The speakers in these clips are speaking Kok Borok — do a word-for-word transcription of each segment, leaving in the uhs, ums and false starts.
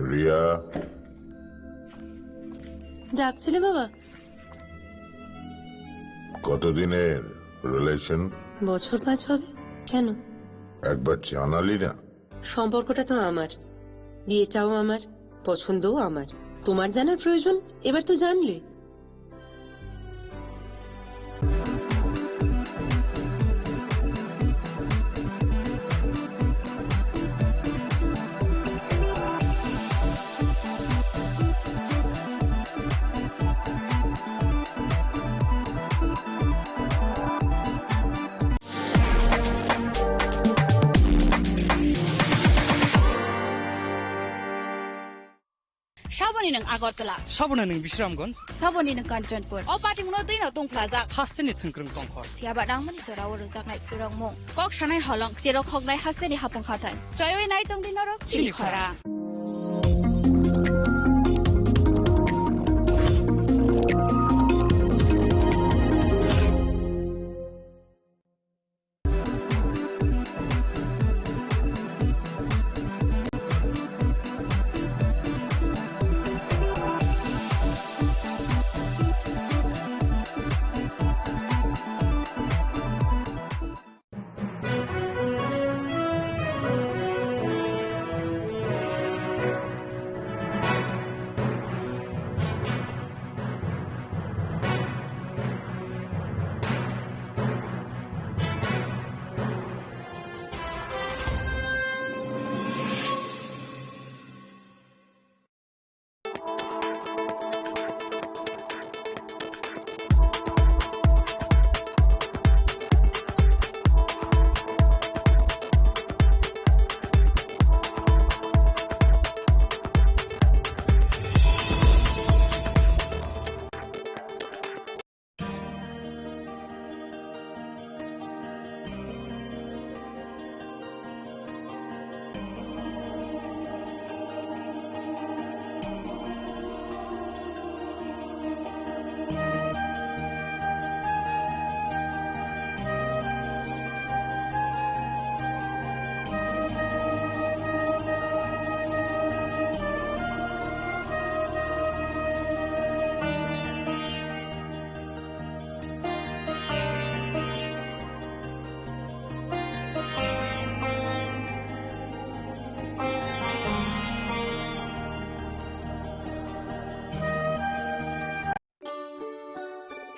রিয়া। ডাকছিলে বাবা? কতদিনের রিলেশন? বছর পাঁচ হবে। কেন? একবার জানালি না। সম্পর্কটা তো আমার, বিয়েটাও আমার, পছন্দও আমার। তোমার জানার প্রয়োজন, এবার তো জানলে। Saboni nwng Agartala. Saboni nwng Bisramganj. Saboni nwng Kanchanpur. O patimungno twino tungphlajak. Hasteni thwngkwrwng tongkhor. Phiyaba nangmani jorao rwjaknai phwrwngmung. Kok sanai holong, cherok hoknai hasteni hapung hathai. Choiwi nai tongdi norok chini chini khorang.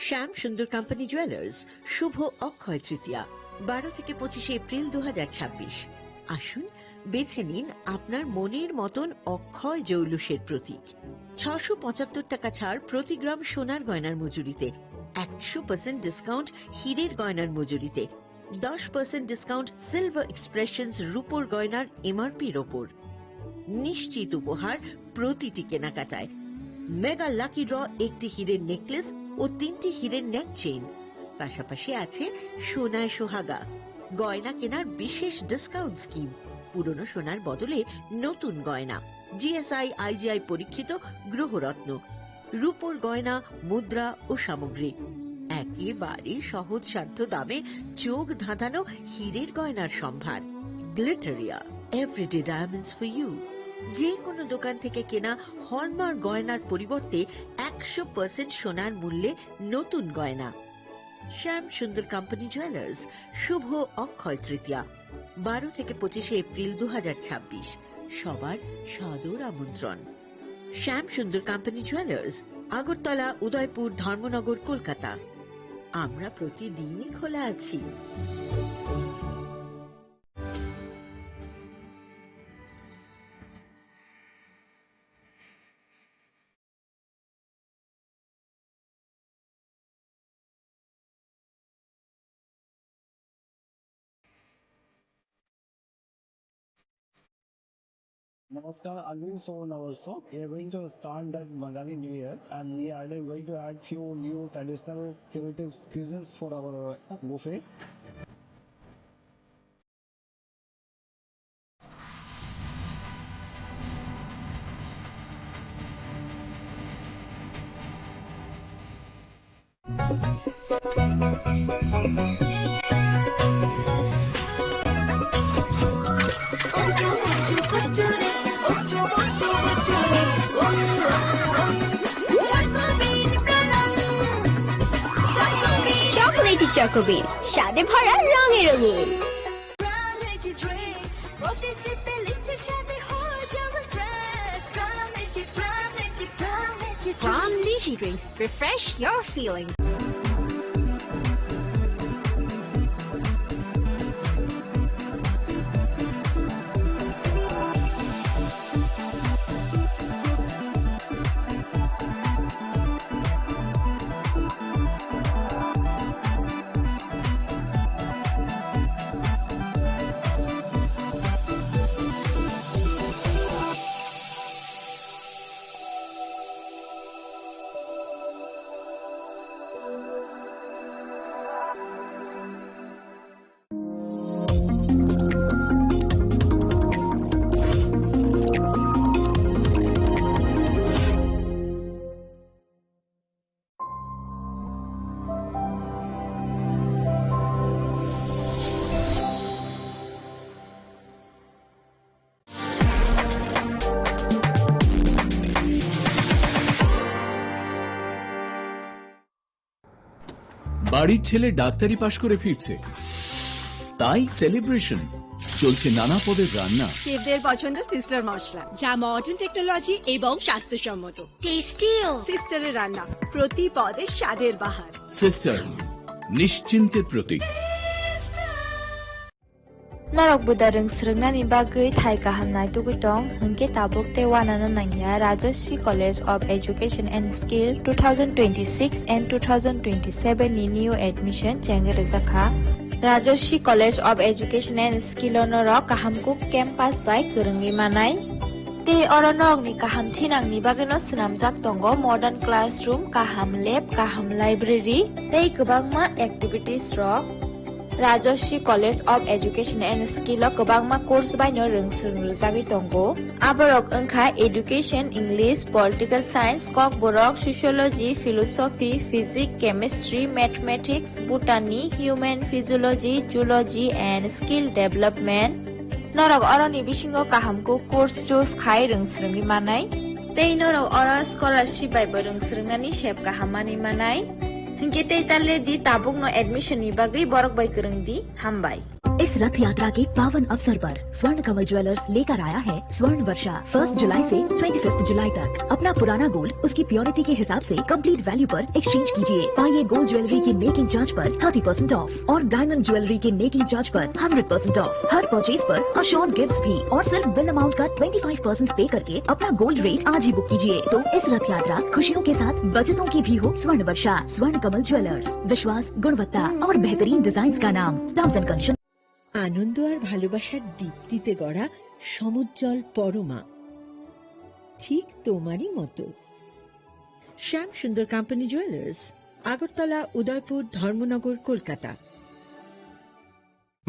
শ্যাম সুন্দর company jewellers, শুভ অক্ষয় তৃতীয়া, বারো থেকে পঁচিশে এপ্রিল দু হাজার ছাব্বিশ। আসুন, বেছে নিন আপনার মনের মতন অক্ষয় জৌলুসের প্রতীক। ছশো পঁচাত্তর টাকা ছাড় প্রতি গ্রাম সোনার গয়নার মজুরিতে, একশো পার্সেন্ট ডিসকাউন্ট হীরের গয়নার মজুরিতে, দশ পার্সেন্ট ডিসকাউন্ট সিলভার এক্সপ্রেশনস রূপোর গয়নার এমআরপির ওপর। নিশ্চিত উপহার প্রতিটি কেনাকাটায়। মেগা লাকি ড্র, একটি হীরের নেকলেস ও তিনটি হীরের নেক চেইন। পাশাপাশি আছে সোনায় সোহাগা, গয়না কেনার বিশেষ ডিসকাউন্ট স্কিম, পুরনো সোনার বদলে নতুন গয়না, জিএসআই আইজিআই পরীক্ষিত গ্রহরত্ন, রূপোর গয়না, মুদ্রা ও সামগ্রী। একেবারে সহজসাধ্য দামে চোখ ধাঁধানো হীরের গয়নার সম্ভার। Glitteria, everyday diamonds for you. যে কোনো দোকান থেকে কেনা হলমার্ক গয়নার পরিবর্তে একশো পার্সেন্ট সোনার মূল্যে নতুন গয়না। শ্যাম সুন্দর কোম্পানি জুয়েলার্স, শুভ অক্ষয় তৃতীয়া, বারো থেকে পঁচিশে এপ্রিল দু হাজার ছাব্বিশ। সবার সাদর আমন্ত্রণ। শ্যাম সুন্দর কোম্পানি জুয়েলার্স, আগরতলা, উদয়পুর, ধর্মনগর, কলকাতা। আমরা প্রতিদিনই খোলা আছি। Namaskar, Anil Suvarnabasya. We are going to start that Bangali New Year, and we are going to add few new traditional creative cuisines for our buffet. Chocolatey চকোবিন, স্বাদে ভরা, রঙে রঙিন। From Niji Drinks, refresh your feelings. বাড়ির ছেলে ডাক্তারি পাশ করে ফিরছে, তাই সেলিব্রেশন। চলছে নানা পদের রান্না। শেফদের পছন্দ সিস্টার মশলা, যা মডার্ন টেকনোলজি এবং স্বাস্থ্যসম্মত। টেস্টিও। সিস্টারের রান্না, প্রতি পদে স্বাদের বাহার। সিস্টার, নিশ্চিন্তের প্রতীক। Norok buda rwng swrwngnani bagwi thai kaham naitugwi tong, hwnkhe tabuk tei uanano nangya. Rajashree College of Education and Skill two thousand twenty-six and two thousand twenty-seven ni new admission chengwi rwjakha. Rajashree College of Education and Skill o norok kaham kuk campus bai kwrwngwi manai. Tei oro norokni kaham thinangni bagwino swnamjak tongo modern classroom, kaham lab, kaham library tei kwbangma activities rok. Rajashree College of Education and Skill o kwbangma course baino rwng swrwng rwjagwi tongo. Aborok wngkha Education, English, Political Science, Kokborok, Sociology, Philosophy, Physics, Chemistry, Mathematics, Botany, Human Physiology, Zoology and Skill Development. Norok oroni bisingo kaham kuk course choose khai rwng swrwngwi manai. Tei norok oro scholarship bai bo rwng swrwngnani sep kaham manwi manai. Hinkhe tei ta le di, tabukno admission ni bagwi borok bai kwrwng di. Hambai. इस रथ यात्रा के पावन अवसर पर स्वर्ण कमल ज्वेलर्स लेकर आया है स्वर्ण वर्षा। फर्स्ट जुलाई से ट्वेंटी फिफ्थ जुलाई तक अपना पुराना गोल्ड उसकी प्योरिटी के हिसाब से कंप्लीट वैल्यू पर एक्सचेंज कीजिए। पाइए गोल्ड ज्वेलरी की मेकिंग चार्ज पर थर्टी परसेंट ऑफ और डायमंड ज्वेलरी के मेकिंग चार्ज पर hundred percent of. Her purchase पर अश्योर्ड गिफ्ट्स भी, और सिर्फ बिल अमाउंट का ट्वेंटी फ़ाइव परसेंट पे करके अपना गोल्ड रेट आज ही बुक कीजिए। तो इस रथ यात्रा खुशियों के साथ बचतों की भी हो। स्वर्ण वर्षा, स्वर्ण कमल ज्वेलर्स, विश्वास, गुणवत्ता और बेहतरीन डिजाइन का नाम। Terms and condition. আনন্দ আর ভালোবাসার দীপ্তিতে গড়া সমুজ্জ্বল পরমা, ঠিক তোমারই মতো। শ্যাম সুন্দর কোম্পানি জুয়েলার্স, আগরতলা, উদয়পুর, ধর্মনগর, Kolkata.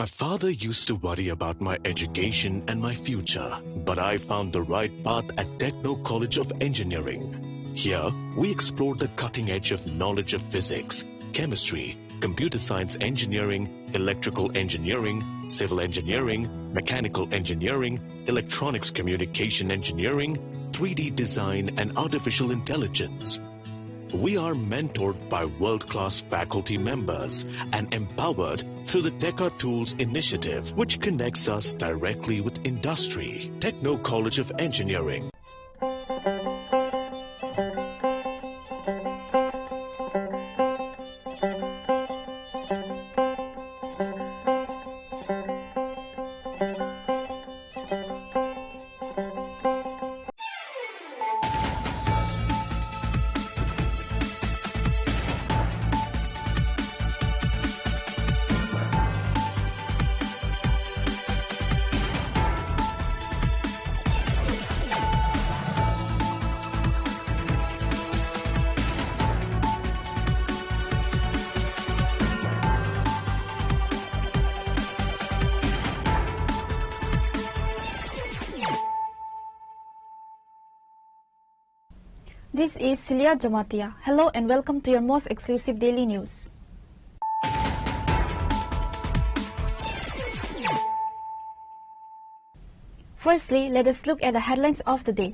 My father used to worry about my education and my future, but I found the right path at Techno College of Engineering. Here, we explore the cutting edge of knowledge of physics, chemistry, computer science engineering, electrical engineering, civil engineering, mechanical engineering, electronics communication engineering, three D design, and artificial intelligence. We are mentored by world-class faculty members and empowered through the Teka Tools initiative, which connects us directly with industry. Techno College of Engineering. This is Celia Jamatia. Hello and welcome to your most exclusive daily news. Firstly, let us look at the headlines of the day.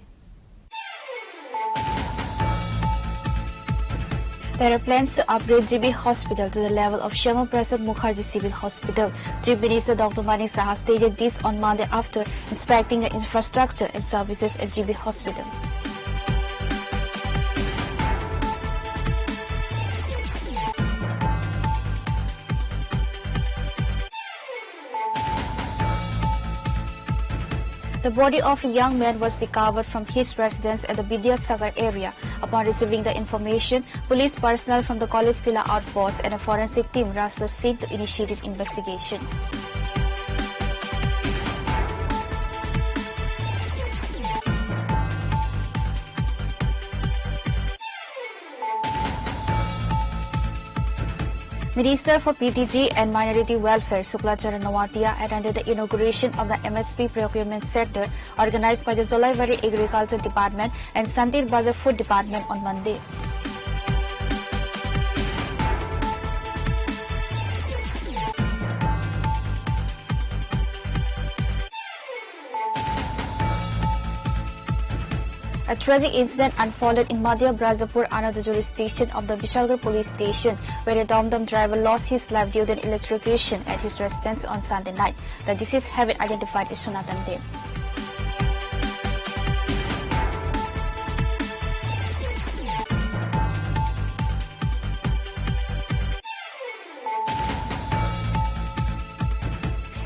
There are plans to upgrade G B Hospital to the level of Shyama Prasad Mukherjee Civil Hospital. Chief Minister Doctor Manik Saha stated this on Monday after inspecting the infrastructure and services at G B Hospital. The body of a young man was recovered from his residence at the Vidyasagar area. Upon receiving the information, police personnel from the College Tila outpost and a forensic team rushed the scene to initiate investigation. Minister for P T G and Minority Welfare Sukla Charan Noatia attended the inauguration of the M S P Procurement Center organized by the Jolaibari Agriculture Department and Santir Bazar Food Department on Monday. A tragic incident unfolded in Madhya Brajapur under the jurisdiction of the Bishalgarh police station, where a dum-dum driver lost his life due to an electrocution at his residence on Sunday night. The deceased have been identified as Sanatan Deb.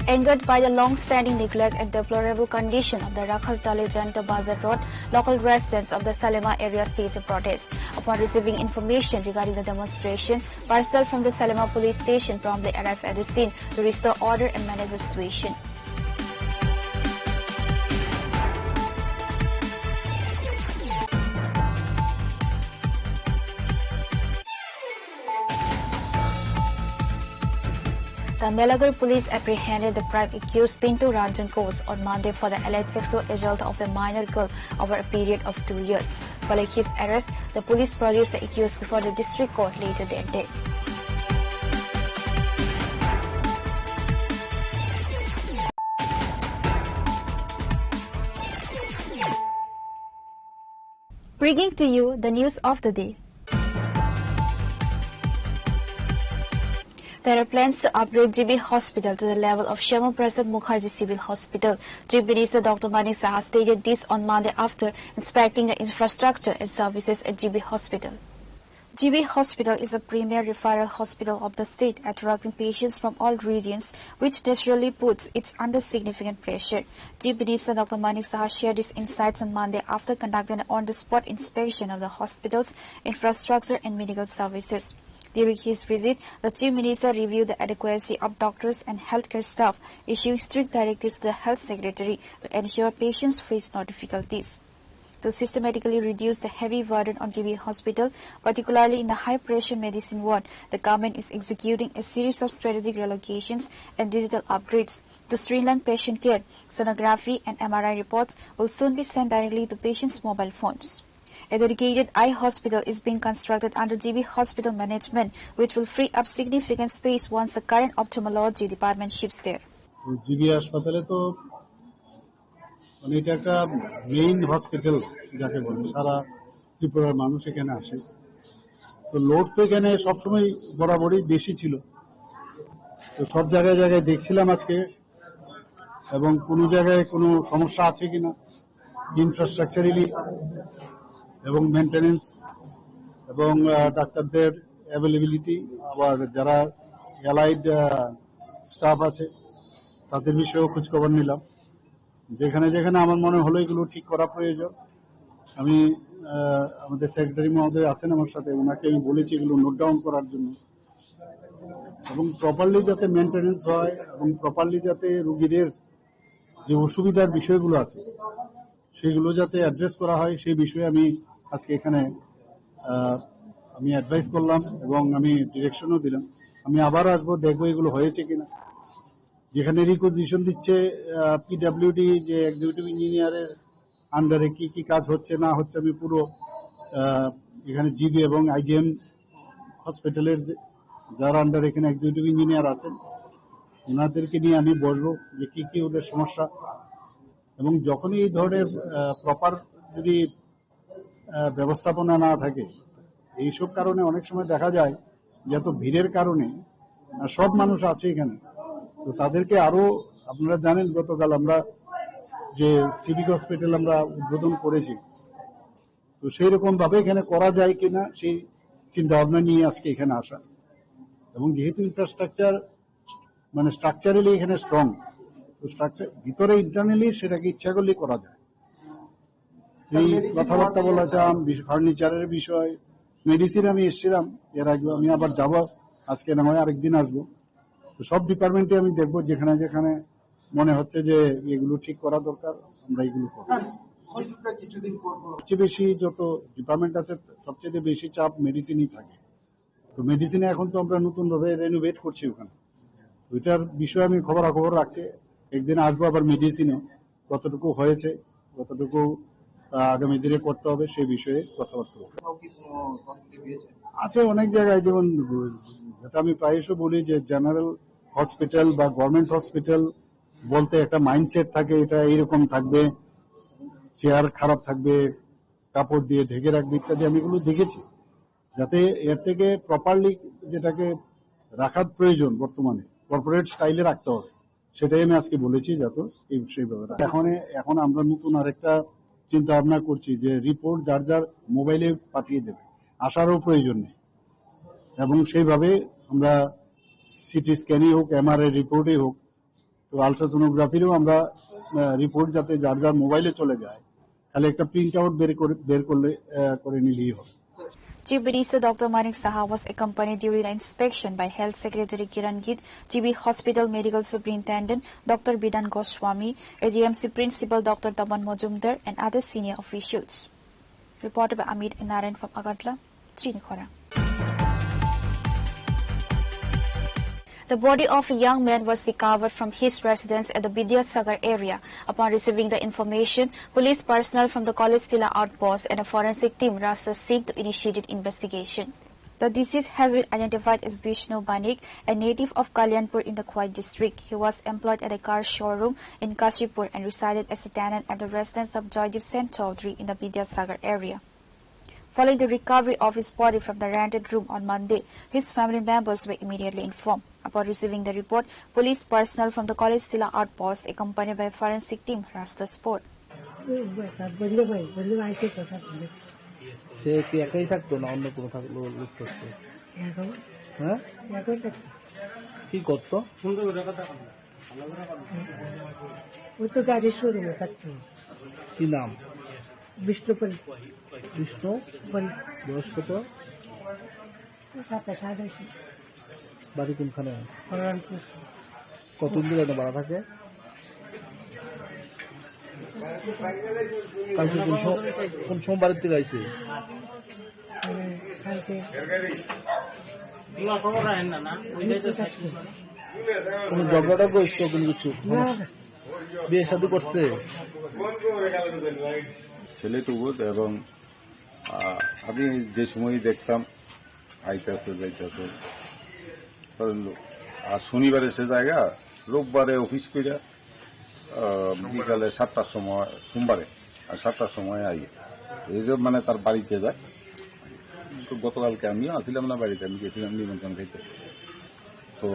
Angered by the long-standing neglect and deplorable condition of the Rakhal Tale Janata Bazar Road, local residents of the Salema area staged a protest. Upon receiving information regarding the demonstration, personnel from the Salema police station promptly arrived at the scene to restore order and manage the situation. The Melagoir police apprehended the prime accused Pintu Ranjan Ghosh on Monday for the alleged sexual assault of a minor girl over a period of two years. Following his arrest, the police produced the accused before the district court later that day. Bringing to you the news of the day. There are plans to upgrade G B Hospital to the level of Shyama Prasad Mukherjee Civil Hospital. Chief Minister Doctor Manik Saha stated this on Monday after inspecting the infrastructure and services at G B Hospital. G B Hospital is a premier referral hospital of the state, attracting patients from all regions, which naturally puts it under significant pressure. Chief Minister Doctor Manik Saha shared his insights on Monday after conducting an on-the-spot inspection of the hospital's infrastructure and medical services. During his visit, the Chief Minister reviewed the adequacy of doctors and healthcare staff, issuing strict directives to the Health Secretary to ensure patients face no difficulties. To systematically reduce the heavy burden on G B Hospital, particularly in the high-pressure medicine ward, the government is executing a series of strategic relocations and digital upgrades. To streamline patient care, sonography and M R I reports will soon be sent directly to patients' mobile phones. A dedicated eye hospital is being constructed under G B Hospital management, which will free up significant space once the current ophthalmology department shifts there. তো জিবি হাসপাতালে তো মানে এটা একটা main hospital যাকে বলে, সারা ত্রিপুরার মানুষ এখানে আসে। তো লোড তো এখানে সবসময় বরাবরই বেশি ছিল। তো সব জায়গায় জায়গায় দেখছিলাম আজকে, এবং কোনো জায়গায় কোনো সমস্যা আছে কিনা, ইনফ্রাস্ট্রাকচারালি এবং মেইনটেনেন্স এবং আহ, ডাক্তারদের অ্যাভেলেবিলিটি, আবার যারা অ্যালাইড স্টাফ আছে তাদের বিষয়েও খোঁজখবর নিলাম। যেখানে যেখানে আমার মনে হলো এগুলো ঠিক করা প্রয়োজন, আমি আহ, আমাদের সেক্রেটারি মহোদয় আছেন আমার সাথে, ওনাকে আমি বলেছি এগুলো নোট ডাউন করার জন্য, এবং প্রপারলি যাতে মেনটেনেন্স হয় এবং প্রপারলি যাতে রুগীদের যে অসুবিধার বিষয়গুলো আছে সেগুলো যাতে অ্যাড্রেস করা হয়, সেই বিষয়ে আমি আজকে এখানে আহ, আমি অ্যাডভাইস করলাম এবং আমি ডিরেকশনও দিলাম। আমি আবার আসবো, দেখবো এগুলো হয়েছে কিনা। যেখানে রিকুইজিশন দিচ্ছে পিডাব্লিউডি, যে এক্সিকিউটিভ ইঞ্জিনিয়ারের আন্ডারে কি কি কাজ হচ্ছে না হচ্ছে, আমি পুরো আহ, এখানে জিবি এবং আইজিএম হসপিটালের যে, যারা আন্ডারে এখানে এক্সিকিউটিভ ইঞ্জিনিয়ার আছেন, ওনাদেরকে নিয়ে আমি বসবো যে কি কি ওদের সমস্যা, এবং যখনই এই ধরনের প্রপার যদি আহ, ব্যবস্থাপনা না থাকে, এইসব কারণে অনেক সময় দেখা যায় যে এত ভিড়ের কারণে, আহ, সব মানুষ আছে এখানে, তো তাদেরকে আরো, আপনারা জানেন, গতকাল আমরা যে সিভিক হসপিটাল আমরা উদ্বোধন করেছি, তো সেই রকম ভাবে এখানে করা যায় কিনা সেই চিন্তা ভাবনা নিয়ে আজকে এখানে আসা। এবং যেহেতু ইনফ্রাস্ট্রাকচার, মানে, স্ট্রাকচারালি এখানে স্ট্রং, তো স্ট্রাকচার ভিতরে ইন্টারনালি সেটাকে ইচ্ছা করলে করা যায়। এই কথাবার্তা বলা চাম, ফার্নিচারের বিষয়, মেডিসিন আমি এসেছিলাম এর আগে, আমি আবার যাব, আজকে না হয় আরেকদিন আসবো। তো সব ডিপার্টমেন্টে আমি দেখবো, যেখানে যেখানে মনে হচ্ছে যে এগুলো ঠিক করা দরকার, আমরা এগুলো করবো। স্যার, হসপিটাল কিছুদিন পর পর সবচেয়ে বেশি যত ডিপার্টমেন্ট আছে, সবচেয়ে বেশি চাপ মেডিসিনই থাকে। তো মেডিসিনে এখন তো আমরা নতুন ভাবে রেনোভেট করছি ওখানে। ওইটার বিষয়ে আমি খবরাখবর রাখছি, একদিন আসবো আবার মেডিসিনে, কতটুকু হয়েছে, কতটুকু, আহ, আগামী দিনে করতে হবে, সেই বিষয়ে কথাবার্তা হবে। আছে অনেক জায়গায়, যেমন যেটা আমি প্রায়শ বলি যে জেনারেল হসপিটাল বা গভর্নমেন্ট হসপিটাল বলতে একটা মাইন্ডসেট থাকে, এটা এইরকম থাকবে, চেয়ার খারাপ থাকবে, কাপড় দিয়ে ঢেকে রাখবে ইত্যাদি, আমি এগুলো দেখেছি। যাতে এর থেকে প্রপারলি যেটাকে রাখার প্রয়োজন বর্তমানে কর্পোরেট স্টাইলে রাখতে হবে, সেটাই আমি আজকে বলেছি যাতে এই, সেইভাবে রাখা। এখন, এখন আমরা নতুন আরেকটা চিন্তা ভাবনা করছি যে রিপোর্ট যার যার মোবাইলে পাঠিয়ে দেবে, আসারও প্রয়োজন নেই। এবং সেইভাবে আমরা সিটি স্ক্যানই হোক, এমআরআই রিপোর্টই হোক, তো আলট্রাসোনোগ্রাফিরও আমরা, আহ, রিপোর্ট যাতে যার যার মোবাইলে চলে যায়, খালি একটা প্রিন্ট আউট বের করে, বের করলে, আহ, করে নিলেই হবে। Chief Minister Doctor Manik Saha was accompanied during the inspection by Health Secretary Kiran Gill, G B Hospital Medical Superintendent Doctor Bidhan Goswami, A D M C Principal Doctor Taman Majumdar, and other senior officials. Reported by Amit Narayan from Agartala, Chinikhora. The body of a young man was recovered from his residence at the Vidyasagar area. Upon receiving the information, police personnel from the College Tila outpost and a forensic team rushed the scene to initiate investigation. The deceased has been identified as Vishnu Banik, a native of Kalyanpur in the Khowai district. He was employed at a car showroom in Kashipur and resided as a tenant at the residence of Joydeep Sen Chaudhary in the Vidyasagar area. Following the recovery of his body from the rented room on Monday, his family members were immediately informed. Upon receiving the report, police personnel from the College Tila outpost, accompanied by forensic team, rushed the spot. সে কি একাই থাকতো না অন্য কোনো থাকলো, লোক থাকতো? হ্যাঁ, একাই থাকতো। কি করতো? ওই তো গাড়ির শোরুমে থাকতো। কি নাম? বিষ্ণুপ্রিয়া। বিষ্ণু? বয়স কত? সাতাশ আটাশি। বাড়ি কোনখানে? কল্যাণপুর। কতদিন ধরে এখানে ভাড়া থাকে? কালকে কোন সো-, কোন সোমবারের থেকে আইছে? মানে, কালকে। কোনো ঝগড়া টগড়া হয়েছে তো কোনো কিছু? না, না। বিয়ে শাদী করছে? ছেলে তো বোধ এবং, আহ, আমি যে সময় দেখতাম আইতাছে যাইতাছে, কারণ আর শনিবারে সে জায়গা, রোববারে অফিস কইরা, আহ, বিকালে সাতটার সময়, সোমবারে আর সাতটার সময় আই, এই যে মানে তার বাড়িতে যায়। তো গতকালকে আমিও আসিলাম না বাড়িতে, আমি গেছিলাম নিমন্ত্রণ খাইতে। তো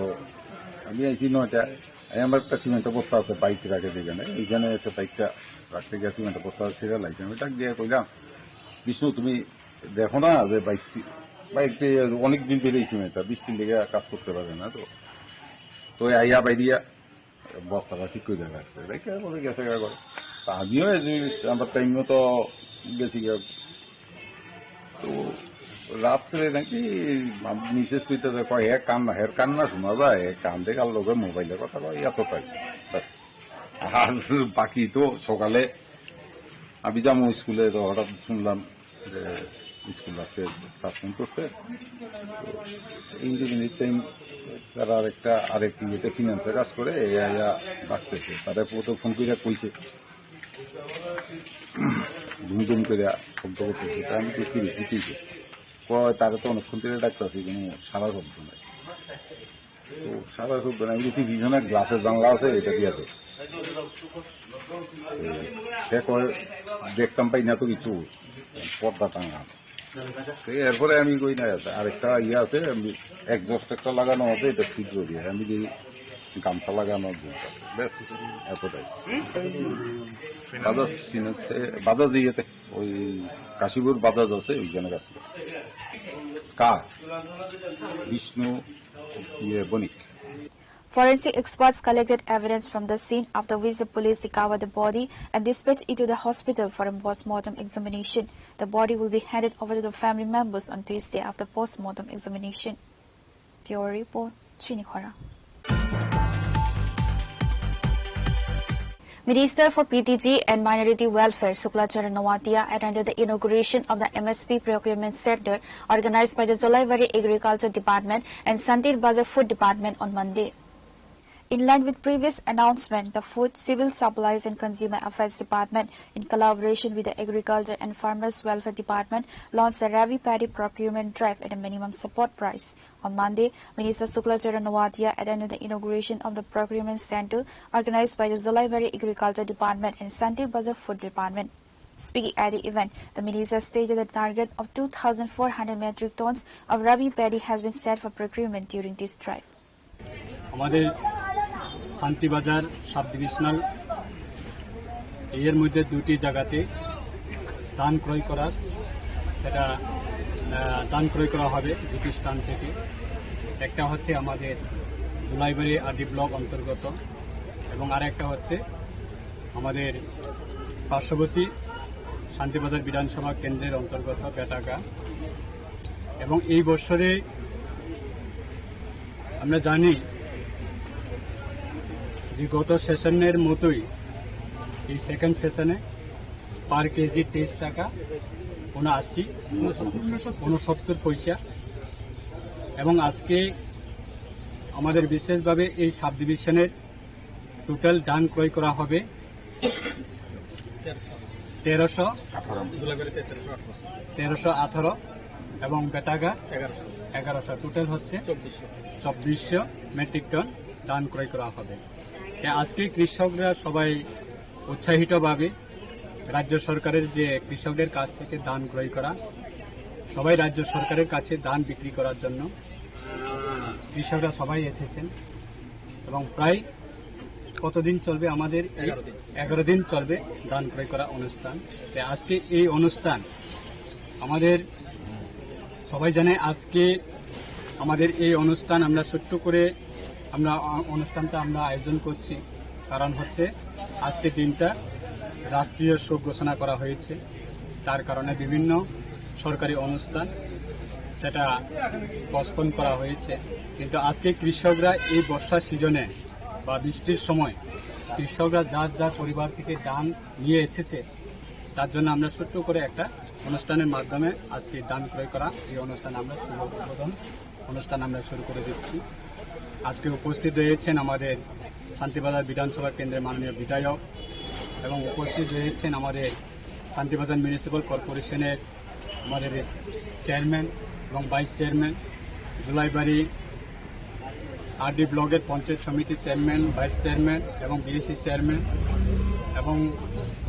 আমি আইছি নয়টা, আমি আমার একটা সিমেন্টের বস্তা আছে, বাইক রাখে যেখানে, এইখানে এসে বাইকটা রাখতে গিয়ে সিমেন্টের বস্তা ছেড়ে লাইছি। আমি ডাক দিয়ে কইলাম, "বিষ্ণু, তুমি দেখো না যে বাইকটি, বাইকটি অনেক দিন ধরে এই সিমেন্টটা, বৃষ্টির লেগে কাজ করতে পারে না তো।" তো আইয়া বাইরিয়া বস্তাটা ঠিক করে রাখছে, রেখে বলে গেছে গা করে। তা আমিও এই যে আমার টাইম মতো গেছি গা। তো রাত্রে নাকি মিসেস কইতেছে, কয়, "হে কান্না, হের কান্না শোনা যায়, হে কান্দে কার লোকে মোবাইলে কথা কয়, এতটাই।" ব্যাস। আর বাকি তো সকালে আমি যাবো স্কুলে, তো হঠাৎ শুনলাম যে স্কুল আজকে সাসপেন্ড করছে। তো ইঞ্জিনিয়ারিং টাইম তারা আরেকটা, আরেক ইয়েতে ফিনান্সে কাজ করে, এ আইয়া ডাকতেছে। তারা তো ফোন করে কইছে, ধুম ধুম করে শব্দ করতেছে। তা আমি তো কি রে, কি হইছে? কয়, "তারা তো অনেকক্ষণ ধরে ডাকতেছি, কোনো সারা শব্দ নাই।" তো সারা শব্দ নাই। আমি বলছি, "পিছনে গ্লাসের জানলা আছে, এটা দিয়ে দে।" তো সে কয়, "দেখতাম পাই না তো কিছু, পর্দা টাঙা।" তো এরপরে আমি কই না, আরেকটা ইয়ে আছে, আমি এক্সস্ট একটা লাগানো আছে, এটা ঠিক করি। আমি যে গামছা লাগানো জিনিস আছে, ব্যাস, এতটাই। বাজাজ ফিনান্সে, বাজাজ ইয়েতে, ওই কাশীপুর বাজাজ আছে, ওইখানে গেছে। কার? বিষ্ণু, ইয়ে, বণিক। Forensic experts collected evidence from the scene, after which the police recovered the body and dispatched it to the hospital for a post-mortem examination. The body will be handed over to the family members on Tuesday after post-mortem examination. Bureau report, Chinikhora. Minister for P T G and Minority Welfare, Sukla Charan Noatia, attended the inauguration of the M S P Procurement Center organized by the Jolaibari Agriculture Department and Santir Bazar Food Department on Monday. In line with previous announcement, the Food, Civil Supplies and Consumer Affairs Department, in collaboration with the Agriculture and Farmers Welfare Department, launched the Rabi Paddy Procurement Drive at a minimum support price. On Monday, Minister Sukla Charan Noatia attended the inauguration of the procurement center organized by the Jolaibari Agriculture Department and Santir Bazar Food Department. Speaking at the event, the minister stated the target of two thousand four hundred metric tons of Rabi paddy has been set for procurement during this drive. আমাদের Shantibazar sub divisional এর মধ্যে দুটি জায়গাতে ধান ক্রয় করার, সেটা, আহ, ধান ক্রয় করা হবে দুটি স্থান থেকে। একটা হচ্ছে আমাদের দুলাইবাড়ি আরডি ব্লক অন্তর্গত এবং আরেকটা হচ্ছে আমাদের পার্শ্ববর্তী শান্তিবাজার বিধানসভা কেন্দ্রের অন্তর্গত বেটাগা। এবং এই বছরে আমরা জানি যে গত সেশনের মতোই এই সেকেন্ড সেশনে পার কেজি তেইশ টাকা উনআশি, ঊনসত্তর পয়সা। এবং আজকে আমাদের বিশেষভাবে এই সাব ডিভিশনের টোটাল ধান ক্রয় করা হবে তেরোশো, তেরোশো আঠারো এবং বেটাগা এগারোশো। টোটাল হচ্ছে চব্বিশশো মেট্রিক টন ধান ক্রয় করা হবে। তাই আজকে কৃষকরা সবাই উৎসাহিতভাবে রাজ্য সরকারের যে কৃষকদের কাছ থেকে ধান ক্রয় করা, সবাই রাজ্য সরকারের কাছে ধান বিক্রি করার জন্য কৃষকরা সবাই এসেছেন এবং প্রায় কতদিন চলবে আমাদের এই? এগারো দিন। এগারো দিন চলবে ধান ক্রয় করা অনুষ্ঠান। তাই আজকে এই অনুষ্ঠান আমাদের সবাই জানে, আজকে আমাদের এই অনুষ্ঠান আমরা ছোট্ট করে আমরা অ-, অনুষ্ঠানটা আমরা আয়োজন করছি, কারণ হচ্ছে আজকে দিনটা রাষ্ট্রীয় শোক ঘোষণা করা হয়েছে। তার কারণে বিভিন্ন সরকারি অনুষ্ঠান সেটা পোস্টপোন করা হয়েছে। কিন্তু আজকে কৃষকরা এই বর্ষা সিজনে বা বৃষ্টির সময় কৃষকরা যার যার পরিবার থেকে ধান নিয়ে এসেছে, তার জন্য আমরা ছোট্ট করে একটা অনুষ্ঠানের মাধ্যমে আজকে ধান ক্রয় করা এই অনুষ্ঠান আমরা শুভ উদ্বোধন অনুষ্ঠান আমরা শুরু করে দিচ্ছি। আজকে উপস্থিত রয়েছেন আমাদের শান্তিবাজার বিধানসভা কেন্দ্রের মাননীয় বিধায়ক এবং উপস্থিত রয়েছেন আমাদের শান্তিবাজার মিউনিসিপ্যাল কর্পোরেশনের আমাদের চেয়ারম্যান এবং ভাইস চেয়ারম্যান, জুলাইবাড়ি আরডি ব্লকের পঞ্চায়েত সমিতি চেয়ারম্যান, ভাইস চেয়ারম্যান এবং বিএসি চেয়ারম্যান, এবং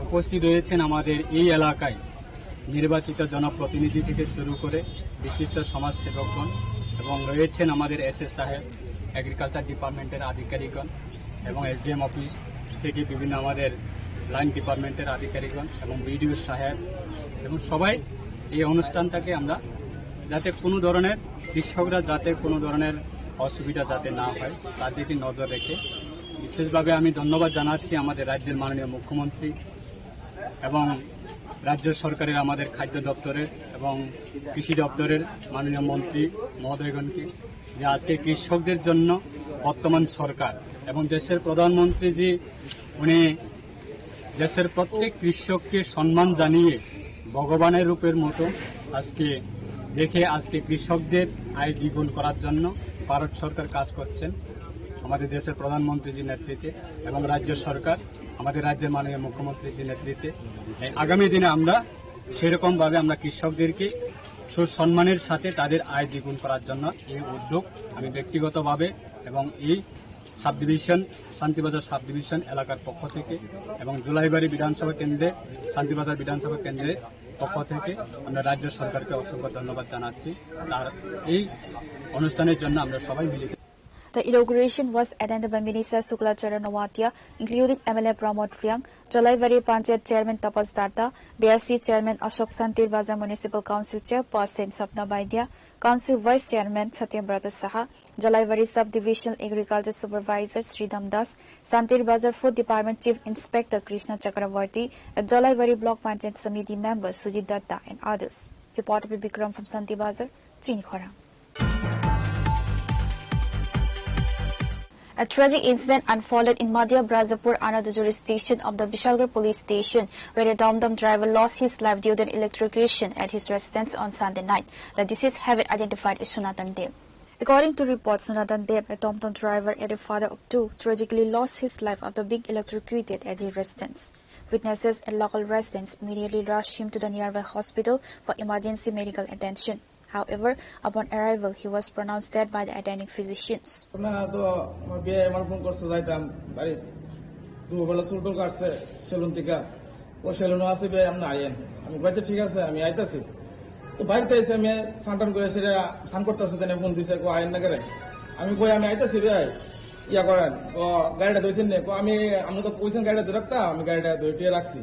উপস্থিত রয়েছেন আমাদের এই এলাকায় নির্বাচিত জনপ্রতিনিধি থেকে শুরু করে বিশিষ্ট সমাজসেবকগণ এবং রয়েছেন আমাদের এসএ সাহেব, এগ্রিকালচার ডিপার্টমেন্টের আধিকারিকগণ এবং এসডিএম অফিস থেকে বিভিন্ন আমাদের লাইন ডিপার্টমেন্টের আধিকারিকগণ এবং বিডিও সাহেব এবং সবাই এই অনুষ্ঠানটাকে আমরা যাতে কোনো ধরনের কৃষকরা যাতে কোনো ধরনের অসুবিধা যাতে না হয় তার দিকে নজর রেখে বিশেষভাবে আমি ধন্যবাদ জানাচ্ছি আমাদের রাজ্যের মাননীয় মুখ্যমন্ত্রী এবং রাজ্য সরকারের আমাদের খাদ্য দপ্তরের এবং কৃষি দপ্তরের মাননীয় মন্ত্রী মহোদয়গণকে যে আজকে কৃষকদের জন্য বর্তমান সরকার এবং দেশের প্রধানমন্ত্রীজি উনি দেশের প্রত্যেক কৃষককে সম্মান জানিয়ে ভগবানের রূপের মতো আজকে দেখে আজকে কৃষকদের আয় দ্বিগুণ করার জন্য ভারত সরকার কাজ করছেন আমাদের দেশের প্রধানমন্ত্রীজির নেতৃত্বে এবং রাজ্য সরকার আমাদের রাজ্যের মাননীয় মুখ্যমন্ত্রীজির নেতৃত্বে। এই আগামী দিনে আমরা সেরকম ভাবে আমরা কৃষকদেরকে সুসম্মানের সাথে তাদের আয় দ্বিগুণ করার জন্য এই উদ্যোগ আমি ব্যক্তিগতভাবে এবং এই sub division, Shantibazar sub division এলাকার পক্ষ থেকে এবং জুলাইবাড়ি বিধানসভা কেন্দ্রে, শান্তিবাজার বিধানসভা কেন্দ্রে পক্ষ থেকে আমরা রাজ্য সরকারকে অসংখ্য ধন্যবাদ জানাচ্ছি। তার এই অনুষ্ঠানের জন্য আমরা সবাই মিলে The inauguration was attended by Minister Shukla Charan Noatia, including M L A Pramod Reang, Jalaibari Panchayat Chairman Tapas Datta, B R C Chairman Ashok, Santir Bazar Municipal Council Chairperson Swapna Baidya, Council Vice Chairman Satyabrata Saha, Jalaibari Sub-Divisional Agriculture Supervisor Sridham Das, Santir Bazar Food Department Chief Inspector Krishna Chakravarti, and Jalaibari Block Panchayat Samiti Member Sujit Datta and others. Reporter Bikram from Santir Bazar, Chinikhorang. A tragic incident unfolded in Madhya Brajapur under the jurisdiction of the Bishalgarh Police Station, where a Tom Tom driver lost his life due to an electrocution at his residence on Sunday night. The deceased have been identified as Sunatan Deb. According to reports, Sunatan Deb, a Tom Tom driver and a father of two, tragically lost his life after being electrocuted at his residence. Witnesses and local residents immediately rushed him to the nearby hospital for emergency medical attention. However, upon arrival, he was pronounced dead by the attending physicians. না তো, আমার বিয়ে আমার ফোন করছে, যাইতাম বাড়ি। দুপুরবেলা চুল টুল কাটছে সেলুন থেকে। ও সেলুনও আছে, বিয়ে আপনি আইয়েন। আমি কইছি, "ঠিক আছে, আমি আইতাছি।" তো বাড়িতে এসে আমি স্নান টান করে সেটা স্নান করতেছে, তাই ফোন দিছে, "কো আইয়েন না করে?" আমি কই, "আমি আইতাছি ভাই, ইয়া করেন, ও গাড়িটা ধুইছেন নে?" কো, "আমি, আপনি তো কইছেন গাড়িটা ধরে রাখতা, আমি গাড়িটা ধুয়ে টুয়ে রাখছি।"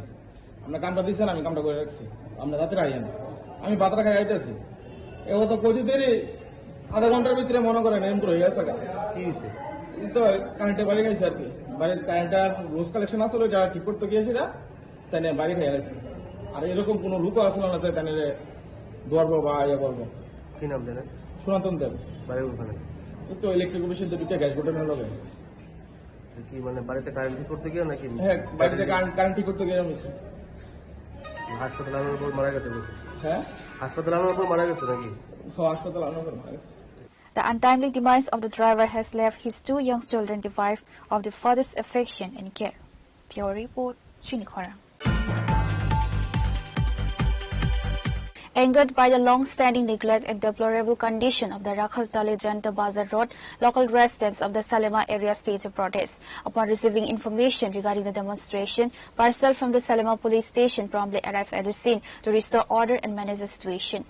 আপনার কামটা দিচ্ছেন, আমি কামটা করে রাখছি, আপনার রাতে আইয়েন। আমি বাতারা খাই আইতেছি, এ তো কইতে দেরি, আধা ঘন্টার ভিতরে মনে করেন এমন করে হয়ে গেছে গা। কি হয়েছে? এই তো কারেন্টে বাড়ি খাইছে আর কি, বাড়ির কারেন্টটা রোজ কালেকশন আসলে ওইটা ঠিক করতে গিয়েছিল, তাই নিয়ে বাড়ি খাই গেছে। আর এরকম কোনো লোকও আসলে না, তাই নিয়ে ধরবো বা ইয়ে করবো। কি নাম জানেন? সনাতন দেব। বাড়ি ওখানে? এই তো ইলেকট্রিক অফিসের দুটো গ্যাস গোডাউনের লগে। কি মানে বাড়িতে কারেন্ট ঠিক করতে গিয়ে নাকি? হ্যাঁ, বাড়িতে কারেন্ট, কারেন্ট ঠিক করতে গিয়ে হয়েছে। হাসপাতালে আনার পর মারা গেছে বলছে। হ্যাঁ? হাসপাতালে আনার পর মারা গেছে নাকি? হ্যাঁ, হাসপাতালে আনার পর মারা গেছে। The untimely demise of the driver has left his two young children deprived of the father's affection and care. Bureau report, Chinikhorang. Angered by the long-standing neglect and deplorable condition of the Rakhaltali Jayanta Bazar Road, local residents of the Salema area staged a protest. Upon receiving information regarding the demonstration, personnel from the Salema police station promptly arrived at the scene to restore order and manage the situation.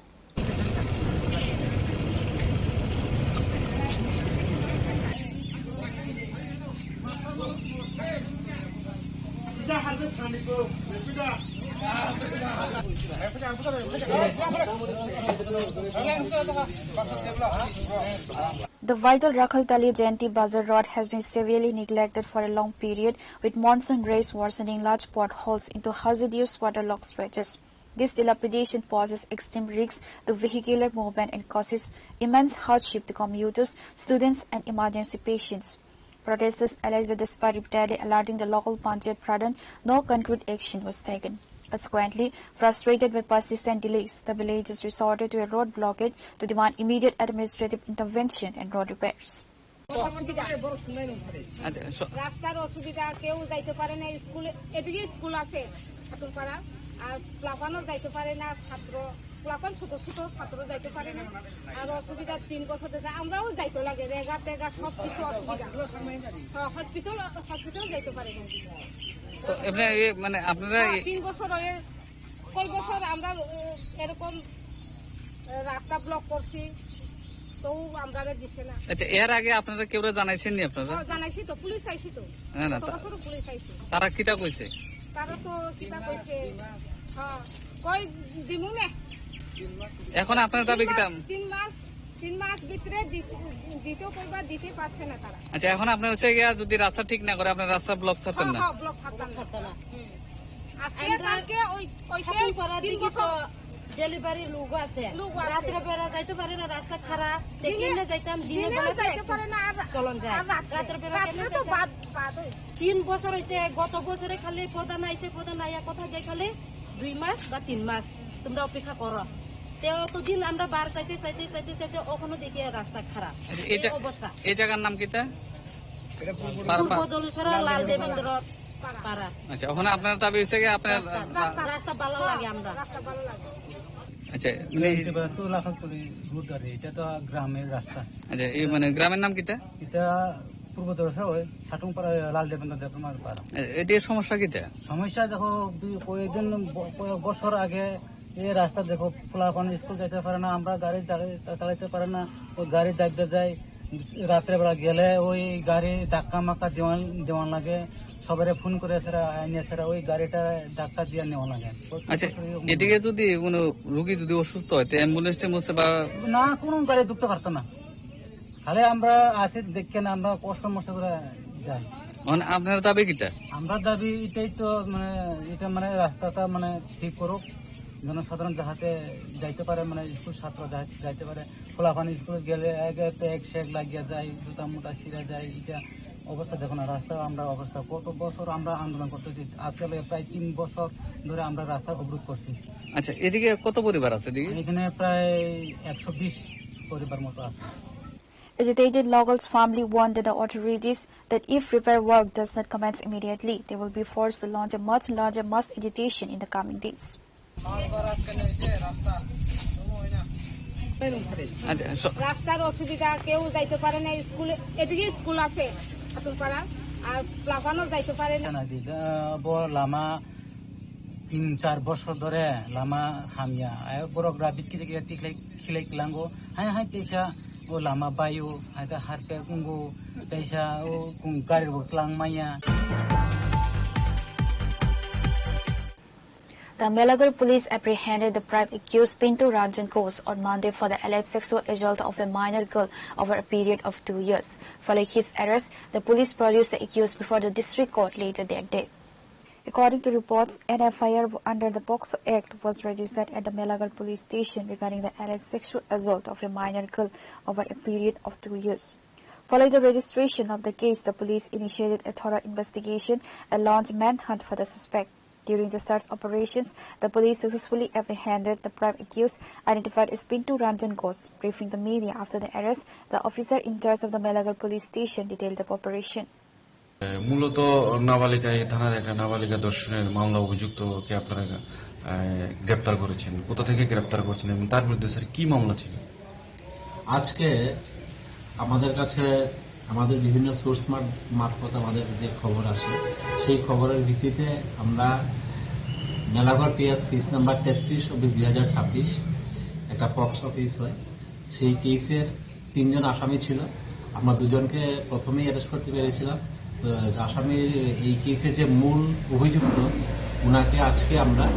The vital Rakhaltali Jayanti Bazar Road has been severely neglected for a long period, with monsoon rains worsening large potholes into hazardous waterlogged stretches. This dilapidation poses extreme risks to vehicular movement and causes immense hardship to commuters, students, and emergency patients. Protesters allege that despite repeatedly alerting the local Panchayat Pradhan, no concrete action was taken. Consequently, frustrated by persistent delays, the villagers resorted to a road blockade to demand immediate administrative intervention and road repairs. অসুবিধা। আচ্ছা, স- রাস্তার অসুবিধা, কেউ যাইতে পারে না স্কুলে। এদিকে স্কুল আছে ঠাকুরপাড়া, আর প্লাফানও যাইতে পারে না ছাত্র, প্লাফান ছোট ছোট ছাত্র যাইতে পারে না। আর অসুবিধা তিন বছর থেকে আমরাও যাইতে লাগে, রেগা টেগা সব কিছু অসুবিধা। হ্যাঁ, হসপিটাল, হসপিটাল যাইতে পারে না। তো এমনি এই মানে আপনারা হ্যাঁ, এই তিন বছর হয়ে কয় বছর আমরা, এ, এরকম, এ, রাস্তা ব্লক করছি, তো আমরারে দিছে না। আচ্ছা, এর আগে আপনারা কেউরে জানাইছেন নি আপনারা? হ্যাঁ, জানাইছি তো, পুলিশ আইছি তো। হ্যাঁ, না, গত তা- বছরও পুলিশ আইছে। তারা কিতা কইছে? তারা তো কিতা কইছে? হ্যাঁ, কই দিমু নে। এখন আপনার দাবি তিন কিতা? মাস, তিন মাস, তিন মাস ভিতরে দি-, দিতে কইবা, দিতে পারছে না তারা। আচ্ছা, এখন আপনার হচ্ছে গিয়া যদি রাস্তা ঠিক না করে, আপনার রাস্তা ব্লক ছাড়তেন হ্যাঁ, না? হ্যাঁ, ব্লক ছাড়তাম না। ছাড়তাম না। হুম। আজকে আমরা কালকে ওই, ওই যে ঠাকুরপাড়ার তিন দিকে তো বছর ডেলিভারি লোক আছে। লোক আছে। রাত্রে বেলা যাইতে পারে না, রাস্তা খারাপ। দিনে, কেমনে যাইতাম? দিনে দিনে বেলা যাইতে পারে না, আর চলন যায়। আর রাত্রে, রাত্রে বেলা রাত্রে কেমনে তো যাইতাম? বাদ, বাদ হয়। তিন বছর হইছে, গত বছরে খালি প্রধান আইছে, প্রধান আইয়া কথা দেখালে দুই মাস বা তিন মাস তোমরা অপেক্ষা করো। তে অতদিন আমরা বার চাইতে, চাইতে, চাইতে, চাইতে অখনো দেখি রাস্তা খারাপ। আচ্ছা, এই এই জা-, অবস্থা। এই জায়গার নাম কিতা? এটা পূর্ব পা-, পা-, পূর্ব দলছড়া লাল দেবেন্দ্র পাড়া। আচ্ছা, ওখানে আপনার দাবি হচ্ছে কি আপনার রাস্তা, রা-, রাস্তা ভালো লাগে আমরা। রাস্তা ভালো লাগে। আচ্ছা, এটা মানে এটা তো লাখালতলি রোড আর এটা তো গ্রামের রাস্তা। আচ্ছা, এই মানে গ্রামের নাম কিতা? এটা পূর্ব দলছড়া ওই সাটুংপাড়া লাল দেবেন্দ্র দেবনার পাড়া। এ-, এটা সমস্যা কিতা? সমস্যা দেখো, দুই কয়েকদিন ব-, কয়েক বছর আগে এই রাস্তা দেখো, পোলাপান স্কুল যাইতে পারে না, আমরা গাড়ি চালাই-, চালাইতে পারে না, ওই গাড়ি দাগতে যায়, রাত্রেবেলা গেলে ওই গাড়ি ধাক্কা মাক্কা দেওয়ান, দেওয়ান লাগে, সবারে ফোন করে এছাড়া আইনে এছাড়া ওই গাড়িটা ধাক্কা দিয়ে নেওয়া লাগে। প্রত্যেক আচ্ছা, বছরই এরকম এদিকে হয়। যদি কোনো রুগী যদি অসুস্থ হয়, তো অ্যাম্বুলেন্স ট্যাম্বুলেন্স বা না, কোনো গাড়ি ঢুকতে পারতো না। খালি আমরা আছি দেখেন, আমরা কষ্ট মষ্ট করে যাই। মানে আপনার দাবি কিতা? আমরা দাবি এটাই তো, মানে, এটা মানে রাস্তাটা মানে ঠিক করুক, জনসাধারণ যাহাতে যাইতে পারে, মানে স্কুল ছাত্র যা-, যাইতে পারে। পোলাপান স্কুলে গেলে একে ব্যাগ স্যাগ লাগিয়া যায়, জুতা মুতা ছিঁড়া যায়। এটা অবস্থা দেখো না, রাস্তা আমরা অবস্থা কত বছর আমরা আন্দোলন করতেছি, আজকে প্রায় তিন বছর ধরে আমরা রাস্তা অবরোধ করছি। আচ্ছা, এদিকে কত পরিবার আছে এদিকে? এখানে প্রায় একশো বিশ পরিবার মতো আছে। Agitated locals firmly warned the authorities that if repair work does not commence immediately, they will be forced to launch a much larger mass agitation in the coming days. আচ্ছা, স- রাস্তার অসুবিধা, কেউ যাইতে পারে না স্কুলে। এদিকে স্কুল আছে আতুলপাড়া, আর প্লাফানও যাইতে পারে না। Bo lama tin char bosor dhore lama hamya. Ai borok rabit kiri kiri tiklai khilai kilango. Hai hai teisa o lama bayo, hai ta harpe kungo, teisa o kung gari bo tlang maya. The Melagar police apprehended the prime accused Pintu Ranjan Ghosh on Monday for the alleged sexual assault of a minor girl over a period of two years. Following his arrest, the police produced the accused before the district court later that day. According to reports, an F I R under the POCSO Act was registered at the Melagar police station regarding the alleged sexual assault of a minor girl over a period of two years. Following the registration of the case, the police initiated a thorough investigation and launched manhunt for the suspect. During the search operations, the police successfully apprehended the prime accused, identified as Pintu Ranjan Ghosh. Briefing the media after the arrest, the officer in charge of the Melagar police station detailed the operation. এ, মূলত নাবালিকা, এই থানার একটা নাবালিকা ধর্ষণের মামলা, অভিযুক্তকে আপনারা, এ, গ্রেপ্তার করেছেন। কোথা থেকে গ্রেপ্তার করেছেন এবং তার বিরুদ্ধে, স্যার, কি মামলা ছিল? আজকে আমাদের কাছে আমাদের বিভিন্ন সোর্স মার-, মারফত আমাদের যে খবর আসে, সেই খবরের ভিত্তিতে আমরা মেলাঘর পিএস কেস নাম্বার তেত্রিশ অব্লিক দুই হাজার ছাব্বিশ, একটা পক্সো কেস হয়। সেই কেসের তিনজন আসামি ছিল। আমরা দুজনকে প্রথমেই অ্যারেস্ট করতে পেরেছিলাম। তো আসামির এই কেসের যে মূল অভিযুক্ত, ওনাকে আজকে আমরা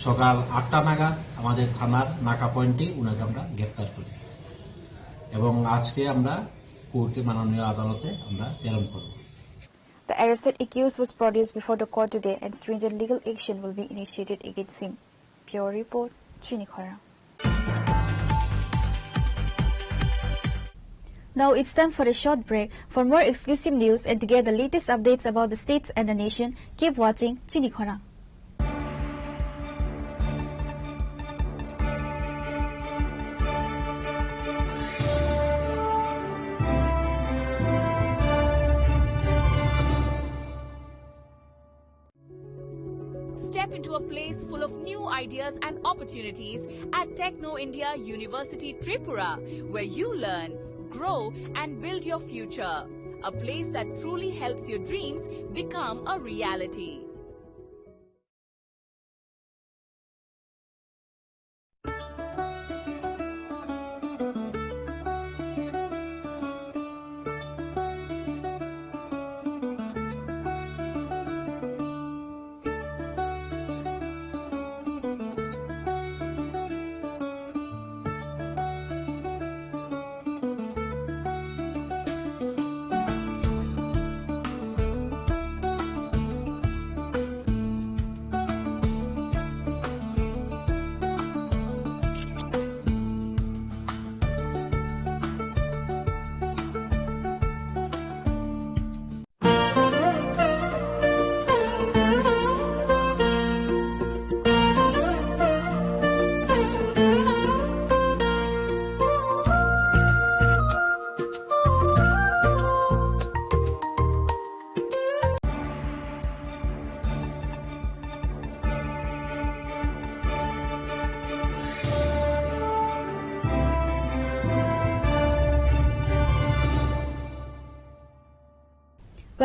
সকাল আটটা নাগাদ আমাদের থানার নাকা পয়েন্টে ওনাকে আমরা গ্রেপ্তার করি এবং আজকে আমরা কোর্টে, মাননীয় আদালতে আমরা প্রেরণ করব। The arrested accused was produced before the court today and stringent legal action will be initiated against him. Bureau report, Chini Khorang. Now it's time for a short break. For more exclusive news and to get the latest updates about the states and the nation, keep watching Chini Khorang. Step into a place full of new ideas and opportunities at Techno India University Tripura, where you learn, grow, and build your future. A place that truly helps your dreams become a reality.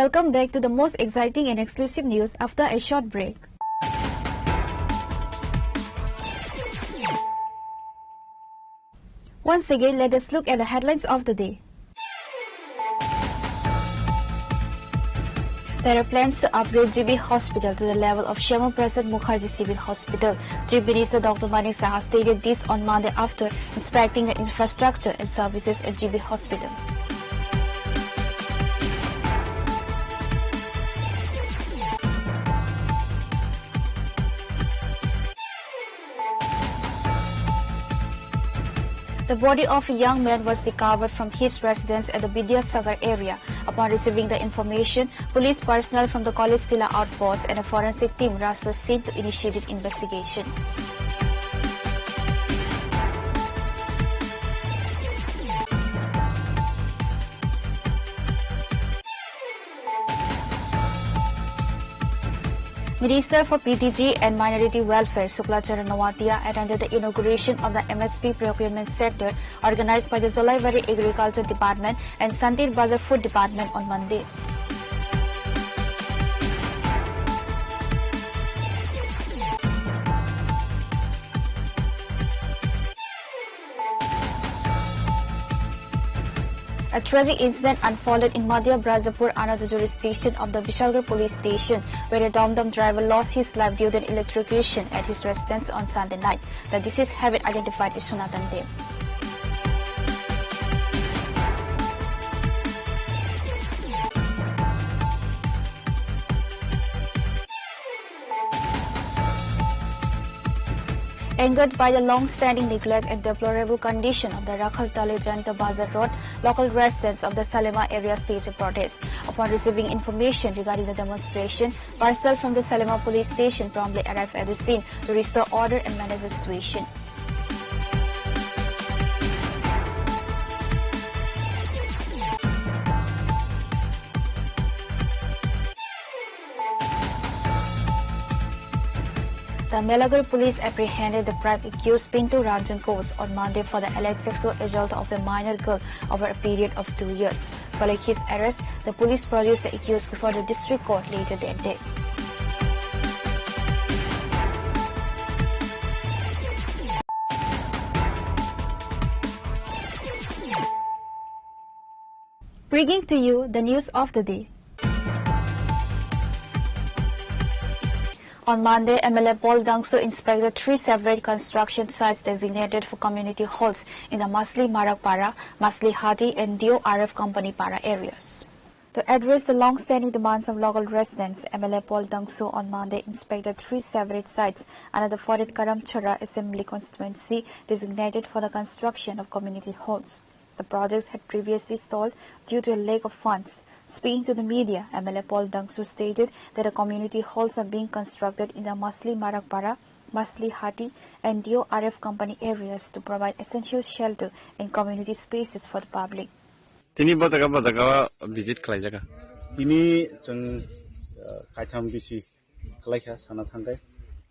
Welcome back to the most exciting and exclusive news after a short break. Once again, let us look at the headlines of the day. There are plans to upgrade G B Hospital to the level of Shyama Prasad Mukherjee Civil Hospital. Chief Minister Doctor Manik Saha stated this on Monday after inspecting the infrastructure and services at G B Hospital. The body of a young man was recovered from his residence at the Vidyasagar area. Upon receiving the information, police personnel from the College Tilla outpost and a forensic team rushed the scene to initiate investigation. Minister for P T G and Minority Welfare Shukla Charan Noatia attended the inauguration of the M S P Procurement Center organized by the Jolaibari Agriculture Department and Santir Bazar Food Department on Monday. A tragic incident unfolded in Madhya Prajarpur under the jurisdiction of the Bishalgarh police station, where a dum-dum driver lost his life due to an electrocution at his residence on Sunday night. The deceased have been identified as Sanatan Dem. Angered by the long-standing neglect and deplorable condition of the Rakhaltali Jayanta Bazar Road, local residents of the Salema area staged a protest. Upon receiving information regarding the demonstration, personnel from the Salema police station promptly arrived at the scene to restore order and manage the situation. The Melagar police apprehended the prime accused Pintu Ranjan Ghosh on Monday for the alleged sexual assault of a minor girl over a period of two years. Following his arrest, the police produced the accused before the district court later that day. Bringing to you the news of the day. On Monday, M L A Paul Dangsu inspected three separate construction sites designated for community halls in the Masli Marak Para, Masli Hati, and D O R F Company Para areas. To address the long-standing demands of local residents, M L A Paul Dangsu on Monday inspected three separate sites under the Fourth Karamchara Assembly Constituency designated for the construction of community halls. The projects had previously stalled due to a lack of funds. Speaking to the media, M L A Paul Dangsu stated that the community halls are being constructed in the Masli Marakpara, Masli Hati, and D O R F company areas to provide essential shelter and community spaces for the public. Tini bo jaga, bo jaga visit khlaijaka. Tini chwng, uh, kaitham bisi khlaikha sana thangkhe.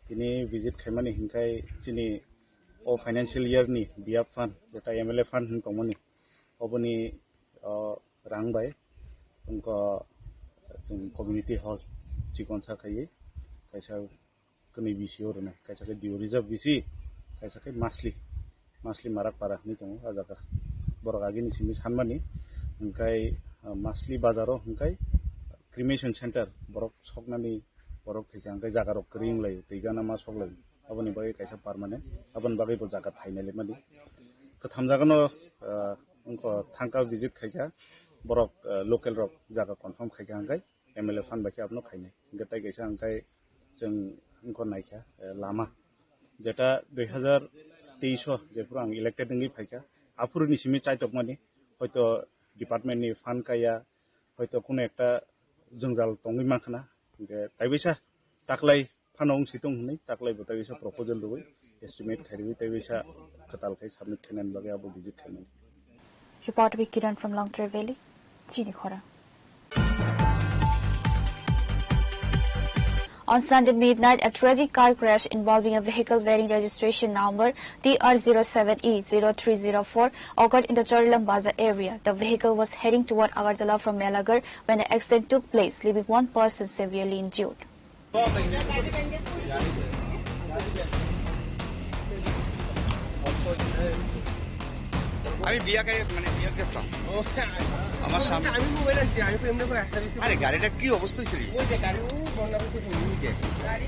Tini visit khaimani hinkhai chini o financial year ni B F fund, jeta M L A fund hin tongmani, oboni, o, rang bai wngkha chwng community hall chikonsa khaiwi kaisa kwnwi B C O rwnai, kaisa khe Dio Reserve B C, kaisa khe Masli, Masli Marak Para hinwi tongo o jaga. Borok agini simi sanmani, hwnkhe, o, Masli bazaro hwnkhe cremation center borok soknani borok thwikha hwnkhe jaga rok kwrwi wnglaio, twi gana ma soklaio. Aboni bagwi kaisa permanent, aboni bagwi bo jaga thainai lemani. Kwtham jagano, ah, wngkha thangka visit khaikha, borok, ah, local rok jaga confirm khaikha hwnkhe M L A fund bai khe abono khainai. Hwnkhe tai kaisa hwnkhe chwng wngkha naikha, eh, lama. Jeta dui hazar teis o jephuru ang elected wngwi phaikha, aphuruni simi chaitokmani, hoito department ni fund kaya, hoito kuno ekta jwngjal tongwi mankhana, hwnkhe taibaisa taklai phano wngsi tong hwnwi taklai bo taibaisa proposal rwui estimate khairwi taibaisa kwtal khai submit khainani bagwi abo visit khainani. Report by Kiran from Longtrai Valley, Chini Khorang. On Sunday midnight, a tragic car crash involving a vehicle bearing registration number T R zero seven E zero three zero four occurred in the Chorilam Bazar area. The vehicle was heading toward Agartala from Melagar when the accident took place, leaving one person severely injured. আমি বিয়া খাই, মানে, বিয়ার গেছিলাম। ও, আমার সামনে। আমি মোবাইল আনছি, আমি তো এমনি করে একটা বেশি আরে, গাড়িটা কি অবস্থা ছিল? ওই যে গাড়ি, ও বন্যা করছে, ওই যে। গাড়ি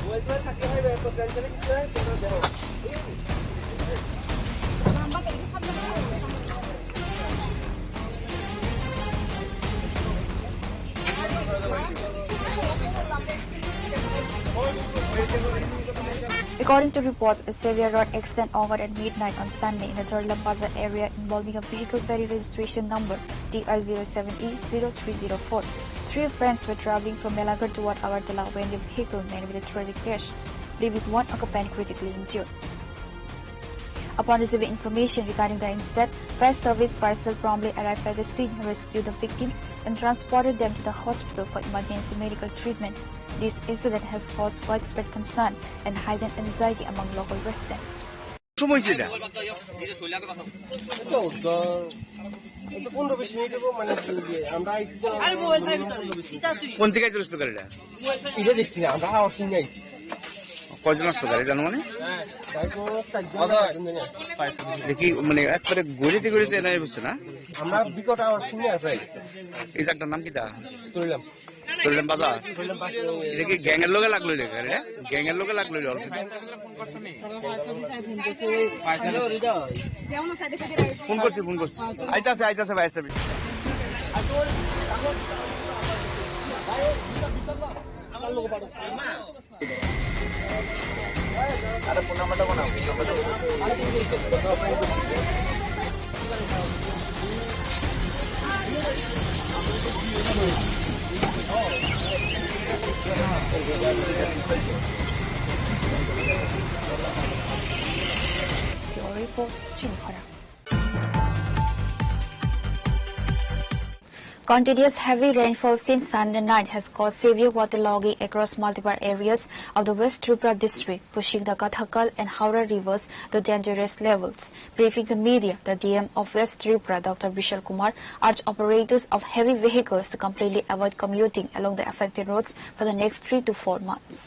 মোবাইল তো থাকলে হয়, তো ক্যান্সেল কিছু হয়, তো দেখো। According to reports, a severe road accident occurred at midnight on Sunday in the Chorlam Bazar area involving a vehicle, Ferry registration number T R zero seven E zero three zero four. Three friends were traveling from Melaghar toward Agartala when the vehicle met with a tragic crash, leaving one occupant critically injured. Upon receiving information regarding the incident, fire service personnel promptly arrived at the scene, rescued the victims, and transported them to the hospital for emergency medical treatment. This incident has caused widespread concern and heightened anxiety among local residents. সময় হয়েছে এটা? এই তো, ধর, এই তো পনেরো বিশ মিনিট হবো, মানে, যে আমরা আইছি তো, পনেরো বিশ মিনিট। কোন দিকে চলেছিল গাড়িটা? এটা দেখছি না, আমরা আওয়ার শুনে আইছি। কয়জন আসতো গাড়ি জানো মানে? হ্যাঁ, তাই তো চারজন না পাঁচজন জানি। দেখি মানে একবারে গড়িতে গড়িতে নাই বুঝছে না? আমরা বিকট আওয়ার শুনে আসি। এই জায়গাটার নাম কিতা? চললাম। চললাম বাজার। চললাম বাজার। এটা কি গ্যাংয়ের লগে লাগলো রে গাড়িটা? গ্যাংয়ের লগে লাগলো রে already? ফোন করছি, ফোন করছি। আইতাছে, আইতাছে ভাই, আইতাছে। Bureau Report, Chunkhora. Continuous heavy rainfall since Sunday night has caused severe waterlogging across multiple areas of the West Tripura district, pushing the Kathakal and Howrah rivers to dangerous levels. Briefing the media, the D M of West Tripura, Doctor Bishal Kumar, urged operators of heavy vehicles to completely avoid commuting along the affected roads for the next three to four months.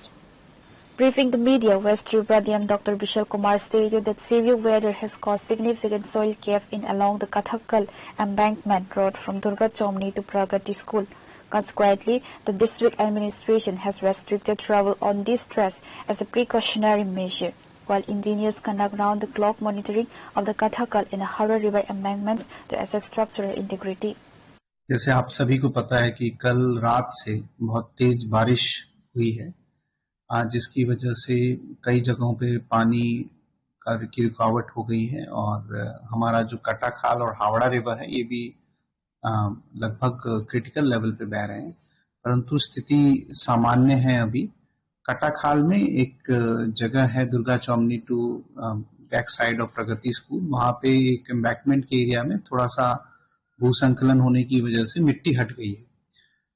Briefing the media, West Tripura D M Doctor Bishal Kumar stated that severe weather has caused significant soil cave in along the Kathakal embankment road from Durga Chomni to Pragati School. Consequently, the district administration has restricted travel on this stretch as a precautionary measure, while engineers conduct round-the-clock monitoring of the Kathakal and Howrah River embankments to assess structural integrity. जैसे आप सभी को पता है कि कल रात से बहुत तेज बारिश हुई है, आ, जिसकी वजह से कई जगहों पे पानी का, की रुकावट हो गई है और हमारा जो कटाखाल और हावड़ा रिवर है, ये भी, आ, लगभग क्रिटिकल लेवल पे बह रहे हैं, परंतु स्थिति सामान्य है अभी। कटाखाल में एक जगह है दुर्गा चौमनी टू, अ, बैक साइड ऑफ प्रगति स्कूल, वहाँ पे एक एम्बैंकमेंट के एरिया में थोड़ा सा भूसंकलन होने की वजह से मिट्टी हट गई है,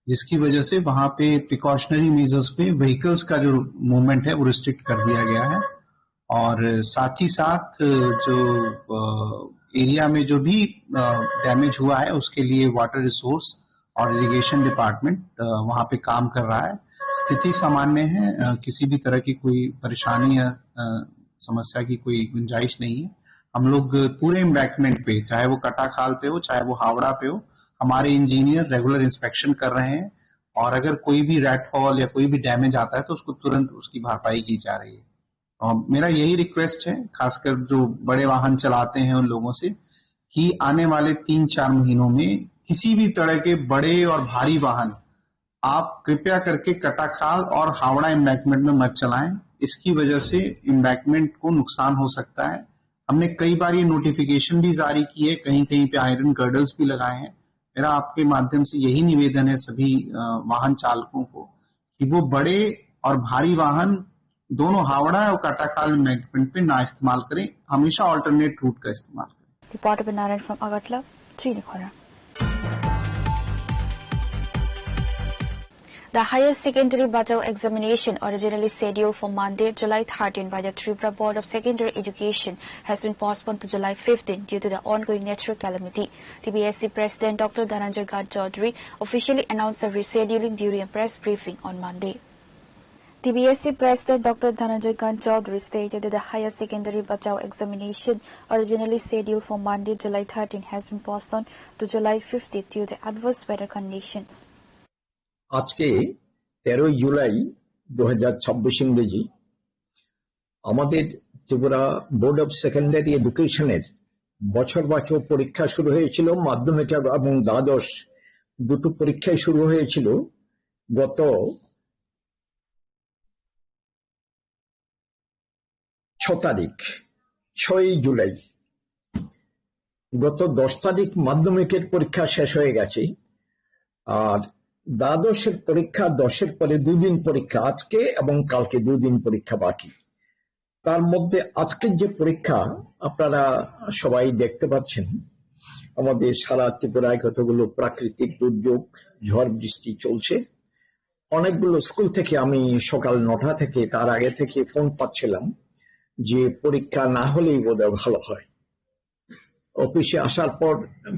जिसकी वजह से वहाँ पे प्रिकॉशनरी मेजर्स पे व्हीकल्स का जो मूवमेंट है वो रिस्ट्रिक्ट कर दिया गया है। और साथ ही साथ जो, अ, एरिया में जो भी, अ, डैमेज हुआ है उसके लिए वाटर रिसोर्स और इरिगेशन डिपार्टमेंट, अ, वहाँ पे काम कर रहा है। स्थिति सामान्य है, अ, किसी भी तरह की कोई परेशानी या, अ, समस्या की कोई गुंजाइश नहीं है। हम लोग पूरे एम्बैंकमेंट पे, चाहे वो कटाखाल पे हो, चाहे वो हावड़ा पे हो, हमारे इंजीनियर रेगुलर इंस्पेक्शन कर रहे हैं और अगर कोई भी रैट हॉल या कोई भी डैमेज आता है तो उसको तुरंत उसकी भरपाई की जा रही है। अ, मेरा यही रिक्वेस्ट है, खासकर जो बड़े वाहन चलाते हैं उन लोगों से, कि आने वाले तीन चार महीनों में किसी भी तरह के बड़े और भारी वाहन आप कृपया करके कटाखाल और हावड़ा एम्बैंकमेंट में मत चलाएं। इसकी वजह से एम्बैंकमेंट को नुकसान हो सकता है। हमने कई बार ये नोटिफिकेशन भी जारी की है, कहीं-कहीं पे आयरन गर्डर्स भी लगाए हैं। मेरा आपके माध्यम से यही निवेदन है सभी, अ, वाहन चालकों को कि वो बड़े और भारी वाहन दोनों हावड़ा और कटाखाल एम्बैंकमेंट पे ना इस्तेमाल करें, हमेशा अल्टरनेट रूट का इस्तेमाल करें। Report by Narayan from Agartala, Chinikhora. The higher secondary Bachao examination, originally scheduled for Monday, July thirteen, by the Tripura Board of Secondary Education, has been postponed to July fifteen due to the ongoing natural calamity. T B S C President Doctor Dhananjay Garg Chaudhary officially announced the rescheduling during a press briefing on Monday. T B S C President Doctor Dhananjay Kant Chaudhary stated that the higher secondary Bachao examination, originally scheduled for Monday, July thirteen, has been postponed to July fifteen due to adverse weather conditions. আজকে তেরোই জুলাই দু হাজার ছাব্বিশ ইংরেজি, আমাদের Tripura board of secondary এডুকেশনের বছর বাছাও পরীক্ষা শুরু হয়েছিল। মাধ্যমিক এবং দ্বাদশ দুটো পরীক্ষাই শুরু হয়েছিল গত ছ তারিখ, ছয়ই জুলাই। গত দশ তারিখ মাধ্যমিকের পরীক্ষা শেষ হয়ে গেছে। আর দ্বাদশের পরীক্ষা, দশের পরে দুদিন পরীক্ষা, আজকে এবং কালকে দুদিন পরীক্ষা বাকি। তার মধ্যে আজকের যে পরীক্ষা আপনারা সবাই দেখতে পাচ্ছেন, আমাদের সারা ত্রিপুরায় কতগুলো প্রাকৃতিক দুর্যোগ, ঝড় বৃষ্টি চলছে। অনেকগুলো স্কুল থেকে আমি সকাল নটা থেকে, তার আগে থেকে ফোন পাচ্ছিলাম যে পরীক্ষা না হলেই বোধহয় ভালো হয়। অফিসে আসার পর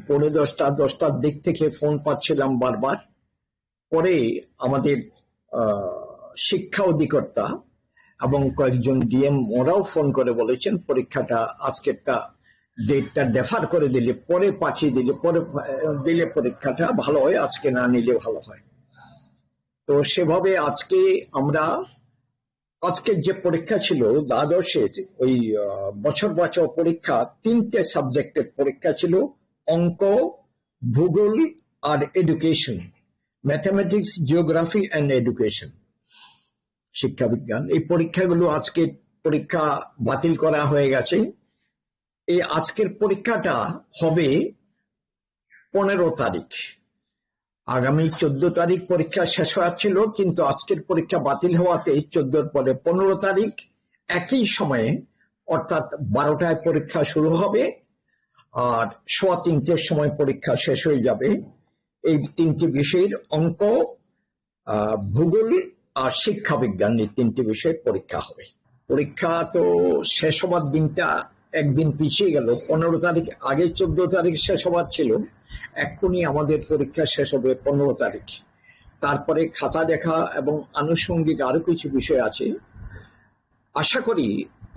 পৌনে দশটা, দশটার দিক থেকে ফোন পাচ্ছিলাম বারবার। পরে আমাদের, আহ, শিক্ষা অধিকর্তা এবং কয়েকজন ডিএম ওরাও ফোন করে বলেছেন পরীক্ষাটা আজকেরটা, ডেটটা ডেফার করে দিলে, পরে পাঠিয়ে দিলে, পরে, আহ, দিলে পরীক্ষাটা ভালো হয়, আজকে না নিলে ভালো হয়। তো সেভাবে আজকে আমরা, আজকের যে পরীক্ষা ছিল দ্বাদশের, ওই, আহ, বছর বাঁচাও পরীক্ষা, তিনটে সাবজেক্টের পরীক্ষা ছিল, অঙ্ক, ভূগোল আর education, mathematics, geography and education, শিক্ষাবিজ্ঞান। এই পরীক্ষাগুলো আজকে পরীক্ষা বাতিল করা হয়ে গেছে। এই আজকের পরীক্ষাটা হবে পনেরো তারিখ। আগামী চোদ্দ তারিখ পরীক্ষা শেষ হওয়ার ছিল, কিন্তু আজকের পরীক্ষা বাতিল হওয়াতে চোদ্দর পরে পনেরো তারিখ একই সময়ে, অর্থাৎ বারোটায় পরীক্ষা শুরু হবে আর সোয়া তিনটের সময় পরীক্ষা শেষ হয়ে যাবে। এই তিনটি বিষয়ের অঙ্ক, আহ, ভূগোল আর শিক্ষাবিজ্ঞান, এই তিনটি বিষয়ে পরীক্ষা হবে। পরীক্ষা তো শেষ হবার দিনটা একদিন পিছিয়ে গেল, পনেরো তারিখ, আগে চোদ্দ তারিখ শেষ হবার ছিল, এক্ষুনি আমাদের পরীক্ষা শেষ হবে পনেরো তারিখ। তারপরে খাতা দেখা এবং আনুষঙ্গিক আরো কিছু বিষয় আছে। আশা করি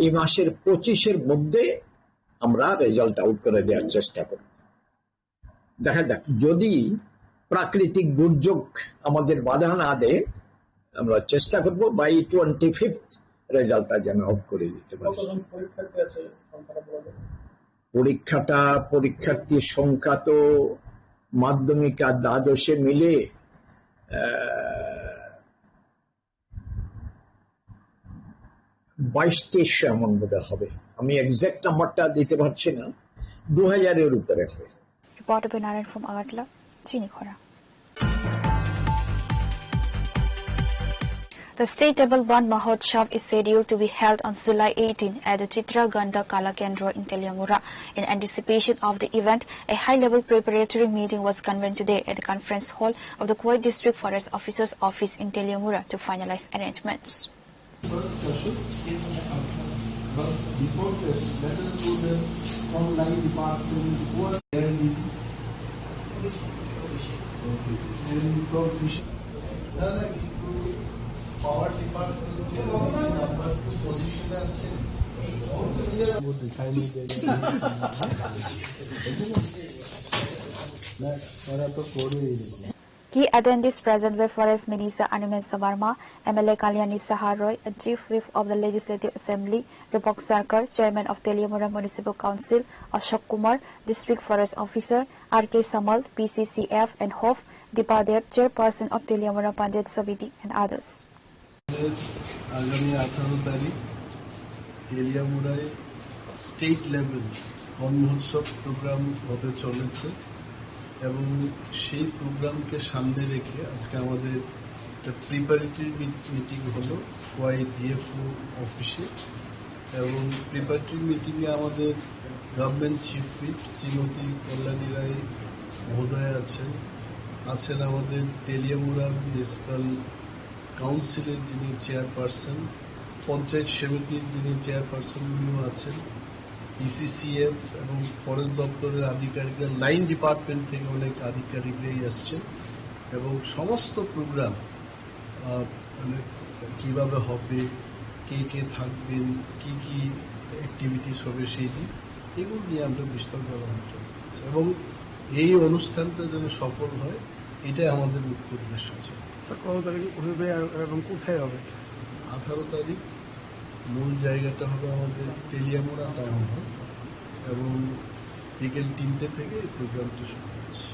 এই মাসের পঁচিশের মধ্যে আমরা রেজাল্ট আউট করে দেওয়ার চেষ্টা করব। দেখা যাক, যদি প্রাকৃতিক দুর্যোগ আমাদের বাধা না দেয়, আমরা চেষ্টা করব বাই টোয়েন্টি ফিফথ রেজাল্টটা যেন আউট করে দিতে পারি। কতজন পরীক্ষার্থী আছে সংখ্যাটা বলা যায়? পরীক্ষাটা, পরীক্ষার্থীর সংখ্যা তো মাধ্যমিক আর দ্বাদশে মিলে, আহ, বাইশ তেইশশো এমন বোধহয় হবে। আমি এক্সাক্ট নাম্বারটা দিতে পারছি না, দু হাজারের উপরে হবে। Reporter Benoy Naran from Agartala, Chinikhora. The State Table Ban Mahotsav is scheduled to be held on July eighteen at the Chitra Gandha Kala Kendra in Teliamura. In anticipation of the event, a high-level preparatory meeting was convened today at the conference hall of the Khowai District Forest Officer's office in Teliamura to finalize arrangements. First question, but before that, let us know the online department, who are there in, okay, and from Mission, no, no, into power department, number two position আছে। না, ওরা তো করেই। Key attendees present were Forest Minister Animesh Saiya Verma, M L A Kalyani Saha Roy, and Chief Whip of the Legislative Assembly, Rupak Sarkar, Chairman of Teliamura Municipal Council, Ashok Kumar, District Forest Officer, R K Samal, P C C F and Hof, Deepa Deb, Chairperson of Teliamura Panchayat Samiti, and others. আগামী আঠারো তারিখ তেলিয়ামুড়ায় state level বন মহোৎসব প্রোগ্রাম হতে চলেছে এবং সেই প্রোগ্রামকে সামনে রেখে আজকে আমাদের একটা প্রিপারেটরি মিটিং হলো খোয়াই ডিএফও অফিসে এবং প্রিপারেটরি মিটিংয়ে আমাদের গভর্নমেন্ট চিফ হুইপ শ্রীমতী কল্যাণী রায় মহোদয়া আছেন, আছেন আমাদের তেলিয়ামুড়া মিউনিসিপ্যাল কাউন্সিলের যিনি চেয়ারপারসন, পঞ্চায়েত সমিতির যিনি চেয়ারপারসন উনিও আছেন, ইসিসিএফ এবং ফরেস্ট দপ্তরের আধিকারিকরা, লাইন ডিপার্টমেন্ট থেকে অনেক আধিকারিকরাই আসছেন এবং সমস্ত প্রোগ্রাম, আহ, মানে কিভাবে হবে, কে কে থাকবেন, কি কি অ্যাক্টিভিটিস হবে সেই দিন, এগুলো নিয়ে আমরা বিস্তরভাবে আলোচনা করেছি। এবং এই অনুষ্ঠানটা যেন সফল হয়, এটাই আমাদের মুখ্য উদ্দেশ্য ছিল। স্যার, কত তারিখ হবে আর এবং কোথায় হবে? আঠারো তারিখ। মূল জায়গাটা হবে আমাদের তেলিয়ামুড়া টাউন হল এবং বিকেল তিনটে থেকে এই প্রোগ্রামটা শুরু হচ্ছে।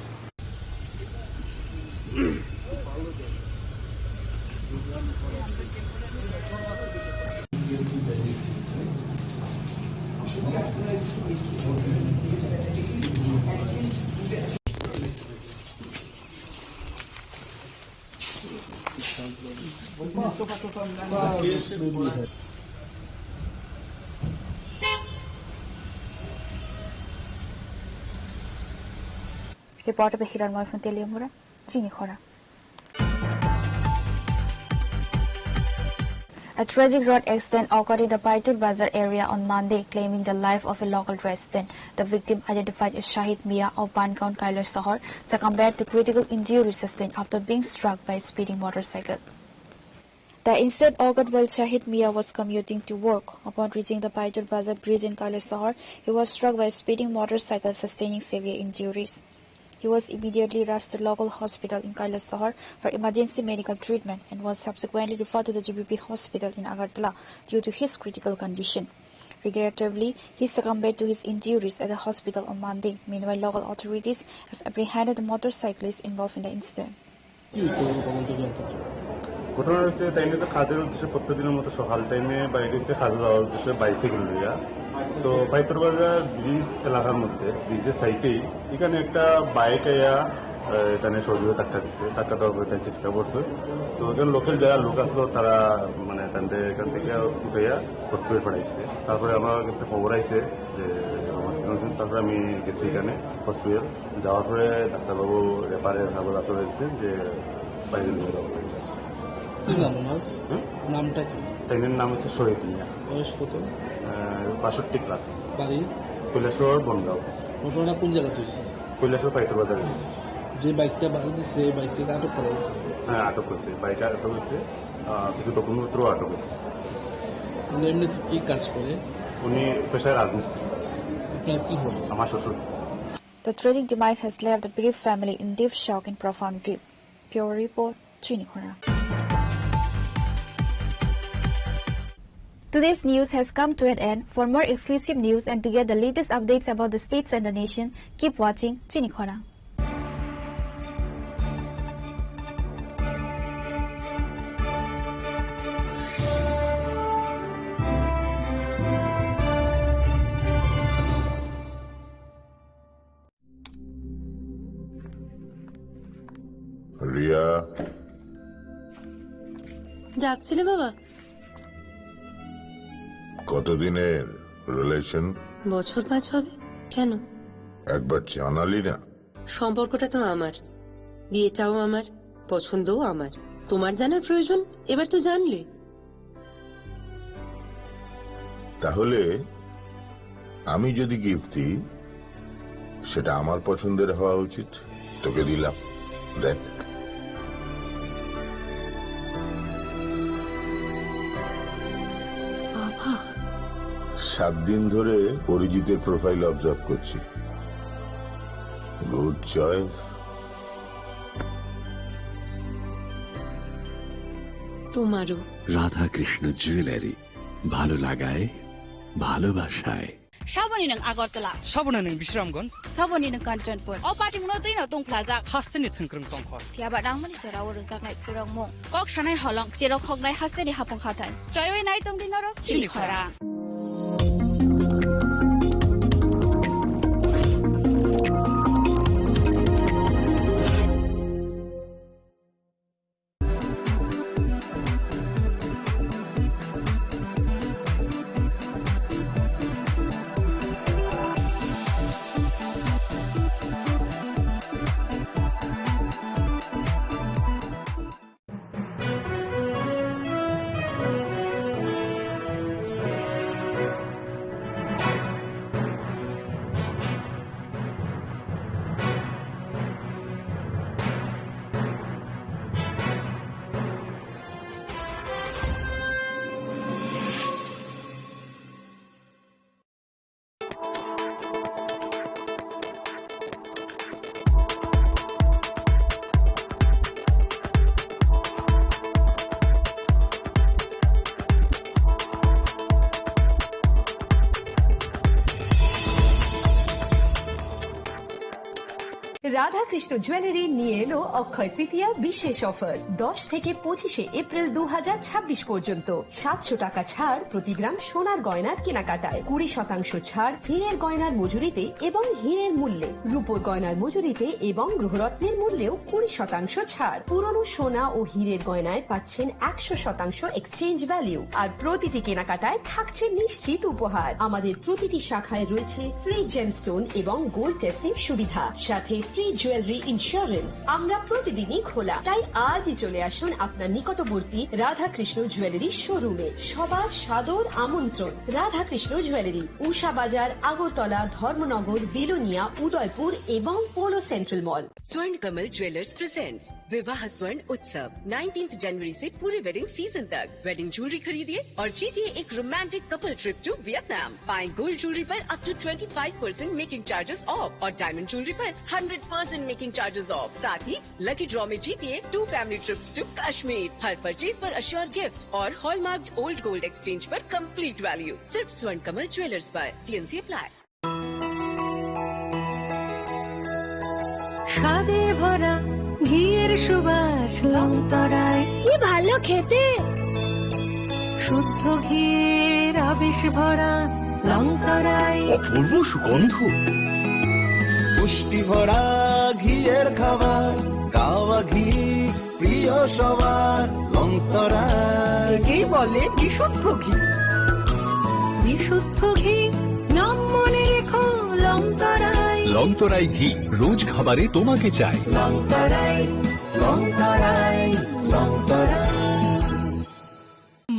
Reporter Behiran Moifun Teliamura, Chini Khora. A tragic road accident occurred in the Paitur Bazar area on Monday, claiming the life of a local resident. The victim, identified as Shahid Mia of Bangaon, Kailasahar, succumbed to critical injuries sustained after being struck by a speeding motorcycle. The incident occurred while Shahid Mia was commuting to work. Upon reaching the Paitur Bazar bridge in Kailasahar, he was struck by a speeding motorcycle, sustaining severe injuries. He was immediately rushed to local hospital in Kailasahar for emergency medical treatment and was subsequently referred to the G B P hospital in Agartala due to his critical condition. Regrettably, he succumbed to his injuries at the hospital on Monday. Meanwhile, local authorities have apprehended the motorcyclist involved in the incident. কি হয়েছে ওর কখন থেকে হচ্ছে? ঘটনা হয়েছে, তাই নিয়ে তো কাজের উদ্দেশ্যে প্রত্যেকদিনের মতো সকাল টাইমে বাইরে হচ্ছে, কাজে যাওয়ার উদ্দেশ্যে বাইসাইকেল লইয়া। তো পাইতর বাজার ব্রিজ এলাকার মধ্যে, ব্রিজের সাইডেই এখানে একটা বাইক আইয়া, আহ, এখানে সজোরে ধাক্কা দিছে। ধাক্কা দেওয়ার পরে তাই ছিটকা পড়ছে। তো এখানে লোকাল যারা লোক আসলো, তারা মানে এখান থেকে, এখান থেকে উঠাইয়া হসপিটাল পাঠাইছে। তারপরে আমার কাছে খবর আইছে যে, তারপরে আমি গেছি এখানে হসপিটাল। যাওয়ার পরে ডাক্তারবাবু রেফারের হাওলাত রয়েছে যে বাইরে নিয়ে যাওয়া হয়েছে। কি নাম ওনার? হুম? নামটা কি? ট্রেনের নাম হচ্ছে শহীদ মিয়া। বয়স কত? আহ, বাষট্টি প্লাস। বাড়ি? কৈলাসহর বনগাঁও। ঘটনাটা কোন জায়গাতে হয়েছে? কৈলাসহর পাইতর বাজারে হয়েছে। যে বাইকটা বাড়ি দিচ্ছে, এই বাইকটাকে আটক করা হয়েছে? হ্যাঁ, আটক হয়েছে। বাইক আটক হয়েছে। আহ, কিছু ডকুমেন্টপত্রও আটক হয়েছে। উনি এমনিতে কি কাজ করে? উনি পেশায় রাজমিস্ত্রি। আপনার কি হয়? আমার শ্বশুর। The tragic demise has left the bereaved family in deep shock and profound grief. Pure report, Chini Khora. Today's news has come to an end. For more exclusive news and to get the latest updates about the states and the nation, keep watching Chini Khora. Riya. ডাকছিলে বাবা? কতদিনের রিলেশন? বছর পাঁচ হবে। কেন? একবার জানালি না। সম্পর্কটা তো আমার, বিয়েটাও আমার, পছন্দও আমার। তোমার জানার প্রয়োজন? এবার তো জানলে। তাহলে আমি যদি গিফট দিই, সেটা আমার পছন্দের হওয়া উচিত। তোকে দিলাম, দেখ। বাবা। সাত দিন ধরে অরিজিতের প্রোফাইল অবজার্ভ করছি। Good choice. তোমারও। রাধাকৃষ্ণ জুয়েলারি, ভালো লাগায়, ভালোবাসায়। Saboni nwng Agartala. Saboni nwng Bisramganj. Saboni nwng Kanchanpur. O party muno twi no tongphlajak. Hasteni thwngkwrwng tongkhor. Phiya ba nangmani jora o rwjaknai khurokmung. Kok sanai holong, cherok khoknai hasteni hapung hathai. Choiwi nai tongdi norok. Chini Chini khorang. Radhakrishna jewellery নিয়ে এলো অক্ষয় তৃতীয়া বিশেষ অফার। দশ থেকে পঁচিশে এপ্রিল দু হাজার ছাব্বিশ পর্যন্ত সাতশো টাকা ছাড় প্রতি গ্রাম সোনার গয়নার কেনাকাটায়, কুড়ি শতাংশ ছাড় হীরের গয়নার মজুরিতে এবং হীরের মূল্যে, রূপোর গয়নার মজুরিতে এবং গ্রহরত্নের মূল্যেও কুড়ি শতাংশ ছাড়। পুরনো সোনা ও হীরের গয়নায় পাচ্ছেন একশো শতাংশ এক্সচেঞ্জ ভ্যালু, আর প্রতিটি কেনাকাটায় থাকছে নিশ্চিত উপহার। আমাদের প্রতিটি শাখায় রয়েছে ফ্রি জেমস্টোন এবং গোল্ড টেস্টিং সুবিধা, সাথে ফ্রি জুয়েলারি ইন্স্যুরেন্স। আমরা প্রতিদিনই খোলা, তাই আজই চলে আসুন আপনার নিকটবর্তী রাধাকৃষ্ণ জুয়েলারি শোরুমে। সবার সাদর আমন্ত্রণ। রাধাকৃষ্ণ জুয়েলারি, উষা বাজার, আগরতলা, ধর্মনগর, বিলোনিয়া, উদয়পুর এবং পোলো সেন্ট্রাল মল। Swarn Kamal Jewellers presents Vivah Swarn Utsav, nineteenth जनवरी से पूरे वेडिंग सीजन तक। वेडिंग ज्वेलरी खरीदिए और जीतिए एक romantic couple trip to Vietnam. पाएं गोल्ड ज्वेलरी पर up to twenty five percent making charges off और डायमंड ज्वेलरी पर hundred percent making charges off. साथ ही लकी ड्रॉ में जीतिए two family trips to Kashmir. हर परचेज पर अश्योर गिफ्ट और हॉलमार्क्ड ओल्ड गोल्ड एक्सचेंज पर कंप्लीट वैल्यू। सिर्फ स्वर्ण कमल ज्वेलर्स पर। TNC apply. স্বাদে ভরা ঘিয়ের সুবাস লংতরায়। কি ভালো খেতে। শুদ্ধ ঘিয়ের আবেশ ভরা লংতরায়। অপূর্ব সুগন্ধ। পুষ্টি ভরা ঘিয়ের খাবার, গাওয়া ঘি প্রিয় সবার লংতরায়। একেই বলে বিশুদ্ধ ঘি। বিশুদ্ধ ঘি, নাম মনে রেখো লংতরায়। লংতরাই ঘি, রোজ খাবারে তোমাকে চাই। লংতরায়, লংতরায়, লংতরায়।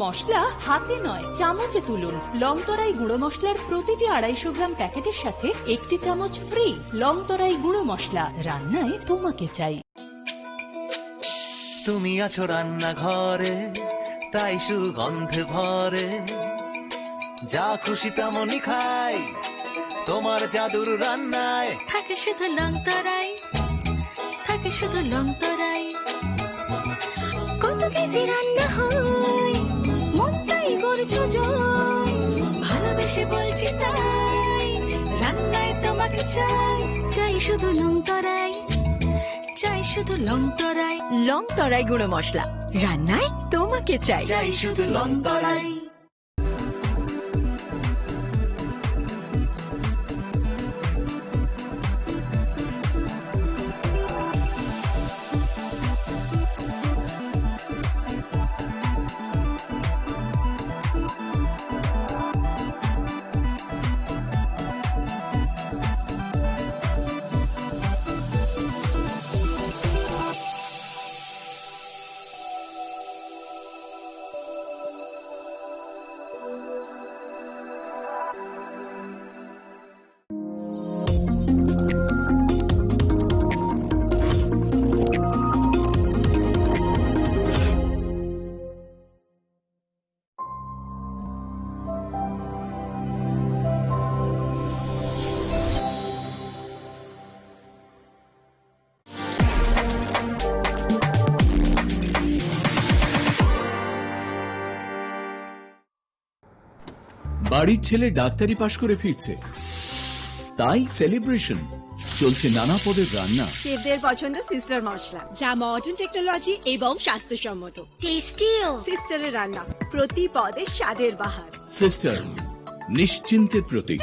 মশলা হাতে নয়, চামচে তুলুন। লংতরাই গুঁড়ো মশলার প্রতিটি আড়াইশো গ্রাম প্যাকেটের সাথে একটি চামচ ফ্রি। লংতরাই গুঁড়ো মশলা, রান্নায় তোমাকে চাই। তুমি আছো রান্নাঘরে, তাই সুগন্ধে ভরে। যা খুশি তেমনই খাই, তোমার জাদুর রান্নায়। থাকে শুধু লংতরাই, থাকে শুধু লংতরাই। কত কেজি রান্না হয়, মনটাই করছো জয়। ভালোবেসে বলছি তাই, রান্নায় তোমাকে চাই, চাই শুধু লংতরাই। চাই শুধু লংতরাই, লংতরাই গুঁড়ো মশলা, রান্নায় তোমাকে চাই। চাই শুধু লংতরাই। বাড়ির ছেলে ডাক্তারি পাশ করে ফিরছে, তাই সেলিব্রেশন। চলছে নানা পদের রান্না। শেফদের পছন্দ সিস্টার মশলা, যা মডার্ন টেকনোলজি এবং স্বাস্থ্যসম্মত। টেস্টিও। সিস্টারের রান্না, প্রতি পদে স্বাদের বাহার। সিস্টার, নিশ্চিন্তের প্রতীক।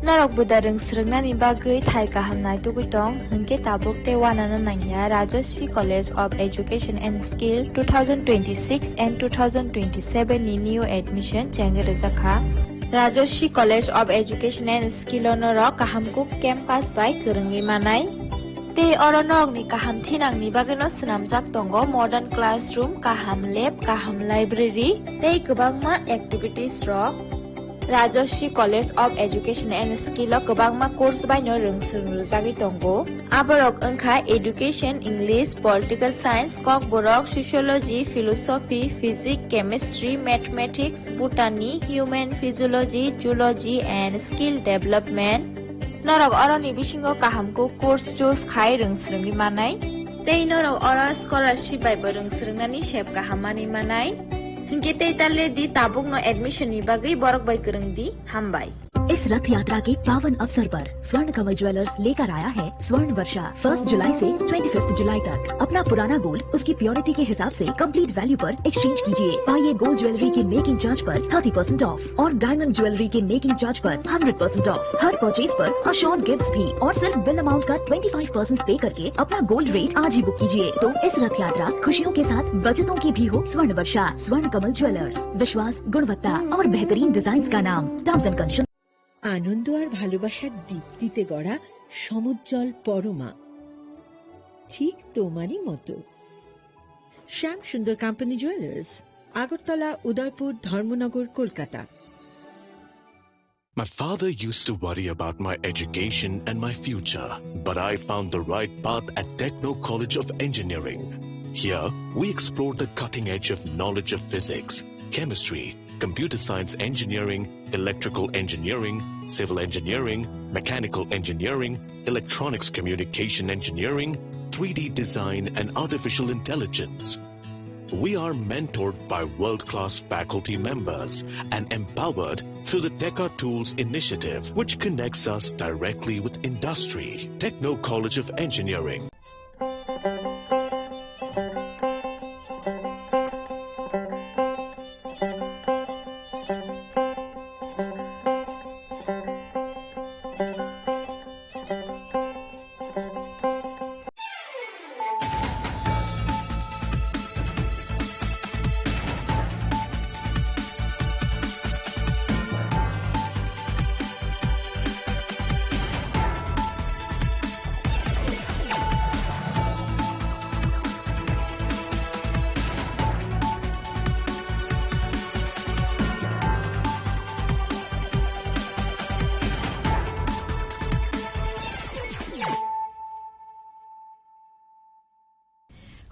Norok buda rwng swrwngnani bagwi thai kaham naitugwi tong, hwnkhe tabuk tei uanano nangya Rajashree College of Education and Skill two thousand twenty-six and two thousand twenty-seven ni new admission chengwi rwjakha. Rajashree College of Education and Skill o norok kaham kuk campus bai kwrwngwi manai. Tei oro norokni kaham thinangni bagwino swnamjak tongo modern classroom, kaham lab, kaham library tei kwbangma activities rok. Rajashree College of Education and Skill o kwbangma course baino rwng swrwng rwjagwi tongo. Aborok wngkha Education, English, Political Science, Kokborok, Sociology, Philosophy, Physics, Chemistry, Mathematics, Botany, Human Physiology, Zoology and Skill Development. Norok oroni bisingo kaham kuk course choose khai rwng swrwngwi manai. Tei norok oro scholarship bai bo rwng swrwngnani sep kaham manwi manai. Hinkhe tei ta le di tabukno admission ni bagwi borok bai kwrwng di. Hambai. इस रथ यात्रा के पावन अवसर पर स्वर्ण कमल ज्वेलर्स लेकर आया है स्वर्ण वर्षा। फर्स्ट जुलाई से ट्वेंटी फिफ्थ जुलाई तक अपना पुराना गोल्ड उसकी प्योरिटी के हिसाब से कंप्लीट वैल्यू पर एक्सचेंज कीजिए। पाइए गोल्ड ज्वेलरी के मेकिंग चार्ज पर थर्टी परसेंट ऑफ और डायमंड ज्वेलरी के मेकिंग चार्ज पर hundred percent of. Her purchase पर अश्योर्ड गिफ्ट्स भी और सिर्फ बिल अमाउंट का ट्वेंटी फाइव परसेंट पे करके अपना गोल्ड रेट आज ही बुक कीजिए। तो इस रथ यात्रा खुशियों के साथ बचतों की भी हो। स्वर्ण वर्षा, स्वर्ण कमल ज्वेलर्स, विश्वास, गुणवत्ता और बेहतरीन डिजाइन का नाम। Terms and condition. আনন্দ আর ভালোবাসার দীপ্তিতে গড়া সমুজ্জ্বল পরমা, ঠিক তোমারই মতো। শ্যাম সুন্দর কোম্পানি জুয়েলার্স, আগরতলা, উদয়পুর, ধর্মনগর, Kolkata. My father used to worry about my education and my future, but I found the right path at Techno College of Engineering. Here, we explore the cutting edge of knowledge of physics, chemistry, computer science engineering, electrical engineering, civil engineering, mechanical engineering, electronics communication engineering, three D design, and artificial intelligence. We are mentored by world-class faculty members and empowered through the Teka Tools initiative, which connects us directly with industry. Techno College of Engineering.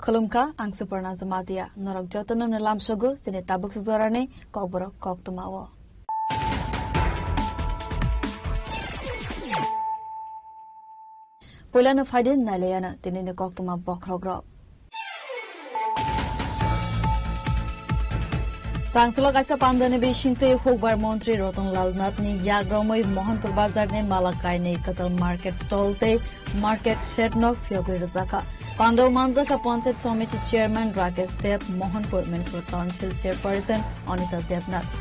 Khulumkha, ang Suparna Jamatia. Norok jotono no lamsogo chini tabuk sujorani kokborok koktwmao. Puilano phaidi nailayano tinini koktwma bokhorokrok. Tangsulo kaisa pandani bisingtwi hukbar montri Ratan Lal Nathni yagromwi Mohanpur bazarni Malakaini kwtal market stall tei market shed no phiyogwi rwjakha. Pandao manjakha Panchayat Samiti Chairman Rakesh Deb, Mohanpur Municipal Council Chairperson Anita Debnath.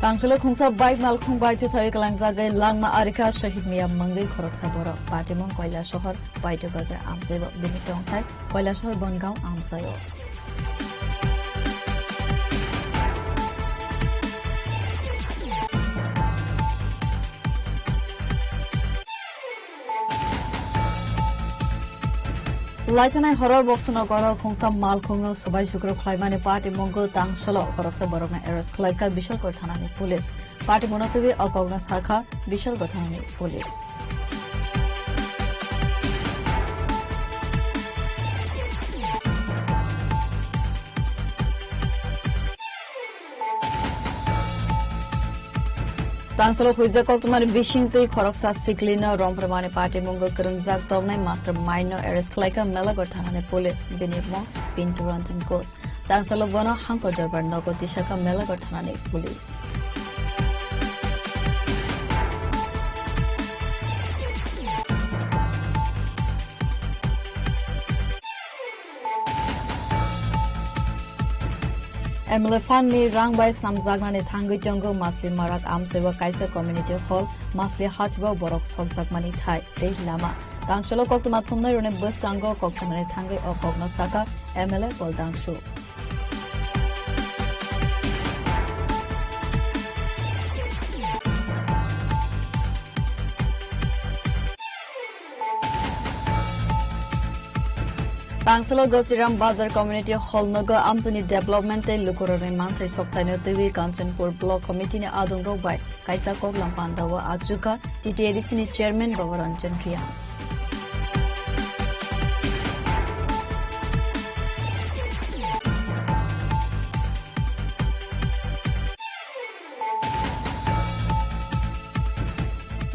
Tangsulo khungsa bike malkhung bai chuthai kalangjagwi langma arikha Shahid Mia mungwi khoroksa borok. Patimung Koilasohor Paito Bazar amchaibo bini tongthai Koilasohor Bongaon amchaio. Laithanai horor boksonogoro khungsa malkhungo subai sukro khlaimani patimunggo tangsolo khoroksa borokno arrest khlaikha Bishalkor thanani police. Patimungno twiwi o kokno sakha Bishalkor thanani police. Tangsalo huijak koktwmani bisingtwi khoroksa siklino romphormani patimungwi kwrwngjak toknai mastermind no arrest khlaikha Melaghor thanani police. Bini mung Pintu Ranjan Ghosh. Tangsalo bono Hangkor Dorbar nogo tisakha Melaghor thanani police. M L A fund ni rang bai snamjaknani thangwi tongo Masli Marak amchaibo kaisa community hall, Masli hachbo borok sokjakmani thai tei lama. Tangsalo koktwma thumnai rwni bwskango kok sanani thangwi o kokno sakha M L A Goldangshu. Tangsalo Gosiram Bazar Community Hall nogo amchaini development tei lukurokni manthai soktaino twiwi Kanchanpur Block Committee ni adongrok bai kaisa koklam pandao achukha T T A D C ni Chairman Baba Ranjan Reang.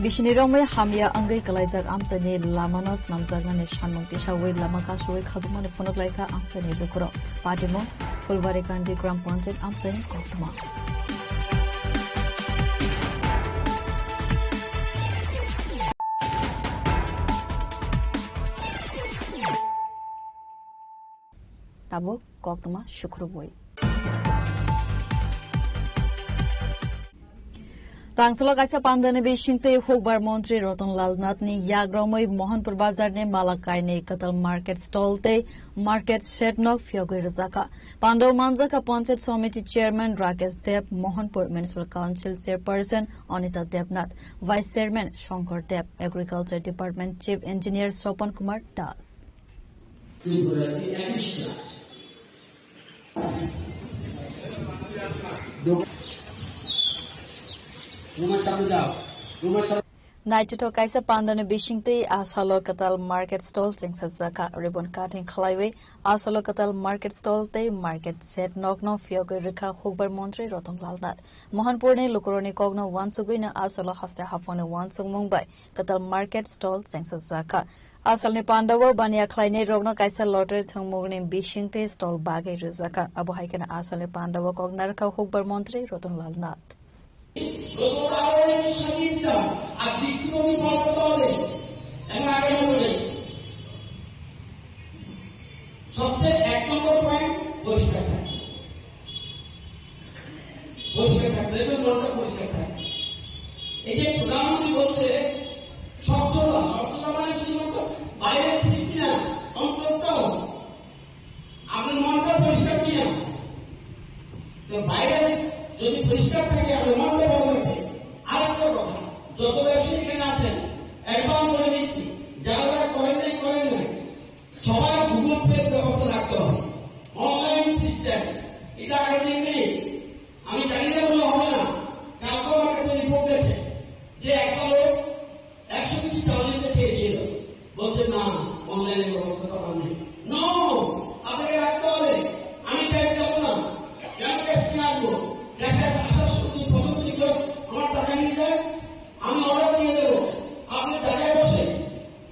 Bisini romwi hamya wngwi kwlaijak amchaini lamano swnamjaknani sanmung tisawi lama kasui khadukmani phunuk laikha amchaini lukurok. Patimung Phulbari Kandi Gram Panchayat amchaini koktwma. Tabuk koktwma sukrubwi. Tangsulo kaisa pandani bisingtwi hukbar montri Ratan Lal Nathni yagromwi Mohanpur bazarni mala kainwi kwtal market stall tei market shed nok phiyogwi rwjakha. Pandao manjakha Panchayat Samiti Chairman Rakesh Deb, Mohanpur Municipal Council Chairperson Anita Debnath, Vice Chairman Shankar Deb, Agriculture Department Chief Engineer Swapan Kumar Das. Naithothok kaisa pandani bisingtwi asalo kwtal market stall chengsajakha. Ribbon cutting khlaiwi asalo kwtal market stall tei market shed nokno phiyogwi rwkha hukbar montri Ratan Lal Nath. Mohanpurni lukurokni kokno uansugwino asalo haste haphangni uansukmung bai kwtal market stall chengsajakha. Asalni pandao baniya khlainai rokno kaisa lottery thwngmungni bisingtwi stall bagwi rwjakha. Abo hai kheno asalni pandao kok narwkha hukbar montri Ratan Lal Nath. সবচেয়ে এক নম্বর পয়েন্ট পরিষ্কার থাকে। পরিষ্কার থাকতে হবে, মনটা পরিষ্কার থাকে। এই যে প্রধানমন্ত্রী বলছে স্বচ্ছতা, স্বচ্ছতা মানে শুধুমাত্র বাইরের সৃষ্টি না, অন্তরটাও। আপনার মনটা পরিষ্কার কিনা? তো বাইরে যদি পরিষ্কার থাকে, আপনার মনটা ভালো থাকে। আর একটা কথা, যত ব্যবসায়ী এখানে আছেন, একবার বলে দিচ্ছি, যারা যারা করেন নাই, করেন নাই, সবার গুগল পে ব্যবস্থা রাখতে হবে। অনলাইন সিস্টেম, এটা আগের দিন নেই। আমি জানি না বললে হবে না। কালকে আমার কাছে রিপোর্ট গেছে যে একটা লোক একশো কেজি চাল নিতে চেয়েছিল, বলছে, "না, অনলাইনে ব্যবস্থা তো আমার নেই।" নো, আপনাকে রাখতে হবে। আমি ব্যাংক যাবো না, কেন ক্যাশ নিয়ে আসবো? ক্যাশে আসার সময় প্রথম দিন কেউ আমার টাকা নিয়ে যায়, আমি অর্ডার দিয়ে দেবো। আপনি জায়গায় বসে,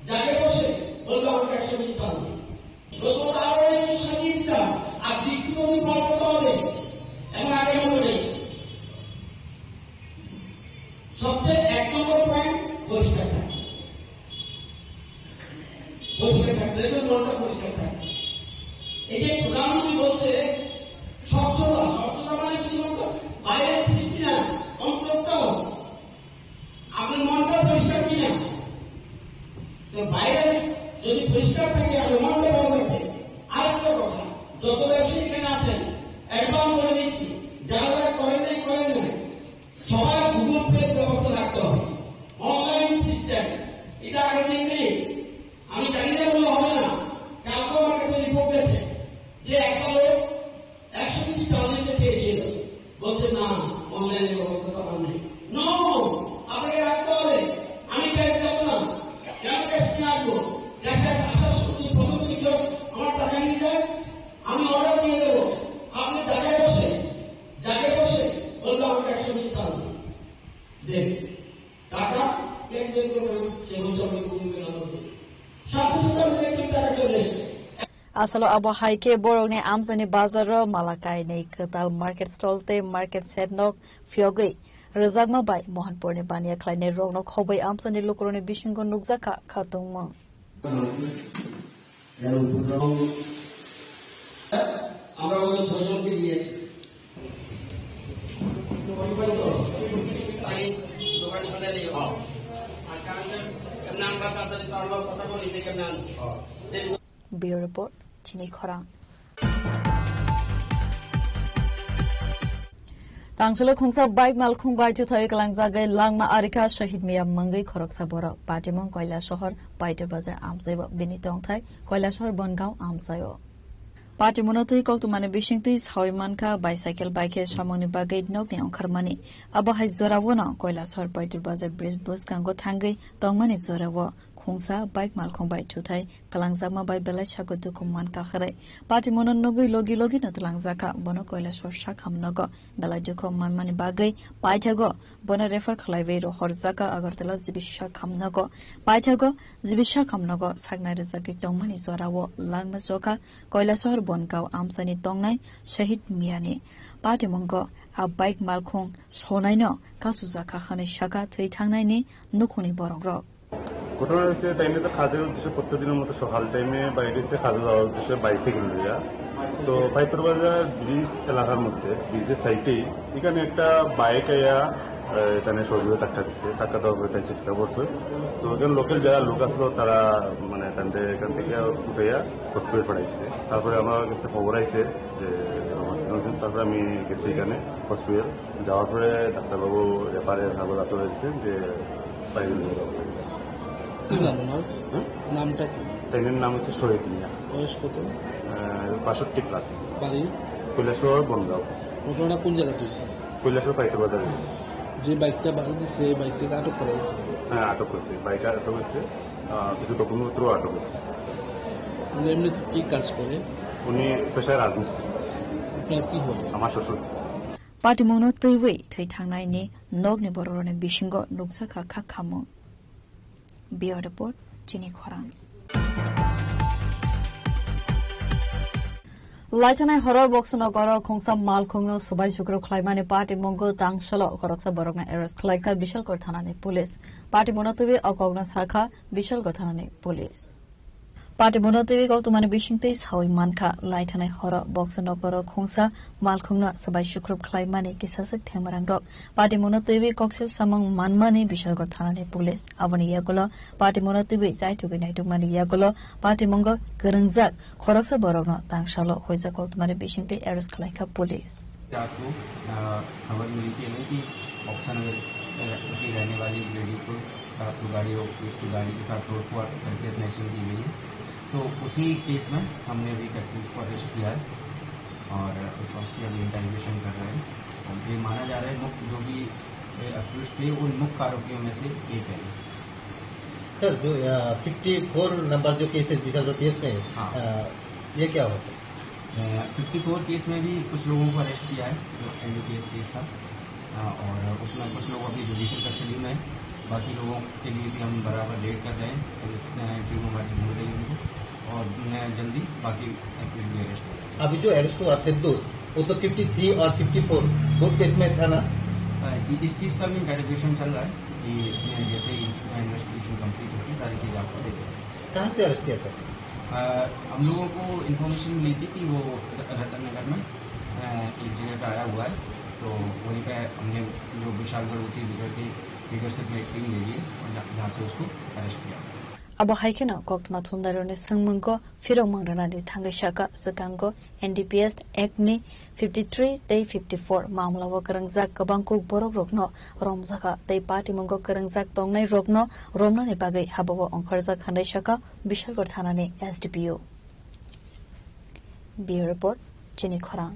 জায়গায় বসে বলবে, "আমাকে একশো কেজি চাল দিন।" প্রথমত আরো একটু সাজিয়ে দিতাম, আর দৃষ্টিভঙ্গি পাল্টাতে হবে। এখন আগে মনে নেই। সবচেয়ে এক নম্বর পয়েন্ট পরিষ্কার থাকা। পরিষ্কার থাকতে হবে, মনটা পরিষ্কার থাকবে। এই যে প্রধানমন্ত্রী বলছে স্বচ্ছতা, স্বচ্ছতা মানে শুধুমাত্র বাইরের সৃষ্টি না, অন্তরটাও। আপনার মনটা পরিষ্কার কিনা? তো বাইরে যদি পরিষ্কার থাকে, আপনার মনটা ভালো থাকে। আর একটা কথা, যত ব্যবসায়ী এখানে আছেন, একবার বলে দিচ্ছি, যারা যারা করেন নাই, করেন নাই, সবার গুগল পে ব্যবস্থা রাখতে হবে। অনলাইন সিস্টেম, এটা আগের দিন নেই। আমি জানি না বললে হবে না। কালকে আমার কাছে রিপোর্ট গেছে যে একটা লোক একশো কেজি চাল নিতে চেয়েছিল, বলছে, "না, অনলাইনে ব্যবস্থা তো আমার নেই।" নো, আপনাকে রাখতে হবে। আমি ব্যাংক যাবো না, কেন ক্যাশ নিয়ে আসবো? ক্যাশে আসার সময় প্রথম দিন কেউ আমার টাকা নিয়ে যায়, আমি অর্ডার দিয়ে দেবো। আপনি জায়গায় বসে, জায়গায় বসে বললো, "আমাকে একশো কেজি চাল দিন।" দেন টাকা ক্যাশ বের করবে না, সে বলছে, "আমি গুগল পে নাম্বার দিই।" সাথে সাথে আমি দেখছি টাকা চলে এসছে। Asalo abo hai khe borokni amchaini bazaro mala kainwi kwtal market stall tei market shed nok phiyogwi rwjakma bai Mohanpurni baniya khlainai rokno khobwi amchaini lukurokni bisingo nukjakha khatungmung. আমরা ওদের ছয়জনকে নিয়ে এসেছি। দোকান সাজালে হয়। আর কারণ নাম্বার তাড়াতাড়ি তার কথা বলি যে কেমন আনছি। Bureau Report, Chini Khorang. Tangsulo khungsa bike malkhung bai chuthai kalangjagwi langma arikha Shahid Mia mungwi khoroksa borok. Patimung Koilasohor Paiter Bazar amchaibo bini tongthai Koilasohor Bongaon amchaio. Patimungno twi koktwmani bisingtwi sawi mankha, bicycle bai khe samungni bagwi nokni ongkharmani. Abo hai jorao no Koilasohor Paiter Bazar bridge bwskango thangwi tongmani jorao Khungsa bike malkhung bai thuthai twlangjakma bai belai sago dukhu mankha hwrwi. Patimono nugwi logi logi no twlangjakha. Bono Kailasor sakham nogo belai dukhu manmani bagwi paithago bono refer khlaiwi rohorjakha Agartala G B sakham nogo. Paithago G B sakham nogo saknai rwjagwi tongmani jorao langma chokha Kailasor Bongao amchaini tongnai Shahid Miyani. Patimungo a bike malkhung sonaino kasujakha hwnwi sakha thwi thangnaini nukhungni borokrok. ঘটনা হয়েছে, তাই নিয়ে তো কাজের উদ্দেশ্যে প্রত্যেকদিনের মতো সকাল টাইমে বাইরে হচ্ছে কাজে যাওয়ার উদ্দেশ্যে বাইসাইকেল লইয়া। তো পাইতরবাজার ব্রিজ এলাকার মধ্যে, ব্রিজের সাইডেই এখানে একটা বাইক আইয়া, আহ, এখানে সজোরে ধাক্কা দিচ্ছে। ধাক্কা দেওয়ার পরে তাই চিৎকার করছে। তো এখানে লোকাল যারা লোক আসলো, তারা মানে তাদের এখান থেকে উঠাইয়া হসপিটাল পাঠাইছে। তারপরে আমার কাছে খবর আইছে যে আমার সঙ্গে, তারপরে আমি গেছি এখানে হসপিটাল। যাওয়ার পরে ডাক্তারবাবু রেফারের কাগজ হাতে দিচ্ছেন যে বাইরে নিয়ে যাওয়া হবে। কি নাম ওনার? হুম? নামটা কি? ট্রেনের নাম হচ্ছে শহীদ মিয়া। বয়স কত? আহ, বাষট্টি প্লাস। বাড়ি? কৈলাসহর বনগাঁও। ঘটনাটা কোন জায়গাতে হয়েছে? কৈলাসহর পাইতরবাজার হয়েছে। যে বাইকটা বাধা দিচ্ছে, এই বাইকটাকে আটক করা হয়েছে? হ্যাঁ, আটক হয়েছে। বাইক আটক হয়েছে। আহ, কিছু ডকুমেন্টপত্রও আটক হয়েছে। উনি এমনিতে কি কাজ করে? উনি পেশায় রাজমিস্ত্রি। আপনার কি হয়? আমার শ্বশুর। Patimungno twiwi thwi thangnaini nokni borokrokni bisingo nukjakha kha khamung. Bureau Report, Chini Khorang. Laithanai horo Boxo nokoro khungsa malkhungno swbai sukrub khlaimani Patimungo tangsalo khoroksa borokno arrest khlaikha Bishalgarh thanani police. Patimungno twiwi o kokno sakha Bishalgarh thanani police. Patimungno twiwi koktwmani bisingtwi sawi mankha, laithanai horo Boxo nokoro khungsa malkhungno swbai sukrub khlaimani kisaswk thengmarangrok. Patimungno twiwi koksil samung manmani Bishalgarh thanani police. Aboni yagulo patimungno twiwi chaitugwi naitukmani yagulo patimungo kwrwngjak khoroksa borokno tangsalo huijak koktwmani bisingtwi arrest khlaikha police. रात को, अ, खबर मिली थी हमें कि बॉक्सर नगर, अ, की रहने वाली एक लेडी को रात को गाड़ी, उसकी गाड़ी के साथ तोड़फोड़ करके स्नैचिंग की गई है। तो उसी केस में हमने अभी इकतीस को अरेस्ट किया है और उससे अभी इंटरोगेशन कर रहे हैं। और ये माना जा रहा है मुख्य जो भी, अ, अक्यूज्ड थे, उन मुख्य आरोपियों में से एक है। सर, जो, अ, फिफ्टी फ़ोर नंबर जो केस है, बीस हजार केस में, हाँ। अ, ये क्या हुआ सर? अ, फिफ्टी फ़ोर केस में भी कुछ लोगों को अरेस्ट किया है, जो एनडीपीएस केस था। अ, और उसमें कुछ लोग अभी जुडिशियल कस्टडी में हैं। बाकी लोगों के लिए भी हम बराबर रेड कर रहे हैं। पुलिस, अ, टीम हमारी ढूंढ रही है उनको और, अ, जल्दी बाकी एक्यूज्ड भी अरेस्ट हो जाएंगे। अभी जो अरेस्ट हुआ फिरदौस, वो तो फिफ्टी थ्री और फिफ्टी फ़ोर बोथ केस में था ना? अ, इ-, इस चीज़ का भी इंटरोगेशन चल रहा है कि, अ, जैसे ही इन्वेस्टिगेशन कंप्लीट होगी, सारी चीज़ आपको दे देंगे। कहाँ से अरेस्ट किया सर? अ, हम लोगों को इन्फॉर्मेशन मिली थी कि वो र-, रतन नगर में, अ, एक जगह पे आया हुआ है, तो वहीं पे हमने जो विशालगढ़ उसी लीडर के लीडरशिप में एक टीम भेजी है और जहाँ, जहाँ से उसको अरेस्ट किया। Abo hai kheno koktwma thumnairokni swngmungo phirokmung rwnani thangwi sakha, swkango N D P S Act ni fifty three tei fifty four mamla o kwrwngjak kwbang kuk borokrokno romjakha tei patimungo kwrwngjak tongnairokno romnani bagwi habao ongkhorjak hwnwi sakha Bishalgarh thanani S D P O. Bureau Report, Chini Khorang.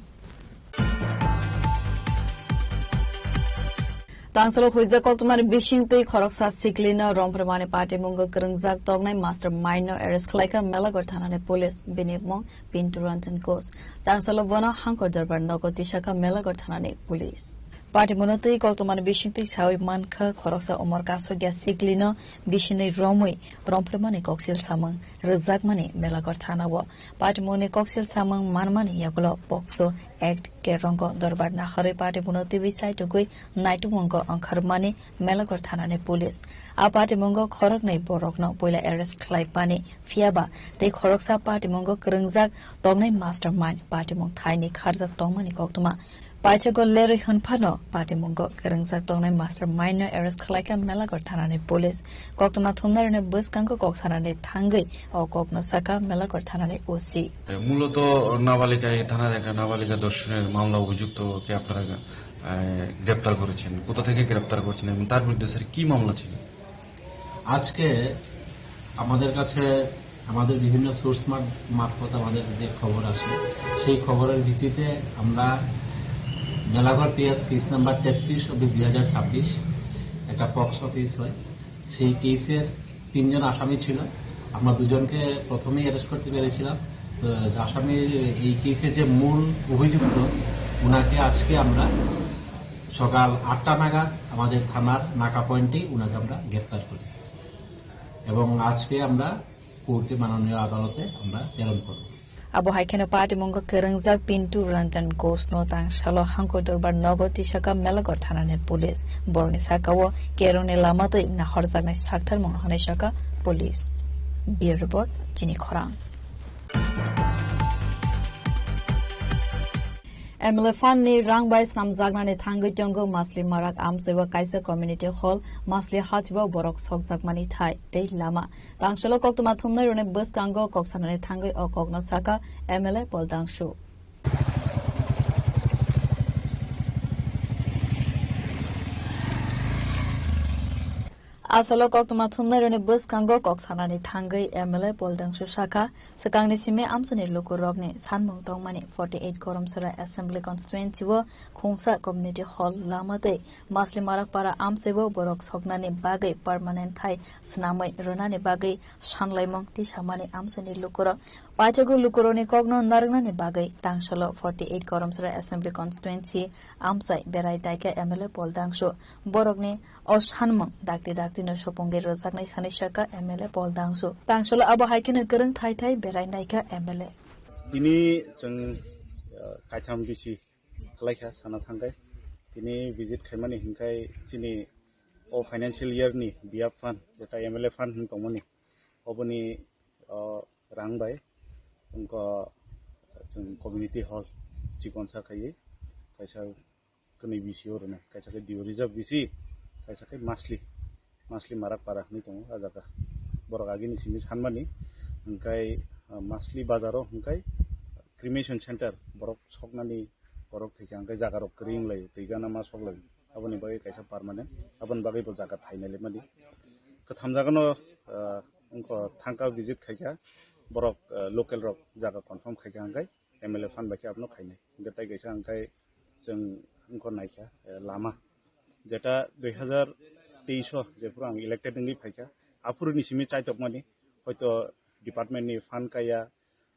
Tangsalo huijak koktwmani bisingtwi khoroksa siklino romphwrwngmani patimungo kwrwngjak toknai mastermind no arrest khlaikha Melaghor thanani police, bini mung Pintu Ranjan Ghosh. Tangsalo bono Hangkor Dorbar nogo tisakha Melaghor thanani police. Patimungno twi koktwmani bisingtwi sawi mankha khoroksa umor kasokya siklino bisinwi romwi romphwrwngmani koksil samung rwjakmani Melaghor thanao. Patimungni koksil samung manmani yagulo POCSO Act, Kerongko Dorbar naharwi patimungno twiwi chaitugwi naitukmungo ongkhormani Melaghor thanani police. A patimungo khoroknwi borokno puila arrest khlaimani phiyaba tei khoroksa patimungo kwrwngjak toknai mastermind patimung thaini kharjak tongmani koktwma. Paithago lerwi hwnphano patimungo kwrwngjak tongnai mastermind no arrest khlaikha Melaghor thanani police. Koktwma thumnairokni bwskango kok sanani thangwi o kokno sakha Melaghor thanani O C. মূলত নাবালিকা, এই থানার একটা নাবালিকা ধর্ষণের মামলা অভিযুক্তকে আপনারা, আহ, গ্রেপ্তার করেছেন। কোথা থেকে গ্রেপ্তার করেছেন এবং তার বিরুদ্ধে স্যার কি মামলা ছিল? আজকে আমাদের কাছে আমাদের বিভিন্ন সোর্স মার-, মারফত আমাদের যে খবর আসে, সেই খবরের ভিত্তিতে আমরা মেলাঘর পিএস কেস নাম্বার তেত্রিশ অব্দি দুই হাজার ছাব্বিশ একটা পক্সো কেস হয়। সেই কেসের তিনজন আসামি ছিল। আমরা দুজনকে প্রথমেই অ্যারেস্ট করতে পেরেছিলাম। তো আসামির এই কেসের যে মূল অভিযুক্ত, ওনাকে আজকে আমরা সকাল আটটা নাগাদ আমাদের থানার নাকা পয়েন্টেই ওনাকে আমরা গ্রেপ্তার করি এবং আজকে আমরা কোর্টে, মাননীয় আদালতে আমরা প্রেরণ করব। Abo hai kheno party mungo kwrwngjak Pintu Ranjan Ghosh no tang salo Hangkor Dorbar nogo tisaka Melakot thanani police. Borokni saka o kerongni lama twi nahorjaknai sakthar mung hwnwi saka police. Bureau report, chini khorang. M L A fund ni rang bai snamjaknani thangwi tongo Masli Marak amchaiwa kaisa community hall, Masli hachwao borok sokjakmani thai tei lama. Tangsalo koktwma thumnai rokni bwskango kok sanani thangwi o kokno saka M L A Paul Dangshu. Asalo koktwma thumnai rokni bwskango kok sanani thangwi M L A Paul Dangshu saka, swkangni simi amchani lukurokni sanmung tongmani forty eight Goromsora Assembly Constituency o khungsa community hall lama tei Masli Marak para amchaibo borok soknani bagwi permanent thai swnamwi rwnani bagwi sanlaimung tisamani amchani lukurok. Paithago lukurokni kokno narwknani bagwi tangsalo forty eight Goromsora Assembly Constituency amchai berai daikha M L A Paul Dangshu. Borokni o sanmung dakti daktino supungwi rwjaknai hwnwi saka M L A Paul Dangshu. Tangsalo abo hai kheno kwrwng thai thai berai naikha M L A. Tini chwng, uh, kaitham bisi khlaikha sana thangkhe. Tini visit khaimani hinkhai chini o financial year ni B F fund, jeta M L A fund hin tongmani, oboni, o, rang bai wngkha chwng community hall chikonsa khaiwi kaisa kwnwi bisi o rwnai, kaisa khe Dio Reserve bisi, kaisa khe Masli, Masli Marak Para hinwi tongo a jaga. Borok agini simi sanmani, hwnkhe, ah, Masli bazaro hwnkhe cremation center borok soknani borok thwikha hwnkhe jaga rok kwrwi wnglaio, twi gana ma soklaio. Aboni bagwi kaisa permanent, aboni bagwi bo jaga thainai lemani. Kwtham jagano, ah, wngkha thangka visit khaikha, borok, ah, local rok jaga confirm khaikha hwnkhe M L A fund bai khe abono khainai. Hwnkhe tai kaisa hwnkhe chwng wngkha naikha, eh, lama. Jeta dui hazar teis o jephuru ang elected wngwi phaikha, aphuruni simi chaitokmani, hoito department ni fund kaya,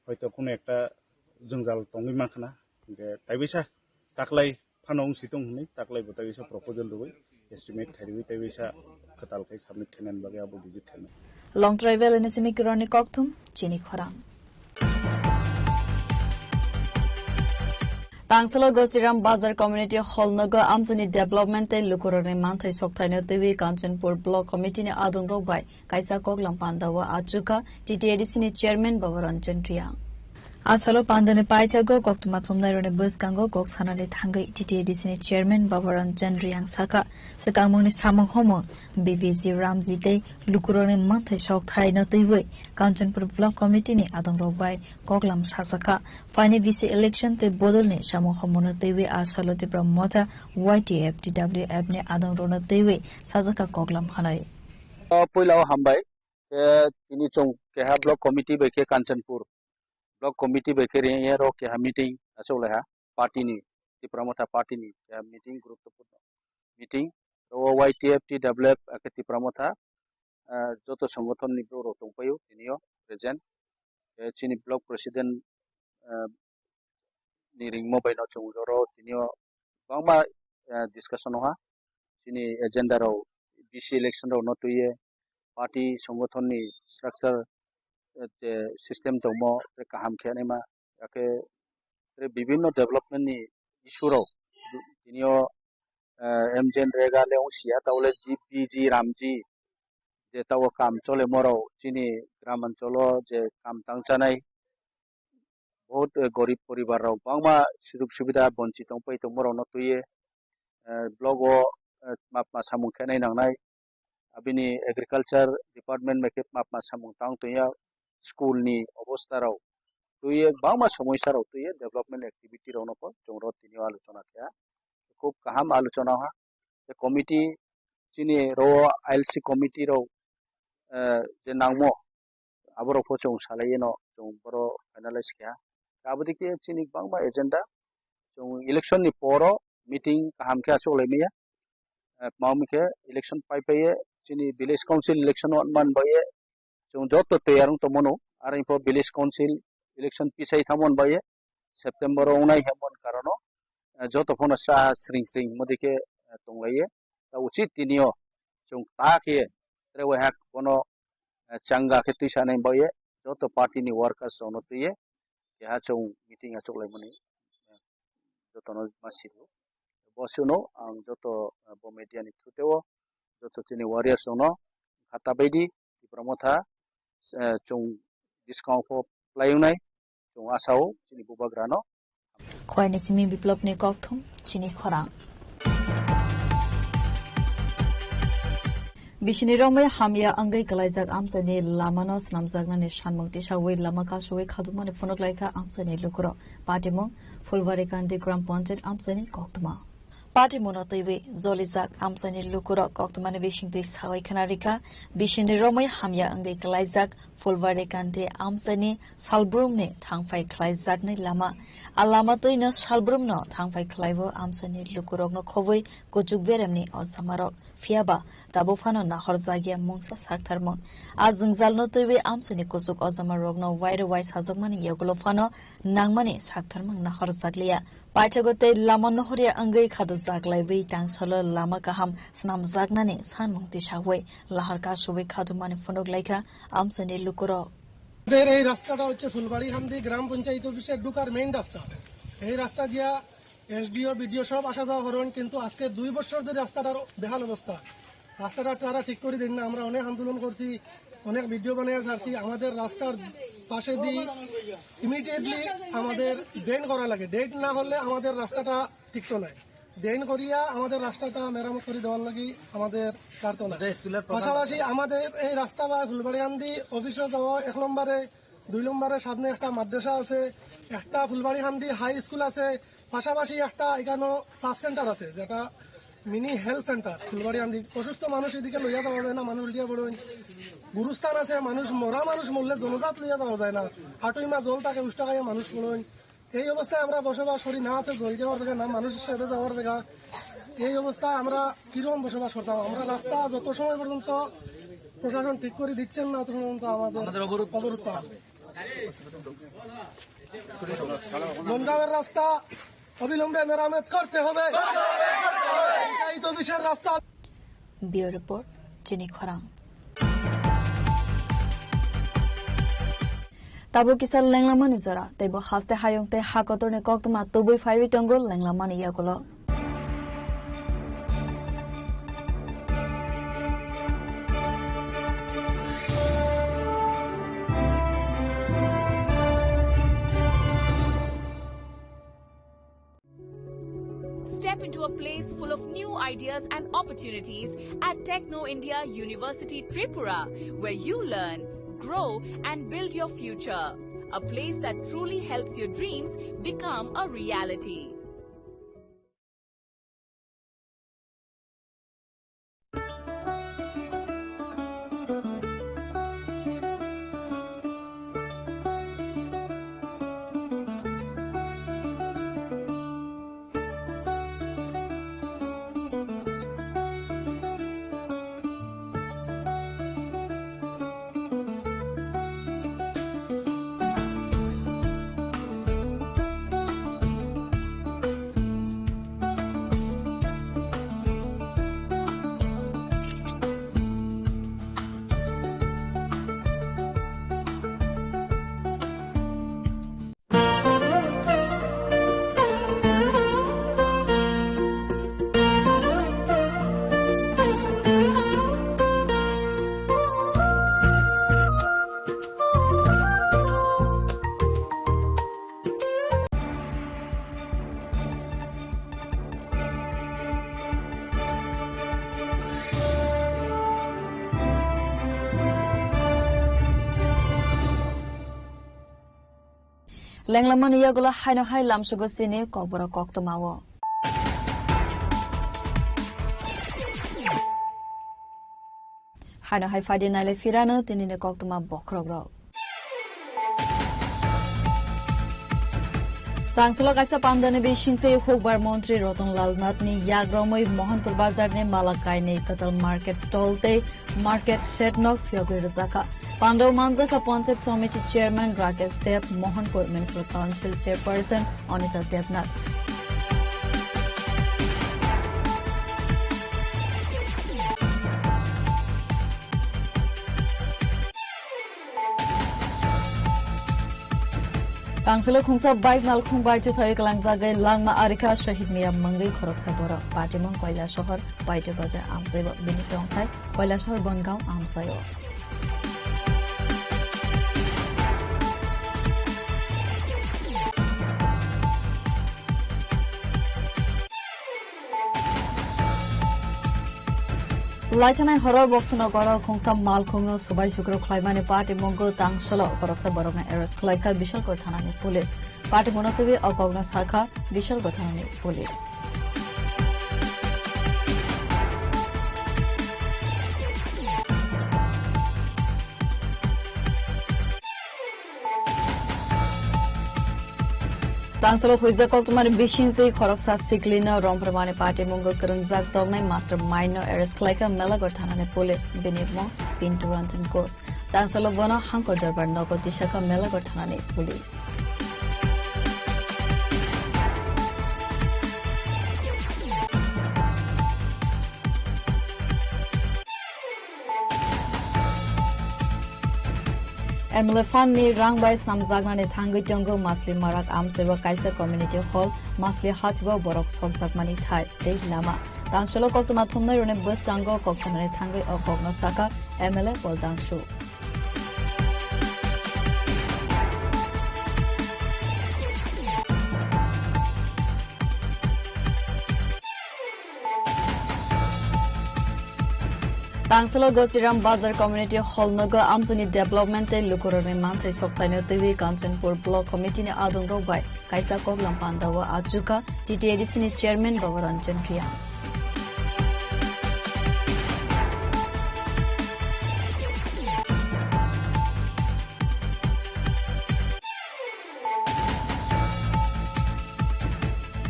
hoito kuno ekta jwngjal tongwi mankhana. Hwnkhe taibaisa taklai phano wngsi tong hwnwi, taklai bo taibaisa proposal rwui, estimate khairwi taibaisa kwtal khai submit khainani bagwi abo visit khainai. Longtrai Valley ni simi Kiron ni kokthum, chini khorang. Tangsalo Gosiram Bazar Community Hall nogo amchani development tei lukurokni manthai sokthai no twiwi Kanchanpur Block Committee ni adongrok bai kaisa koklam panda o achukha T T A D C ni chairman Baba Ranjan Reang. Asalo pandani paichago koktwma thumnairokni bwskango kok sanani thangwi T T A D C ni chairman Baba Ranjan Reang saka, swkangmungni samung humung B V G Ramji tei lukurokni manthai sok thaino twiwi Kanchanpur Block Committee ni adongrok bai koklam sajakha. Phaini V C election tei bodolni samung humungno twiwi asalo Tipra Motha Y T F T W F ni adongrokno twiwi sajakha koklam hwnwi. O puila o hambai. Khe tini chwng keha block committee bai khe Kanchanpur block committee bai khe rengya rok keha meeting achuk lai ha party ni, Tipra Motha party ni keha meeting, guruttopurno meeting. O Y T F T W F akhe Tipra Motha, ah, joto songothon ni borok rok tongpaio tini o present. Khe chini block president, ah, ni ringmo bai no chwng oro tini o kwbangma, eh, discussion o ha chini agenda rok B C election rok no twiwi party songothon ni structure, eh, je system tongmo tei kaham khe naima, akhe tei bibinno development ni issue rok tini o, eh, M G N Rega le wng sia, tabole G P G Ramji je tabok kam chole morok chini gram ancholo je kam tang chanai bahut, eh, gorib poribar rok bangma sujug subida bonchit tong pai tongma rok no twiwi, eh, block o, eh, ma, ma samung khe nai nangnai. Abini agriculture department bai khe ma, ma samung tang tongya, school ni obostha rok twiwi bangma somosya rok twiwi development activity rok no bo chwng rw tini o alochona khe. Khub kaham alochona ha. Je committee chini rw I L C committee rok, eh, je nangmo aborok bo chwng salai no chwng boro finalize kha. Aboni khe chini bangma agenda chwng election ni poro meeting kaham khe achuk lai maya. Eh, tma wngkhe election pai pai ye chini village council election o man bai ye chwng joto tiyar wng tongmano, aro info village council election pisai thamon bai ye September o wngnai hemon karono, eh, joto phano sa sring sring modi khe, eh, tonglaiye. Ta uchit tinio chwng ta khe tre wai hak bono, eh, changa khe twi sanai bai ye joto party ni workers rokno twi ye keha chwng meeting achuk lai mani, eh, jotono ma sio. Bo suno ang joto, eh, bo media ni through teo joto chini warriors rokno khata baidi Tipra Motha, eh, chwng discount pho playungnai chwng asao chini bubagrano. Khwaini simi Biplop ni kokthum chini khorang. Bisini romwi hamya wngwi kwlaijak amchaini lamano swnamjaknani sanmung tisawi lama kasui khajukmani phunuk laikha amchaini lukurok. Patimung Phulbari Kandi Gram Panchayat amchaini koktwma. Patimungno twiwi jolijak amchaini lukurok koktwmani bisingtwi sawi khna rikha, bisini romwi hamya wngwi kwlaijak Phulbari Kandi amchaini salbrumni thangphai khlaijaknai lama. A lama twino salbrumno thangphai khlaibo amchaini lukurokno khobwi kuchuk beremni ojamarok. Phiyaba tabuk phano nahorjakya mungsa saktharmung. A jwngjalno twiwi amchaini kuchuk ojamarokno wairwi waisajakmani yagulo phano nangmani saktharmung nahorjakliya. Paithago tei lama nohorya wngwi khadujak laiwi tangsalo lama kaham swnamjaknani sanmung tisawi lahar kasubwi khadumani phunuk laikha amchaini lukurok. আমাদের এই রাস্তাটা হচ্ছে ফুলবাড়ি হান্দি গ্রাম পঞ্চায়েত অফিসের ঢুকার মেইন রাস্তা। এই রাস্তা দিয়া এসডিও, বিডিও সব আসা যাওয়া করেন, কিন্তু আজকে দুই বছর ধরে রাস্তাটার বেহাল অবস্থা। রাস্তাটা তারা ঠিক করে দিন না। আমরা অনেক আন্দোলন করছি, অনেক ভিডিও বানিয়ে ছাড়ছি। আমাদের রাস্তার পাশে দিয়ে ইমিডিয়েটলি আমাদের ড্রেন করা লাগে। ড্রেন না হলে আমাদের রাস্তাটা টিকতো নাই। ড্রেন করিয়া আমাদের রাস্তাটা মেরামত করে দেওয়ার লাগি আমাদের ছাড়তো না। এটা স্কুলের প্রধান পাশাপাশি রাস্তা। আমাদের এই রাস্তা বা ফুলবাড়িহান্দি অফিসে যাওয়া এক নম্বরে, দুই নম্বরে সামনে একটা মাদ্রাসা আছে, একটা ফুলবাড়িহান্দি হাই স্কুল আছে, পাশাপাশি একটা এখানো সাব সেন্টার আছে, যেটা মিনি হেলথ সেন্টার ফুলবাড়িহান্দি। অসুস্থ মানুষ এদিকে লইয়া যাওয়া যায় না, মানুষ উল্টিয়া পড়েন। গুরুস্থান আছে, মানুষ মরা মানুষ মরলে জনজাত লইয়া যাওয়া যায় না। আটুই মা জল থাকে, উষ্টা খাইয়া মানুষ পড়েন। এই অবস্থায় আমরা বসবাস করি, না আছে জল যাওয়ার জায়গা, না মানুষ হিসেবে যাওয়ার জায়গা। এই অবস্থায় আমরা কিরকম বসবাস করতাম? আমরা রাস্তা যত সময় পর্যন্ত প্রশাসন ঠিক করে দিচ্ছেন না, তত পর্যন্ত আমাদের আমাদের অবরোধ। অবরোধ থাকবে। মনগাঁওয়ের রাস্তা অবিলম্বে মেরামত করতে হবে। এই তো বিশাল রাস্তা। Bureau Report, Chini Khorang. Tabuk kisa lenglamani jora, tei bo haste hayung tei ha kotorni koktwma tubui phaiwi tongo lenglamani yagulo. Step into a place full of new ideas and opportunities at Techno India University Tripura, where you learn, grow, and build your future. A place that truly helps your dreams become a reality. Lenglamani yagulo haino hai lamsugo chini kokborok koktwmao. Haino hai phaidi nailai phirano tinini koktwma bokhorokrok. Tangsulo kaisa pandani bisingtwi hukbar montri Ratan Lal Nath ni yagromwi Mohanpur bazar ni mala kainwi kwtal market stall tei market shed no phiyogwi rwjakha. Pandao manjakha Panchayat Samiti Chairman Rakesh Deb, Mohanpur Municipal Council Chairperson Anita Debnath. Tangsulo khungsa bike nalkhung bai chuthai kalangjagwi langma arikha Shahid Mia mungwi khoroksa borok. Patimung Koilasohor Paito Bazar amchaibo bini tongthai Koilasohor Bongaon amchaio. Laithanai horo Boksonogoro khungsa malkhungno subai sukro khlaimani patimungno tangsolo khoroksa borokno arrest khlaikha Bishalgarh thanani police. Patimungno twiwi o kokno sakha Bishalgarh thanani police. Tangsalo huijak koktwmani bisingtwi khoroksa siklino romphormani patimungno kwrwngjak tongnai mastermind no arrest khlaikha Melagarh thanani police, bini mung Pintu Ranjan Ghosh. Tangsalo bono Hangkor Dorbar nogo tisakha Melagarh thanani police. M L A fund ni rang bai snamjaknani thangwi tongo Masli Marak amchaibo kaisa community hall, Masli hachbo borok sokjakmani thai tei lama. Tangsalo koktwma thumnai rokni bwskango kok sanani thangwi o kokno sakha M L A Pol Dangshu. Tangsalo Gosiram Bazar Community Hall nogo amchaini development tei lukurokni manthai soktaino twiwi Kanchanpur Block Committee ni adongrok bai kaisa koklam pandao achukha T T A D C ni chairman Baba Ranjan Reang.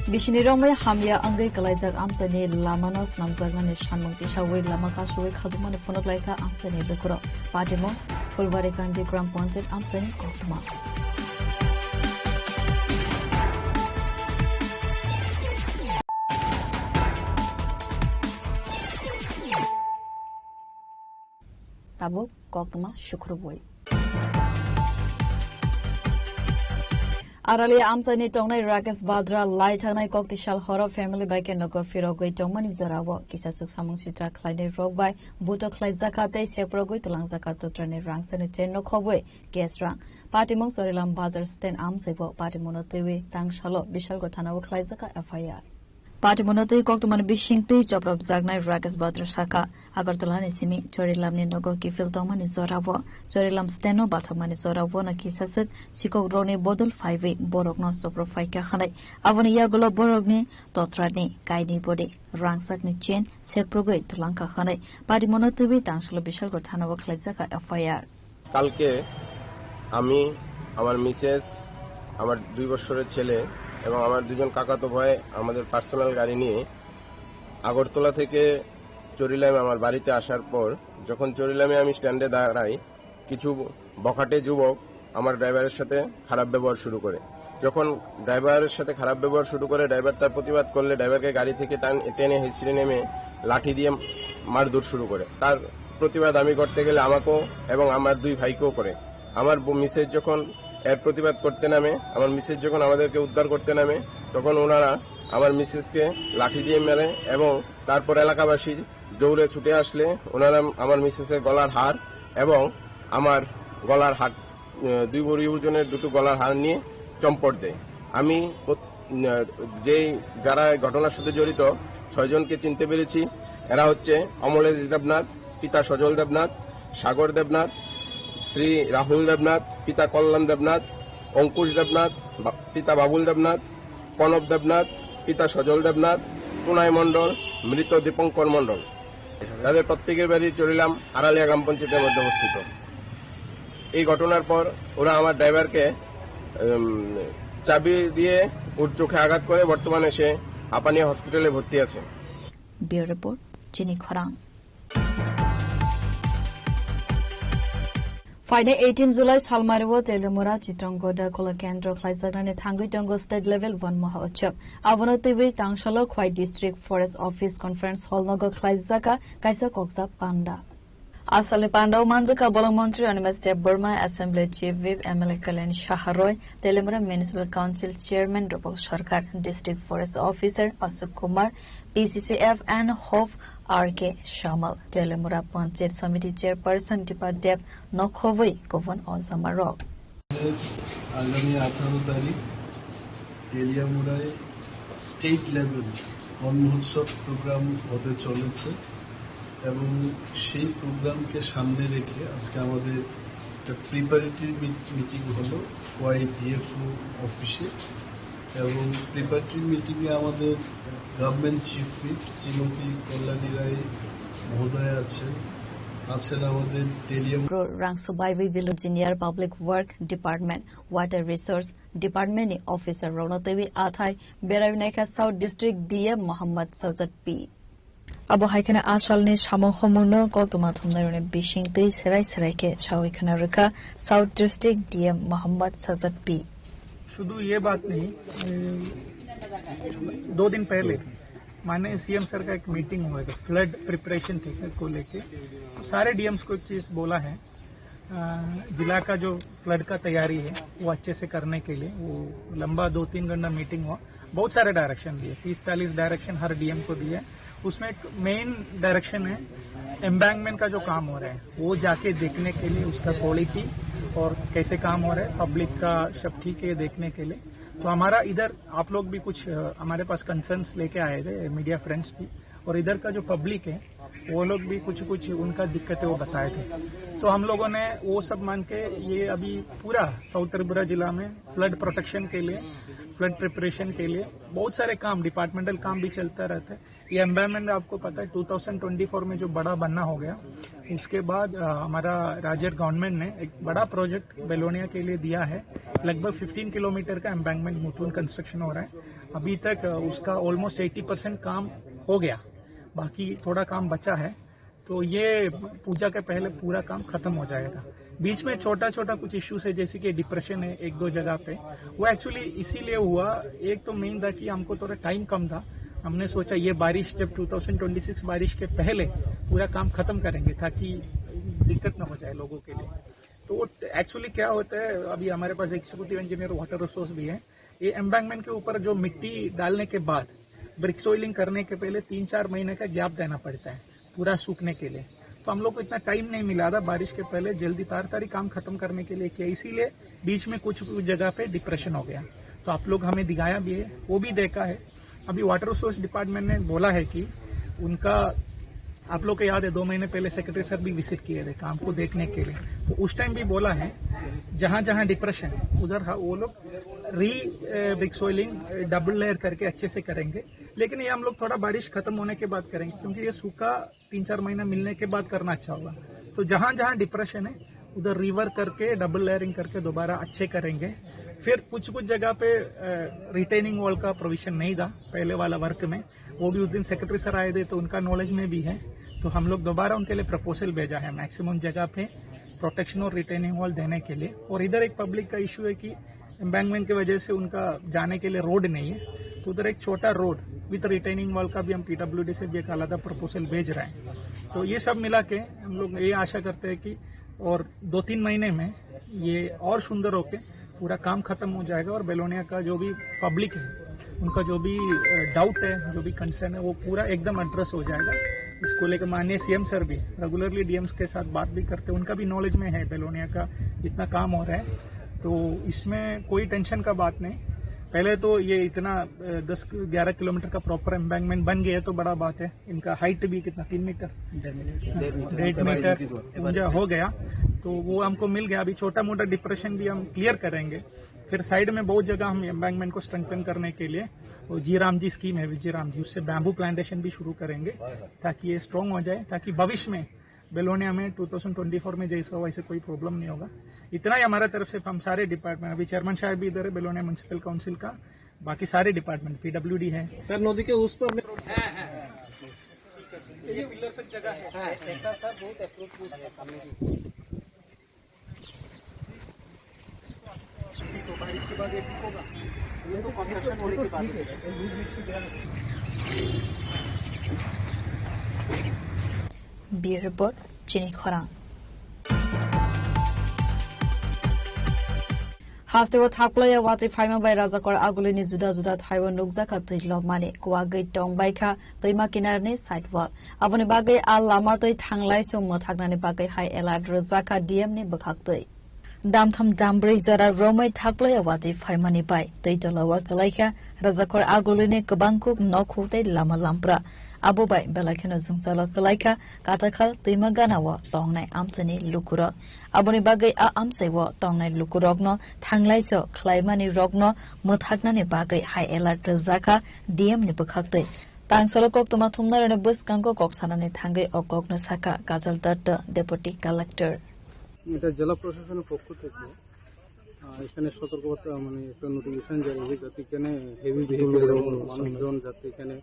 Bisini romwi hamya wngwi kwlaijak amchaini lamano swnamjaknani sanmung tisawi lama kasui khadukmani phunuk laikha amchaini lukurok. Patimung Phulbari Kandi Gram Panchayat amchaini koktwma. Tabuk koktwma sukrubwi. Aralia amchaini tongnai Rakesh Badra lai thangnai koktisal horo family bai khe nogo phirogwi tongmani jorao kisa chuk samung sitra khlainai rok bai buto khlaijakha tei seprogwi twlangjakha totrani rangchakni chain no khobwi cash rang. Patimung Chorilam Bazar stand amchaibo patimungno twiwi tangsalo Bishalgarh thanao khlaijakha F I R. Patimungno twi koktwmani bisingtwi choprobjaknai Rakesh Badra sakha, Agartala ni simi Chorilam ni nogo kiphil tongmani jorao, Chorilam stand no bathakmani jorao no kisaswk sikok rokni bodol phaiwi borokno chopro phaikha hwnwi. Aboni yagulo borokni totrani kainwi bodi rangchakni chain seprogwi twlangkha hwnwi patimungno twiwi tangsalo Bishalgarh thanao khlaijakha F I R. কালকে আমি, আমার মিসেস, আমার দুই বছরের ছেলে এবং আমার দুজন কাকাতো ভাই আমাদের পার্সোনাল গাড়ি নিয়ে আগরতলা থেকে চরিলামে আমার বাড়িতে আসার পর, যখন চরিলামে আমি স্ট্যান্ডে দাঁড়াই, কিছু বখাটে যুবক আমার ড্রাইভারের সাথে খারাপ ব্যবহার শুরু করে। যখন ড্রাইভারের সাথে খারাপ ব্যবহার শুরু করে, ড্রাইভার তার প্রতিবাদ করলে ড্রাইভারকে গাড়ি থেকে টান-, টেনে হিঁচড়ে নেমে লাঠি দিয়ে মারধর শুরু করে। তার প্রতিবাদ আমি করতে গেলে আমাকেও এবং আমার দুই ভাইকেও করে। আমার ব-, মিসেস যখন এর প্রতিবাদ করতে নামে, আমার মিসেস যখন আমাদেরকে উদ্ধার করতে নামে, তখন ওনারা আমার মিসেসকে লাঠি দিয়ে মেরে এবং তারপর এলাকাবাসী দৌড়ে ছুটে আসলে ওনারা আমার মিসেসের গলার হার এবং আমার গলার হার, আহ, দুই ভরি ওজনের দুটো গলার হার নিয়ে চম্পট দেয়। আমি প্রত-, আহ, যেই যারা এই ঘটনার সাথে জড়িত ছয়জনকে চিনতে পেরেছি। এরা হচ্ছে অমলেশ দেবনাথ, পিতা সজল দেবনাথ, সাগর দেবনাথ, শ্রী রাহুল দেবনাথ, পিতা কল্যাণ দেবনাথ, অঙ্কুশ দেবনাথ, বা-, পিতা বাবুল দেবনাথ, প্রণব দেবনাথ, পিতা সজল দেবনাথ, প্রণয় মণ্ডল, মৃত দীপঙ্কর মণ্ডল। তাদের প্রত্যেকের বাড়ি চরিলাম আড়ালিয়া গ্রাম পঞ্চায়েতের মধ্যে অবস্থিত। এই ঘটনার পর ওরা আমার ড্রাইভারকে, উম, চাবি দিয়ে ওর চোখে আঘাত করে। বর্তমানে সে হাপানিয়া হসপিটালে ভর্তি আছে। Bureau Report, Chini Khorang. Phainai eighteen July salmario Teliamura Chitrangkoda Kola Kendro khlaijaknani thangwi tongo state level Van Mahotsav. Abono twiwi tangsalo Khwai District Forest Office Conference Hall nogo khlaijaka kaisa koksa panda. Asalni pandao manjaka bolong montri Animesh Debbarma, Assembly Chief Whip M L A Kalyan Saha Roy, Teliamura Municipal Council Chairman Rupok Sarkar, District Forest Officer Ashok Kumar, P C C F and Hof R K Shamal, Teliamura Panchayat Samiti Chairperson Dipa Deb nokhobwi kubun ojamarok. আগামী আঠারো তারিখ তেলিয়ামুড়ায় state level বন মহোৎসব প্রোগ্রাম হতে চলেছে এবং সেই প্রোগ্রামকে সামনে রেখে আজকে আমাদের একটা প্রিপারেটরি মিটিং হলো খোয়াই ডিএফও অফিসে এবং প্রিপারেটরি মিটিংয়ে আমাদের গভর্নমেন্ট চিফ হুইপ শ্রীমতী কল্যাণী রায় মহোদয়া আছেন, আছেন আমাদের টেলিয়াম Rangso baiwi Village Engineer, Public Work Department, Water Resource Department ni officer rokno twiwi athai berai naikha South District D M Mohammad Sajad P. Abo hai kheno a salni samung humungno koktwma thumnairokni bising twi serai serai khe saui khna rwkha South District D M Mohammad Sajad P. शुधु ये बात नहीं, अ, दो दिन पहले माननीय CM sir का एक मीटिंग हुआ था फ्लड प्रिपरेशन को लेके। तो सारे डीएम्स को एक चीज बोला है, अ, जिला का जो फ्लड का तैयारी है वो अच्छे से करने के लिए वो लंबा दो तीन घंटा मीटिंग हुआ। बहुत सारे डायरेक्शन दिए, तीस चालीस डायरेक्शन हर डीएम को दिए। उसमें एक मेन डायरेक्शन है एम्बैंकमेंट का जो काम हो रहा है वो जाके देखने के लिए, उसका क्वालिटी और कैसे काम हो रहा है, पब्लिक का सब ठीक है देखने के लिए। तो हमारा इधर आप लोग भी कुछ, अ, हमारे पास कंसर्न्स लेके आए थे मीडिया फ्रेंड्स भी, और इधर का जो पब्लिक है वो लोग भी कुछ कुछ उनका दिक्कतें वो बताए थे। तो हम लोगों ने वो सब मान के ये अभी पूरा साउथ त्रिपुरा जिला में फ्लड प्रोटेक्शन के लिए, फ्लड प्रिपरेशन के लिए बहुत सारे काम, डिपार्टमेंटल काम भी चलता रहता है। ये एम्बैंकमेंट आपको पता है, ट्वेंटी ट्वेंटी फ़ोर में जो बड़ा बनना हो गया, उसके बाद, अ, हमारा राज्य गवर्नमेंट ने एक बड़ा प्रोजेक्ट बेलोनिया के लिए दिया है, लगभग फ़िफ़्टीन किलोमीटर का एम्बैंकमेंट मुथुन कंस्ट्रक्शन हो रहा है। अभी तक, अ, उसका ऑलमोस्ट एटी परसेंट काम हो गया, बाकी थोड़ा काम बचा है। तो ये पूजा के पहले पूरा काम खत्म हो जाएगा। बीच में छोटा-छोटा कुछ इश्यूज है, जैसे कि डिप्रेशन है एक दो जगह पे, वो एक्चुअली इसीलिए हुआ। एक तो मेन था कि हमको थोड़ा टाइम कम था, हमने सोचा ये बारिश, जब ट्वेंटी ट्वेंटी सिक्स बारिश के पहले पूरा काम खत्म करेंगे ताकि दिक्कत ना हो जाए लोगों के लिए। तो वो एक्चुअली क्या होता है, अभी हमारे पास एग्जीक्यूटिव इंजीनियर वाटर रिसोर्स भी है, ये एम्बैंकमेंट के ऊपर जो मिट्टी डालने के बाद ब्रिक सोइलिंग करने के पहले तीन चार महीने का गैप देना पड़ता है पूरा सूखने के लिए। तो हम लोग को इतना टाइम नहीं मिला था बारिश के पहले जल्दी ताड़ाताड़ी काम खत्म करने के लिए किया, इसीलिए बीच में कुछ कुछ जगह पे डिप्रेशन हो गया। तो आप लोग हमें दिखाया भी है, वो भी देखा है। अभी वाटर रिसोर्स डिपार्टमेंट ने बोला है कि उनका, आप लोग को याद है, दो महीने पहले सेक्रेटरी सर भी विजिट किए थे काम को देखने के लिए। तो उस टाइम भी बोला है, जहाँ जहाँ डिप्रेशन है उधर, हाँ, वो लोग री ब्रिक सोइलिंग डबल लेयर करके अच्छे से करेंगे। लेकिन ये हम लोग थोड़ा बारिश खत्म होने के बाद करेंगे, क्योंकि ये सूखा तीन चार महीना मिलने के बाद करना अच्छा होगा। तो जहाँ जहाँ डिप्रेशन है उधर रिवर्क करके, डबल लेयरिंग करके दोबारा अच्छे करेंगे। फिर कुछ कुछ जगह पे रिटेनिंग वॉल का प्रोविजन नहीं था पहले वाला वर्क में, वो भी उस दिन सेक्रेटरी सर आए थे तो उनका नॉलेज में भी है। तो हम लोग दोबारा उनके लिए प्रपोजल भेजा है मैक्सिमम जगह पे प्रोटेक्शन और रिटेनिंग वॉल देने के लिए। और इधर एक पब्लिक का इशू है कि एम्बैंकमेंट की वजह से उनका जाने के लिए रोड नहीं है, तो उधर एक छोटा रोड विद रिटेनिंग वॉल का भी हम पीडब्ल्यूडी से भी एक आलादा प्रपोजल भेज रहे हैं। तो ये सब मिला के हम लोग ये आशा करते हैं कि और दो तीन महीने में ये और सुंदर होके पूरा काम खत्म हो जाएगा और बेलोनिया का जो भी पब्लिक है, उनका जो भी डाउट है, जो भी कंसर्न है, वो पूरा एकदम एड्रेस हो जाएगा। इसको लेकर माननीय सीएम सर भी रेगुलरली डीएम्स के साथ बात भी करते हैं, उनका भी नॉलेज में है बेलोनिया का जितना काम हो रहा है, तो इसमें कोई टेंशन का बात नहीं। पहले तो ये इतना, अ, दस ग्यारह किलोमीटर का प्रॉपर एम्बैंकमेंट बन गया तो बड़ा बात है। इनका हाइट भी कितना, तीन मीटर, डेढ़ मीटर ऊंचा हो गया। तो वो हमको मिल गया। अभी छोटा मोटा डिप्रेशन भी हम क्लियर करेंगे। फिर साइड में बहुत जगह हम एम्बैंकमेंट को स्ट्रेंथन करने के लिए वो जी राम जी स्कीम है, विजय राम जी, उससे बैम्बू प्लांटेशन भी शुरू करेंगे, ताकि ये स्ट्रॉन्ग हो जाए, ताकि भविष्य में बेलोनिया में ट्वेंटी ट्वेंटी फ़ोर में जैसा वैसे कोई प्रॉब्लम नहीं होगा। इतना ही हमारे तरफ से, हम सारे डिपार्टमेंट, अभी चेयरमैन साहब भी इधर है बेलोनिया म्युनिसिपल काउंसिल का, बाकी सारे डिपार्टमेंट, पीडब्ल्यूडी है। सर, नदी के उस पर ये पिलर तक जगह है। हाँ, ऐसा सर बहुत अप्रोच है। Bureau Report, Chini Khorang. Hasteo thaklaiya watwi phaima bai Rajakor Agulini juda juda thaio nukjakha twi lobmani, kuwagwi tongbaikha twima kinarni sidewall. Aboni bagwi a lama twi thanglaiso mwthaknani bagwi high alert rwjakha D M ni bwkhaktwi. Damtham dambrwi jora romwi thaklaiya watwi phaimani bai twi tolao kwlaikha Rajakor Agulini kwbang kuk nokhuk tei lama lampra. Abo bai belai kheno jwngjalo kwlaikha Katakhal twima ganao tongnai amchaini lukurok. Aboni bagwi a amchaio tongnai lukurokno thanglaiso khlaimani rokno mwthaknani bagwi high alert rwjakha D M ni bwkhaktwi. Tangsalo koktwma thumnairokni bwskango kok sanani thangwi o kokno sakha Kajal Datta, Deputy Collector. এটা জেলা প্রশাসনের পক্ষ থেকে, আহ, এখানে সতর্কবার্তা, মানে, একটা নোটিফিকেশন জারি হয়েছে, যাতে এখানে হেভি ভেহিকল এবং মানুষজন যাতে এখানে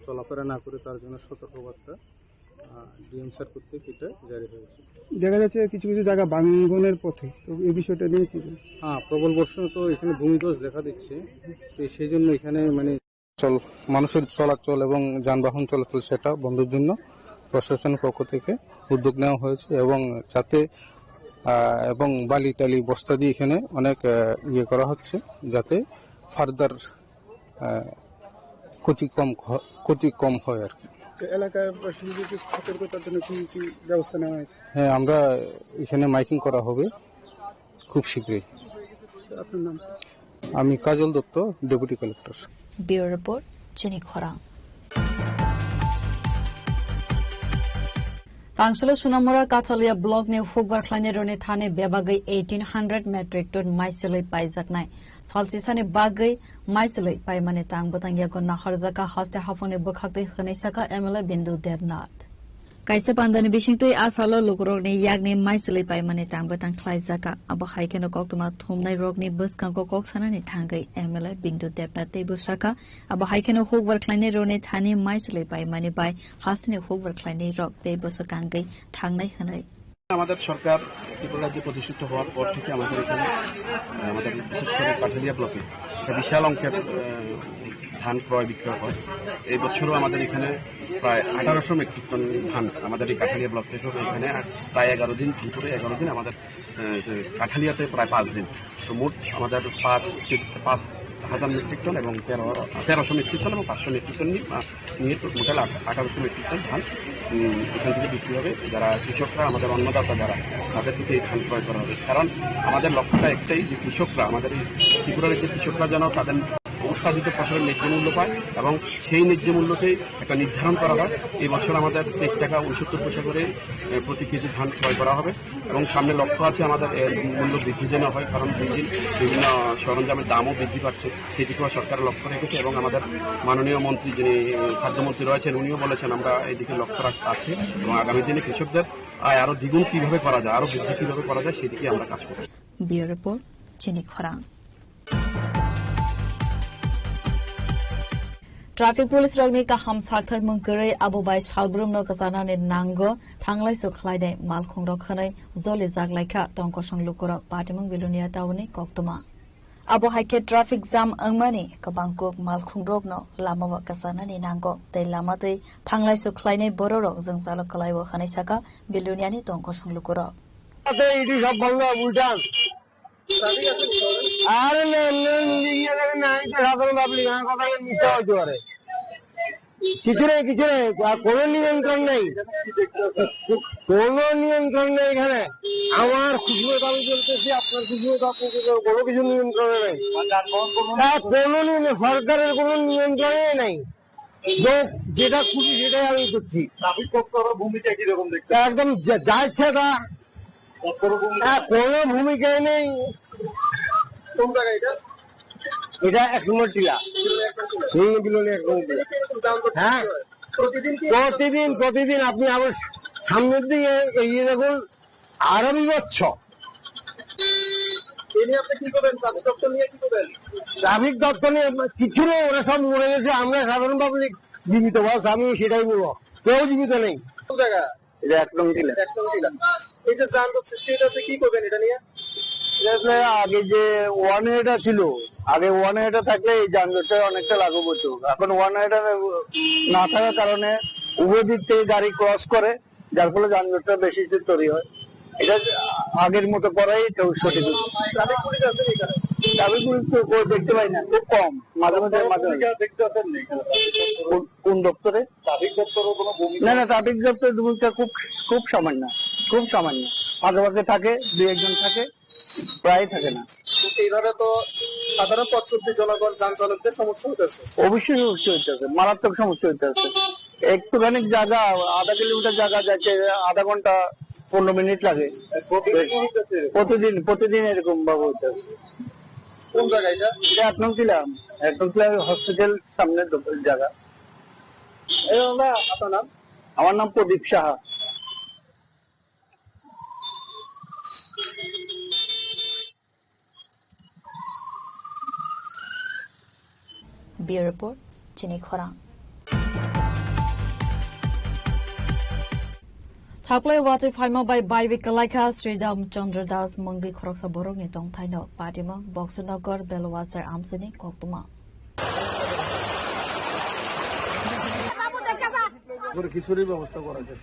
চলাফেরা না করে, তার জন্য সতর্কবার্তা, আহ, ডিএম স্যার কর্তৃক এটা জারি হয়েছে। দেখা যাচ্ছে কিছু কিছু জায়গা ভাঙনের পথে, তো এই বিষয়টা নিয়ে কি বলবেন? হ্যাঁ, প্রবল বর্ষণ তো এখানে ভূমিধস দেখা দিচ্ছে, তো সেই জন্য এখানে, মানে, চল-, মানুষের চলাচল এবং যানবাহন চলাচল সেটা বন্ধের জন্য প্রশাসনের পক্ষ থেকে উদ্যোগ নেওয়া হয়েছে এবং যাতে, আহ, এবং বালি টালি বস্তা দিয়ে এখানে অনেক, আহ, ইয়ে করা হচ্ছে, যাতে ফার্দার, আহ, ক্ষতি কম হ-, ক্ষতি কম হয় আর কি। তো এলাকাবাসী যদি সতর্কতার জন্য কি কি ব্যবস্থা নেওয়া হয়েছে? হ্যাঁ, আমরা এখানে মাইকিং করা হবে খুব শীঘ্রই। আপনার নাম? আমি Kajal Dutta, deputy collector. Bureau Report, Chini Khorang. Tangsalo Sunamura Kathalia block ni hukbar khlainai roni thani bebagwi eighteen hundred metric ton maisilwi paijaknai. Salsisani bagwi maisilwi paimani tang bwtang yago naharjaka haste haphangni bwkhaktwi hwnwi saka M L A Bindu Debnath. Kaisa pandani bisingtwi a salo lukurokni yakni maisilwi paimani tang bwtang khlaijaka. Abo hai kheno koktwma thumnai rokni bwskango kok sanani thangwi M L A Bindu Debnath teibo saka, abo hai kheno hukbar khlainai rokni thani maisilwi paimani bai hasteni hukbar khlainai rok teibo swkangwi thangnai hwnwi. আমাদের সরকার ত্রিপুরা রাজ্যে প্রতিষ্ঠিত হওয়ার পর থেকে আমাদের এখানে, আহ, আমাদের বিশেষ করে কাঠালিয়া ব্লকে একটা বিশাল অঙ্কের, আহ, ধান ক্রয় বিক্রয় হয়। এই বছরও আমাদের এখানে প্রায় আঠারোশো মেট্রিক টন ধান আমাদের এই কাঠালিয়া ব্লক থেকে এখানে প্রায় এগারো দিন, ধান করে এগারো দিন আমাদের, আহ, যে কাঠালিয়াতে প্রায় পাঁচ দিন। তো মোট আমাদের পাঁচ, পাঁচ হাজার মেট্রিক টন এবং তেরো, তেরোশো মেট্রিক টন এবং পাঁচশো মেট্রিক টন নিয়ে, আহ, নিয়ে তো টোটাল আট-, আঠারোশো মেট্রিক টন ধান, উম, এখান থেকে বিক্রি হবে। যারা কৃষকরা, আমাদের অন্নদাতা যারা, তাদের থেকে এই ধান ক্রয় করা হবে। কারণ আমাদের লক্ষ্যটা একটাই যে কৃষকরা, আমাদের এই ত্রিপুরার যে কৃষকরা যেন তাদের উৎপাদিত ফসলের ন্যায্য মূল্য পায় এবং সেই ন্যায্য মূল্যকেই একটা নির্ধারণ করা হয়। এই বছর আমাদের তেইশ টাকা উনসত্তর পয়সা করে, এ, প্রতি কেজি ধান ক্রয় করা হবে এবং সামনে লক্ষ্য আছে আমাদের এর মূল্য বৃদ্ধি যেন হয়, কারণ দিন দিন বিভিন্ন সরঞ্জামের দামও বৃদ্ধি পাচ্ছে। সেদিকেও সরকার লক্ষ্য রেখেছে এবং আমাদের মাননীয় মন্ত্রী, যিনি খাদ্যমন্ত্রী রয়েছেন, উনিও বলেছেন আমরা এইদিকে লক্ষ্য রাখ-, আছে এবং আগামী দিনে কৃষকদের আয় আরো দ্বিগুণ কিভাবে করা যায়, আরো বৃদ্ধি কিভাবে করা যায়, সেদিকে আমরা কাজ করব। Bureau Report, Chini Khorang. Traffic police rokni kaham sakthar mung kwrwi abo bai salbrum no kwchanani nango, thanglaiso khlainai malkhung rok hwnwi joli jak laikha tongkosong lukurok Patimung Bilonia town ni koktwma. Abo hai khe traffic jam wngmani kwbang kuk malkhungrokno lamao kwchanani nango tei lama twi thanglaiso khlainai bororok jwngjalo kwlaio hwnwi saka Biloniani tongkosong lukurok. Ate idi sab bhanga ulta. Are na, na, na, na, na, na, na, na, na, na, na, na, na, কিছু নেই, কিছু নেই, আর কোনো নিয়ন্ত্রণ নেই, কোনো নিয়ন্ত্রণ নেই এখানে। আমার খুশি মতো আমি চলতেছি, আপনার খুশি মতো আপনি চলতে, কোনো কিছু নিয়ন্ত্রণে নেই। আর কোনো নিয়ন্ত্রণ, সরকারের কোনো নিয়ন্ত্রণে নেই। লোক যেটা খুশি সেটাই আমি করছি। ট্রাফিক কর্তার ভূমিকা কিরকম দেখতে? একদম যা, যা ইচ্ছা তা। কর্তার ভূমিকা? হ্যাঁ, কোনো ভূমিকাই নেই। কোন জায়গা এটা? এটা এক নম্বর টিলা। হুম, বিলোনিয়া এক নম্বর টিলা। হ্যাঁ। প্রতিদিন কি? প্রতিদিন, প্রতিদিন আপনি আবার সামনের দিকে এগিয়ে যাবো আরো বিভৎস। এ নিয়ে আপনি কি করবেন? ট্রাফিক দপ্তর নিয়ে কি করবেন? ট্রাফিক দপ্তর নিয়ে কিচ্ছু নেই, ওরা সব মরে গেছে, আমরা সাধারণ পাবলিক জীবিত, বাস আমি সেটাই বলবো, কেউ জীবিত নেই। কোন জায়গা? এটা এক নং টিলা। এক নং টিলা। এই যে যানজট সৃষ্টি হইতেছে, কি করবেন এটা নিয়ে? এটা আসলে আগে যে ওয়ান ওয়েটা ছিল, আগে ওয়ান ওয়েটা থাকলে এই যানজটটা অনেকটা লাঘব হতো। এখন ওয়ান ওয়েটা না থাকার কারণে উভয় দিক থেকে গাড়ি ক্রস করে, যার ফলে যানজটটা বেশি তৈরি হয়। এটা আগের মতো করাই তো সঠিক। ট্রাফিক পুলিশ আছে এখানে? ট্রাফিক পুলিশ তো কই দেখতে পাই না, খুব কম, মাঝে মাঝে, মাঝে মাঝে। দেখতে আসেন না এখানে? কোন, কোন দপ্তরে? ট্রাফিক দপ্তরের কোনো ভূমিকা? না, না, ট্রাফিক দপ্তরের ভূমিকা খুব, খুব সামান্য, খুব সামান্য। ফাঁকে ফাঁকে থাকে, দুই একজন থাকে, প্রায় থাকে না। তো এইভাবে তো সাধারণ পথ চলতি জনগণ, যান চালকদের সমস্যা হইতেছে। অবশ্যই সমস্যা হইতেছে, মারাত্মক সমস্যা হইতেছে। একটুখানি জায়গা, আধা কিলোমিটার জায়গা যাইতে আধা ঘন্টা, পনেরো মিনিট লাগে। প্রতিদিন হইতেছে এরকম? প্রতিদিন, প্রতিদিন এরকম ভাবে হইতেছে। কোন জায়গা এটা? এটা এক নং টিলা, এক নং টিলা হসপিটাল সামনে দোকান জায়গা। এই দাদা, আপনার নাম? আমার নাম প্রদীপ Saha. Bureau Report, Chini Khorang. Thaklai watwi phaima bai baiwi kwlaikha Sridham Chandra Das mungwi khoroksa borokni tongthaino patimung Boxer Nagar Belwasar amsini koktwma. করে খিচুড়ির ব্যবস্থা করা যায়।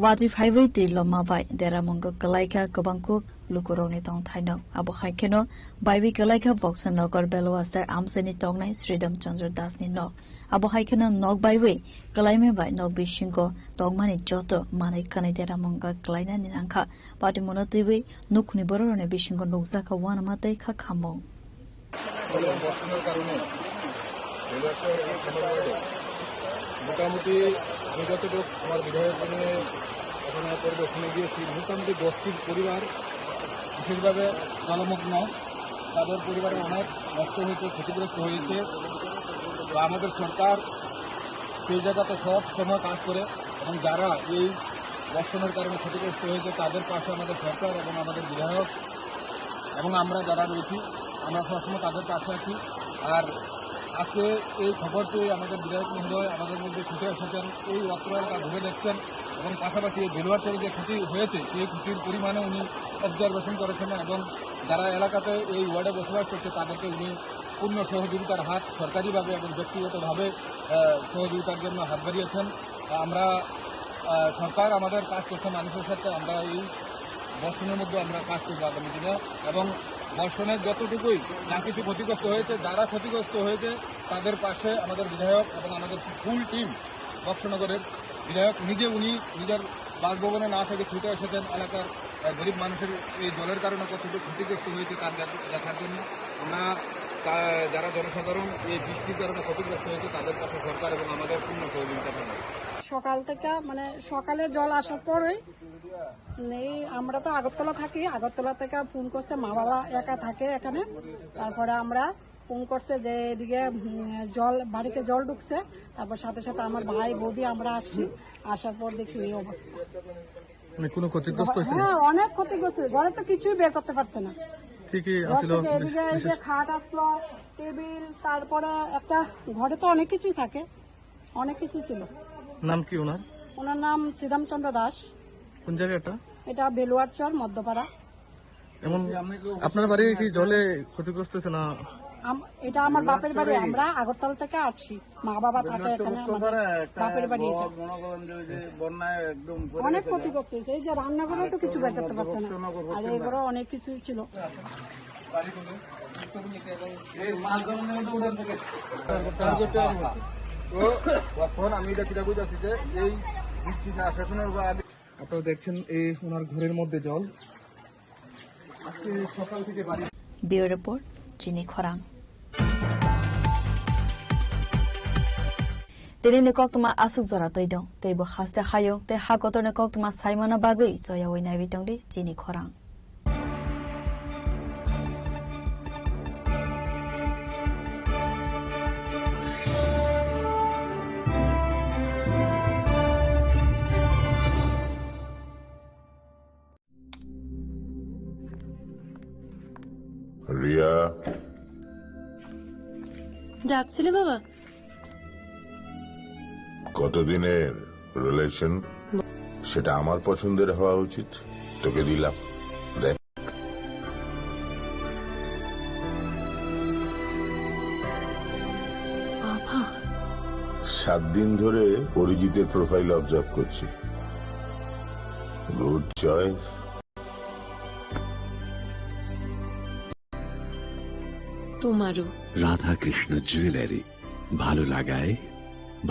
Watwi phaiwi twi loma bai deramungo kwlaikha kwbangkuk lukurokni tongthaino. Abo hai kheno baiwi kwlaikha Boxer Nagar Belwasar amsini tongnai Sridham Chandra Das ni nok. Abo hai kheno nok baiwi kwlaima bai nok bisingo tongmani joto manwi kwnwi deramungo kwlainani nangkha. Patimungno twiwi nukhungni bororokni bisingo nukjakha uanama tei kha khamung. ফলে বর্ষণের কারণে রেলওয়ে শহর এবং খামার ওয়ার্ডে মোটামুটি আমি যতটুকু আমার বিধায়ক নিয়ে ওখানে পরিদর্শনে গিয়েছি, মোটামুটি দশটি পরিবার বিশেষভাবে জলমগ্ন, তাদের পরিবারের অনেক নষ্ট হয়েছে, ক্ষতিগ্রস্ত হয়েছে। তো আমাদের সরকার সেই জায়গাতে সব সময় কাজ করে এবং যারা এই বর্ষণের কারণে ক্ষতিগ্রস্ত হয়েছে তাদের পাশে আমাদের সরকার এবং আমাদের বিধায়ক এবং আমরা যারা রয়েছি, আমরা সবসময় তাদের পাশে আছি। আর আজকে এই খবর পেয়ে আমাদের বিধায়ক মহোদয় আমাদের মধ্যে ছুটে এসেছেন, এই অত্র এলাকা ঘুরে দেখছেন এবং পাশাপাশি এই বেলুয়ার চরে যে ক্ষতি হয়েছে, সেই ক্ষতির পরিমাণে উনি অবজারভেশন করেছেন এবং যারা এলাকাতে এই ওয়ার্ডে বসবাস করছে, তাদেরকে উনি পূর্ণ সহযোগিতার হাত সরকারিভাবে এবং ব্যক্তিগতভাবে, আহ, সহযোগিতার জন্য হাত বাড়িয়েছেন। আমরা, আহ, সরকার আমাদের কাজ করছে মানুষের সাথে, আমরা এই বর্ষণের মধ্যে আমরা কাজ করবো আগামী দিনে। এবং বর্ষণে যতটুকুই যা কিছু ক্ষতিগ্রস্ত হয়েছে, যারা ক্ষতিগ্রস্ত হয়েছে, তাদের পাশে আমাদের বিধায়ক এবং আমাদের ফুল টিম বক্সনগরের বিধায়ক নিজে উনি নিজের বাসভবনে না থেকে ছুটে এসেছেন এলাকার, আহ, গরিব মানুষের এই জলের কারণে কতটুকু ক্ষতিগ্রস্ত হয়েছে তার দেখ-, দেখার জন্য। আমরা তা-, যারা জনসাধারণ এই বৃষ্টির কারণে ক্ষতিগ্রস্ত হয়েছে তাদের পাশে সরকার এবং আমাদের পূর্ণ সহযোগিতা থাকবে। সকাল থেকে, মানে, সকালে জল আসার পরেই নেই, আমরা তো আগরতলা থাকি, আগরতলা থেকে ফোন করছে, মা বাবা একা থাকে এখানে, তারপরে আমরা ফোন করছে যে এদিকে, উম, জল, বাড়িতে জল ঢুকছে, তারপর সাথে সাথে আমার ভাই বৌদি আমরা আসছি, আসার পর দেখি এই অবস্থা। মানে কোনো ক্ষতিগ্রস্ত হয়েছে? হ্যাঁ, অনেক ক্ষতিগ্রস্ত হয়েছে। ঘরে তো কিছুই বের করতে পারছে না। কি কি ঘর আসলো থেকে এদিকে এই যে বিশেষ? খাট আসলো, টেবিল, তারপরে একটা, ঘরে তো অনেক কিছুই থাকে, অনেক কিছু ছিল। নাম কি ওনার? ওনার নাম শ্রীরামচন্দ্র দাস। কোন জায়গা এটা? এটা বেলুয়ারচর মধ্যপাড়া। এমন আপনার বাড়ি কি জলে ক্ষতিগ্রস্ত হয়েছে না? আম-, এটা আমার বাপের বাড়ি, আমরা আগরতলা থেকে আসছি, মা বাবা থাকে এখানে, আমাদের বাপের বাড়ি এটা। অনেক ক্ষতিগ্রস্ত হয়েছে, এই যে রান্নাঘরে তো কিছু বের করতে পারছে না, আর এবারও অনেক কিছু ছিল। তো এখন আমি এটা কিতা কইতাছি যে এই বৃষ্টি না শেষ হওয়ার আগে আপনারা দেখছেন এই ওনার ঘরের মধ্যে জল। আজকে সকাল থেকে বাড়ি Bureau Report, Chini Khorang. Tini ni koktwma aswk jora twi dong, tei bo haste hayung tei ha kotor ni koktwma saimano bagwi choyawi naiwi tongdi Chini Khorang. ডাকছিলে বাবা? কতদিনের রিলেশন? সেটা আমার পছন্দের হওয়া উচিত। তোকে দিলাম, দেখ। বাবা। সাত দিন ধরে অরিজিতের প্রোফাইল অবজার্ভ করছি। Good choice. তোমারও। রাধা কৃষ্ণ জুয়েলারি, ভালো লাগায়,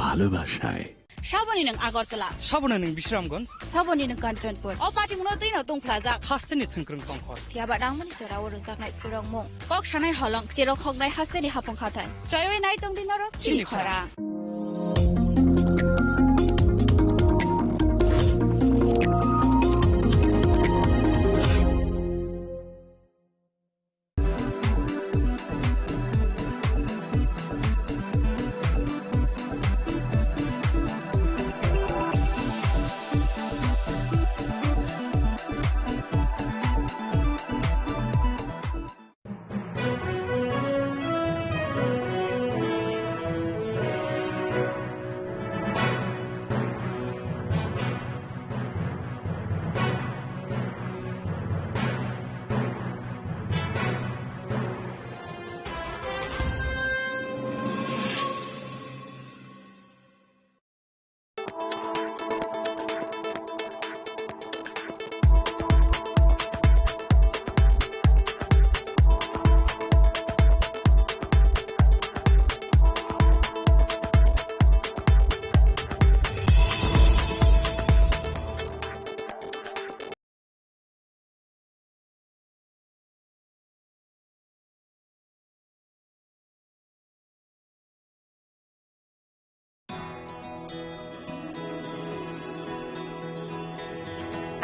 ভালোবাসায়। Saboni nwng Agartala. Saboni nwng Bisramganj. Saboni nwng Kanchanpur. O party mungno twi no tongphlajak. Hasteni thwngkwrwng tongkhor. Phiya ba nangmani jora o rwjaknai phwrwngmung. Kok sanai holong, cherok hoknai hasteni hapung hathai. Choiwi nai tongdi norok chini khorang.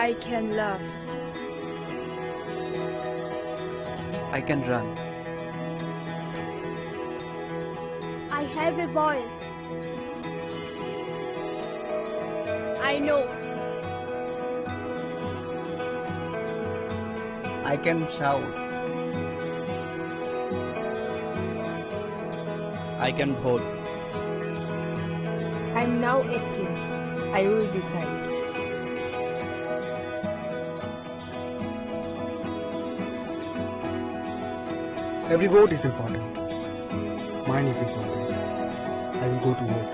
I can love. I can run. I have a voice. I know. I can shout. I can vote. I'm now acting. I will decide. Every vote is important. Mine is important. I will go to vote.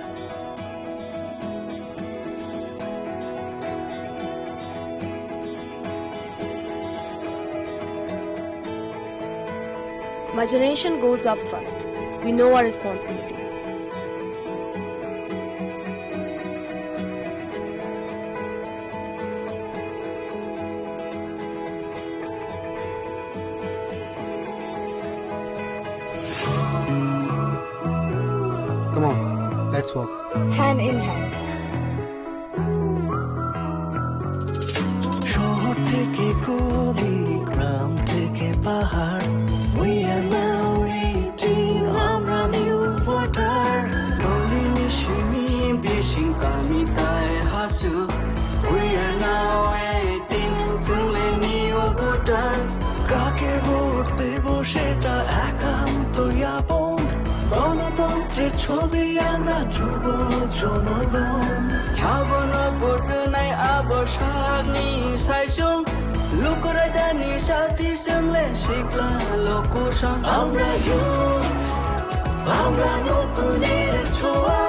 My generation goes up first. We know our responsibilities. Come on, let's walk. Hand in hand. শহর থেকে গলি, গ্রাম থেকে পাহাড়, we are now eighteen, আমরা new voter. Goli ni simi bising kami tai hasu, we are now eighteen, chwng le new voter. কাকে ভোট দেব সেটা একান্ত আপন। গণতন্ত্রের ছবি আমরা যুব জনগণ। Sabono borgnai abo sakni saisung. Lukurai dani sati semle sikla lokusang. Amra youth, amra notunir choa,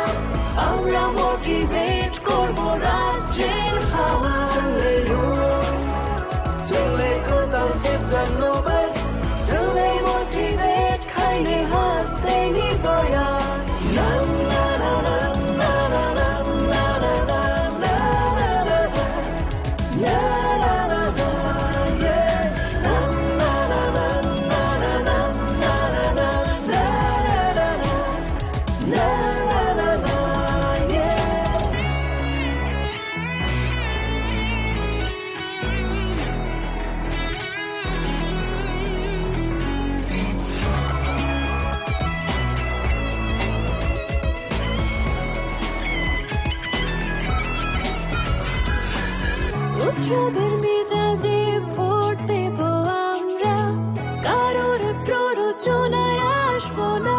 amra motivate korbo rajyer hawa. Semle youth, semle kotal jepjak nobai, semle motivate. উৎসবের মেজাজে ভোট দেব আমরা, কারোর প্ররোচনায় আসবো না।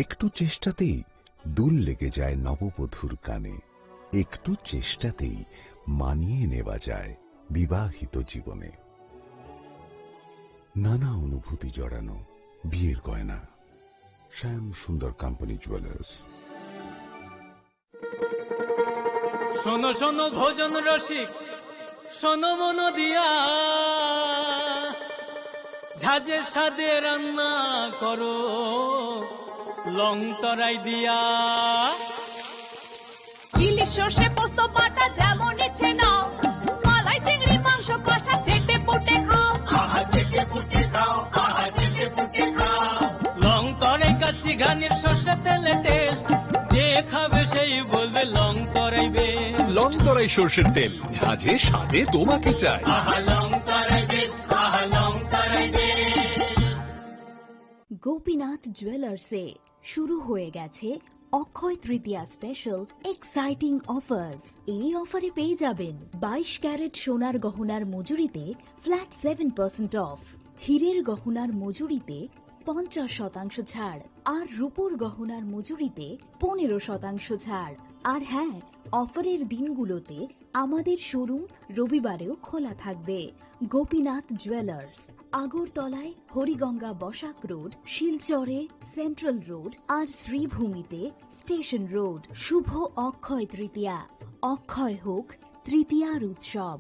একটু চেষ্টাতেই দুল লেগে যায় নববধূর কানে। একটু চেষ্টাতেই মানিয়ে নেওয়া যায় বিবাহিত জীবনে। নানা অনুভূতি জড়ানো বিয়ের গয়না। শ্যাম সুন্দর কোম্পানি জুয়েলার্স। শোনো শোনো ভোজন রসিক, শোনো মন দিয়া, ঝাঁঝের স্বাদে রান্না করো লং তরাই দিয়া। ইলিশ সর্ষে পোস্ত বাটা যেমন ইচ্ছে নাও, মালাই চিংড়ি মাংস কষা চেটে পুটে খাও। আহা চেটে পুটে খাও, আহা চেটে পুটে খাও। লং তরাই কাচ্চি ঘানির সর্ষে তেলে টেস্ট, যে খাবে সেই বলবে লং তরাই বেস্ট। লং তরাই সর্ষের তেল, ঝাঁঝে স্বাদে তোমাকে চাই। আহা লং তরাই বেস্ট, আহা লং তরাই বেস্ট। গোপীনাথ জুয়েলার্সে শুরু হয়ে গেছে অক্ষয় তৃতীয়া স্পেশাল এক্সাইটিং অফার্স। এই অফারে পেয়ে যাবেন বাইশ ক্যারেট সোনার গহনার মজুরিতে ফ্ল্যাট সেভেন পার্সেন্ট অফ, হীরের গহনার মজুরিতে পঞ্চাশ শতাংশ ছাড়, আর রূপোর গহনার মজুরিতে পনেরো শতাংশ ছাড়। আর হ্যাঁ, অফারের দিনগুলোতে আমাদের শোরুম রবিবারেও খোলা থাকবে। গোপীনাথ জুয়েলার্স, আগরতলায় হরিগঙ্গা বসাক রোড, শিলচরে সেন্ট্রাল রোড আর শ্রীভূমিতে স্টেশন রোড। শুভ অক্ষয় তৃতীয়া, অক্ষয় হোক তৃতীয়ার উৎসব।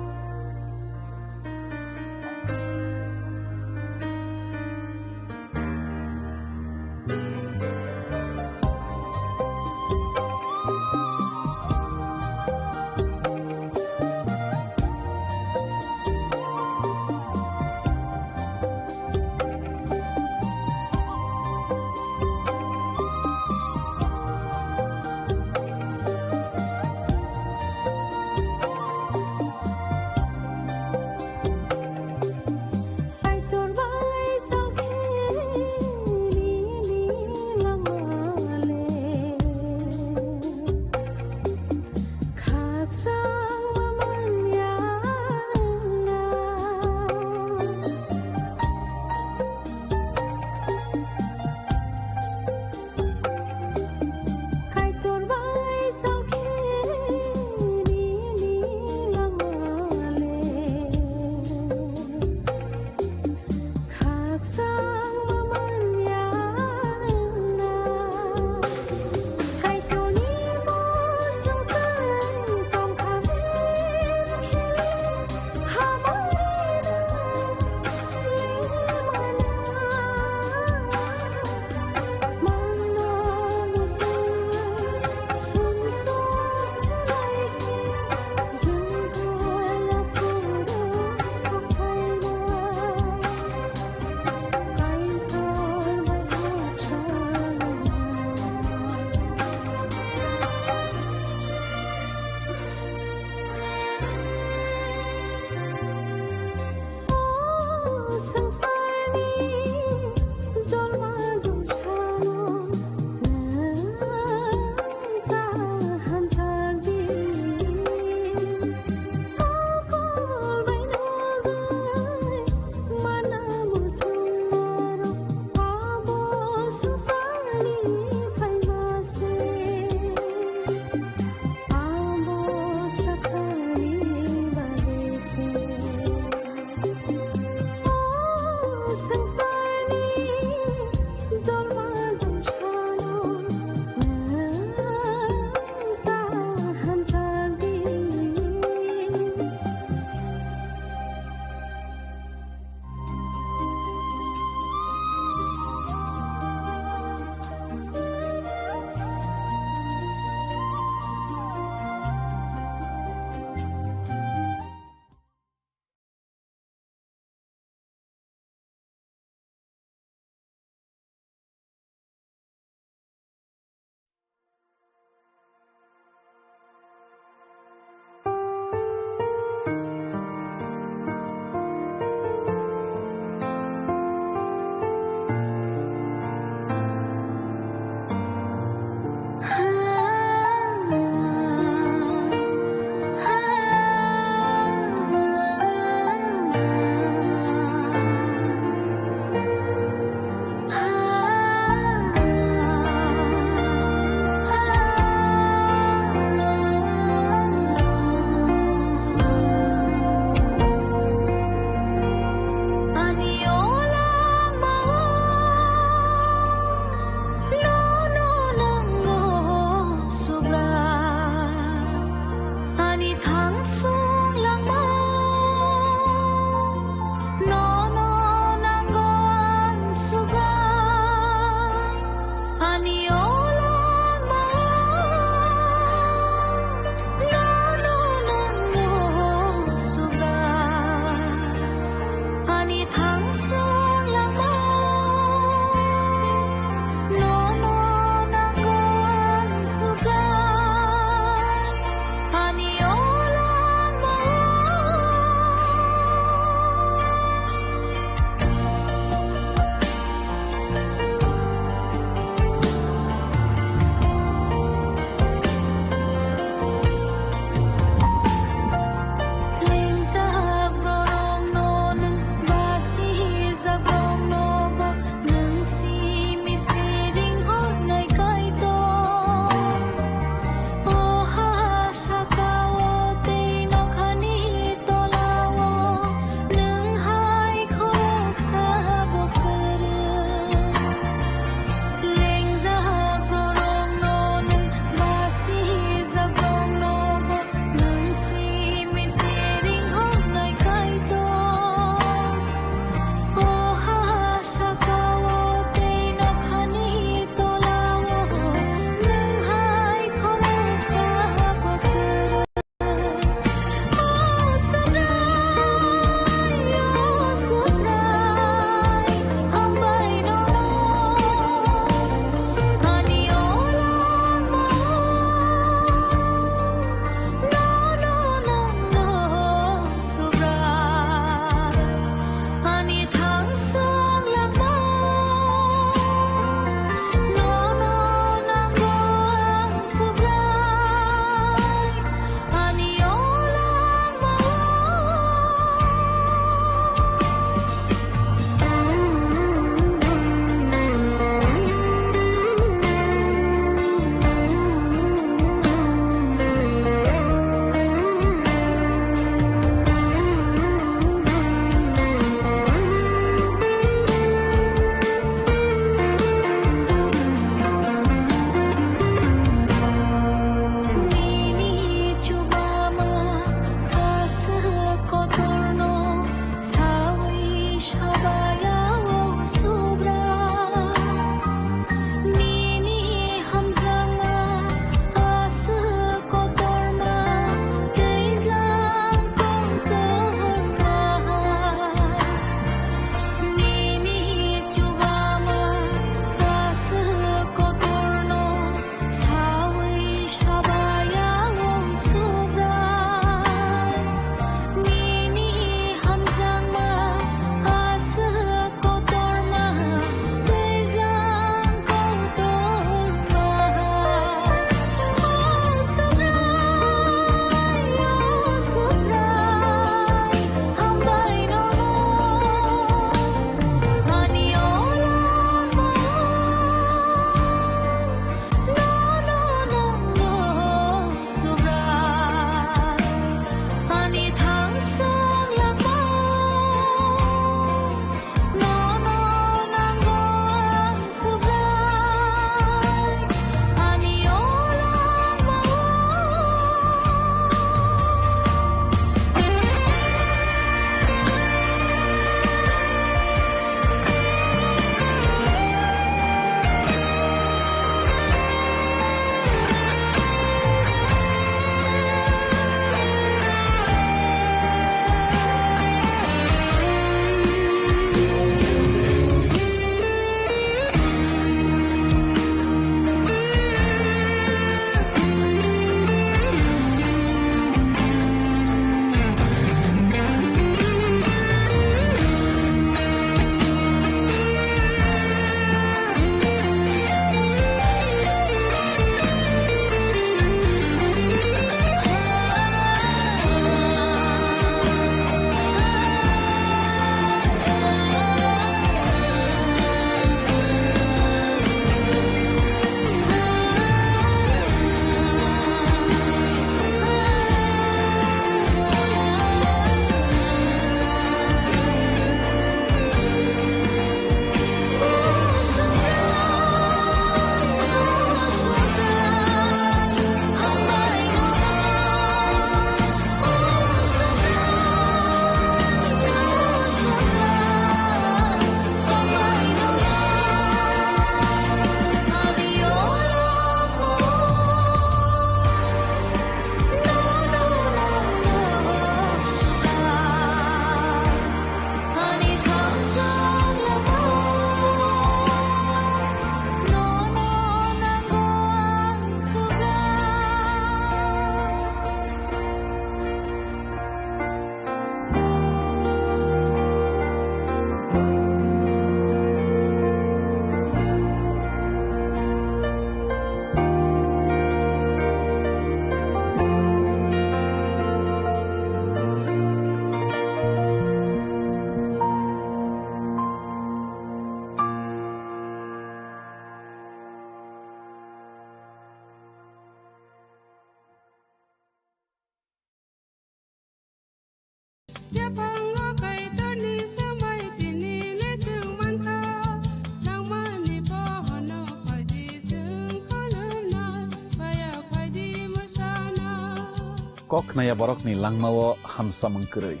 Kok khnaya borokni langmao hamsamung kwrwi.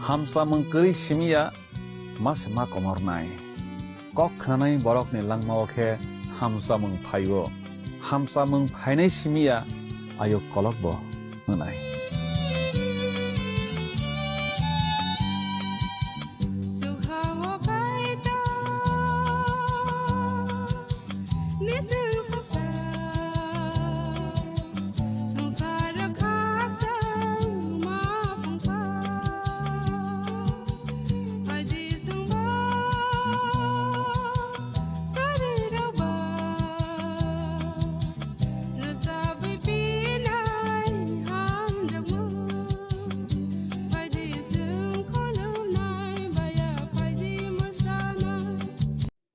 Hamsamung kwrwi simi ya ma se ma komornai. Kok khnanai borokni langmao khe hamsamung phaio. Hamsamung phainai simi ya ayuk kolokbo wngnai.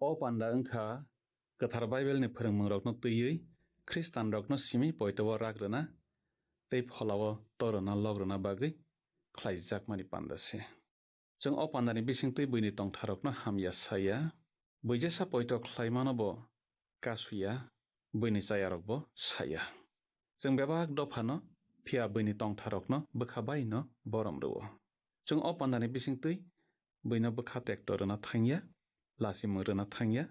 O panda wngkha Kwthar Baibelni phwrwngmungrokno twiwi Khristanrokno simi poito-o rak rwna tei phola-o torona lok rwna bagwi khlaijakmani panda se. Chwng o pandani bisingtwi buini tongtharokno hamya saya, buijesa poito khlaimano bo kasuya, buini chayarokbo saya. Chwng bebak dophano, phiya buini tongtharokno bwkha baino borom rwo. Chwng o pandani bisingtwi buino bwkha tekto rwna thangya, lachimung rwna thangya,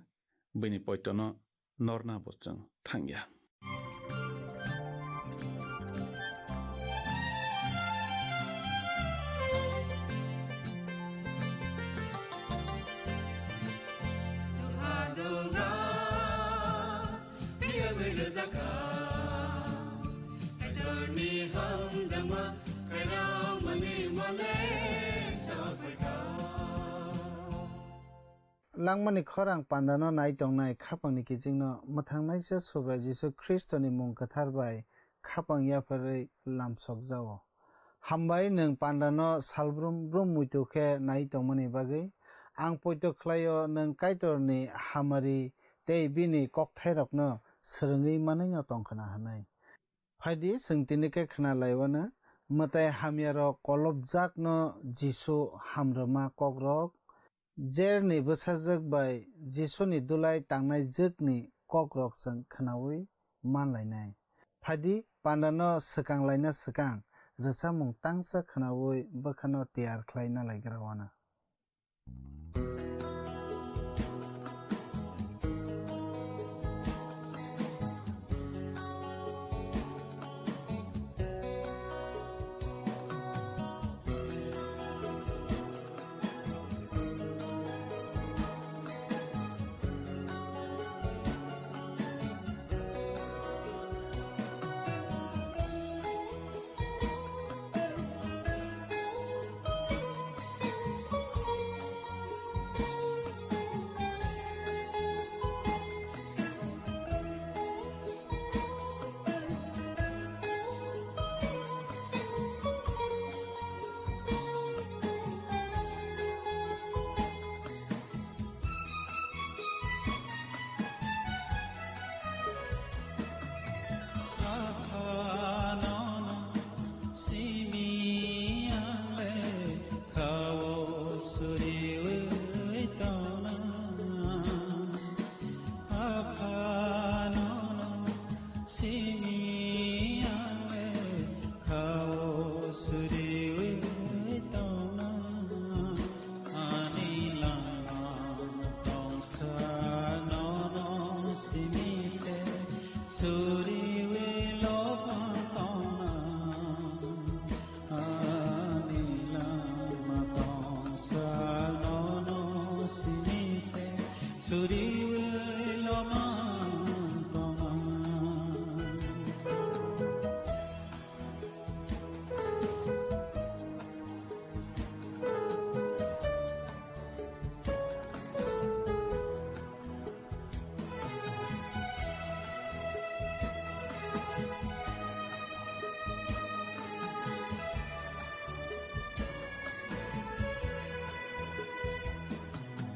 buini poitono norna bo chwng thangya. Langmani khorang pandano nai tongnai khapangni kichingno mwthangnaisa Subrai Jisu Khristoni mung kwthar bai khapang yapharwi lamsokjao. Hambai nwng pandano salbrum brum muitu khe nai tongmani bagwi. Ang poito khlaio nwng Kaitorni hamari tei bini kokthairokno swrwngwi manwino tongkhna hwnwi. Phaidi, chwng tini khe khna laiwano, mwtai hamyarok kolopjakno Jisu hamrwma kokrok, jerni bwsajwk bai Jisuni dulai tangnai jwkni kokrok chwng khnaui man lainai. Phaidi, pandano swkang laina swkang rwchapmung tangsa khnaui bwkhano tiyar khlaina laigra wano.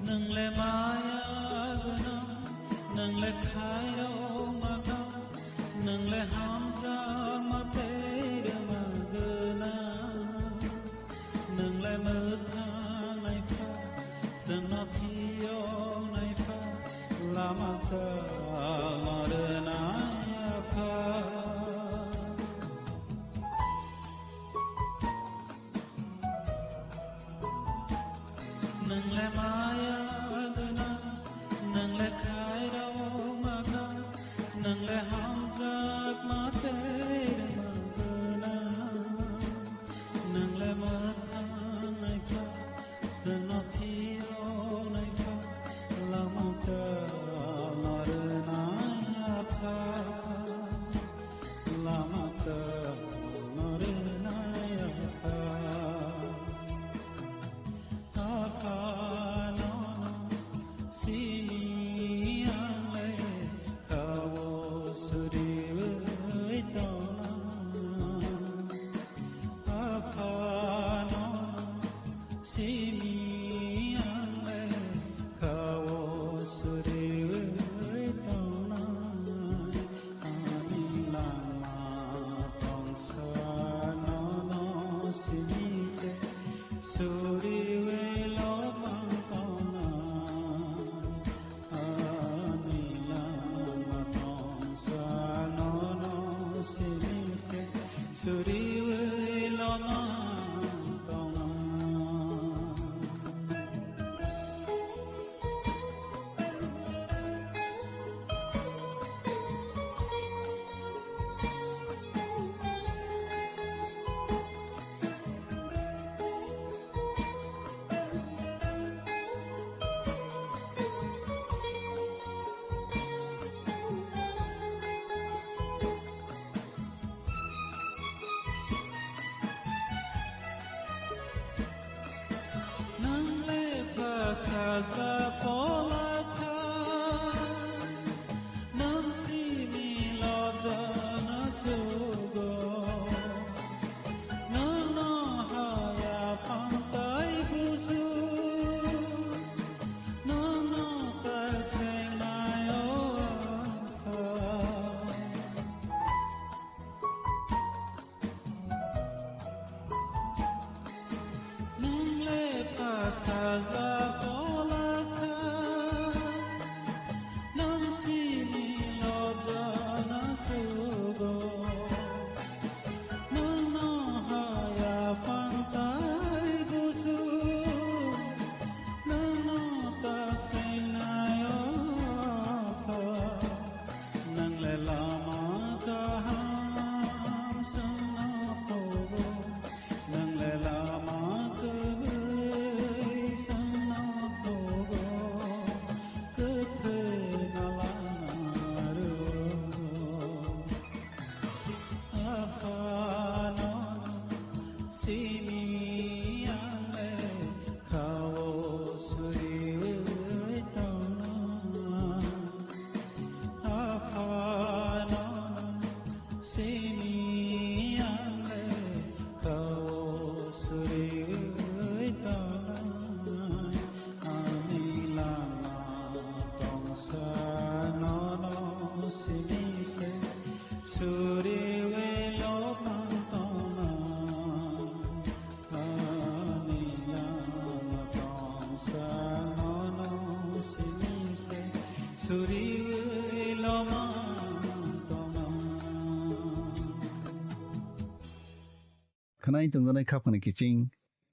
Nwng le maya gwnang, nwng le khairokma kha, nwng le hamjakma tei rwma gwnang. Nwng le mwthang naikha, chwngno phiyok naikha, lama kha, ma rwnai ya kha. Ayaduna, nang le khairok ma kha, nang le hamjak ma tei rwma guna. Nang le mwthang nai kha, chwngno phiyok nai kha, lama ta ma rwnai apha, lama ta ma rwnai apha. Aphano simi ang le kha-o suriwi tongna. Aphano simi ang le kha-o suriwi tongna. Ani lama tongsa nono simi se. Suriwi lopang tongna, ani lama tongsa nono simi se. Suriwi lopang tongna. Nang le pha sajla pola kha, nang simi lobjana chugo. Nang no haya phang tai busu, nang no tai chengnai o apha. Nang le pha sajla pola kha, nang simi lobjana sugo. Nang no haya phang tai busu, nang no tak chengnai o apha. Nang le lama kaham chwngno phogo, nang le lama kwrwi chwngno phogo, kwthwino lama rwo. Aphano simi ang le kha-o suriwi tongna. Aphano simi ang le kha-o suriwi tongna. Ani lama tongsa nono simi se. Suriwi lopang tongna, ani lama tongsa nono simi se. Suriwi lopang tongna. Khwnai tongjaknai khaphangni kiching,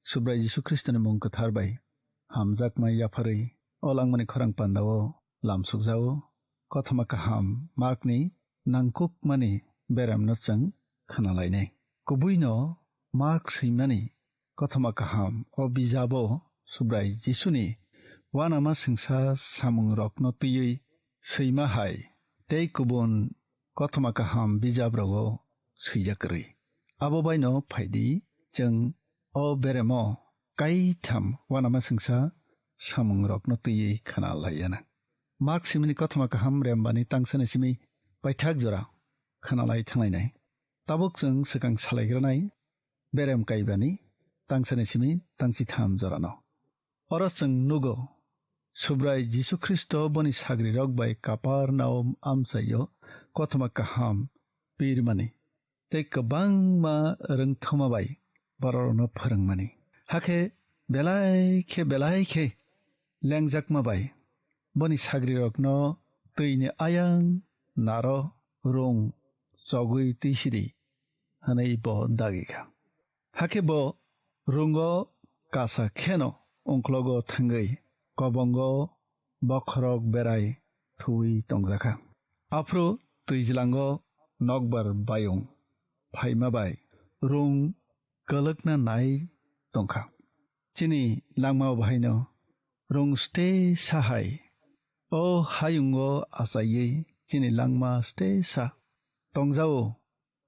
Subrai Jisu Khristoni mung kwthar bai hamjakma yapharwi o langmani khorang pandao lamsukjao. Kothoma kaham Markni nangkukmani beremno chwng khwnalainai. Kubuino Mark swimani kothoma kaham o bijabo Subrai Jisuni uanama singsa samungrokno twiwi swima hai tei kubun kothoma kaham bijabrogo swijak kwrwi. Abo baino phaidi, chwng o beremo kaitham uanama singsa samungrokno twiwi khna laiyana. Mark simini kothoma kaham rembani tangsani simi paithak jora khna lai thanglainai. Tabuk chwng swkang salaigranai berem kaibani tangsani simi tangchitham jorano. Oro chwng nugo, Subrai Jisu Khristo boni sagrirok bai Kapernaum amchaio kothoma kaham pirmani tei kwbangma rwngthoma bai bororokno phrwngmani. Hakhe belai khe belai khe lengjakma bai boni sagrirokno twini ayang naro rung chogwi twisidi hwnwi bo dagi kha. Hakhe bo rungo kasa kheno ungklogo thangwi kobongo bokhorok berai thuwi tongjakha. Aphuru twijlango nokbar bayung phaima bai rung kwlwkna nai tongkha. Chini langmao bahaino rung stesa hai o hayungo achaiwi chini langma stesa tongjao.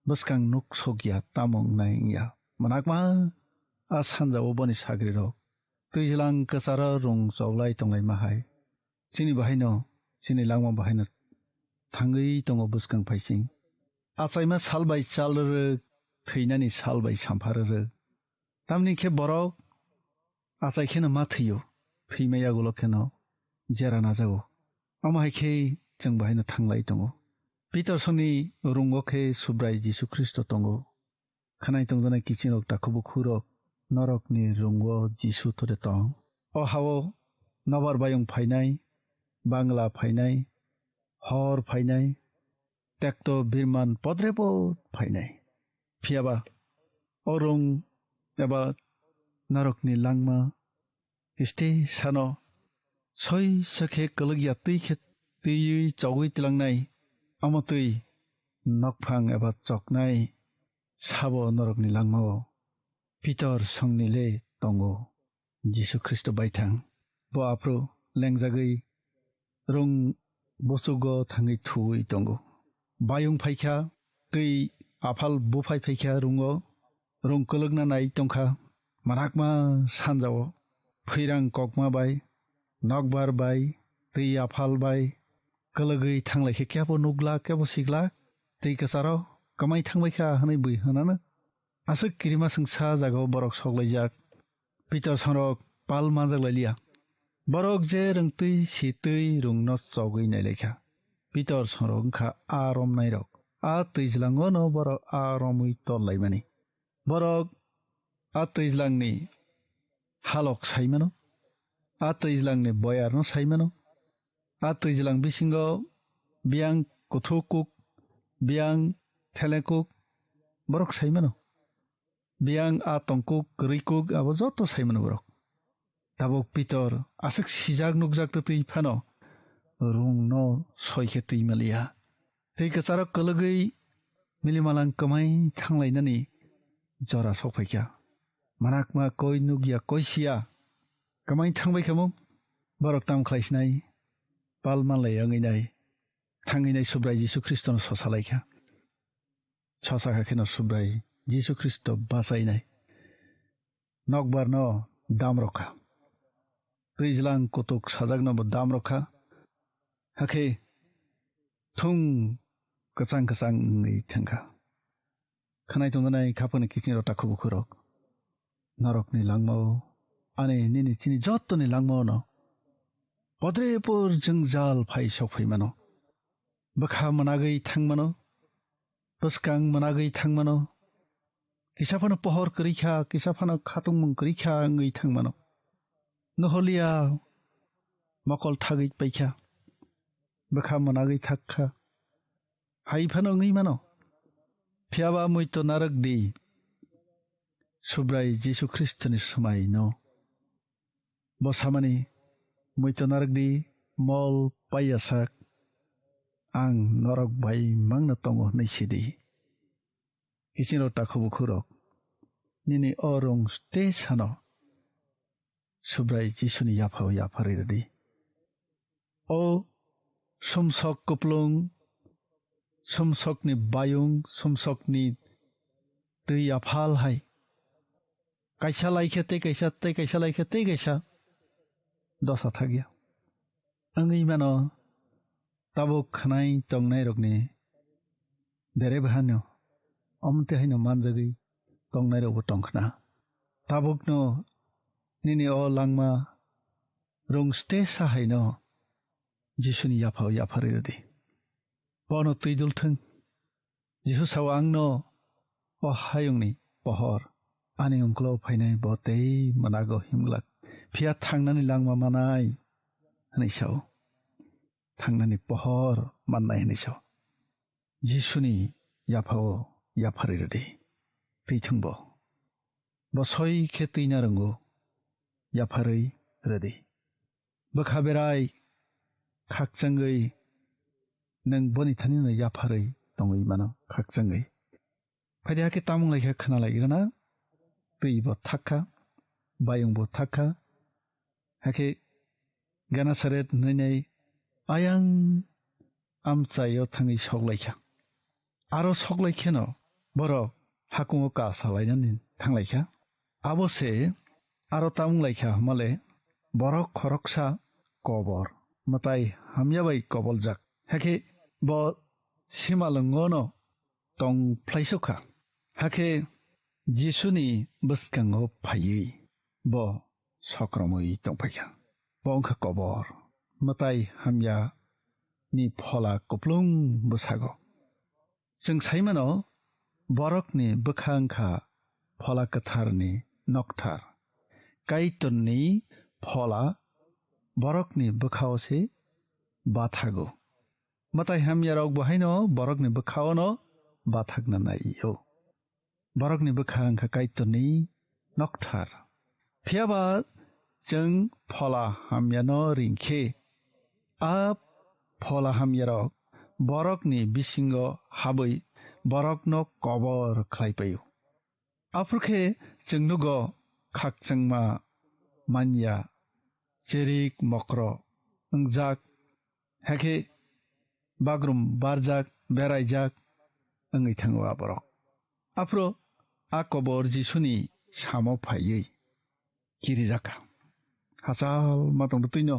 Bwskang nuk sokya, tamo wngnai wngya. Mwnakma a sanjao boni sagrirok twijlang kwcharo rung choklai tonglaima hai. Chini bahaino, chini langma bahaino thangwi tongo bwskang phaising. Achaima sal bai chal rwrwk, thwinani sal bai sampha rwrwk. Tamni khe borok achai kheno ma thwio, thwima yagulo kheno jera najago. Omo hai khe chwng bahaino thanglai tongo. Pitor songni rungo khe Subrai Jisu Khristo tongo. Khanai tongjanai kiching rok, takhuk bukhuk rok, norokni rungo Jisu tore tong. O hao nobar bayung phainai, bangla phainai, hor phainai, tekto birman podrepot phainai. Phiyaba o rung eba norokni langma kisti sano soi sakhe kwlwkya twi khe twiwi chogwi tlangnai. Omo twi nokphang eba choknai sabo norokni langmao Pitor songni le tongo. Jisu Khristo baithang. Bo aphuru lengjagwi rung buchugo thangwi thuwi tongo. Bayung phaikha, twi aphal buphai phaikha rungo, rung kwlwkna nai tongkha. Manakma sanjao phwirang kokma bai, nokbar bai, twi aphal bai kwlwgwi thanglaikhe kebo nuglak, kebo siglak, twi kwcharo kwmai thangbaikha hwnwi bui hwnano. Aswk kirima swngsa jagao borok soklaijak. Pitor songrok pal manjak lai liya. Borok je rwngtwi sitwi rungno chogwi nailaikha. Pitor songrok wngkha a romnairok. A twijlango no borok a romwi tol laimani. Borok a twijlangni halok saimano. A twijlangni boyarno saimano. A twijlang bisingo biyang kuthuk kuk, biyang theleng kuk borok saimano. Biyang a tongkuk, kwrwikuk, abo joto saimano borok. Tabuk Pitor aswk sijak nukjak twtwi phano rungno soi khe twi maliya. Twi kwcharo kwlwgwi milimalang kwmai thanglainani jora sokphaikha. Manakma koi nukya koi siya kwmai thangbai kha mung. Borok tam khlai sinai, pal manlai wngwi nai, thangwi nai Subrai Jisu Khristono sosa lai kha. Sosa kha kheno Subrai Jisu Khristo bachainai. Nokbar no dam rokha. Twijlang kutuk sajak no bo dam rokha. Hakhe thung kwchang kwchang wngwi thangkha. Khanai tongjanai khapangni kiching rok takhuk bukhuk rok. Norokni langmao, ani nini chini jottoni langmao no podrepor jwngjal phai sok phai mano. Bwkha mwnagwi thang mano, bwskang mwnagwi thang mano, kisa phano pohor kwrwi kha, kisa phano khatungmung kwrwi kha wngwi thang mano. Noholiya mokol thagwi pai kha, bwkha mwnagwi thak kha, hai phano wngwi mano. Phiyaba muito narwk di, Subrai Jisu Khristoni swmai no. Bo samani, muito narwk di, mol paiya sak, ang norok bai mangno tongo hwnwi sidi. Kiching rok takhuk bukhuk rok, nini o rung tei sano Subrai Jisuni yaphao yapharwi rwdi. O sumsok kuplung, sumsokni bayung, sumsokni twi aphal hai. Kaisa laikhe tei kaisa, tei kaisa laikhe tei kaisa dosa thakya. Wngwi mano tabuk khanai tongnairokni bere bahano omte haino manjagwi tongnairokbo tongkhna. Tabukno nini o langma rung stesa haino Jisuni yaphao yapharwi rwdi. Bono twi dul thung. Jisu sao, "Angno o hayungni pohor, ani ungklo phainai bo tei mwnago himglak, phiya thangnani langma manai," hwnwi sao. Thangnani pohor mannai hwnwi sao. Jisuni yaphao yapharwi rwdi. Twi thung bo. Bo soi khe twina rwngo, yapharwi rwdi. bwkha berai khakchangwi nwng boni thanino yapharwi tongwi mano khakchangwi. Phaidi hakhe tamung laikha khna lai rwna, twi bo thakha, bayung bo thakha, hakhe Genesaret hwnwi nai ayang amchaio thangwi sok laikha. Aro sok lai kheno borok hakungo ka salainani thang laikha. Abo se aro tamung laikha hwnmale borok khoroksa kobor mwtai hamya bai koboljak. Hakhe bo simalwngono tong phlaisukha. Hakhe Jisuni bwskango phaiwi bo sokromwi tongphaikha. Bo wngkha kobor mwtai hamya ni phola kuplung bwsago. Chwng sai mano, borokni bwkha wngkha phola kwtharni nokthar. Kaitorni phola borokni bwkhao se bathago. Mwtai hamyarok bo haino borokni bwkhaono bathakna nai-o. Borokni bwkha wngkha Kaitorni nokthar. Phiya ba chwng phola hamyano ring khe, a phola hamyarok borokni bisingo habwi borokno kobor khlai paio. Aphuru khe chwng nugo khakchangma manya, cherik mokro wngjak, hakhe bagrum barjak, beraijak wngwi thango a borok. Aphuru a kobor Jisuni samo phaiwi kirijakha. Hachal ma tongtwi twino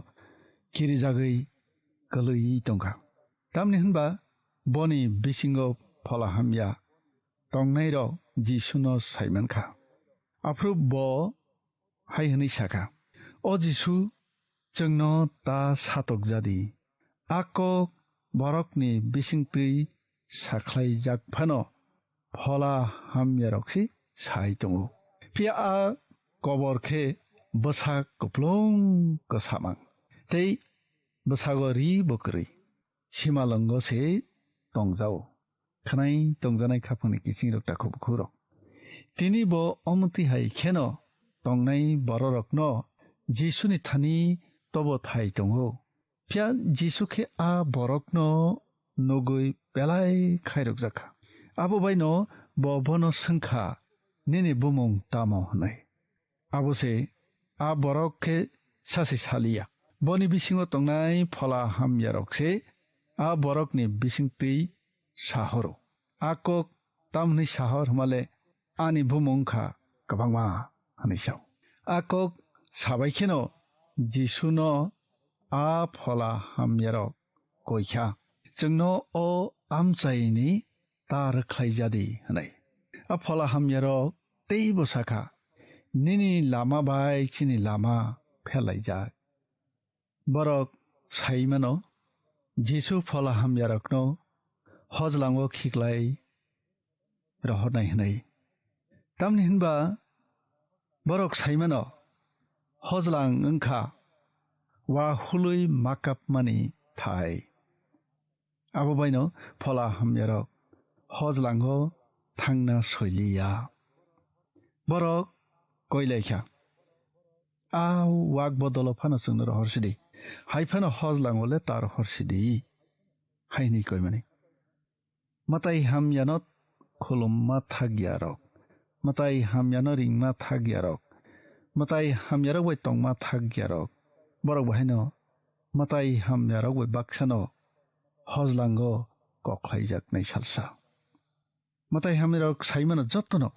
kirijagwi kwlwi tongkha. Tamni hwnba boni bisingo phola hamya tongnairok Jisuno saimankha. Aphuru bo hai hwnwi sakha, "O Jisu, chwngno ta satokjadi. A kok borokni bisingtwi sakhlaijak phano phola hamyarok se sai tongo. Phiya a kobor khe bwsak kuplung kwsamang, tei bwsago ri bo kwrwi, simalwngo se tongjao." Khanai tongjanai khaphangni kisingrok takhuk bukhurok. Tini bo omontwi hai kheno tongnai bororokno Jisuni thani tobo thai tongo. Phiya Jisu khe a borokno nugwi belai khairokjakha. Abo baino bo bono swngkha, "Nini bumung tamo?" hwnwi. Abo se a borok khe sachi saliya. Boni bisingo tongnai phola hamyarok se a borokni bisingtwi sahoro. A kok tamni sahor hwnmale, "Ani bumung wngkha kwbangma," hwnwi sao. A kok sabai kheno Jisuno a phola hamyarok koikha, "Chwngno o amchaini ta rwkhlaijadi," hwnwi. A phola hamyarok teibo sakha, "Nini lama bai chini lama pherlaijak." Borok sai mano, Jisu phola hamyarokno hojlango khiklai rohornai hwnwi. Tamni hwnba borok sai mano, hojlang wngkha wa hului makapmani thai. Abo baino phola hamyarok hojlango thangna soiliya. Borok koilaikha, "A wak bodolo phano chwngno rohor sidi, hai phano hojlango le ta rohor sidi," hai hwnwi koimani. Mwtai hamyano khulumma thakyarok, mwtai hamyano ringma thakyarok, mwtai hamyarok bai tongma thakyarok, borok bo haino mwtai hamyarok bai baksano hojlango koklaijaknai salsa. Mwtai hamyarok saimano jotono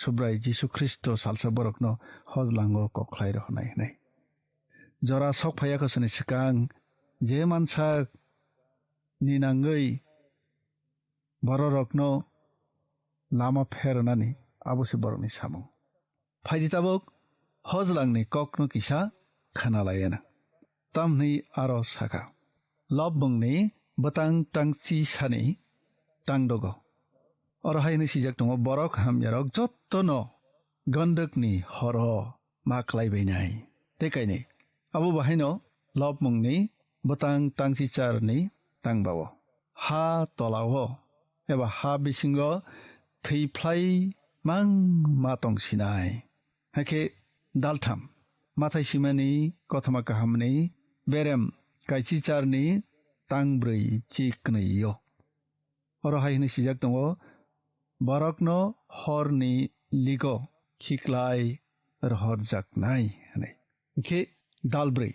Subrai Jisu Khristo salsa borokno hojlango koklai rohornai hwnwi. Jora sok phaiya khosani swkang je mansak ni nangwi bororokno lama pherwnani, abo se borokni samung. Phaidi tabuk hojlangni kokno kisa khwnalayana. Tamhwnwi aro sakha, Lobmungni bwtang tangchi sani tangdogo. Oro hai hwnwi swijak tongo, "Borok hamyarok jottono gondwkni horo ma klai bainai." Tei kainwi abo bahaino Lobmungni bwtang tangchi charni tangbao. Ha tolao eba ha bisingo thwi phlai mang ma tong sinai. Hakhe daltham, Mathai simani kothoma kahamni berem kaisicharni tangbrwi chi kwnwi-o. Oro hai hwnwi swijak tongo, "Borokno horni ligo khiklai rohorjaknai," hwnwi. Hinkhe dalbrwi,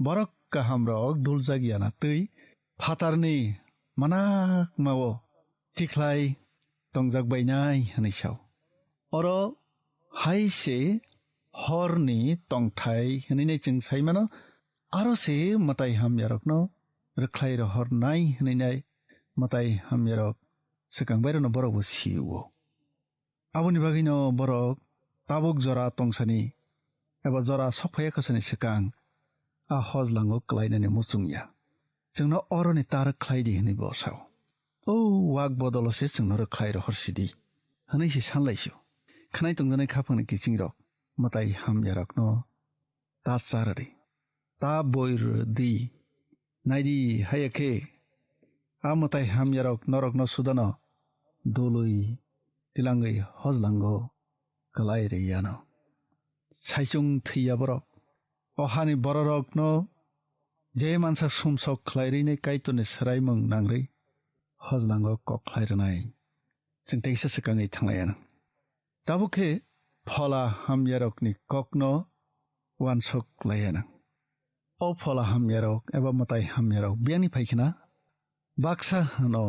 borok kahamrok duljak yana twi phatarni manakmao tikhlai tongjak bainai hwnwi sao. Oro hai se horni tongthai hwnwi nai chwng sai mano, aro se mwtai hamyarokno rwkhlai rohornai hwnwi nai mwtai hamyarok swkang bairokno borokbo si-o. Aboni bagwino borok tabuk jora tongsani eba jora sokphaiya khasani swkang a hojlango kwlainani muchung ya. Chwngno oroni ta rwkhlai di hwnwi bo sao. O wak bodolo se chwngno rwkhlai rohor sidi hwnwi se sanlaisio. Khwnai tongjanai khaphangni kiching rok mwtai hamya rokno ta char di, ta boi rw di. Naidi, haya khe a mwtai hamya rok norokno sudano dului tilangwi hojlango kwlai riyano. Saichung thwiya borok. O hani bororokno je mansa sumsok khlai rwini Kaitorni swraimung nangrwi hojlango kok khlai rwnai. Chwng teisa swkangwi thanglaiya. Tabuk khe phola hamyarokni kokno uansuk laiya. O phola hamyarok eba mwtai hamyarok biyani phai khna baksa hwno,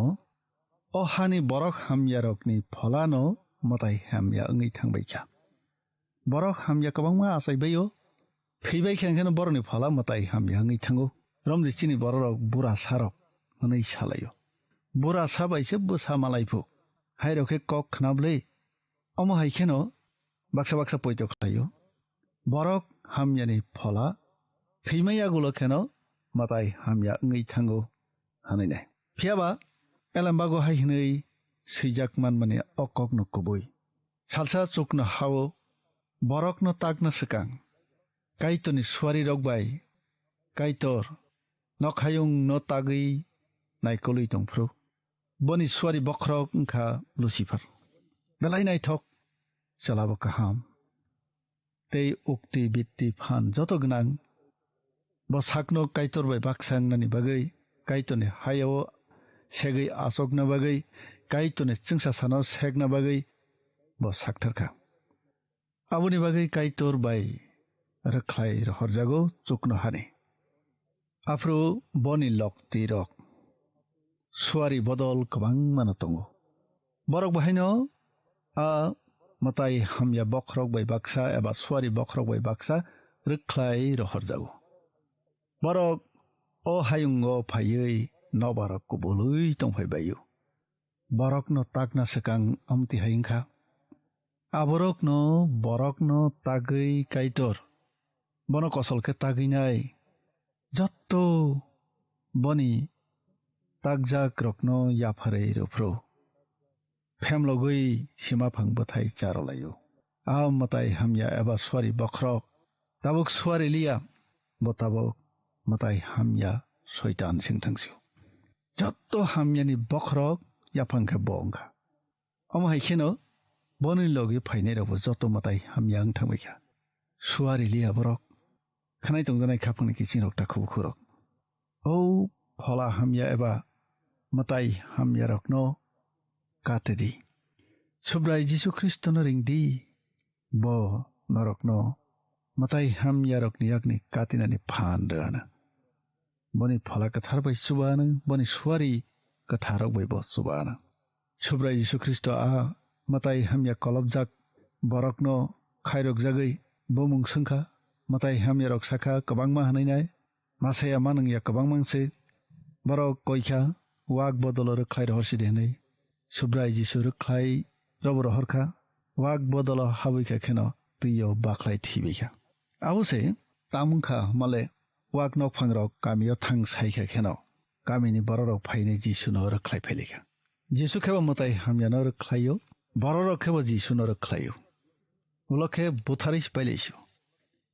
o hani borok hamyarokni pholano mwtai hamya wngwi thangbai kha. Borok hamya kwbangma achai bai-o, thwibai khe, hwnkhe borokni phola mwtai hamya wngwi thango. Romni chini bororok bura sarok hwnwi salaio. Bura sa bai se bwsa malai phu. Hairok khe kok khna bwlwi. Omo hai kheno baksa baksa poito khlaio. Borok hamyani phola thwimai yagulo kheno mwtai hamya wngwi thango hwnwi nai. Phiyaba elembago hai hwnwi swijak manmani o kokno kubui. Salsa chukno hao borokno takna swkang Kaitorni suarirok bai Kaitor nokhayungno tagwi naikolwi tongphuru. Boni suari bokhorok wngkha Lucifer. Belai naithok, chwlabo kaham. Tei ukti bitti phan joto gwnang. Bo sakno Kaitor bai baksa wngnani bagwi, Kaitorni hayao segwi achokna bagwi, Kaitorni chwngsasano sekna bagwi bo saktharkha. Aboni bagwi Kaitor bai rwkhlai rohorjago chuknohani. Aphuru boni loktirok suari bodol kwbangmano tongo. Borok bahaino a mwtai hamya bokhorok bai baksa eba suari bokhorok bai baksa rwkhlai rohorjago. Borok o hayungo phaiwi nobarok kubului tongphai bai-o. Borokno takna swkang amtwi hai wngkha. Aborokno borokno tagwi Kaitor bono kosol khe tagwinai jotto boni takjakrokno yapharwi rwphuru. Phemlogwi simaphang bwthai charwlaio. A mwtai hamya eba suari bokhorok tabuk suari liya, bo tabuk mwtai hamya Soitan singthangsio. Jotto hamyani bokhorok yaphang khe bo wngkha. Omo hai kheno boni logi phainairokbo joto mwtai hamya wng thangbaikha. Suari liya borok. Khwnai tongjanai khaphangni kichingrok takhuk bukhurok. O phola hamya eba mwtai hamyarokno kate di. Subrai Jisu Khristono ring di. Bo norokno mwtai hamyarokni yakni katinani phan rwna. Boni phola kwthar bai chuba anw, boni suari kwtharrok bai bo chuba anw. Subrai Jisu Khristo a mwtai hamya kolopjak borokno khairokjagwi bumung swngkha, mwtai hamyarok sakha kwbangma hwnwi nai, masaya manwngya kwbangma se, borok koikha, wak bodolo rwkhlai rohor sidi hwnwi. Subrai Jisu rwkhlai robo rohorkha, wak bodolo habwikha kheno twio bakhlai thibaikha. Abo se tamungkha male wak nokphangrok kamio thang saikha kheno kamini bororok phainai Jisuno rwkhlai phailaikha. Jisu khebo mwtai hamyano rwkhlaio, bororok khebo Jisuno rwkhlaio. Ulo khe butharwi se pailaisio.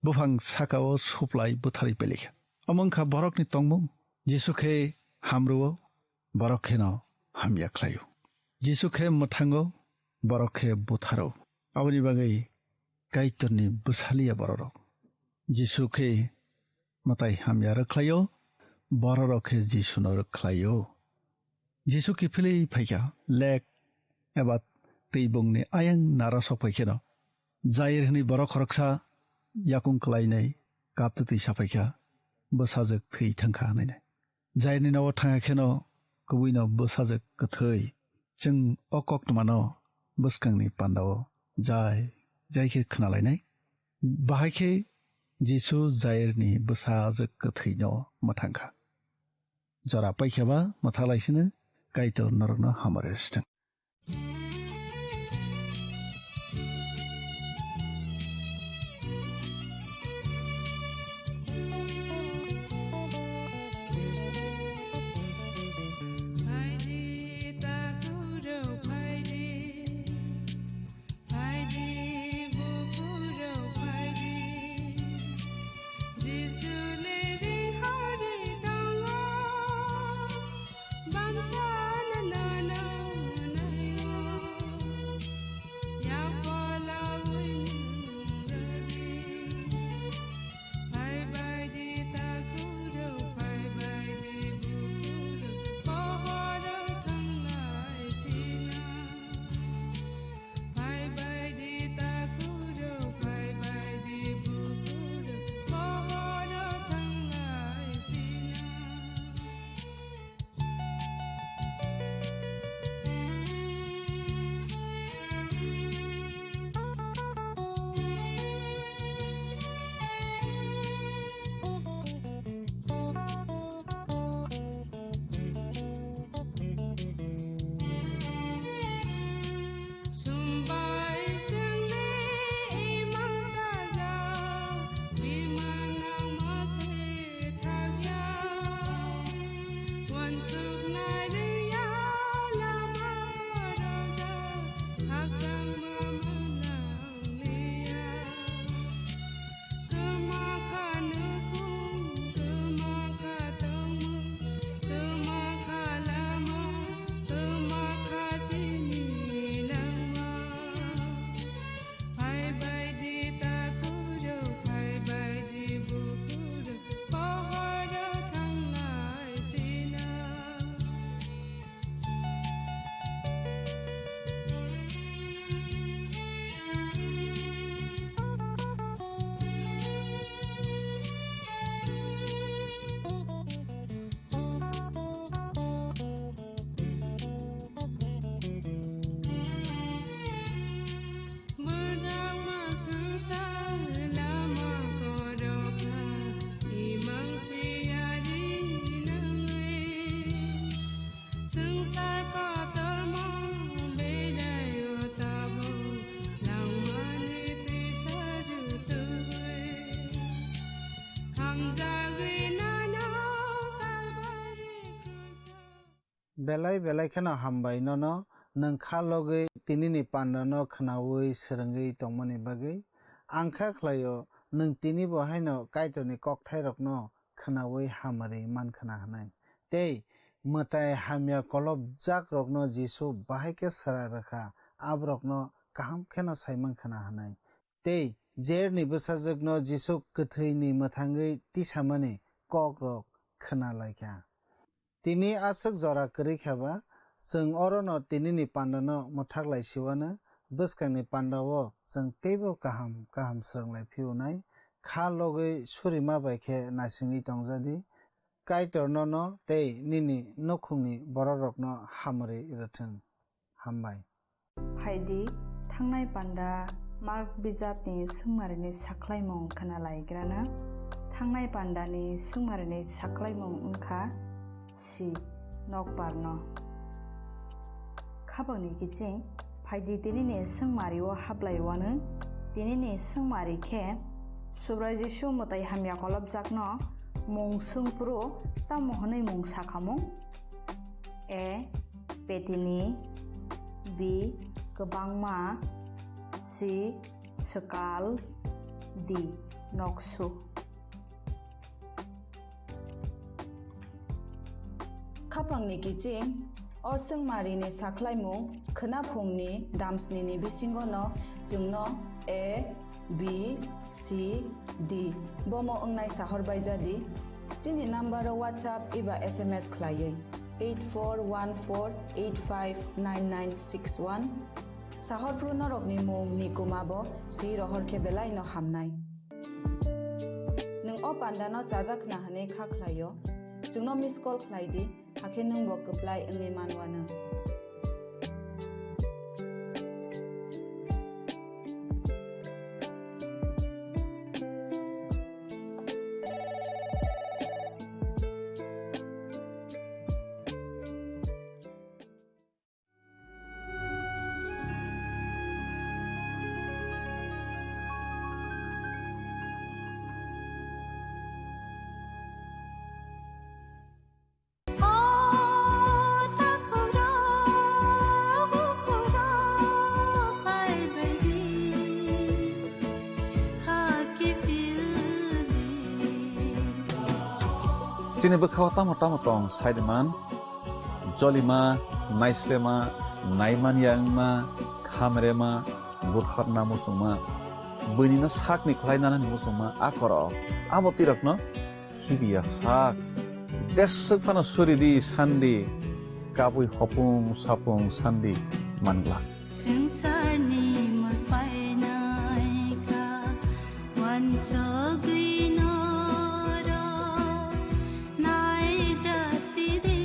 Buphang sakao suplai butharwi pailaikha. Omo wngkha borokni tongmung. Jisu khe hamrwo, borok kheno hamya khlaio. Jisu khe mwthango, borok khe butharo. Aboni bagwi Kaitorni bwsaliya bororok. Jisu khe mwtai hamya rwkhlaio, bororok khe Jisuno rwkhlaio. Jisu kiphilwi phaikha, lek eba twi bongni ayang nara sok phaikheno, Jair hwnwi borok khoroksa yakung klainai kaptwi twi saphaikha, bwsajwk thwi thangkha hwnwi. Jairni nogo thangya kheno kwbwino bwsajwk kwthwi. Chwng o koktwmano bwskangni pandao jai jai khe khwnalainai. Bahai khe Jisu Jairni bwsajwk kwthwino mwthangkha. Jora paikha ba mwthaklaisino Kaitor norokno hamari rwsithwng. Phaidi, takhurok phaidi, phaidi, buphurok phaidi, Jisuni ri hari tongo. Bamsano nono naio, yapalawi nungradi. Phaibaidi takhurok, phaibaidi buphurok, pohoro thanglai sina. Phaibaidi takhurok, phaibaidi buphurok, pohoro thanglai sina. Sumbai sengni imang saja, bimanang mase thagya. Wansuk nai liya lama koroja, hakang mama nang liya. Kwma kha nukhung, kwma kha tongmung, kwma kha lama, kwma kha sini langma. Phaibaidi takhurok, phaibaidi buphurok, pohoro thanglai sina. Mwrwkma swngchar lama khoroksa, imang siyari nangwi. Swngchar kotorma belai o tabuk langmani twisa rutugwi. Hamjagwi nono Kalbari kruso. Belai belai kheno hambai nono, nwng kha logwi tinini pandano khwnaui swrwngwi tongmani bagwi. Ang kha khlaio, nwng tinibo haino Kaitorni kokthairokno khwnaui hamari man khna hwnwi. Tei mwtai hamya kolopjakrokno Jisu bahai khe swrai rwkha, aborokno kaham kheno sai man khna hwnwi. Tei Jairni bwsajwkno Jisu kwthwini mwthangwi tisamani kokrok khna lai kha. Tini aswk jora kwrwi kha ba, chwng orono tinini pandano mwthak lai siwano, bwskangni pandao chwng teibo kaham kaham swrwng lai phiyunai, kha logwi surima bai khe naisingwi tong ja di. Kaitor nono tei nini nukhungni bororokno hamari rwthwng. Hambai. Phaidi, thangnai panda Mark bijapni swngmarini sakhlaimung khna lai grana. Thangnai pandani swngmarini sakhlaimung wngkha si nokbarno. Khapangni kiching, phaidi tinini swngmario hablai wano. Tinini swngmari khe Subrai Jisu mwtai hamya kolopjakno mung swngphuru tamo hwnwi mung sakhamung? A. Petini. B. Kwbangma. C. Swkal. D. Noksu. Khapangni kiching, o swngmarini sakhlaimung khwnaphungni damsnini bisingono chwngno A. B, C, D. Bomo wngnai sahor bai jadi. Chini number o WhatsApp eba S M S khlaiwi eight four one four eight five nine nine six one. Sahor phru norokni mung ni kuma bo si rohor khe belai no hamnai. Nwng o panda no chajak khna hwnwi kha khlaio. Chwngno miss call khlai di. Hakhe nwng bo kwplai wngwi manwano. Chini bwkhao tamo tamo tong saidiman, jolima, naislema, naimanya wngma, khamrema, bwkhorna muchungma, buinino sakni khlai nanani muchungma, a koro abo tirokno khibiya sak. Jeswk phano suri di sandi, kabui hopung sapung sandi mangla. Swngcharni mul painai kha, uansugwi norok naijasidi.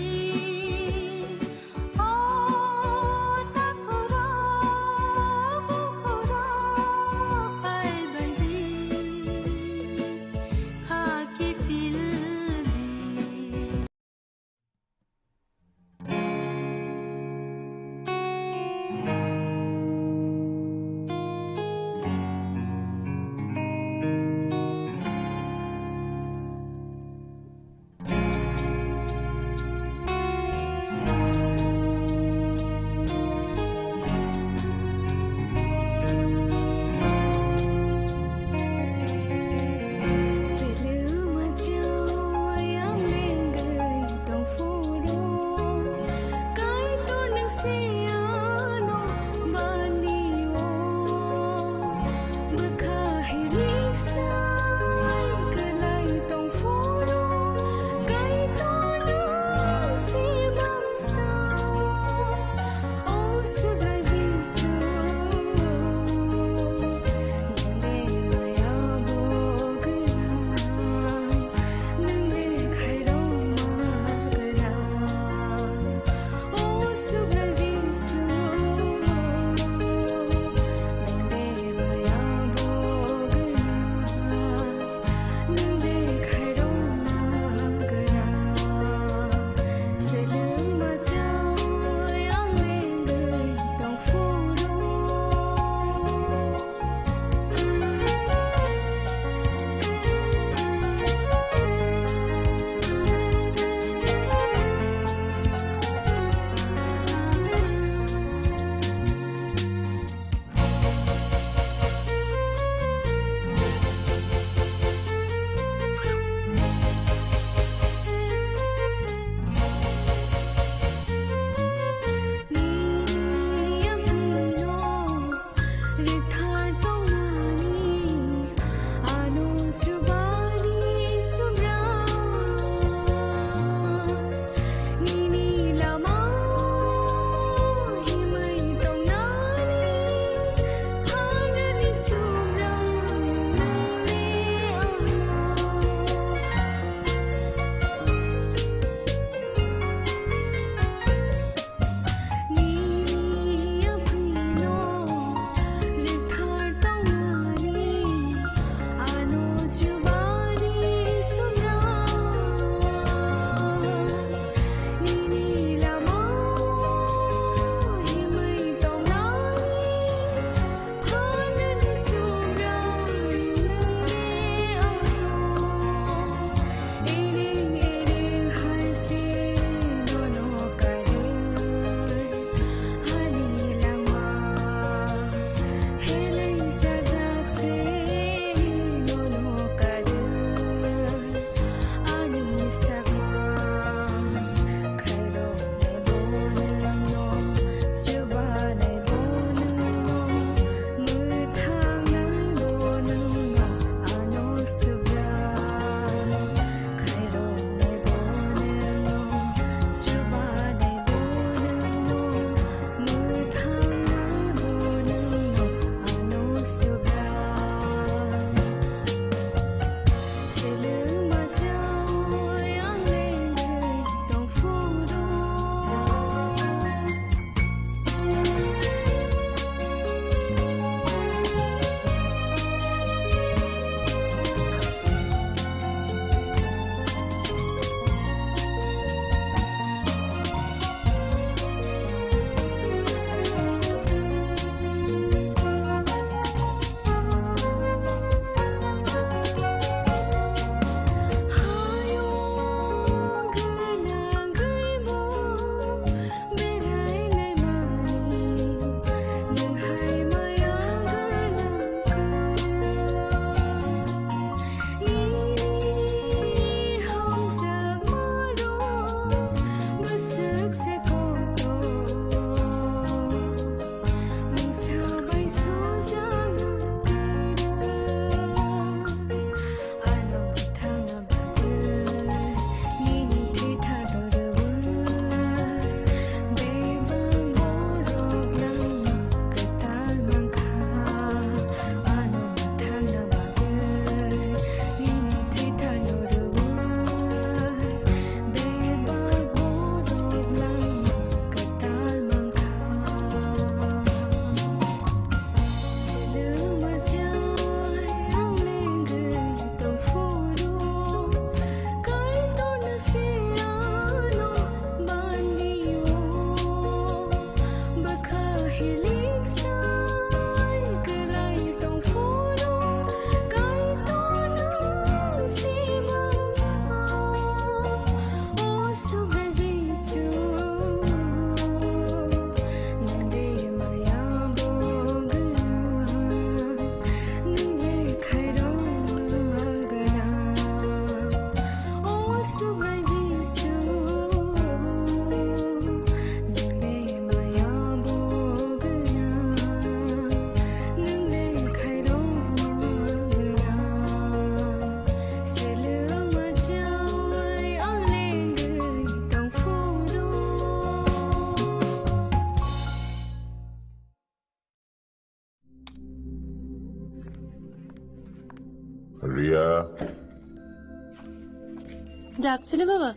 ডাকছিলে বাবা?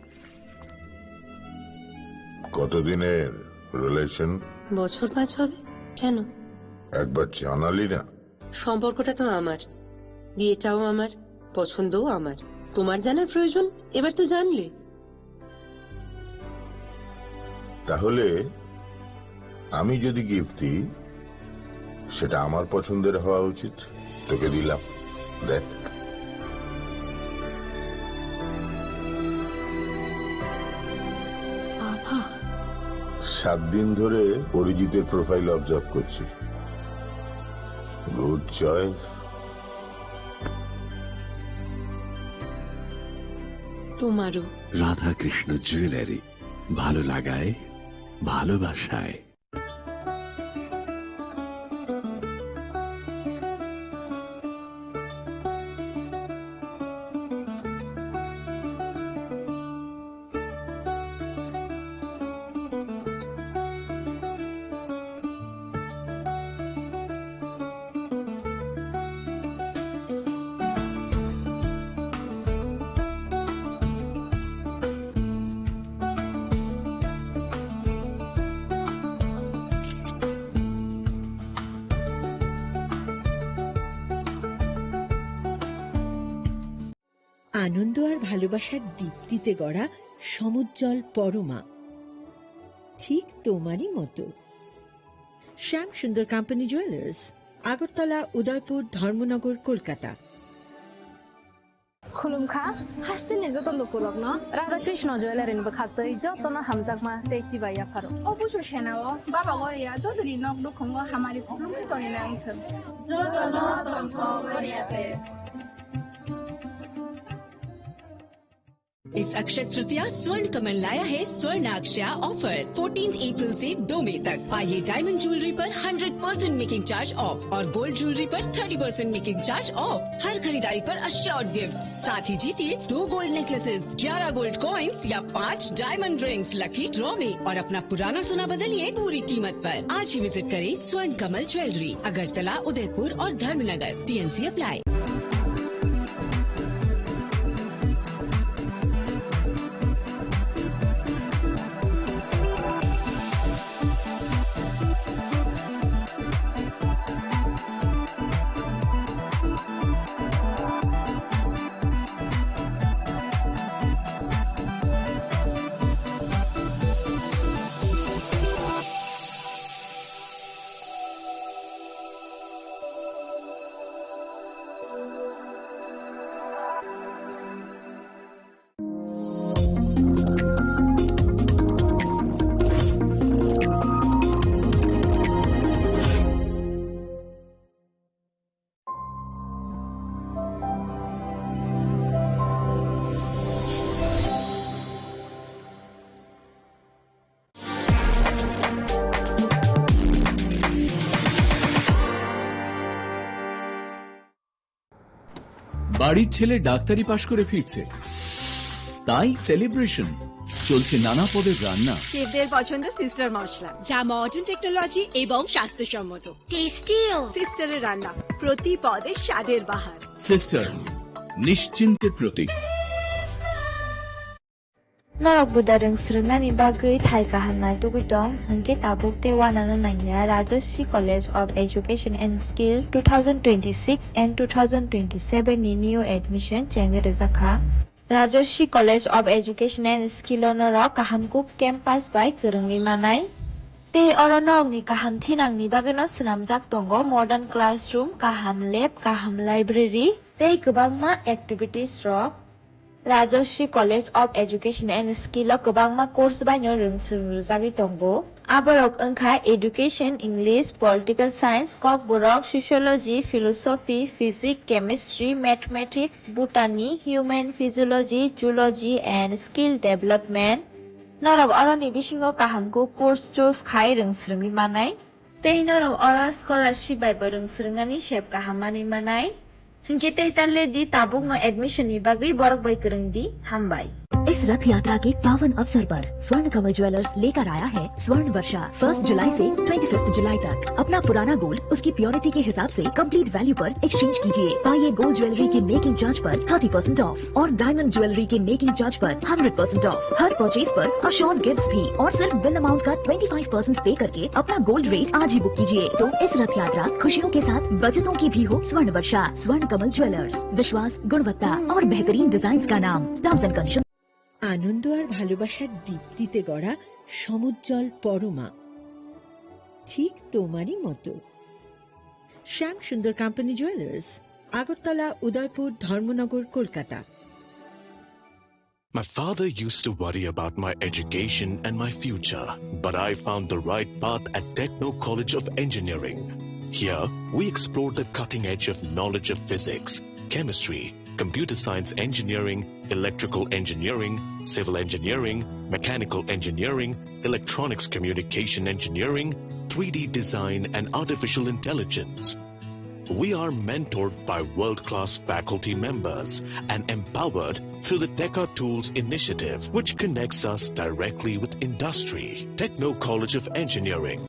কতদিনের রিলেশন? বছর পাঁচ হবে। কেন? একবার জানালি না। সম্পর্কটা তো আমার, বিয়েটাও আমার, পছন্দও আমার। তোমার জানার প্রয়োজন? এবার তো জানলে। তাহলে আমি যদি গিফট দিই, সেটা আমার পছন্দের হওয়া উচিত। তোকে দিলাম, দেখ। বাবা। সাত দিন ধরে অরিজিতের প্রোফাইল অবজার্ভ করছি। Good choice. তোমারও। রাধাকৃষ্ণ জুয়েলারি, ভালো লাগায়, ভালোবাসায়। আনন্দ আর ভালোবাসার দীপ্তিতে গড়া সমুজ্জ্বল পরমা, ঠিক তোমারই মতো। শ্যাম সুন্দর কোম্পানি জুয়েলার্স, আগরতলা, উদয়পুর, ধর্মনগর, Kolkata. Khulumkha, hasteni joto lukurokno Radha Krishna Jewellery ni bwkhaktwi jotono hamjakma tei chibai yapharo. O busu senao Baba Goria jotoni nok nukhungo hamari khulumwi tongwi nang thung. Jotono tongthok Goria te. इस अक्षय तृतीया स्वर्ण कमल लाया है स्वर्ण अक्षया offer. Fourteen April से दो मई तक पाइए डायमंड ज्वेलरी पर hundred percent making charge off और गोल्ड ज्वेलरी पर thirty percent making charge off. हर खरीदारी पर अश्योर्ड गिफ्ट, साथ ही जीतिए दो गोल्ड नेकलेसेस, ग्यारह गोल्ड कॉइन्स या पाँच डायमंड रिंग्स लकी ड्रॉ में और अपना पुराना सोना बदलिए पूरी कीमत पर। आज ही विजिट करें स्वर्ण कमल ज्वेलरी, अगरतला, उदयपुर और धर्मनगर। TNC apply. বাড়ির ছেলে ডাক্তারি পাশ করে ফিরছে, তাই সেলিব্রেশন। চলছে নানা পদের রান্না। শেফদের পছন্দ সিস্টার মশলা, যা মডার্ন টেকনোলজি এবং স্বাস্থ্যসম্মত। টেস্টিও। সিস্টারের রান্না, প্রতি পদে স্বাদের বাহার। সিস্টার, নিশ্চিন্তের প্রতীক। Norok buda rwng swrwngnani bagwi thai kaham naitugwi tong, hwnkhe tabuk tei uanano nangya Rajashree College of Education and Skill two thousand twenty-six and two thousand twenty-seven ni new admission chengwi rwjakha. Rajashree College of Education and Skill o norok kaham kuk campus bai kwrwngwi manai. Tei oro norokni kaham thinangni bagwino swnamjak tongo modern classroom, kaham lab, kaham library tei kwbangma activities rok. Rajashree College of Education and Skill o kwbangma course baino rwng swrwng rwjagwi tongo. Aborok wngkha Education, English, Political Science, Kokborok, Sociology, Philosophy, Physics, Chemistry, Mathematics, Botany, Human Physiology, Zoology and Skill Development. Norok oroni bisingo kaham kuk course choose khai rwng swrwngwi manai. Tei norok oro scholarship bai bo rwng swrwngnani sep kaham manwi manai. Hinkhe tei ta le di tabukno admission ni bagwi borok bai kwrwng di. Hambai. इस रथ यात्रा के पावन अवसर पर स्वर्ण कमल ज्वेलर्स लेकर आया है स्वर्ण वर्षा। फर्स्ट जुलाई से ट्वेंटी फिफ्थ जुलाई तक अपना पुराना गोल्ड उसकी प्योरिटी के हिसाब से कंप्लीट वैल्यू पर एक्सचेंज कीजिए। पाइए गोल्ड ज्वेलरी के मेकिंग चार्ज पर थर्टी परसेंट ऑफ और डायमंड ज्वेलरी के मेकिंग चार्ज पर hundred percent of. Her purchase पर अश्योर्ड गिफ्ट्स भी और सिर्फ बिल अमाउंट का ट्वेंटी फाइव परसेंट पे करके अपना गोल्ड रेट आज ही बुक कीजिए। तो इस रथ यात्रा खुशियों के साथ बचतों की भी हो। स्वर्ण वर्षा, स्वर्ण कमल ज्वेलर्स, विश्वास, गुणवत्ता और बेहतरीन डिजाइन का नाम। Terms and condition. আনন্দ আর ভালোবাসার দীপ্তিতে গড়া সমুজ্জ্বল পরমা, ঠিক তোমারই মতো। শ্যাম সুন্দর কোম্পানি জুয়েলার্স, আগরতলা, উদয়পুর, ধর্মনগর, Kolkata. My father used to worry about my education and my future, but I found the right path at Techno College of Engineering. Here, we explore the cutting edge of knowledge of physics, chemistry, computer science engineering, electrical engineering, civil engineering, mechanical engineering, electronics communication engineering, three D design, and artificial intelligence. We are mentored by world-class faculty members and empowered through the Teka Tools initiative, which connects us directly with industry. Techno College of Engineering.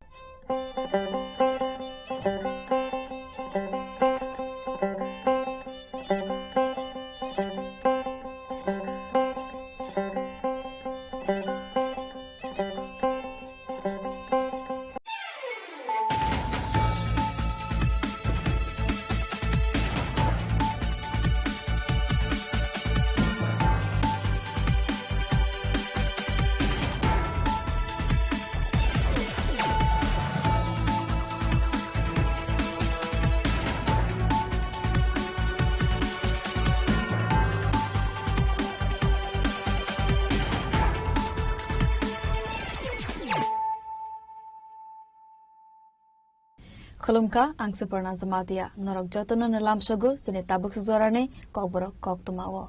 Khulumkha, ang Suparna Jamatia. Norok jotono no lamsogo chini tabuk sujorani kokborok koktwmao.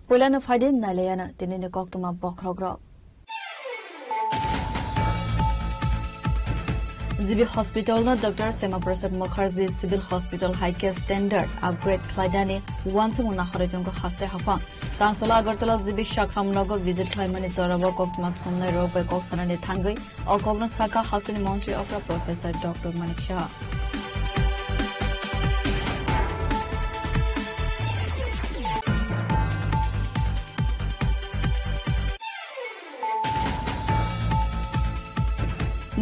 Puilano phaidi nailayano tinini koktwma bokhorokrok. G B Hospital no Doctor Shyama Prasad Mukherjee Civil Hospital hai khe standard upgrade khlainani uansukmung nahorwi chongo haste haphang. Tangsalo Agartala G B Shakham nogo visit khlaimani jorao koktwma thumnai rok bai kok sanani thangwi o kokno sakha hasteni montri okra Professor Doctor Manik Saha.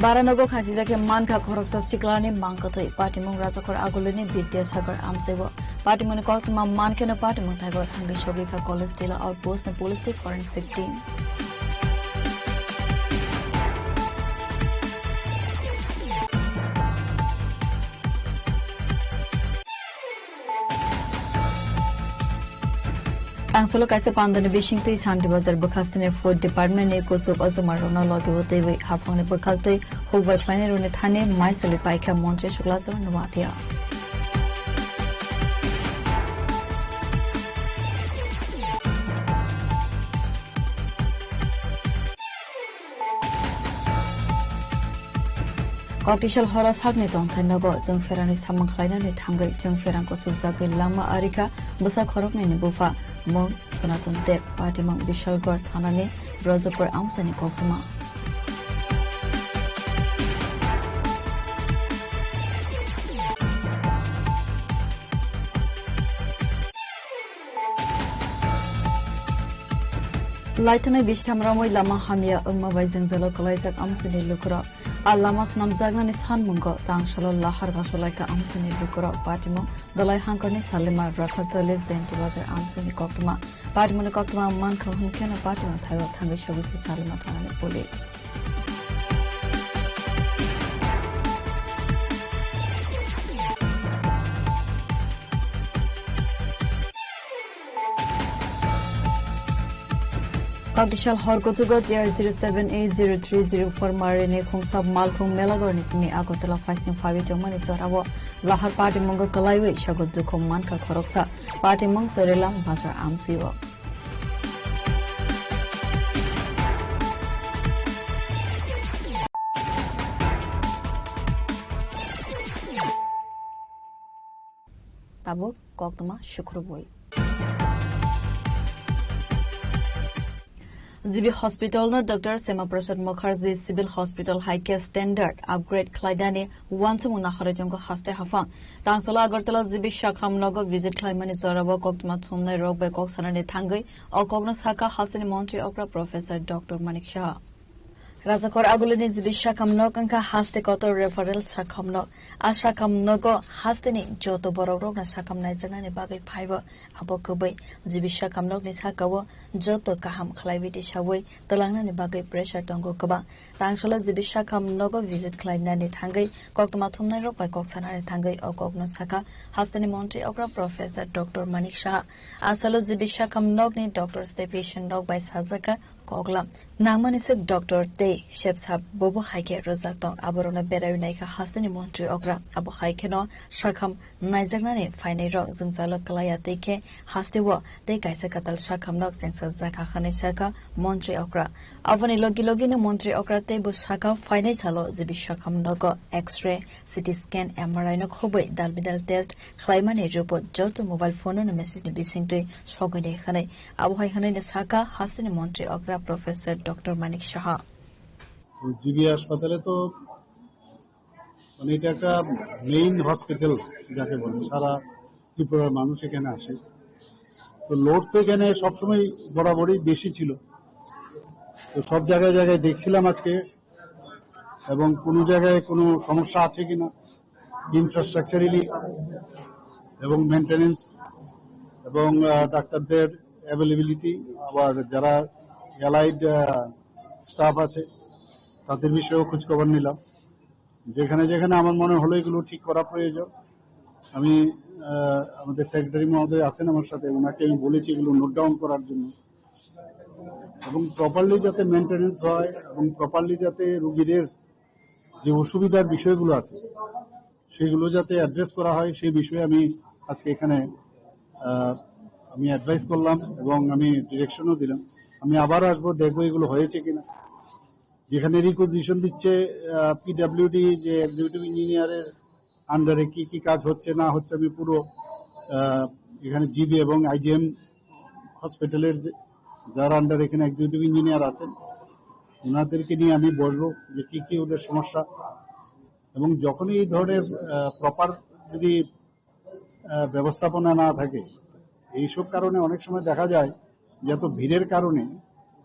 Baranogo khasijak khe mankha khoroksa siklani mangkwthwi. Patimung Rajakhor Agulini Bidyasagar amchaibo. Patimungni koktwma mankheno patimung thaigo thangwi sogwikha College Tila Outpost ni police tei forensic team. Tangsalo kaisa pandani bisingtwi Shanti Bazar bwkhastini Food Department ni kuchuk ojomarokno logi-o twiwi haphangni bwkhaktwi hukbar khlainairokni thani maisali paikha Montri Suklachar Noatia. Koktisal horo sakni tongthai nogo chwng pherangni samung khlainani thangwi chwng pherang kusubjagwi lama arikha bwsa khoroknwini bupha mung Sonaton Deb, patimung Bishalgarh thanani Brajapur amchaini koktwma. Laithanai bisam romwi lama hamya wngma bai jwngjalo kwlaijak amchaini lukurok. A lama swnamjaknani sanmungo tangsalo lahar gasolaikha amchaini lukurok. Patimung Dolai Hangkorni Salimar Rakhartoli Jayanti Bazar amchaini koktwma. Patimungni koktwma mankha hwnkheno patimung thaigo thangwi sogwikha Salimar thanani police. Koktisal hor kuchugo T R zero seven A zero three zero four marini khungsa malkhung Melagorni simi Agartala phaising phawi tongmani jorao lahar patimungo kwlaiwi sogo dukhu mankha khoroksa. Patimung Chorilam Bazar amsio. Abo koktwma sukrubwi. G B Hospital no Doctor Shyama Prasad Mukherjee Civil Hospital hai khe standard upgrade khlainani uansukmung nahorwi chongo haste haphang. Tangsalo Agartala G B Shakham nogo visit khlaimani jorao koktwma thumnai rok bai kok sanani thangwi o kokno sakha hasteni montri okra Professor Doctor Manik Saha. Rajakhor agulini G B Shakham nok wngkha haste kotor referral Shakham nok. A Shakham nogo hasteni joto borok rokno Shakham naijaknani bagwi phaibo. Abo kwbwi G B Shakham nokni sakao joto kaham khlaiwi tisawi twlangnani bagwi pressure tongo kwbang. Tangsalo G B Shakham nogo visit khlainani thangwi koktwma thumnai rok bai kok sanani thangwi o kokno sakha hasteni montri okra Professor Doctor Manik Saha. Asalo G B Shakham nokni doctors tei patient rok bai sajakha koklam. Nangmani swk doctor tei sepsap bobo hai khe rwjak tong, aborokno berai naikha hasteni montri okra. Abo hai kheno Shakham naijaknani phainai rok jwngjalo kwlaiya tei khe hasteo tei kaisa kwtal Shakham nok chengsa jakha hwnwi sakha montri okra. Aboni logi logino montri okra tei bo sakha phainai salo G B Shakham nogo X-ray, C T scan, M R I no khobwi dal bidal test khlaimani report joto mobile phone no message ni bisingtwi sogwi nai hwnwi. Abo hai hwnwi no sakha hasteni montri okra Professor Doctor Manik Saha. তো জিবি হাসপাতালে তো মানে এটা একটা main hospital যাকে বলে, সারা ত্রিপুরার মানুষ এখানে আসে। তো লোড তো এখানে সবসময় বরাবরই বেশি ছিল। তো সব জায়গায় জায়গায় দেখছিলাম আজকে, এবং কোনো জায়গায় কোনো সমস্যা আছে কিনা ইনফ্রাস্ট্রাকচারালি এবং মেইনটেনেন্স এবং আহ, ডাক্তারদের অ্যাভেলেবিলিটি, আবার যারা অ্যালাইড স্টাফ আছে তাদের বিষয়েও খোঁজখবর নিলাম। যেখানে যেখানে আমার মনে হলো এগুলো ঠিক করা প্রয়োজন, আমি আহ, আমাদের সেক্রেটারি মহোদয় আছেন আমার সাথে, ওনাকে আমি বলেছি এগুলো নোট ডাউন করার জন্য, এবং প্রপারলি যাতে মেইনটেনেন্স হয় এবং প্রপারলি যাতে রুগীদের যে অসুবিধার বিষয়গুলো আছে সেগুলো যাতে অ্যাড্রেস করা হয়, সেই বিষয়ে আমি আজকে এখানে আহ, আমি অ্যাডভাইস করলাম এবং আমি ডিরেকশনও দিলাম। আমি আবার আসবো, দেখবো এগুলো হয়েছে কিনা। যেখানে রিকুইজিশন দিচ্ছে পিডব্লিউডি, যে এক্সিকিউটিভ ইঞ্জিনিয়ারের আন্ডারে কি কি কাজ হচ্ছে না হচ্ছে, আমি পুরো আহ, এখানে জিবি এবং আইজিএম হসপিটালের যে, যার আন্ডারে এখানে এক্সিকিউটিভ ইঞ্জিনিয়ার আছেন, ওনাদেরকে নিয়ে আমি বসবো যে কি কি ওদের সমস্যা। এবং যখনই এই ধরনের প্রপার যদি আহ, ব্যবস্থাপনা না থাকে, এইসব কারণে অনেক সময় দেখা যায় যে এত ভিড়ের কারণে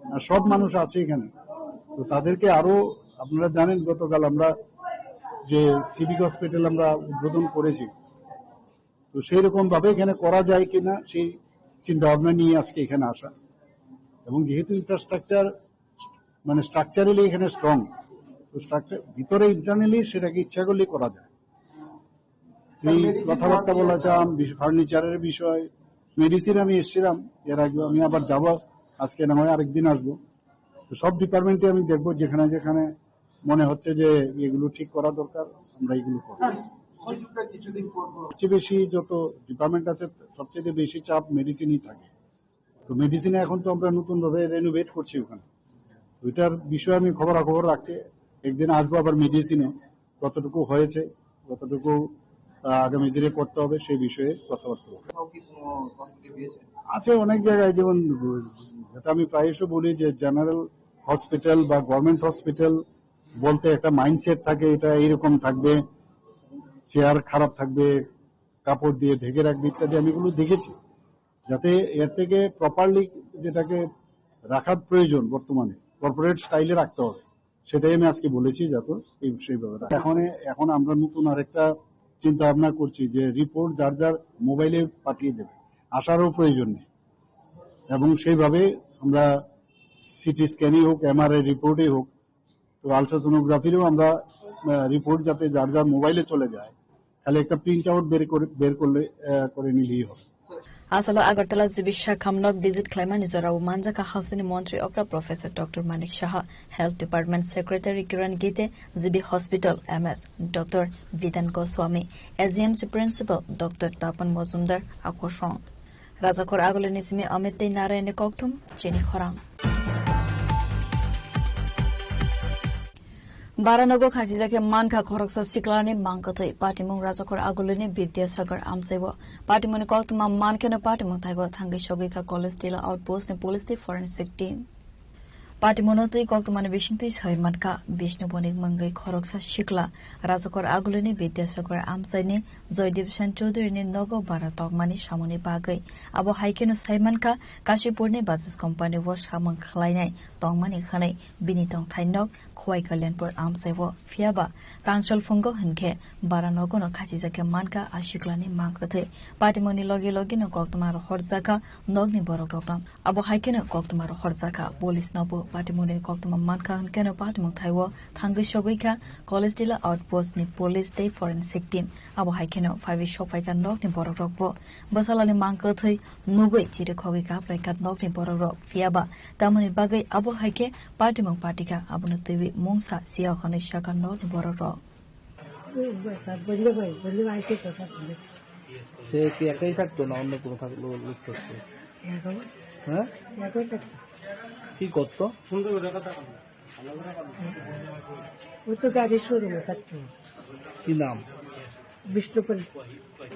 আহ, সব মানুষ আছে এখানে, তো তাদেরকে আরো, আপনারা জানেন, গতকাল আমরা যে সিভিক হসপিটাল আমরা উদ্বোধন করেছি, তো সেই রকম ভাবে এখানে করা যায় কিনা সেই চিন্তা ভাবনা নিয়ে আজকে এখানে আসা। এবং যেহেতু ইনফ্রাস্ট্রাকচার, মানে, স্ট্রাকচারালি এখানে স্ট্রং, তো স্ট্রাকচার ভিতরে ইন্টারনালি সেটাকে ইচ্ছা করলে করা যায়। এই কথাবার্তা বলা চাম, বিশ-, ফার্নিচারের বিষয়, মেডিসিন আমি এসেছিলাম এর আগে, আমি আবার যাব, আজকে না হয় আরেকদিন আসবো। তো সব ডিপার্টমেন্টে আমি দেখবো, যেখানে যেখানে মনে হচ্ছে যে এগুলো ঠিক করা দরকার, আমরা এগুলো করবো। স্যার, সবচেয়ে বেশি যত ডিপার্টমেন্ট আছে, সবচেয়ে বেশি চাপ মেডিসিনই থাকে। তো মেডিসিনে এখন তো আমরা নতুন ভাবে রেনোভেট করছি ওখানে। ওইটার বিষয়ে আমি খবরাখবর রাখছি, একদিন আসবো আবার মেডিসিনে, কতটুকু হয়েছে, কতটুকু আহ, আগামী দিনে করতে হবে, সেই বিষয়ে কথাবার্তা বলবো। আছে অনেক জায়গায়, যেমন যেটা আমি প্রায়শ বলি যে জেনারেল হসপিটাল বা গভর্নমেন্ট হসপিটাল বলতে একটা মাইন্ডসেট থাকে, এটা এইরকম থাকবে, চেয়ার খারাপ থাকবে, কাপড় দিয়ে ঢেকে রাখবে ইত্যাদি, আমি এগুলো দেখেছি। যাতে এর থেকে প্রপারলি যেটাকে রাখার প্রয়োজন বর্তমানে, কর্পোরেট স্টাইলে রাখতে হবে, সেটাই আমি আজকে বলেছি, যাতে এই, সেইভাবে রাখা। এখন, এখন আমরা নতুন আরেকটা চিন্তা ভাবনা করছি যে রিপোর্ট যার যার মোবাইলে পাঠিয়ে দেবে, আসারও প্রয়োজন নেই। এবং সেইভাবে আমরা সিটি স্ক্যানই হোক, এমআরআই রিপোর্টই হোক, তো আলট্রাসোনোগ্রাফিরও আমরা রিপোর্ট যাতে যার যার মোবাইলে চলে যায়, খালি একটা প্রিন্ট আউট বের করে, বের করলে আহ, করে নিলেই হবে। Asalo Agartala G B Shakham nok visit khlaimani jorao manjakha hasteni montri okra Professor Doctor Manik Saha, Health Department Secretary Kiran Gite, G B Hospital M S Doctor Vidan Goswami, A G M C Principal Doctor Tapan Mojumdar, Akosong. Rajakhor agulini simi Amit tei Narayanni kokthum chini khorang. Baranogo khachijak khe mankha khoroksa siklani mang kwthwi. Patimung Rajakhor Agulini Vidyasagar amchaibo. Patimungni koktwma mankheno patimung thaigo thangwi sogwi kha College Tila Outpost ni police tei forensic team. Patimungno twi koktwmani bisingtwi sai mankha Bishnu Bonik mungwi khoroksa sikla Rajakhor Agulini Vidyasagar amchaini Joydev Sen Chaudhury ni nogo bara tokmani samungni bagwi. Abo hai kheno sai mankha Kashipurni Bajaj Company o samung khlainai tongmani hwnwi bini tongthai nok Khowai Kalyanpur amchaio. Phiyaba tangchol phungo hinkhe bara nogono khachijak khe mankha a siklani mang kwthwi. Patimungni logi logino koktwma rohorjakha nokni borokrokno. Abo hai kheno koktwma rohorjakha police nobo. Patimungni koktwma mankha hinkhe no patimung thaio thangwi sogwi kha College Tila Outpost ni police tei forensic team. Abo hai kheno phaiwi sokphaikha nokni borokrokbo. Bwsalani mang kwthwi nugwi chirikhogwi kaplaikha nokni borokrok. Phiyaba tamoni bagwi abo hai khe patimung patikha, abono twiwi mungsa siya hwnwi sakha nokni borokrok. সে কি একাই থাকতো না অন্য কোনো থাকলো, লোক থাকতো? হ্যাঁ? কি করতো? ওই তো গাড়ির শোরুমে থাকতো। কি নাম? বিষ্ণুপ্রিয়া।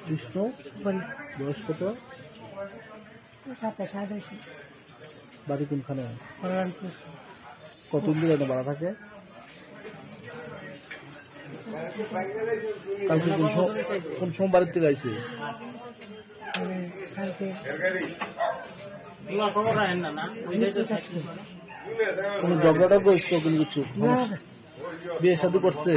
বিষ্ণু? বয়স কত? সাতাশ আঠাশ। বাড়ি কোনখানে? কল্যাণপুর। কতদিন ধরে এখানে ভাড়া থাকে? কালকে কোন সম-, কোন সময় বাড়ির থেকে আইছে? মানে, কালকে। কোনো ঝগড়া টগড়া হয়েছিল কোনো কিছু? না, না। বিয়ে শাদী করছে?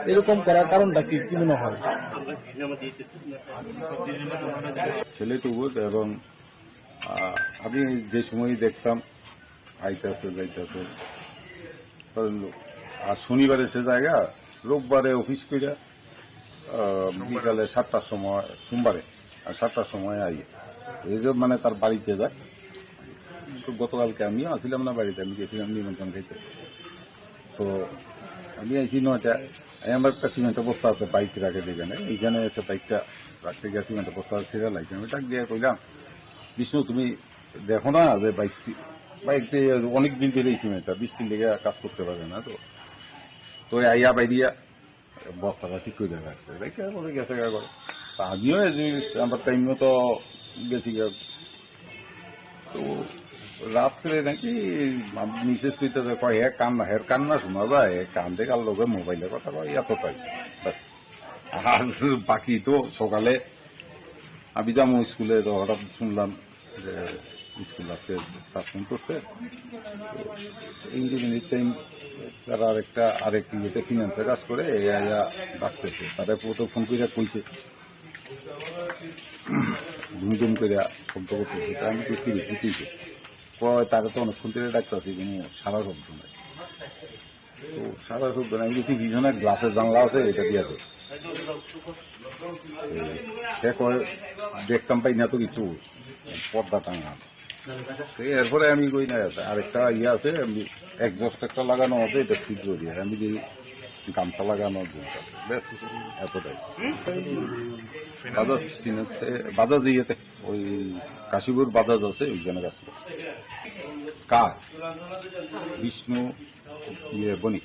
এরকম করার কারণটা কি, কি মনে হয়? ছেলে তো বুঝ এবং, আহ, আমি যে সময়ই দেখতাম আইতাছে যাইতাছে, কারণ আর শনিবারে সে জায়গা, রোববারে অফিস কইরা, আহ, বিকালে সাতটার সময়, সোমবারে আর সাতটার সময় আই। এই যে মানে তার বাড়িতে যায়। তো গতকালকে আমিও আসিলাম না বাড়িতে, আমি গেছিলাম নিমন্ত্রণ খাইতে। তো আমি আইছি নয়টা, আমি আমার একটা সিমেন্টের বস্তা আছে বাইক রাখে যেখানে, এইখানে এসে বাইকটা রাখতে গিয়ে সিমেন্টের বস্তা ছেড়ে লাইছি। আমি ডাক দিয়ে কইলাম, "বিষ্ণু, তুমি দেখো না যে বাইকটি, বাইকটি অনেক দিন ধরে এই সিমেন্টটা বৃষ্টির লেগে কাজ করতে পারে না তো।" তো আইয়া বাইরিয়া বস্তাটা ঠিক করে রাখছে, রেখে বলে গেছে গা করে। তা আমিও এই যে আমার টাইম মতো গেছি গা। তো রাত্রে নাকি মিসেস কইতেছে, কয়, "হে কান্না, হের কান্না শোনা যায়, হে কান্দে কার লগে মোবাইলে কথা কয়, এতটাই।" ব্যাস। আর বাকি তো সকালে আমি যাবো স্কুলে, তো হঠাৎ শুনলাম যে স্কুল আজকে সাসপেন্ড করছে। তো ইঞ্জিনিয়ারিং টাইম তারা আরেকটা, আরেক ইয়েতে ফিনান্সে কাজ করে, এই আয়া ডাকতেছে। তারা তো ফোন করে কইছে, ধুম ধুম করে শব্দ করতেছে। তা আমি তো কি রে, কি হইছে? কয়, "তারা তো অনেকক্ষণ ধরে ডাকতেছি, কোনো সারা শব্দ নাই।" তো সারা শব্দ নাই, আমি বলছি, "পিছনে গ্লাসের জানলা আছে, এটা দিয়ে দে।" এই, সে কয়, "দেখতাম পাই না তো কিছু, পর্দা টাঙা।" তো এরপরে আমি কই না, আরেকটা ইয়ে আছে, আমি এক্সস্ট একটা লাগানো আছে, এটা ছিদ্র দিয়ে, আমি দেখি গামছা লাগানো জিনিস আছে, ব্যাস, এতটাই। বাজাজ ফিনান্সে, বাজাজ ইয়েতে, ওই কাশীপুর বাজাজ আছে, ওইখানে কাজ করে। কার? বিষ্ণু, ইয়ে, বণিক।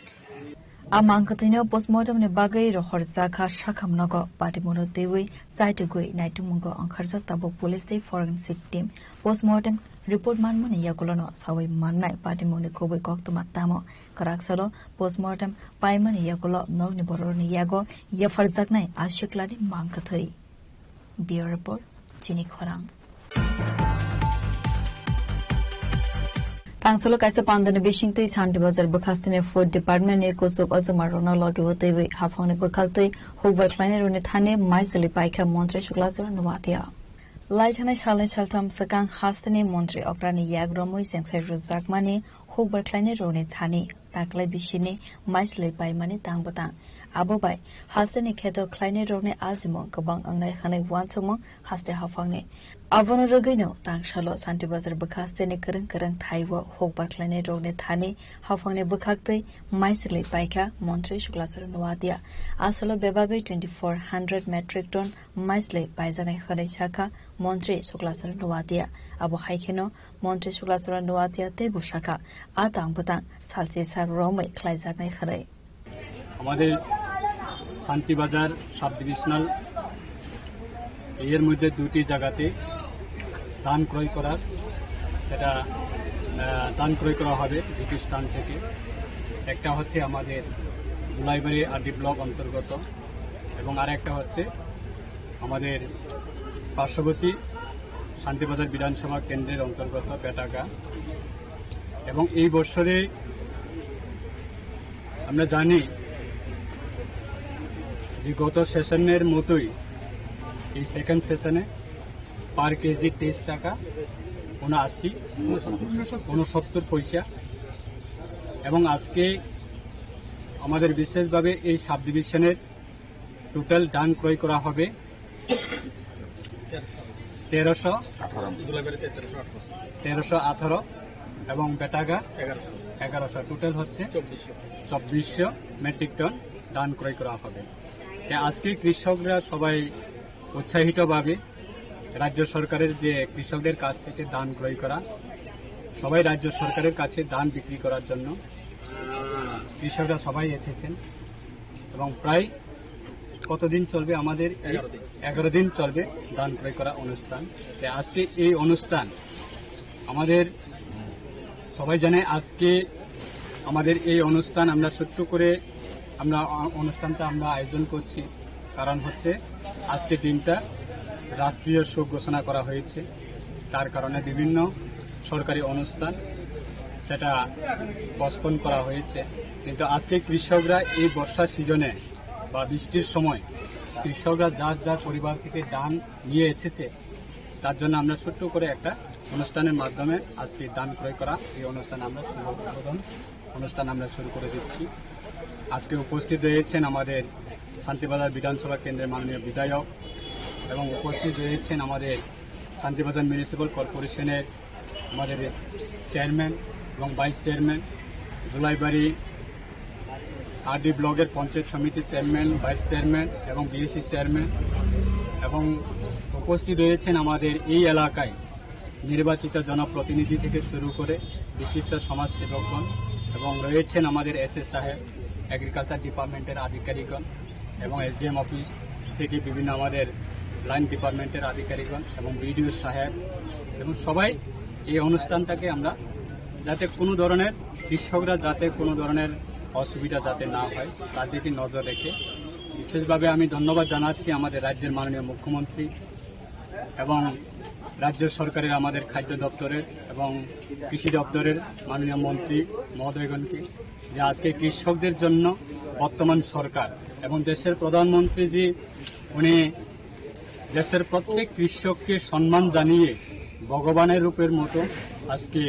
A mang kwthwino postmortem ni bagwi rohorjakha sakham nogo, patimungno twiwi chaitugwi naitukmungo ongkharjak tabuk police tei forensic team. Postmortem report manmani yagulono sawi mannai patimungni kubui koktwma tamo. Kwraksalo postmortem paimani yagulo nokni bororokni yago yapharjaknai a siklani mang kwthwi. Bureau Report, Chini Khorang. Tangsolo kaisa pandani bisingtwi Santi Bazar bwkhasteni Food Department ni kuchuk ojoma rokno logi o twiwi haphangni bwkhaktwi hukbar khlainai rokni thani maisili paikha Montri Suklaswra Noatia. Lai thanai salnwi saltham swkang hasteni Montri okrani yak romwi chengsai rwjakmani hukbar khlainai rokni thani taklai bisini maislwi paimani tang bwtang. Abo bai hasteni kheto khlainai rokni ajimung kwbang wngnai hwnwi uansukmung haste haphangni. Abono rwgwino tangsalo Santi Bazar bwkhasteni kwrwng kwrwng thaibo hukbar khlainai rokni thani haphangni bwkhaktwi maislwi paikha Montri Suklaswra Noatia. Asolo bebagwi twenty four hundred metric ton maislwi paijaknai hwnwi sakha Montri Suklaswra Noatia. Abo hai kheno Montri Suklaswra Noatia teibo sakha, A tang bwtang salchi sak romwi khlaijaknai hwnwi. আমাদের Shantibazar sub divisional এর মধ্যে দুটি জায়গাতে ধান ক্রয় করার, সেটা, আহ, ধান ক্রয় করা হবে দুটি স্থান থেকে। একটা হচ্ছে আমাদের জুলাইবাড়ি আরডি ব্লক অন্তর্গত এবং আর একটা হচ্ছে আমাদের পার্শ্ববর্তী শান্তিবাজার বিধানসভা কেন্দ্রের অন্তর্গত বেটাগা। এবং এই বছরে আমরা জানি যে গত সেশনের মতোই এই সেকেন্ড সেশনে পার কেজি তেইশ টাকা উনআশি, উনসত্তর পয়সা। এবং আজকে আমাদের বিশেষভাবে এই সাব ডিভিশনের টোটাল ধান ক্রয় করা হবে তেরোশো, তেরোশো আঠারো এবং বেটাগা এগারোশো, টোটাল হচ্ছে চব্বিশশো মেট্রিক টন ধান ক্রয় করা হবে। তাই আজকে কৃষকরা সবাই উৎসাহিতভাবে রাজ্য সরকারের যে কৃষকদের কাছ থেকে ধান ক্রয় করা, সবাই রাজ্য সরকারের কাছে ধান বিক্রি করার জন্য কৃষকরা সবাই এসেছেন এবং প্রায় কতদিন চলবে আমাদের এই? এগারো দিন। এগারো দিন চলবে ধান ক্রয় করা অনুষ্ঠান। তাই আজকে এই অনুষ্ঠান আমাদের সবাই জানে, আজকে আমাদের এই অনুষ্ঠান আমরা ছোট্ট করে আমরা অ-, অনুষ্ঠানটা আমরা আয়োজন করছি, কারণ হচ্ছে আজকে দিনটা রাষ্ট্রীয় শোক ঘোষণা করা হয়েছে। তার কারণে বিভিন্ন সরকারি অনুষ্ঠান সেটা পোস্টপোন করা হয়েছে। কিন্তু আজকে কৃষকরা এই বর্ষা সিজনে বা বৃষ্টির সময় কৃষকরা যার যার পরিবার থেকে ধান নিয়ে এসেছে, তার জন্য আমরা ছোট্ট করে একটা অনুষ্ঠানের মাধ্যমে আজকে ধান ক্রয় করা এই অনুষ্ঠান আমরা শুভ উদ্বোধন অনুষ্ঠান আমরা শুরু করে দিচ্ছি। আজকে উপস্থিত রয়েছেন আমাদের শান্তিবাজার বিধানসভা কেন্দ্রের মাননীয় বিধায়ক এবং উপস্থিত রয়েছেন আমাদের শান্তিবাজার মিউনিসিপ্যাল কর্পোরেশনের আমাদের চেয়ারম্যান এবং ভাইস চেয়ারম্যান, জুলাইবাড়ি আরডি ব্লকের পঞ্চায়েত সমিতির চেয়ারম্যান, ভাইস চেয়ারম্যান এবং বিএসসি চেয়ারম্যান, এবং উপস্থিত রয়েছেন আমাদের এই এলাকায় নির্বাচিত জনপ্রতিনিধি থেকে শুরু করে বিশিষ্ট সমাজসেবকগণ এবং রয়েছেন আমাদের এসএ সাহেব, এগ্রিকালচার ডিপার্টমেন্টের আধিকারিকগণ এবং এসডিএম অফিস থেকে বিভিন্ন আমাদের লাইন ডিপার্টমেন্টের আধিকারিকগণ এবং বিডিও সাহেব এবং সবাই এই অনুষ্ঠানটাকে আমরা যাতে কোনো ধরনের, কৃষকরা যাতে কোনো ধরনের অসুবিধা যাতে না হয়, তার দিকে নজর রেখে বিশেষভাবে আমি ধন্যবাদ জানাচ্ছি আমাদের রাজ্যের মাননীয় মুখ্যমন্ত্রী এবং রাজ্য সরকারের আমাদের খাদ্য দপ্তরের এবং কৃষি দপ্তরের মাননীয় মন্ত্রী মহোদয়গণকে, যে আজকে কৃষকদের জন্য বর্তমান সরকার এবং দেশের প্রধানমন্ত্রীজি, উনি দেশের প্রত্যেক কৃষককে সম্মান জানিয়ে ভগবানের রূপের মতো আজকে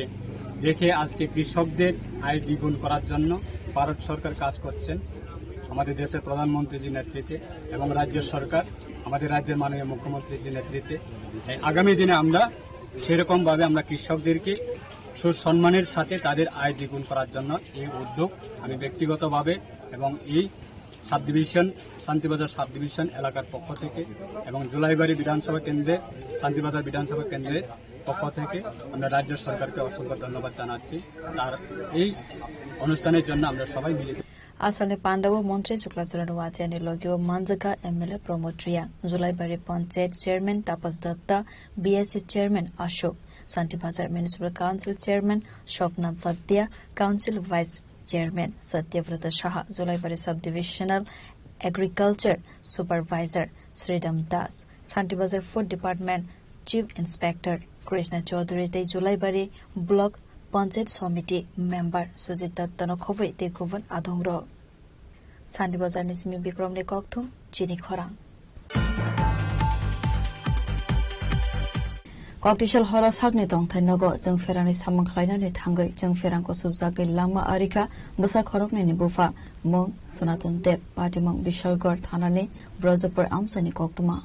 দেখে আজকে কৃষকদের আয় দ্বিগুণ করার জন্য ভারত সরকার কাজ করছেন। আমাদের দেশের প্রধানমন্ত্রীজির নেতৃত্বে এবং রাজ্য সরকার, আমাদের রাজ্যের মাননীয় মুখ্যমন্ত্রীজির নেতৃত্বে, এই আগামী দিনে আমরা সেরকম ভাবে আমরা কৃষকদেরকে সুসম্মানের সাথে তাদের আয় দ্বিগুণ করার জন্য এই উদ্যোগ আমি ব্যক্তিগতভাবে এবং এই sub division, Shantibazar sub division এলাকার পক্ষ থেকে এবং জুলাইবাড়ি বিধানসভা কেন্দ্রে, শান্তিবাজার বিধানসভা কেন্দ্রের পক্ষ থেকে আমরা রাজ্য সরকারকে অসংখ্য ধন্যবাদ জানাচ্ছি তার এই অনুষ্ঠানের জন্য আমরা সবাই মিলিত। Asalni pandao montri Chukla Charan Watiani logio manjaka M L A Pramod Reang, Julaibari Panchayat Chairman Tapas Datta, B S C Chairman Ashok, Santibazar Municipal Council Chairman Shobna Bhatia, Council Vice Chairman Satyavrata Saha, Julaibari Subdivisional Agriculture Supervisor Sridham Das, Santibazar Food Department Chief Inspector Krishna Chaudhary tei Julaibari Block Panchayat Somiti Member Sujit Datta no khobwi tei kubun adongrok. Santibazar ni simi Bikrom ni kokthum chini khorang. Koktisal horo sakni tongthai nogo chwng pherangni samung khlainani thangwi chwng pherang kusubjagwi lama arikha bwsa khoroknwini bupha mung Sonaton Deb, patimung Bishalgarh thanani Brajapur amchaini koktwma.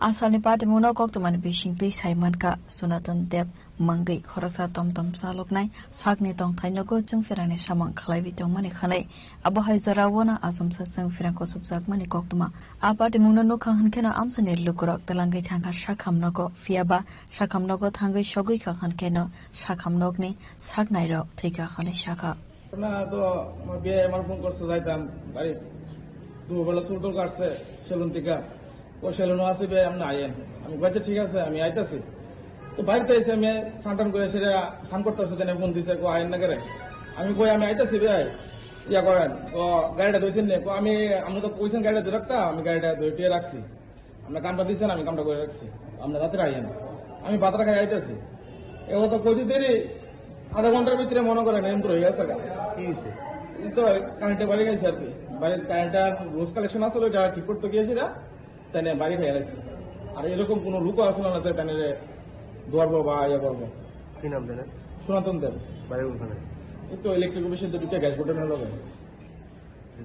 Asalni patimungno koktwmani bisingtwi sai mankha, Sunatan Deb mangwi khoroksa tomtom chaloknai sakni tongthai nogo chwngphirangni samung khlaiwi tongmani khwnwi. Abo hai joraono achomsa chwngphirang kusupjakmani koktwma. A patimungno nukha hwnkheno amchaini lukurok twlangwi thangkha sakham nogo, phiyaba sakham nogo thangwi sogwi kha hwnkheno sakham nokni saknairok thwikha hwnwi sakha. না তো, আমার বিয়ে আমার ফোন করছে, যাইতাম বাড়ি। দুপুরবেলা চুল টুল কাটছে, সেলুন থেকে। ও সেলুনও আছে, বিয়ে আপনি আইয়েন। আমি কইছি, "ঠিক আছে, আমি আইতাছি।" তো বাড়িতে এসে আমি স্নান টান করে সেটা স্নান করতেছে, দেনে ফোন দিছে, "কো আইয়েন না করে?" আমি কই, "আমি আইতাছি, বিয়ে ইয়া করেন।" তো গাড়িটা ধুইছেন নি? কো, "আমি, আমি তো কইছেন গাড়িটা ধরে রাখতা, আমি গাড়িটা ধুয়ে টুয়ে রাখছি।" আমরা কামটা দিছেন, আমি কামটা করে রাখছি, আমরা রাত্রে আইয়েন। আমি ভাতটা খাই আইতাছি। এ কথা কইতে দেরি, আধা ঘন্টার ভিতরে মনে করেন এমন হয়ে গেছে গা। কি হয়েছে? এই তো কারেন্টে বাড়ি গেছে আর কি। বাড়ির কারেন্টটা রোজ কালেকশন আসলে, ওইটা ঠিক করতে গিয়েছি না, তাই নিয়ে বাড়ি খাই আইছি। আর এরকম কোনো লোকও আসলে না যে তাই নিয়ে দোয়ার বাবা ইয়ে করবো। কি নাম জানেন? সনাতন দেব। বাড়ি কোনখানে? এই তো ইলেকট্রিক অফিসে তো দুটো গ্যাস গোডাউন হলো।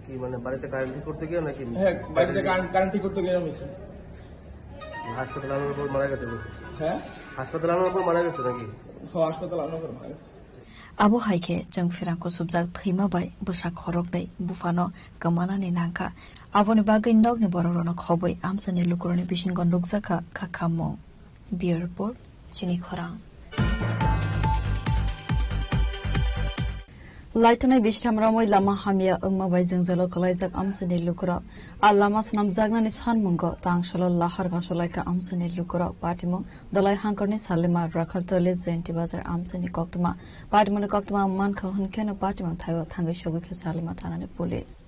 কি মানে বাড়িতে কারেন্ট ঠিক করতে গিয়ে নাকি? হ্যাঁ, বাড়িতে কারেন্ট, কারেন্ট ঠিক করতে গিয়ে হয়েছে। হাসপাতালে আনার পর মারা গেছে নাকি? হ্যাঁ? হাসপাতালে আনার পর মারা গেছে নাকি? হ্যাঁ, হাসপাতালে আনার পর মারা গেছে। Abo hai khe chwngphirang kusupjak thwima bai bwsa khoroknwi buphano kwmanani nangkha. Aboni bagwi nokni borokrokno khobwi amchaini lukurokni bisingo nukjakha kha khammung. Bureau Report, Chini Khorang. Laitonwi bistham romwi lama hamya wngma bai jwngjalo kwlaijak amchaini lukurok. A lama swnamjaknani sanmungo tangsalo lahar gaso laikha amchaini lukurok. Patimung Dolai Hangkorni Salima Rakhartoli Jayanti Bazar amchaini koktwma. Patimungni koktwma mankha hwnkheno patimung thaio thangwi sogwi kha Salima thanani police.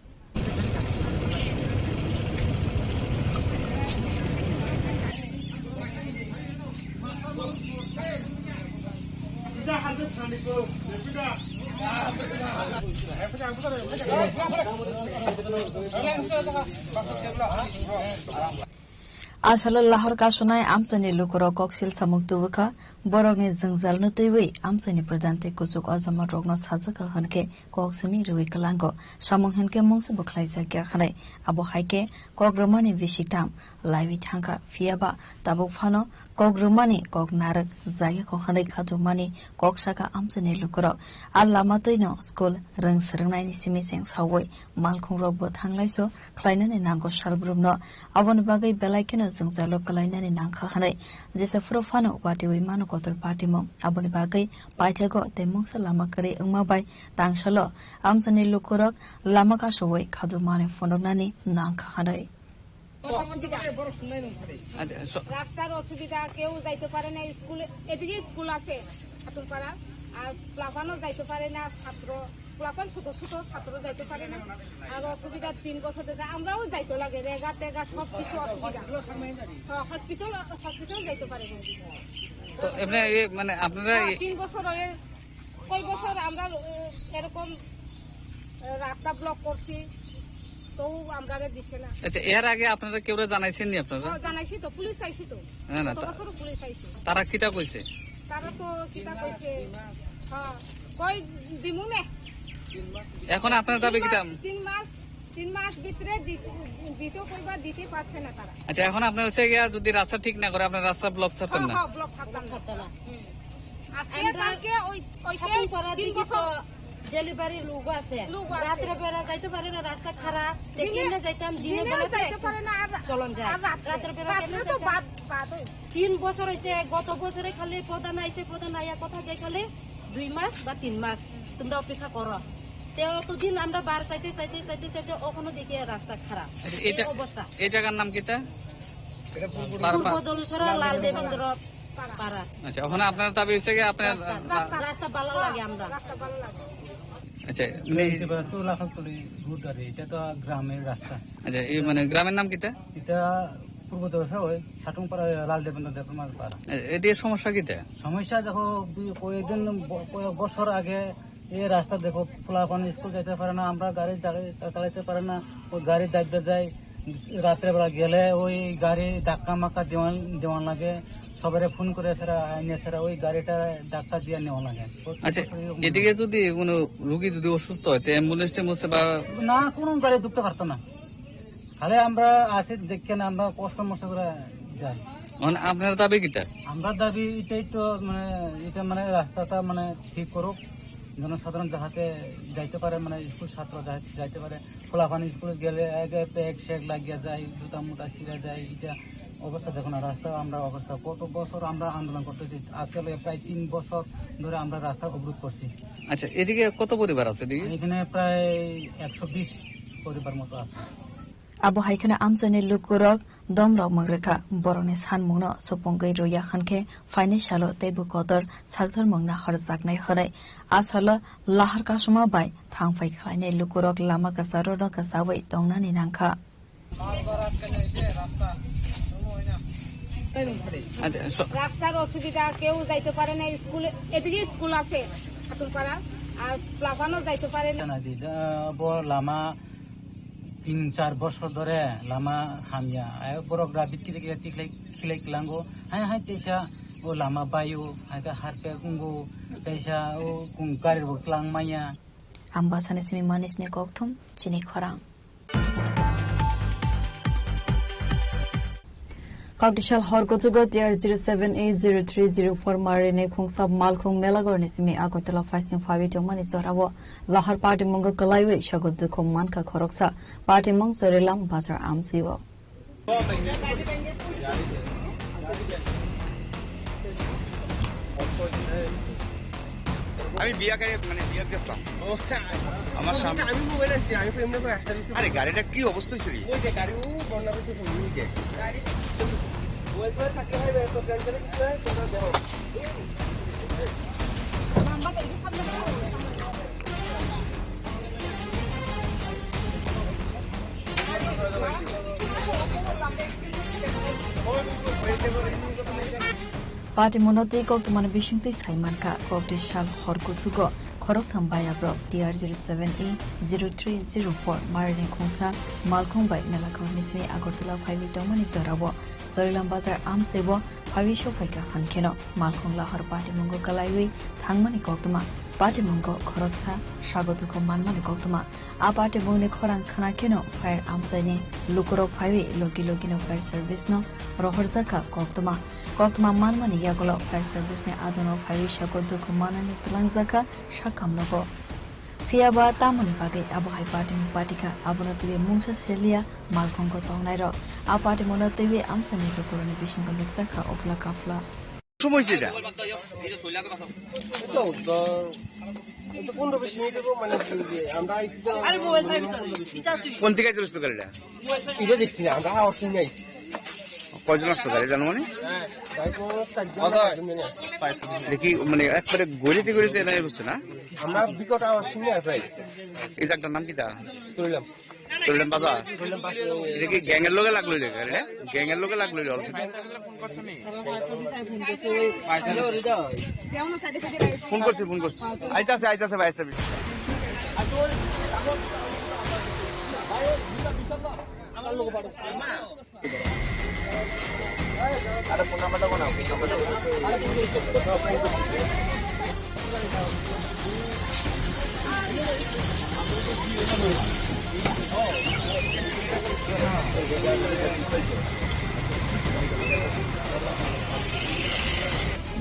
Asalo lahor kasonai amchaini lukurok koksil samung tubukha, borokni jwngjalno twiwi amchaini pradhan tei kuchuk ojamarokno sajakha hwnkhe kok simi rwui kwlango. Samung hinkhe mungsa bo khlaijakya hwnwi. Abo hai khe kok rwmani bisi tam laiwi thangkha, phiyaba tabuk phano kok rwmani kok narwk jagya kho hwnwi khatumani kok sakha amchaini lukurok. A lama twino school rwng swrwngnaini simi cheng saui malkhungrokbo thanglaiso khlainani nango salbrumno. Aboni bagwi belai kheno jwngjalo kwlainani nangkha hwnwi jesa phuru phano watiwi mano kotor patimung. Aboni bagwi paithakgo tei mungsa lama kwrwi wngma bai tangsalo amchaini lukurok lama kasui khatumani phunuknani nangkha hwnwi. অসুবিধা। আচ্ছা, স- রাস্তার অসুবিধা, কেউ যাইতে পারে না স্কুলে। এদিকে স্কুল আছে হাটুমপাড়া, আর প্লাফানও যাইতে পারে না ছাত্র, প্লাফান ছোট ছোট ছাত্র যাইতে পারে না। আর অসুবিধা তিন বছর ধরে আমরাও যাইতে লাগে, রেগা টেগা সব কিছু অসুবিধা। হ্যাঁ, হসপিটাল, হসপিটাল যাইতে পারে না। তো এমনি এ, মানে আপনারা হ্যাঁ, এ- তিন বছর হয়ে কয় বছর আমরা, উম, এরকম, আহ, রাস্তা ব্লক করছি, তবু আমরারে দিছে না। আচ্ছা, এর আগে আপনারা কেউরে জানাইছেন নি আপনারা? হ্যাঁ, জানাইছি তো, পুলিশ আইছে তো। হ্যাঁ, না, গত তা- বছরও পুলিশ আইছে। তারা কিতা কইছে? তারা তো কিতা কইছে? হ্যাঁ, কই দিমু নে। এখন আপনার দাবি তিন কিতা? মাস, তিন মাস, তিন মাস ভিতরে দি-, দিতে কইবা, দিতে পারছে না তারা। আচ্ছা, এখন আপনার হচ্ছে গিয়া যদি রাস্তা ঠিক না করে, আপনার রাস্তা ব্লক ছাড়তেন হ্যাঁ, না? হ্যাঁ, ব্লক ছাড়তাম না। ছাড়তাম না। হুম। আজকে আমরা কালকে ওই, ওই যে খাতুনপাড়ার তিন দিকে বছর তো ডেলিভারি লোক আছে। লোক আছে। রাত্রে বেলা যাইতে পারে না, রাস্তা খারাপ। তো দিনে, কেমনে যাইতাম? দিনে দিনে বেলাতে যাইতে পারে না, আর চলন যায়। আর রাত্রে, রাত্রে বেলা রাত্রে কেমনে তো যাইতাম? বাদ, বাদ ওই। তিন বছর হইছে, গত বছরে খালি প্রধান আইছে, প্রধান আইয়া কথা যে খালি দুই মাস বা তিন মাস তোমরা অপেক্ষা করো। তে অতদিন আমরা বার চাইতে, চাইতে, চাইতে, চাইতে ওখানে দেখি রাস্তা খারাপ। আচ্ছা, এই এটা, অবস্থা। এই জায়গার নাম কিতা? এটা পূর্ব পার-, পূর্ব পার-, দলছড়া লাল দেবেন্দ্র পাড়া। আচ্ছা, ওখানে আপনার দাবি হচ্ছে কি আপনার রাস্তা, রা-, রাস্তা ভালো লাগে আমরা। রাস্তা ভালো লাগে। আচ্ছা, এই নে- এটা তো লাখালতলি রোড আর এটা তো গ্রামের রাস্তা। আচ্ছা, এই মানে গ্রামের নাম কিতা? এটা পূর্ব দলছড়া ওই হাটুংপাড়া লাল দেবেন্দ্র দেবনাথ পাড়া। এ-, এটা সমস্যা কিতা? সমস্যা দেখো, দুই, কয়েকদিন ব-, কয়েক বছর আগে এই রাস্তা দেখো, পোলাপান স্কুল যাইতে পারে না, আমরা গাড়ি চালাই-, চা-, চালাইতে পারে না, ওই গাড়ি দাবতে যায়, রাত্রেবেলা গেলে ওই গাড়ি ধাক্কা মাক্কা দেওয়ান, দেওয়ান লাগে, সবারে ফোন করে ছাড়া, আইনে ছাড়া ওই গাড়িটা ধাক্কা দিয়ে নেওয়া লাগে। প্রত্যেক আচ্ছা, বছর এরকম এদিকে হয়। যদি কোনো রুগী যদি অসুস্থ হয়, তো অ্যাম্বুলেন্স ট্যাম্বুলেন্স বা না, কোনো গাড়ি ঢুকতে পারতো না। খালি আমরা আছি দেখে না, আমরা কষ্ট মষ্ট করে যাই। মানে আপনার দাবি কিতা? আমরা দাবি এটাই তো, মানে, এটা, মানে, রাস্তাটা, মানে, ঠিক করুক, জনসাধারণ যাহাতে যাইতে পারে, মানে, স্কুল ছাত্র যা-, যাইতে পারে। পোলাপান স্কুলে গেলে একে ব্যাগ স্যাগ লাগিয়া যায়, জুতা মুতা ছিঁড়া যায়। এটা অবস্থা দেখো না, রাস্তা আমরা অবস্থা, কত বছর আমরা আন্দোলন করতেছি, আজকে লগে প্রায় তিন বছর ধরে আমরা রাস্তা অবরোধ করছি। আচ্ছা, এদিকে কত পরিবার আছে এদিকে? এখানে প্রায় একশো বিশ পরিবার মতো আছে। Abo hai kheno amchaini lukurok domrok mwkrwkha, borokni sanmungno supungwi rwya hwnkhe phainai salo teibo kotor sakthar mungna horjaknai hwnwi. A salo lahar kasuma bai thangphai khlainai lukurok lama kwcharo no kwchaui tongnani nangkha. আচ্ছা, স- রাস্তার অসুবিধা, কেউ যাইতে পারে না স্কুলে, এদিকে স্কুল আছে ঠাকুরপাড়া, আর প্লাবানও যাইতে পারে না। Bo lama tin char bosor dhore lama hamya. Ai borok rabit kiri kiri tiklai khilai klango. Hai hai teisa o lama bayo, hai khe harpek wngo, teisa o kung gari bo tlang maya. Ambasani simi manisni kokthum chini khorang. Kakdisal hor kuchugo T R zero seven A zero three zero four marini khungsa malkhung Melagorni simi Agartala phaising phawi tongmani jorao lahar party mungo kwlaiwi sago dukhu mankha khoroksa party mung Chorilam Bazar amsio. আমি বিয়া খাই, মানে, বিয়াত গেছিলাম। ও, আমার সামনে। আমি মোবাইল আনছি, আমি তো এমনি করে একটা কিছু আরে, গাড়িটা কি অবস্থা হয়েছে রে? ওই যে গাড়ি, ও বন্যা হয়েছে, ওই যে। গাড়ি ওই করে থাকতে হয়, তো টেনশনে কিছু হয়, তোমরা দেখো। Party mwnotwi koktwmani bisingtwi sai mankha, kokti sal hor kuthugo khoroktham bayabrok T R zero seven A zero three zero four marini khungsa malkhung bai Melakhorni simi Agartala phaiwi tongmani jorao Chorilam Bazar amsebo phaiwi sokphaikha, hwnkheno malkhung lahor party mungo kwlaiwi thangmani koktwma, party mungo khoroksa sago dukhu manmani koktwma. A party mungni khorang khna kheno fire amchaini lukurok phaiwi logi logino fire service no rohorjakha koktwma. Koktwma manmani yagulo fire service ni adono phaiwi sago dukhu manani twlangjakha sakhamlogo. Phiyaba tamoni bagwi abo hai party mung party kha, abono twiwi mungsa seliya malkhungo tongnairok. A party mungno twiwi amchaini lukurokni bisingo nukjakha ofla kafla. সময় হয়েছে এটা? এই তো, তো, এই তো পনেরো বিশ মিনিট হবো, মানে, যে আমরা আইছি তো, আরে মোবাইল ভাই, ভিতরে। কোন দিকে চলেছিল গাড়িটা? এটা দেখছি না, আমরা আওয়াজ শুনি আইছি। কয়জন আসতো গাড়ি জানো মানে? হ্যাঁ, গাড়ি তো চারজন না পাঁচজন জানি। দেখি, মানে, একবারে গলিতে গলিতে এনে বসছে না? আমরা বিকট আওয়াজ শুনি আর প্রায়। এই জায়গাটার নাম কি তা? চললাম। চললাম বাজার। চললাম বাজার। এটা কি গ্যাংয়ের লগে লাগলো রে গাড়িটা? গ্যাংয়ের লগে লাগলো রে already? ফোন করছি, ফোন করছি। আইতাছে, আইতাছে ভাই, আইতাছে।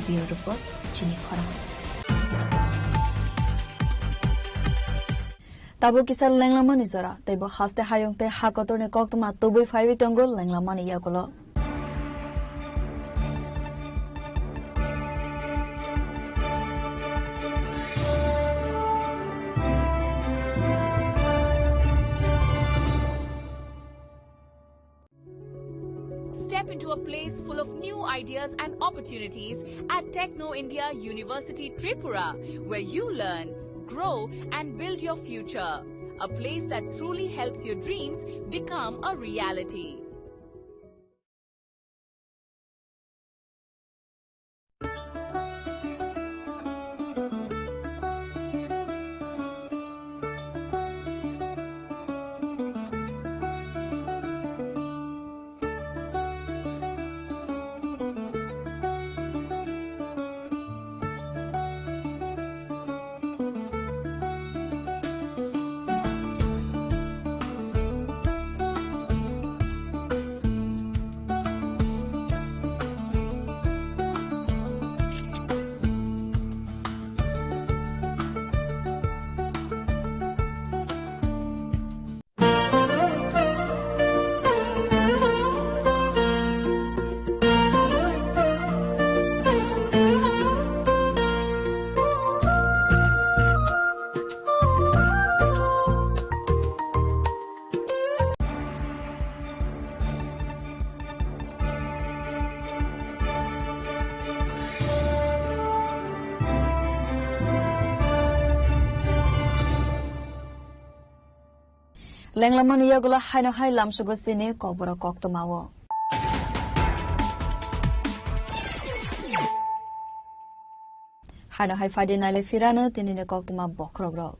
Bureau Report, Chini Khorang. Tabuk kisa lenglamani jora, teibo haste hayung tei ha kotorni koktwma tubui phaiwi tongo lenglamani yagulo. Step into a place full of new ideas and opportunities at Techno India University Tripura, where you learn, grow, and build your future. A place that truly helps your dreams become a reality. Tenglamani yagulo haino hai lamsugo chini kokborok koktwmao. Haino hai phaidi naile phirano tinini koktwma bokhorokrok.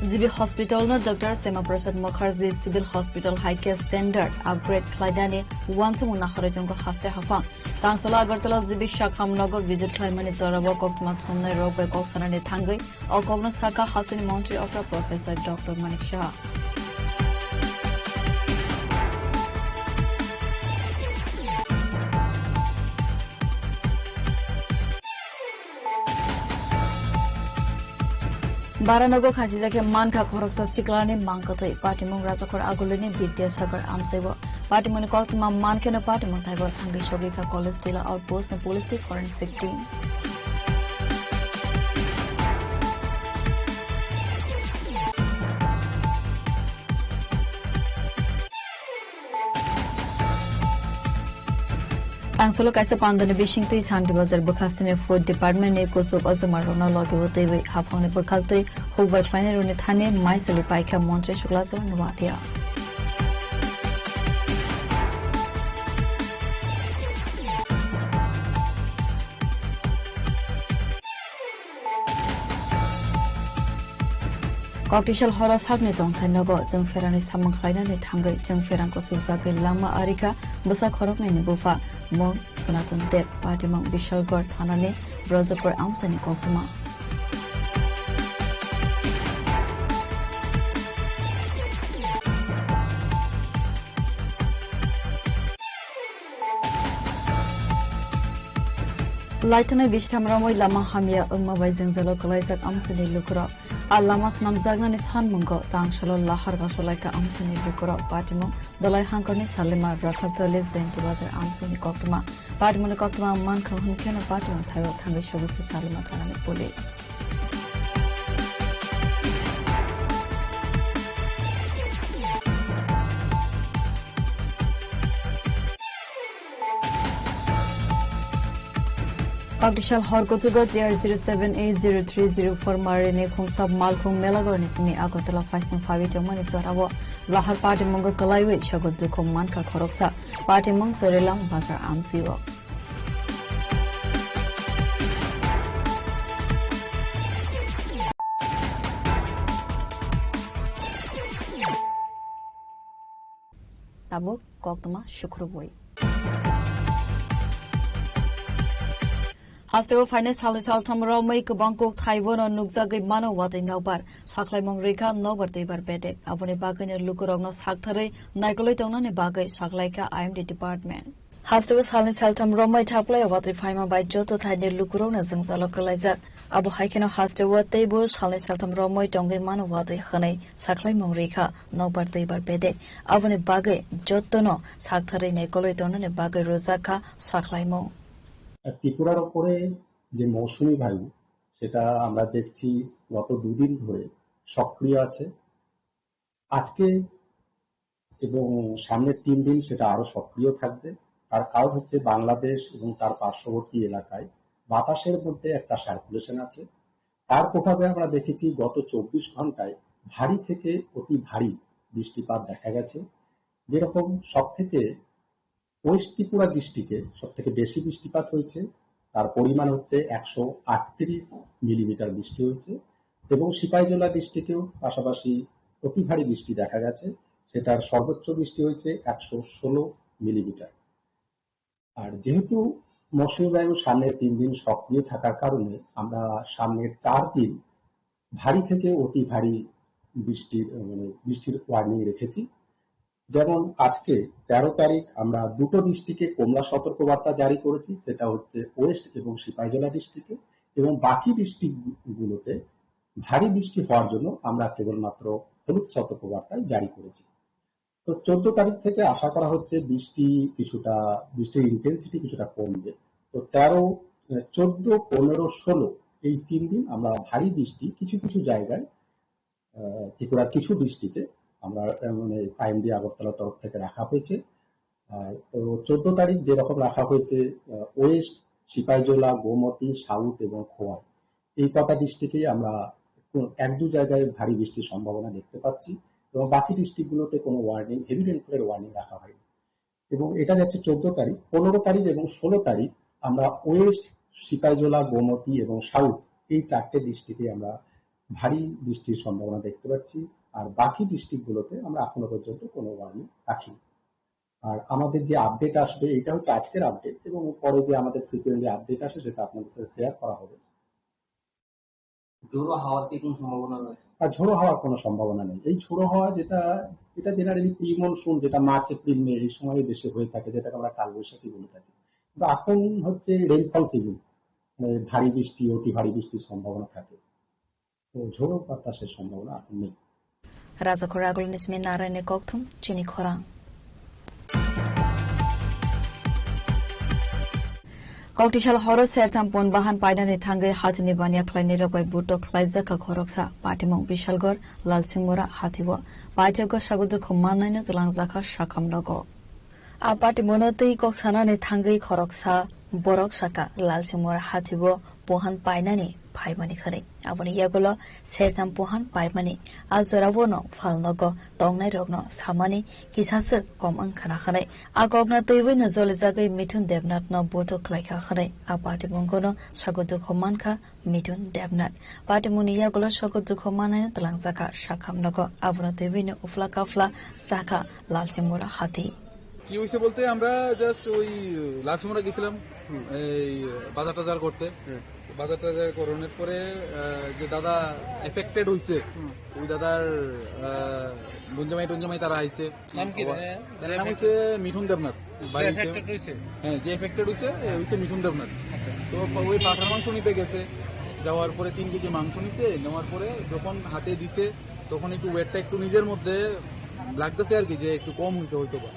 G B Hospital no Doctor Shyama Prasad Mukherjee Civil Hospital hai khe standard upgrade khlainani uansukmung naharwi tongo haste haphang. Tangsalo Agartala G B Shakham nogo visit khlaimani jorao koktwma thumnai rok bai kok sanani thangwi o kokno sakha hasteni montri okra Professor Doctor Manik Saha. Baranogo khasijak khe mankha khoroksa siklani mangkwtwi. Patimung Rajakhor Agulini Vidyasagar amchaibo. Patimungni koktwma mankheno patimung thaibo thangwi sogwikha College Tila Outpost ni police tei forensic team. Tangsalo kaisa pandani bisingtwi Santi Bazar bwkhastini Food Department ni kuchuk ojomarokno logibo twiwi haphangni bwkhaktwi hukbar khlainairokni thani maisali paikha Montri Suklajo Nuatia. Koktisal horo sakni tongthai nogo chwng pherangni samung khlainani thangwi chwng pherang kuchukjagwi langma arikha bwsa khoroknwini bupha mung Sanatan Deb, patimung Bishalgarh thanani Brajapur amchaini koktwma. Laithanai bishtham romwi lama hamya wngma bai jwngjalo kwlaijak amchaini lukurok. A lama swnamjaknani sanmungo tangsalo lahar gasolaikha amchaini lukurok. Patimung Dolai hangkorni Salima Rakhar Choli Jainti Bazar amchaini koktwma. Patimungni koktwma mankha hwnkheno patimung thaio thangwi sogwikha Salima thanani police. Koktisal hor kuchugo T R zero seven A zero three zero four marini khungsa malkhung Melagorni simi Agartala phaising phawi tongmani jorao lahar patimungo kwlaiwi sogo dukhu mankha khoroksa. Patimung Chorilam Bazar amsio. Tabuk koktwma sukrubwi. Hasteo phainai salni saltham romwi kwbang kok thaibono nukjagwi mano watwi nokbar. Sakhlaimung rikha nokbar twibar bedek. Aboni bagwino lukurokno saktharwi naikolwi tongnani bagwi saklaikha I M D department. Hasteo salni saltham romwi thaplai watwi phaima bai joto thaini lukurokno jwngjalo kwlaijak. Abo hai kheno hasteo teibo salni saltham romwi tongwi mano watwi hwnwi sakhlaimung rikha nokbar twibar bedek. Aboni bagwi jotono saktharwi naikolwi tongnani bagwi rwjak kha sakhlaimung. ত্রিপুরার ওপরে যে মৌসুমী বায়ু, সেটা আমরা দেখছি গত দুদিন ধরে সক্রিয় আছে। আজকে এবং সামনের তিন দিন সেটা আরো সক্রিয় থাকবে। তার কারণ হচ্ছে বাংলাদেশ এবং তার পার্শ্ববর্তী এলাকায় বাতাসের মধ্যে একটা সার্কুলেশন আছে। তার প্রভাবে আমরা দেখেছি গত চব্বিশ ঘন্টায় ভারী থেকে অতি ভারী বৃষ্টিপাত দেখা গেছে। যেরকম সব থেকে ওয়েস্ট ত্রিপুরা ডিস্ট্রিক্টে সব থেকে বেশি বৃষ্টিপাত হয়েছে, তার পরিমাণ হচ্ছে একশো আটত্রিশ মিলিমিটার বৃষ্টি হয়েছে এবং সিপাহীজলা ডিস্ট্রিক্টেও পাশাপাশি অতি ভারী বৃষ্টি দেখা গেছে, সেটার সর্বোচ্চ বৃষ্টি হয়েছে একশো ষোলো মিলিমিটার। আর যেহেতু মৌসুমী বায়ু সামনের তিন দিন সক্রিয় থাকার কারণে আমরা সামনের চার দিন ভারী থেকে অতি ভারী বৃষ্টির, মানে, বৃষ্টির ওয়ার্নিং রেখেছি। যেমন আজকে তেরো তারিখ আমরা দুটো ডিস্ট্রিক্টে কমলা সতর্কবার্তা জারি করেছি, সেটা হচ্ছে ওয়েস্ট এবং সিপাহীজলা ডিস্ট্রিক্টে, এবং বাকি ডিস্ট্রিক্টগুলোতে ভারী বৃষ্টি হওয়ার জন্য আমরা কেবলমাত্র হলুদ সতর্কবার্তাই জারি করেছি। তো চোদ্দ তারিখ থেকে আশা করা হচ্ছে বৃষ্টি কিছুটা, বৃষ্টির ইন্টেন্সিটি কিছুটা কমবে। তো তেরো, আহ, চোদ্দ, পনেরো, ষোলো এই তিন দিন আমরা ভারী বৃষ্টি কিছু কিছু জায়গায়, আহ, ত্রিপুরার কিছু ডিস্ট্রিক্টে আমরা, আহ, মানে, আইএমডি আগরতলা তরফ থেকে রাখা হয়েছে। আর তো চোদ্দ তারিখ যেরকম রাখা হয়েছে, আহ, ওয়েস্ট, সিপাহীজলা, গোমতী, সাউথ এবং খোয়াই, এই কটা ডিস্ট্রিক্টেই আমরা এক দু জায়গায় ভারী বৃষ্টির সম্ভাবনা দেখতে পাচ্ছি এবং বাকি ডিস্ট্রিক্টগুলোতে কোনো ওয়ার্নিং, হেভি রেইনফলের ওয়ার্নিং রাখা হয়নি। এবং এটা যাচ্ছে চোদ্দ তারিখ, পনেরো তারিখ এবং ষোলো তারিখ আমরা ওয়েস্ট, সিপাহীজলা, গোমতী এবং সাউথ, এই চারটে ডিস্ট্রিক্টে আমরা ভারী বৃষ্টির সম্ভাবনা দেখতে পাচ্ছি। আর বাকি ডিস্ট্রিক্টগুলোতে আমরা এখনো পর্যন্ত কোনো ওয়ার্নিং রাখিনি। আর আমাদের যে আপডেট আসবে, এটা হচ্ছে আজকের আপডেট, এবং পরে যে আমাদের ফ্রিকোয়েন্টলি আপডেট আসে, সেটা আপনাদের সাথে শেয়ার করা হবে। ঝোড়ো হাওয়ার কি কোনো সম্ভাবনা রয়েছে? আর ঝোড়ো হাওয়ার কোনো সম্ভাবনা নেই। এই ঝোড়ো হাওয়া যেটা, এটা জেনারেলি প্রি মনসুন, যেটা মার্চ, এপ্রিল, মে, এই সময়ে বেশি হয়ে থাকে, যেটাকে আমরা কালবৈশাখী বলে থাকি। কিন্তু এখন হচ্ছে রেইনফল সিজন, মানে ভারী বৃষ্টি, অতি ভারী বৃষ্টির সম্ভাবনা থাকে। তো ঝোড়ো বাতাসের সম্ভাবনা এখন নেই। Rajakhor Agulni simi Naraini kokthum chini khorang. Koktisal horo sertham pon bahan painani thangwi hathini baniya khlainai rok bai butok khlaijak kha khoroksa patimung Bishalgor Lalsingmura hathio. Paithago sagudrukho mannaino twlangjakha sakham nogo. A patimungno twi kok sanani thangwi khoroksa borok saka Lalsingmura hathio pohan painani phaimani hwnwi. Aboni yagulo sertham pohan paimani a jorao no phalnogo tongnairokno samani kisaswk kom wngkhana hwnwi. A kokno twiwi no jolijagwi Mithun Debnathno buthuk khlaikha hwnwi a patimungno sago dukho mankha Mithun Debnath. Patimungni yagulo sago dukho mannaino twlangjakha sakham nogo. Abono twiwi no uphla kaphla sakha Lalsingmura hathi. কি হয়েছে বলতে আমরা জাস্ট ওই লালসুমরা গেছিলাম এই বাজার টাজার করতে। বাজার টাজার করানোর পরে আহ, যে দাদা এফেক্টেড হইছে ওই দাদার আহ, বঞ্জামাই টঞ্জামাই তারা আইছে। নাম কি তাদের? তার নাম হচ্ছে মিঠুন দেবনাথ। বাড়ি হচ্ছে হ্যাঁ, যে এফেক্টেড হইছে এ হইছে মিঠুন দেবনাথ। তো ওই পাঠার মাংস নিতে গেছে, যাওয়ার পরে তিন কেজি মাংস নিতে নেওয়ার পরে যখন হাতে দিছে তখন একটু ওয়েটটা একটু নিজের মধ্যে লাগতেছে আর কি, যে একটু কম হইছে হয়তো বা।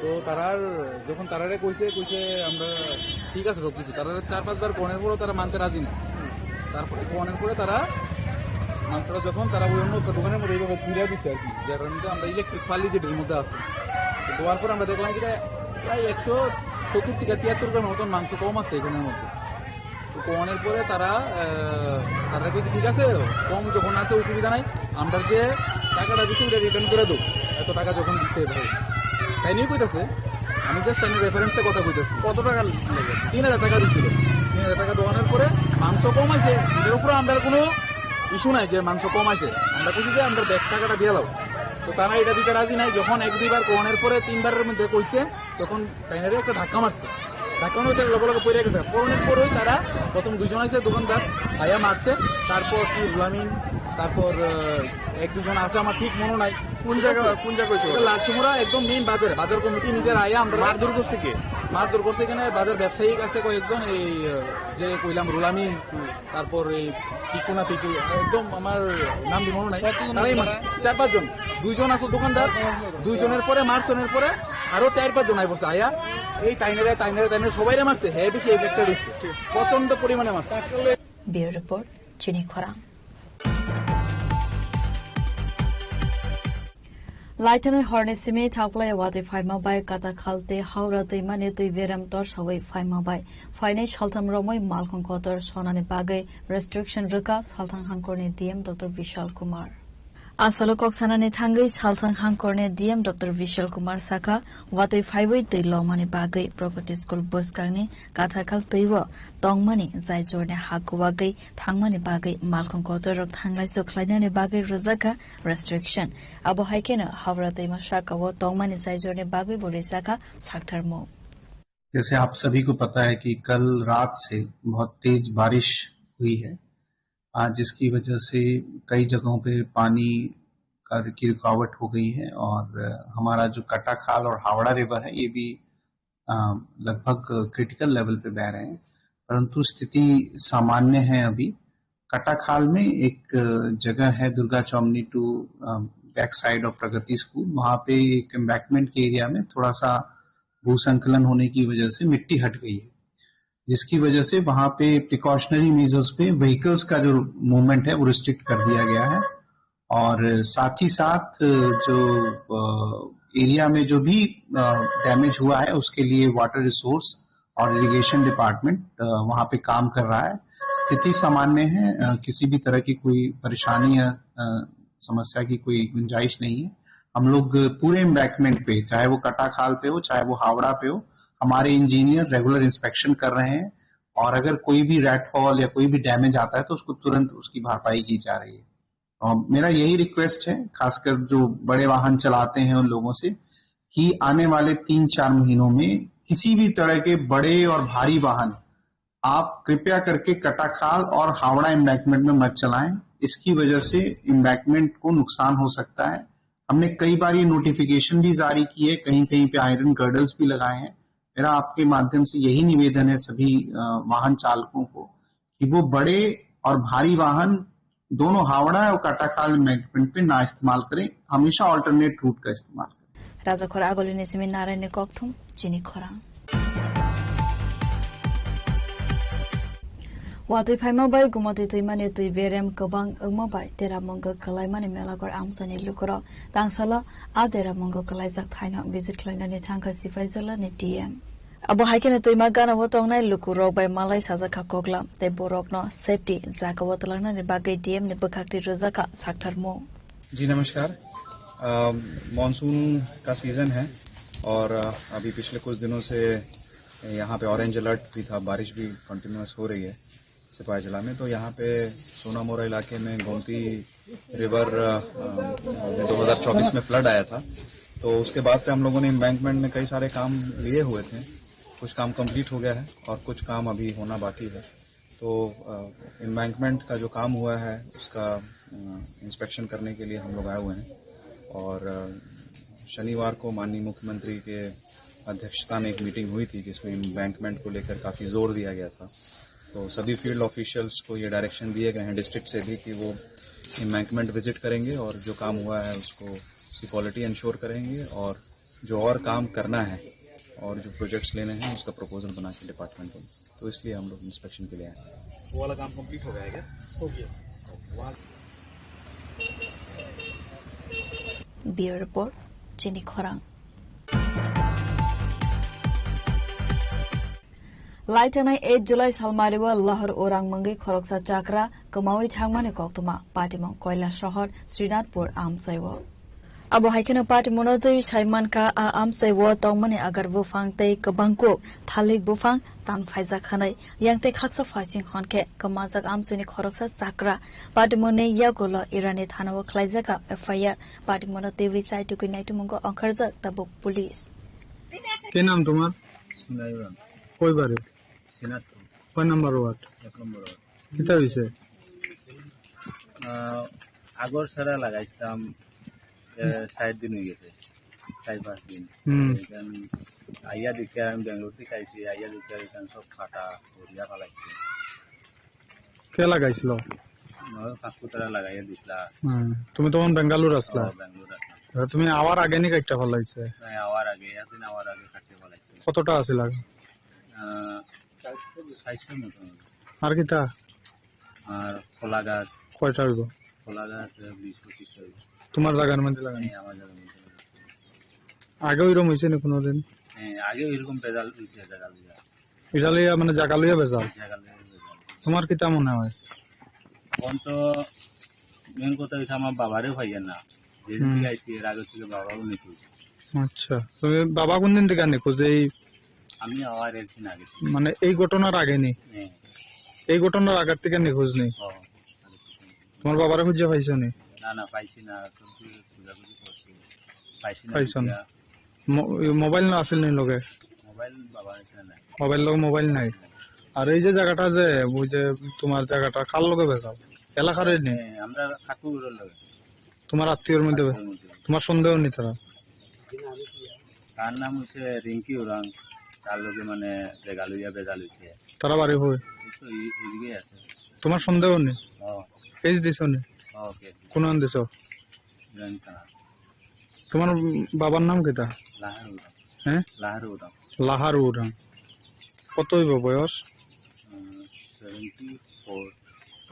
তো তারার যখন তারারে কইছে কইছে আমরা ঠিক আছে সব কিছু, তারা চার পাঁচবার কনের পরও তারা মানতে রাজি না। তারপরে কনের পরে তারা মাংসটা যখন তারা ওই অন্য একটা দোকানের মধ্যে এইভাবে ছিঁড়া দিচ্ছে আর কি, যার কারণে আমরা ইলেকট্রিক পার্লিজেটের মধ্যে আছে। তো দেওয়ার পর আমরা দেখলাম যে প্রায় একশো সত্তর থেকে তিয়াত্তর গ্রামের মতন মাংস কম আছে এখানের মধ্যে। তো কমানোর পরে তারা আহ, তারা বলছে ঠিক আছে, কম যখন আছে অসুবিধা নাই, আমরা যে টাকাটা দিচ্ছি ওটা রিটার্ন করে দেবো, এত টাকা যখন দিতে ভাই। তাই নিয়ে কইতাছে, আমি জাস্ট আমি রেফারেন্সে কথা কইতেছি। কত টাকা লাগে? তিন হাজার টাকা দিচ্ছিল। তিন হাজার টাকা দেওয়ানোর পরে মাংস কম আছে, এটার উপরে আমরা কোনো ইস্যু নাই যে মাংস কম আছে। আমরা কইছি যে আমরা ব্যাগ টাকাটা দিয়ে দাও। তো তারা এটা দিতে রাজি নাই। যখন এক দুইবার কমানোর পরে তিনবারের মধ্যে কইছে, তখন তাইনারে একটা ধাক্কা মারছে। ধাক্কা মারতে লগে লগে পড়ে গেছে। পড়ানোর পরেই তারা প্রথম দুইজন আছে দোকানদার, ভাইয়া মারছে, তারপর কি রুলামিন, তারপর আহ, এক দুজন আছে, আমার ঠিক মনে নাই। কোন জায়গা, কোন জায়গা হয়েছে? এটা লালসুমরা একদম মেইন বাজারে, বাজার কমিটি নিজের আয়া আমরা মারধর করছে কি? মারধর করছে এখানে বাজার ব্যবসায়ী আছে কয়েকজন, এই আহ, যে কইলাম রুলামিন, তারপর এই পিকু না পিকু, একদম আমার নাম মনে নাই। কতজন তারাই দোকানদার? মানে চার পাঁচজন, দুইজন আছে দোকানদার, দুইজনের পরে মারছনের পরে আরো চার পাঁচজন আই বসে আয়া এই টাইনারে টাইনারে টাইনারে সবাইরে মারছে, হ্যাঁ বেশি এফেক্টেড হচ্ছে, প্রচন্ড পরিমাণে মারছে। Bureau Report, Chini Khorang. Laithanai horni simi thaklai watwi phaima bai Katakhal tei Howrah twimani twi berem torsawi phaima bai phainai saltham romwi malkhung kotor sonani bagwi restriction rwkha Salthang Hangkorni D M Doctor Vishal Kumar. Asalo kok sanani thangwi Salthang Hangkorni D M Doctor Vishal Kumar sakha, watwi phaiwi twi lomani bagwi Pragati School bwskangni Katakhal twibo tongmani jai jorni ha kuwagwi thangmani bagwi malkhung kotorrok thanglaiso khlainani bagwi rwjakha restriction. Abo hai kheno Howrah twima sakao tongmani jai jorni bagwibo rijakha saktharmung. जैसे आप सभी को पता है कि कल रात से बहुत तेज बारिश हुई है, आ, जिसकी वजह से कई जगहों पे पानी का, की रुकावट हो गई है और हमारा जो कटाखाल और हावड़ा रिवर है, ये भी अ, लगभग क्रिटिकल लेवल पे बह रहे हैं, परंतु स्थिति सामान्य है अभी। कटाखाल में एक, अ, जगह है दुर्गा चौमनी टू, अ, बैक साइड ऑफ प्रगति स्कूल, वहाँ पे एक एम्बैंकमेंट के एरिया में थोड़ा सा भू संकलन होने की वजह से मिट्टी हट गई है, जिसकी वजह से वहाँ पे प्रिकॉशनरी मेजर्स पे व्हीकल्स का जो मूवमेंट है वो रिस्ट्रिक्ट कर दिया गया है। और साथ ही साथ जो, अ, एरिया में जो भी, अ, डैमेज हुआ है उसके लिए वाटर रिसोर्स और इरिगेशन डिपार्टमेंट, अ, वहाँ पे काम कर रहा है। स्थिति सामान्य है। अ, किसी भी तरह की कोई परेशानी या, अ, समस्या की कोई गुंजाइश नहीं है। हम लोग पूरे एम्बैंकमेंट पे, चाहे वो कटाखाल पे हो, चाहे वो हावड़ा पे हो, हमारे इंजीनियर रेगुलर इंस्पेक्शन कर रहे हैं और अगर कोई भी रैट हॉल या कोई भी डैमेज आता है, तो उसको तुरंत उसकी भरपाई की जा रही है। अ, मेरा यही रिक्वेस्ट है, खासकर जो बड़े वाहन चलाते हैं उन लोगों से, कि आने वाले तीन चार महीनों में किसी भी तरह के बड़े और भारी वाहन आप कृपया करके कटाखाल और हावड़ा एम्बैंकमेंट में मत चलाएं। इसकी वजह से एम्बैंकमेंट को नुकसान हो सकता है। हमने कई बार ये नोटिफिकेशन भी जारी की है, कहीं-कहीं पे आयरन गर्डर्स भी लगाए हैं। मेरा आपके माध्यम से यही निवेदन है सभी, अ, वाहन चालकों को कि वो बड़े और भारी वाहन दोनों हावड़ा और कटाखाल एम्बैंकमेंट पे ना इस्तेमाल करें, हमेशा ऑल्टरनेट रूट का इस्तेमाल करें। Rajakhor Agoli ni simi Narayan ni kokthum chini khorang. Watwi phaima bai Gumati twimani twi berem kwbang wngma bai Dera Mungo kwlaimani Melakor amchaini lukurok tangsalo a Dera Mungo kwlaijak thaino visit khlainani thangkha Sipaijala ni D M. Abo hai kheno twima gana o tongnai lukurok bai malai sajak kha koklam tei borokno safety jaga o twlangnani bagwi D M ni bwkhak twi rwjak kha sakthar mung. जी नमस्कार। अ, मानसून का सीजन है और, अ, अभी पिछले कुछ दिनों से यहाँ पे ऑरेंज अलर्ट भी था, बारिश भी कंटिन्यूअस हो रही है सिपाही जिला में। तो यहाँ पे सोनामोरा इलाके में गोमती रिवर, अ, अ, दो हज़ार चौबीस में फ्लड आया था, तो उसके बाद से हम लोगों ने एम्बैंकमेंट में कई सारे काम लिए हुए थे। कुछ काम कंप्लीट हो गया है और कुछ काम अभी होना बाकी है। तो, अ, एम्बैंकमेंट का जो काम हुआ है, उसका, अ, इंस्पेक्शन करने के लिए हम लोग आए हुए हैं और, अ, शनिवार को माननीय मुख्यमंत्री के अध्यक्षता में एक मीटिंग हुई थी, जिसमें एम्बैंकमेंट को लेकर काफ़ी जोर दिया गया था। तो सभी फील्ड ऑफिशियल्स को ये डायरेक्शन दिए गए हैं डिस्ट्रिक्ट से भी कि वो एम्बैंकमेंट विजिट करेंगे और जो काम हुआ है, उसको उसकी क्वालिटी इंश्योर करेंगे और जो और काम करना है और जो प्रोजेक्ट्स लेने हैं, उसका प्रपोजल बना के डिपार्टमेंट को, तो इसलिए हम लोग इंस्पेक्शन के लिए आए हैं। वो वाला काम कंप्लीट हो गया है क्या? हो गया। वहाँ Bureau Report, Chini Khorang. Lai thanai eight July salmario lahar orang mungwi khoroksa chakra kwmawi thangmani koktwma Patimung Koilasohor Srinathpur amchaio. Abo hai kheno Patimungno twi sai mankha, a amchaio tongmani agar buphang tei kwbangkuk thalik buphang tan phaijak hwnwi yang tei khaksa phaising hwn khe kwmajak amchaini khoroksa chakra Patimungni yagulo Irani thanao khlaijak F I R. Patimungno twi sai tugwi naitumungo ongkharjak tabuk police. কি নাম তোমার? সুনাইবান। কই বাড়ি? সিনাতপুর। কয় number ward? এক নম্বর ওয়ার্ড। কিতা হইছে? আহ, আগর সারা লাগাইছিলাম, এ, হুম। ষাট দিন হয়ে গেছে, চার পাঁচ দিন। হুম। এখন আইয়া দেখি আর আমি ব্যাঙ্গালোর থেকে আইছি, আইয়া দেখি আর এখানে সব ফাটা করিয়া ফালাইছে। কে লাগাইছিল? আমার কাকু তারা লাগাইয়া দিছিলা। হুম। তুমি তখন বেঙ্গালুর আসলা? ও, ব্যাঙ্গালোর আসলাম। তা তুমি আওয়ার আগে নি কাটটা ফালাইছে? হ্যাঁ, আওয়ার আগে, এখন আওয়ার আগে কাটতে ফালাইছে। কতটা আছিল আগে? আহ, চারশো মতো। আর কিতা? আর কলা গাছ। কয়টা হইব? কলা গাছ, আহ, বিশ পঁচিশ হইব। তোমার জায়গার মধ্যে লাগানো? হ্যাঁ, আমার জায়গার মধ্যে লাগানো। আগে ওইরকম হয়েছে না কোনোদিন? হ্যাঁ, আগে ওইরকম ভেজাল হয়েছে, ভেজাল হয়েছে। এটা লইয়া মানে জায়গা লইয়া ভেজাল? জায়গা লইয়া ভেজাল। তোমার কিতা মনে হয়? এখন তো মেন কথা হইছে আমার বাবারেও পাইয়ের না। যেদিন হুম। থেকে আইছি এর আগে থেকে বাবাও নিখোঁজ। আচ্ছা, তুমি বাবা কোন দিন থেকে নিখোঁজ? এই আমি আওয়ার একদিন আগে। মানে এই ঘটনার আগে নি? হ্যাঁ। এই ঘটনার আগের থেকে নিখোঁজ নেই? হ্যাঁ। তোমার বাবারে খুঁজে পাইছো নি? না, না, পাইছি না। এখন তুই খোঁজাখুঁজি করছি। পাইছি না পাইছো না? খুঁজিয়া। মো-, মোবাইল না আছিল নি লগে? মোবাইল বাবা এখানে নাই। বাবার লগে মোবাইল নাই। আর এই যে জায়গাটা যে, ওই যে তোমার জায়গাটা কার লগে বেচাও? এলাকার নি? হ্যাঁ, আমরা ঠাকুরের লগে। তোমার আত্মীয়র মধ্যে? আত্মীয়র মধ্যে। তোমার সন্দেহ নি তারা? তার নাম হচ্ছে রিঙ্কি ওরাং। তার লগে মানে জায়গা লইয়া বেজাল হইছে। তারা বাড়ি কই? এই তো এই, এদিকেই আছে। তোমার সন্দেহ নি? ও। কেস দিছো নি? ও, কেস দিছি। কোন আন দিছো? জয়েন্ট থানা। তোমার বাবার নাম কিতা? লাহারু উরাং। হ্যাঁ? লাহারু উরাং। লাহারু উরাং। কত হইব বয়স? উম, সেভেন্টি ফোর।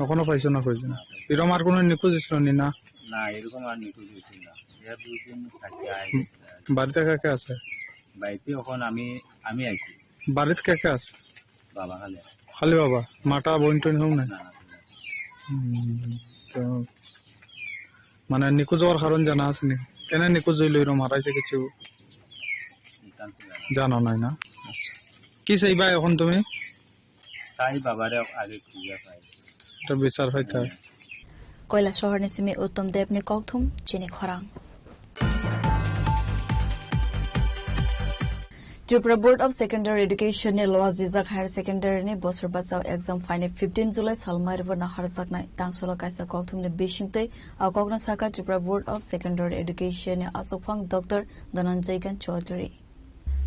এখনো পাইছো না খুঁজে? না, পাইছি না। এরকম আর কোনো নিখোঁজ ছিল নি না? না, এরকম আর নিখোঁজ হয়েছিল না। এর দুই দিন থাকি আয়। হুম। বাড়িতে কে কে আছে? বাড়িতে এখন আমি, আমি আইছি। বাড়িতে কে কে আছে? বাবা খালি আছে। খালি বাবা, মাতা বইন টইন হম নাই? না, না। হুম, তো, মানে নিখোঁজ হওয়ার কারণ জানা আছে নি? কেন নিখোঁজ হইল এরকম হারাইছে কিছু জানো নাই না? আচ্ছা। কি চাইবা এখন তুমি? চাই বাবারে আগে খুঁজে পাই। এটা বিচার হইতে হয়। হ্যাঁ। Kailasahar ni simi Uttam Deb ni kokthum chini khorang. Tripura Board of Secondary Education ni Lower Jijak Higher Secondary ni bosor bachao exam phainai fifteen July salmairbo naharjaknai tangsolo kaisa kokthum ni bisingtwi a kokno saka Tripura Board of Secondary Education ni asokphang Doctor Dhananjay Kant Chaudhary.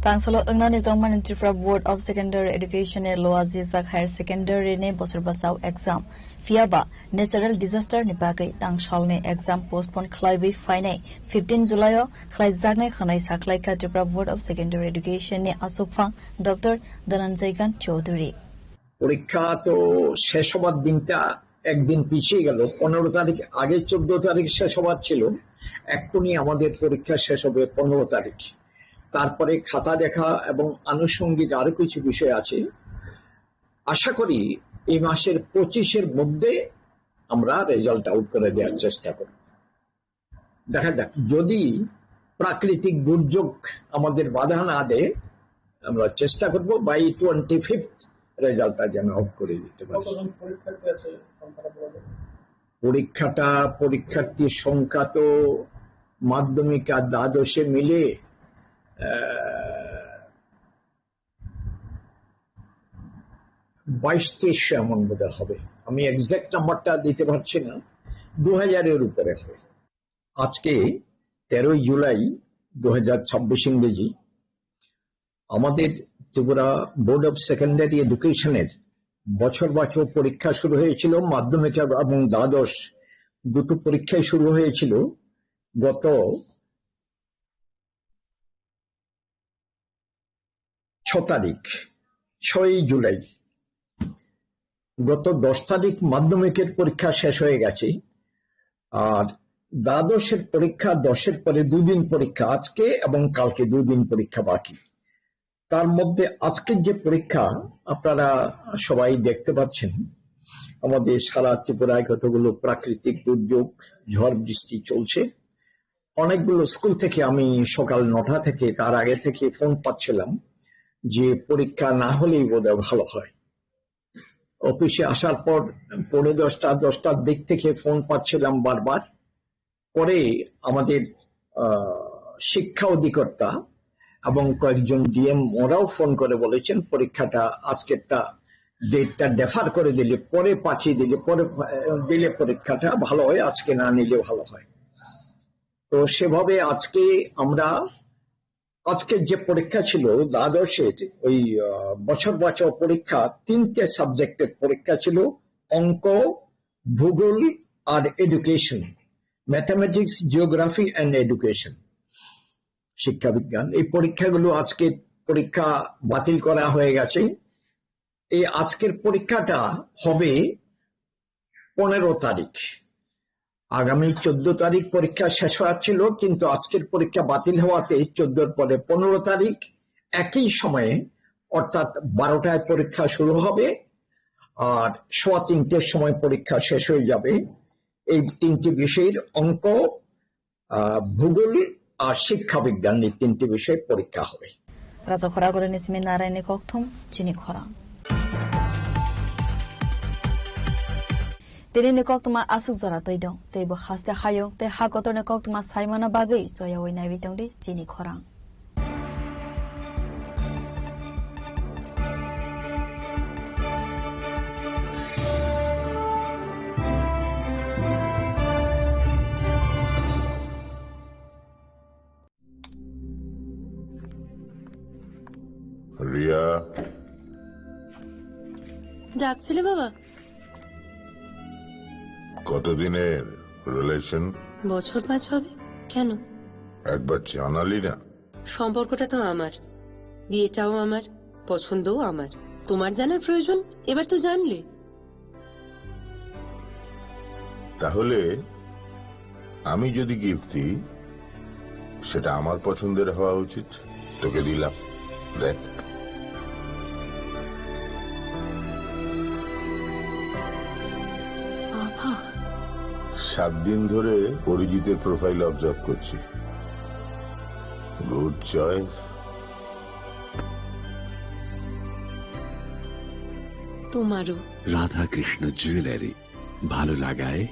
Tangsalo wngnani tongmani Tripura Board of Secondary Education ni Lower Jijak Higher Secondary ni bosor bachao exam. Phiyaba natural disaster ni bagwi tangsalni exam postpone khlaiwi phainai fifteen July o khlaijaknai hwnwi sakhlaikha Tripura Board of Secondary Education ni asokphang Doctor Dhananjay Kant Chaudhary. পরীক্ষা তো শেষ হবার দিনটা একদিন পিছিয়ে গেল, পনেরো তারিখ, আগে চোদ্দ তারিখ শেষ হবার ছিল, এক্ষুনি আমাদের পরীক্ষা শেষ হবে পনেরো তারিখ। তারপরে খাতা দেখা এবং আনুষঙ্গিক আরো কিছু বিষয় আছে। আশা করি এই মাসের পঁচিশের মধ্যে আমরা রেজাল্ট আউট করে দেওয়ার চেষ্টা করব। দেখা যাক, যদি প্রাকৃতিক দুর্যোগ আমাদের বাধা না দেয়, আমরা চেষ্টা করব বাই টোয়েন্টি ফিফথ রেজাল্টটা যেন আউট করে দিতে পারি। কতজন পরীক্ষার্থী আছে সংখ্যাটা বলা যাবে? পরীক্ষাটা, পরীক্ষার্থীর সংখ্যা তো মাধ্যমিক আর দ্বাদশে মিলে, আহ, বাইশ তেইশশো এমন বোধহয় হবে। আমি এক্সাক্ট নাম্বারটা দিতে পারছি না, দু হাজারের উপরে হবে। আজকে তেরোই জুলাই দু হাজার ছাব্বিশ ইংরেজি, আমাদের ত্রিপুরা বোর্ড অফ সেকেন্ডারি এডুকেশনের বছর বাচক পরীক্ষা শুরু হয়েছিল, মাধ্যমিক এবং দ্বাদশ দুটো পরীক্ষাই শুরু হয়েছিল গত ছ তারিখ, ছয়ই জুলাই। গত দশ তারিখ মাধ্যমিকের পরীক্ষা শেষ হয়ে গেছে, আর দ্বাদশের পরীক্ষা, দশের পরে দুদিন পরীক্ষা, আজকে এবং কালকে দুদিন পরীক্ষা বাকি। তার মধ্যে আজকের যে পরীক্ষা, আপনারা সবাই দেখতে পাচ্ছেন, আমাদের সারা ত্রিপুরায় কতগুলো প্রাকৃতিক দুর্যোগ, ঝড় বৃষ্টি চলছে। অনেকগুলো স্কুল থেকে আমি সকাল নটা থেকে, তার আগে থেকে ফোন পাচ্ছিলাম যে পরীক্ষা না হলেই বোধহয় ভালো হয়। অফিসে আসার পর পৌনে দশটা, দশটার দিক থেকে ফোন পাচ্ছিলাম বারবার। পরে আমাদের, আহ, শিক্ষা অধিকর্তা এবং কয়েকজন ডিএম ওরাও ফোন করে বলেছেন পরীক্ষাটা আজকেরটা ডেটটা ডেফার করে দিলে, পরে পাঠিয়ে দিলে, পরে, আহ, দিলে পরীক্ষাটা ভালো হয়, আজকে না নিলে ভালো হয়। তো সেভাবে আজকে আমরা, আজকের যে পরীক্ষা ছিল দ্বাদশের, ওই, আহ, বছর বাঁচাও পরীক্ষা, তিনটে সাবজেক্টের পরীক্ষা ছিল, অঙ্ক, ভূগোল আর education, mathematics, geography and education, শিক্ষাবিজ্ঞান। এই পরীক্ষাগুলো আজকে পরীক্ষা বাতিল করা হয়ে গেছে। এই আজকের পরীক্ষাটা হবে পনেরো তারিখ। আগামী চোদ্দ তারিখ পরীক্ষা শেষ হওয়ার ছিল, কিন্তু আজকের পরীক্ষা বাতিল হওয়াতে চোদ্দর পরে পনেরো তারিখ একই সময়ে, অর্থাৎ বারোটায় পরীক্ষা শুরু হবে আর সোয়া তিনটের সময় পরীক্ষা শেষ হয়ে যাবে। এই তিনটি বিষয়ের অঙ্ক, আহ, ভূগোল আর শিক্ষাবিজ্ঞান, এই তিনটি বিষয়ে পরীক্ষা হবে। Rajakhor Agulini simi Naraini kokthum chini khorang. Tini ni koktwma aswk jora twi dong, tei bo haste hayung tei ha kotor ni koktwma saimano bagwi choyawi naiwi tongdi chini khorang. Riya. ডাকছিলে বাবা? কতদিনের রিলেশন? বছর পাঁচ হবে। কেন? একবার জানালি না। সম্পর্কটা তো আমার, বিয়েটাও আমার, পছন্দও আমার। তোমার জানার প্রয়োজন, এবার তো জানলে। তাহলে আমি যদি গিফট দিই, সেটা আমার পছন্দের হওয়া উচিত। তোকে দিলাম, দেখ। সাত দিন ধরে অরিজিতের প্রোফাইল অবজার্ভ করছি। Good choice. তোমারও। রাধাকৃষ্ণ জুয়েলারি, ভালো লাগায়,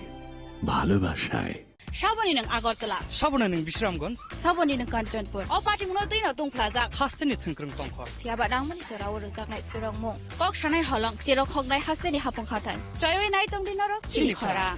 ভালোবাসায়। Saboni nwng Agartala. Saboni nwng Bisramganj. Saboni nwng Kanchanpur. O patimungno twino tungphlajak. Hasteni thwngkwrwng tongkhor. Phiyaba nangmani jorao rwjaknai phrwngmung. Kok sanai holong, cherok hoknai hasteni hapung hathai. Choiwi nai tongdi norok chini khorang.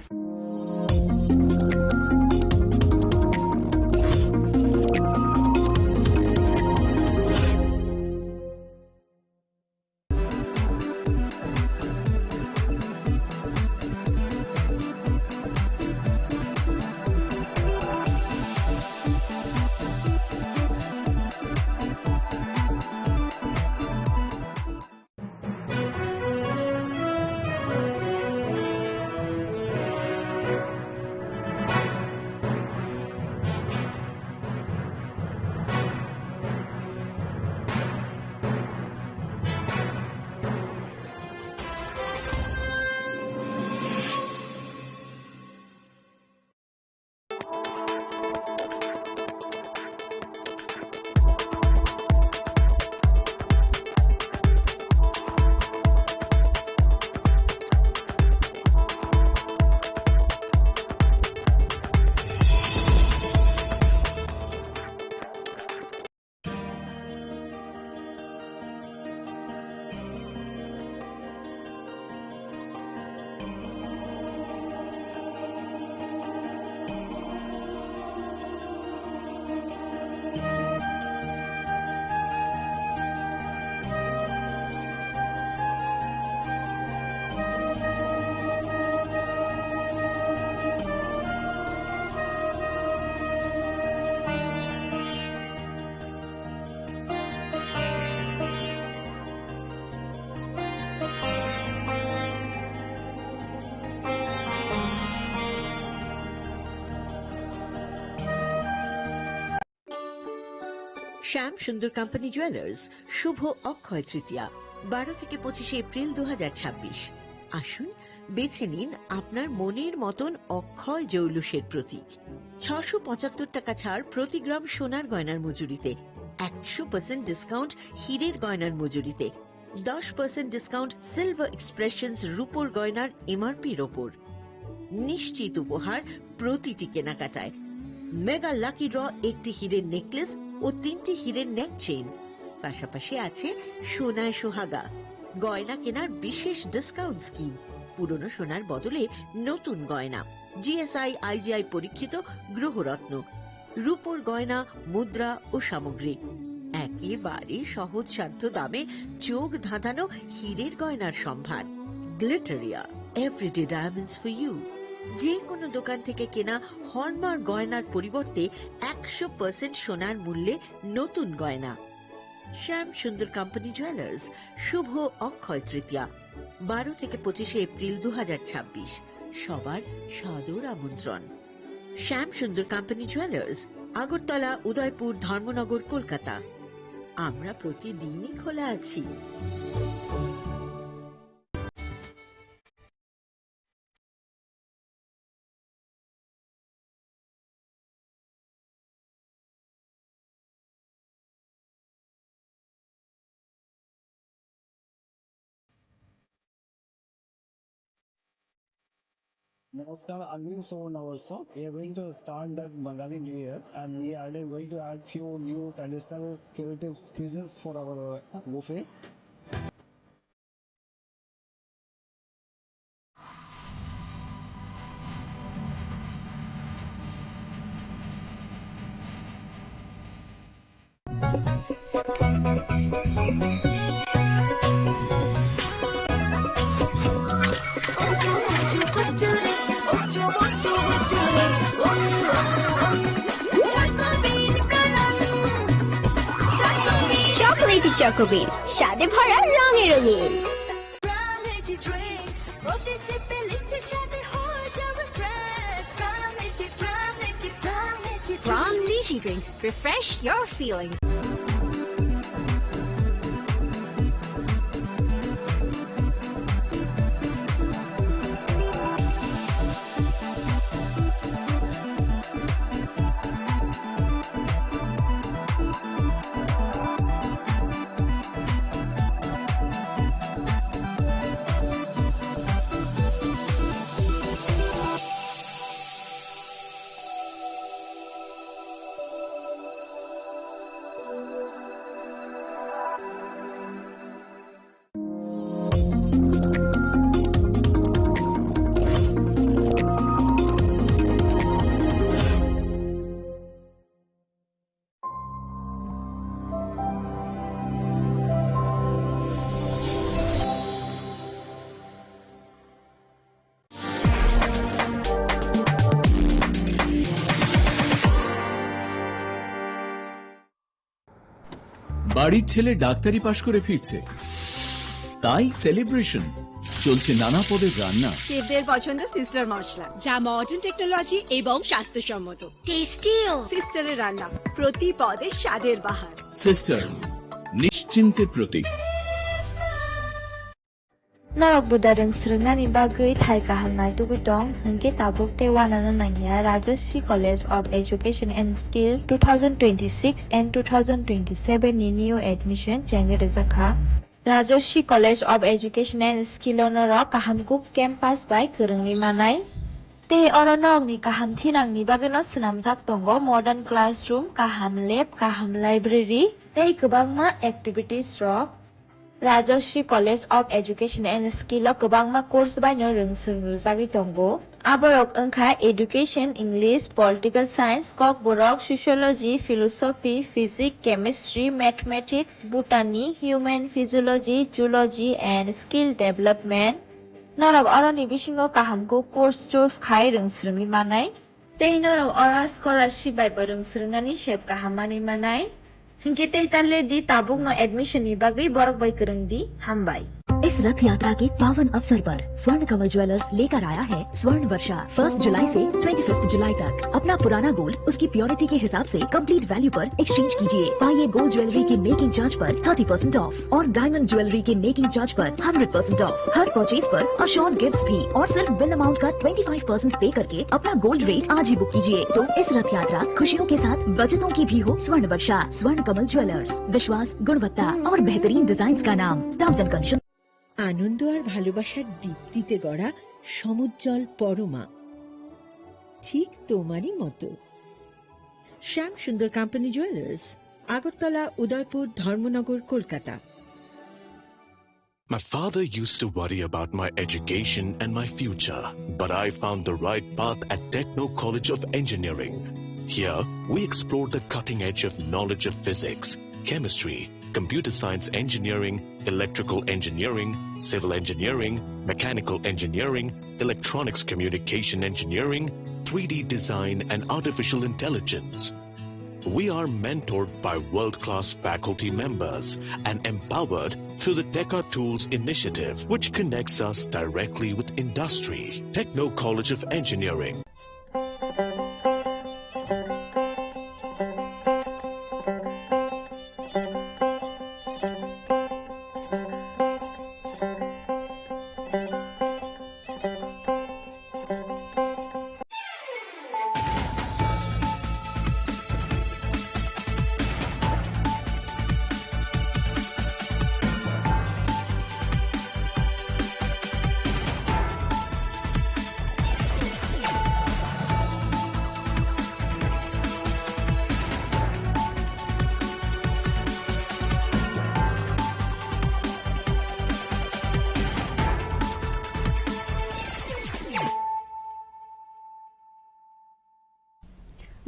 শ্যাম সুন্দর company jewellers, শুভ অক্ষয় তৃতীয়া, বারো থেকে পঁচিশে এপ্রিল দু হাজার ছাব্বিশ। আসুন, বেছে নিন আপনার মনের মতন অক্ষয় জৌলুসের প্রতীক। ছশো পঁচাত্তর টাকা ছাড় প্রতি গ্রাম সোনার গয়নার মজুরিতে, একশো পার্সেন্ট ডিসকাউন্ট হীরের গয়নার মজুরিতে, দশ পার্সেন্ট ডিসকাউন্ট সিলভার এক্সপ্রেশনস রূপোর গয়নার এমআরপির ওপর। নিশ্চিত উপহার প্রতিটি কেনাকাটায়। মেগা লাকি ড্র একটি হীরের নেকলেস ও তিনটি হীরের নেক চেইন। পাশাপাশি আছে সোনায় সোহাগা, গয়না কেনার বিশেষ ডিসকাউন্ট স্কিম, পুরনো সোনার বদলে নতুন গয়না, জিএসআই আইজিআই পরীক্ষিত গ্রহরত্ন, রূপোর গয়না, মুদ্রা ও সামগ্রী। একেবারে সহজসাধ্য দামে চোখ ধাঁধানো হীরের গয়নার সম্ভার। Glitteria, everyday diamonds for you. যে কোনো দোকান থেকে কেনা হলমার্ক গয়নার পরিবর্তে একশো পার্সেন্ট সোনার মূল্যে নতুন গয়না। শ্যাম সুন্দর কোম্পানি জুয়েলার্স, শুভ অক্ষয় তৃতীয়া, বারো থেকে পঁচিশে এপ্রিল দু হাজার ছাব্বিশ। সবার সাদর আমন্ত্রণ। শ্যাম সুন্দর কোম্পানি জুয়েলার্স, আগরতলা, উদয়পুর, ধর্মনগর, কলকাতা। আমরা প্রতিদিনই খোলা আছি। Namaskar, I'm Sohn Awarsa. We are going to start the Bengali New Year, and we are going to add few new traditional creative cuisines for our buffet. Chocolatey চকোবিন, স্বাদে ভরা, রঙে রঙিন। Prom Lychee Drink, refresh your feelings. বাড়ির ছেলে ডাক্তারি পাশ করে ফিরছে, তাই সেলিব্রেশন। চলছে নানা পদের রান্না। শেফদের পছন্দ সিস্টার মশলা, যা মডার্ন টেকনোলজি এবং স্বাস্থ্যসম্মত। টেস্টিও। সিস্টারের রান্না, প্রতি পদে স্বাদের বাহার। সিস্টার, নিশ্চিন্তের প্রতীক। Norok buda rwng swrwngnani bagwi thai kaham naitugwi tong, hinkhe tabuk tei uanano nangya Rajashree College of Education and Skill two thousand twenty-six and two thousand twenty-seven ni new admission chengwi rwjakha. Rajashree College of Education and Skill o norok kaham kuk campus bai kwrwngwi manai. Tei oro norokni kaham thinangni bagwino swnamjak tongo modern classroom, kaham lab, kaham library tei kwbangma activities rok. Rajashree College of Education and Skill o kwbangma course baino rwng swrwng rwjagwi tongo. Aborok wngkha Education, English, Political Science, Kokborok, Sociology, Philosophy, Physics, Chemistry, Mathematics, Botany, Human Physiology, Zoology and Skill Development. Norok oroni bisingo kaham kuk course choose khai rwng swrwngwi manai. Tei norok oro scholarship bai bo rwng swrwngnani sep kaham manwi manai. Hinkhe tei ta le di, tabukno admission ni bagwi borok bai kwrwng di. Hambai. इस रथ यात्रा के पावन अवसर पर स्वर्ण कमल ज्वेलर्स लेकर आया है स्वर्ण वर्षा। फर्स्ट जुलाई से ट्वेंटी फिफ्थ जुलाई तक अपना पुराना गोल्ड उसकी प्योरिटी के हिसाब से कंप्लीट वैल्यू पर एक्सचेंज कीजिए। पाइए गोल्ड ज्वेलरी के मेकिंग चार्ज पर थर्टी परसेंट ऑफ और डायमंड ज्वेलरी के मेकिंग चार्ज पर hundred percent of. Her purchase पर अश्योर्ड गिफ्ट्स भी और सिर्फ बिल अमाउंट का ट्वेंटी फ़ाइव परसेंट पे करके अपना गोल्ड रेट आज ही बुक कीजिए। तो इस रथ यात्रा खुशियों के साथ बचतों की भी हो स्वर्ण वर्षा। स्वर्ण कमल ज्वेलर्स, विश्वास, गुणवत्ता और बेहतरीन डिजाइन का नाम। Terms and condition. আনন্দ আর ভালোবাসার দীপ্তিতে গড়া সমুজ্জ্বল পরমা, ঠিক তোমারই মতো। শ্যাম সুন্দর কোম্পানি জুয়েলার্স, আগরতলা, উদয়পুর, ধর্মনগর, Kolkata. My father used to worry about my education and my future, but I found the right path at Techno College of Engineering. Here, we explore the cutting edge of knowledge of physics, chemistry, computer science engineering, electrical engineering, civil engineering, mechanical engineering, electronics communication engineering, three D design, and artificial intelligence. We are mentored by world-class faculty members and empowered through the Teka Tools initiative, which connects us directly with industry. Techno College of Engineering.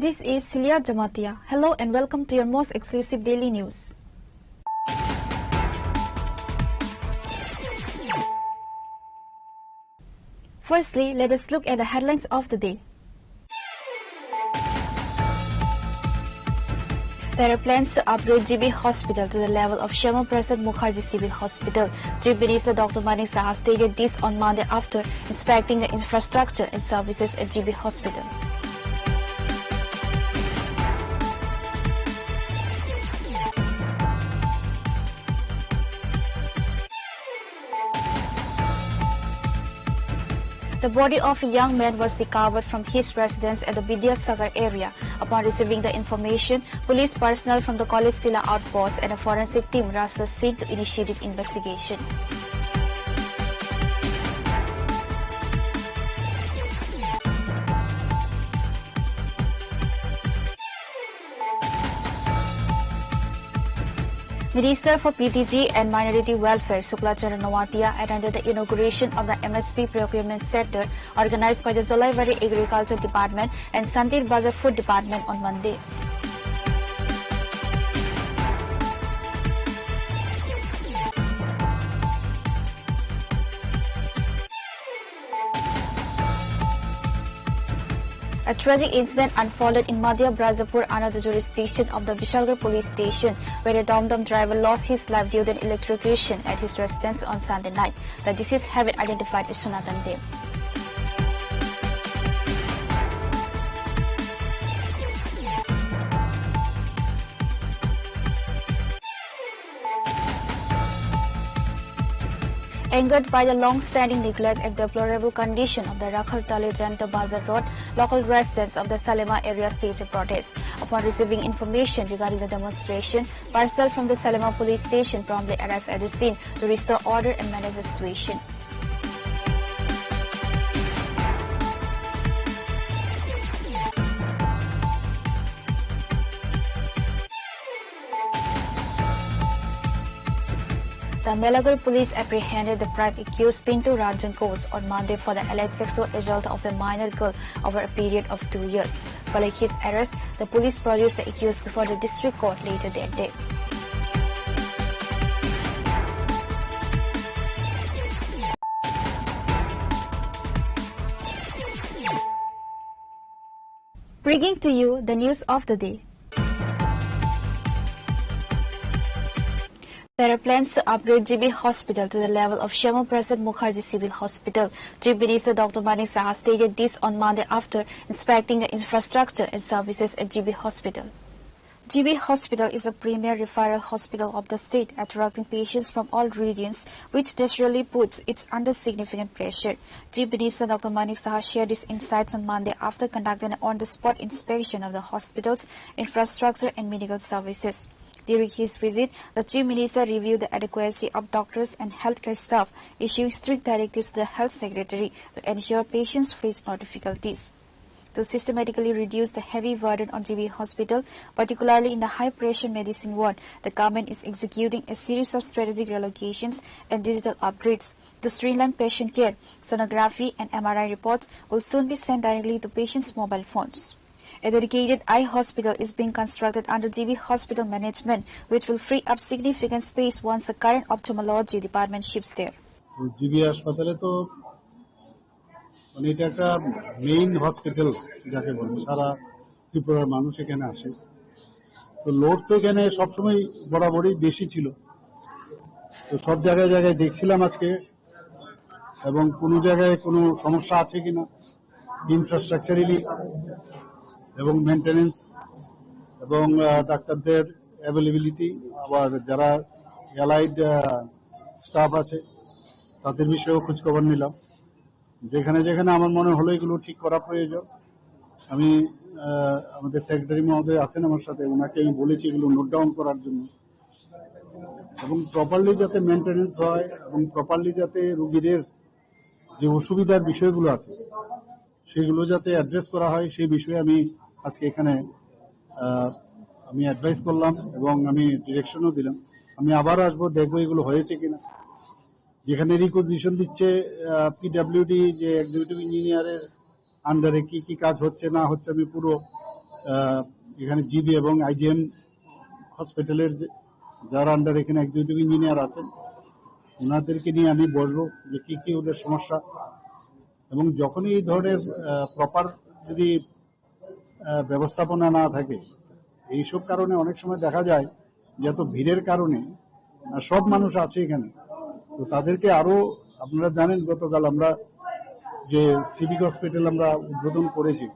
This is Celia Jamatia. Hello and welcome to your most exclusive daily news. Firstly, let us look at the headlines of the day. There are plans to upgrade G B Hospital to the level of Shyama Prasad Mukherjee Civil Hospital. Chief Minister Doctor Manik Saha stated this on Monday after inspecting the infrastructure and services at G B Hospital. The body of a young man was recovered from his residence at the Vidyasagar area. Upon receiving the information, police personnel from the College Tila outpost and a forensic team rushed the scene to initiate investigation. Minister for P T G and Minority Welfare Shukla Charan Noatia attended the inauguration of the M S P Procurement Center organized by the Jolaibari Agriculture Department and Santir Bazar Food Department on Monday. A tragic incident unfolded in Madhya Bajapur under the jurisdiction of the Bishalgarh police station, where a Dom Dom driver lost his life due to an electrocution at his residence on Sunday night. The deceased have been identified as Sanatan Dem. Angered by the long-standing neglect and deplorable condition of the Rakhaltali Jayanta Bazar Road, local residents of the Salema area staged a protest. Upon receiving information regarding the demonstration, personnel from the Salema police station promptly arrived at the scene to restore order and manage the situation. The Melagur police apprehended the prime accused Pintu Ranjan Ghosh on Monday for the alleged sexual assault of a minor girl over a period of two years. Following his arrest, the police produced the accused before the district court later that day. Bringing to you the news of the day. There are plans to upgrade G B Hospital to the level of Shyama Prasad Mukherjee Civil Hospital. Chief Minister Doctor Manik Saha stated this on Monday after inspecting the infrastructure and services at G B Hospital. G B Hospital is a premier referral hospital of the state, attracting patients from all regions, which naturally puts it under significant pressure. Chief Minister Doctor Manik Saha shared his insights on Monday after conducting an on-the-spot inspection of the hospital's infrastructure and medical services. During his visit, the Chief Minister reviewed the adequacy of doctors and healthcare staff, issuing strict directives to the Health Secretary to ensure patients face no difficulties. To systematically reduce the heavy burden on G B Hospital, particularly in the high-pressure medicine ward, the government is executing a series of strategic relocations and digital upgrades. To streamline patient care, sonography and M R I reports will soon be sent directly to patients' mobile phones. A dedicated eye hospital is being constructed under G B Hospital management, which will free up significant space once the current ophthalmology department shifts there. GB হাসপাতালে তো মানে এটা একটা main hospital যাকে বলে, সারা ত্রিপুরার মানুষ এখানে আসে। তো লোড তো এখানে সবসময় বরাবরই বেশি ছিল। তো সব জায়গায় জায়গায় দেখছিলাম আজকে, এবং কোনো জায়গায় কোনো সমস্যা আছে কিনা ইনফ্রাস্ট্রাকচারালি এবং মেনটেনেন্স এবং আহ, ডাক্তারদের অ্যাভেলেবিলিটি, আবার যারা অ্যালাইড স্টাফ আছে তাদের বিষয়েও খোঁজখবর নিলাম। যেখানে যেখানে আমার মনে হলো এগুলো ঠিক করা প্রয়োজন, আমি আহ, আমাদের সেক্রেটারি মহোদয় আছেন আমার সাথে, ওনাকে আমি বলেছি এগুলো নোট ডাউন করার জন্য, এবং প্রপারলি যাতে মেনটেনেন্স হয় এবং প্রপারলি যাতে রুগীদের যে অসুবিধার বিষয়গুলো আছে সেগুলো যাতে অ্যাড্রেস করা হয়, সেই বিষয়ে আমি আজকে এখানে আহ, আমি অ্যাডভাইস করলাম এবং আমি ডিরেকশনও দিলাম। আমি আবার আসবো, দেখবো এগুলো হয়েছে কিনা। যেখানে রিকুইজিশন দিচ্ছে পিডাব্লিউডি, যে এক্সিকিউটিভ ইঞ্জিনিয়ারের আন্ডারে কি কি কাজ হচ্ছে না হচ্ছে, আমি পুরো আহ, এখানে জিবি এবং আইজিএম হসপিটালের যে, যার আন্ডারে এখানে এক্সিকিউটিভ ইঞ্জিনিয়ার আছেন, ওনাদেরকে নিয়ে আমি বসবো যে কি কি ওদের সমস্যা। এবং যখনই এই ধরনের প্রপার যদি আহ, ব্যবস্থাপনা না থাকে, এইসব কারণে অনেক সময় দেখা যায় যে এত ভিড়ের কারণে আহ, সব মানুষ আছে এখানে, তো তাদেরকে আরো, আপনারা জানেন গতকাল আমরা যে সিভিক হসপিটাল আমরা উদ্বোধন করেছি,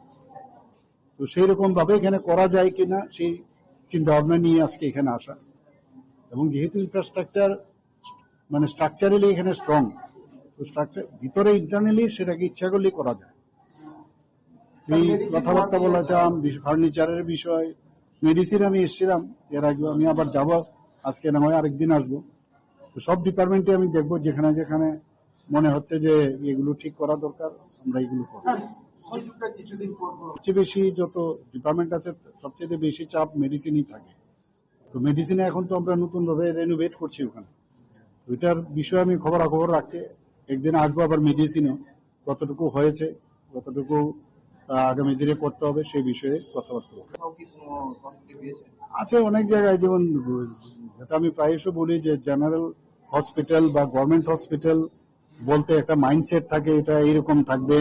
তো সেই রকম ভাবে এখানে করা যায় কিনা সেই চিন্তা ভাবনা নিয়ে আজকে এখানে আসা। এবং যেহেতু ইনফ্রাস্ট্রাকচার মানে স্ট্রাকচারালি এখানে স্ট্রং, তো স্ট্রাকচার ভিতরে ইন্টারনালি সেটাকে ইচ্ছা করলেই করা যায়। এই কথাবার্তা বলেছিলাম, বিশ-, ফার্নিচারের বিষয়, মেডিসিন আমি এসেছিলাম এর আগে, আমি আবার যাব, আজকে না হয় আরেকদিন আসবো। তো সব ডিপার্টমেন্টে আমি দেখবো, যেখানে যেখানে মনে হচ্ছে যে এগুলো ঠিক করা দরকার, আমরা এগুলো করবো। স্যার, হলরুমটা কিছুদিন পর পর সবচেয়ে বেশি যত ডিপার্টমেন্ট আছে, সবচেয়ে বেশি চাপ মেডিসিনই থাকে। তো মেডিসিনে এখন তো আমরা নতুনভাবে রেনোভেট করছি ওখানে। তো এটার বিষয়ে আমি খবরাখবর রাখছি, একদিন আসবো আবার মেডিসিনও, কতটুকু হয়েছে, কতটুকু আহ, আগামী দিনে করতে হবে সেই বিষয়ে কথাবার্তা বলবো। আছে অনেক জায়গায়, যেমন যেটা আমি প্রায়শ বলি যে জেনারেল হসপিটাল বা গভর্নমেন্ট হসপিটাল বলতে একটা মাইন্ডসেট থাকে, এটা এইরকম থাকবে,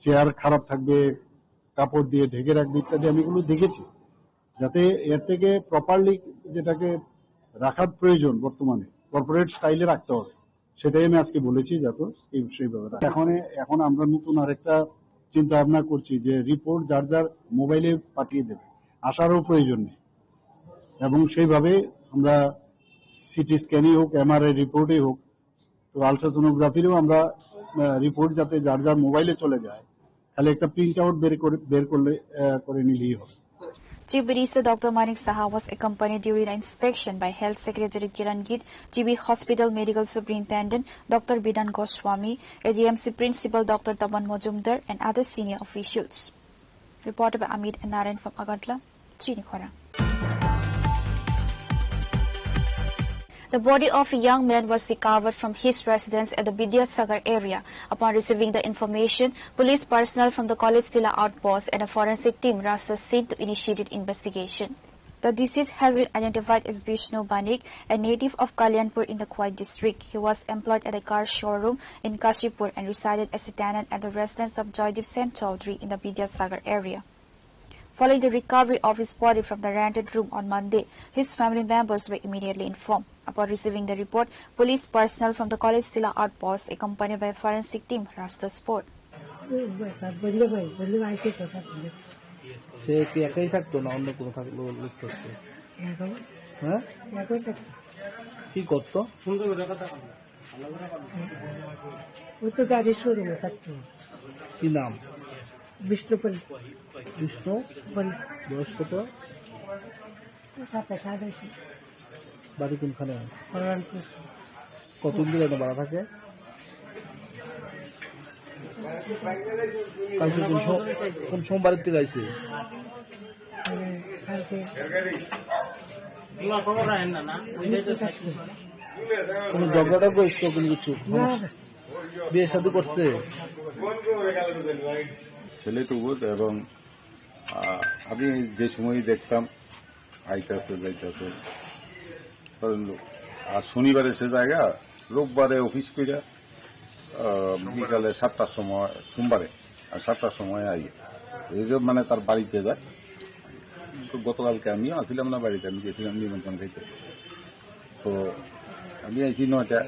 চেয়ার খারাপ থাকবে, কাপড় দিয়ে ঢেকে রাখবে ইত্যাদি আমি এগুলো দেখেছি, যাতে এর থেকে প্রপারলি যেটাকে রাখার প্রয়োজন বর্তমানে কর্পোরেট স্টাইলে রাখতে হবে, সেটাই আমি আজকে বলেছি, যাতে এই, সেইভাবে রাখা। এখন এখন আমরা নতুন আরেকটা চিন্তা ভাবনা করছি যে রিপোর্ট যার যার মোবাইলে পাঠিয়ে দেবে, আসারও প্রয়োজন নেই, এবং সেইভাবে আমরা সিটি স্ক্যানই হোক, এমআরআই রিপোর্টই হোক, তো আলট্রাসোনোগ্রাফিরও আমরা রিপোর্ট যাতে যার যার মোবাইলে চলে যায়, খালি একটা প্রিন্ট আউট বের করে বের করলে আহ, করে নিলেই হবে। Chief Minister Doctor Manik Saha was accompanied during the inspection by Health Secretary Kiran Git, G B Hospital Medical Superintendent Doctor Bidan Goswami, A D M C Principal Doctor Taman Majumdar, and other senior officials. Reported by Amit and Narayan from Agartala, Chinikhora. The body of a young man was recovered from his residence at the Vidyasagar area. Upon receiving the information, police personnel from the College Tila outpost and a forensic team rushed the scene to initiate investigation. The deceased has been identified as Vishnu Banik, a native of Kalyanpur in the Khowai district. He was employed at a car showroom in Kashipur and resided as a tenant at the residence of Joydeep Sen Chaudhary in the Vidyasagar area. Following the recovery of his body from the rented room on Monday, his family members were immediately informed. Upon receiving the report, police personnel from the College Tila outpost, accompanied by forensic team, rushed the spot. সে কি একাই থাকতো না অন্য কোনো থাকলো, লোক থাকতো? হ্যাঁ, কি করতো? ও তো গাড়ি শোরুমে থাকতো। কি নাম? বিষ্ণুপ্রিয়া। বিষ্ণু? বয়স কত? সাতাশ, আঠাশ। বাড়ি কোনখানে? কল্যাণপুর। কতদিন ধরে এখানে ভাড়া থাকে? কালকে কোন সো-, কোন সোমবারের থেকে আইছে? মানে, কালকে। কোনো ঝগড়া টগড়া হয়েছিল কোনো কিছু? না, না। বিয়ে শাদী করছে? ছেলে তো বোধ এবং, আহ, আমি যে সময় দেখতাম আইতাছে যাইতাছে, কারণ আর শনিবারে সে জায়গা, রোববারে অফিস কইরা, আহ, বিকালে সাতটার সময়, সোমবারে আর সাতটার সময় আই। এই যে মানে তার বাড়িতে যায়। তো গতকালকে আমিও আসিলাম না বাড়িতে, আমি গেছিলাম নিমন্ত্রণ খাইতে। তো আমি আইছি নয়টা,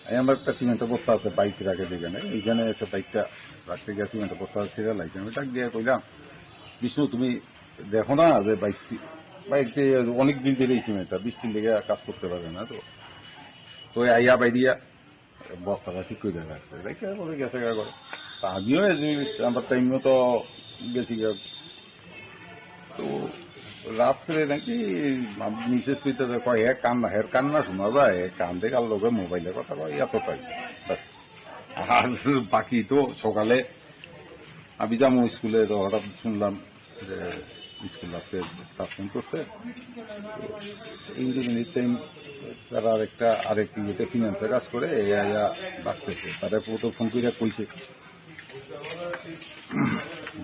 আমি আমার একটা সিমেন্টের বস্তা আছে, বাইক রাখে যেখানে, এইখানে এসে বাইকটা রাখতে গিয়ে সিমেন্টের বস্তা ছিঁড়ে লাগছে। আমি ডাক দিয়ে কইলাম, "বিষ্ণু, তুমি দেখো না যে বাইকটি, বাইকটি অনেক দিন ধরে এই সিমেন্টটা বিশ দিন থেকে কাজ করতে পারে না তো।" তো আইয়া বাইরিয়া বস্তাটা ঠিক করে রাখছে, রেখে পরে গেছে গা করে। তা আমিও এই জিনিস, আমার টাইম মতো গেছি গা। তো রাত্রে নাকি মিসেস কইতে কয়, "হে কান্না, হের কান্না শোনা যায়, হে কান্দে কার লগে মোবাইলে কথা কয়, এতটাই।" ব্যাস। আর বাকি তো সকালে আমি যাবো স্কুলে, তো হঠাৎ শুনলাম যে স্কুল আজকে সাসপেন্ড করছে। তো ইঞ্জিনিয়ারিং টাইম তারা আরেকটা, আরেক ইয়েতে ফিনান্সে কাজ করে, এই আয়া ডাকতেছে। তারা তো ফোন করে কইছে,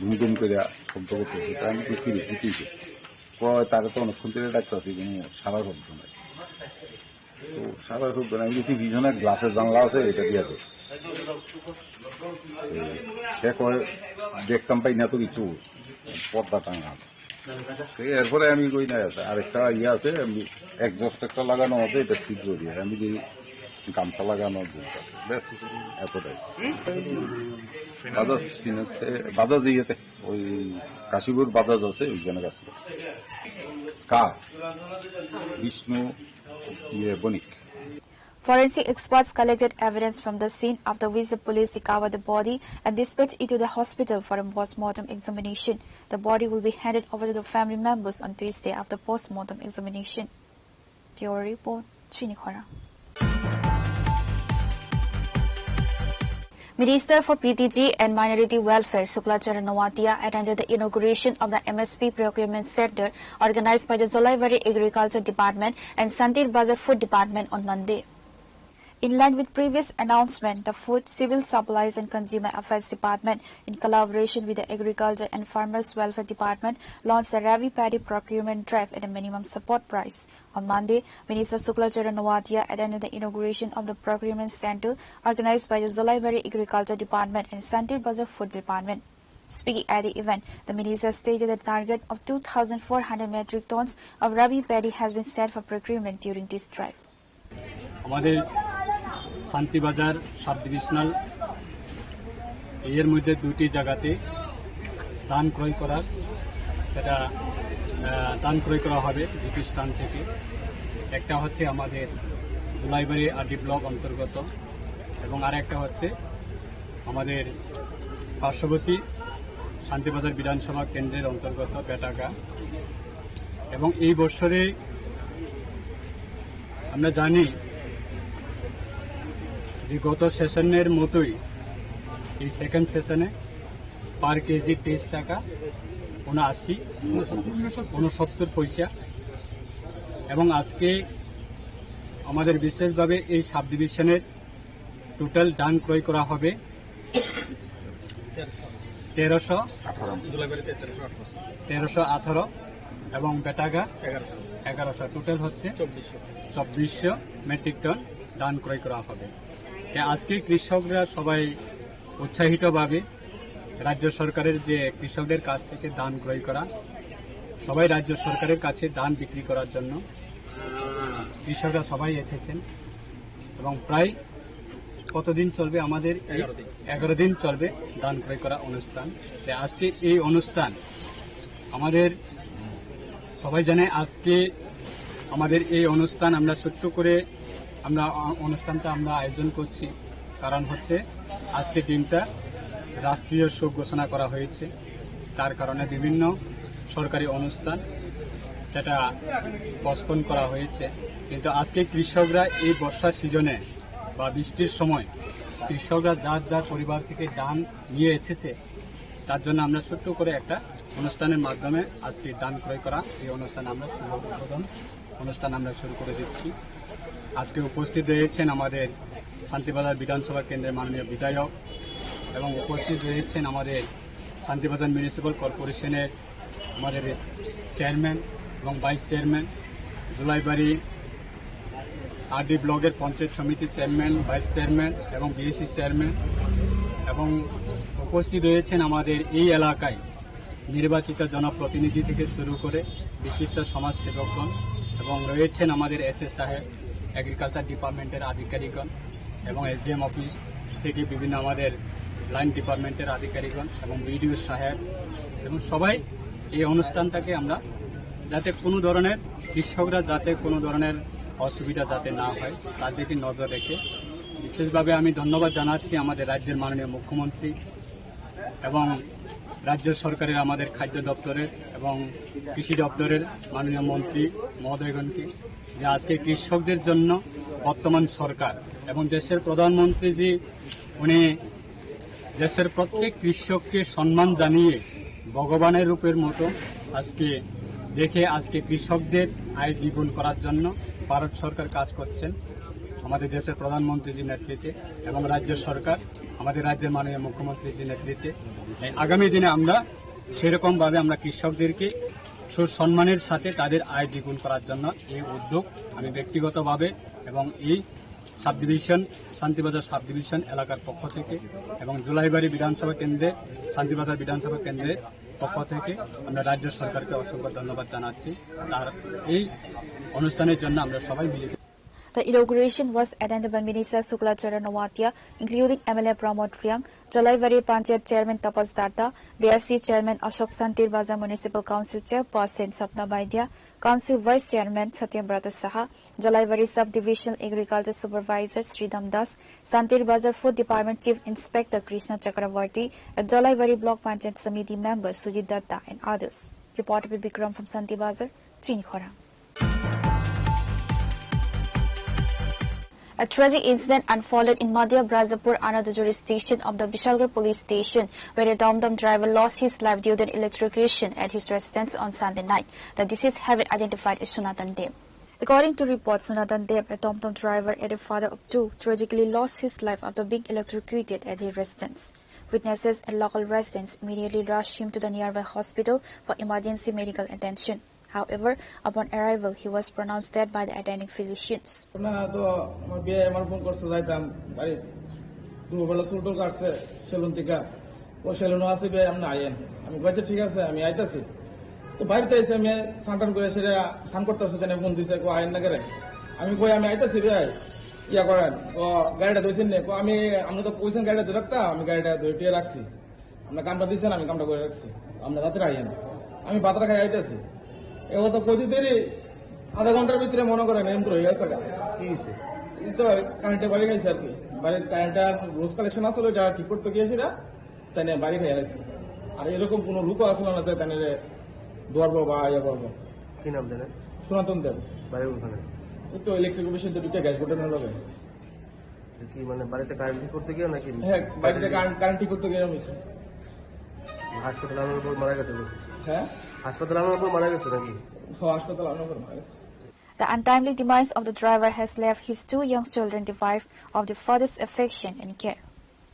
ঘুম ঘুম করে শব্দ করতেছে। তাই আমি তো ফিরে দিতেই কয়, তারা তো অনেকক্ষণ ধরে ডাকতেছি, কোনো সারা শব্দ নাই। তো সারা শব্দ নাই, আমি কিছু পিছনে গ্লাসের জানলা আছে, এটা দিয়ে দে। এই, সে কয়, "দেখতাম পাই না তো কিছু, পর্দা টাঙা।" তো এরপরে আমি কই, "না, আরেকটা ইয়ে আছে, আমি এক্সস্ট একটা লাগানো আছে, এটা ছিদ্র দিয়ে।" আমি দেখি গামছা লাগানো আছে, ব্যাস, এতটাই। বাজাজ ফিনান্সে, বাজাজ ইয়েতে, ওই কাশীপুর বাজাজ আছে, ওইখানে কাজ করে। কার? বিষ্ণু, ইয়ে, বণিক। Forensic experts collected evidence from the scene, after which the police recovered the body and dispatched it to the hospital for a post-mortem examination. The body will be handed over to the family members on Tuesday after post-mortem examination. Bureau report, Chinikhora. Minister for P T G and Minority Welfare Sukla Charan Noatia attended the inauguration of the M S P Procurement Center organized by the Jolaibari Agriculture Department and Santir Bazar Food Department on Monday. In line with previous announcement, the Food, Civil Supplies and Consumer Affairs Department, in collaboration with the Agriculture and Farmers Welfare Department, launched the Rabi Paddy Procurement Drive at a minimum support price. On Monday, Minister Sukla Charan Noatia attended the inauguration of the procurement center organized by the Jolaibari Agriculture Department and Santir Bazar Food Department. Speaking at the event, the minister stated the target of two thousand four hundred metric tons of Rabi paddy has been set for procurement during this drive. আমাদের Shantibazar sub divisional এর মধ্যে দুটি জায়গাতে ধান ক্রয় করার, সেটা আহ, ধান ক্রয় করা হবে দুটি স্থান থেকে। একটা হচ্ছে আমাদের দুলাইবাড়ি আরডি ব্লক অন্তর্গত এবং আর একটা হচ্ছে আমাদের পার্শ্ববর্তী শান্তিবাজার বিধানসভা কেন্দ্রের অন্তর্গত বেটাগা। এবং এই বছরে আমরা জানি যে গত সেশনের মতোই এই সেকেন্ড সেশনে পার কেজি তেইশ টাকা উনআশি, উনসত্তর পয়সা। এবং আজকে আমাদের বিশেষভাবে এই সাব ডিভিশনের টোটাল ধান ক্রয় করা হবে তেরোশো, তেরোশো আঠারো এবং বেটাগা এগারোশো। এগারোশো, টোটাল হচ্ছে চব্বিশশো মেট্রিক টন ধান ক্রয় করা হবে। তাই আজকে কৃষকরা সবাই উৎসাহিতভাবে রাজ্য সরকারের যে কৃষকদের কাছ থেকে ধান ক্রয় করা, সবাই রাজ্য সরকারের কাছে ধান বিক্রি করার জন্য কৃষকরা সবাই এসেছেন এবং প্রায় কতদিন চলবে আমাদের এই? এগারো দিন। এগারো দিন চলবে ধান ক্রয় করা অনুষ্ঠান। তাই আজকে এই অনুষ্ঠান আমাদের সবাই জানে, আজকে আমাদের এই অনুষ্ঠান আমরা ছোট্ট করে আমরা অ-, অনুষ্ঠানটা আমরা আয়োজন করছি। কারণ হচ্ছে আজকে দিনটা রাষ্ট্রীয় শোক ঘোষণা করা হয়েছে, তার কারণে বিভিন্ন সরকারি অনুষ্ঠান সেটা পোস্টপোন করা হয়েছে। কিন্তু আজকে কৃষকরা এই বর্ষার সিজনে বা বৃষ্টির সময় কৃষকরা যার যার পরিবার থেকে ধান নিয়ে এসেছে, তার জন্য আমরা ছোট্ট করে একটা অনুষ্ঠানের মাধ্যমে আজকে ধান ক্রয় করা এই অনুষ্ঠান আমরা শুভ উদ্বোধন অনুষ্ঠান আমরা শুরু করে দিচ্ছি। আজকে উপস্থিত রয়েছেন আমাদের শান্তিবাজার বিধানসভা কেন্দ্রের মাননীয় বিধায়ক এবং উপস্থিত রয়েছেন আমাদের শান্তিবাজার মিউনিসিপ্যাল কর্পোরেশনের আমাদের চেয়ারম্যান এবং ভাইস চেয়ারম্যান, জুলাইবাড়ি আরডি ব্লকের পঞ্চায়েত সমিতির চেয়ারম্যান, ভাইস চেয়ারম্যান এবং বিএসি চেয়ারম্যান এবং উপস্থিত রয়েছেন আমাদের এই এলাকায় নির্বাচিত জনপ্রতিনিধি থেকে শুরু করে বিশিষ্ট সমাজসেবকগণ এবং রয়েছেন আমাদের এসএস সাহেব, এগ্রিকালচার ডিপার্টমেন্টের আধিকারিকগণ এবং এসডিএম অফিস থেকে বিভিন্ন আমাদের লাইন ডিপার্টমেন্টের আধিকারিকগণ এবং বিডিও সাহেব এবং সবাই এই অনুষ্ঠানটাকে আমরা যাতে কোনো ধরনের কৃষকরা যাতে কোনো ধরনের অসুবিধা যাতে না হয় তার দিকে নজর রেখে বিশেষভাবে আমি ধন্যবাদ জানাচ্ছি আমাদের রাজ্যের মাননীয় মুখ্যমন্ত্রী এবং রাজ্য সরকারের আমাদের খাদ্য দপ্তরের এবং কৃষি দপ্তরের মাননীয় মন্ত্রী মহোদয়গণকে যে আজকে কৃষকদের জন্য বর্তমান সরকার এবং দেশের প্রধানমন্ত্রীজি উনি দেশের প্রত্যেক কৃষককে সম্মান জানিয়ে ভগবানের রূপের মতো আজকে দেখে আজকে কৃষকদের আয় দ্বিগুণ করার জন্য ভারত সরকার কাজ করছেন আমাদের দেশের প্রধানমন্ত্রীজির নেতৃত্বে এবং রাজ্য সরকার আমাদের রাজ্যের মাননীয় মুখ্যমন্ত্রীজির নেতৃত্বে। এই আগামী দিনে আমরা সেরকম ভাবে আমরা কৃষকদেরকে সুসম্মানের সাথে তাদের আয় দ্বিগুণ করার জন্য এই উদ্যোগ আমি ব্যক্তিগতভাবে এবং এই sub division Shantibazar sub division এলাকার পক্ষ থেকে এবং জুলাইবাড়ি বিধানসভা কেন্দ্রে শান্তিবাজার বিধানসভা কেন্দ্রের পক্ষ থেকে আমরা রাজ্য সরকারকে অসংখ্য ধন্যবাদ জানাচ্ছি তার এই অনুষ্ঠানের জন্য আমরা সবাই মিলে The inauguration was attended by Minister Shukla Charan Noatia, including M L A Pramod Reang, Jalaibari Panchayat Chairman Tapas Datta, B S C Chairman Ashok, Santir Bazar Municipal Council Chairperson Swapna Baidya, Council Vice Chairman Satyabrata Saha, Jalaibari Sub-Divisional Agriculture Supervisor Sridham Das, Santir Bazar Food Department Chief Inspector Krishna Chakravarti, and Jalaibari Block Panchayat Samiti member Sujit Datta and others. Reporter Bikram from Santir Bazar, Chinikhora. A tragic incident unfolded in Madhya Bajapur under the jurisdiction of the Bishalgarh police station, where a Tom Tom driver lost his life due to an electrocution at his residence on Sunday night. The deceased have been identified as Sunatan Deb. According to reports, Sunatan Deb, a Tom Tom driver and a father of two, tragically lost his life after being electrocuted at his residence. Witnesses and local residents immediately rushed him to the nearby hospital for emergency medical attention. However, upon arrival, he was pronounced dead by the attending physicians. না তো, আমার বিয়ে আমার ফোন করছে, যাইতাম বাড়ি। দুপুরবেলা চুল টুল কাটছে সেলুন থেকে। ও সেলুনও আছে ভাই, আপনি আইয়েন। আমি কইছি, "ঠিক আছে, আমি আইতাছি।" তো বাড়িতে এসে আমি স্নান টান করে সেটা স্নান করতেছে, তাই ফোন দিছে, "কো আইয়েন না করে?" আমি কই, "আমি আইতাছি ভাই, ইয়া করেন, ও গাড়িটা ধরছেন নে?" কো, "আমি, আপনি তো কইছেন গাড়িটা ধরে রাখতা, আমি গাড়িটা ধরে টিয়ে রাখছি। আপনার কামটা দিচ্ছেন, আমি কামটা করে রাখছি, আপনার রাত্রে আইয়েন।" আমি ভাতটা খাই আইতাছি। এ কথা কইতে দেরি, আধা ঘন্টার ভিতরে মনে করেন এমন হয়ে গেছে গা। কি হয়েছে? এই তো কারেন্টে বাড়ি গেছে আর কি। বাড়ির কারেন্টটা রোজ কালেকশন আসলে, ওইটা ঠিক করতে গিয়েছি না, তাই নিয়ে বাড়ি খাই আসছি। আর এরকম কোনো লোকও আসলে না যে তাই নিয়ে দুয়ার বলবো বা ইয়ে বলবো। কি নাম জানেন? সনাতন দেব। বাড়ি কোনখানে? ওই তো ইলেকট্রিক অফিসের দুটো গ্যাস বোর্ডের লগে। তো কি মানে বাড়িতে কারেন্ট ঠিক করতে গিয়ে নাকি? হ্যাঁ, বাড়িতে কারেন্ট, কারেন্ট ঠিক করতে গিয়ে হয়েছে। হাসপাতালে আনার পর মারা গেছে বলছে? হ্যাঁ? হাসপাতালে আনার পর মারা গেছে নাকি? হ্যাঁ, হাসপাতালে আনার পর মারা গেছে। The untimely demise of the driver has left his two young children deprived of the father's affection and care.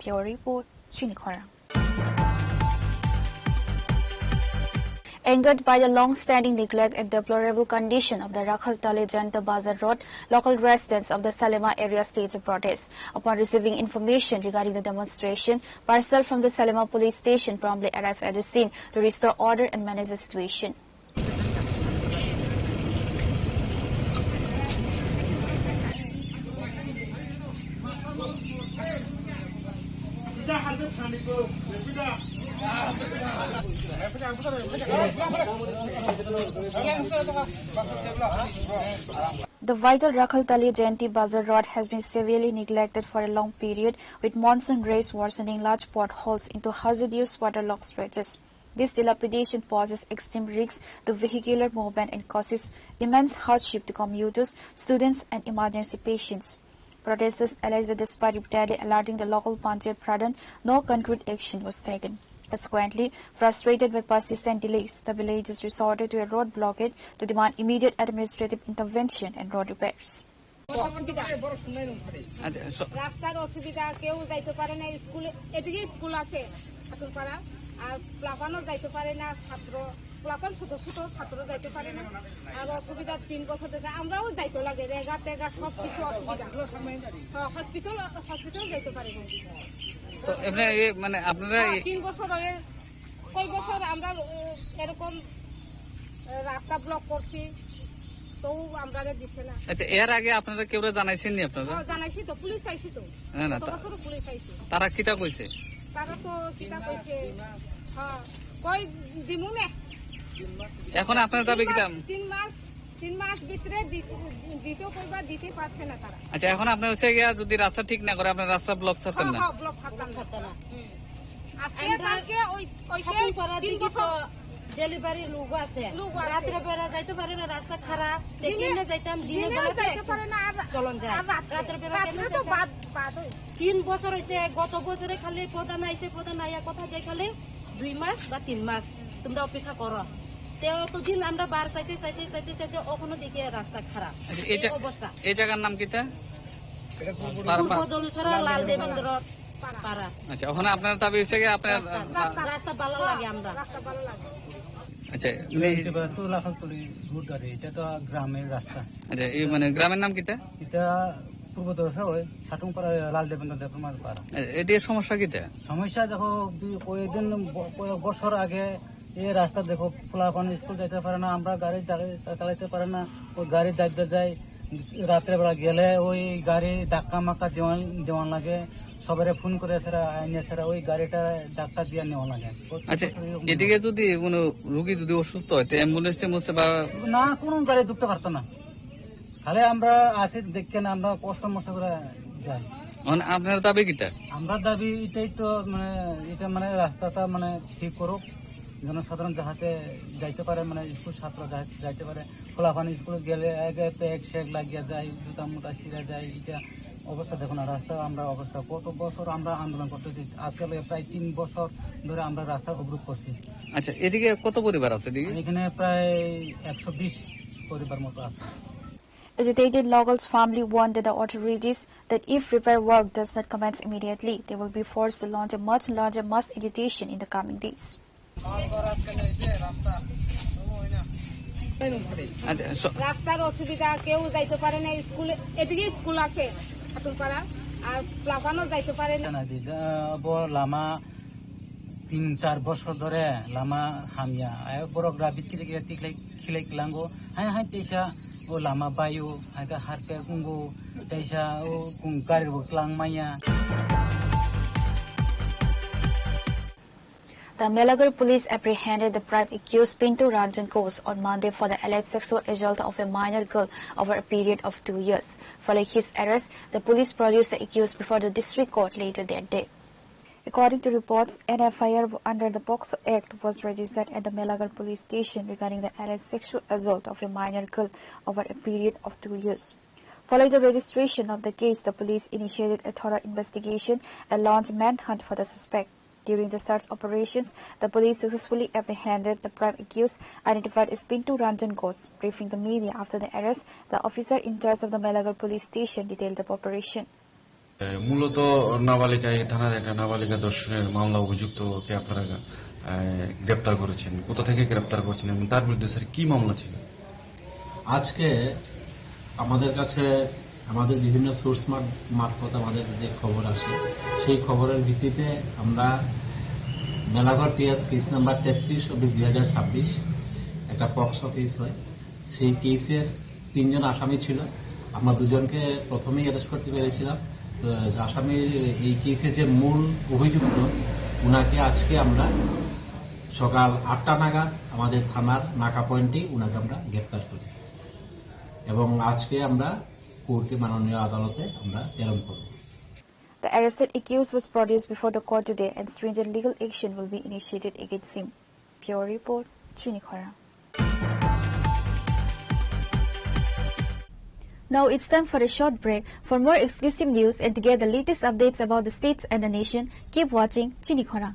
Bureau report, Chini Khorang. Angered by the long-standing neglect and deplorable condition of the Rakhaltali Jayanta Bazar Road, local residents of the Salema area staged a protest. Upon receiving information regarding the demonstration, personnel from the Salema police station promptly arrived at the scene to restore order and manage the situation. The vital Rakhaltali Jayanti Bazar Road has been severely neglected for a long period, with monsoon rains worsening large potholes into hazardous waterlogged stretches. This dilapidation poses extreme risks to vehicular movement and causes immense hardship to commuters, students, and emergency patients. Protesters allege that despite repeatedly alerting the local Panchayat Pradhan, no concrete action was taken. Consequently, frustrated by persistent delays, the villagers resorted to a road blockade to demand immediate administrative intervention and road repairs. অসুবিধা। আচ্ছা, স- রাস্তার অসুবিধা, কেউ যাইতে পারে না স্কুলে। এদিকে স্কুল আছে ঠাকুরপাড়া, আর প্লাবানও যাইতে পারে না ছাত্র, প্লাবান ছোট ছোট ছাত্র যাইতে পারে না। আর অসুবিধা তিন বছর ধরে আমরাও যাইতে লাগে, রেগা টেগা সব কিছু অসুবিধা। হ্যাঁ, হসপিটাল, হসপিটাল যাইতে পারে না। তো এমনি এই মানে আপনারা হ্যাঁ, এই তিন বছর হয়ে কয় বছর আমরা, উম, এরকম, আহ, রাস্তা ব্লক করছি, তবু আমরারে দিছে না। আচ্ছা, এর আগে আপনারা কেউরে জানাইছেন নি আপনারা? হ্যাঁ, জানাইছি তো, পুলিশ আইছি তো। না, না, গত তা- বছরও পুলিশ আইছে। তারা কিতা কইছে? তারা তো কিতা কইছে? হ্যাঁ, কই দিমু নে। এখন আপনার দাবি কিতা? তিন মাস, তিন মাস, তিন মাস ভিতরে দি-, দিতে কইবা, দিতে পারছে না তারা। আচ্ছা, এখন আপনার হচ্ছে গিয়া যদি রাস্তা ঠিক না করে, আপনার রাস্তা ব্লক ছাড়তেন হ্যাঁ, না? হ্যাঁ, ব্লক ছাড়তাম না। ছাড়তাম না। হুম। আজকে আমরা কালকে ওই, ওই যে ঠাকুরপাড়ার তিন দিকে তো বছর ডেলিভারি লোক আছে। লোক আছে। রাত্রে বেলা যাইতে পারে না, রাস্তা খারাপ। তে দিনে, কেমনে যাইতাম? দিনে দিনে বেলা তো যাইতে একটু পারে না, আর চলন যায়। আর রাত্রে, রাত্রে বেলা রাত্রে কেমনে তো যাইতাম? বাদ, বাদ হইছে। তিন বছর হইছে, গত বছরে খালি প্রধান আইছে, প্রধান আইয়া কথা দেয় খালি দুই মাস বা তিন মাস তোমরা অপেক্ষা করো। তে অতদিন আমরা বার চাইতে, চাইতে, চাইতে, চাইতে অখনো দেখি রাস্তা খারাপ। আচ্ছা, এই এই জা-, অবস্থা। এই জায়গার নাম কিতা? পূর্ব দলছড়া লাল দেবেন্দ্র পাড়া। আচ্ছা, ওখানে আপনার দাবি হচ্ছে কি আপনার রাস্তা, রাস্তা ভালো লাগে আমরা। আচ্ছা, এটা তো লাখালতলি রোড আর এটা তো গ্রামের রাস্তা। আচ্ছা, এই মানে গ্রামের নাম কিতা? এটা পূর্ব দলছড়া ওই ঠাটুংপাড়া লাল দেবেন্দ্র দেবকুমার পাড়া। এ-, এটা সমস্যা কিতা? সমস্যা দেখো, বি-, কয়েকদিন ব-, কয়েক বছর আগে এই রাস্তা দেখো, পোলাপান স্কুল যাইতে পারে না, আমরা গাড়ি চালাই-, চা-, চালাইতে পারে না, ওই গাড়ি দাবতে যায়, রাত্রে বেলা গেলে ওই গাড়ি ধাক্কা মাক্কা দেওয়ান, দেওয়ান লাগে, সবারে ফোন করে সেরা আইনে সেরা ওই গাড়িটা ধাক্কা দিয়ে নেওয়া লাগে। প্রত্যেক আচ্ছা, বছর এরকম এদিকে হয়। যদি কোনো রুগী যদি অসুস্থ হয়, তো অ্যাম্বুলেন্স ট্যাম্বুলেন্স বা না, কোনো গাড়ি ঢুকতে পারতো না। তাহলে আমরা আছি দেখেন, আমরা কষ্ট মষ্ট করে যাই। মানে আপনার দাবি কিতা? আমরা দাবি এটাই তো, মানে, এটা মানে রাস্তাটা মানে ঠিক করুক, জনসাধারণ যাহাতে যাইতে পারে, মানে স্কুল ছাত্র যাহাতে যাইতে পারে। খোলাপানি স্কুলে গেলে আগে ব্যাগ স্যাগ লাগিয়া যায়, জুতা মুতা ছিঁড়া যায়, এটা অবস্থা দেখো না, রাস্তা আমরা অবস্থা। কত বছর আমরা আন্দোলন করতেছি, আজকে লগে প্রায় তিন বছর ধরে আমরা রাস্তা অবরোধ করছি। আচ্ছা, এদিকে কত পরিবার আছে এদিকে? এখানে প্রায় একশো বিশ পরিবার মতো আছে। Agitated locals firmly warned the authorities that if repair work does not commence immediately, they will be forced to launch a much larger mass agitation in the coming days. আচ্ছা, স- রাস্তার অসুবিধা, কেউ যাইতে পারে না স্কুলে, এদিকে স্কুল আছে ঠাকুরপাড়া, আর প্লাবানও যাইতে পারে না। Bo lama Tin char bosor dhore lama hamya. Ai borok rabit kile kile tiklai khilai klango. Hai hai teisa o lama bayo, hai khe harpek ungo, teisa o kung gari bo klang maya. The Melagar police apprehended the prime accused Pintu Ranjan Ghosh on Monday for the alleged sexual assault of a minor girl over a period of two years. Following his arrest, the police produced the accused before the district court later that day. According to reports, an F I R under the POCSO Act was registered at the Melagar police station regarding the alleged sexual assault of a minor girl over a period of two years. Following the registration of the case, the police initiated a thorough investigation and launched manhunt for the suspect. During the search operations, the police successfully apprehended the prime accused, identified as Pintu Ranjan Ghosh. Briefing the media after the arrest, the officer in charge of the Melagar police station detailed the operation. এ, মূলত নাবালিকা, এই থানার একটা নাবালিকা ধর্ষণের মামলা অভিযুক্তকে আপনারা, এ, গ্রেপ্তার করেছেন। কোথা থেকে গ্রেপ্তার করেছেন এবং তার বিরুদ্ধে, স্যার, কি মামলা ছিল? আজকে আমাদের কাছে আমাদের বিভিন্ন সোর্স মার-, মারফত আমাদের যে খবর আসে, সেই খবরের ভিত্তিতে আমরা মেলাঘর পিএস কেস নাম্বার তেত্রিশ অব্লিক দুই হাজার ছাব্বিশ একটা পক্সো কেস হয়। সেই কেসের তিনজন আসামি ছিল। আমরা দুজনকে প্রথমেই অ্যারেস্ট করতে পেরেছিলাম। তো আসামির এই কেসের যে মূল অভিযুক্ত, উনাকে আজকে আমরা সকাল আটটা নাগাদ আমাদের থানার নাকা পয়েন্টেই উনাকে আমরা গ্রেপ্তার করি এবং আজকে আমরা কোর্টে, মাননীয় আদালতে আমরা প্রেরণ করব। The arrested accused was produced before the court today and stringent legal action will be initiated against him. Bureau report, Chini Khorang. Now it's time for a short break. For more exclusive news and to get the latest updates about the states and the nation, keep watching Chini Khorang.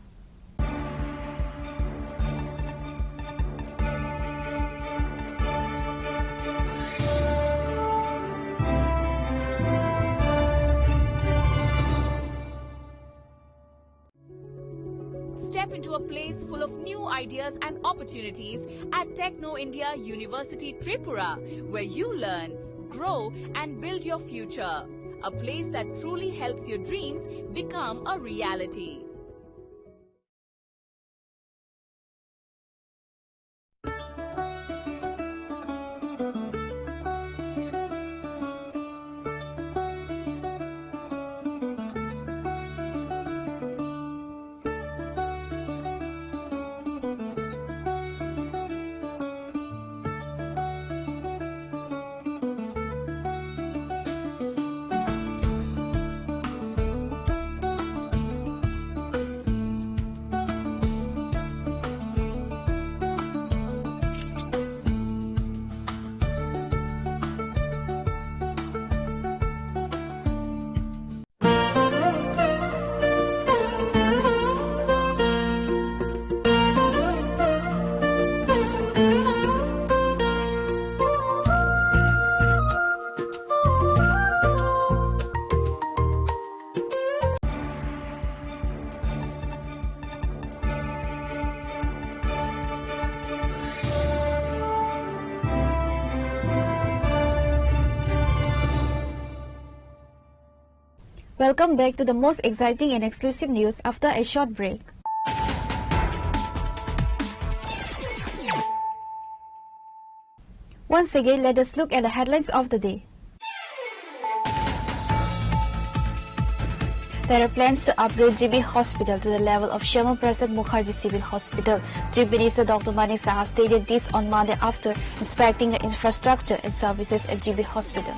Step into a place full of new ideas and opportunities at Techno India University Tripura, where you learn, grow, and build your future. A place that truly helps your dreams become a reality. Welcome back to the most exciting and exclusive news after a short break. Once again, let us look at the headlines of the day. There are plans to upgrade G B Hospital to the level of Shyama Prasad Mukherjee Civil Hospital. Chief Minister Doctor Manik Saha stated this on Monday after inspecting the infrastructure and services at G B Hospital.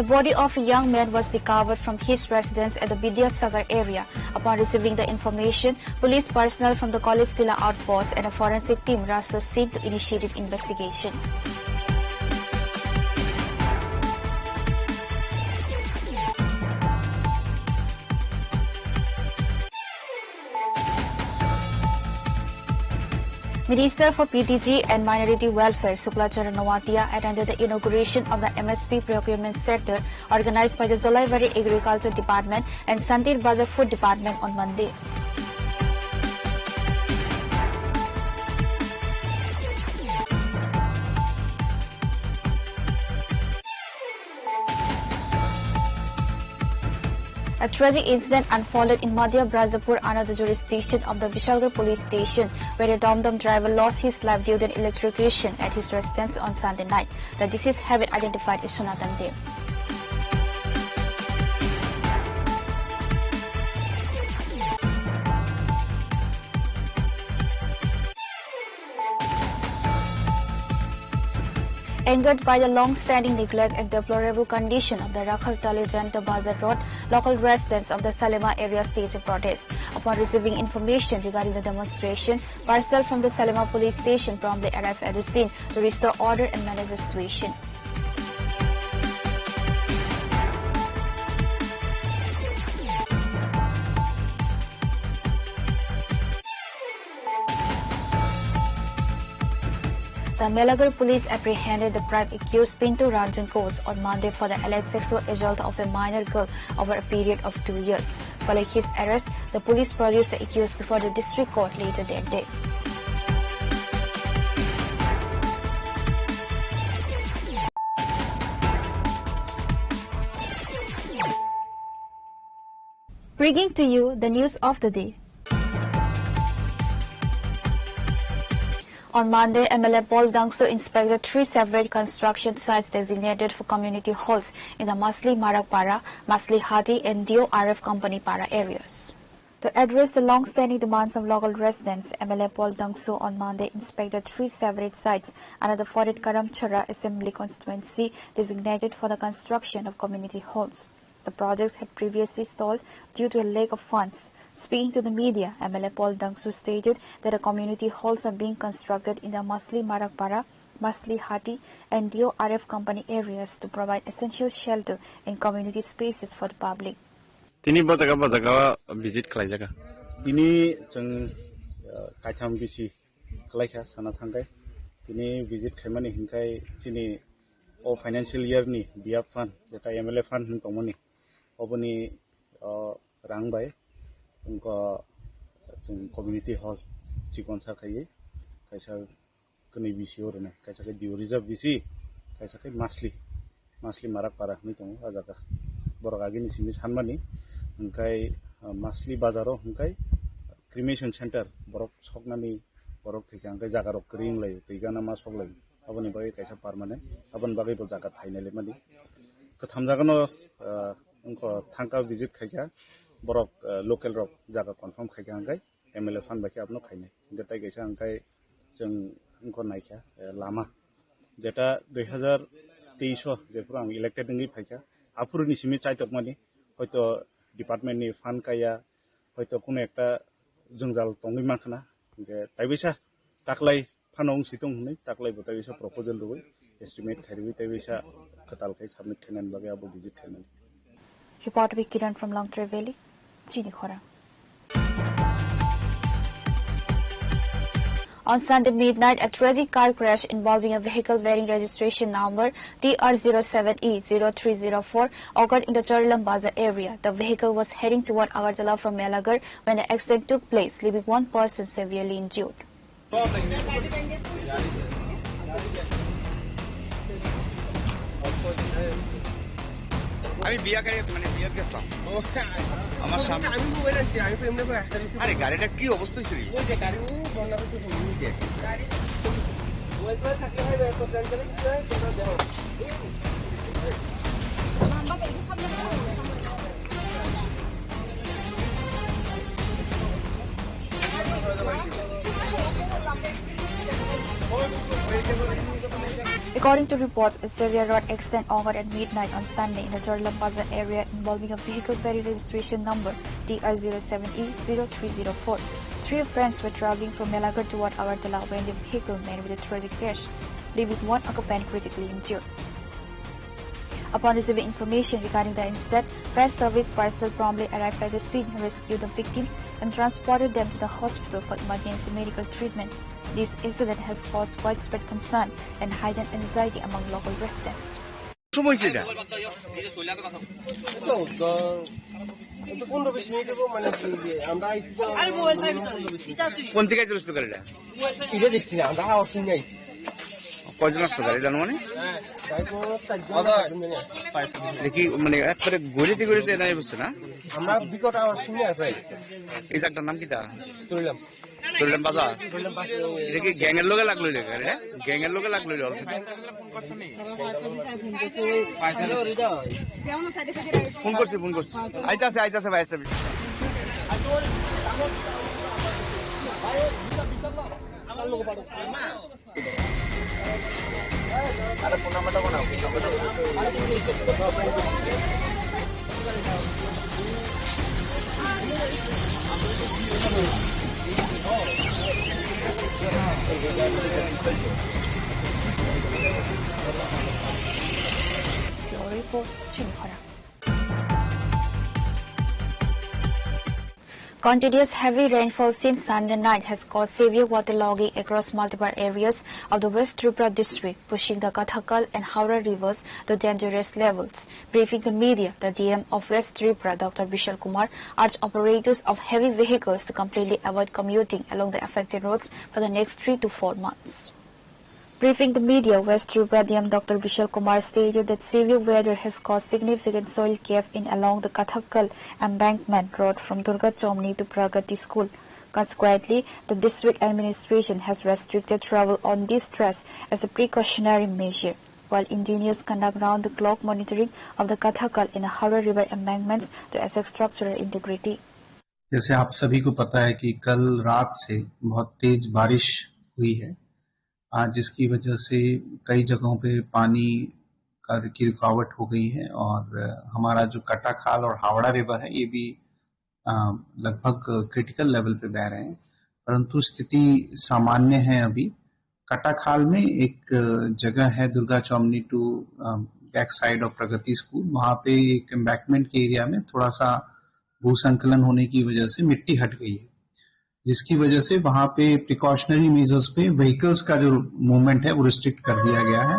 The body of a young man was recovered from his residence at the Vidyasagar area. Upon receiving the information, police personnel from the College Tilla outpost and a forensic team rushed the scene to initiate an investigation. Minister for P T G and Minority Welfare Shukla Charan Noatia attended the inauguration of the M S P Procurement Center organized by the Jolaibari Agriculture Department and Santir Bazar Food Department on Monday. A tragic incident unfolded in Madhya Bajapur under the jurisdiction of the Bishalgarh police station, where a Dom Dom driver lost his life due to an electrocution at his residence on Sunday night. The deceased have been identified as Sanatan Dev. Angered by the long-standing neglect and deplorable condition of the Rakhal Tale Janta Bazar Road, local residents of the Salema area staged a protest. Upon receiving information regarding the demonstration, personnel from the Salema police station promptly arrived at the scene to restore order and manage the situation. The Melagarh police apprehended the prime accused Pintu Ranjan Ghosh on Monday for the alleged sexual assault of a minor girl over a period of two years. Following his arrest, the police produced the accused before the district court later that day. Bringing to you the news of the day. On Monday, M L A Paul Dangsu inspected three separate construction sites designated for community halls in the Masli Marakpara, Masli Hati, and D O R F Company Para areas. To address the long-standing demands of local residents, M L A Paul Dangsu on Monday inspected three separate sites under the forty-eight Karamchara Assembly Constituency designated for the construction of community halls. The projects had previously stalled due to a lack of funds. Speaking to the media, M L A Paul Dangsu stated that the community halls are being constructed in the Masli Marakpara, Masli Hati, and D O R F Company areas to provide essential shelter and community spaces for the public. Tini bo jaga, bo jaga visit khlaijak. Tini chwng, uh, kaitham bisi khlaikha sana thangkhe. Tini visit khaimani hinkhai chini o financial year ni B R F fund, jeta M L A fund hwn tongmani, oboni, uh, rang bai wngkha chwng community hall chikonsa khaiwi kaisa kwnwi bisi o rwnai, kaisa khe Diu Reserve bisi, kaisa khe Masli, Masli Marakpara hinwi tongo o jaga. Borok agini simi sanmani, hwnkhe, ah, Masli bazaro hwnkhe cremation center borok soknani, borok thwikha hwnkhe jaga rok kwrwi wnglaio, twi gana ma soklaio, aboni bagwi kaisa permanent, aboni bagwi bo jaga thainai lemani. Kwtham jagano, ah, wngkha thangka visit khaikha borok, ah, local rok jaga confirm khaikha hwnkhe M L A fund bai khe abono khainai. Hwnkhe tai kaisa hwnkhe chwng wngkha naikha, eh, lama. Jeta dui hazar teis o jephuru ang elected wngwi phaikha, aphuruni simi chaitokmani hoito department ni fund kaya, hoito kuno ekta jwngjal tongwi mankha na. Hwnkhe taibaisa taklai phano wngsi tong hwnwi taklai bo taibaisa proposal rwui, estimate khairwi taibaisa kwtal khai submit khainani bagwi abo visit khainani. Report by Kiran from Longtrai Valley, Chini Khorang. On Sunday midnight, a tragic car crash involving a vehicle bearing registration number T R zero seven E zero three zero four occurred in the Chorilam Bazar area. The vehicle was heading toward Agartala from Melagarh when the accident took place, leaving one person severely injured. আমি বিয়া খাই, মানে, বিয়াত গেছিলাম। আমার সামনে। আমি মোবাইল আনছি, আমি তো এমনি করে আসতে আনছি। আরে, গাড়িটা কি অবস্থা হয়েছিল? ওই যে গাড়ি, ও বন্যা করতে শুনি, ওই যে। ওই করে থাকলে হয়, ওই করে থাকলে কিছু হয়, তোমরা দেখো। According to reports, a severe road accident occurred at midnight on Sunday in the Chorilam Bazar area involving a vehicle bearing registration number T R zero seven E zero three zero four. Three friends were traveling from Melagarh toward Agartala when the vehicle met with a tragic crash, leaving one occupant critically injured. Upon receiving information regarding the incident, fire service personnel promptly arrived at the scene, rescued the victims, and transported them to the hospital for emergency medical treatment. This incident has caused widespread concern and heightened anxiety among local residents. সময় হয়েছে এটা? এই তো, দ-, এই তো পনেরো বিশ মিনিট হবো, মানে, কি যে আমরা আইছি তো, পনেরো বিশ মিনিট। কোন দিকে চলেছিল গাড়িটা? এটা দেখছি না, আমরা অফিস নিয়ে আইছি। কয়জন আসলো গাড়ি জানো মানে? এটা কি মানে একবারে গলিতে গলিতে নাই বুঝছে না? আমরা বিকট আওয়াজ শুনে আসে। এই জায়গাটার নাম কিতা? চললাম। চললাম বাজার। এটা কি গ্যাং এর লগে লাগলো এই গাড়িটা? গ্যাং এর লগে লাগলো এই অলরেডি। ফোন করছি, ফোন করছি। আইতাছে, আইতাছে ভাই, আইতাছে। Bureau Report, Chini Khorang. Continuous heavy rainfall since Sunday night has caused severe waterlogging across multiple areas of the West Tripura district, pushing the Kathakal and Howrah rivers to dangerous levels. Briefing the media, the D M of West Tripura, Doctor Bishal Kumar, urged operators of heavy vehicles to completely avoid commuting along the affected roads for the next three to four months. Briefing the media, West Tripura D M Doctor Bishal Kumar stated that severe weather has caused significant soil cave in along the Kathakal embankment road from Durga Chomni to Pragati School. Consequently, the district administration has restricted travel on this stretch as a precautionary measure, while engineers conduct round-the-clock monitoring of the Kathakal and Howrah River embankments to assess structural integrity. जैसे आप सभी को पता है कि कल रात से बहुत तेज बारिश हुई है, आ, जिसकी वजह से कई जगहों पे पानी का, की रुकावट हो गई है और हमारा जो कटाखाल और हावड़ा रिवर है, ये भी, आ, लगभग क्रिटिकल लेवल पे बह रहे हैं, परंतु स्थिति सामान्य है अभी। कटाखाल में एक जगह है दुर्गा चौमनी टू, अ, बैक साइड ऑफ प्रगति स्कूल, वहाँ पे एक एम्बैंकमेंट के एरिया में थोड़ा सा भूसंकलन होने की वजह से मिट्टी हट गई है, जिसकी वजह से वहाँ पे प्रिकॉशनरी मेजर्स पे व्हीकल्स का जो मूवमेंट है वो रिस्ट्रिक्ट कर दिया गया है।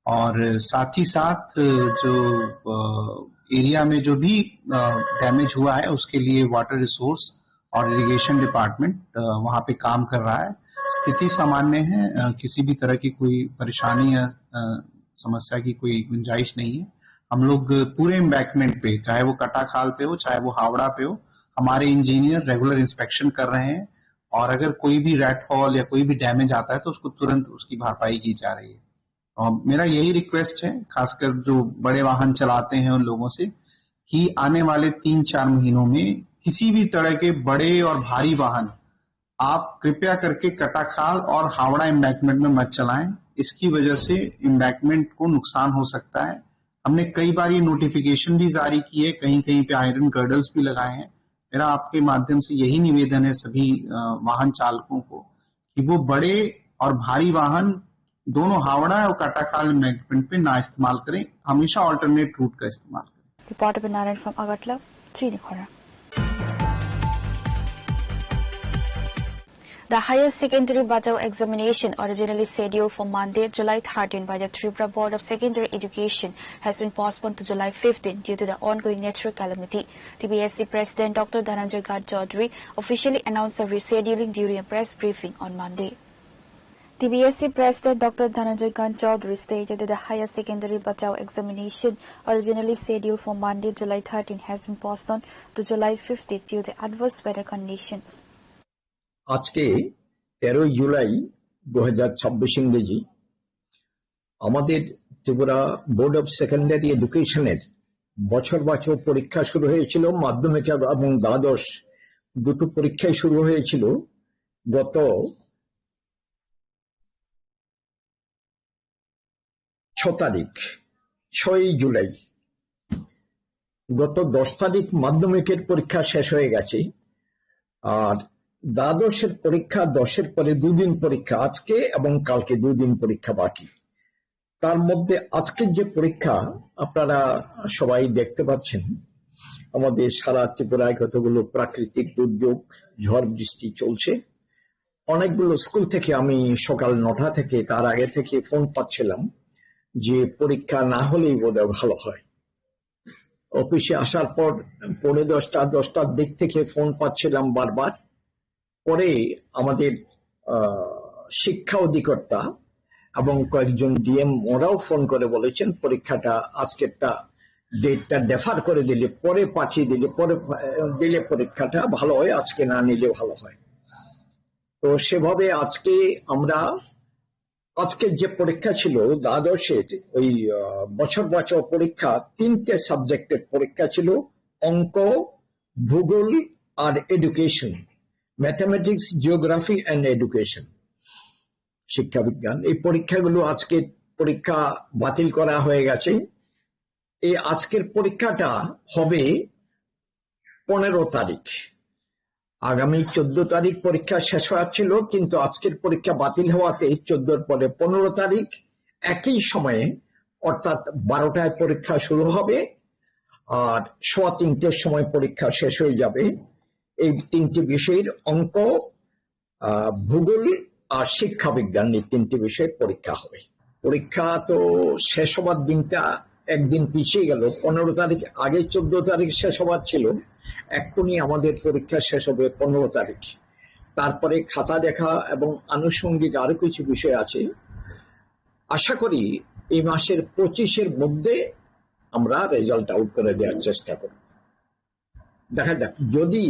और साथ ही साथ जो, अ, एरिया में जो भी, अ, डैमेज हुआ है उसके लिए वाटर रिसोर्स और इरिगेशन डिपार्टमेंट, अ, वहाँ पे काम कर रहा है। स्थिति सामान्य है, अ, किसी भी तरह की कोई परेशानी या, अ, समस्या की कोई गुंजाइश नहीं है। हम लोग पूरे एम्बैंकमेंट पे, चाहे वो कटाखाल पे हो, चाहे वो हावड़ा पे हो, हमारे इंजीनियर रेगुलर इंस्पेक्शन कर रहे हैं और अगर कोई भी रैट फॉल या कोई भी डैमेज आता है तो उसको तुरंत उसकी भरपाई की जा रही है। और मेरा यही रिक्वेस्ट है, खासकर जो बड़े वाहन चलाते हैं उन लोगों से, कि आने वाले तीन चार महीनों में किसी भी तरह के बड़े और भारी वाहन आप कृपया करके कटाखाल और हावड़ा एम्बैंकमेंट में मत चलाएं। इसकी वजह से एम्बैंकमेंट को नुकसान हो सकता है। हमने कई बार ये नोटिफिकेशन भी जारी की है, कहीं-कहीं पे आयरन गर्डर्स भी लगाए हैं। मेरा आपके माध्यम से यही निवेदन है सभी, अ, वाहन चालकों को कि वो बड़े और भारी वाहन दोनों हावड़ा और कटाखाल एम्बैंकमेंट पे ना इस्तेमाल करें, हमेशा अल्टरनेट रूट का इस्तेमाल करें। Reporter Binaran from Agartala, Chini Khorang. The higher secondary Bachao examination, originally scheduled for Monday, July thirteen, by the Tripura Board of Secondary Education, has been postponed to July fifteen due to the ongoing natural calamity. T B S C President Doctor Dhananjay Kant Chaudhary officially announced the rescheduling during a press briefing on Monday. T B S C President Doctor Dhananjay Kant Chaudhary stated that the higher secondary Bachao examination, originally scheduled for Monday, July thirteen, has been postponed to July fifteen due to adverse weather conditions. আজকে তেরোই জুলাই দু হাজার ছাব্বিশ ইংরেজি, আমাদের Tripura board of secondary এডুকেশনের বছর বাছুক পরীক্ষা শুরু হয়েছিল। মাধ্যমিক এবং দ্বাদশ দুটো পরীক্ষাই শুরু হয়েছিল গত ছ তারিখ, ছয়ই জুলাই। গত দশ তারিখ মাধ্যমিকের পরীক্ষা শেষ হয়ে গেছে। আর দ্বাদশের পরীক্ষা, দশের পরে দুদিন পরীক্ষা, আজকে এবং কালকে দুদিন পরীক্ষা বাকি। তার মধ্যে আজকের যে পরীক্ষা আপনারা সবাই দেখতে পাচ্ছেন, আমাদের সারা ত্রিপুরায় কতগুলো প্রাকৃতিক দুর্যোগ, ঝড় বৃষ্টি চলছে। অনেকগুলো স্কুল থেকে আমি সকাল নটা থেকে, তার আগে থেকে ফোন পাচ্ছিলাম যে পরীক্ষা না হলেই বোধহয় ভালো হয়। অফিসে আসার পর পৌনে দশটা, দশটার দিক থেকে ফোন পাচ্ছিলাম বারবার। পরে আমাদের, আহ, শিক্ষা অধিকর্তা এবং কয়েকজন ডিএম ওরাও ফোন করে বলেছেন পরীক্ষাটা আজকেরটা ডেটটা ডেফার করে দিলে, পরে পাঠিয়ে দিলে, পরে আহ, দিলে পরীক্ষাটা ভালো হয়, আজকে না নিলে ভালো হয়। তো সেভাবে আজকে আমরা, আজকের যে পরীক্ষা ছিল দ্বাদশের ওই আহ, বছর বাঁচাও পরীক্ষা, তিনটে সাবজেক্টের পরীক্ষা ছিল: অঙ্ক, ভূগোল আর education, mathematics, geography and education, শিক্ষা বিজ্ঞান। এই পরীক্ষাগুলো আজকে পরীক্ষা বাতিল করা হয়ে গেছে। এই আজকের পরীক্ষাটা হবে পনেরো তারিখ। আগামী চোদ্দ তারিখ পরীক্ষা শেষ হওয়ার ছিল, কিন্তু আজকের পরীক্ষা বাতিল হওয়াতে চোদ্দর পরে পনেরো তারিখ একই সময়ে, অর্থাৎ বারোটায় পরীক্ষা শুরু হবে আর সোয়া তিনটের সময় পরীক্ষা শেষ হয়ে যাবে। এই তিনটি বিষয়ের অঙ্ক, আহ, ভূগোল আর শিক্ষা বিজ্ঞান, এই তিনটি বিষয়ে পরীক্ষা হবে। পরীক্ষা তো শেষ হবার দিনটা একদিন পিছিয়ে গেল, পনেরো তারিখ, আগে চোদ্দ তারিখ শেষ হবার ছিল, এক্ষুনি আমাদের পরীক্ষা শেষ হবে পনেরো তারিখ। তারপরে খাতা দেখা এবং আনুষঙ্গিক আরো কিছু বিষয় আছে। আশা করি এই মাসের পঁচিশের মধ্যে আমরা রেজাল্ট আউট করে দেওয়ার চেষ্টা করব। দেখা যাক, যদি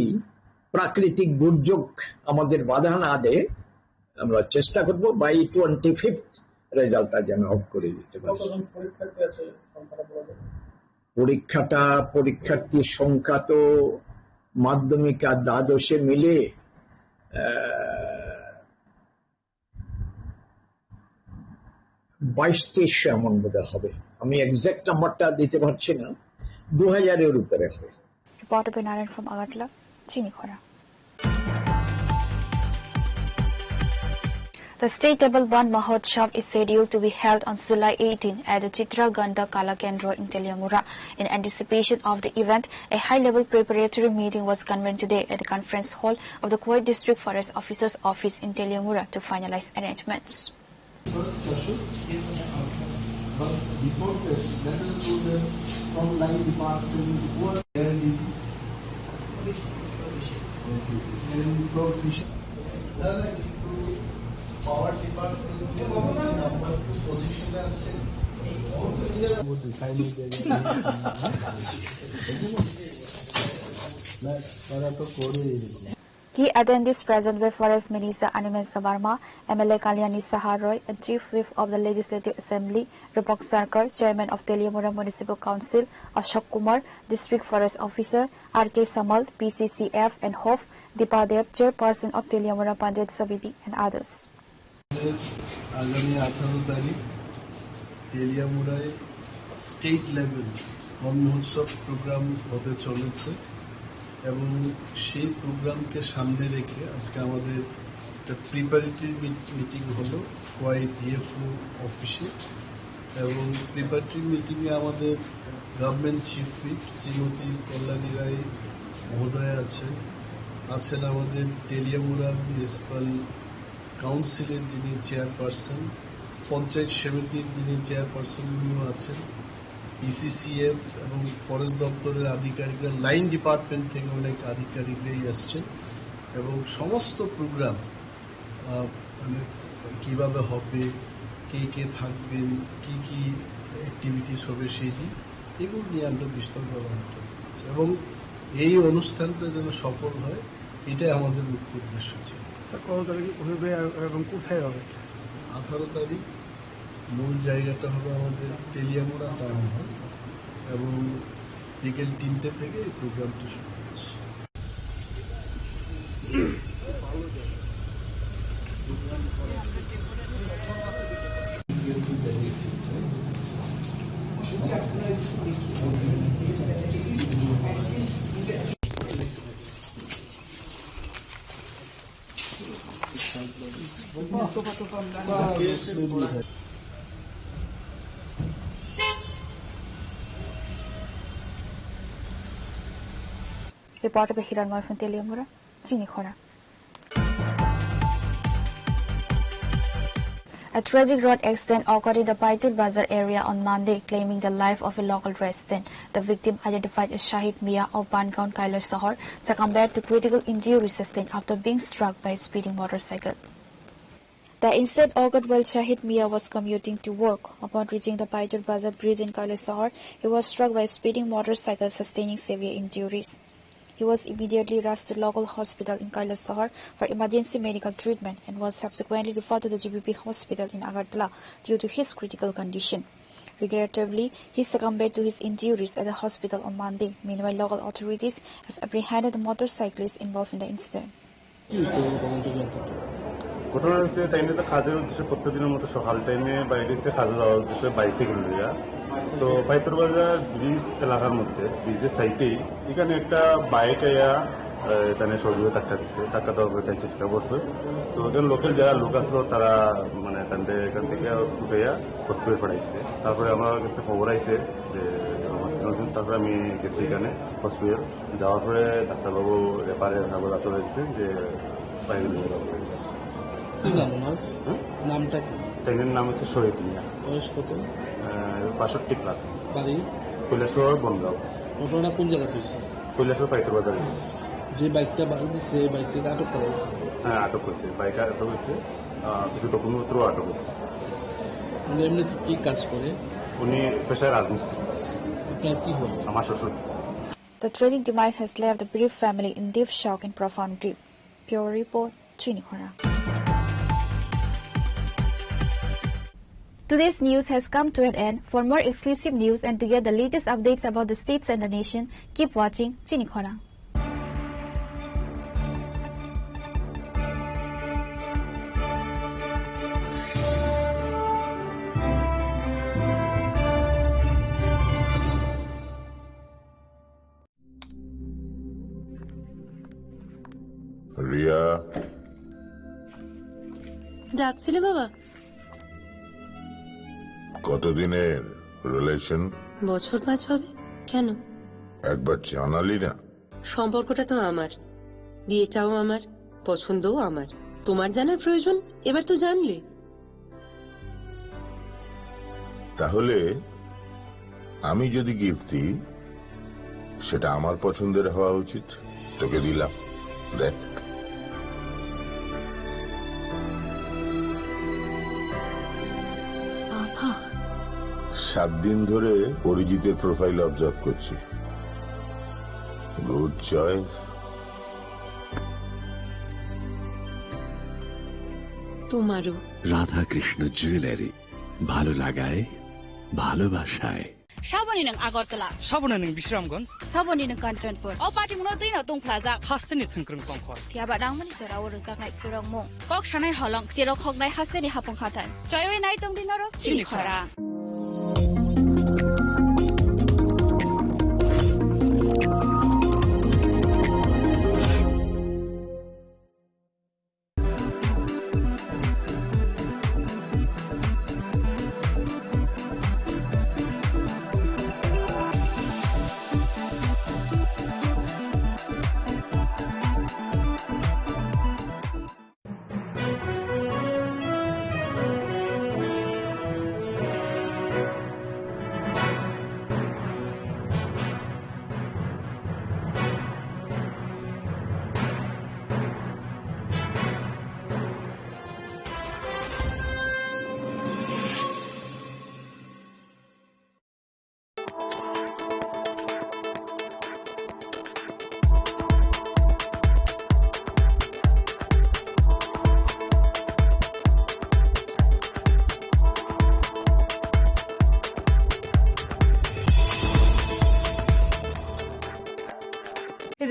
প্রাকৃতিক দুর্যোগ আমাদের বাধা না দেয়, আমরা চেষ্টা করব বাই টোয়েন্টি ফিফথ রেজাল্টটা যেন আউট করে দিতে পারি। কতজন পরীক্ষার্থী আছে সংখ্যাটা বলা যাবে? পরীক্ষাটা, পরীক্ষার্থীর সংখ্যা তো মাধ্যমিক আর দ্বাদশে মিলে আহ, বাইশ তেইশশো এমন বোধহয় হবে। আমি এক্সাক্ট নাম্বারটা দিতে পারছি না, দু হাজারের উপরে হবে। Reporter Benaran from Agartala, Chini Khora. The State Table Bann Mahotsav is scheduled to be held on July eighteen at the Chitra Gandha Kala Kendra in Teliamura. In anticipation of the event, a high-level preparatory meeting was convened today at the conference hall of the Khowai District Forest Officer's office in Teliamura to finalize arrangements. First session, but before that, let us go there from line department who are there in, and from fish, power department, number two position আছে। वो दिखाई नहीं देगा। मैं, मेरा तो कोड ही Key attendees present were Forest Minister Animesh Saiya Verma, M L A Kalyani Saha Roy, and Chief Whip of the Legislative Assembly, Rupak Sarkar, Chairman of Teliamura Municipal Council, Ashok Kumar, District Forest Officer, R K Samal, P C C F and HOF, Deepa Deb, Chairperson of Teliamura Panchayat Samiti, and others. আগামী আঠারো তারিখ তেলিয়ামুড়ায় state level বন মহোৎসব প্রোগ্রাম হতে চলেছে এবং সেই প্রোগ্রামকে সামনে রেখে আজকে আমাদের একটা প্রিপারেটরি মিটিং হলো খোয়াই ডিএফও অফিসে। এবং প্রিপারেটরি মিটিংয়ে আমাদের গভর্নমেন্ট চিফ হুইপ শ্রীমতী কল্যাণী রায় মহোদয়া আছেন, আছেন আমাদের তেলিয়ামুড়া মিউনিসিপ্যাল কাউন্সিলের যিনি চেয়ারপারসন, পঞ্চায়েত সমিতির যিনি চেয়ারপারসন উনিও আছেন, পিসিসিএফ এবং ফরেস্ট দপ্তরের আধিকারিকরা, লাইন ডিপার্টমেন্ট থেকে অনেক আধিকারিকরাই আসছেন এবং সমস্ত প্রোগ্রাম, আহ, মানে কিভাবে হবে, কে কে থাকবেন, কি কি অ্যাক্টিভিটিস হবে সেই দিন, এগুলো নিয়ে আমরা বিস্তরভাবে আলোচনা করেছি এবং এই অনুষ্ঠানটা যেন সফল হয়, এটাই আমাদের মুখ্য উদ্দেশ্য ছিল। স্যার, কত তারিখ হবে আর, এবং কোথায় হবে? আঠারো তারিখ মূল জায়গাটা হবে আমাদের তেলিয়ামুড়া টাউন হল এবং বিকেল তিনটে থেকে এই প্রোগ্রামটি শুরু হচ্ছে। Reporter by Hiranmoy from Teliamura, Chini Khora. A tragic road accident occurred in the Baitul Bazar area on Monday, claiming the life of a local resident. The victim, identified as Shahid Mia of Bangaon Kailash Sahar, succumbed to critical injuries sustained after being struck by a speeding motorcycle. The incident occurred while Shahid Mia was commuting to work. Upon reaching the Paitur Bazar bridge in Kailasahar, he was struck by a speeding motorcycle, sustaining severe injuries. He was immediately rushed to local hospital in Kailasahar for emergency medical treatment and was subsequently referred to the G B P hospital in Agartala due to his critical condition. Regrettably, he succumbed to his injuries at the hospital on Monday. Meanwhile, local authorities have apprehended the motorcyclist involved in the incident. ঘটনা হচ্ছে, তাই নিয়ে তো কাজের উদ্দেশ্যে প্রত্যেকদিনের মতো সকাল টাইমে বাইরে হচ্ছে কাজে যাওয়ার উদ্দেশ্যে বাইসাইকেল লইয়া। তো পাইতর বাজার ব্রিজ এলাকার মধ্যে, ব্রিজের সাইডেই এখানে একটা বাইক আইয়া, আহ, এখানে সজোরে ধাক্কা দিছে। ধাক্কা দেওয়ার পরে তাই চিৎকার করছে। তো এখানে লোকাল যারা লোক আসলো, তারা মানে তাদের এখান থেকে উঠাইয়া হসপিটাল পাঠাইছে। তারপরে আমার কাছে খবর আইছে যে আমার হসপিটাল, তারপরে আমি গেছি এখানে হসপিটাল। যাওয়ার পরে ডাক্তারবাবু রেফারের কাগজ হাতে রয়েছে যে প্রাইভেট মেডিকেল কলেজে। কি নাম ওনার? হ্যাঁ? নামটা কি? ট্রেনের নাম হচ্ছে শহীদ মিয়া। বয়স কত? আহ, বাষট্টি প্লাস। বাড়ি? কৈলাসহর বনগাঁও। ঘটনা কোন জায়গাতে হয়েছে? কৈলাসহর পাইতর বাজারে হয়েছে। যে বাইকটা বাড়ি দিছে, এই বাইকটাকে আটক করা হয়েছে? হ্যাঁ, আটক হয়েছে। বাইক আটক হয়েছে। আহ, কিছু ডকুমেন্টপত্রও আটক হয়েছে। উনি এমনিতে কি কাজ করে? উনি পেশায় রাজমিস্ত্রি। আপনার কি হয়? আমার শ্বশুর। The tragic demise has left the bereaved family in deep shock and profound grief. Bureau report, Chini Khorang. Today's news has come to an end. For more exclusive news and to get the latest updates about the states and the nation, keep watching Chini Khorang. Riya. ডাকছিলে বাবা? কতদিনের রিলেশন? বছর পাঁচ হবে। কেন? একবার জানালি না। সম্পর্কটা তো আমার, বিয়েটাও আমার, পছন্দও আমার। তোমার জানার প্রয়োজন, এবার তো জানলে। তাহলে আমি যদি গিফট দিই, সেটা আমার পছন্দের হওয়া উচিত। তোকে দিলাম, দেখ। বাবা। সাত দিন ধরে অরিজিতের প্রোফাইল অবজার্ভ করছি। Good choice. তোমারও। রাধাকৃষ্ণ জুয়েলারি, ভালো লাগায়, ভালোবাসায়। Saboni nwng Agartala. Saboni nwng Bisramganj. Saboni nwng Kanchanpur. O party mungno twi no tongphlajak. Hasteni thwngkwrwng tongkhor. Phiya ba nangmani jora o rwjaknai phwrwngmung. Kok sanai holong, cherok hoknai hasteni hapung hathai. Choiwi nai tongdi norok Chini Chini Khorang. Khorang.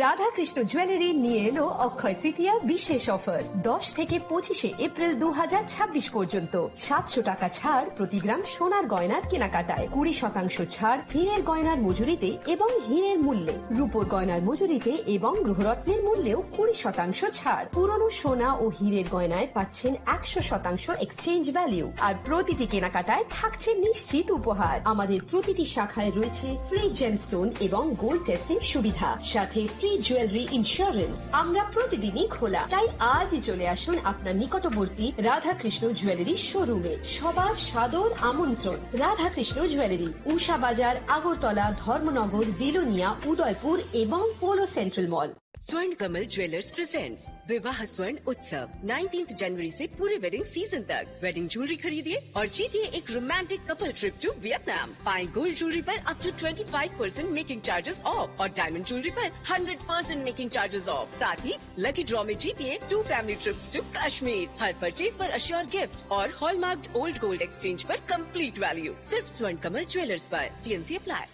Radhakrishna jewellery নিয়ে এলো অক্ষয় তৃতীয়া বিশেষ অফার। দশ থেকে পঁচিশে এপ্রিল দু হাজার ছাব্বিশ পর্যন্ত সাতশো টাকা ছাড় প্রতি গ্রাম সোনার গয়নার কেনাকাটায়, কুড়ি শতাংশ ছাড় হীরের গয়নার মজুরিতে এবং হীরের মূল্যে, রূপোর গয়নার মজুরিতে এবং গ্রহরত্নের মূল্যেও কুড়ি শতাংশ ছাড়। পুরনো সোনা ও হীরের গয়নায় পাচ্ছেন একশো শতাংশ এক্সচেঞ্জ ভ্যালু, আর প্রতিটি কেনাকাটায় থাকছে নিশ্চিত উপহার। আমাদের প্রতিটি শাখায় রয়েছে ফ্রি জেমস্টোন এবং গোল্ড টেস্টিং সুবিধা, সাথে ফ্রি জুয়েলারি ইন্স্যুরেন্স। আমরা প্রতিদিনই খোলা, তাই আজই চলে আসুন আপনার নিকটবর্তী রাধাকৃষ্ণ জুয়েলারি শোরুমে। সবার সাদর আমন্ত্রণ। রাধাকৃষ্ণ জুয়েলারি, উষা বাজার, আগরতলা, ধর্মনগর, বিলোনিয়া, উদয়পুর এবং পোলো সেন্ট্রাল মল। स्वर्ण कमल ज्वेलर्स प्रेजेंट्स विवाह स्वर्ण उत्सव, नाइनटीन्थ जनवरी से पूरे वेडिंग सीजन तक। वेडिंग ज्वेलरी खरीदिए और जीतिए एक romantic couple trip to Vietnam. पाएं गोल्ड ज्वेलरी पर up to twenty five percent making charges off और डायमंड ज्वेलरी पर hundred percent making charges off. साथ ही लकी ड्रॉ में जीतिए two family trips to Kashmir. हर परचेज पर अश्योर गिफ्ट और हॉलमार्क्ड ओल्ड गोल्ड एक्सचेंज पर कंप्लीट वैल्यू। सिर्फ स्वर्ण कमल ज्वेलर्स पर। TNC apply.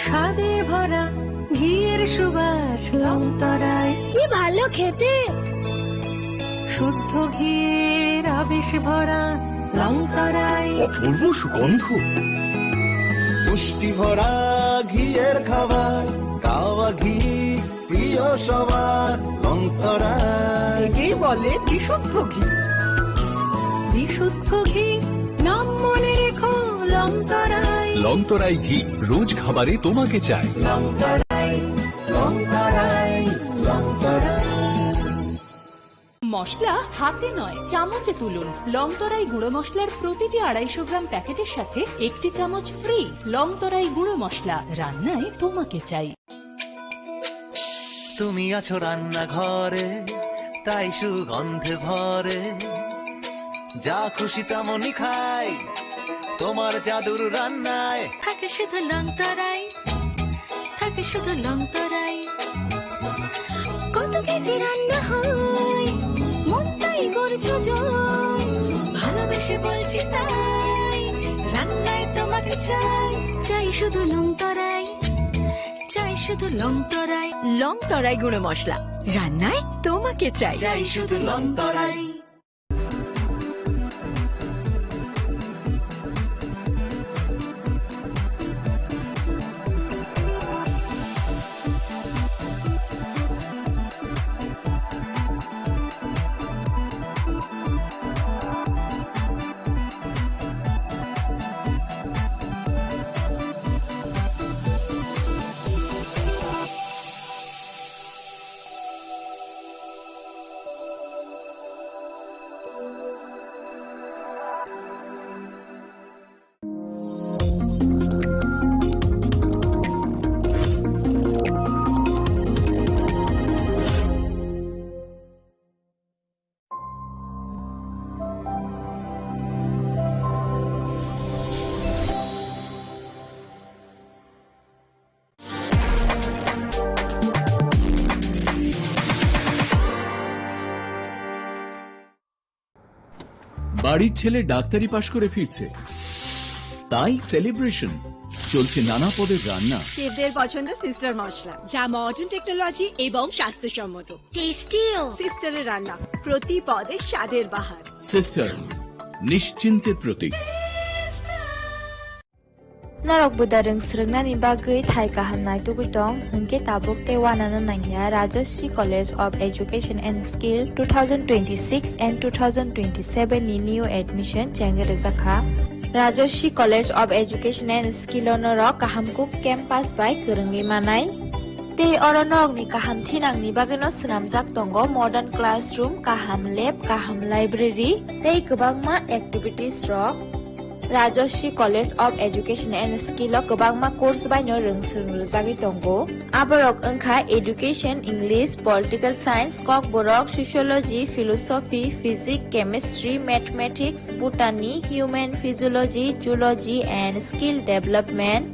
স্বাদে ভরা ঘিয়ের সুবাস লংতরাই। কি ভালো খেতে। শুদ্ধ ঘিয়ের আবেশ ভরা লংতরাই। অপূর্ব সুগন্ধ। পুষ্টি ভরা ঘিয়ের খাবার, কাওয়া ঘি প্রিয় সবার, লংতরাই। একেই বলে বিশুদ্ধ ঘি। বিশুদ্ধ ঘি, নাম মনে রেখো, লংতরাই। লংতরাই ঘি, রোজ খাবারে তোমাকে চাই। লংতরাই, লংতরাই, লংতরাই। মশলা হাতে নয়, চামচে তুলুন। লংতরাই গুঁড়ো মশলার প্রতিটি আড়াইশো গ্রাম প্যাকেটের সাথে একটি চামচ ফ্রি। লংতরাই গুঁড়ো মশলা, রান্নায় তোমাকে চাই। তুমি আছো রান্নাঘরে, তাই সুগন্ধে ভরে। যা খুশি তেমনই খাই, তোমার জাদুর রান্নায়। থাকে শুধু লংতরাই, থাকে শুধু লংতরাই। কত কেজি রান্না হয়, মনটাই করছো জয়। ভালোবেসে বলছি তাই, রান্নায় তোমাকে চাই। চাই শুধু লংতরাই, চাই শুধু লংতরাই। লংতরাই গুঁড়ো মশলা, রান্নায় তোমাকে চাই। চাই শুধু লংতরাই। বাড়ির ছেলে ডাক্তারি পাশ করে ফিরছে, তাই সেলিব্রেশন। চলছে নানা পদের রান্না। শেফদের পছন্দ সিস্টার মশলা, যা মডার্ন টেকনোলজি এবং স্বাস্থ্যসম্মত। টেস্টিও। সিস্টারের রান্না, প্রতি পদে স্বাদের বাহার। সিস্টার, নিশ্চিন্তের প্রতীক। Norok buda rwng swrwngnani bagwi thai kaham naitugwi tong, hwnkhe tabuk tei uanano nangya Rajashree College of Education and Skill two thousand twenty-six and two thousand twenty-seven ni new admission chengwi rwjakha. Rajashree College of Education and Skill o norok kaham kuk campus bai kwrwngwi manai. Tei oro norokni kaham thinangni bagwino swnamjak tongo modern classroom, kaham lab, kaham library tei kwbangma activities rok. Rajashree College of Education and Skill o kwbangma course baino rwng swrwng rwjagwi tongo. Aborok wngkha Education, English, Political Science, Kokborok, Sociology, Philosophy, Physics, Chemistry, Mathematics, Botany, Human Physiology, Zoology and Skill Development.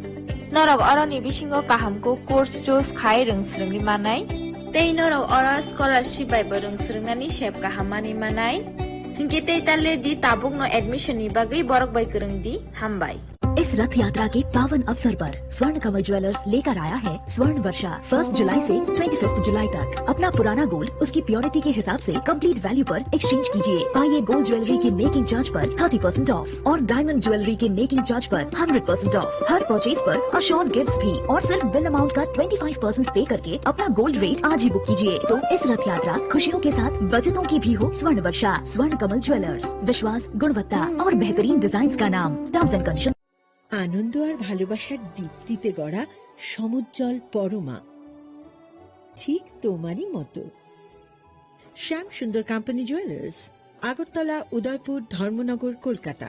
Norok oroni bisingo kaham kuk course choose khai rwng swrwngwi manai. Tei norok oro scholarship bai bo rwng swrwngnani sep kaham manwi manai. Hinkhe tei tale di tabukno admission ni bagwi borok bai kwrwng di. Hambai. इस रथ यात्रा के पावन अवसर पर स्वर्ण कमल ज्वेलर्स लेकर आया है स्वर्ण वर्षा। फर्स्ट जुलाई से ट्वेंटी फिफ्थ जुलाई तक अपना पुराना गोल्ड उसकी प्योरिटी के हिसाब से कंप्लीट वैल्यू पर एक्सचेंज कीजिए। पाइए गोल्ड ज्वेलरी के मेकिंग चार्ज पर थर्टी परसेंट ऑफ और डायमंड ज्वेलरी के मेकिंग चार्ज पर hundred percent of. Her purchase पर अश्योर्ड गिफ्ट्स भी और सिर्फ बिल अमाउंट का ट्वेंटी फ़ाइव परसेंट पे करके अपना गोल्ड रेट आज ही बुक कीजिए। तो इस रथ यात्रा खुशियों के साथ बचतों की भी हो। स्वर्ण वर्षा, स्वर्ण कमल ज्वेलर्स, विश्वास, गुणवत्ता और बेहतरीन डिजाइन का नाम। Terms and condition. আনন্দ আর ভালোবাসার দীপ্তিতে গড়া সমুজ্জ্বল পরমা, ঠিক তোমারই মতো। শ্যাম সুন্দর কোম্পানি জুয়েলার্স, আগরতলা, উদয়পুর, ধর্মনগর, Kolkata.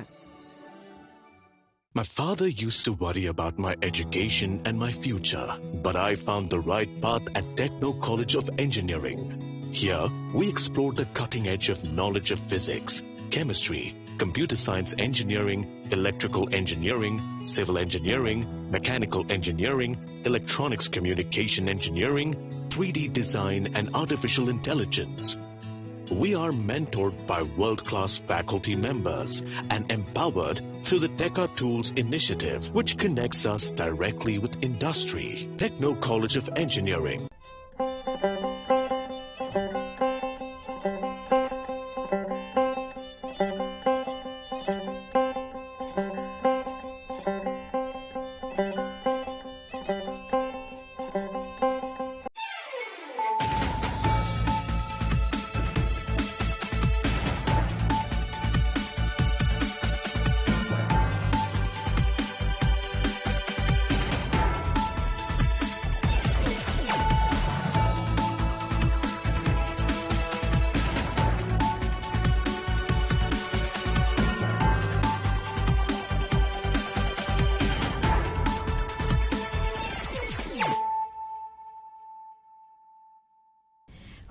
My father used to worry about my education and my future, but I found the right path at Techno College of Engineering. Here, we explore the cutting edge of knowledge of physics, chemistry, computer science engineering, electrical engineering, civil engineering, mechanical engineering, electronics communication engineering, three D design, and artificial intelligence. We are mentored by world-class faculty members and empowered through the Teka Tools initiative, which connects us directly with industry. Techno College of Engineering.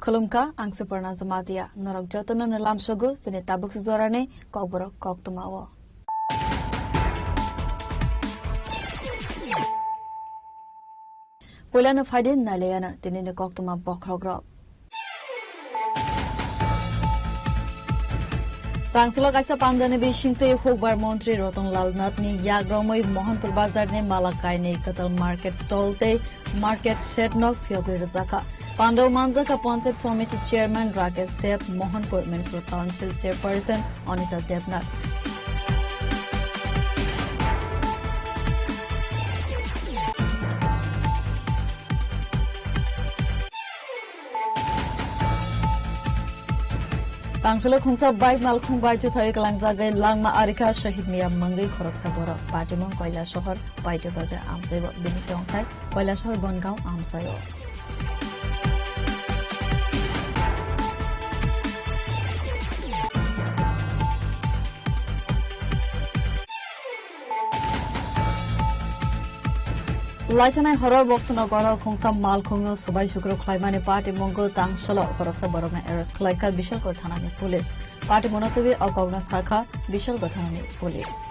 Khulumkha, ang Suparna Jamatia. Norok jotono no lamsogo chini tabuk sujorani kokborok koktwmao. Puilano phaidi nailaiano tinini koktwma bokhorokrok. Tangsulo kaisa pandani bisingtwi hukbar montri Rotonlal Nathni yagromwi Mohanpur bazarni Malakaini kwtal market stall tei market shed no phiyogwi rwjakha. Pandao manjakha Panchayat Samiti Chairman Rakesh Deb, Mohanpur Municipal Council Chairperson Anita Debnath. Tangsulo khungsa bike malkhung bai chuthai kalangjagwi langma arikha Shahid Mia mungwi khoroksa borok. Patimung Koilasohor Paito Bazar amchaibo bini tongthai Koilasohor Bongaon amchaio. Laithanai horo Boksonogoro khungsa malkhungno subai sukro khlaimani patimungno tangsolo khoroksa borokno arrest khlaikha Bishalgarh thanani police. Patimungno twiwi o kokno sakha Bishalgarh thanani police.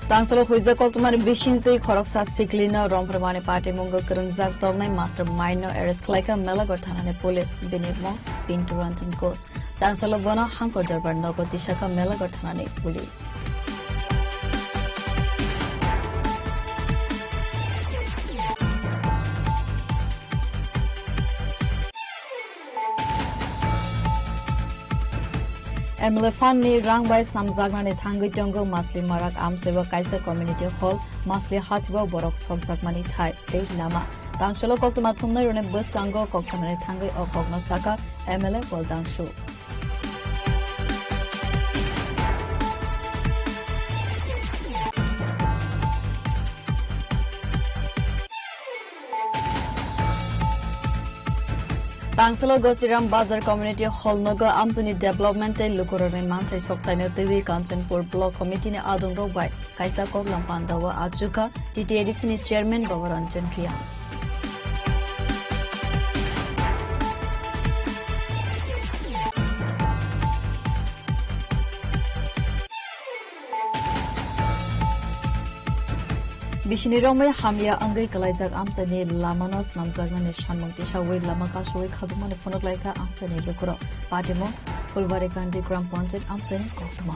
Tangsalo huijak koktwmani bisingtwi khoroksa siklino romphwrwngmani patimungno kwrwngjak toknai mastermind no arrest khlaikha Melagarh thanani police, bini mung Pintu Ranjan Ghosh. Tangsalo bono Hangkor Dorbar nogo tisakha Melagarh thanani police. M L A fund ni rang bai snamjaknani thangwi tongo Masli Marak amchaibo kaisa community hall, Masli hachwao borok sokjakmani thai tei lama. Tangsalo koktwma thumnairokni bwskango kok sanani thangwi o kokno sakha M L A Bol Dangshu. Tangsalo Gosiram Bazar Community Hall nogo amchaini development tei lukurokni manthai soktaino twiwi Kanchanpur Block Committee ni adongrok bai kaisa koklam pandao achukha T T A D C ni chairman Baba Ranjan Reang. Bisini romwi hamya wngwi kwlaijak amchaini lamano swnamjaknani sanmung tisawi lama kasowi khajokmani phunuk laikha amchaini lukurok. Patimung Phulbari Gandhi Gram Panchayat amchaini koktwma.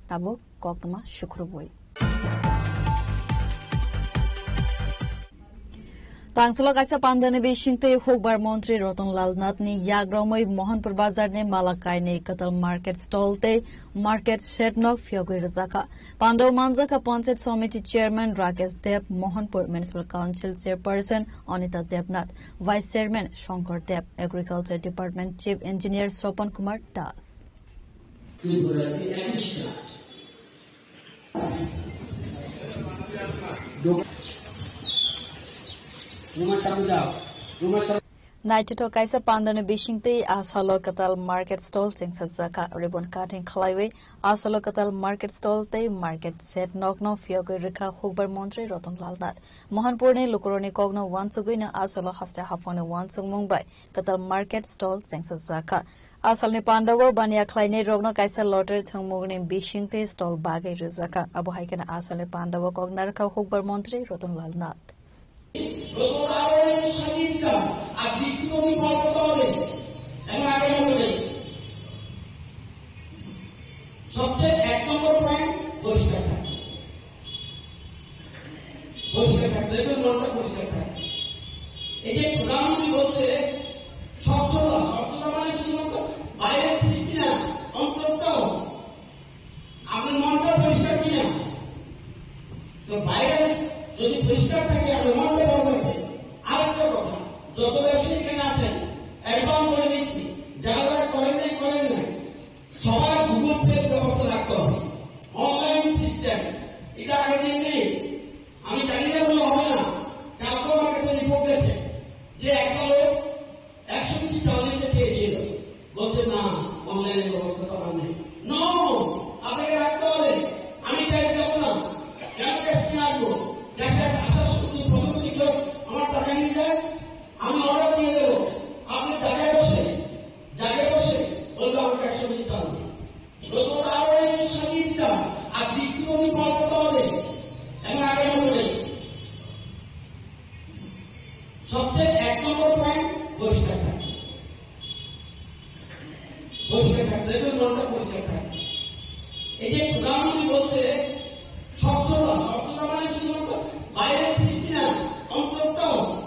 Tabuk koktwma sukrubwi. Tangsulo kaisa pandani bisingtwi hukbar montri Ratan Lal Nath ni yagromwi Mohanpur bazar ni Malakai ni kwtal market stall tei market shed no phiyogwi rwjakha. Pandao manjakha Panchayat Samiti Chairman Rakesh Deb, Mohanpur Municipal Council Chairperson Anita Debnath, Vice Chairman Shankar Deb, Agriculture Department Chief Engineer Swapan Kumar Das. Naithothok kaisa pandani bisingtwi asalo kwtal market stall chengsajakha. Ribbon cutting khlaiwi asalo kwtal market stall tei market shed nokno phiyogwi rwkha hukbar montri Ratan Lal Nath. Mohanpurni lukurokni kokno uansugwino asalo haste haphangni uansukmung bai kwtal market stall chengsajakha. Asalni pandao baniya khlainai rokno kaisa lottery thwngmungni bisingtwi stall bagwi rwjakha. Abo hai kheno asalni pandao kok narwkha hukbar montri Ratan Lal Nath. গত আরো একটু সাজিয়ে দিতাম, আর দৃষ্টিভঙ্গি পাল্টাতে হবে। এবং আগামী দিনে সবচেয়ে এক নম্বর পয়েন্ট পরিষ্কার থাকবে। পরিষ্কার থাকবে, দেখবেন মনটা পরিষ্কার থাকবে। এই যে প্রধানমন্ত্রী বলছে স্বচ্ছতা, স্বচ্ছতা মানে শুধুমাত্র বাইরের সৃষ্টি না, অন্তরটাও। আপনার মনটা পরিষ্কার কিনা? তো বাইরে যদি পরিষ্কার থাকে, আপনার মনটা ভালো থাকে। আরেকটা কথা, যত ব্যবসায়ী এখানে আছেন, অ্যাডভান্স বলে দিচ্ছি, যারা যারা করেন নাই, করেন নাই, সবার গুগল পে ব্যবস্থা রাখতে হবে। অনলাইন সিস্টেম, এটা আগের দিন নেই। আমি জানি না বললে হবে না। কালকে আমার কাছে রিপোর্ট গেছে যে একটা লোক একশো কেজি চাল নিতে চেয়েছিল, বলছে, "না, অনলাইনের ব্যবস্থা তো আমার নেই।" নো, আপনাকে রাখতে হবে। আমি চাই যাবো না, কেন ক্যাশ নিয়ে আসবো? ক্যাশে আসার শুধু প্রথম দিকে আমার টাকা নিয়ে যায়, আমি অর্ডার দিয়ে দেবো। আপনি জায়গায় বসে, জায়গায় বসে বলবে, "আমাকে একশো কেজি চাল দিন।" নতুন আরো একটু সাজিয়ে দিতাম, আর দৃষ্টিভঙ্গি পাল্টাতে হবে। এবং আগামী দিনে সবচেয়ে এক নম্বর পয়েন্ট পরিষ্কার থাকবে। পরিষ্কার থাকবে, দেখবেন মনটা পরিষ্কার থাকবে। এই যে প্রধানমন্ত্রী বলছে স্বচ্ছতা, স্বচ্ছতা মানে শুধুমাত্র বাইরের সৃষ্টি না, অন্তরটাও।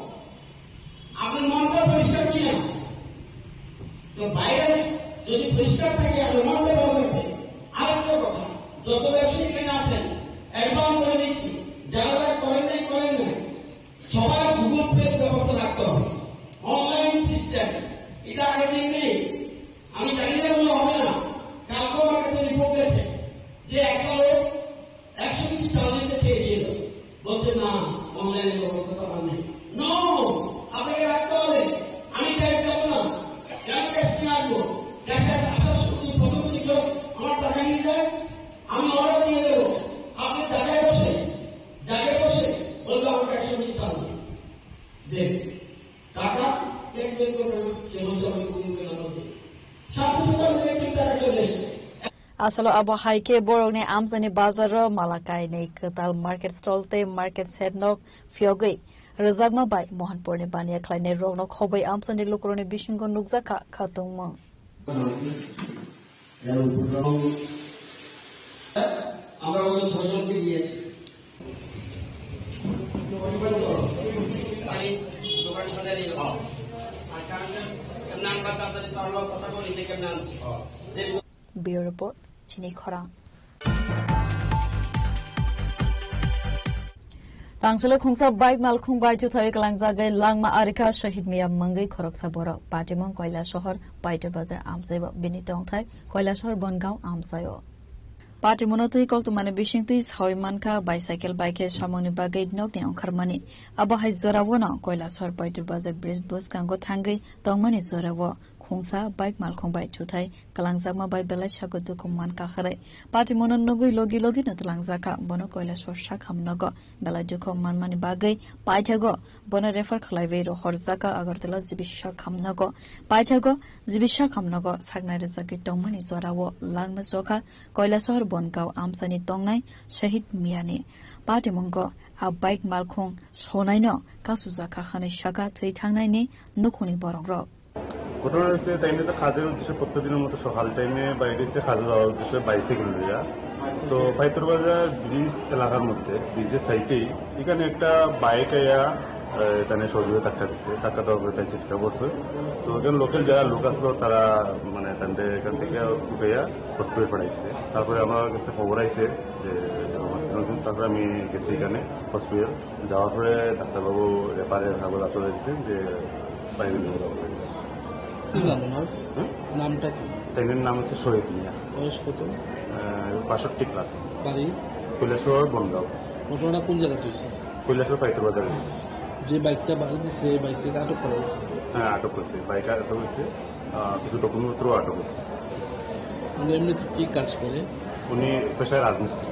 আপনার মনটা পরিষ্কার কিনা? তো বাইরে যদি পরিষ্কার থাকে, আপনার মনটা ভালো থাকবে। আরেকটা কথা, যত ব্যবসায়ী এখানে আছেন, অ্যাডভান্স করে দিচ্ছি, যারা যারা করেন নাই, করেন নাই, সবার গুগল পে ব্যবস্থা রাখতে হবে। অনলাইন সিস্টেম, এটা আগের দিন নেই। আমি জানি না বললে হবে না। কালকে আমার কাছে রিপোর্ট গেছে যে একটা লোক একশো কেজি চাল নিতে চেয়েছিল, বলছে, "না, অনলাইনের ব্যবস্থা তো আমার নেই।" নো, আপনাকে রাখতে হবে। আমি ক্যাশ যাবো না, কেন ক্যাশ নিয়ে আসবো? ক্যাশে আসার শুধু প্রথম দিকে আমার টাকা নিয়ে যায়, আমি অর্ডার দিয়ে দেবো। আপনি জায়গায় বসে, জায়গায় বসে বলবে, "আমাকে একশো কেজি চাল দিন।" দেন টাকা ক্যাশ বের করবে না, সে বলছে, "আমি কোনো কেনা করবো না।" সাথে সাথে আমি দেখছি টাকা চলে এসছে। Asalo abo hai khe borokni amchaini bazaro Malakai ni kwtal market stall tei market shed nok phiyogwi rwjakma bai Mohanpurni baniya khlainai rokno khobwi amchaini lukurokni bisingo nukjakha khatungmung. আমরা ওদের ছয়জনকে নিয়েছি। দোকান সাজাই নিয়ে যাও। আর কারণ নাম্বার তাড়াতাড়ি তার কথা বলি যে কেমন আনছি। Bureau Report, Chini Khorang. Tangsulo khungsa bike malkhung bai chuthai klangjagwi langma arikha Shahid Miya mungwi khoroksa borok. Patimung Koilasohor Paito Bazar amchaibo bini tongthai Koilasohor Bongaon amchaio. Patimungno twi koktwmani bisingtwi sawi mankha bicycle bai khe samungni bagwi nokni ongkharmani. Abo hai jorao no Koilasohor Paito Bazar bridge bwskango thangwi tongmani jorao khungsa bike malkhung bai chuthai kwlangjakma bai belai sago dukhu man kaharwi. Patimungno nugwi logi logi no twlangjakha. Bono Koilasohor sak hamnogo belai dukhu manmani bagwi paithago bono refer khlaiwi rohorjakha Agartala G B sak hamnogo. Paithago G B sak hamnogo saknai rwjagwi tongmani jorao langma chokha Koilasohor Bongaon amchaini tongnai Shahid Miyani. Patimungo a bike malkhung sonaino kasujakha hwnwi sakha thwi thangnaini nukhungni borokrok. ঘটনা হয়েছে, তাই নিয়ে তো কাজের উদ্দেশ্যে প্রত্যেকদিনের মতো সকাল টাইমে বাইরে এসে কাজে যাওয়ার উদ্দেশ্যে বাইসাইকেল নিয়ে। তো পাইতর বাজার ব্রিজ এলাকার মধ্যে, ব্রিজের সাইডেই এখানে একটা বাইক আয়া এ, তানে সজোরে ধাক্কা দিছে, ধাক্কা দেওয়ার পরে তাই ছিটকা পড়ছে। তো এখানে লোকাল যারা লোক আসলো, তারা মানে তাদের এখান থেকে উঠাইয়া হসপিটাল পাঠাইছে। তারপরে আমার কাছে খবর আইছে যে হসপিটাল, তারপরে আমি গেছি এখানে হসপিটাল। যাওয়ার পরে ডাক্তারবাবু রেফারের কাগজ আপনারা দিচ্ছেন যে প্রাইভেট হসপিটাল। কি নাম ওনার? হুম? নামটা কি? তাইনের নাম হচ্ছে শহীদ মিয়া। বয়স কত? আহ, বাষট্টি প্লাস। বাড়ি? কৈলাসহর বনগাঁও। ঘটনাটা কোন জায়গাতে হয়েছে? কৈলাসহর পাইতর বাজারে হয়েছে। যে বাইকটা বাড়ি দিছে, এই বাইকটাকে আটক করা হয়েছে? হ্যাঁ, আটক করেছে। বাইক আটক হয়েছে। আহ, কিছু ডকুমেন্টপত্রও আটক হয়েছে। উনি এমনিতে কি কাজ করে? উনি পেশায় রাজমিস্ত্রি।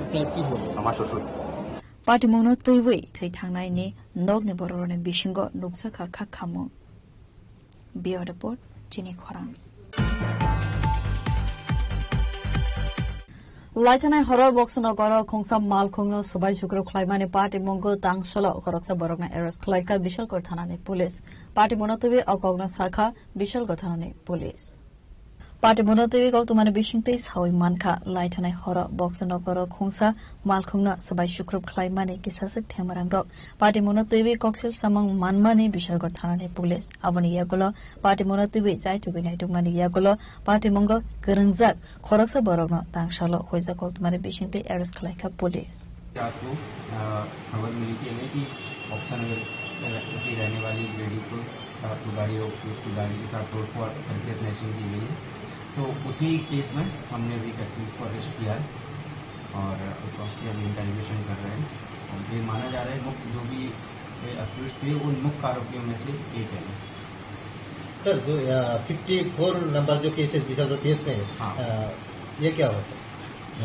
আপনার কি হয়? আমার শ্বশুর। Patimungno twiwi thwi thangnaini nokni bororokni bisingo nukjakha kha khamung. Bureau report, chini khorang. Laithanai horo Boxnogoro khungsa malkhungno swbai sukrub khlaimani Patimungo tangsolo khoroksa borokno arrest khlaikha Bishalgarh thanani police. Patimungno twiwi o kokno sakha Bishalgarh thanani police. Patimungno twiwi koktwmani bisingtwi sawi mankha, laithanai horo Boxnogoro khungsa malkhungno swbai sukrub khlaimani kisaswk themarangrok. Patimungno twiwi koksil samung manmani Bishalgarh thanani police. Aboni yagulo Patimungno twiwi chaitugwi naitukmani yagulo Patimungo kwrwngjak khoroksa borokno tangsalo huijak koktwmani bisingtwi arrest khlaikha police. रात को, अ, खबर मिली थी हमें कि बक्सा नगर, अ, की रहने वाली लेडी को रात को गाड़ी और उसकी गाड़ी के साथ तोड़फोड़ करके स्नैचिंग की गई है। तो उसी केस में हमने अभी एक अक्यूज को अरेस्ट किया है और उससे अभी इंटरोगेशन कर रहे हैं। और ये माना जा रहा है मुख्य जो भी ये अक्यूज थे, उन मुख्य आरोपियों में से एक है। सर, जो, अ, फिफ्टी फोर नंबर जो केसेस, बीस केस में, हाँ। अ, ये क्या हुआ सर?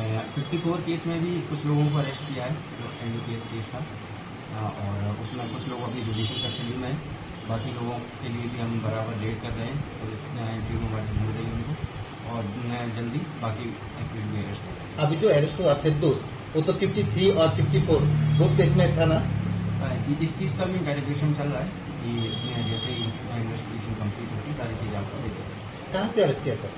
अ, फिफ्टी फोर केस में भी कुछ लोगों को अरेस्ट किया है, जो एनडीपीएस केस था, अ, और उसमें कुछ लोग अभी जुडिशियल कस्टडी में हैं। बाकी लोगों के लिए भी हम बराबर रेड कर रहे हैं, पुलिस, अ, टीम हमारी ढूंढ रही है उनको, और मैं जल्दी बाकी एक्यूज भी अरेस्ट कर रहे हैं। अभी जो अरेस्ट हुआ फिरदौस, वो तो फिफ्टी थ्री और फिफ्टी फोर दो केस में था ना? अ, इ-, इस चीज़ का भी वेरिफिकेशन चल रहा है कि, अ, जैसे ही इन्वेस्टिगेशन कंप्लीट होगी, सारी चीज़ें आपको दे देंगे। कहाँ से अरेस्ट किया सर?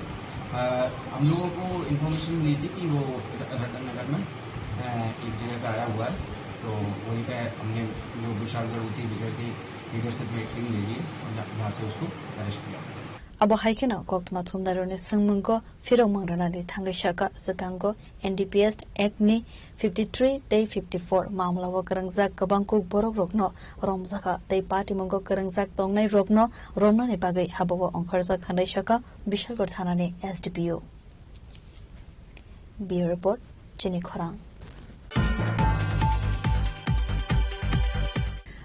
अ, हम लोगों को इन्फॉर्मेशन मिली थी कि वो र-, रतन नगर में, अ, एक जगह पे आया हुआ है, तो वहीं पे हमने जो विशालगढ़ उसी जगह के लीडरशिप में एक टीम भेजी है और जहाँ, जहाँ से उसको अरेस्ट किया। Abo hai kheno koktwma thumnairokni swngmungo phirokmung rwnani thangwi sakha, swkango N D P S Act ni fifty three tei fifty four mamla o kwrwngjak kwbang kuk borok rokno romjakha tei patimungo kwrwngjak tongnai rokno romnani bagwi habao ongkharjak hwnwi sakha Bishalgarh thanani S D P O. Bureau report, chini khorang.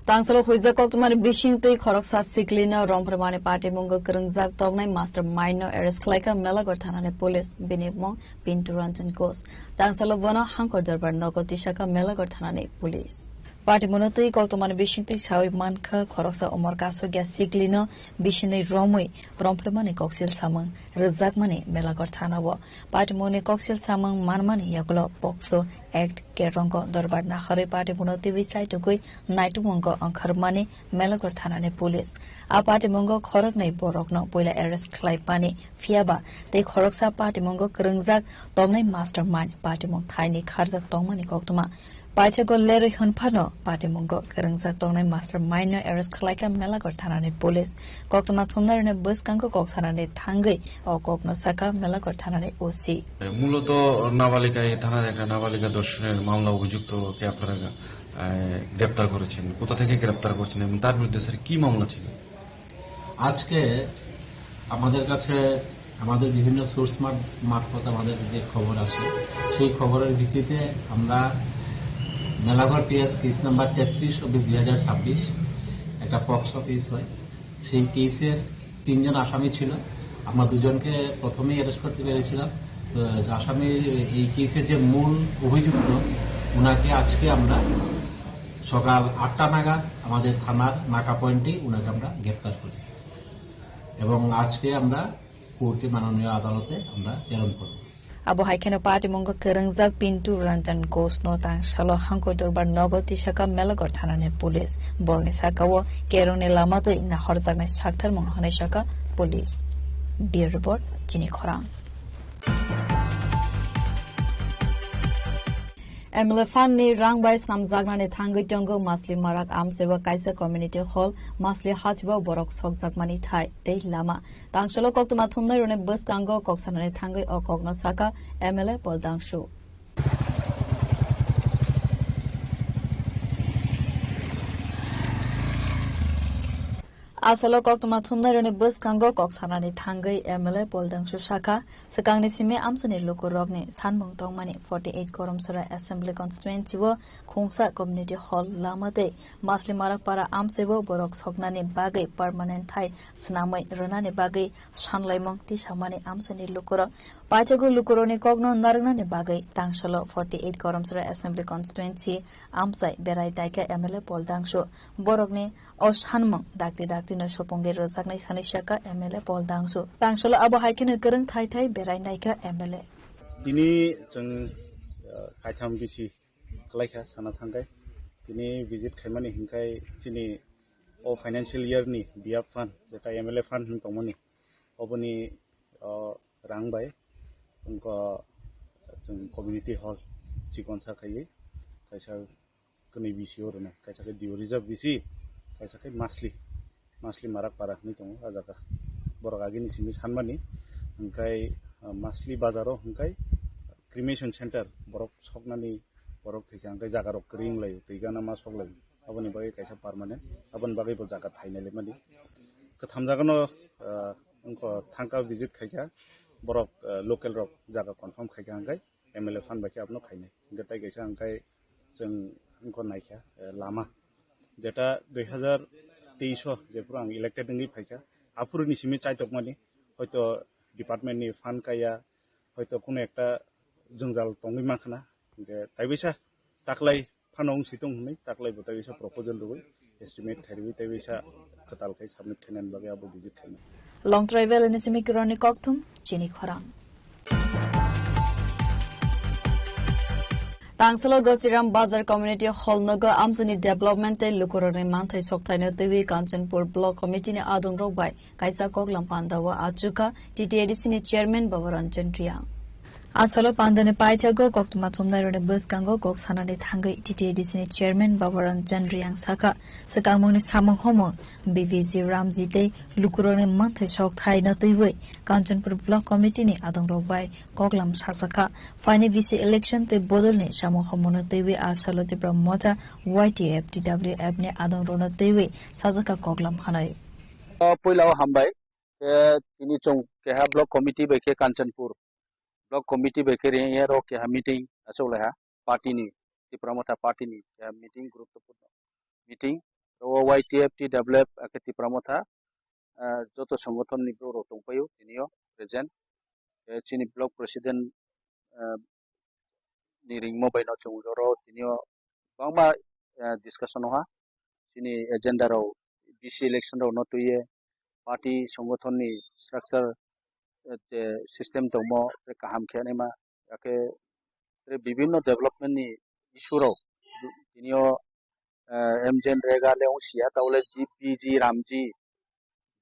Tangsalo huijak koktwmani bisingtwi khoroksa siklino romphwrwmani patimungo kwrwngjak tongnai mastermind no arrest khlaikha Melaghor thanani police, bini mung Pintu Ranjan Ghosh. Tangsalo bono Hangkor Dorbar nogo tisakha Melaghor thanani police. Patimungno twi koktwmani bisingtwi sawi mankha khoroksa umor kasugya siklino bisinwi romwi romphwrwmani koksil samung rwjakmani Melaghor thanao. Patimungni koksil samung manmani yagulo POCSO Act, Kerongo Dorbar naharwi patimungno twiwi chaitugwi naitumungo ongkharmani Melaghor thanani police. A patimungo khoroknwi borokno puila arrest khlaimani phiyaba tei khoroksa patimungo kwrwngjak tongnai mastermind patimung thaini kharjak tongmani koktwma. Paithago lerwi hwnphano patimungo kwrwngjak tongnai mastermind no arrest khlaikha Melaghor thanani police. Koktwma thumnairokni bwskango kok sanani thangwi o kokno sakha Melaghor thanani O C. মূলত নাবালিকা, এই থানার একটা নাবালিকা ধর্ষণের মামলা অভিযুক্তকে আপনারা, আহ, গ্রেপ্তার করেছেন। কোথা থেকে গ্রেপ্তার করছেন এবং তার বিরুদ্ধে স্যার কি মামলা ছিল? আজকে আমাদের কাছে আমাদের বিভিন্ন সোর্স মার-, মারফত আমাদের যে খবর আসে, সেই খবরের ভিত্তিতে আমরা মেলাঘর পিএস কেস নাম্বার তেত্রিশ অব্লিক দুই হাজার ছাব্বিশ, একটা পক্সো কেস হয়। সেই কেসের তিনজন আসামি ছিল। আমরা দুজনকে প্রথমেই অ্যারেস্ট করতে পেরেছিলাম। তো আসামি, এই কেসের যে মূল অভিযুক্ত, ওনাকে আজকে আমরা সকাল আটটা নাগাদ আমাদের থানার নাকা পয়েন্টেই ওনাকে আমরা গ্রেপ্তার করি এবং আজকে আমরা কোর্টে, মাননীয় আদালতে আমরা প্রেরণ করব। Abo hai kheno patimungo kwrwngjak Pintu Ranjan Ghosh no tangsalo Hangkor Dorbar nogo tisakha Melaghor thanani police. Borokni sakao kerongni lama twi nahorjaknai saktharmung hwnwi sakha police. Bureau report, chini khorang. M L A fund ni rang bai snamjaknani thangwi tongo Masli Marak amchaibo kaisa community hall, Masli hachbo borok sokjakmani thai tei lama. Tangsalo koktwma thumnairokni bwskango kok sanani thangwi o kokno saka M L A Paul Dangsu. Asalo koktwma thumnairokni bwskango kok sanani thangwi M L A Paul Dangsu sakha, swkangni simi amchaini lukurokni sanmung tongmani forty eight Goromsora Assembly Constituency o Khungsa Community Hall lama tei Masli Marakpara amchaibo borok soknani bagwi permanent thai swnamwi rwnani bagwi sanlaimung tisamani amchaini lukurok. Paithago lukurokni kokno narwknani bagwi tangsalo forty eight Goromsora Assembly Constituency amchai berai daikha M L A Paul Dangsu. Borokni o sanmung dakti daktino supungwi rwjaknai hwnwi sakha M L A Paul Dangsu. Tangsalo abo hai kheno kwrwng thai thai berai naikha M L A. Tini chwng, uh, kaitham bisi khlaikha sana thangkhe. Tini visit khaimani hinkhai chini o financial year ni B F fund, jeta M L A fund hin tongmani, oboni, uh, rang bai wngkha chwng community hall chikonsa khaiwi kaisa kwnwi B C o rwnai, kaisa khe Dio Reserve B C, kaisa khe Masli, Masli Marak Para hinwi tongo o jaga. Borok agini simi sanmani, hwnkhe, ah, Masli bazaro hwnkhe cremation center borok soknani borok thwikha hwnkhe jaga rok kwrwi wnglaio, twi gana ma soklaio. Aboni bagwi kaisa permanent, aboni bagwi bo jaga thainai lemani. Kwtham jagano, ah, wngkha thangka visit khaikha, borok, ah, local rok jaga confirm khaikha hwnkhe M L A fund bai khe abono khainai. Hwnkhe tai kaisa hwnkhe chwng wngkha naikha, eh, lama. Jeta dui hazar teis o jephuru ang elected wngwi phaikha, aphuruni simi chaitokmani, hoito department ni fund kaya, hoito kuno ekta jwngjal tongwi mankhana. Hwnkhe taibaisa taklai phano wngsi tong hwnwi taklai bo taibaisa proposal rwui estimate khairwi taibaisa kwtal khai submit khainani bagwi abo visit khainai. Longtrai Valley ni simi Kiron ni kokthum chini khorang. Tangsalo Gosiram Bazar Community Hall nogo amchini development tei lukurokni manthai sokthaino twiwi Kanchanpur Block Committee ni adongrok bai kaisa koklam pandao achukha T T A D C ni chairman Babu Ranjan Reang. Asalo pandani paithago koktwma thumnairokni bwskango kok sanani thangwi T T A D C ni chairman Babu Ranjan Reang sakha, swkangmungni samung humung B V G Ramji tei lukurokni manthai sok thaino twiwi Kanchanpur Block Committee ni adongrok bai koklam sajakha. Phaini V C election tei bodolni samung humungno twiwi asalo Tipra Motha Y T F T W F ni adongrokno twiwi sajakha koklam hanai. O puila o hambai. Khe tini chwng keha block committee bai khe Kanchanpur block committee bai khe ringya rok keha meeting achuk lai ha party ni, Tipra Motha party ni keha meeting, guruttopurno meeting. O Y T F T W F akhe Tipra Motha, ah, joto songothon ni borok rok tongpaio tini o present. Khe chini block president, ah, ni ringmo bai no chwng oro tini o kwbangma, eh, discussion o ha chini agenda rok, B C election rok no twiwi party songothon ni structure, eh, je system tongmo tei kaham khe naima, akhe tei bibinno development ni issue rok tini o, eh, M J N Rega le wng sia, tabole G P G Ramji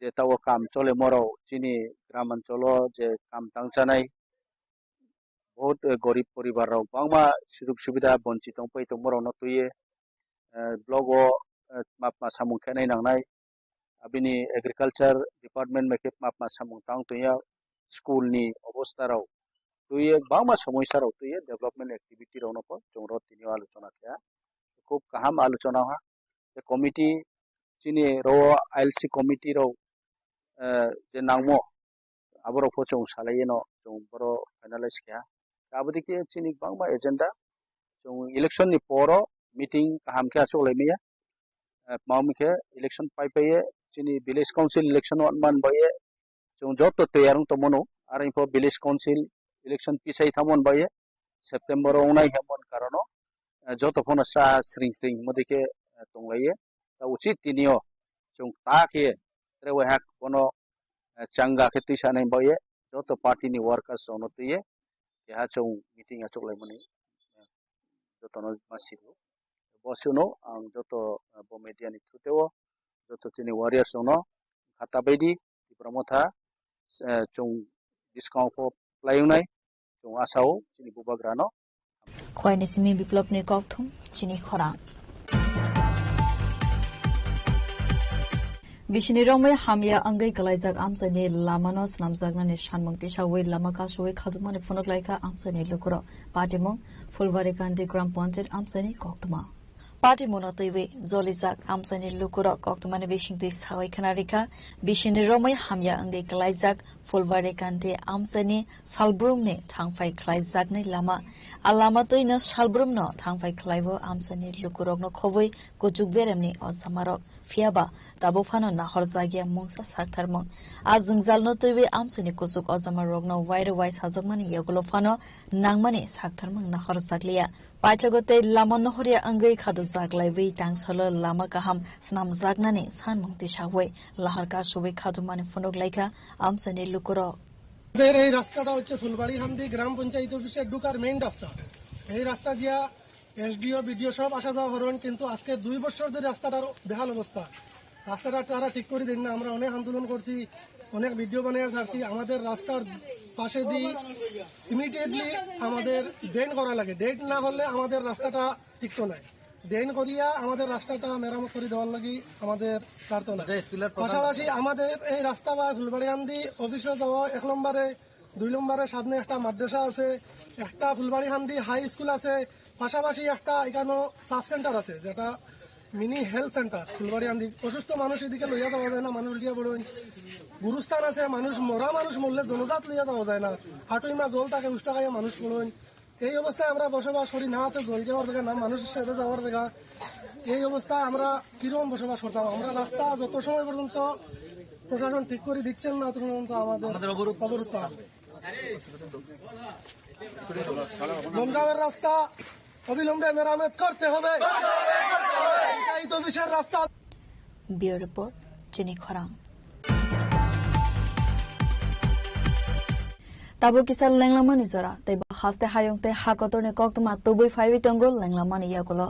je tabo kam chole morok chini gram ancholo je kam tang chanai, bahut, eh, gorib poribar rok bangma sujog subida bonchit tong pai tongma rok no twiwi, eh, block o, eh, mapma samung khenai nangnai. Abini agriculture department bai khe mapma samung tang tongya, school ni obostha rok twiwi bangma somosya rok twiwi development activity rok no po chwng rw tini o alochona khe. Khub kaham alochona ha. Tei committee chini ro I L C committee rok, eh, je nangmo aborok pho chwng salai no chwng boro finalize khe ha. Aboni khe chini bangma agenda chwng election ni poro meeting kaham khe achuk lai maya. Eh, tma hwn khe election pai pai ye chini village council election o man bai ye chwng joto tiyar wng tongmano, aro info village council election pisai thamon bai ye September o wngnai hwnmani karono, eh, joto phano sa sring sring hwnmadi khe, eh, tong lai ye. Ta uchit tini o chwng ta khe ye tre wai hak bono, eh, changa khe twi sanai bai ye joto party ni workers rok no twi ye keha chwng meeting achuk lai mani, eh, joto no ma sio. Bo sino ang joto, eh, bo media ni through te o joto chini warriors rok no khata bai di, Tipra Motha, eh, chwng buskang o pho plai wngnai, chwng asa o chini bubagra no. Khoini simi Biplopni kokthum chini khorang. Bisini romwi hamya wngwi kwlaijak amchaini lamano swnamjaknani sanmung tisawi lama kasui khajwkmani phunuk laikha amchaini lukurok. Patimung Phulbari Kandi Gram Panchayat amchaini koktwma. Patimungno twiwi jolijak amchaini lukurok koktwmani bisingtwi sawi khna rikha, bisini romwi hamya wngwi kwlaijak Phulbari Kandi amchaini salbrumni thangphai khlaijaknai lama. A lama twino salbrumno thangphai khlaibo amchaini lukurokno khobwi kuchuk beremni ojamarok. Phiyaba tabuk phano nahorjakya mungsa saktharmung. A jwngjalno twiwi amchaini kuchuk ojamarokno wairwai sajakmani yagulo phano nangmani saktharmung nahorjakliya. Paithago tei lama nohorya wngwi khadujak laiwi tangsalo lama kaham swnamjaknani sanmung tisawi lahar kasubwi khadumani phunuk laikha amchaini lukurok. আমাদের এই রাস্তাটা হচ্ছে ফুলবাড়ি হান্দি গ্রাম পঞ্চায়েত অফিসের ঢুকার মেইন রাস্তা। এই রাস্তা দিয়া এসডিও, বিডিও সব আসা যাওয়া করেন, কিন্তু আজকে দুই বছর ধরে রাস্তাটার বেহাল অবস্থা। রাস্তাটা তারা ঠিক করে দেন না। আমরা অনেক আন্দোলন করছি, অনেক ভিডিও বানিয়ে ছাড়ছি। আমাদের রাস্তার পাশে দিয়ে ইমিডিয়েটলি আমাদের ড্রেন করা লাগে। ড্রেন না হলে আমাদের রাস্তাটা টিকতো নাই। ড্রেন করিয়া আমাদের রাস্তাটা মেরামত করে দেওয়ার লাগি আমাদের প্রার্থনা। এটা স্কুলের প্রধান পাশাপাশি আমাদের এই রাস্তা বা ফুলবাড়ি হান্দি অফিসে যাওয়া এক নম্বরে, দুই নম্বরে সামনে একটা মাদ্রাসা আছে, একটা ফুলবাড়ি হান্দি হাই স্কুল আছে, পাশাপাশি একটা এখানে সাব সেন্টার আছে, যেটা মিনি হেলথ সেন্টার ফুলবাড়ি আন্দি। অসুস্থ মানুষ এদিকে লইয়া যাওয়া যায় না, মানুষ উল্টিয়া পড়েন। গুরুস্থান আছে, মানুষ মরা মানুষ মরলে জনজাত লইয়া যাওয়া যায় না। হাটুই মা জল থাকে, উষ্টা খাইয়া মানুষ পড়েন। এই অবস্থায় আমরা বসবাস করি, না আছে জল যাওয়ার জায়গা, না মানুষ সেটা যাওয়ার জায়গা। এই অবস্থায় আমরা কিরকম বসবাস করতাম? আমরা রাস্তা যত সময় পর্যন্ত প্রশাসন ঠিক করে দিচ্ছেন না, তত পর্যন্ত আমাদের আমাদের অবরোধ। অবরোধ থাকবে। বনগাঁওয়ের রাস্তা অবিলম্বে মেরামত করতে হবে। পঞ্চায়েত অফিসের রাস্তা। Bureau Report, Chini Khorang. Tabuk kisa lenglamani jora, tei bo haste hayung tei hakotorni koktwma tubui phaiwi tongo lenglamani yagulo.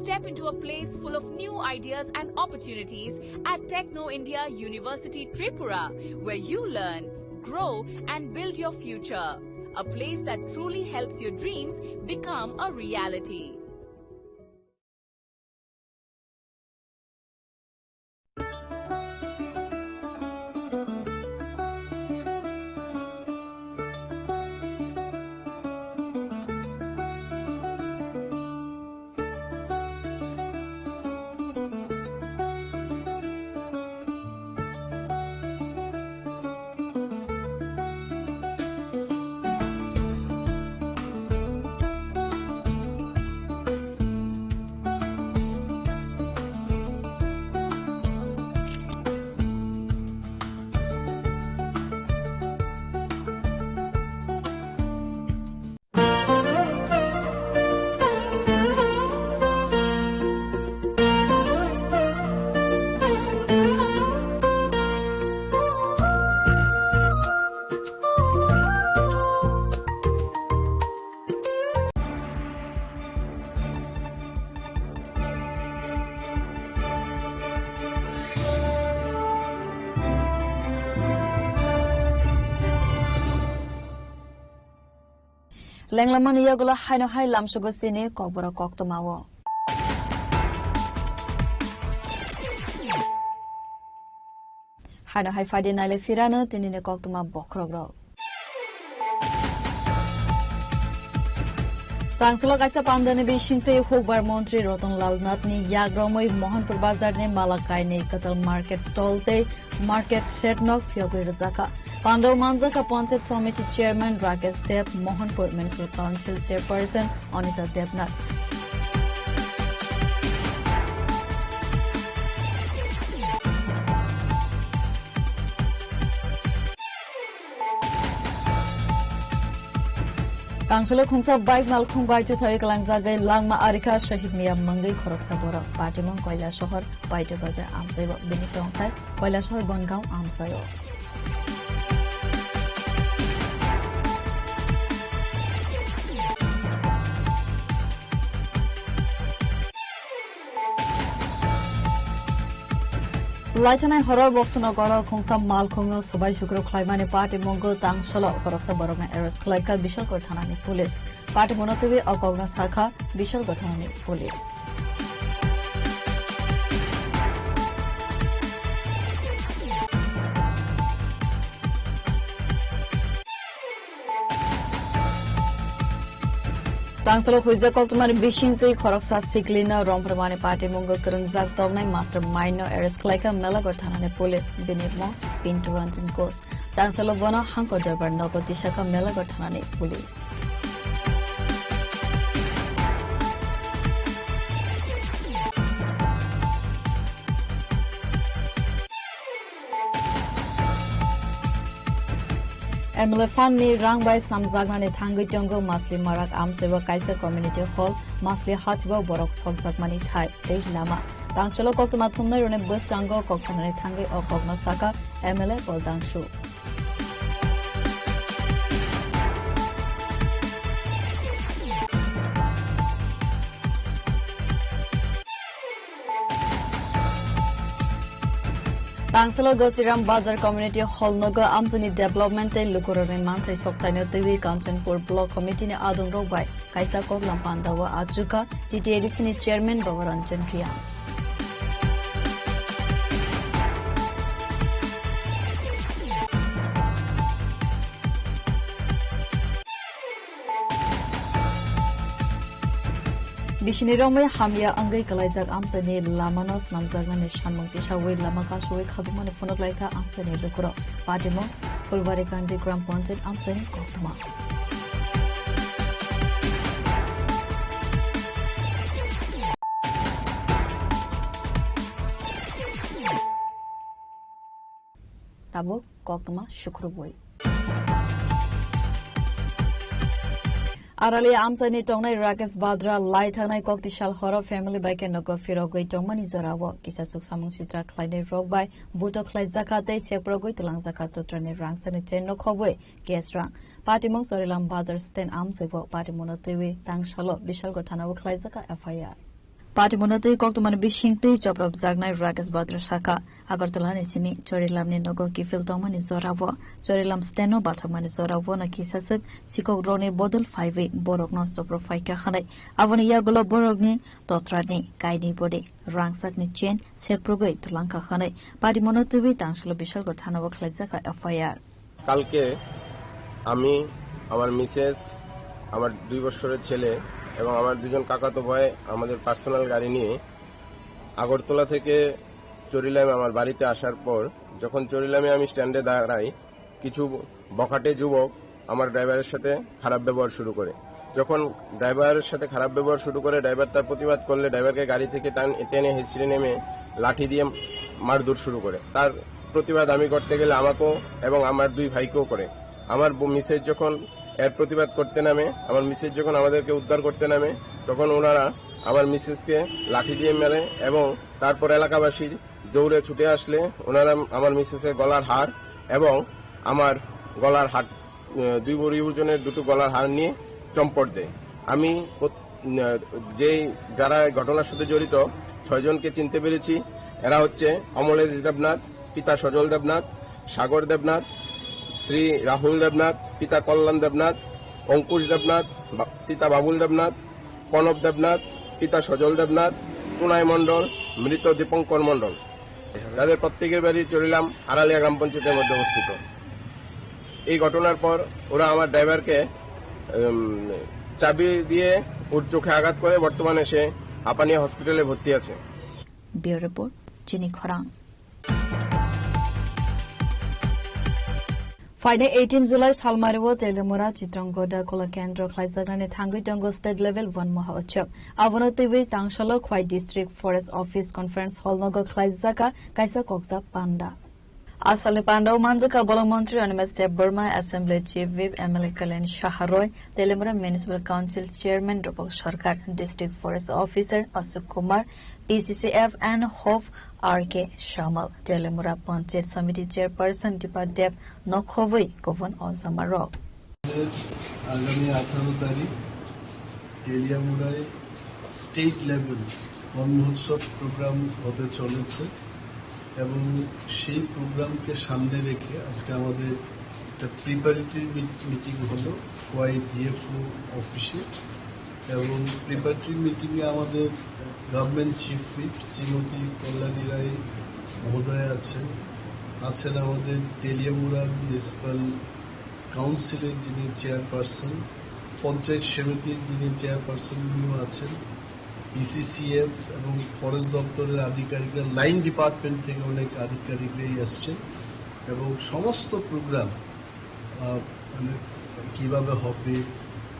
Step into a place full of new ideas and opportunities at Techno India University Tripura, where you learn, grow, and build your future. A place that truly helps your dreams become a reality. Lenglamani yagulo haino hai lamsugo chini kokborok koktwmao. Haino hai phaidi naile phirano tinini koktwma bokhorokrok. Tangsulo kaisa pandani bisingtwi hukbar montri Ratan Lal Nathni yagromwi Mohanpur bazarni Malakaini kwtal market stall tei market shed no phiyogwi rwjakha. Pandao manjakha Panchayat Samiti Chairman Rakesh Deb, Mohanpur Municipal Council Chairperson Anita Debnath. Tangsulo khungsa bike malkhung bai chuthai kalangjagwi langma arikha Shahid Miya mungwi khoroksa borok. Patimung Koilasohor Paita Bazar amsaibo bini tongthai Koilasohor Bongaon amsaio. Laithanai horo Boksonogoro khungsa malkhungno subai sukru khlaimani patimungno tangsalo khoroksa borokno arrest khlaikha Bishalgarh thanani police. Patimungno twiwi o kokno sakha Bishalgarh thanani police. Tangsalo huijak koktwmani bising twi khoroksa siklino romphormani patimungno kwrwngjak toknai mastermind no arrest khlaikha Melagarh thanani police, bini mung Pintu Ranjan Ghosh. Tangsalo bono Hangkor Dorbar nogo tisakha Melagarh thanani police. M L A fund ni rang bai snamjaknani thangwi tongo Masli Marak amchaibo kaisa community hall, Masli hachbo borok sokjakmani thai tei lama. Tangsalo koktwma thumnai rwni bwskango kok sanani thangwi o kokno sakha M L A Paul Dangshu. Tangsalo Gosiram Bazar Community Hall nogo amchaini development tei lukurokni manthai sokphaino twiwi Kanchanpur Block Committee ni adongrok bai kaisa koklam pandao achukha T T A D C ni chairman Baba Ranjan Reang. Bisini romwi hamya wngwi kwlaijak amchaini lamano swnamjaknani sanmung tisawi lama kasowi khajokmani phunuk laikha amchaini lukurok. Patimung Phulbari Kandi Gram Panchayat amchaini koktwma. Tabuk koktwma sukrubwi. Aralia amchaini tongnai Rakesh Badra lai thangnai koktisal horo family bai khe nogo phirogwi tongmani jorao kisa suk samung sitra khlainai rok bai buto khlaijakha tei seprogwi twlangjakha chutrani rangchakni chain no khobwi cash rang. Patimung Chorilam Bazar stand amchaibo patimungno twiwi tangsalo Bishalgarh thanao khlaijakha F I R. Patimungno twi koktwmani bising twi chopropjaknai Rakesh Badra sakha, Agartala ni simi Chorilam ni nogo kiphil tongmani jorao, Chorilam stand-o bathakmani jorao no kisaswk sikok rokni bodol phaiwi borokno choprophaikha hwnwi. Aboni yagulo borokni totrani kainwi bodi rangchakni chain seprogwi twlangkha hwnwi patimungno twiwi tangsalo Bishalgarh thanao khlaijakha F I R. কালকে আমি, আমার মিসেস, আমার দুই বছরের ছেলে এবং আমার দুজন কাকাতো ভাই আমাদের পার্সোনাল গাড়ি নিয়ে আগরতলা থেকে চরিলামে আমার বাড়িতে আসার পর, যখন চরিলামে আমি স্ট্যান্ডে দাঁড়াই, কিছু বখাটে যুবক আমার ড্রাইভারের সাথে খারাপ ব্যবহার শুরু করে। যখন ড্রাইভারের সাথে খারাপ ব্যবহার শুরু করে, ড্রাইভার তার প্রতিবাদ করলে ড্রাইভারকে গাড়ি থেকে টান-, টেনে হেঁচড়ে নেমে লাঠি দিয়ে মারধর শুরু করে। তার প্রতিবাদ আমি করতে গেলে আমাকেও এবং আমার দুই ভাইকেও করে। আমার ব-, মিসেস যখন এর প্রতিবাদ করতে নামে, আমার মিসেস যখন আমাদেরকে উদ্ধার করতে নামে, তখন ওনারা আমার মিসেসকে লাঠি দিয়ে মেরে এবং তারপর এলাকাবাসী দৌড়ে ছুটে আসলে ওনারা আমার মিসেসের গলার হার এবং আমার গলার হার, আহ, দুই ভরি ওজনের দুটো গলার হার নিয়ে চম্পট দেয়। আমি প্রত-, আহ, যেই, যারা এই ঘটনার সাথে জড়িত, ছয়জনকে চিনতে পেরেছি। এরা হচ্ছে অমলেশ দেবনাথ, পিতা সজল দেবনাথ, সাগর দেবনাথ, শ্রী রাহুল দেবনাথ, পিতা কল্যাণ দেবনাথ, অঙ্কুশ দেবনাথ, বা-, পিতা বাবুল দেবনাথ, প্রণব দেবনাথ, পিতা সজল দেবনাথ, কুনাই মণ্ডল, মৃত দীপঙ্কর মণ্ডল। তাদের প্রত্যেকের বাড়ি চরিলাম আড়ালিয়া গ্রাম পঞ্চায়েতের মধ্যে অবস্থিত। এই ঘটনার পর ওরা আমার ড্রাইভারকে, উম, চাবি দিয়ে ওর চোখে আঘাত করে, বর্তমানে সে হাপানিয়া হসপিটালে ভর্তি আছে। Bureau Report, Chini Khorang. Phainai eighteen July salmario Teliamura Chitranggoda Kola Kendro khlaijaknani thangwi tongo state level Wan Mahotsav. Abono twiwi tangsalo Khwai District Forest Office Conference Hall nogo khlaijaka kaisa kokjak panda. Asalni pandao manjakha bolong montri Animesh Debbarma, Assembly Chief Whip M L A Kalyan Saha Roy, Teliamura Municipal Council Chairman Rupok Sarkar, District Forest Officer Ashok Kumar, P C C F and Hof R K Samal, Teliamura Panchayat Samiti Chairperson Dipa Deb, nokhobwi kubun ojamarok. আগামী আঠারো তারিখ তেলিয়ামুড়ায় state level বন মহোৎসব প্রোগ্রাম হতে চলেছে। এবং সেই প্রোগ্রামকে সামনে রেখে আজকে আমাদের একটা প্রিপারেটরি মিটিং হলো খোয়াই ডিএফও অফিসে। এবং প্রিপারেটরি মিটিংয়ে আমাদের গভর্নমেন্ট চিফ হুইপ শ্রীমতী কল্যাণী রায় মহোদয়া আছেন, আছেন আমাদের তেলিয়ামুড়া মিউনিসিপ্যাল কাউন্সিলের যিনি চেয়ারপারসন, পঞ্চায়েত সমিতির যিনি চেয়ারপারসন উনিও আছেন, ইসিসিএফ এবং ফরেস্ট দপ্তরের আধিকারিকরা, লাইন ডিপার্টমেন্ট থেকে অনেক আধিকারিকরাই আসছেন এবং সমস্ত প্রোগ্রাম, আহ, মানে কিভাবে হবে,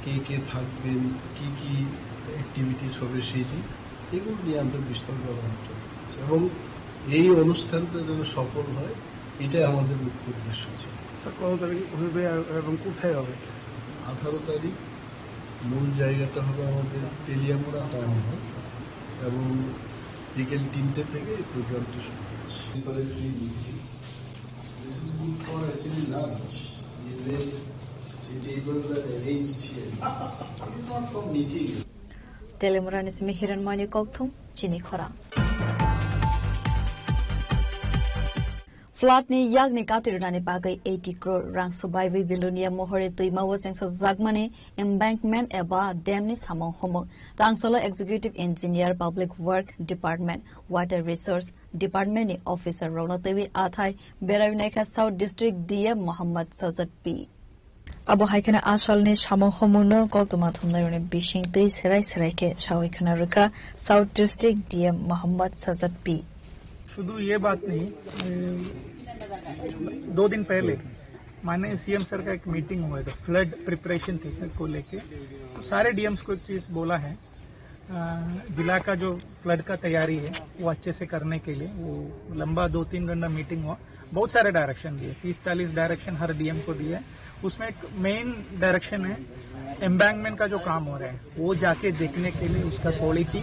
কে কে থাকবেন, কি কি অ্যাক্টিভিটিস হবে সেই দিন, এগুলো নিয়ে আমরা বিস্তরভাবে আলোচনা করছি এবং এই অনুষ্ঠানটা যেন সফল হয়, এটাই আমাদের মুখ্য উদ্দেশ্য ছিল। স্যার, কত তারিখ হবে আর, এবং কোথায় হবে? আঠারো তারিখ মূল জায়গাটা হবে আমাদের তেলিয়ামুড়া টাউন হল এবং বিকেল তিনটে থেকে এই প্রোগ্রামটি শুরু হচ্ছে। This is good for actually lunch. You may, the tables are arranged here. It is not for meeting. Telemurani simi Hiranmani Kokthum, chini khorang. Flood ni yakni katirwnani bagwi eighty crore rang subaiwi Belonia mohori twima o chengsajakmani embankment eba dam ni samung humuk. Tangsolo Executive Engineer, Public Work Department, Water Resource Department ni officer rokno twiwi athai berai naikha South District D M Mohammad Sajad P. Abo hai kheno a salni samung humukno koktwma thumnairokni bising twi serai serai khe sawi khna rwkha South District D M Mohammad Sajad P. শুধু ये बात नहीं, अ, दो दिन पहले माननीय CM sir का एक मीटिंग हुआ था फ्लड प्रिपरेशन को लेके, तो सारे डीएम्स को एक चीज़ बोला है, अ, जिला का जो फ्लड का तैयारी है वो अच्छे से करने के लिए, वो लंबा दो तीन घंटा मीटिंग हुआ, बहुत सारे डायरेक्शन दिए, तीस चालीस डायरेक्शन हर डीएम को दिए। उसमें एक मेन डायरेक्शन है एम्बैंकमेंट का जो काम हो रहा है वो जाके देखने के लिए, उसका क्वालिटी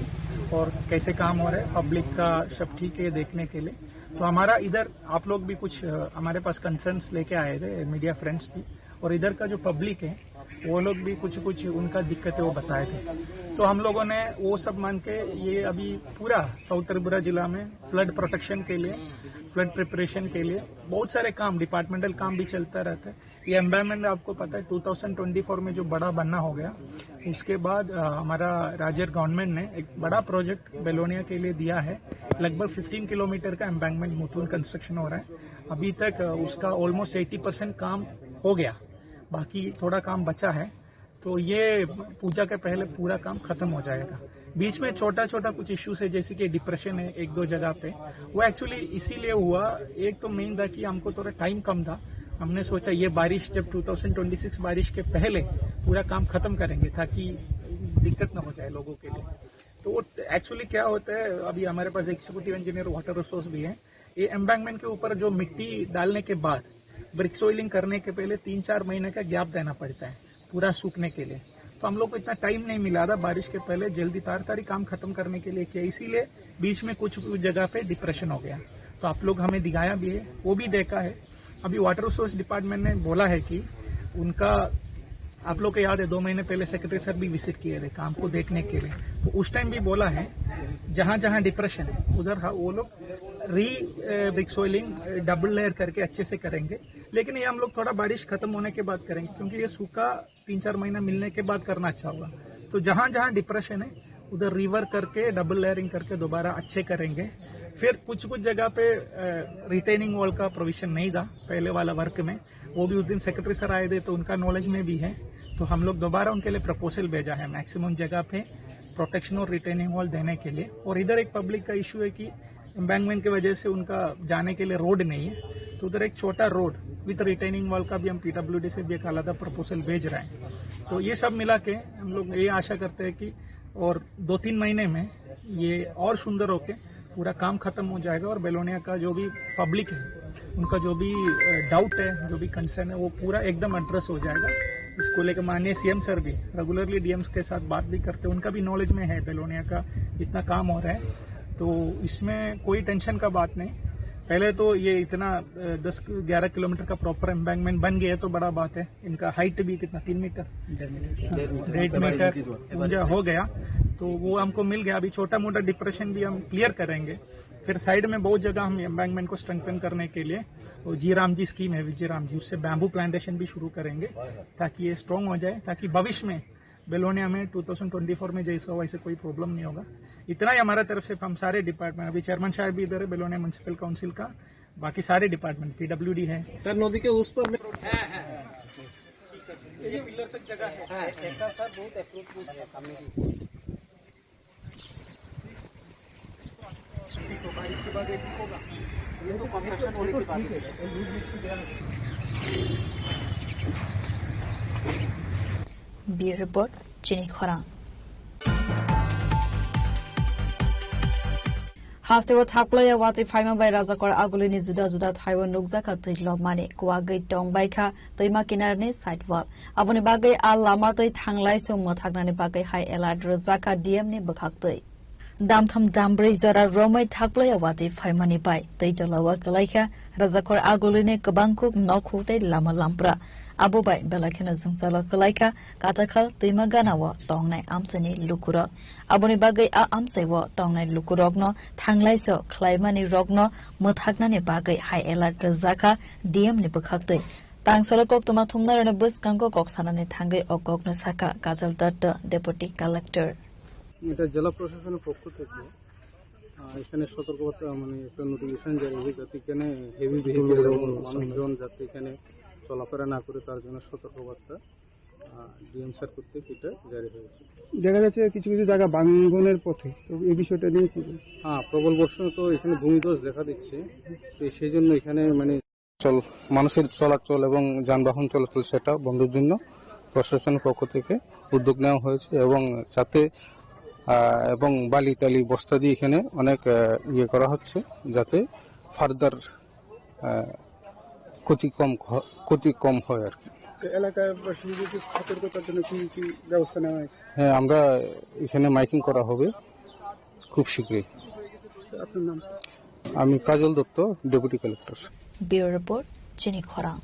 और कैसे काम हो रहा है, पब्लिक का सब ठीक है देखने के लिए। तो हमारा इधर आप लोग भी कुछ, अ, हमारे पास कंसर्न्स लेके आए थे मीडिया फ्रेंड्स भी, और इधर का जो पब्लिक है वो लोग भी कुछ कुछ उनका दिक्कतें वो बताए थे। तो हम लोगों ने वो सब मान के ये अभी पूरा साउथ त्रिपुरा जिला में फ्लड प्रोटेक्शन के लिए, फ्लड प्रिपरेशन के लिए बहुत सारे काम, डिपार्टमेंटल काम भी चलता रहता है। ये एम्बैंकमेंट आपको पता है, ट्वेंटी ट्वेंटी फ़ोर में जो बड़ा बन्ना हो गया, उसके बाद, अ, हमारा राज्य गवर्नमेंट ने एक बड़ा प्रोजेक्ट बेलोनिया के लिए दिया है, लगभग फिफ्टीन किलोमीटर का एम्बैंकमेंट मुथुन कंस्ट्रक्शन हो रहा है। अभी तक, अ, उसका ऑलमोस्ट एटी परसेंट काम हो गया, बाकी थोड़ा काम बचा है। तो ये पूजा के पहले पूरा काम खत्म हो जाएगा। बीच में छोटा छोटा कुछ इश्यूज है, जैसे कि डिप्रेशन है एक दो जगह पे, वो एक्चुअली इसीलिए हुआ। एक तो मेन था कि हमको थोड़ा टाइम कम था, हमने सोचा ये बारिश, जब ट्वेंटी ट्वेंटी सिक्स बारिश के पहले पूरा काम खत्म करेंगे ताकि दिक्कत ना हो जाए लोगों के लिए। तो वो एक्चुअली क्या होता है, अभी हमारे पास एग्जीक्यूटिव इंजीनियर वाटर रिसोर्स भी है, ये एम्बैंकमेंट के ऊपर जो मिट्टी डालने के बाद ब्रिक सोइलिंग करने के पहले तीन चार महीने का गैप देना पड़ता है पूरा सूखने के लिए। तो हम लोग को इतना टाइम नहीं मिला था बारिश के पहले जल्दी ताड़ाताड़ी काम खत्म करने के लिए किया, इसीलिए बीच में कुछ कुछ जगह पे डिप्रेशन हो गया। तो आप लोग हमें दिखाया भी है, वो भी देखा है। अभी वाटर रिसोर्स डिपार्टमेंट ने बोला है कि उनका, आप लोग को याद है, दो महीने पहले सेक्रेटरी सर भी विजिट किए थे काम को देखने के लिए, तो उस टाइम भी बोला है जहाँ जहाँ डिप्रेशन है उधर, हाँ, वो लोग री ब्रिक सोइलिंग डबल लेयर करके अच्छे से करेंगे। लेकिन ये हम लोग थोड़ा बारिश खत्म होने के बाद करेंगे, क्योंकि ये सूखा तीन चार महीना मिलने के बाद करना अच्छा होगा। तो जहाँ जहाँ डिप्रेशन है उधर रिवर्क करके, डबल लेयरिंग करके दोबारा अच्छे करेंगे। फिर कुछ कुछ जगह पे रिटेनिंग वॉल का प्रोविजन नहीं था पहले वाला वर्क में, वो भी उस दिन सेक्रेटरी सर आए थे तो उनका नॉलेज में भी है। तो हम लोग दोबारा उनके लिए प्रपोजल भेजा है मैक्सिमम जगह पे प्रोटेक्शन और रिटेनिंग वॉल देने के लिए। और इधर एक पब्लिक का इशू है कि एम्बैंकमेंट की वजह से उनका जाने के लिए रोड नहीं है, तो उधर एक छोटा रोड विद रिटेनिंग वॉल का भी हम पीडब्ल्यूडी से भी एक आलादा प्रपोजल भेज रहे हैं। तो ये सब मिला के हम लोग ये आशा करते हैं कि और दो तीन महीने में ये और सुंदर होके पूरा काम खत्म हो जाएगा और बेलोनिया का जो भी पब्लिक है, उनका जो भी डाउट है, जो भी कंसर्न है, वो पूरा एकदम एड्रेस हो जाएगा। इसको लेकर माननीय सीएम सर भी रेगुलरली डीएम्स के साथ बात भी करते हैं, उनका भी नॉलेज में है बेलोनिया का जितना काम हो रहा है, तो इसमें कोई टेंशन का बात नहीं। पहले तो ये इतना, अ, दस ग्यारह किलोमीटर का प्रॉपर एम्बैंकमेंट बन गया तो बड़ा बात है। इनका हाइट भी कितना, तीन मीटर, डेढ़ मीटर। डेढ़ मीटर ऊंचा हो गया, तो वो हमको मिल गया। अभी छोटा मोटा डिप्रेशन भी हम क्लियर करेंगे। फिर साइड में बहुत जगह हम एम्बैंकमेंट को स्ट्रेंथन करने के लिए वो जी राम जी स्कीम है, विजय राम जी, उससे बैम्बू प्लांटेशन भी शुरू करेंगे, ताकि ये स्ट्रॉन्ग हो जाए, ताकि भविष्य में बेलोनिया में ट्वेंटी ट्वेंटी फ़ोर में जैसा वैसे कोई प्रॉब्लम नहीं होगा। इतना ही हमारे तरफ से। हम सारे डिपार्टमेंट, अभी चेयरमैन साहब भी इधर है बेलोनिया म्युनिसिपल काउंसिल का, बाकी सारे डिपार्टमेंट, पीडब्ल्यूडी है। सर, नदी के उस पर में ये पिलर तक जगह है। Bureau Report, Chini Khorang. Hasteo thakplaiya watwi phaima bai Rajakor Agulini juda juda thaio nukjakha twi lobmani. Kuwagwi tongbaikha twima kinarni sidewall. Aboni bagwi a lama twi thanglaiso mwthaknani bagwi high alert rwjakha D M ni bwkhaktwi. Damtham dambrwi jora romwi thakplaiya watwi phaimani bai twi tolao kwlaikha Rajakor Agulini kwbang kuk nokhuk tei lama lampra. Abo bai belai kheno jwngjalo kwlaikha Katakhal twima ganao tongnai amchaini lukurok. Aboni bagwi a amchaio tongnai lukurokno thanglaiso khlaimani rokno mwthaknani bagwi high alert rwjakha D M ni bwkhaktwi. Tangsalo koktwma thumnairokni bwskango kok sanani thangwi o kokno sakha Kajal Datta, Deputy Collector. এটা জেলা প্রশাসনের পক্ষ থেকে, আহ, এখানে সতর্কবার্তা, মানে, একটা নোটিফিকেশন জারি হয়েছে, যাতে এখানে হেভি ভেহিকেল এবং মানুষজন যাতে এখানে চলাফেরা না করে, তার জন্য সতর্কবার্তা, আহ, ডিএম স্যার কর্তৃক এটা জারি হয়েছে। দেখা যাচ্ছে কিছু কিছু জায়গা ভাঙনের পথে, তো এই বিষয়টা নিয়ে কি বলবেন? হ্যাঁ, প্রবল বর্ষণ তো এখানে ভূমিধস দেখা দিচ্ছে, তো সেই জন্য এখানে, মানে, চল-, মানুষের চলাচল এবং যানবাহন চলাচল সেটা বন্ধের জন্য প্রশাসনের পক্ষ থেকে উদ্যোগ নেওয়া হয়েছে এবং যাতে, আহ, এবং বালি টালি বস্তা দিয়ে এখানে অনেক, আহ, ইয়ে করা হচ্ছে, যাতে ফার্দার, আহ, ক্ষতি কম হ-, ক্ষতি কম হয় আর কি। তো এলাকাবাসীদের সতর্কতার জন্য কি কি ব্যবস্থা নেওয়া হয়েছে? হ্যাঁ, আমরা এখানে মাইকিং করা হবে খুব শীঘ্রই। আপনার নাম? আমি Kajal Dutta, deputy collector. Bureau Report, Chini Khorang.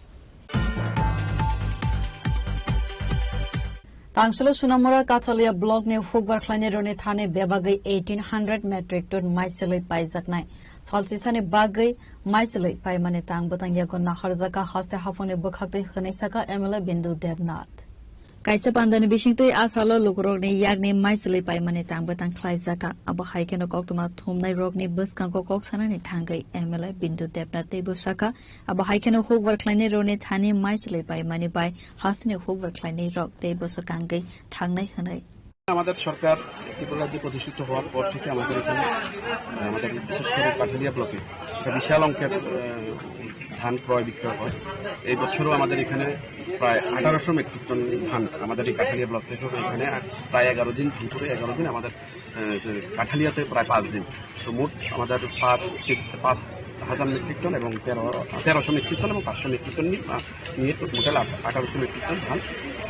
Tangsalo Sunamura Kathalia block ni hukbar khlainai roni thani bebagwi eighteen hundred metric ton maichwlwi paijaknai. Salchisani bagwi maichwlwi paimani tang bwtang yago naharjaka haste haphangni bwkhaktwi hwnwi saka M L A Bindu Debnath. Kaisa pandani bisingtwi a salo lukurokni yakni maichwlwi paimani tang bwtang khlaijaka. Abo hai kheno koktwma thumnai rokni bwskango kok sanani thangwi M L A Bindu Debnath teibo saka, abo hai kheno hukbar khlainai rokni thani maichwlwi paimani bai hasteni hukbar khlainai rok teibo swkangwi thangnai hwnwi. আমাদের সরকার ত্রিপুরা রাজ্যে প্রতিষ্ঠিত হওয়ার পর থেকে আমাদের এখানে, আহ, আমাদের বিশেষ করে কাঠালিয়া ব্লকে একটা বিশাল অঙ্কের, আহ, ধান ক্রয় বিক্রয় হয়। এই বছরও আমাদের এখানে প্রায় আঠারোশো মেট্রিক টন ধান আমাদের এই কাঠালিয়া ব্লক থেকে এখানে প্রায় এগারো দিন, ধান করে এগারো দিন আমাদের, আহ, যে কাঠালিয়াতে প্রায় পাঁচ দিন। তো মোট আমাদের পাঁচ, পাঁচ হাজার মেট্রিক টন এবং তেরো, তেরোশো মেট্রিক টন এবং পাঁচশো মেট্রিক টন নিয়ে, আহ, নিয়ে তো টোটাল আট-, আঠারোশো মেট্রিক টন ধান,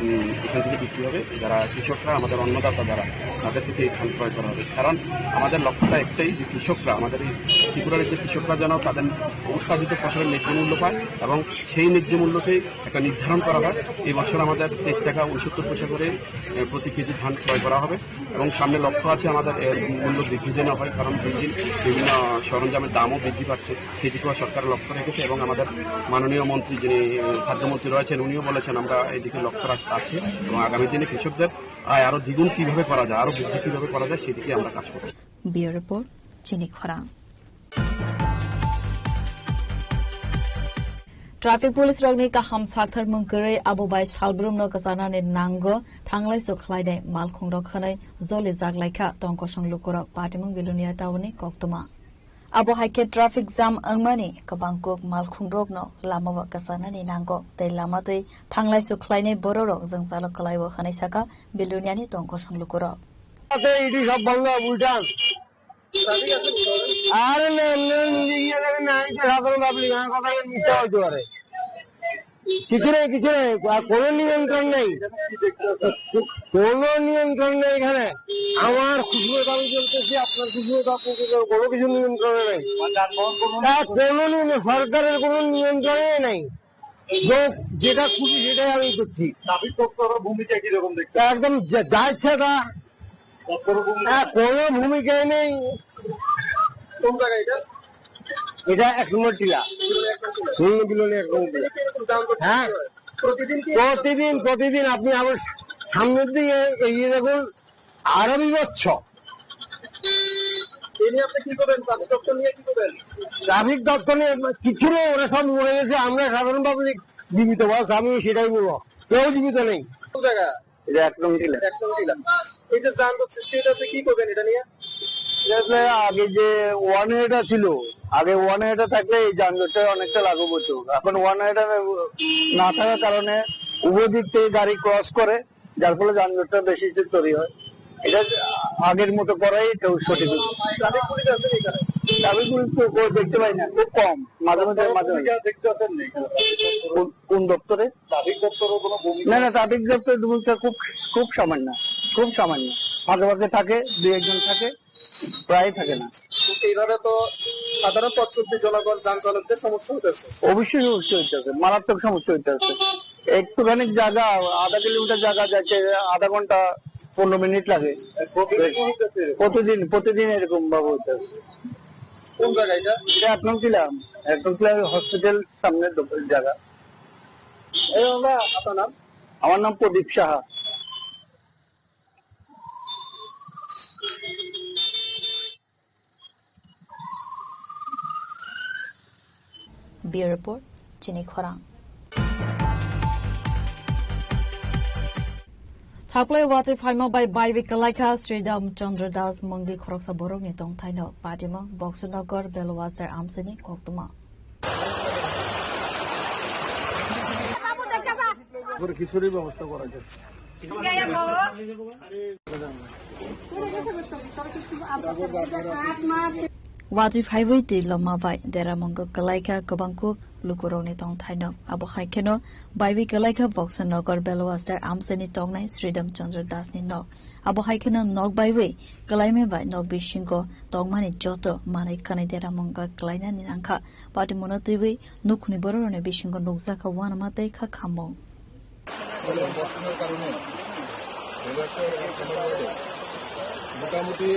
উম, এখান থেকে বিক্রি হবে। যারা কৃষকরা, আমাদের অন্নদাতা যারা, তাদের থেকে এই ধান ক্রয় করা হবে। কারণ আমাদের লক্ষ্যটা একটাই যে কৃষকরা, আমাদের এই ত্রিপুরার যে কৃষকরা যেন তাদের উৎপাদিত ফসলের ন্যায্য মূল্য পায় এবং সেই ন্যায্য মূল্যকেই একটা নির্ধারণ করা হয়। এই বছর আমাদের তেইশ টাকা উনসত্তর পয়সা করে, আহ, প্রতি কেজি ধান ক্রয় করা হবে এবং সামনে লক্ষ্য আছে আমাদের এর মূল্য বৃদ্ধি যেন হয়, কারণ দিন দিন বিভিন্ন সরঞ্জামের দামও বৃদ্ধি পাচ্ছে। সেদিকেও সরকার লক্ষ্য রেখেছে এবং আমাদের মাননীয় মন্ত্রী যিনি, আহ, খাদ্যমন্ত্রী রয়েছেন, উনিও বলেছেন আমরা এদিকে লক্ষ্য রাখ-, আছে এবং আগামী দিনে কৃষকদের আয় আরো দ্বিগুণ কিভাবে করা যায়, আরো বৃদ্ধি কিভাবে করা যায়, সেদিকে আমরা কাজ করছি। Bureau Report, Chini Khorang. Traffic police rokni kaham sakthar mung kwrwi abo bai salbrumno kwcharnani nango, thanglaiso khlainai malkhungrok hwnwi joli jak laikha tongkosong lukurok Patimung Bilonia town ni koktwma. Abo hai khe traffic jam wngmani kwbang kuk malkhungrokno lamao kwcharnani nango tei lama twi thanglaiso khlainai bororok jwngjalo kwlaio hwnwi saka Biloniani tongkosong lukurok. আছে, ইডি সব বন্ধ, উল্টান। আরে না, এমনি এমনি ইয়ে লাগে না, এই যে সাধারণ পাবলিক, আমার কথা মিথ্যা হইতে পারে। কিছু নেই, কিছু নেই, আর কোনো নিয়ন্ত্রণ নেই, কোনো নিয়ন্ত্রণ নেই এখানে। আমার খুশিমতো আমি চলতেছি, আপনার খুশিমতো আপনি চলতেছেন, কোনো কিছু নিয়ন্ত্রণে নেই। আর কোনো নিয়ন্ত্রণ, সরকারের কোনো নিয়ন্ত্রণে নেই। যে-, যেটা খুশি সেটাই আমি করছি। ট্রাফিক তত্ত্ব আবার ভূমিকা কিরকম দেখতে? একদম যা, যা ইচ্ছা তা। তত্ত্বর ভূমিকা? না, কোনো ভূমিকাই নেই। কোন জায়গা এটা? এটা এক নম্বর টিলা। হুম, বিলোনিয়া এক নম্বর টিলা। হ্যাঁ। প্রতিদিন কি? প্রতিদিন, প্রতিদিন আপনি আবার সামনের দিকে এগিয়ে দেখুন, আরো বিভৎস। এ নিয়ে আপনি কি করবেন? ট্রাফিক দপ্তর নিয়ে কি করবেন? ট্রাফিক দপ্তর নিয়ে কিচ্ছু নেই, ওরা সব মরে গেছে। আমরা সাধারণ পাবলিক জীবিত আছে, আমি সেটাই বলবো, কেউ জীবিত নেই। কোন জায়গা? এটা এক নং টিলা। এক নং টিলা। এই যে যানজট সৃষ্টি হইতেছে, কি করবেন এটা নিয়ে? এটা আসলে আগে যে ওয়ান ওয়েটা ছিল, আগে ওয়ান ওয়েটা থাকলে এই যানজটটা অনেকটা লাঘব হতো। এখন ওয়ান ওয়েটা না থাকার কারণে উভয় দিক থেকে গাড়ি ক্রস করে, যার ফলে যানজটটা বেশি তৈরি হয়। এটা আগের মতো করাই তো সঠিক। ট্রাফিক পুলিশ আছে এখানে? ট্রাফিক পুলিশ তো কেউ দেখতে পাই না, খুব কম, মাঝে মাঝে, মাঝে মাঝে। ভূমিকা দেখতে পাচ্ছেন না এখানে? কোন, কোন দপ্তরে? ট্রাফিক দপ্তরও কোনো ভূমিকা? না, না, ট্রাফিক দপ্তরের ভূমিকা খুব, খুব সামান্য, খুব সামান্য। মাঝে মাঝে থাকে, দুই একজন থাকে, প্রায় থাকে না। তো এইভাবে তো সাধারণ পথ চলতি জনগণ, যান চালকদের সমস্যা হতেছে। অবশ্যই সমস্যা হইতেছে, মারাত্মক সমস্যা হইতেছে। একটুখানি জায়গা, আধা কিলোমিটার জায়গা যাইতে আধা ঘন্টা, পনেরো মিনিট লাগে। প্রতিদিন হইতেছে এরকম? প্রতিদিন, প্রতিদিন এরকম ভাবে হইতেছে। কোন জায়গা এটা? এটা এক নং টিলা, এক নং টিলা হসপিটাল সামনে দোকান জায়গা। এই দাদা, আপনার নাম? আমার নাম প্রদীপ Saha. Bureau Report, Chini Khorang. Thaklai watwi phaima bai baiwi kwlaikha Sridham Chandra Das mungwi khoroksa borokni tongthaino patimung Boxer Nagar Belwazar amchaini koktwma. পুরো খিচুড়ির ব্যবস্থা করা যায়। Watwi phaiwi twi loma bai deramungo kwlaikha kwbangkuk lukurokni tongthaino. Abo hai kheno baiwi kwlaikha Boxer Nagar Belwazar amchaini tongnai Sridham Chandra Das ni nok. Abo hai kheno nok baiwi kwlaimai bai nok bisingo tongmani joto manwi kanwi deramungo kwlainani nangkha. Patimungno twiwi nukhungni bororokni bisingo nukjakha uanama tei kha khammung. ফলে বর্ষণের কারণে ভোগান্তি এবং সমস্যা হয়েছে। মোটামুটি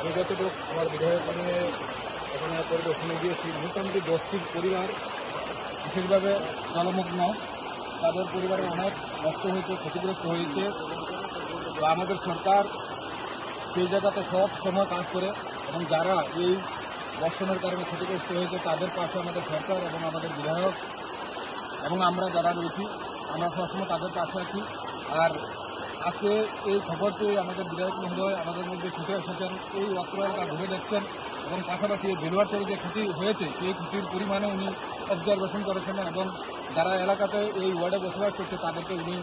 বিগত লোক আমার বিধায়ক নিয়ে ওখানে পরিদর্শনে গিয়েছি, মোটামুটি দশটি পরিবার বিশেষভাবে জলমগ্ন, তাদের পরিবারের অনেক নষ্ট হয়েছে, ক্ষতিগ্রস্ত হয়েছে। তো আমাদের সরকার সেই জায়গাতে সব সময় কাজ করে এবং যারা এই বর্ষণের কারণে ক্ষতিগ্রস্ত হয়েছে তাদের পাশে আমাদের সরকার এবং আমাদের বিধায়ক এবং আমরা যারা রয়েছি, আমরা সবসময় তাদের পাশে আছি। আর আজকে এই খবর পেয়ে আমাদের বিধায়ক মহোদয় আমাদের মধ্যে ছুটে এসেছেন, এই অত্র এলাকা ঘুরে দেখছেন এবং পাশাপাশি এই বেলুয়ারচরে যে ক্ষতি হয়েছে, সেই ক্ষতির পরিমাণও উনি অবজারভেশন করেছেন এবং যারা এলাকাতে এই ওয়ার্ডে বসবাস করছে, তাদেরকে উনি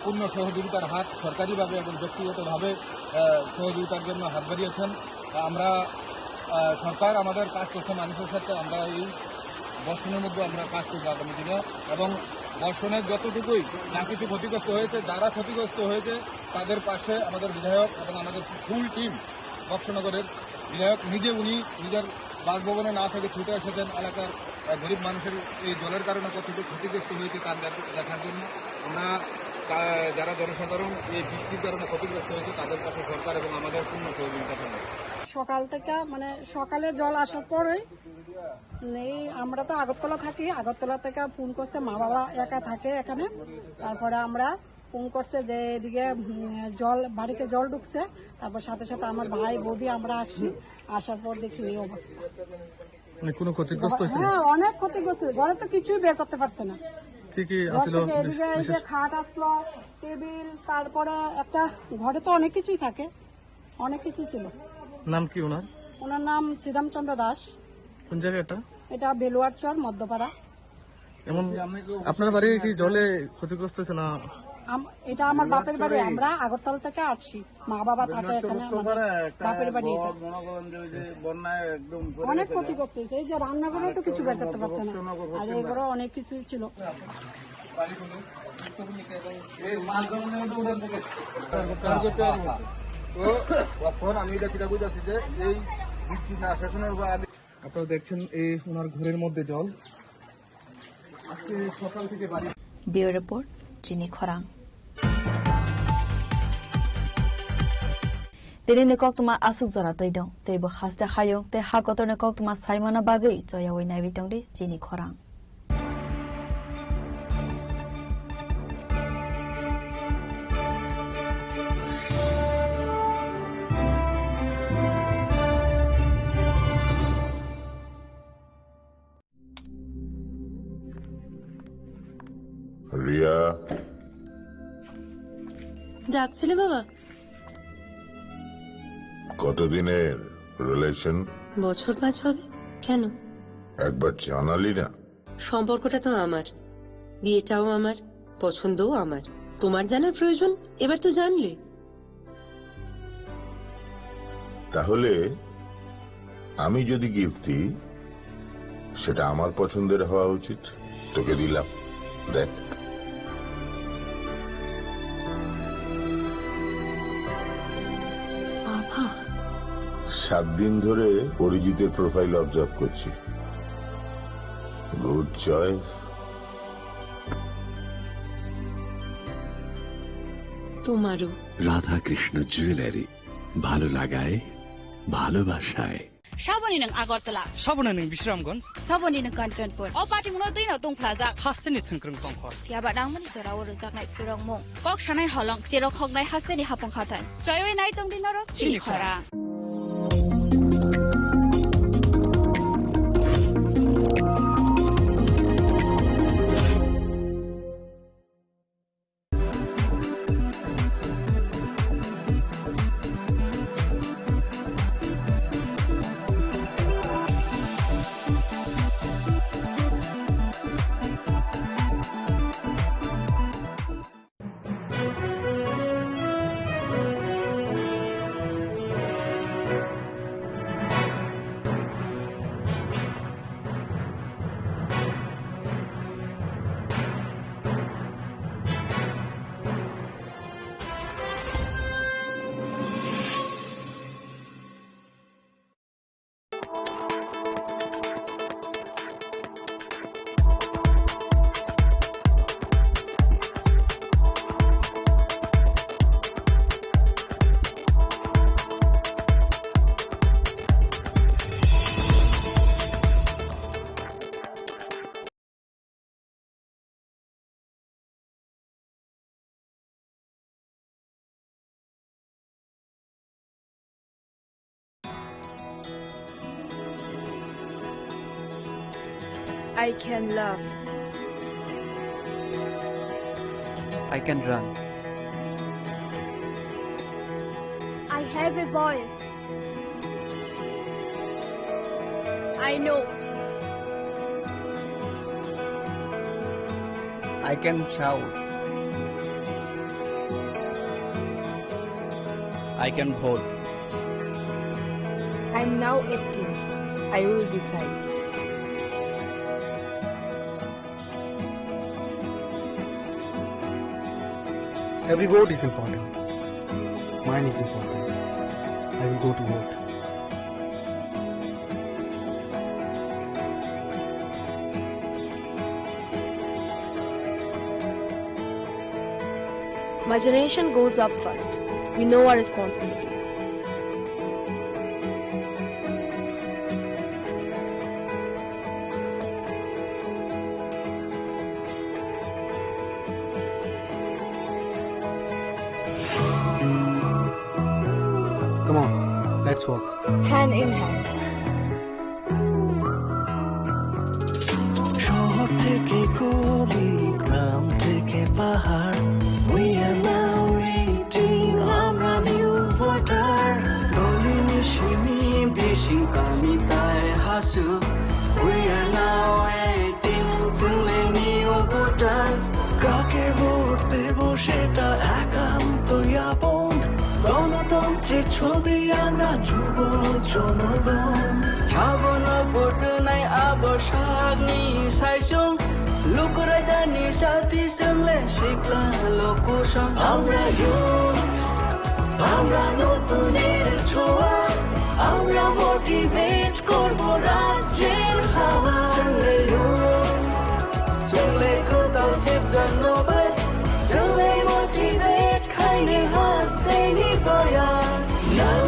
পূর্ণ সহযোগিতার হাত সরকারিভাবে এবং ব্যক্তিগতভাবে, আহ, সহযোগিতার জন্য হাত বাড়িয়েছেন। আমরা, আহ, সরকার আমাদের কাজ করছে মানুষের সাথে, আমরা এই বর্ষণের মধ্যে আমরা কাজ করবো আগামী দিনে। এবং বর্ষণের যতটুকুই যা কিছু ক্ষতিগ্রস্ত হয়েছে, যারা ক্ষতিগ্রস্ত হয়েছে, তাদের পাশে আমাদের বিধায়ক এবং আমাদের ফুল টিম, বক্সনগরের বিধায়ক নিজে, উনি নিজের বাসভবনে না থেকে ছুটে এসেছেন এলাকার, আহ, গরিব মানুষের এই জলের কারণে কতটুকু ক্ষতিগ্রস্ত হয়েছে তার দেখ-, দেখার জন্য। আমরা, আহ, যারা জনসাধারণ এই বৃষ্টির কারণে ক্ষতিগ্রস্ত হয়েছে তাদের পাশে সরকার এবং আমাদের পূর্ণ সহযোগিতা থাকবে। সকাল থেকে, মানে, সকালে জল আসার পরেই নেই, আমরা তো আগরতলা থাকি, আগরতলা থেকে ফোন করছে, মা বাবা একা থাকে এখানে, তারপরে আমরা ফোন করছে যে এদিকে, উম, জল, বাড়িতে জল ঢুকছে, তারপর সাথে সাথে আমার ভাই বৌদি আমরা আসছি, আসার পর দেখি এই অবস্থা। মানে কোনো ক্ষতিগ্রস্ত হয়েছে? হ্যাঁ, অনেক ক্ষতিগ্রস্ত হয়েছে। ঘরে তো কিছুই বের করতে পারছে না। কি কি ঘর আসলো থেকে বিশ-, এদিকে এই যে বিশেষ? খাট আসলো, টেবিল, তারপরে একটা, ঘরে তো অনেক কিছুই থাকে, অনেক কিছু ছিল। নাম কি ওনার? ওনার নাম শ্রীরামচন্দ্র দাস। কোন জায়গা এটা? এটা বেলুয়ারচর মধ্যপাড়া। এমন আপনার বাড়ি কি জলে ক্ষতিগ্রস্ত হয়েছে না? আম-, এটা আমার বাপের বাড়ি, আমরা আগরতলা থেকে আসছি, মা বাবা থাকে এখানে, আমাদের বাপের বাড়ি এটা। অনেক ক্ষতিগ্রস্ত হয়েছে, এই যে রান্নাঘরে তো কিছু বের করতে পারছে না, আর এগুলো অনেক কিছু ছিল। তো এখন আমি এটা চিন্তা করতেছি যে এই বৃষ্টি না শেষ হওয়ার আগে আপনারা দেখছেন এই ওনার ঘরের মধ্যে জল। আজকে সকাল থেকে বাড়ি Bureau Report, Chini Khorang. Tini ni koktwma aswk jora twi dong, teibo haste hayung tei ha kotor ni koktwma saimano bagwi choyawi naiwi tongdi chini khorang. Riya. ডাকছিলে বাবা? কতদিনের রিলেশন? বছর পাঁচ হবে। কেন? একবার জানালি না। সম্পর্কটা তো আমার, বিয়েটাও আমার, পছন্দও আমার। তোমার জানার প্রয়োজন? এবার তো জানলে। তাহলে আমি যদি গিফট দিই, সেটা আমার পছন্দের হওয়া উচিত। তোকে দিলাম, দেখ। বাবা। সাত দিন ধরে অরিজিতের প্রোফাইল অবজার্ভ করছি। Good choice. তোমারও। রাধাকৃষ্ণ জুয়েলারি, ভালো লাগায়, ভালোবাসায়। Saboni nwng Agartala. Saboni nwng Bisramganj. Saboni nwng Kanchanpur. O patimungno twino tungphlajak. Hasteni thwngkwrwng tongkhor. Phiya ba nangmani jorao rwjaknai phwrwngmung. Kok sanai holong, cherok hoknai hasteni hapung hathai. Choiwi nai tongdi norok chini khorang. I can love. I can run. I have a voice. I know. I can shout. I can vote. I'm now eighteen. I will decide. Every vote is important. Mine is important. I will go to vote. My generation goes up first. We know our responsibilities. Come on, let's walk. Hand in hand. শহর থেকে গলি, গ্রাম থেকে পাহাড়, we are now eighteen, আমরা new voter. গলি নিশিনি বেশি কামি তাই Hasu, we are now eighteen, চলে নিউ ভোটার। কাকে ভোট দেবো সেটা একান্ত আপন। গণতন্ত্রের ছবি আমরা যুব জনগণ। Habona botwnai abo sakni saisung. Lukurai dani sati swngle sikla lokusong. Amra youth, amra notuner choa. Amra motivate korbo rajyer hawa. Swngle youth, swngle kwtal sipjak nobai. Swngle motivate Khaini hasteni boya. Now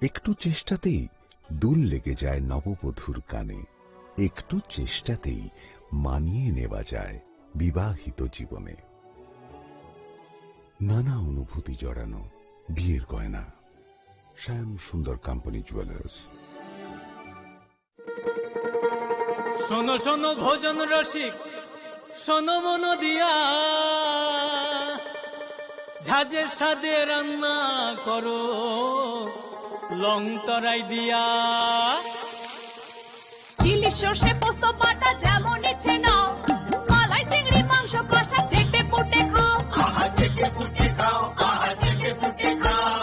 একটু চেষ্টাতেই দুল লেগে যায় নববধূর কানে, একটু চেষ্টাতেই মানিয়ে নেওয়া যায় বিবাহিত জীবনে। নানা অনুভূতি জড়ানো বিয়ের গয়না। শ্যাম সুন্দর কোম্পানি জুয়েলার্স। শোনো শোনো ভোজন রসিক, শোনো মন দিয়া, ঝাঁঝের স্বাদে রান্না করো লং তরাই দিয়া। ইলিশ সর্ষে পোস্ত বাটা যেমন ইচ্ছে নাও, মালাই চিংড়ি মাংস কষা চেটে পুটে খাও। আহা চেটে পুটে খাও, আহা চেটে পুটে খাও।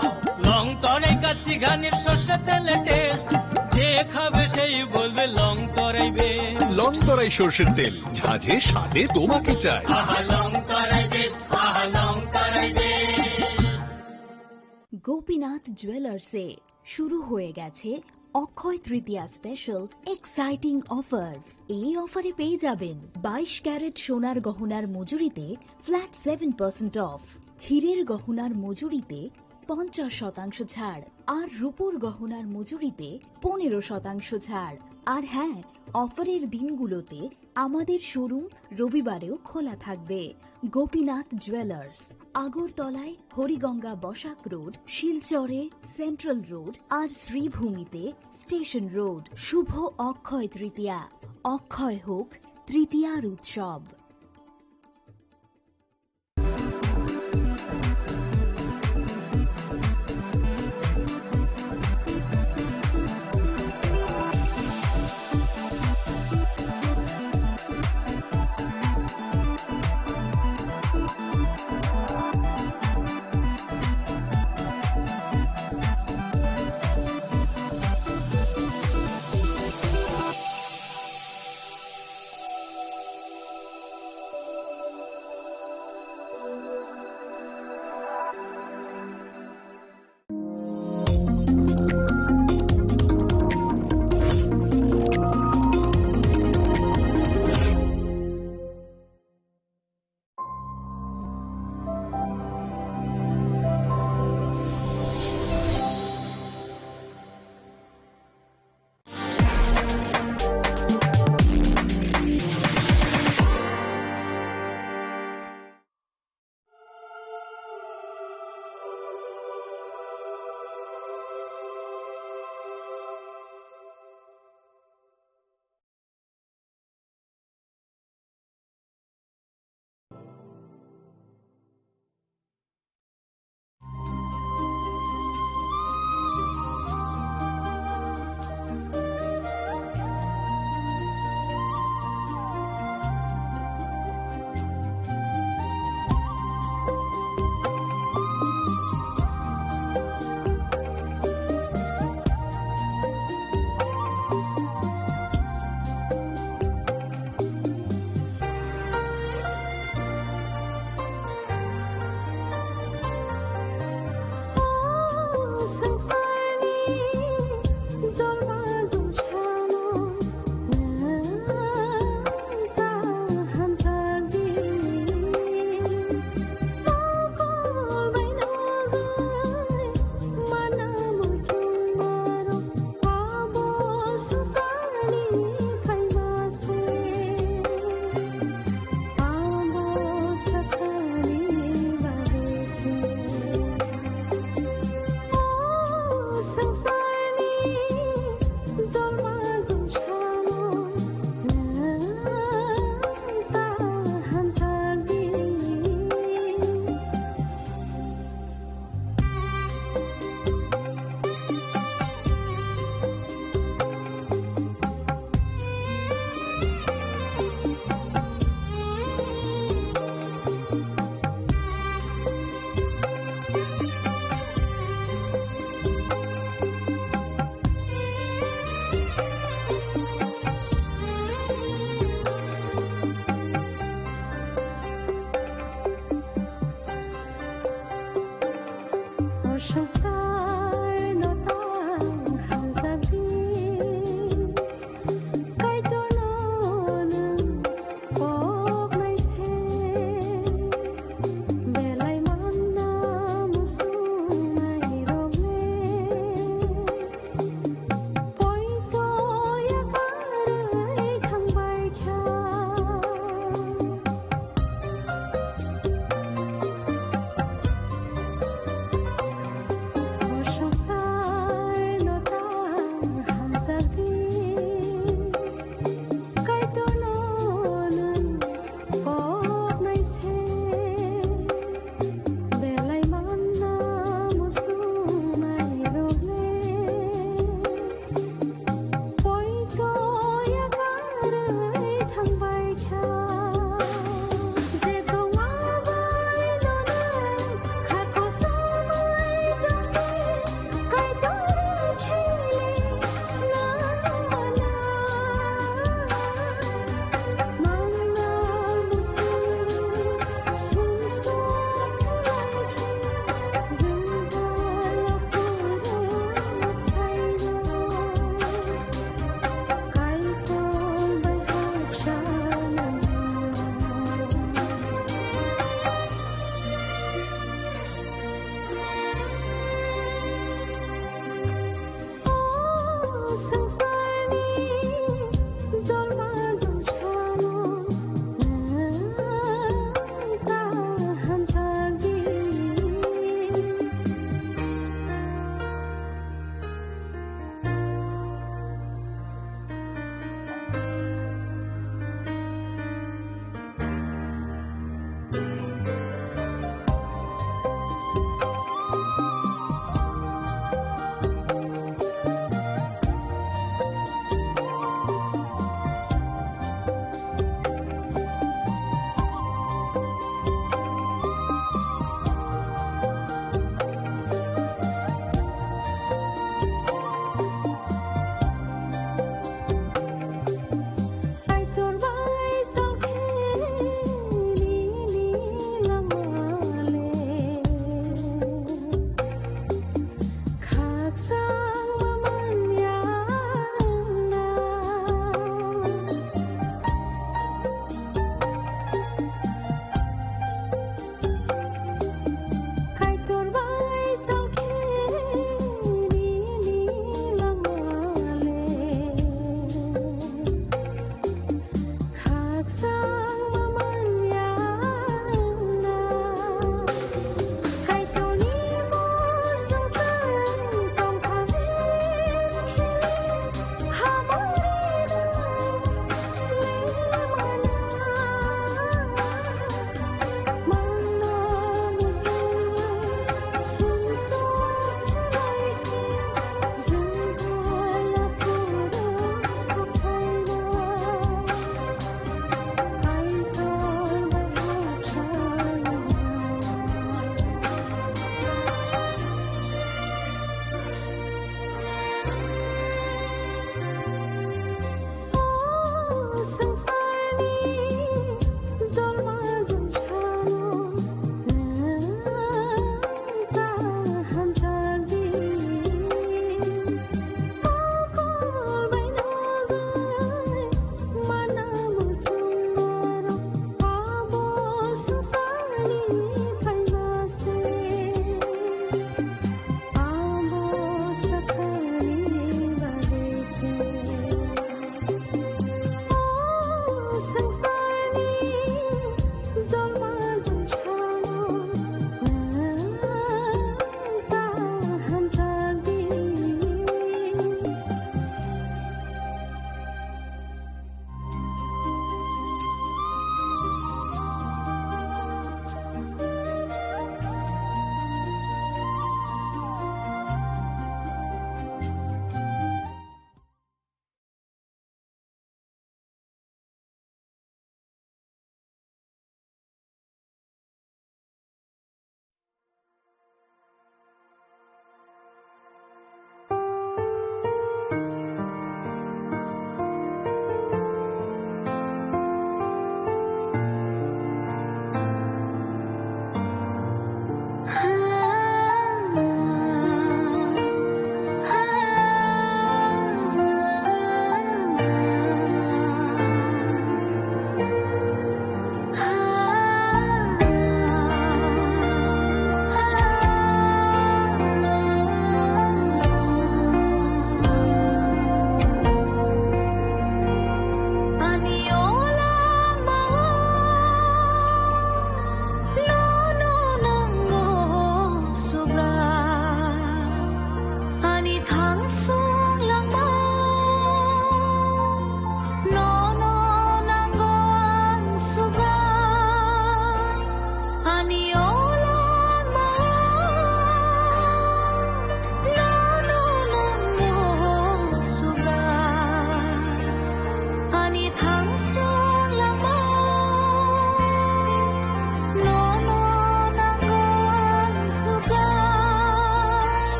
লং তরাই কাচ্চি ঘানির সর্ষে তেলে টেস্ট, যে খাবে সেই বলবে লং তরাই বেশ। লং তরাই সর্ষের তেল, ঝাঁঝে স্বাদে তোমাকে চাই। আহা লং তরাই বেশ, আহা লং তরাই বেশ। গোপীনাথ জুয়েলার্সে শুরু হয়ে গেছে অক্ষয় তৃতীয়া স্পেশাল এক্সাইটিং অফার্স। এই অফারে পেয়ে যাবেন বাইশ ক্যারেট সোনার গহনার মজুরিতে ফ্ল্যাট সেভেন পার্সেন্ট অফ, হীরের গহনার মজুরিতে পঞ্চাশ শতাংশ ছাড়, আর রূপোর গহনার মজুরিতে পনেরো শতাংশ ছাড়। আর হ্যাঁ, অফারের দিনগুলোতে আমাদের শোরুম রবিবারেও খোলা থাকবে। গোপীনাথ জুয়েলার্স, আগরতলায় হরিগঙ্গা বসাক রোড, শিলচরে সেন্ট্রাল রোড, আর শ্রীভূমিতে স্টেশন রোড। শুভ অক্ষয় তৃতীয়া, অক্ষয় হোক তৃতীয়ার উৎসব।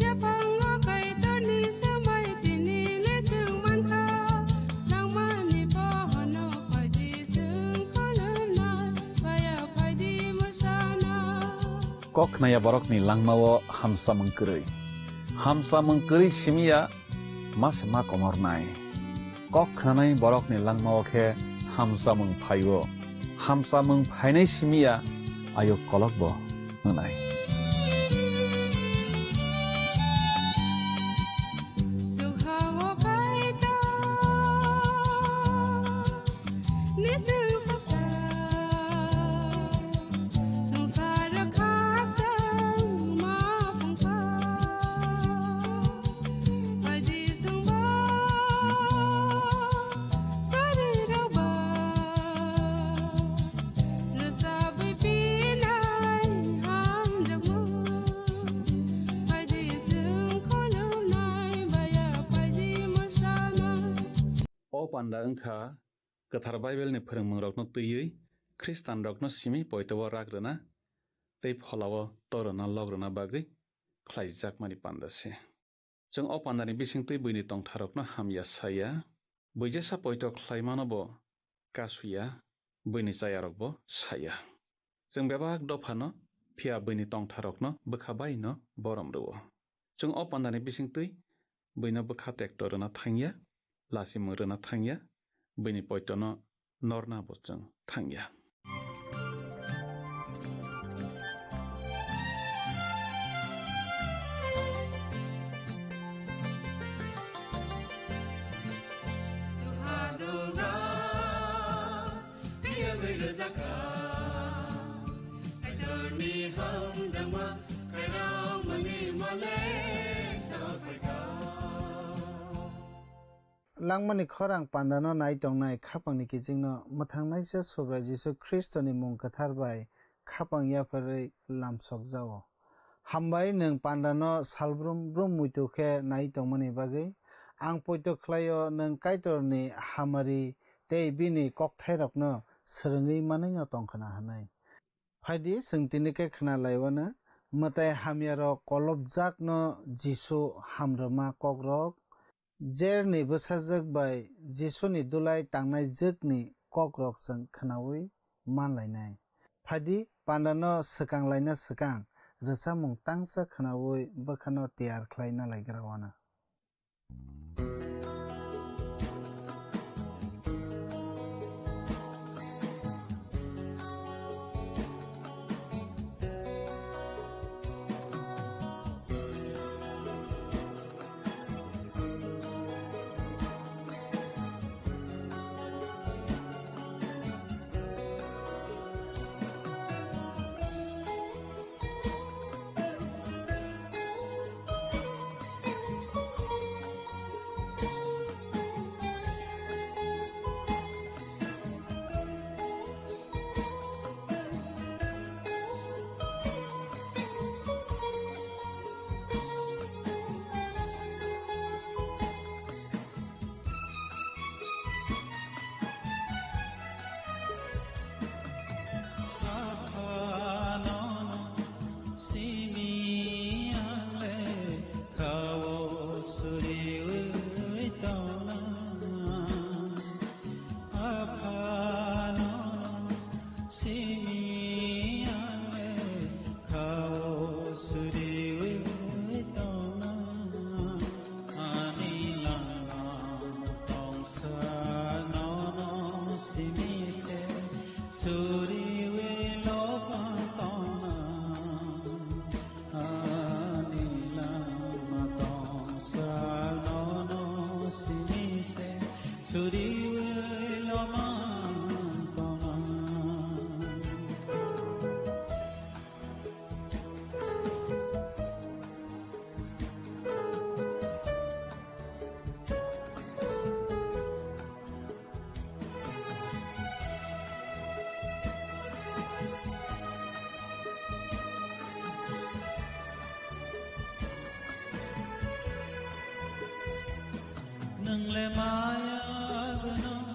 Yaphango Kaitorni sambai tini le chwng mankha, nangmani bohono phaidi chwng khulumnai, baya phaidi mwsana. Kok khnaya borokni langmao hamsamung kwrwi. Hamsamung kwrwi simiya ma se ma komornai. Kok khnanai borokni langmao khe hamsamung phaio. Hamsamung phainai simiya ayuk kolokbo wngnai. O panda wngkha Kwthar Baibelni phwrwngmungrokno twiwi Khristanrokno simi poito-o rak rwna tei phola-o to rwna lok rwna bagwi khlaijakmani panda se. Chwng o pandani bisingtwi buini tongtharokno hamya saya, buijesa poito khlaimano bo kasuya, buini chayarokbo saya. Chwng bebak dophano, phiya buini tongtharokno bwkha baino borom rwo. Chwng o pandani bisingtwi buino bwkha tekto rwna thangya, lachimung rwna thangya, buini poitono norna bo chwng thangya. Langmani khorang pandano nai tongnai khapangni kichingno mwthangnaisa Subrai Jisu Khristoni mung kwthar bai khapang yapharwi lamsokjao. Hambai nwng pandano salbrum brum muitu khe nai tongmani bagwi. Ang poito khlaio nwng Kaitorni hamari tei bini kokthairokno swrwngwi manwino tongkhna hwnwi. Phaidi, chwng tini khe khna laiwano, mwtai hamyarok kolopjakno Jisu hamrwma kokrok, jerni bwsajwk bai Jisuni dulai tangnai jwkni kokrok chwng khnaui man lainai. Phaidi, pandano swkang laina swkang rwchapmung tangsa khnaui bwkhano tiyar khlai na laigra wano. Nwngle maya gwnang,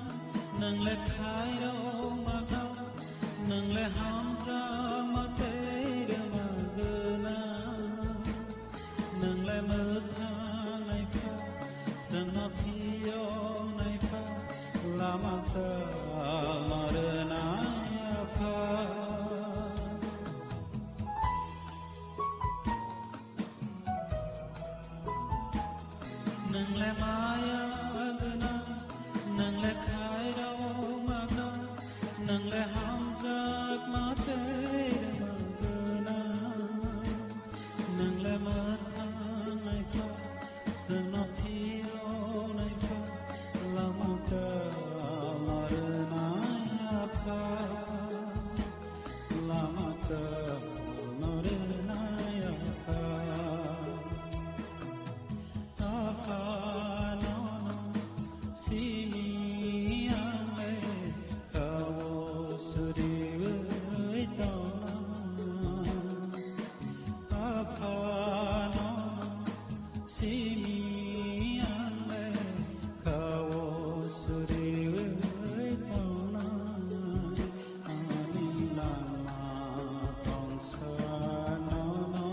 nwngle khairokma kha, nwngle hamjakma tei rwma gwnang. Nwng Mwthang naikha, chwngno phiyok naikha, lama ta marwna yakha. Nwng le maya gwnang, nwng le khairok ma gwnang, nwng le hamjakma tei rwma gwnang. Nwng le mwthang naikha, chwngno phiyok naikha, lama ta marwna yakha, lama ta marwna yakha. Apha nono simi ang le kao suriwi tona. Apha nono simi ang le kao suriwi tona. Ani lama tongsa nono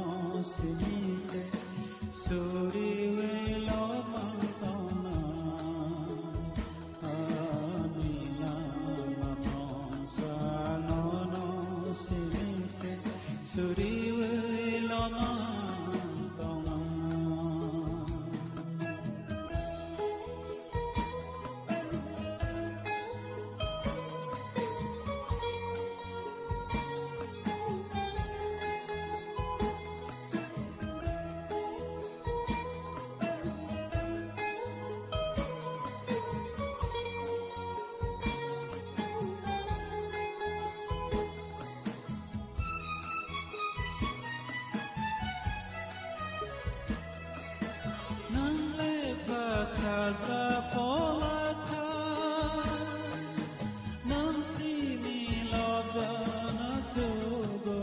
simi se suriwi lopang tona. Ani lama tongsa nono simi se suriwi lopang tona. Nwng le bwsa ja phola kha, nwng simi lobjana sugo.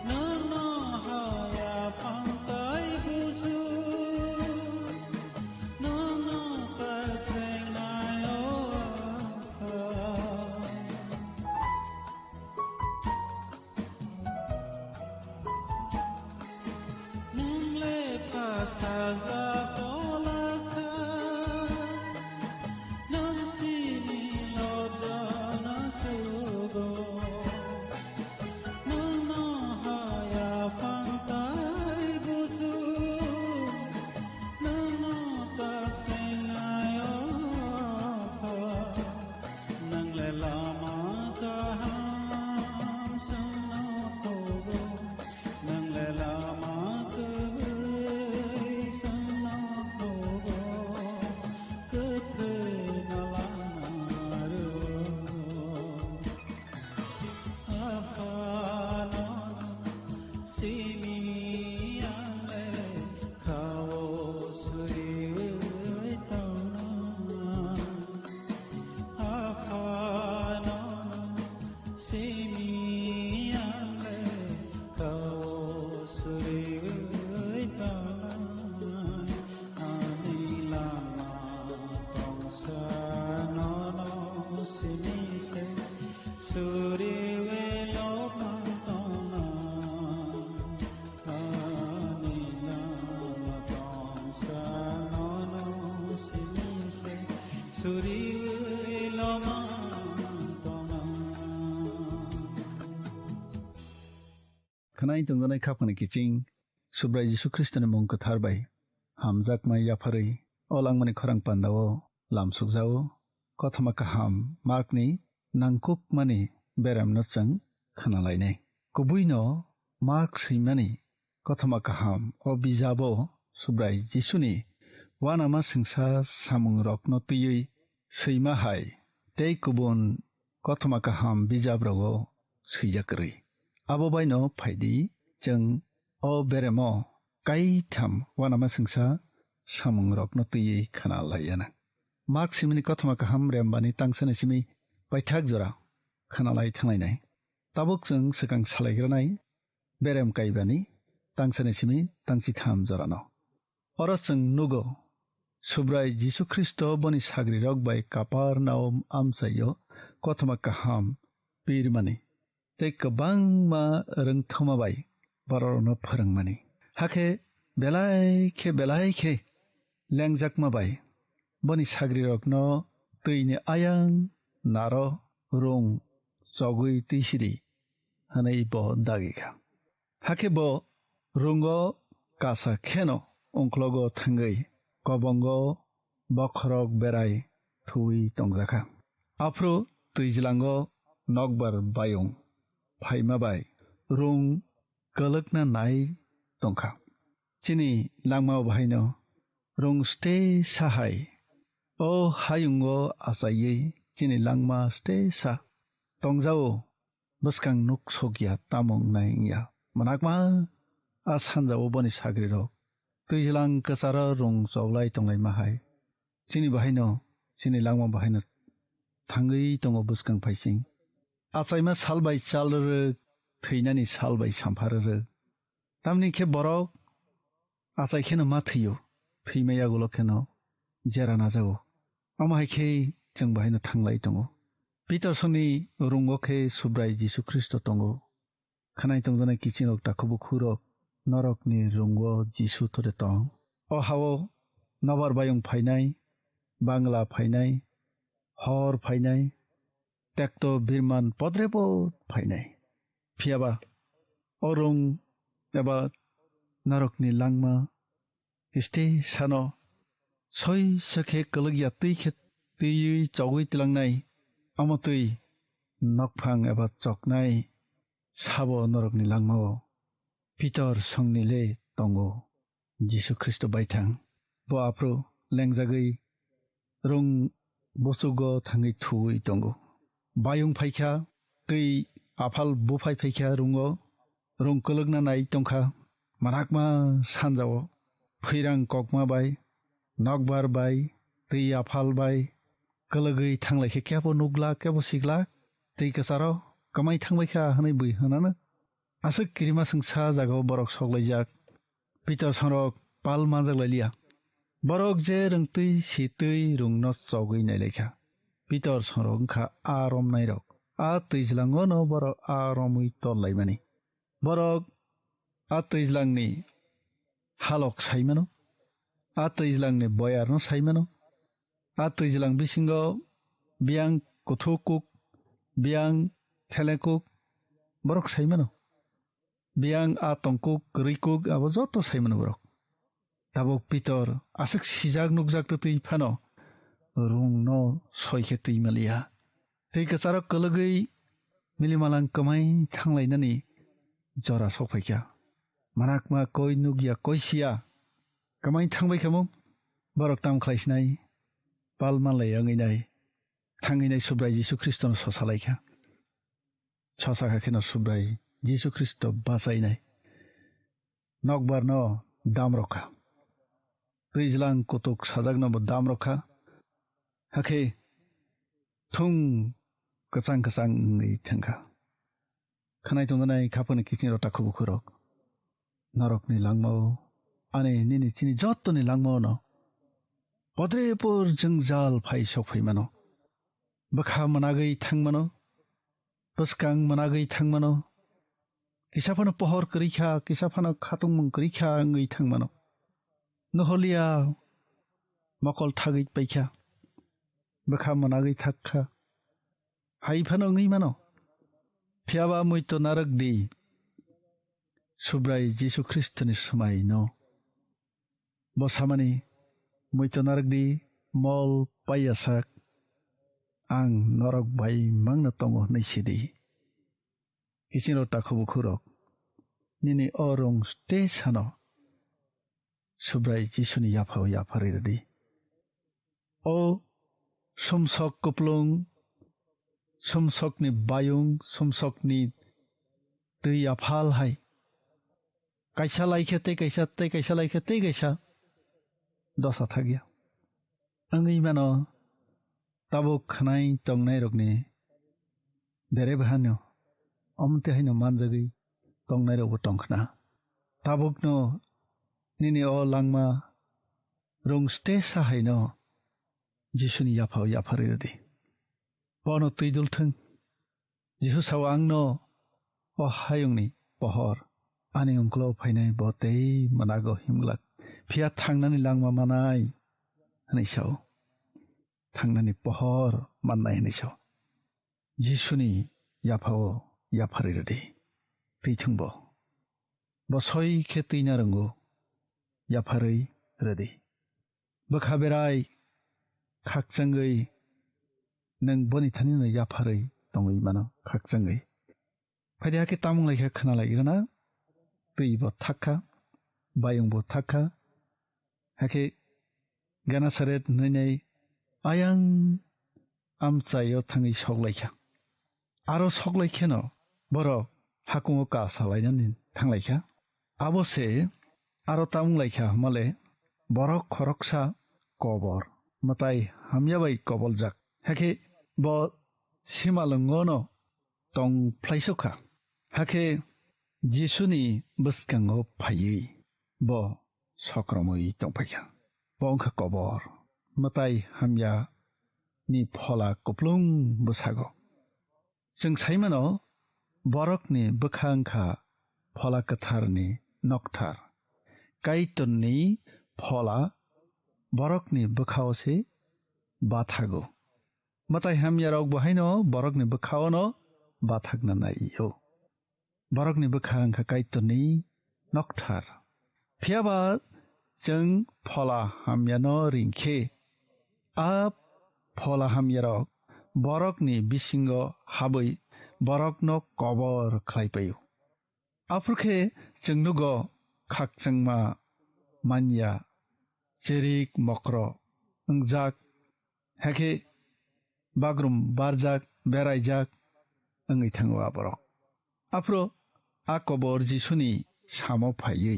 Nwng no haya phang tai busu, nwng no pasengnai o Apha. Nwng le kha sajla phola kha, nwng simi lobjana sugo. Nwng no haya phang tai busu, nwng no tak sengnai o Apha. Nwng le lama kaham chwngno thogo, nwng le lama kwrwi chwngno thogo, kwthwino lama rwo. Aphano simi ang le kao suriwi tongna. Aphano simi ang le kao suriwi tongna. Ani lama tongsa nono simi se suriwi lopang tongna. Ani lama tongsa nono simi se suriwi lopang tongna. Khwnai tongjanai khapangni kiching, Subrai Jisu Khristoni mung kwthar bai hamjakma yapharwi o langmani khorang pandao lamsukjao. Kothoma kaham Markni nangkukmani beremno chwng khwnalainai. Kubuino Mark swimani Kothoma kaham o bijabo Subrai Jisuni uanama singsa samungrokno twiwi swima hai tei kubun Kothoma kaham bijaprogo swijak kwrwi. Abo baino phaidi, chwng o beremo kaitham uanama singsa samungrokno twiwi khna laiyana. Mark simini Kothoma kaham rembani tangsani simi paithak jora khna lai thanglainai. Tabuk chwng swkang salaigranai berem kaibani tangsani simi tangsitham jorano. Oro chwng nugo, Subrai Jisu Khristo boni sagrirok bai Kapernaum amchaio Kothoma kaham pirmani tei kwbangma rwngthoma bai bororokno phwrwngmani. Hakhe belai khe belai khe lengjakma bai boni sagrirokno twini ayang naro rung chogwi twisidi, hwnwi bo dagi kha. Hakhe bo rungo kasa kheno ungklogo thangwi kobongo bokhorok berai thuwi tongjakha. Aphuru twijlango nokbar bayung phaima bai rung kwlwkna nai tongkha. Chini langmao bahaino rung stesa hai. O hayungo achaiwi chini langma stesa tongjao. Bwskang nuk sokya, tamo wngnai wngya. Mwnakma a sanjao boni sagrirok twijlang kwcharo rung choglai tonglaima hai. Chini bahaino, chini langma bahaino thangwi tongo bwskang phaising. Achaima sal bai chal rwrwk, thwinani sal bai sampha rwrwk. Tamni khe borok achai kheno ma thwio, thwima yagulo kheno jera najago. Omo hai khe chwng bahaino thanglai tongo. Pitor songni rungo khe Subrai Jisu Khristo tongo. Khwnai tongjaknai kiching rok, takhuk bukhuk rok, norokni rungo Jisu tore tong. O hao nobar bayung phainai, bangla phainai, hor phainai, tekto birman podrepot phainai. Phiyaba o rung eba norokni langma, histi sano soi sakhe kwlwkya twi khe twiwi chogwi twilangnai, omo twi nokphang eba choknai sabo norokni langmao Pitor songni le tongo. Jisu Khristo baithang. Bo aphuru lengjagwi rung buchugo thangwi thuwi tongo. Bayung phaikha, twi aphal buphai phaikha rungo, rung kwlwkna nai tongkha, manakma sanjao, phwirang kokma bai, nokbar bai, twi aphal bai, kwlwgwi thanglaikhe kebo nuglak, kebo siglak, twi kwcharo kwmai thangbaikha hwnwi bui hwnano. Aswk kirima swngsa jagao borok soklaijak. Pitor songrok pal manjak lai liya. Borok je rwngtwi sitwi rungno chogwi nailaikha. Pitor songrok wngkha a romnairok. A twijlangono borok a romwi torlaimani. Borok a twijlangni halok saimano. A twijlangni boyarno saimano. A twijlang bisingo biyang kuthuk kuk, biyang theleng kuk, borok saimano. Biyang a tongkuk, kwrwi kuk, abo joto saimano borok. Tabuk Pitor aswk sijak nukjak twtwi phano rungno soi khe twi maliya. Twi kwcharo kwlwgwi milimalang kwmai thanglainani jora sokphaikha. Manakma koi nukya koi siya. Kwmai thangbai khamung borok tam khlai sinai, pal manlai wngwi nai, thangwi nai Subrai Jisu Khristono sosa lai kha. Sosa kha kheno Subrai Jisu Khristo bachai nai. Nokbar no dam rok kha. Twijlang kutuk sajak no bo dam rok kha. Hakhe thung kwchang kwchang wngwi thang kha. Khwnai tongjaknai khapangni kiching rok, takhuk bukhuk rok, norokni langmao, ani nini chini jottoni langmao no podrepor jwngjal phai sok phai mano. Bwkha mwnagwi thang mano, bwskang mwnagwi thang mano, kisa phano pohor kwrwi kha, kisa phano khatungmung kwrwi kha wngwi thang mano. Noholiya mokol thagwi paikha, bwkha mwnagwi thak kha, hai phano wngwi mano. Phiyaba muito narwk di, Subrai Jisu Khristoni swmai no. Bo samani, muito narwk di, mol paiya sak, ang norok bai mangno tongo hwnwi sidi. Kiching rok, takhuk bukhuk rok, nini o rung tei sano Subrai Jisuni yaphao yapharwi rwdi. O sumsok kuplung, sumsokni bayung, sumsokni twi aphal hai kaisa laikhe tei kaisa, tei kaisa laikhe tei kaisa dosa thakya. Wngwi mano, tabuk khwnai tongnairokni bere bahano omte haino manjagwi tongnairokbo tongkhna. Tabukno nini o langma rung stesa haino Jisuni yaphao yapharwi rwdi. Bono twi dul thung. Jisu sao, "Angno o hayungni pohor, ani ungklo phainai bo tei mwnago himglak, phiya thangnani langma manai hwnwi sao, thangnani pohor mannai hwnwi sao. Jisuni yaphao yapharwi rwdi, twi thwngbo. Bo soi khe twina rwngo, yapharwi rwdi. Bwkha berai khakchangwi nwng boni thanino yapharwi tongwi mano, khakchangwi. Phaidi hakhe tamung laikha khna lai rwna, twi bo thakha, bayung bo thakha. Hakhe Genesaret hwnwi nai ayang amchaio thangwi sok laikha. Aro sok lai kheno borok hakungo ka salainani thang laikha. Abo se aro tamung laikha hwnmale borok khoroksa kobor, mwtai hamya bai koboljak. Hakhe bo simalwngono tong phlaisokha. Hakhe Jisuni bwskango phaiwi bo sokromwi tongphaikha. Bo wngkha kobor, mwtai hamya ni phola kuplung bwsago. Chwng sai mano, borokni bwkha wngkha phola kwtharni nokthar. Kaitorni phola borokni bwkhao se bathago. Mwtai hamyarok bo haino borokni bwkhaono bathakna nai-o. Borokni bwkha wngkha Kaitorni nokthar. Phiya ba chwng phola hamyano ring khe, a phola hamyarok borokni bisingo habwi borokno kobor khlai pai-o. Aphuru khe chwng nugo khakchangma manya, cherik mokro wngjak, hakhe bagrum barjak, beraijak wngwi thango a borok. Aphuru a kobor Jisuni samo phaiwi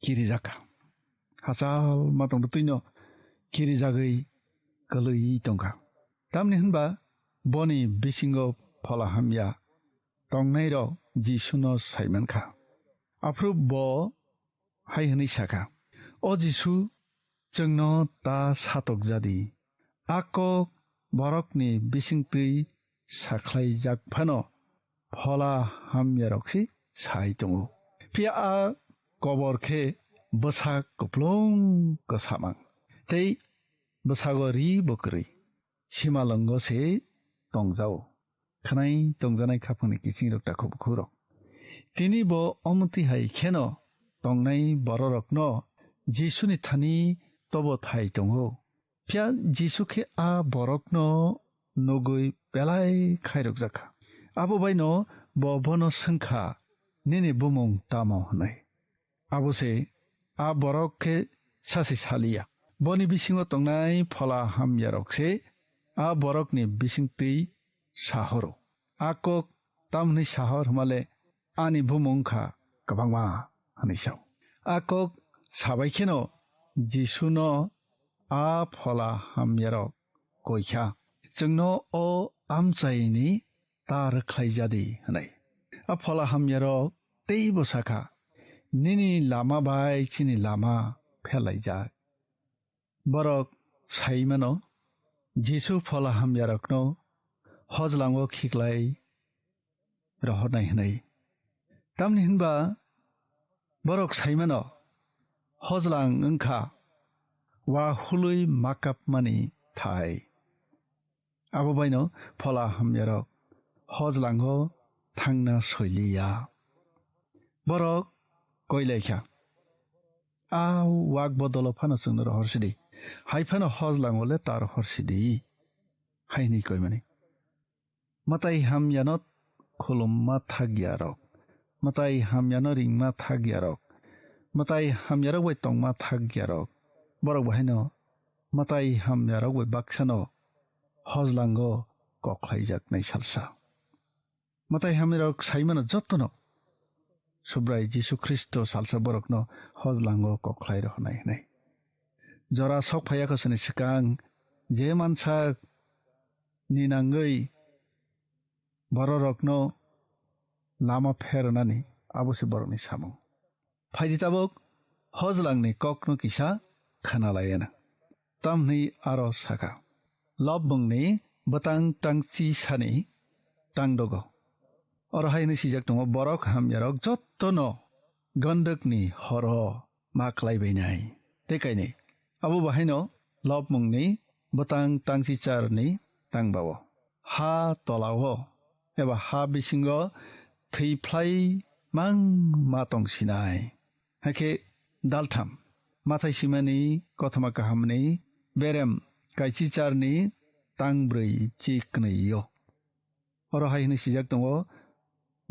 kirijakha. Hachal ma tongtwino kirijagwi kwlwi tongkha. Tamni hwnba boni bisingo phola hamya tongnairok Jisuno saimankha. Aphuru bo hai hwnwi sakha, "O Jisu, chwngno ta satokjadi. A kok borokni bisingtwi sakhlaijak phano phola hamyarok se sai tongo. Phiya a kobor khe bwsak kuplung kwsamang, tei bwsago ri bo kwrwi, simalwngo se tongjao." Khwnai tongjanai khaphangni kisingrok takhuk bukhurok. Tini bo omontwi hai kheno tongnai bororokno Jisuni thani tobo thai tongo. Phiya Jisu khe a borokno nugwi belai khairokjakha. Abo baino bo bono swngkha, "Nini bumung tamo?" hwnwi. Abo se a borok khe sasi saliya. Boni bisingo tongnai phola hamyarok se a borokni bisingtwi sahoro. A kok tamni sahor hwnmale, "Ani bumung wngkha kwbangma," hwnwi sao. A kok sabai kheno Jisuno a phola hamyarok koikha, "Chwngno o amchaini ta rwkhlaijadi," hwnwi. A phola hamyarok teibo sakha, "Nini lama bai chini lama phelaijak." Borok sai mano, Jisu phola hamyarokno hojlango khiklai rohornai hwnwi. Tamni hwnba borok sai mano, hojlang wngkha wa hului makapmani thai. Abo baino phola hamyarok hojlango thangna soiliya. Borok koilaikha, "A wak bodolo phano chwngno rohor sidi, hai phano hojlango le ta rohor sidi," hai hwnwi koimani. Mwtai hamyano khulumma thakyarok, mwtai hamyano ringma thakyarok, mwtai hamyarok bai tongma thakyarok, borok bo haino mwtai hamyarok bai baksano hojlango koklaijaknai salsa. Mwtai hamyarok sai mano jotono Subrai Jisu Khristo salsa borokno hojlango koklai rohornai hwnwi. Jora sok phaiya khosani swkang je mansak ni nangwi bororokno lama pherwnani, abo se borokni samung. Phaidi tabuk hojlangni kokno kisa khwnalayana. Tamhwnwi aro sakha, Lobmungni bwtang tangchi sani tangdogo. Oro hai hwnwi swijak tongo, "Borok hamyarok jottono gandakni horo ma klaibainai. Tei kainwi, abo bahaino lobmungni bwtang tangchicharni tangbao, ha tolao eba ha bisingo thwi phlai mang ma tongsinai. Hakhe daltham, mathai simani kothoma kahamni berem kaichicharni tangbrwi chi kwnwi-o. Oro hai hwnwi swijak tongo,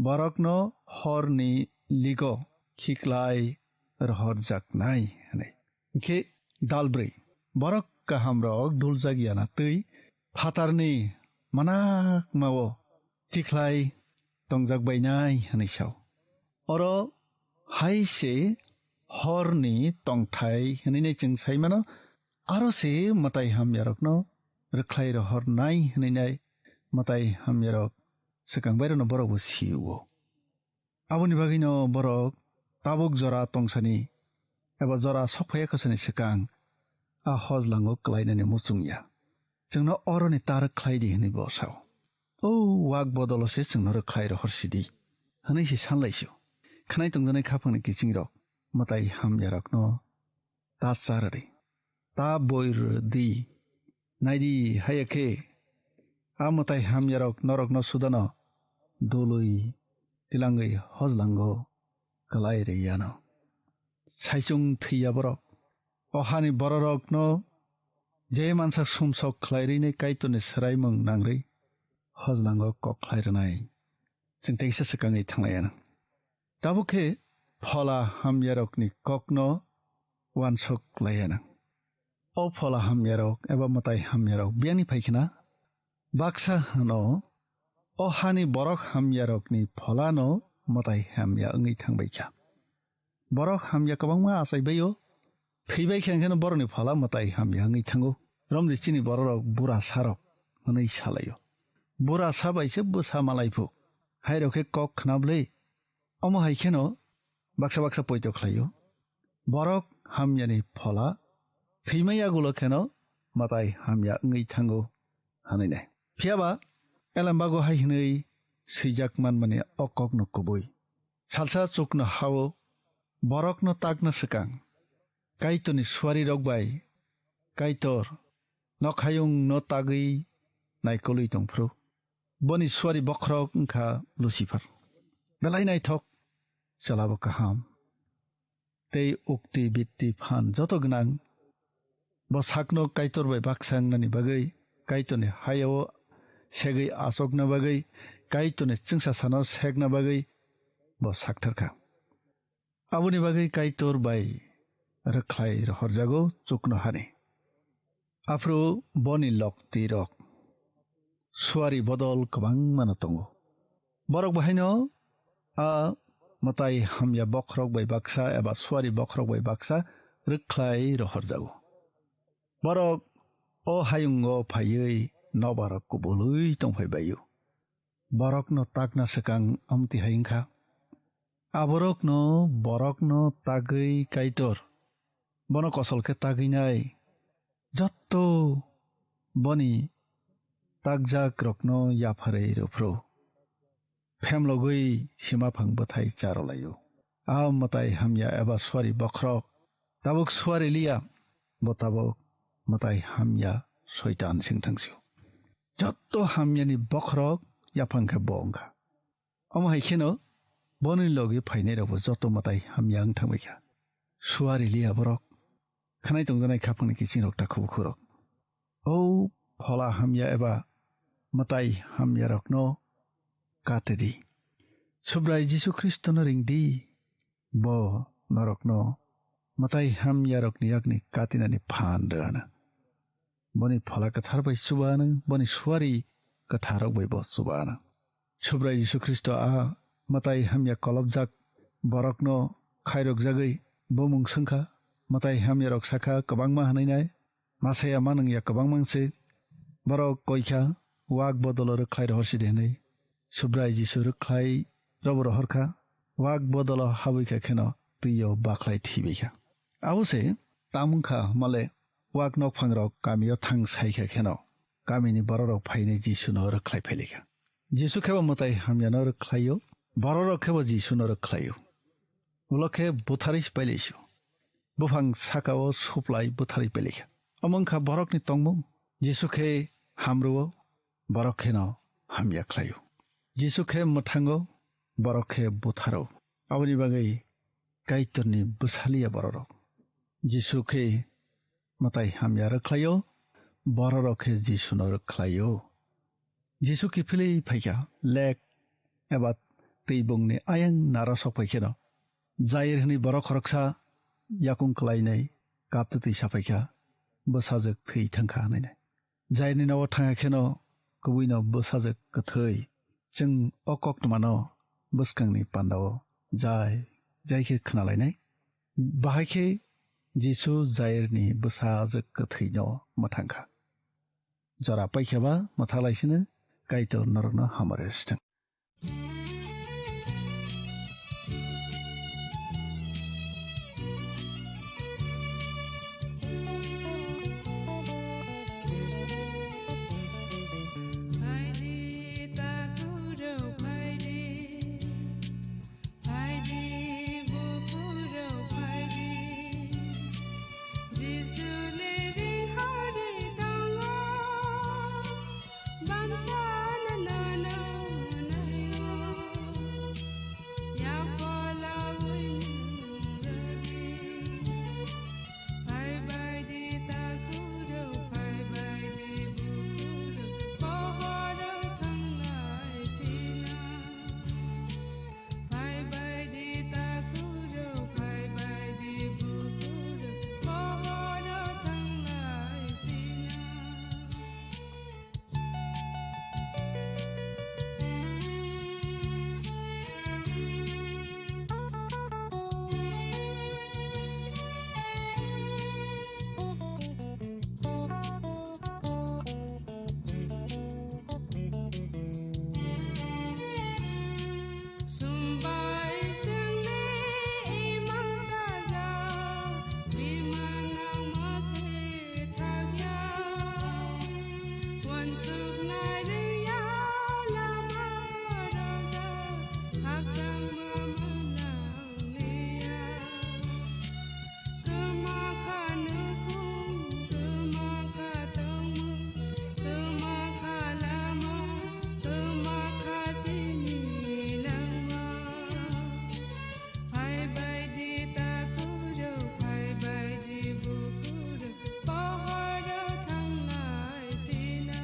"Borokno horni ligo khiklai rohorjaknai," hwnwi. Hinkhe dalbrwi, borok kahamrok duljak yana twi phatarni manakmao tikhlai tongjak bainai hwnwi sao. Oro hai se horni tongthai hwnwi nai chwng sai mano, aro se mwtai hamyarokno rwkhlai rohornai hwnwi nai mwtai hamyarok swkang bairokno borokbo si-o. Aboni bagwino borok tabuk jora tongsani eba jora sokphaiya khosani swkang a hojlango kwlainani muchung ya. Chwngno oroni ta rwkhlai di hwnwi bo sao. O wak bodolo se chwngno rwkhlai rohor sidi hwnwi se sanlaisio. Khwnai tongjanai khaphangni kiching rok mwtai hamya rokno ta charari, ta boir di. Naidi, haya khe a mwtai hamya rok norokno sudano dului tilangwi hojlango kwlai riyano. Saichung thwiya borok. O hani bororokno je mansa sumsok khlai rwini Kaitorni swraimung nangrwi hojlango kok khlai rwnai. Chwng teisa swkangwi thanglaiya nang. Tabuk khe phola hamyarokni kokno uansuk laiya nang. O phola hamyarok eba mwtai hamyarok biyangni phai khna baksa hwno, o hani borok hamyarokni pholano mwtai hamya wngwi thangbai kha. Borok hamya kwbangma achai bai-o, thwibai khe, hwnkhe borokni phola mwtai hamya wngwi thango. Romni chini bororok bura sarok hwnwi salaio. Bura sa bai se bwsa malai phu. Hairok khe kok khna bwlwi. Omo hai kheno baksa baksa poito khlaio. Borok hamyani phola thwimai yagulo kheno mwtai hamya wngwi thango hwnwi nai. Phiya ba elembago hai hwnwi swijak manmani o kokno kubui. Salsa chukno ha-o, borokno takna swkang Kaitorni suarirok bai Kaitor nokhayungno tagwi naikolwi tongphuru. Boni suari bokhorok wngkha Lucifer. Belai naithok, chwlabo kaham. Tei ukti bitti phan joto gwnang. Bo sakno Kaitor bai baksa wngnani bagwi, Kaitorni hayao segwi achokna bagwi, Kaitorni chwngsasano sekna bagwi bo sakthar kha. Aboni bagwi Kaitor bai rwkhlai rohorjago chuknohani. Aphuru boni loktirok suari bodol kwbangmano tongo. Borok bahaino a mwtai hamya bokhorok bai baksa eba suari bokhorok bai baksa rwkhlai rohorjago. Borok o hayungo phaiwi nobarok kubului tongphai bai-o. Borokno takna swkang amtwi hai wngkha. Aborokno borokno tagwi Kaitor bono kosol khe tagwinai jotto boni takjakrokno yapharwi rw phuru phemlogwi sima phang bwthai cha rw lai-o. A mwtai hamya eba suari bokhorok tabuk suari liya, bo tabuk mwtai hamya Soitan singthang si-o. Jotto hamyani bokhorok yaphang khe bo wngkha. Omo hai kheno boni logi phainairokbo jotto mwtai hamya wng thangbai kha. Suari liya borok. Khanai tongjanai khaphangni kichingrok takhubukhurok. O phola hamya eba mwtai hamyarokno kate di. Subrai Jisu Khristono ring di. Bo norokno mwtai hamyarokni yakni katinani phan rwna. Boni phola kwthar bai chuba nang, boni suari kwtharrok bai bo chuba nang. Subrai Jisu Khristo a mwtai hamya kolobjak borokno khairokjagwi bumung swngkha, mwtai hamyarok sakha kwbangma hwnwi nai, masaya manwngya kwbangma se borok koikha, wak bodolo rwkhlai rohorsi de hwnwi. Subrai Jisu rwkhlai robo rohorkha, wak bodolo habwi kha kheno twio bakhlai thibai kha. Abo se tamung kha male wak nokphangrok kamio thang sai kha kheno kamini bororok phainai Jisuno rwkhlai phailaikha. Jisu khebo mwtai hamyano rwkhlaio, bororok khebo Jisuno rwkhlaio. ulo khe butharwi pailaisio. Buphang saka-o suplai butharwi pailaikha. Omo wngkha borokni tongmung. Jisu khe hamrw-o, borok kheno hamya khlai-o. Jisu khe mwthango, borok khe butharo. Aboni bagwi Kaitorni bwsaliya bororok. Jisu khe mwtai hamya rwkhlai-o, bororok khe Jisuno rwkhlai-o. Jisu kiphilwi phaikha, lek eba twibungni ayang naro sok phaikheno, Jair hwnwi borok khoroksa yakung klainai kaptwi twi saphaikha, bwsajwk thwi thangkha hwnwi. Jairni nogo thangya kheno kubuino bwsajwk kwthwi. Chwng o koktwmano bwskangni pandao jai jai khe khwnalainai. Bahai khe Jisu Jairni bwsajwk kwthwino mwthangkha. Jora paikhaba mwthaklaisino Kaitor norokno hamari rwsithwng. Phaidi, buphuru phaidi, Jisu liri hari tango, bamsa na nono nayo, yapala wini rari. Phai bai di takuro, phai bai di bukuro, pohoro thangnai sina. Phai bai di takuro, phai bai di bukuro, pohoro thangnai sina. Sumbai sengni imang saja, bimang nangma se thakya. Wansuk nai liya lama koroja, hakchang mama nang liya. Kwma kha nukhung, kwma kha tongmung, kwma kha lama, kwma kha sini langma. Phai bai di takuro, phai bai di bukuro, pohoro thangnai sina.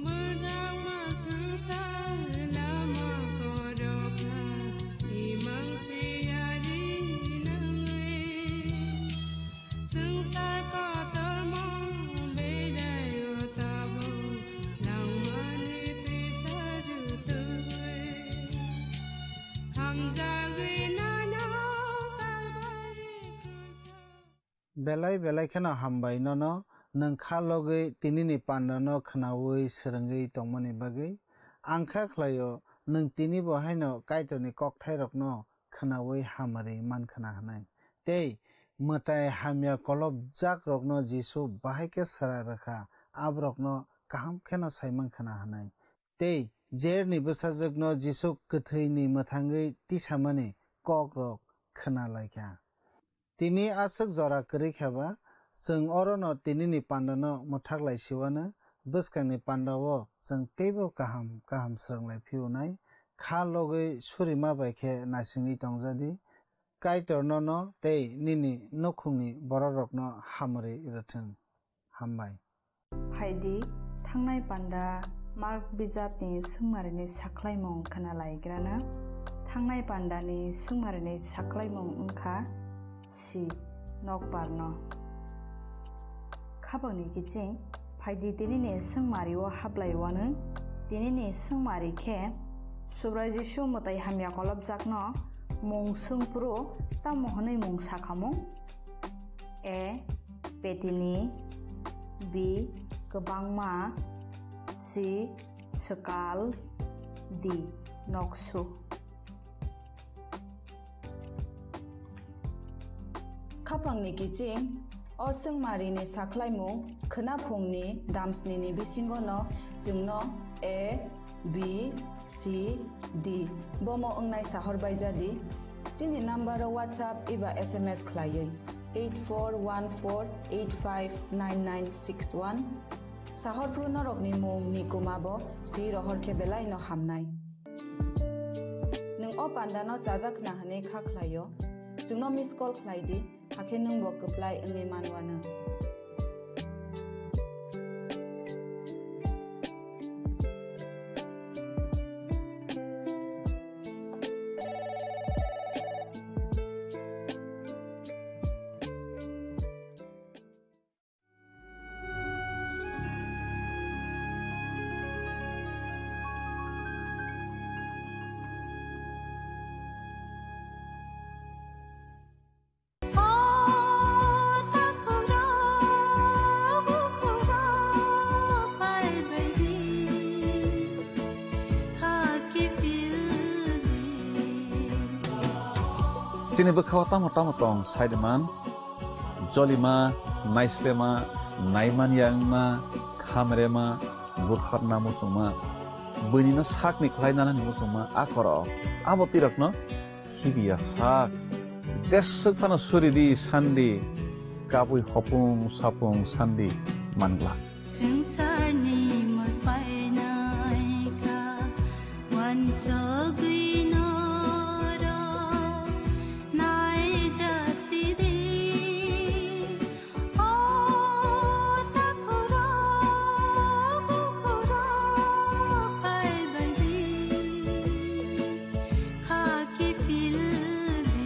Bwrwngma swngchar lama khoroksa, imang siyari nangwi. Swngchar kotorma belaio tabuk, langmani twisa rutugwi. Hamjagwi nono Kalbari kruso. Belai belai kheno hambai nono, nwng kha logwi tinini pandano khwnaui swrwngwi tongmani bagwi. Ang kha khlaio, nwng tinibo haino Kaitorni kokthairokno khwnaui hamari man khwna hwnwi. Tei mwtai hamya kolopjakrokno Jisu bahai khe swrai rwkha, aborokno kaham kheno sai man khwna hwnwi. Tei Jairni bwsajwkno Jisu kwthwini mwthangwi tisamani kokrok khwna lai kha. Tini aswk jora kwrwi khe ba, chwng orono tinini pandano mwthak lai siwano, bwskangni pandao chwng teibo kaham kaham swrwng lai phiyunai, kha logwi surima bai khe naisingwi tong jadi. Kaitor nono tei nini nukhungni bororokno hamari rwthwng. Hambai. Phaidi, thangnai panda Mark bijapni sungmarini sakhlaimung khwnalaigrana. Thangnai pandani sungmarini sakhlaimung wngkha si nokbarno. Khapangni kiching, phaidi tinini sungmario hablaiwanwi, tinini sungmari khe Subrai Jisu mwtai hamya kolopjakno mung swngphuru tamo hwnwi mung sakhamung? A. Petini. B. Kwbangma. C. swkal di noksu. Khapangni kiching, o chwngmarini sakhlaimung khwnaphungni damsnini bisingono chwngno A, B, C, D bomo wngnai sahor baijadi. Chini nambaro WhatsApp eba S M S khlaiwi eight four one four eight five nine nine six one. Sahorphru norokni mung ni kumabo swi rohor khe belaino hamnai. Nwng o pandano chajak khna hwnwi kha khlaio, chwngno miss call khlai di, hakhe nwngbo kwplai wngwi manwanw. Chini bwkhao tamo tamo tong saiman, jolima, naislema, naimanya wngma, khamrema, butharna muchungma, buinino sakni khlai nanani muchungma a khoro. Abo twi rokno khibiya sak. Jeswk phano suri di sandi, kabui hopung sapung sandi mangla. Swngcharni mui painaikha, uansugwi norok naijasidi. O takhurok, bukhurok phaibaidi, khaki pildi.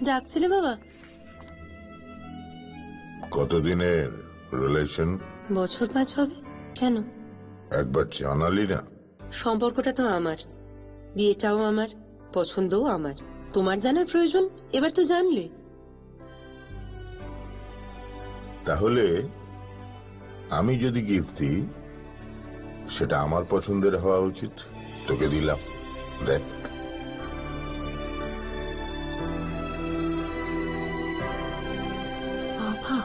ডাকছিলে বাবা? কতদিনের রিলেশন? বছর পাঁচ হবে। কেন? একবার জানালি না। সম্পর্কটা তো আমার, বিয়েটাও আমার, পছন্দও আমার। তোমার জানার প্রয়োজন? এবার তো জানলে। তাহলে আমি যদি গিফট দিই, সেটা আমার পছন্দের হওয়া উচিত। তোকে দিলাম, দেখ। বাবা।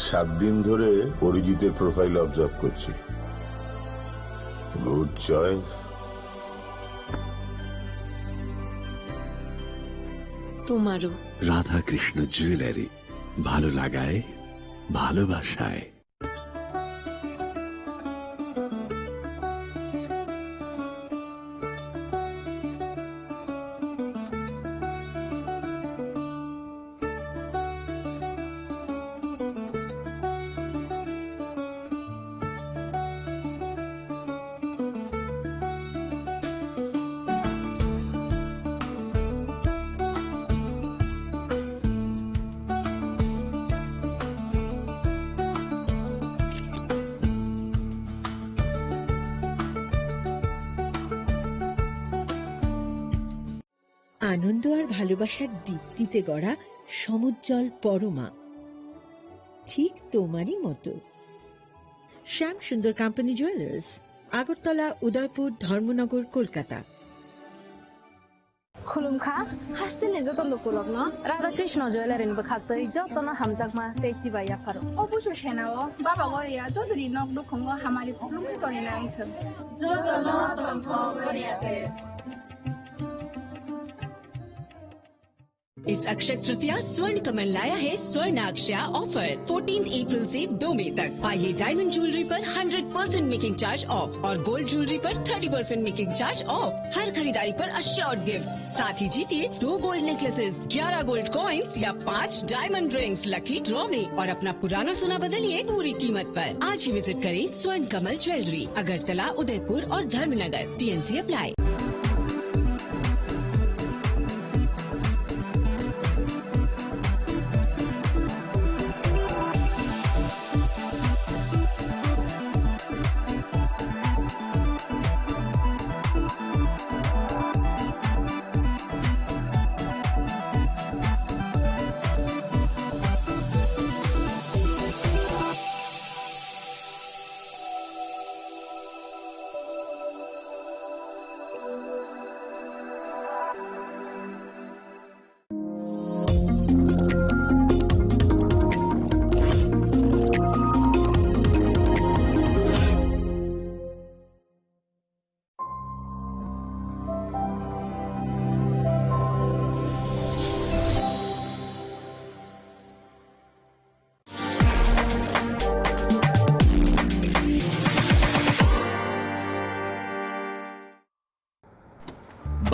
সাত দিন ধরে অরিজিতের প্রোফাইল অবজার্ভ করছি। Good choice. তোমারও। রাধাকৃষ্ণ জুয়েলারি, ভালো লাগায়, ভালোবাসায়। আনন্দ আর ভালোবাসার দীপ্তিতে গড়া সমুজ্জ্বল পরমা, ঠিক তোমারই মতো। শ্যাম সুন্দর কোম্পানি জুয়েলার্স, আগরতলা, উদয়পুর, ধর্মনগর, Kolkata. Khulumkha, hasteni joto lukurokno Radha Krishna Jewellery ni bwkhaktwi jotono hamjakma tei chibai yapharo. O busu senao Baba Goria jotoni nok nukhungo hamari khulumkha toni nang thung. Jotono tongthok Goria te. इस अक्षय तृतीया स्वर्ण कमल लाया है स्वर्ण अक्षया offer. Fourteen April से दो मई तक। पाइए डायमंड ज्वेलरी पर hundred percent making charge off और गोल्ड ज्वेलरी पर thirty percent making charge off. हर खरीदारी पर अश्योर्ड गिफ्ट, साथ ही जीतिए दो गोल्ड नेकलेसेस, ग्यारह गोल्ड कॉइन्स या पाँच डायमंड रिंग्स लकी ड्रॉ में और अपना पुराना सोना बदलिए पूरी कीमत पर। आज ही विजिट करें स्वर्ण कमल ज्वेलरी, अगरतला, उदयपुर और धर्मनगर। TNC apply.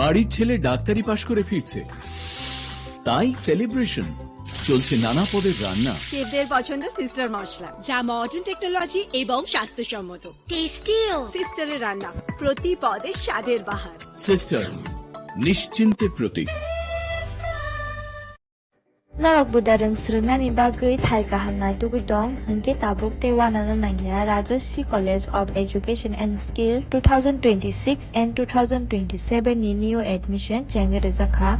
বাড়ির ছেলে ডাক্তারি পাশ করে ফিরছে, তাই সেলিব্রেশন। চলছে নানা পদের রান্না। শেফদের পছন্দ সিস্টার মশলা, যা মডার্ন টেকনোলজি এবং স্বাস্থ্যসম্মত। টেস্টিও। সিস্টারের রান্না, প্রতি পদে স্বাদের বাহার। সিস্টার, নিশ্চিন্তের প্রতীক। Norok buda rwng swrwngnani bagwi thai kaham naitugwi tong, hinkhe tabuk tei uanano nangya Rajashree College of Education and Skill two thousand twenty-six and two thousand twenty-seven ni new admission chengwi rwjakha.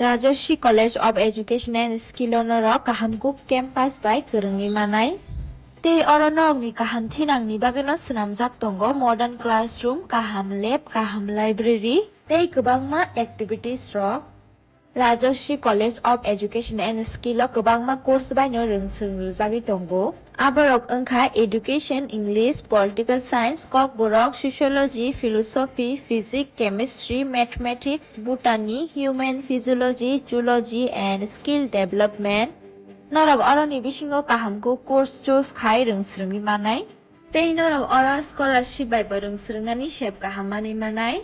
Rajashree College of Education and Skill o norok kaham kuk campus bai kwrwngwi manai. Tei oro norokni kaham thinangni bagwino swnamjak tongo modern classroom, kaham lab, kaham library tei kwbangma activities rok. Rajashree College of Education and Skill o kwbangma course baino rwng swrwng rwjagwi tongo. Aborok wngkha Education, English, Political Science, Kokborok, Sociology, Philosophy, Physics, Chemistry, Mathematics, Botany, Human Physiology, Zoology and Skill Development. Norok oroni bisingo kaham kuk course choose khai rwng swrwngwi manai. Tei norok oro scholarship bai bo rwng swrwngnani sep kaham manwi manai.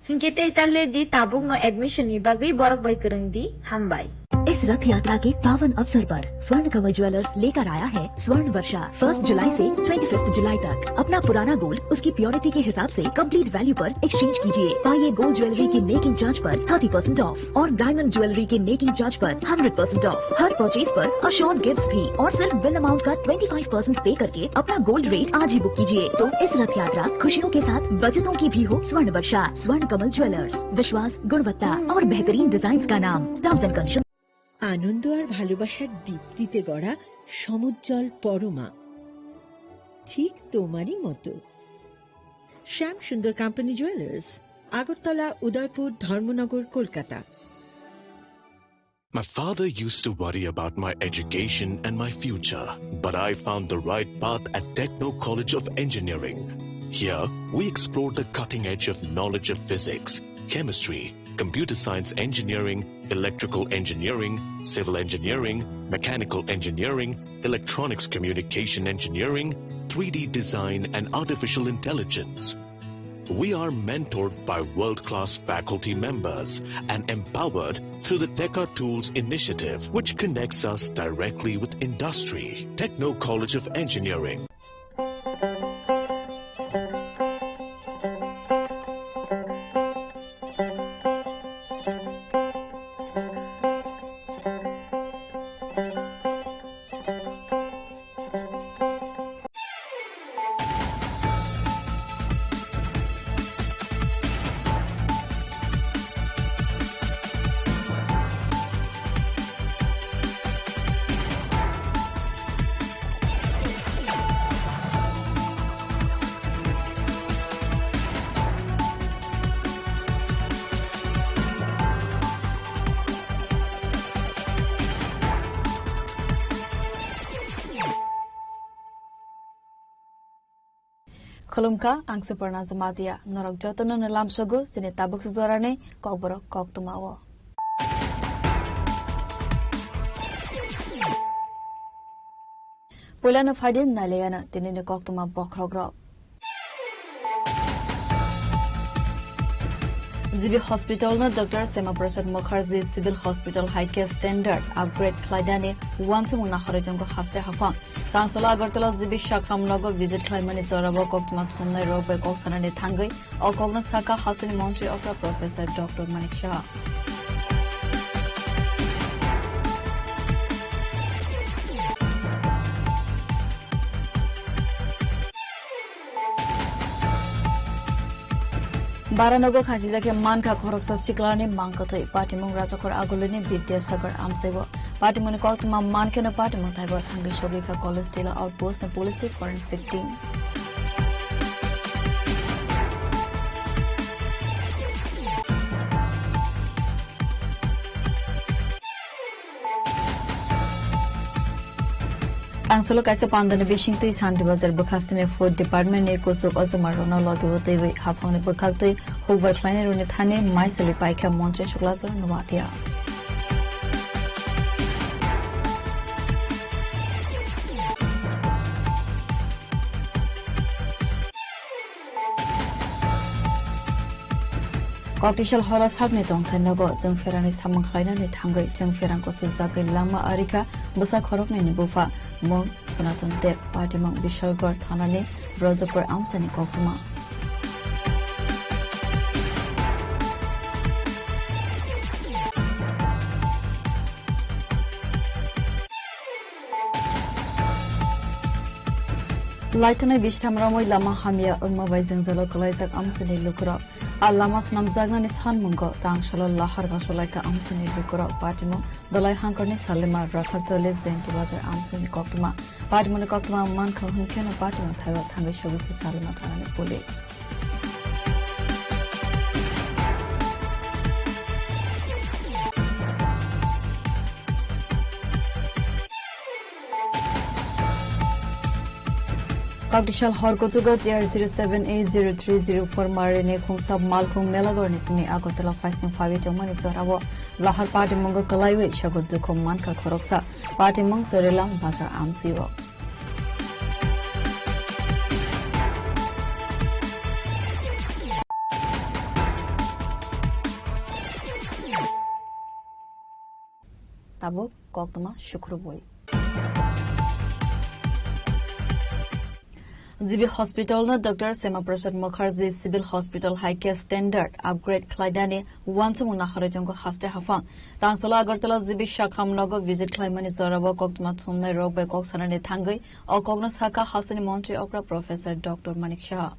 Hinkhe tei ta le di, tabukno admission ni bagwi borok bai kwrwng di. Hambai. इस रथ यात्रा के पावन अवसर पर स्वर्ण कमल ज्वेलर्स लेकर आया है स्वर्ण वर्षा। फर्स्ट जुलाई से ट्वेंटी फिफ्थ जुलाई तक अपना पुराना गोल्ड उसकी प्योरिटी के हिसाब से कंप्लीट वैल्यू पर एक्सचेंज कीजिए। पाइए गोल्ड ज्वेलरी की मेकिंग चार्ज पर थर्टी परसेंट ऑफ और डायमंड ज्वेलरी के मेकिंग चार्ज पर hundred percent of. Her purchase पर अश्योर्ड गिफ्ट्स भी और सिर्फ बिल अमाउंट का ट्वेंटी फाइव परसेंट पे करके अपना गोल्ड रेट आज ही बुक कीजिए। तो इस रथ यात्रा खुशियों के साथ बचतों की भी हो। स्वर्ण वर्षा, स्वर्ण कमल ज्वेलर्स, विश्वास, गुणवत्ता और बेहतरीन डिजाइन का नाम। Terms and condition. আনন্দ আর ভালোবাসার দীপ্তিতে গড়া সমুজ্জ্বল পরমা, ঠিক তোমারই মতো। শ্যাম সুন্দর কোম্পানি জুয়েলার্স, আগরতলা, উদয়পুর, ধর্মনগর, Kolkata. My father used to worry about my education and my future, but I found the right path at Techno College of Engineering. Here, we explore the cutting edge of knowledge of physics, chemistry, computer science engineering, electrical engineering, civil engineering, mechanical engineering, electronics communication engineering, three D design, and artificial intelligence. We are mentored by world-class faculty members and empowered through the Teka Tools initiative, which connects us directly with industry. Techno College of Engineering. Khulumkha, ang Suparna Jamatia. Norok jotono no lamsogo chini tabuk sujorani kokborok koktwmao. Puilano phaidi nailaiano tinini koktwma bokhorokrok. G B Hospital no Doctor Syama Prasad Mukherjee Civil Hospital hai khe standard upgrade khlainani uansukmung naharwi tongo haste haphang. Council Agartala G B Shakham nogo visit khlaimani jorao koktwma thumnai rok bai kok sanani thangwi o kokno sakha hasteni montri okra Professor Doctor Manik Saha. Baranogo khasijak khe mankha khoroksa siklani mangkwthwi. Patimung Rajakhor Agulini Bidyasagar amchaibo. Patimungni koktwma mankheno patimung thaibo thangwi sogwikha College Tila Outpost ni police tei forensic team. Ang solo kaisa pandani bisingtwi Shanti Bazar bwkhastini Food Department ni kuchuk ojomarokno logi o twiwi haphangni bwkhaktwi hukbar khlainairokni thani maisali paikha Montri Suklachar Noatia. Koktisal horo sakni tongthai nogo chwng pherangni samung khlainani thangwi chwng pherang kuchukjagwi langma arikha bwsa khoroknwini bupha mung Sanatan Deb patimung Bishalgarh thanani Brajapur amchaini koktwma. Laithanai bishtam romwi lama hamya wngma bai jwngjalo kwlaijak amchaini lukurok. A lama swnamjaknani sanmungo tangsalo lahar gasolaikha amchaini lukurok. Patimung Dolai Hangkorni Salima Rakhartoli Jainti Bazar amchaini koktwma. Patimungni koktwma mankha hwnkheno patimung thaiba thangwi sogwikha Salima thanani police. Koktisal hor kuchugo T R zero seven A zero three zero four marini khungsa malkhung Melagorni simi Agartala phaising phaiwi tongmani jorao lahar patimungo kwlaiwi sogo dukhu mankha khoroksa. Patimung Chorilam Bazar amsio. Tabuk koktwma sukrubwi. G B Hospital no Doctor Shyama Prasad Mukherjee Civil Hospital hai khe standard upgrade khlainani uansukmung naharwi tongo haste haphang. Tangsholo Agartala G B Shakham nogo visit khlaimani jorao koktwma thumnai rok bai kok sanani thangwi o kokno sakha hasteni montri okra Professor Doctor Manik Saha.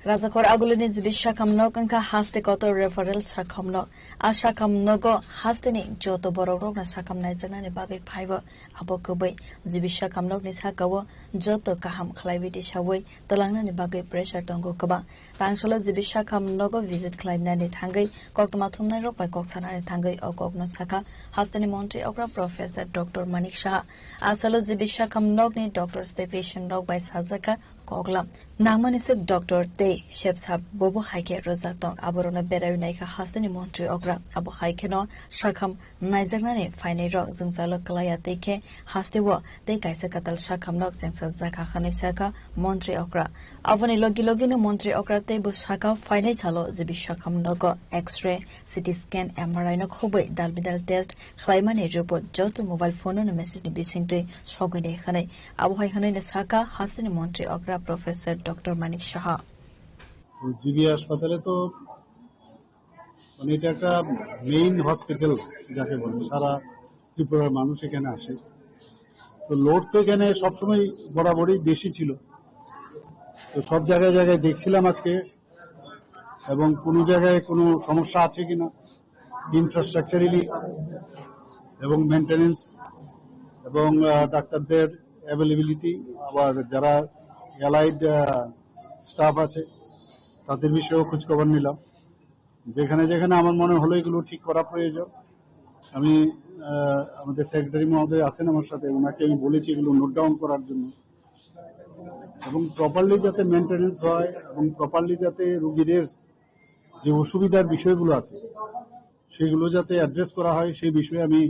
Rajakhor agulini G B Shakham nok wngkha haste kotor referral Shakham nok. A Shakham nogo hasteni joto borok rokno sakham naijaknani bagwi phaibo. Abo kwbwi G B Shakham nokni sakao joto kaham khlaiwi tisawi twlangnani bagwi pressure tongo kwbang. Tangsholo G B Shakham nogo visit khlainani thangwi koktwma thumnai rok bai kok sanani thangwi o kokno sakha hasteni montri okra Professor Doctor Manik Saha. Asalo G B Shakham nokni doctors tei patient rok bai sajakha koklam. Nangmani swk doctor tei sepsap bobo hai khe rwjak tong, aborokno berai naikha hasteni montri okra. Abo hai kheno sakham naijaknani phainai rok jwngjalo kwlaiya tei khe hasteo tei kaisa kwtal sakhamno chengsa jakha hwnwi sakha montri okra. Aboni logi logino montri okra tei bo sakha phainai salo G B sakham nogo X-ray, C T scan, M R I no khobwi dal bidal test khlaimani report joto mobile phone no message ni bisingtwi sogwi nai hwnwi. Abo hai hwnwi no sakha hasteni montri okra Professor Doctor Manik Saha. তো জিবি হাসপাতালে তো মানে এটা একটা main hospital যাকে বলে, সারা ত্রিপুরার মানুষ এখানে আসে। তো লোড তো এখানে সবসময় বরাবরই বেশি ছিল। তো সব জায়গায় জায়গায় দেখছিলাম আজকে, এবং কোনো জায়গায় কোনো সমস্যা আছে কিনা ইনফ্রাস্ট্রাকচারালি এবং মেইনটেনেন্স এবং আহ, ডাক্তারদের অ্যাভেলেবিলিটি, আবার যারা অ্যালাইড স্টাফ আছে তাদের বিষয়েও খোঁজখবর নিলাম। যেখানে যেখানে আমার মনে হলো এগুলো ঠিক করা প্রয়োজন, আমি আহ, আমাদের সেক্রেটারি মহোদয় আছেন আমার সাথে, ওনাকে আমি বলেছি এগুলো নোট ডাউন করার জন্য, এবং প্রপারলি যাতে মেইনটেনেন্স হয় এবং প্রপারলি যাতে রুগীদের যে অসুবিধার বিষয়গুলো আছে সেগুলো যাতে অ্যাড্রেস করা হয়, সেই বিষয়ে আমি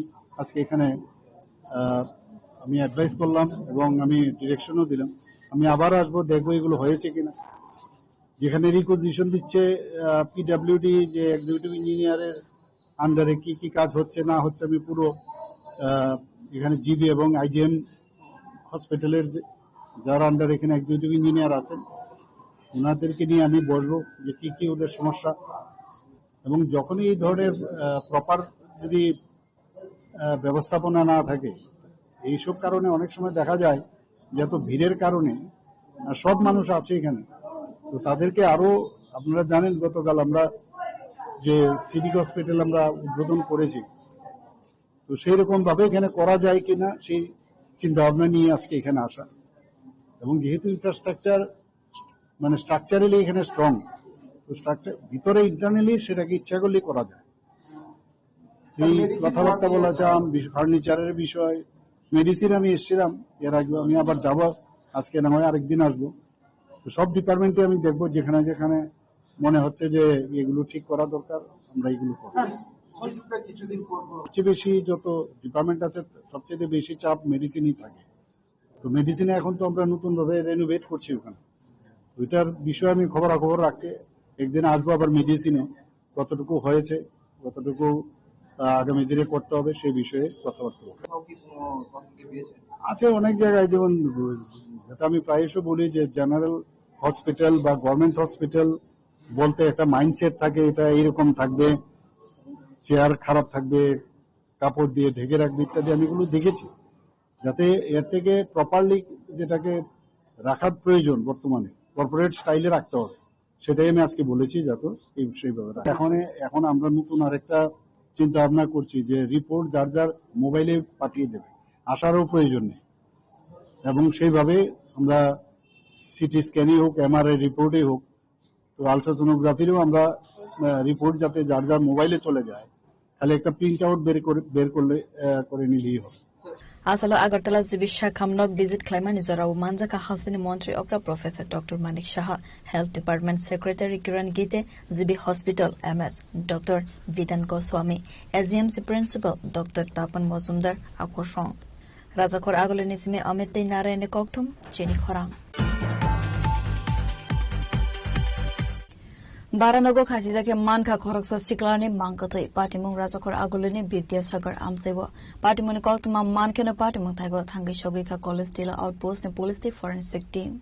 আজকে এখানে আহ, আমি অ্যাডভাইস করলাম এবং আমি ডিরেকশনও দিলাম। আমি আবার আসবো, দেখবো এগুলো হয়েছে কিনা। যেখানে রিকুইজিশন দিচ্ছে পিডাব্লিউডি, যে এক্সিকিউটিভ ইঞ্জিনিয়ারের আন্ডারে কি কি কাজ হচ্ছে না হচ্ছে, আমি পুরো আহ, এখানে জিবি এবং আইজিএম হসপিটালের যে, যারা আন্ডার এখানে এক্সিকিউটিভ ইঞ্জিনিয়ার আছেন, ওনাদেরকে নিয়ে আমি বসবো যে কি কি ওদের সমস্যা। এবং যখনই এই ধরনের প্রপার যদি আহ, ব্যবস্থাপনা না থাকে, এইসব কারণে অনেক সময় দেখা যায় যে এত ভিড়ের কারণে আহ, সব মানুষ আছে এখানে, তো তাদেরকে আরো, আপনারা জানেন গতকাল আমরা যে সিভিক হসপিটাল আমরা উদ্বোধন করেছি, তো সেই রকম ভাবে এখানে করা যায় কিনা সেই চিন্তা ভাবনা নিয়ে আজকে এখানে আসা। এবং যেহেতু ইনফ্রাস্ট্রাকচার মানে স্ট্রাকচারালি এখানে স্ট্রং, তো স্ট্রাকচার ভিতরে ইন্টারনালি সেটাকে ইচ্ছা করলে করা যায়। এই কথাবার্তা বলা চাম, ফার্নিচারের বিষয়, মেডিসিন আমি এসেছিলাম এর আগে, আমি আবার যাব, আজকে না হয় আরেকদিন আসবো। তো সব ডিপার্টমেন্টে আমি দেখবো, যেখানে যেখানে মনে হচ্ছে যে এগুলো ঠিক করা দরকার, আমরা এগুলো করবো। স্যার, হসপিটাল কিছুদিন পর পর সবচেয়ে বেশি যত ডিপার্টমেন্ট আছে, সবচেয়ে বেশি চাপ মেডিসিনই থাকে। তো মেডিসিনে এখন তো আমরা নতুন ভাবে রেনোভেট করছি ওখানে। ওইটার বিষয়ে আমি খবরাখবর রাখছি, একদিন আসবো আবার মেডিসিনে, কতটুকু হয়েছে, কতটুকু আহ, আগামী দিনে করতে হবে সেই বিষয়ে কথাবার্তা বলবো। কোথাও কি কোনো তথ্য পেয়েছেন? আছে অনেক জায়গায়, যেমন যেটা আমি প্রায়শ বলি যে জেনারেল হসপিটাল বা গভর্নমেন্ট হসপিটাল বলতে একটা মাইন্ডসেট থাকে, এটা এইরকম থাকবে, চেয়ার খারাপ থাকবে, কাপড় দিয়ে ঢেকে রাখবে ইত্যাদি, আমি এগুলো দেখেছি। যাতে এর থেকে প্রপারলি যেটাকে রাখার প্রয়োজন বর্তমানে কর্পোরেট স্টাইলে রাখতে হবে, সেটাই আমি আজকে বলেছি। যাতে এই, সেইভাবে রাখা। এখন, এখন আমরা নতুন আরেকটা চিন্তা ভাবনা করছি যে রিপোর্ট যার যার মোবাইলে পাঠিয়ে দেবে, আসারও প্রয়োজন নেই। এবং সেইভাবে আমরা সিটি স্ক্যানই হোক, এমআরআই রিপোর্টই হোক, তো আলট্রাসোনোগ্রাফিরও আমরা রিপোর্ট যাতে যার যার মোবাইলে চলে যায়, খালি একটা প্রিন্ট আউট বের করে, বের করলে আহ, করে নিলেই হবে। Asalo Agartala G B Shakham nok visit khlaimani jorao manjakha hasteni montri okra Professor Doctor Manik Saha, Health Department Secretary Kiran Gite, G B Hospital M S Doctor Vidan Goswami, A G M C Principal Doctor Tapan Mojumdar, Akosong. Rajakhor agulini simi Amit tei Narayan ni kokthum chini khorang. Baranogo khasijak khe mankha khoroksa siklani mangkwthwi. Patimung Rajakhor Agulini Bidyasagar amchaibo. Patimungni koktwma mankheno patimung thaigo thangwi sogwi kha College Tila Outpost ni police tei forensic team.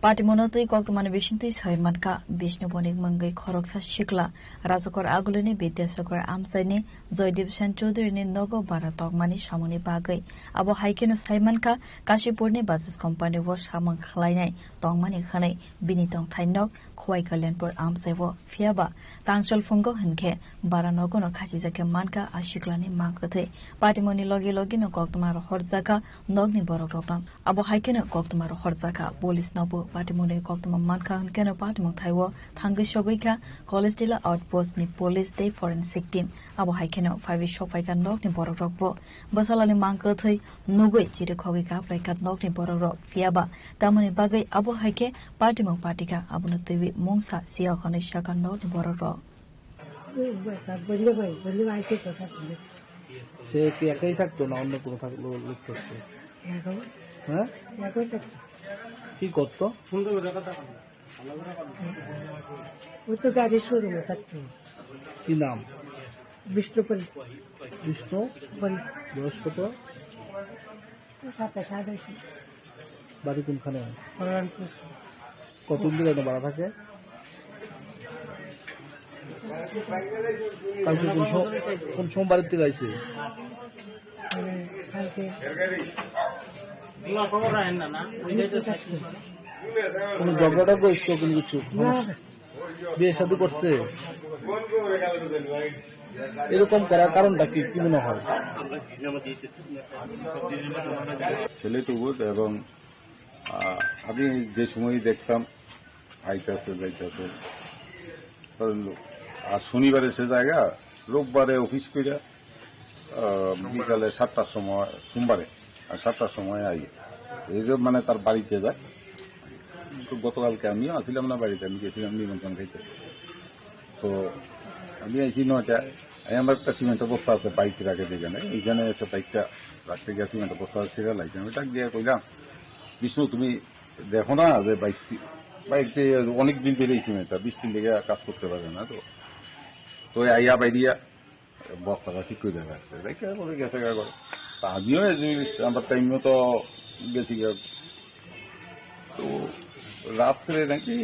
Patimungno twi koktwmani bisingtwi sai mankha Bishnu Bonik mungwi khoroksa sikla Rajakhor Agulini Bidyasagar amchaini Joydev Sen Chaudhary ni nogo bara tokmani samungni bagwi. Abo hai kheno sai mankha Kashipurni Bajaj company o samung khlainai tongmani hwnwi bini tongthai nok Khowai Kalyanpur amchaibo. Phiyaba tangchol phungo hinkhe bara nogono khachijak khe mankha a siklani mangkwthwi. Patimungni logi logino koktwma rohorjakha nokni borokrokno. Abo hai kheno koktwma rohorjakha police nobo. Patimungni koktwma mankha hinkhe no patimung thaibo thangwi sogwi kha College Tila Outpost ni police tei forensic team. Abo hai kheno phaiwi sokphaikha nokni borokrokbo. Bwsalani mangkwthwi nugwi chirikhogwi kaplaikha nokni borokrok. Phiyaba tamoni bagwi abo hai khe patimung patikha, abono twiwi mungsa siya hwnwi sakha nokni borokrok. সে কি একাই থাকতো না অন্য কোনো থাকলো, লোক থাকতো? এখন? হ্যাঁ? একই থাকতো। কি করতো? ও তো গাড়ি শোরুমে থাকতো। কি নাম? বিষ্ণুপ্রিয়া। বিষ্ণু? বল। বয়স কত? সাতাশ, আঠাশ। বাড়ি কোনখানে? কল্যাণপুর। কতদিন ধরে এখানে ভাড়া থাকে? কালকে কোন সম-, কোন সোমবার থেকে আইছে? মানে, কালকে। কোনো ঝগড়া টগড়া হয়েছিল কোনো কিছু? না, না। বিয়ে শাদী করছে? এরকম করার কারণটা কি, কি মনে হয়? ছেলে তো বোধ এবং, আহ, আমি যে সময়ই দেখতাম আইতাছে যাইতাছে, কারণ আর শনিবারে সে জায়গা, রোববারে অফিস কইরা, আহ, বিকালে সাতটার সময়, সোমবারে আর সাতটার সময় আই। এই যে মানে তার বাড়িতে যায়। তো গতকালকে আমিও আসিলাম না বাড়িতে, আমি গেছিলাম নিমন্ত্রণ খাইতে। তো আমি আইছি নয়টা, আমি আমার একটা সিমেন্টের বস্তা আছে বাইক রাখে যেখানে, ওইখানে এসে বাইকটা রাখতে গিয়ে সিমেন্টের বস্তা ছিঁড়ে লাগছে। আমি ডাক দিয়ে কইলাম, "বিষ্ণু, তুমি দেখো না যে বাইকটি, বাইকটি অনেক দিন ধরে এই সিমেন্টটা, বিশ দিন থেকে কাজ করতে পারে না তো।" তো আইয়া বাইরিয়া বস্তাটা ঠিক করে রাখছে, রেখে পরে গেছে গা করে। তা আমিও এই জিনিস, আমার টাইম মতো গেছি গা। তো রাত্রে নাকি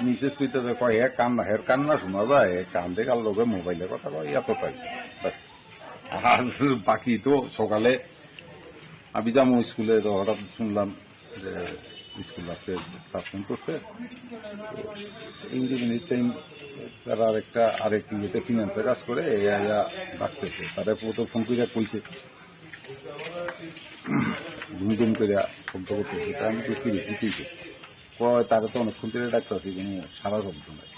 মিসেস কইতেছে, কয়, "হে কান্না, হের কান্না শোনা যায়, হে কান্দে কার লগে মোবাইলে কথা কয়, এতটাই।" ব্যাস। আর বাকি তো সকালে আমি যাবো স্কুলে, তো হঠাৎ শুনলাম যে স্কুল আজকে সাসপেন্ড করছে। তো ইঞ্জিনিয়ারিং টাইম তারা আরেকটা, আরেক ইয়েতে ফিনান্সে কাজ করে, এই আইয়া ডাকতেছে। তারা তো ফোন করে কইছে, ধুম ধুম করে শব্দ করতেছে। তা আমি তো কি রে, কি কইছে? কয়, "তারা তো অনেকক্ষণ ধরে ডাকতেছি, কোনো সারা শব্দ নাই।"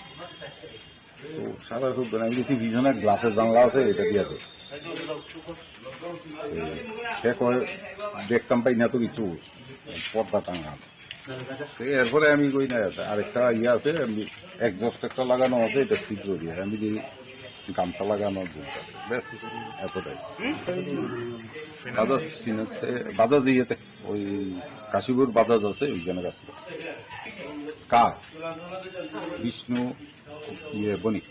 তো সারা শব্দ নাই। আমি দেখছি পিছনে গ্লাসের জানলা আছে, এটা দিয়ে আছে। এই, সে কয়, "দেখতাম পাই না তো কিছু, পর্দা টাঙা।" তো এরপরে আমি কই না, আরেকটা ইয়ে আছে, আমি এক্সস্ট একটা লাগানো আছে, এটা ছিদ্র দিয়ে, আমি দেখি গামছা লাগানো আছে, ব্যাস, এতটাই। বাজাজ ফিনান্সে, বাজাজ ইয়েতে, ওই কাশীপুর বাজাজ আছে, ওইখানে কাজ করে। কার? বিষ্ণু, ইয়ে, বণিক।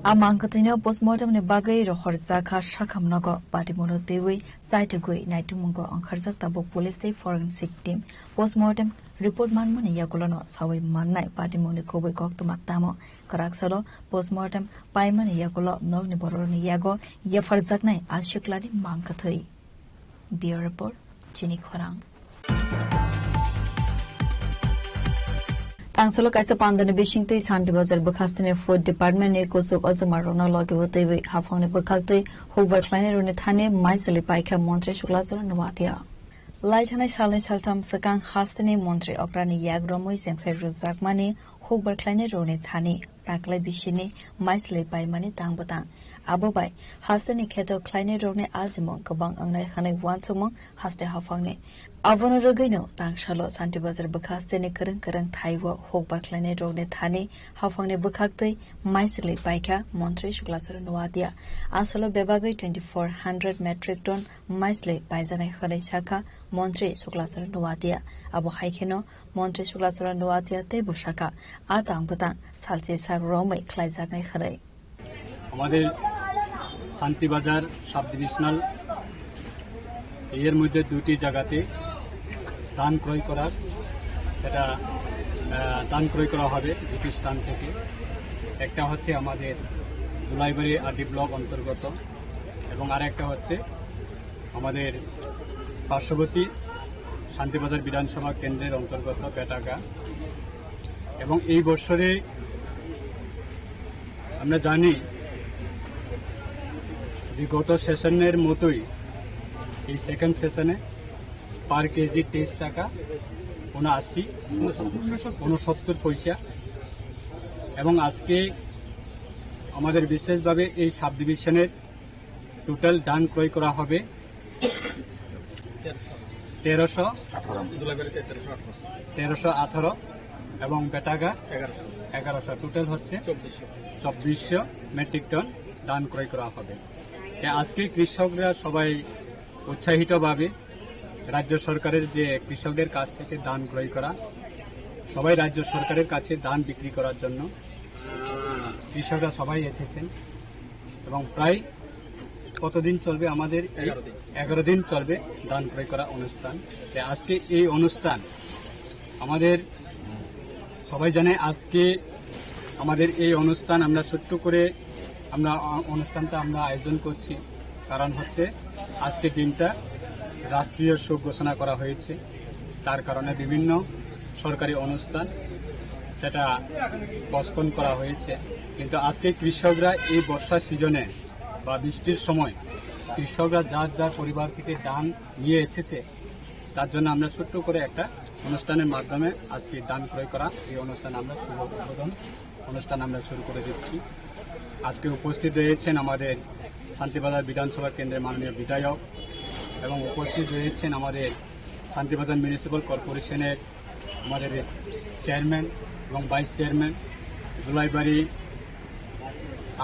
A mangkwthwino postmortem ni bagwi rohorjakha sakham nogo, patimungno twiwi chaitugwi naitugmungo wngkharjak tabuk police tei forensic team. Postmortem report manmani yagulono sawi mannai patimungni kubui koktwma tamo. Kwraksalo postmortem paimani yagulo nokni bororokni yago yapharjaknai a siklani mangkwthwi. Bureau Report, Chini Khorang. Tangsulo kaisa pandani bisingtwi Santi Bazar bwkhastini Food Department ni kuchuk ojoma rokno logi bo twiwi haphangni bwkhaktwi hukbar khlainai rokni thani maisali paikha Montri Suklachara Noatia. Lai thanai salni saltham swkang hasteni Montri okrani yak romwi chengsai rwjakmani hukbar khlainai rokni thani taklai bisini maislwi paimani tang bwtang. Abo bai hasteni kheto khlainai rokni ajimung kwbang wngnai hwnwi uansukmung haste haphangni. Abono rwgwino tangsalo Santi Bazar bwkha hasteni kwrwng kwrwng thaibo hukbar khlainai rokni thani haphangni bwkhaktwi maislwi paikha Montri Suklaswrwng Noatia. Aswlo bebagwi twenty four hundred metric ton maislwi paijaknai hwnwi sakha Montri Suklaswrwng Noatia. Abo hai kheno Montri Suklaswrwng Noatia teibo sakha, a tang bwtang salchi sak romwi khlaijaknai hwnwi. আমাদের Shantibazar sub divisional এর মধ্যে দুটি জায়গাতে ধান ক্রয় করার, সেটা, আহ, ধান ক্রয় করা হবে দুটি স্থান থেকে। একটা হচ্ছে আমাদের দুলাইবাড়ি আরডি ব্লক অন্তর্গত এবং আরেকটা হচ্ছে আমাদের পার্শ্ববর্তী শান্তিবাজার বিধানসভা কেন্দ্রের অন্তর্গত বেটাগা। এবং এই বছরে আমরা জানি যে গত সেশনের মতোই এই সেকেন্ড সেশনে পার কেজি তেইশ টাকা উনআশি, উনসত্তর পয়সা। এবং আজকে আমাদের বিশেষভাবে এই সাব ডিভিশনের টোটাল ধান ক্রয় করা হবে তেরোশো, তেরোশো আঠারো এবং বেটাগা এগারোশো। এগারোশো, টোটাল হচ্ছে চব্বিশশো। চব্বিশশো মেট্রিক টন ধান ক্রয় করা হবে। তে আজকে কৃষকরা সবাই উৎসাহিতভাবে রাজ্য সরকারের যে কৃষকদের কাছ থেকে ধান ক্রয় করা, সবাই রাজ্য সরকারের কাছে ধান বিক্রি করার জন্য কৃষকরা সবাই এসেছেন এবং প্রায় কতদিন চলবে আমাদের এই? এগারো দিন। এগারো দিন চলবে ধান ক্রয় করা অনুষ্ঠান। তে আজকে এই অনুষ্ঠান আমাদের সবাই জানে, আজকে আমাদের এই অনুষ্ঠান আমরা ছোট্ট করে আমরা অ-, অনুষ্ঠানটা আমরা আয়োজন করছি, কারণ হচ্ছে আজকে দিনটা রাষ্ট্রীয় শোক ঘোষণা করা হয়েছে। তার কারণে বিভিন্ন সরকারি অনুষ্ঠান সেটা পোস্টপোন করা হয়েছে। কিন্তু আজকে কৃষকরা এই বর্ষার সিজনে বা বৃষ্টির সময় কৃষকরা যার যার পরিবার থেকে ধান নিয়ে এসেছে, তার জন্য আমরা ছোট্ট করে একটা অনুষ্ঠানের মাধ্যমে আজকে ধান ক্রয় করা এই অনুষ্ঠান আমরা শুভ উদ্বোধন অনুষ্ঠান আমরা শুরু করে দিচ্ছি। আজকে উপস্থিত রয়েছেন আমাদের শান্তিবাজার বিধানসভা কেন্দ্রের মাননীয় বিধায়ক এবং উপস্থিত রয়েছেন আমাদের শান্তিবাজার মিউনিসিপ্যাল কর্পোরেশনের আমাদের চেয়ারম্যান এবং ভাইস চেয়ারম্যান, জুলাইবাড়ি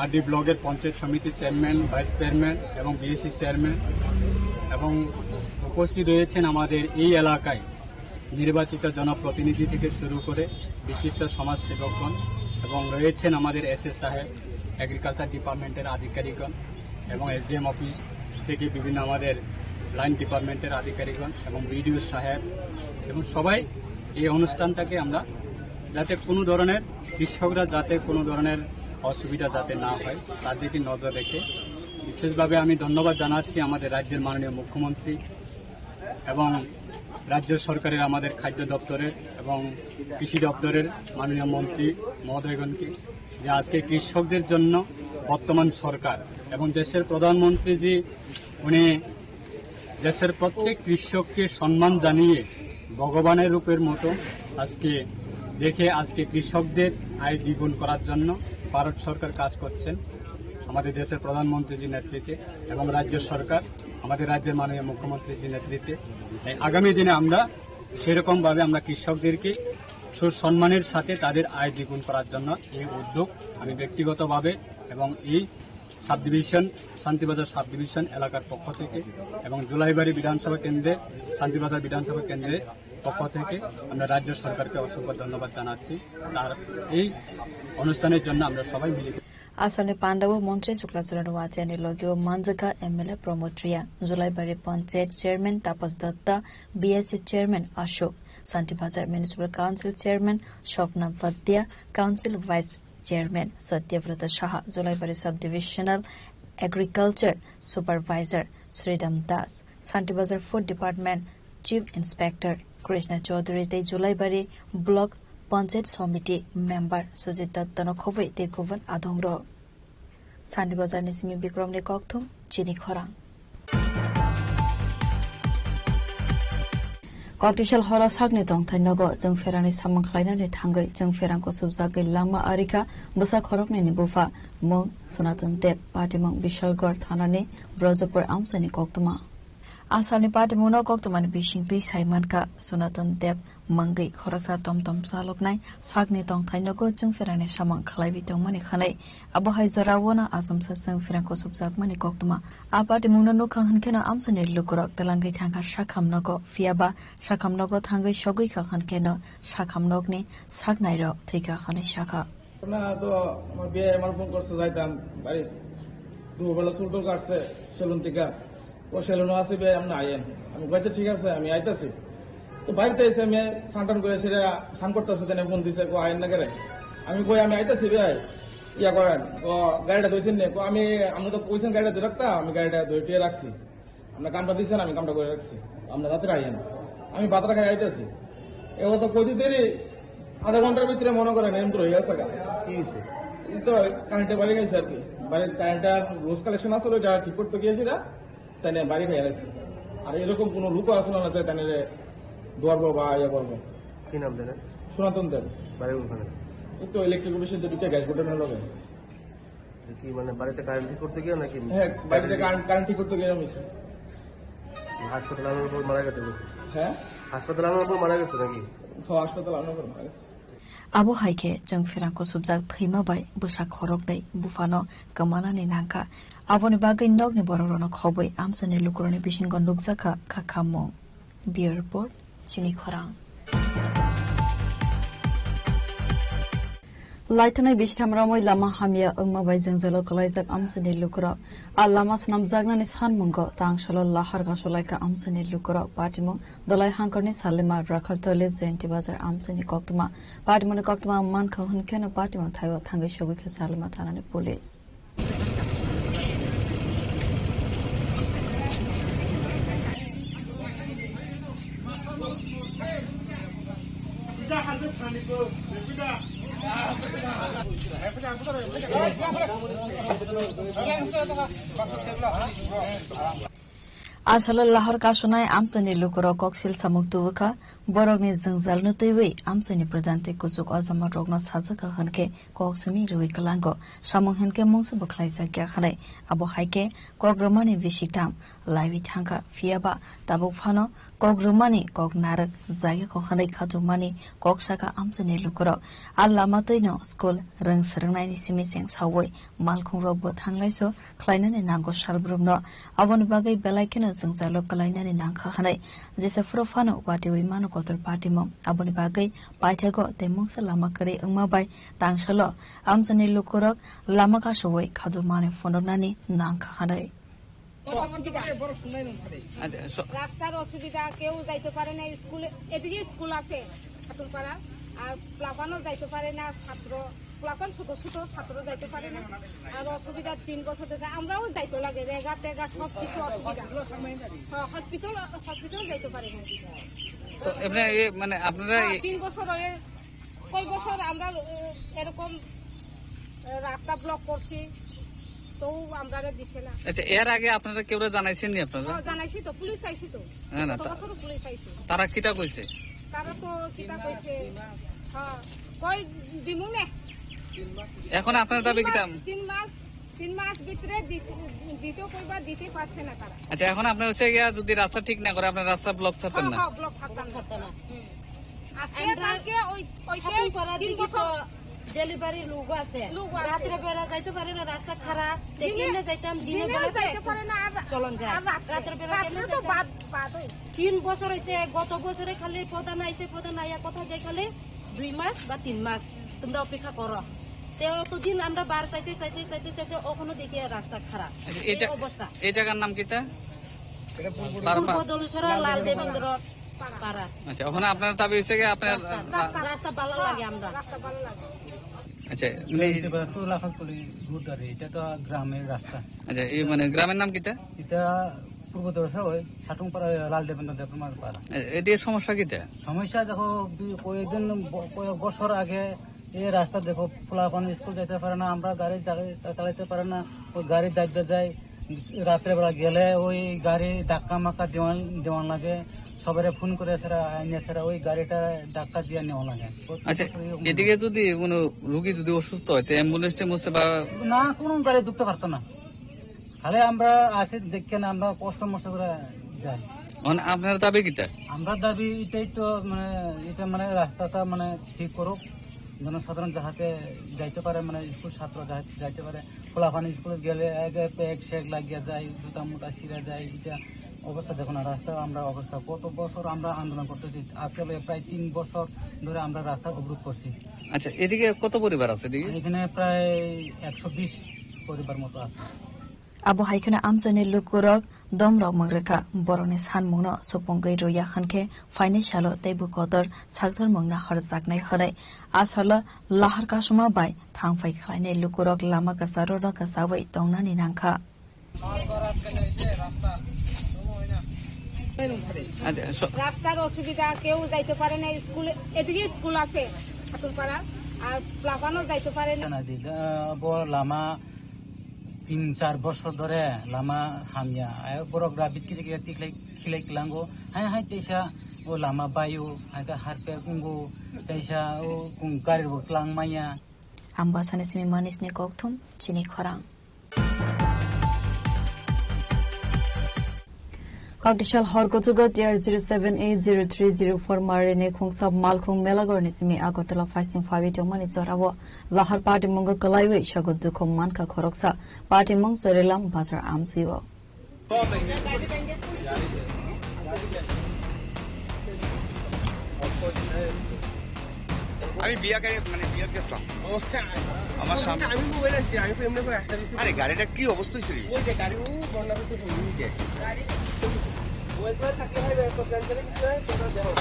আরডি ব্লকের পঞ্চায়েত সমিতির চেয়ারম্যান, ভাইস চেয়ারম্যান এবং বিএসি চেয়ারম্যান এবং উপস্থিত রয়েছেন আমাদের এই এলাকায় নির্বাচিত জনপ্রতিনিধি থেকে শুরু করে বিশিষ্ট সমাজসেবকগণ এবং রয়েছেন আমাদের এসএ সাহেব, এগ্রিকালচার ডিপার্টমেন্টের আধিকারিকগণ এবং এসডিএম অফিস থেকে বিভিন্ন আমাদের লাইন ডিপার্টমেন্টের আধিকারিকগণ এবং বিডিও সাহেব এবং সবাই এই অনুষ্ঠানটাকে আমরা যাতে কোনো ধরনের, কৃষকরা যাতে কোনো ধরনের অসুবিধা যাতে না হয়, তার দিকে নজর রেখে বিশেষভাবে আমি ধন্যবাদ জানাচ্ছি আমাদের রাজ্যের মাননীয় মুখ্যমন্ত্রী এবং রাজ্য সরকারের আমাদের খাদ্য দপ্তরের এবং কৃষি দপ্তরের মাননীয় মন্ত্রী মহোদয়গণকে, যে আজকে কৃষকদের জন্য বর্তমান সরকার এবং দেশের প্রধানমন্ত্রীজি, উনি দেশের প্রত্যেক কৃষককে সম্মান জানিয়ে ভগবানের রূপের মতো আজকে দেখে আজকে কৃষকদের আয় দ্বিগুণ করার জন্য ভারত সরকার কাজ করছেন আমাদের দেশের প্রধানমন্ত্রীজির নেতৃত্বে এবং রাজ্য সরকার আমাদের রাজ্যের মাননীয় মুখ্যমন্ত্রীজির নেতৃত্বে। তাই আগামী দিনে আমরা সেরকম ভাবে আমরা কৃষকদেরকে সুসম্মানের সাথে তাদের আয় দ্বিগুণ করার জন্য এই উদ্যোগ আমি ব্যক্তিগতভাবে এবং এই sub division, Shantibazar sub division এলাকার পক্ষ থেকে এবং জুলাইবাড়ি বিধানসভা কেন্দ্রে, শান্তিবাজার বিধানসভা কেন্দ্রের পক্ষ থেকে আমরা রাজ্য সরকারকে অসংখ্য ধন্যবাদ জানাচ্ছি তার এই অনুষ্ঠানের জন্য আমরা সবাই মিলে। Asalni pandao Montri Suklaswrwng Noatiani logio manjakha M L A Pramod Reang, Julaibari Panchayat Chairman Tapas Datta, B S C Chairman Ashok, Santi Bazar Municipal Council Chairman Swapna Bhatia, Council Vice Chairman Satyabrata Saha, Julaibari Sub-Divisional Agriculture Supervisor Sridham Das, Santi Bazar Food Department Chief Inspector Krishna Chaudhary tei Julaibari Block Panchayat Somiti Member Sujit Datta no khobwi tei kubun adongrok. Santi Bazar ni simi Bikrom ni kokthum chini khorang. Octishal horo sakni tongthai nogo chwng pherani samung khlainani thangwi chwng pherang kusubjagwi lama arikha bwsa khoroknwini bupha mung Sonaton Deb, patimung Bishalgarh thanani Brojapur amchaini koktwma. Asalni patimungno koktwmani bisingtwi sai mankha Sonaton Deb mungwi khoroksa tomtom chaloknai sakni tongthai nogo chwng pherani samung khlaiwi tongmani khanai. Abo hai joraono achomsa chwng pherang kusubjakmani koktwma. A patimungno nukha hwnkheno amchaini lukurok twlangwi thangkha sakham nogo, phiyaba sakham nogo thangwi sogwi kha hwnkheno sakham nokni saknairok thwikha hwnwi sakha. না তো, আমার বিয়ে আমার ফোন করছে, যাইতাম বাড়ি। দুপুরবেলা চুল টুল কাটছে সেলুন থেকে। ও সেলুনও আছে, বিয়ে আপনি আইয়েন। আমি কইছি, "ঠিক আছে, আমি আইতাছি।" তো বাড়িতে এসে আমি স্নান টান করে সেটা স্নান করতেছে, তেনে ফোন দিছে, "কো আইয়েন না করে?" আমি কই, "আমি আইতাছি ভাই, ইয়া করেন।" ও গাড়িটা ধুইছেন নে? কো, "আমি, আপনি তো কইছেন গাড়িটা ধরে রাখতা, আমি গাড়িটা ধুয়ে টুয়ে রাখছি।" আপনার কামটা দিচ্ছেন, আমি কামটা করে রাখছি, আপনার রাত্রে আইয়েন, আমি ভাতটা খাই আইতেছি। এ কথা কইতে দেরি, আধা ঘন্টার ভিতরে মনে করেন এরকম তো হয়ে গেছে গা। কি হয়েছে? এই তো কারেন্টে বাড়ি গেছে আর কি, বাড়ির কারেন্টটা লুজ কালেকশন আসলে, ওইটা ঠিক করতে গিয়েছি না, তাই নিয়ে বাড়ি খাই রাখছি। আর এরকম কোনো লোকও আসলে না যে তাই নিয়ে ডরবো বা ইয়ে করবো। কি নাম জানেন? সনাতন দেব। বাড়ি কোনখানে? এই তো ইলেকট্রিক অফিসে দুটো গ্যাস বোর্ডের হলো। কি মানে বাড়িতে কারেন্ট ঠিক করতে গিয়ে নাকি? হ্যাঁ, বাড়িতে কারেন্ট, কারেন্ট ঠিক করতে গিয়ে হয়েছে। হাসপাতালে আনার পর মারা গেছে বলছে। হ্যাঁ? হাসপাতালে আনার পর মারা গেছে নাকি? হ্যাঁ, হাসপাতালে আনার পর মারা গেছে। Abo hai khe chwng pherang kusubjak thwima bai bwsa khoroknwi buphano kwmanani nangkha. Aboni bagwi nokni borokrokno khobwi amchaini lukurokni bisingo nukjakha kha khammung. Bureau Report, Chini Khorang. Laithanai bisitham romwi lama hamya wngma bai jwngjalo kwlaijak amchaini lukurok. A lama swnamjaknani sanmungo tangsalo lahar kasulaikha amchaini lukurok. Patimung Dolai Hangkorni Salima Rakhaltoli Jayanti Bazar amchaini koktwma. Patimungni koktwma mankha hwnkheno patimung thaio thangwi sogwikha Salima thanani police. Asalo lahar kasunai amchaini lukurok koksil samung tubukha, borokni jwngjalno twiwi amchaini pradhan tei kuchuk ojamarokno sajakha hwnkhe kok simi rwui kwlango, samung hinkhe mungsa bo khlaijakya hwnwi. Abo hai khe kok rwmani bisi tam laiwi thangkha, phiyaba tabuk phano kok rwmani kok narwk jagya kok hwnwi khatukmani kok sakha amchaini lukurok. A lama twino school rwng swrwngnaini simi cheng saui malkhungrokbo thanglaiso khlainani nango salbrumno. Aboni bagwi belai kheno jwngjalo kwlainani nangkha hwnwi jesa phuru phano watwi mano kotor patimung. Aboni bagwi paithago tei mungsa lama kwrwi wngma bai tangsalo amchaini lukurok lama kasui khatukmani phunuknani nangkha hwnwi. অসুবিধা। আচ্ছা, স- রাস্তার অসুবিধা, কেউ যাইতে পারে না স্কুলে। এদিকে স্কুল আছে খাটুলপাড়া, আর প্লাবানও যাইতে পারে না ছাত্র। প্লাবান ছোট ছোট ছাত্র যাইতে পারে না। আর অসুবিধা তিন বছর থেকে আমরাও যাইতে লাগে, রেগা টেগা সব কিছু অসুবিধা। হ্যাঁ, হসপিটাল, হসপিটাল যাইতে পারে না। তো এমনি এ, মানে আপনারা হ্যাঁ, এই তিন বছর হয়ে কয় বছর আমরা, এ, এরকম, এ, রাস্তা ব্লক করছি, তবু আমরারে দিছে না। আচ্ছা, এর আগে আপনারা কেউরে জানাইছেন নি আপনারা? হ্যাঁ, জানাইছি তো, পুলিশ আইছি তো। হ্যাঁ, না, গত তা- বছরও পুলিশ আইছে। তারা কিতা কইছে? তারা তো কিতা কইছে? হ্যাঁ, কই দিমু নে। এখন আপনার দাবি তিন কিতা? মাস, তিন মাস, তিন মাস ভিতরে দি-, দিতে কইবা, দিতে পারছে না তারা। আচ্ছা, এখন আপনার হচ্ছে গিয়া যদি রাস্তা ঠিক না করে, আপনার রাস্তা ব্লক ছাড়তেন হ্যাঁ, না? হ্যাঁ, ব্লক ছাড়তাম না। ছাড়তাম না। হুম। আজকে আমরা কালকে ওই, ওই যে খাটুলপাড়ার তিন দিকে তো বছর ডেলিভারি লোক আছে। লোক আছে। রাত্রে বেলা যাইতে পারে না, রাস্তা খারাপ। তো দিনে, কেমনে যাইতাম? দিনে দিনে বেলা তো যাইতে একটা পারে না, আর চলন যায়। আর রাত্রে, রাত্রে বেলা রাত্রে কেমনে তো যাইতাম? বাদ, বাদ ওই। তিন বছর হইছে, গত বছরে খালি প্রধান আইছে, প্রধান আইয়া কথা দেয় খালি দুই মাস বা তিন মাস তোমরা অপেক্ষা করো। তো অতদিন আমরা বার চাইতে, চাইতে, চাইতে, চাইতে এখনো দেখি রাস্তা খারাপ। আচ্ছা, এই এই জা-, অবস্থা। এই জায়গার নাম কিতা? এটা পূর্ব পূর্ব দলছড়া লাল দেবেন্দ্র পাড়া। আচ্ছা, ওখানে আপনার দাবি হচ্ছে কি আপনার রাস্তা, রাস্তা ভালো লাগে আমরা। আচ্ছা, এটা মানে তো লাখালতলি রোড আর এটা তো গ্রামের রাস্তা। আচ্ছা, এই মানে গ্রামের নাম কিতা? এটা পূর্ব দলছড়া ওই সাটুংপাড়া লাল দেবেন্দ্র দেবনাথ পাড়া। এ-, এটির সমস্যা কিতা? সমস্যা দেখো, বি-, কয়েকদিন ব-, কয়েক বছর আগে এই রাস্তা দেখো, পোলাপান স্কুল যাইতে পারে না, আমরা গাড়ি চালাই-, চা-, চালাইতে পারে না, ওই গাড়ি দাবতে যাই, রাত্রেবেলা গেলে ওই গাড়ি ধাক্কা মাক্কা দেওয়ান, দেওয়ান লাগে, সবারে ফোন করে এছাড়া আইনে এছাড়া ওই গাড়িটা ধাক্কা দিয়ে নেওয়া লাগে। প্রত্যেক আচ্ছা, বছরই এরকম এদিকে হয়। যদি কোনো রুগী যদি অসুস্থ হয়, তো অ্যাম্বুলেন্স ট্যাম্বুলেন্স বা না, কোনো গাড়ি ঢুকতে পারতো না। খালি আমরা আসি দেখে না, আমরা কষ্ট মষ্ট করে যাই। মানে আপনার দাবি কিটা? আমরা দাবি এটাই তো, মানে, এটা, মানে, রাস্তাটা, মানে, ঠিক করুক, জনসাধারণ যাহাতে যাইতে পারে, মানে, স্কুল ছাত্র যা-, যাইতে পারে। পোলাপান স্কুলে গেলে আগে ব্যাগ স্যাগ লাগিয়া যায়, জুতা মুতা ছিঁড়া যায়, এটা অবস্থা দেখো না, রাস্তা আমরা অবস্থা, কত বছর আমরা আন্দোলন করতেছি, আজকে প্রায় তিন বছর ধরে আমরা রাস্তা অবরোধ করছি। আচ্ছা, এদিকে কত পরিবার আছে এদিকে? এখানে প্রায় একশো বিশ পরিবার মতো আছে। Abo hai kheno amchaini lukurok domrok mwng rwkha, borokni sanmungno supungwi rwya hwnkhe phainai salo teibo kotor sakthormungno horjaknai hwnwi. A salo lahar kasuma bai thangphai khlainai lukurok lama kwcharo no kwchaui tongnani nangkha. আচ্ছা, স- রাস্তার অসুবিধা, কেউ যাইতে পারে না স্কুলে, এদিকে স্কুল আছে ঠাকুরপাড়া, আর প্লাবানও যাইতে পারে না। না, জি, আহ, ব-, লামা তিন char bosor dhore lama hamya. Ai borok ra bit kiri kiri tiklai khilai klango. Hai hai teisa o lama bayo, hai ka harpe kungo, teisa o kung gari bo klang maya. Ambasani simi manisni kokthum chini khorang. Kokdisal hor kuchugo T R zero seven A zero three zero four marini khungsa malkhung Melagorni simi Agartala phaising phawi tongmani jorao lahar party mungo kwlaiwi sago dukhu mankha khoroksa party mung Chorilam Bazar amsio. আমি বিয়া করে, মানে, বিয়াত গেছিলাম। ও, আমার সামনে আমি মোবাইল আনছি, আমি তো এমনি করে একটা কিছু আরে, গাড়িটা কি অবস্থা হয়েছিল? ওই যে গাড়ি, ও বন্যা হচ্ছে, ওই যে। গাড়ি। মোবাইল করে থাকলে হয় না, তো জানতে কিছু হয়, তোমরা যাও।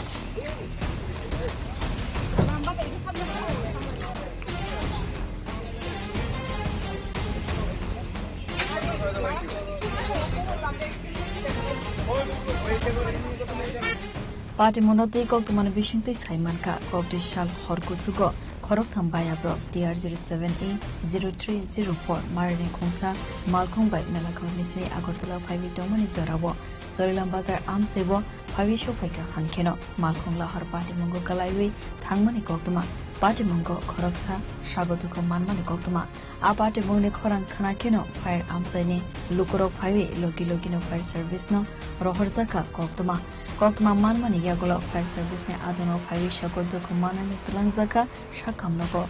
Party mungno twi koktwmani bisingtwi sai mankha, kokdisal hor kuchugo khoroktham bayabrok T R zero seven A zero three zero four marini khungsa malkhung bai Melakhorni simi Agartala phaiwi tongmani jorao Chorilam Bazar amchaibo phaiwi sophaikha, hwnkheno malkhung lahar party mungo kwlaiwi thangmani koktwma, party mungo khoroksa sago dukhu manmani koktwma. A party mungni khorang khna kheno fire amchaini lukurok phaiwi logi logino fire service no rohorjakha koktwma. Koktwma manmani yagulo fire service ni adono phaiwi sago dukhu manani twlangjakha sakhamnogo.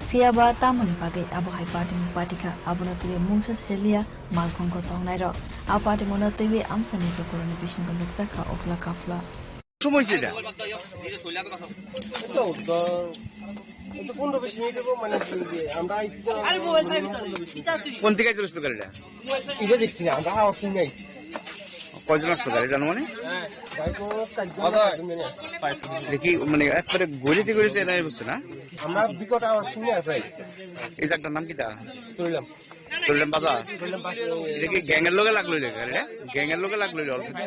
Phiya ba tamoni bagwi abo hai party mung patikha, abono twiwi mungsa seliya malkhungo tongnairok. A party mungno twiwi amchaini lukurokni bisingo nukjakha okla kafla. সময় হয়েছে এটা? এই তো, ধর, এই তো পনেরো বিশ মিনিট হবো, মানে, যে আমরা আইছি তো, কোন দিকে চলেছিল গাড়িটা? এটা দেখছি না, আমরা আওয়াজ শুনি নাই। কয়জন আসলো গাড়ি জানো মানে? হ্যাঁ, গাড়ি তো চারজন না পাঁচজন মিলে। দেখি, মানে, একবারে গলিতে গলিতে এরাই বসছে না? আমরা বিকট আওয়াজ শুনি আর প্রায়। এই জায়গাটার নাম কিটা? চললাম। চললাম বাজার। এটা কি গ্যাংয়ের লগে লাগলো রে গাড়িটা? গ্যাংয়ের লগে লাগলো রে already?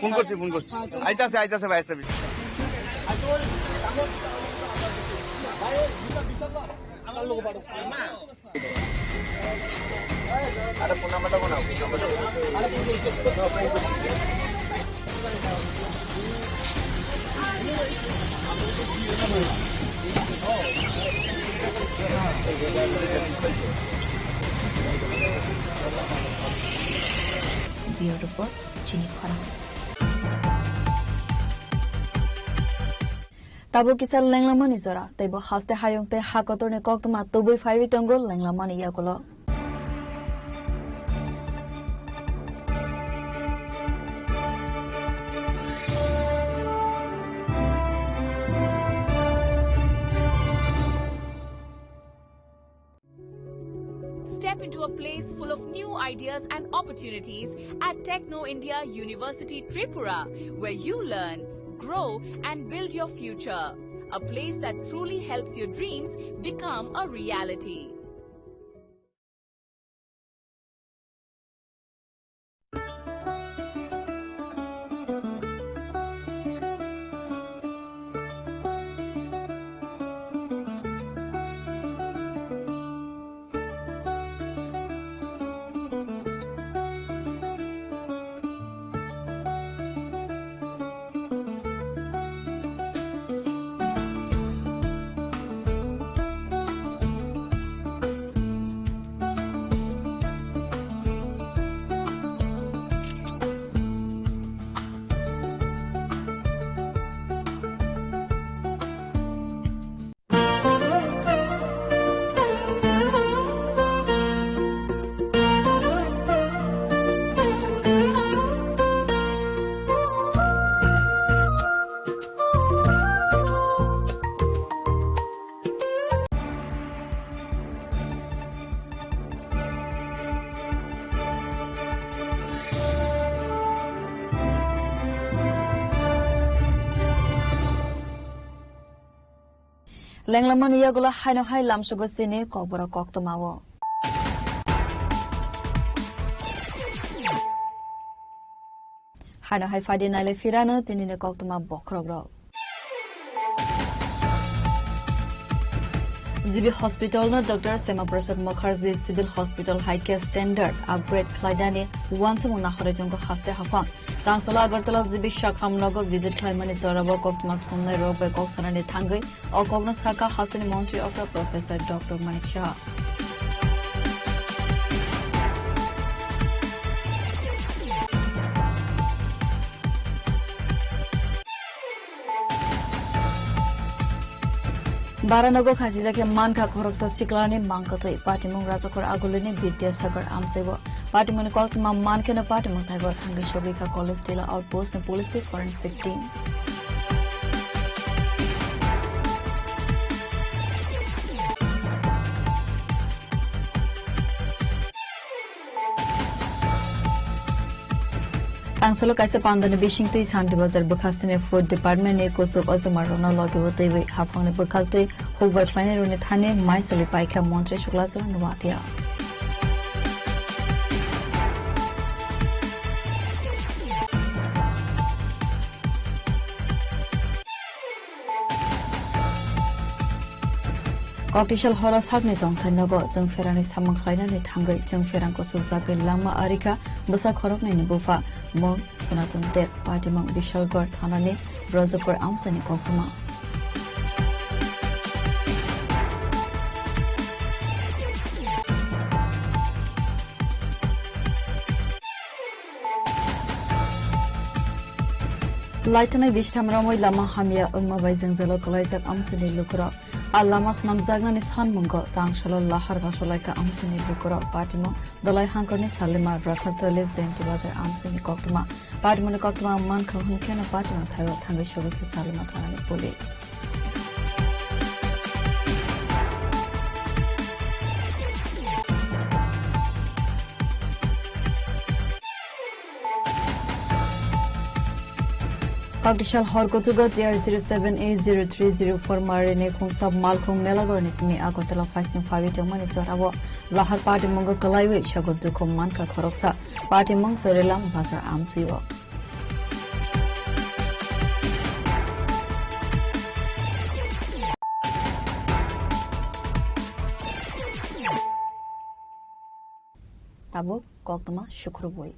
ফোন করছি, ফোন করছি। আইতাছে, আইতাছে ভাই, আইতাছে। Bureau Report, Chini Khorang. Tabuk kisa lenglamani jora, teibo haste hayung tei ha kotorni koktwma tubui phaiwi tongo lenglamani yagulo. Step into a place full of new ideas and opportunities at Techno India University Tripura, where you learn, grow, and build your future. A place that truly helps your dreams become a reality. Lenglamani yagulo haino hai lamsugo chini kokborok koktwmao. Haino hai phadi nailai phirano tinini koktwma bokhorokrok. G B Hospital no Doctor Syama Prasad Mukherjee Civil Hospital hai khe standard upgrade khlainani uansukmung nahorwi tongo haste haphang. Tangsalo Agartala G B Shakham nogo visit khlaimani jorao koktwma chumnai rok bai kok sanani thangwi o kokno sakha hasteni montri okra Professor Doctor Manik Saha. Baranogo khachijak khe mankha khoroksa siklani mangkotwi patimung Rajakhor Agulini Bidyasagar amchaibo. Patimungni koktwma mankheno patimung thaigo thangwi sogwi kha College Tila Outpost ni Police tei Forensic Team. Tangsalo kaisa pandani bisingtwi Santi Bazar bwkhastini Food Department ni kuchuk ojomarokno logibo twiwi haphangni bwkhaktwi hukbar khlainairokni thani mai choli paikha Montri Suklachar Noatia. Koktisal horo sakni tongthai nogo chwng pherangni samung khlainani thangwi chwng pherang kuchukjagwi langma arikha bwsa khoroknwini bupha mung Sanatan Deb patimung Bishalgarh thanani Rajapur amchaini koktwma. Laithanai bishtham romwi lama hamya wngma bai jwngjalo kwlaijak amchaini lukurok. A lama swnamjaknani sanmungo tangsalo lahar gasolaikha amchaini lukurok. Patimung Dolai Hangkorni Salima Rakhartoli Jayanti Bazar amchaini koktwma. Patimungni koktwma mankha hwnkheno patimung thaio thangwi sogwi khe Salima thanani police. Koktisal hor kuchugo T R zero seven A zero three zero four marini khungsa malkhung Melagorni simi Agartala phaising phawi tongmani jorao lahar patimungo kwlaiwi sago dukhu mankha khoroksa. Patimung Chorilam Bazar amsio. Tabuk koktwma sukrubwi.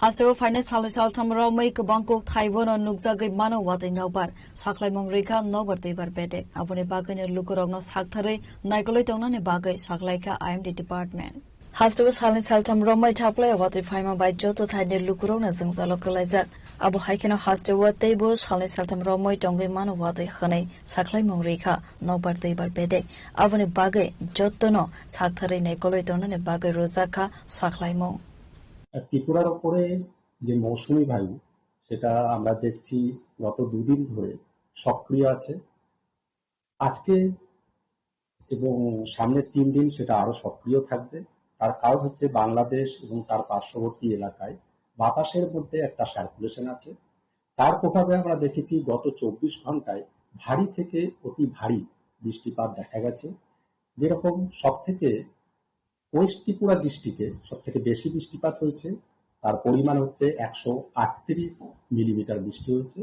Hasteo phainai salni saltham romwi kwbang kok thaibono nukjagwi mano watwi nokbar. Saklaimung rwikha nokbar twibar bedek. Aboni bagwino lukurokno saktharwi naikolwi tongnani bagwi saklaikha I M D department. Hasteo salni saltham romwi thaplai watwi phaima bai joto thaini lukurokno jwngjalo kwlaijak. Abo hai kheno hasteo teibo salni saltham romwi tongwi mano watwi hwnwi saklaimung rwikha nokbar twibar bedek. Aboni bagwi jotono saktharwi naikolwi tongnani bagwi rwjakha saklaimung. ত্রিপুরার ওপরে যে মৌসুমী বায়ু, সেটা আমরা দেখছি গত দুদিন ধরে সক্রিয় আছে। আজকে এবং সামনের তিন দিন সেটা আরো সক্রিয় থাকবে। তার কারণ হচ্ছে বাংলাদেশ এবং তার পার্শ্ববর্তী এলাকায় বাতাসের মধ্যে একটা সার্কুলেশন আছে। তার প্রভাবে আমরা দেখেছি গত চব্বিশ ঘন্টায় ভারী থেকে অতি ভারী বৃষ্টিপাত দেখা গেছে। যেরকম সব থেকে ওয়েস্ট ত্রিপুরা ডিস্ট্রিক্টে সব থেকে বেশি বৃষ্টিপাত হয়েছে, তার পরিমাণ হচ্ছে একশো আটত্রিশ মিলিমিটার বৃষ্টি হয়েছে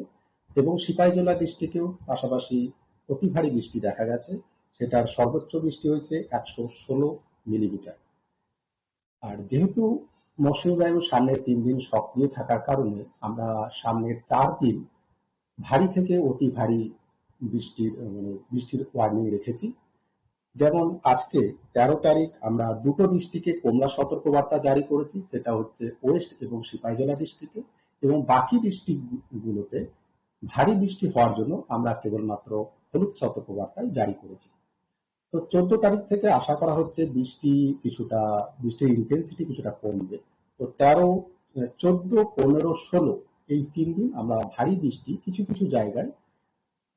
এবং সিপাহীজলা ডিস্ট্রিক্টেও পাশাপাশি অতি ভারী বৃষ্টি দেখা গেছে, সেটার সর্বোচ্চ বৃষ্টি হয়েছে একশো ষোলো মিলিমিটার। আর যেহেতু মৌসুমী বায়ু সামনের তিন দিন সক্রিয় থাকার কারণে আমরা সামনের চার দিন ভারী থেকে অতি ভারী বৃষ্টির, মানে, বৃষ্টির ওয়ার্নিং রেখেছি। যেমন আজকে তেরো তারিখ আমরা দুটো ডিস্ট্রিক্টে কমলা সতর্কবার্তা জারি করেছি, সেটা হচ্ছে ওয়েস্ট এবং সিপাহীজলা ডিস্ট্রিক্টে, এবং বাকি ডিস্ট্রিক্টগুলোতে ভারী বৃষ্টি হওয়ার জন্য আমরা কেবলমাত্র হলুদ সতর্কবার্তাই জারি করেছি। তো চোদ্দ তারিখ থেকে আশা করা হচ্ছে বৃষ্টি কিছুটা, বৃষ্টির ইন্টেন্সিটি কিছুটা কমবে। তো তেরো, চোদ্দ, পনেরো, ষোলো এই তিন দিন আমরা ভারী বৃষ্টি কিছু কিছু জায়গায়,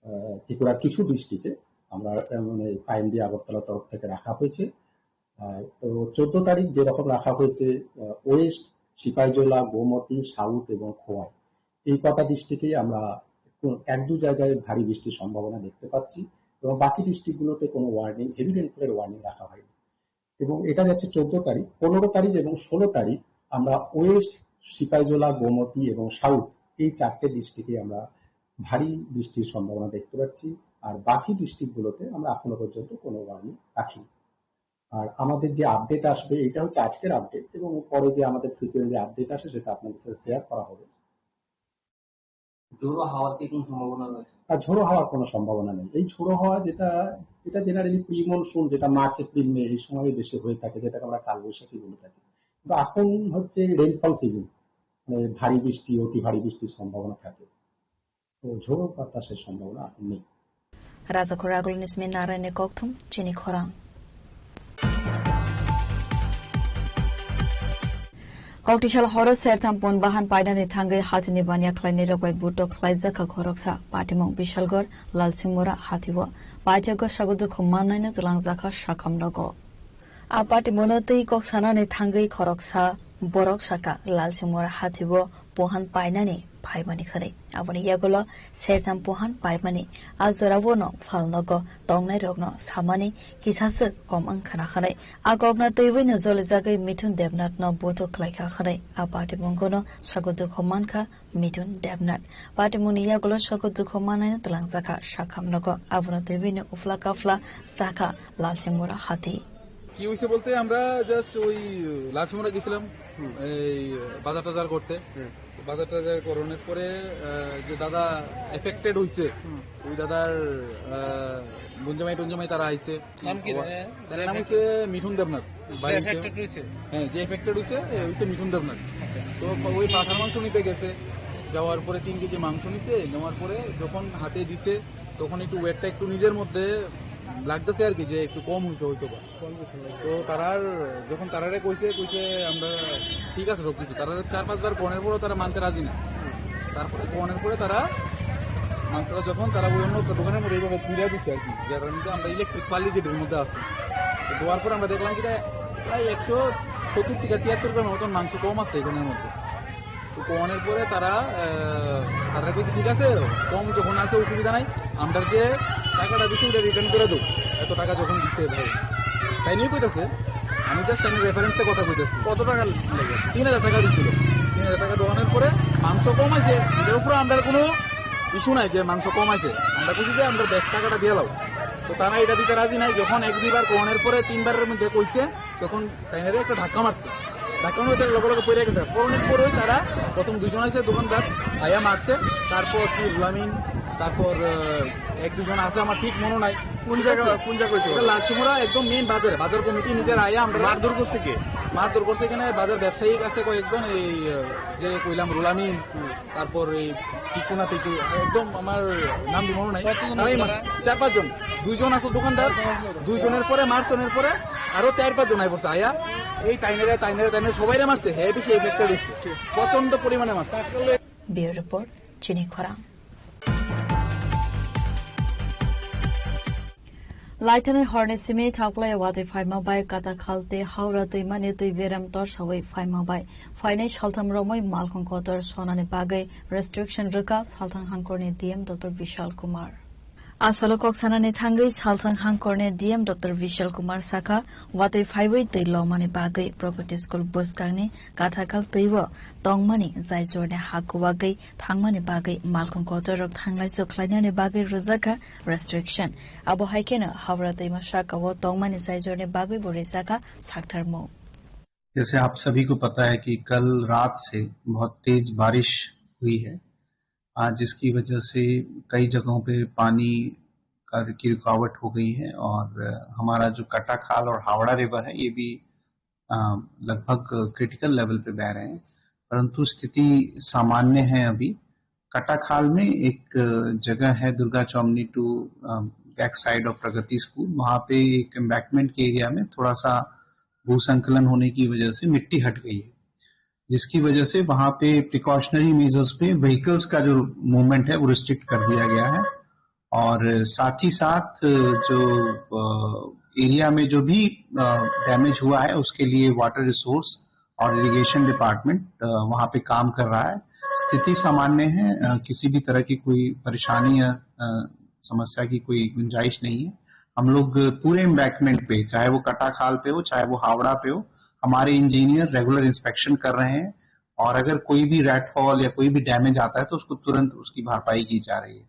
আহ, ত্রিপুরার কিছু ডিস্ট্রিক্টে আমরা, আহ, মানে, আইএমডি আগরতলা তরফ থেকে রাখা হয়েছে। আর তো চোদ্দ তারিখ যেরকম রাখা হয়েছে, আহ, ওয়েস্ট, সিপাহীজলা, গোমতী, সাউথ এবং খোয়াই, এই কটা ডিস্ট্রিক্টেই আমরা এক দু জায়গায় ভারী বৃষ্টির সম্ভাবনা দেখতে পাচ্ছি এবং বাকি ডিস্ট্রিক্টগুলোতে কোনো ওয়ার্নিং, হেভি রেইনফলের ওয়ার্নিং রাখা হয়নি। এবং এটা যাচ্ছে চোদ্দ তারিখ, পনেরো তারিখ এবং ষোলো তারিখ আমরা ওয়েস্ট, সিপাহীজলা, গোমতী এবং সাউথ, এই চারটে ডিস্ট্রিক্টে আমরা ভারী বৃষ্টির সম্ভাবনা দেখতে পাচ্ছি। আর বাকি ডিস্ট্রিক্টগুলোতে আমরা এখনো পর্যন্ত কোনো ওয়ার্নিং রাখিনি। আর আমাদের যে আপডেট আসবে, এটা হচ্ছে আজকের আপডেট, এবং পরে যে আমাদের ফ্রিকোয়েন্টলি আপডেট আসে, সেটা আপনাদের সাথে শেয়ার করা হবে। ঝোড়ো হাওয়ার কি কোনো সম্ভাবনা রয়েছে? আর ঝোড়ো হাওয়ার কোনো সম্ভাবনা নেই। এই ঝোড়ো হাওয়া যেটা, এটা জেনারেলি প্রি মনসুন, যেটা মার্চ, এপ্রিল, মে এই সময় বেশি হয়ে থাকে, যেটাকে আমরা কালবৈশাখী বলে থাকি। কিন্তু এখন হচ্ছে রেইনফল সিজন, মানে ভারী বৃষ্টি, অতি ভারী বৃষ্টির সম্ভাবনা থাকে। তো ঝোড়ো বাতাসের সম্ভাবনা এখন নেই। Rajakhor Agulni simi Naraini kokthum chini khorang. Koktisal horo sertham pon bahan painani thangwi hatini baniya khlainai rok bai butok khlaijakha khoroksa patimung Bishalgor Lalsingmura hatio. Paithago sago dukhu mannaino twlangjakha sakham nogo. A patimungno twi kok sanani thangwi khoroksa borok saka Lalsingmura hatio pohan painani phaimani khwnwi. Aboni yagulo sertham pohan paimani a jorao no phalnogo tongnairokno samani kisaswk kom wngkhana hwnwi. A kokno twiwi no jolijagwi Mithun Debnath no buthuk khlaikha hwnwi a patimungno sago dukhu mankha Mithun Debnath. Patimungni yagulo sago dukhu mannaino twlangjakha sakham nogo. Abono twiwi no uphla kaphla sakha Lalsingmura hati. কি হয়েছে বলতে আমরা জাস্ট ওই লালসিমরা গেছিলাম এই বাজার টাজার করতে। বাজার টাজার করানোর পরে আহ, যে দাদা এফেক্টেড হইছে, ওই দাদার আহ, গুঞ্জামাই টুঞ্জামাই তারা আইছে। নাম কি? তার নাম হচ্ছে মিঠুন দেবনাথ। বাড়ি হচ্ছে, হ্যাঁ, যে এফেক্টেড হইছে এ হইছে মিঠুন দেবনাথ। তো ওই পাঠার মাংস নিতে গেছে, যাওয়ার পরে তিন কেজি মাংস নিছে, নেওয়ার পরে যখন হাতে দিছে তখন একটু ওয়েটটা একটু নিজের মধ্যে লাগতেছে আর কি, যে একটু কম হইছে হয়তো বা। তো তারার যখন তারারে কইছে, কইছে আমরা ঠিক আছে সব কিছু, তারা চার পাঁচবার কোনের পরও তারা মানতে রাজি না। তারপরে কোনের পরে তারা মাংসটা যখন তারা ওই অন্য একটা দোকানের মধ্যে এইভাবে ছুঁড়ে দিচ্ছে আর কি, যার কারণে আমরা ইলেকট্রিক পালি যেটার মধ্যে আছে, তো দেওয়ার পর আমরা দেখলাম যেটা প্রায় একশো সত্তর থেকে তিয়াত্তর গ্রামের মতন মাংস কম আছে এখানের মধ্যে। তো কমানোর পরে তারা আহ, তারা বলছে ঠিক আছে, কম যখন আছে অসুবিধা নাই, আমরা যে টাকাটা দিচ্ছি ওটা রিটার্ন করে দেবো, এত টাকা যখন দিচ্ছে ভাই। তাই নিয়ে কইতাছে, আমি জাস্ট আমি রেফারেন্সে কথা কইতেছি। কত টাকা লাগে? তিন হাজার টাকা দিছিল। তিন হাজার টাকা দেওয়ানোর পরে মাংস কম আছে, এটার উপরে আমরা কোনো ইস্যু নাই যে মাংস কম আছে, আমরা বুঝি যে আমরা ব্যাগ টাকাটা দিয়ে লাও। তো তারা এটা দিতে রাজি নাই, যখন এক দুইবার কমানোর পরে তিনবারের মধ্যে কইছে, তখন তাইনারে একটা ধাক্কা মারছে। ধাক্কা মারতে লগে লগে পড়ে গেছে। পড়ানোর পরে তারা প্রথম দুইজন আছে দোকানদার, আয়া মারছে, তারপর কি রুলামিন, তারপর আহ, এক দুজন আছে, আমার ঠিক মনে নাই। কোন জায়গা, কোন জায়গা হয়েছে? এটা লালসিমুড়া একদম মেইন বাজারে, বাজার কমিটি নিজের আয়া আমরা মারধর করছে কে? মারধর করছে এখানে বাজার ব্যবসায়িক আছে কয়েকজন, এই আহ, যে কইলাম রুলামিন, তারপর এই টিকুনা টিকু, একদম আমার নাম দিব মনে নাই। কতজন তারাই আছে মার-, তারা? চার পাঁচজন, দুইজন আছে দোকানদার, দুইজনের পরে মারছনের পরে আরো চার পাঁচজন আই পড়ছে আয়া, এই টাইনারে টাইনারে টাইনারে সবাইরে মারছে, হে বেশি এফেক্টেড হইছে, প্রচন্ড পরিমাণে মারছে। Bureau Report, Chini Khorang. Laithani horni simi thaklai watwi phaima bai Katakhal tei Howrah twimani twi berem torsawi phaima bai phainai saltham romwi malkhung kotor sonani bagwi restriction rwkha Salthang Hangkorni D M Doctor Vishal Kumar. Asalo kok sanani thangwi Salthang Hangkorni D M Doctor Vishal Kumar sakha, watwi phaiwi twi lomani bagwi Pragati School bwskangni Katakhal twibo tongmani jai jorni ha kuwagwi thangmani bagwi malkhung kotorrok thanglaisu khlainani bagwi rwjakha restriction. Abo hai kheno Howrah twima sakao tongmani jai jorni bagwi bo rijakha saktharmung. जैसे आप सभी को पता है कि कल रात से बहुत तेज बारिश हुई है, आ, जिसकी वजह से कई जगहों पे पानी का, की रुकावट हो गई है और हमारा जो कटाखाल और हावड़ा रिवर है, ये भी अ, लगभग क्रिटिकल लेवल पे बह रहे हैं, परंतु स्थिति सामान्य है अभी। कटाखाल में एक, अ, जगह है दुर्गा चौमनी टू, अ, बैक साइड ऑफ प्रगति स्कूल, वहाँ पे एक एम्बैंकमेंट के एरिया में थोड़ा सा भू संकलन होने की वजह से मिट्टी हट गई है, जिसकी वजह से वहाँ पे प्रिकॉशनरी मेजर्स पे व्हीकल्स का जो मूवमेंट है वो रिस्ट्रिक्ट कर दिया गया है। और साथ ही साथ जो, अ, एरिया में जो भी, अ, डैमेज हुआ है उसके लिए वाटर रिसोर्स और इरिगेशन डिपार्टमेंट, अ, वहाँ पे काम कर रहा है। स्थिति सामान्य है। अ, किसी भी तरह की कोई परेशानी या, अ, समस्या की कोई गुंजाइश नहीं है। हम लोग पूरे एम्बैंकमेंट पे, चाहे वो कटाखाल पे हो, चाहे वो हावड़ा पे हो, हमारे इंजीनियर रेगुलर इंस्पेक्शन कर रहे हैं और अगर कोई भी रैट हॉल या कोई भी डैमेज आता है, तो उसको तुरंत उसकी भरपाई की जा रही है।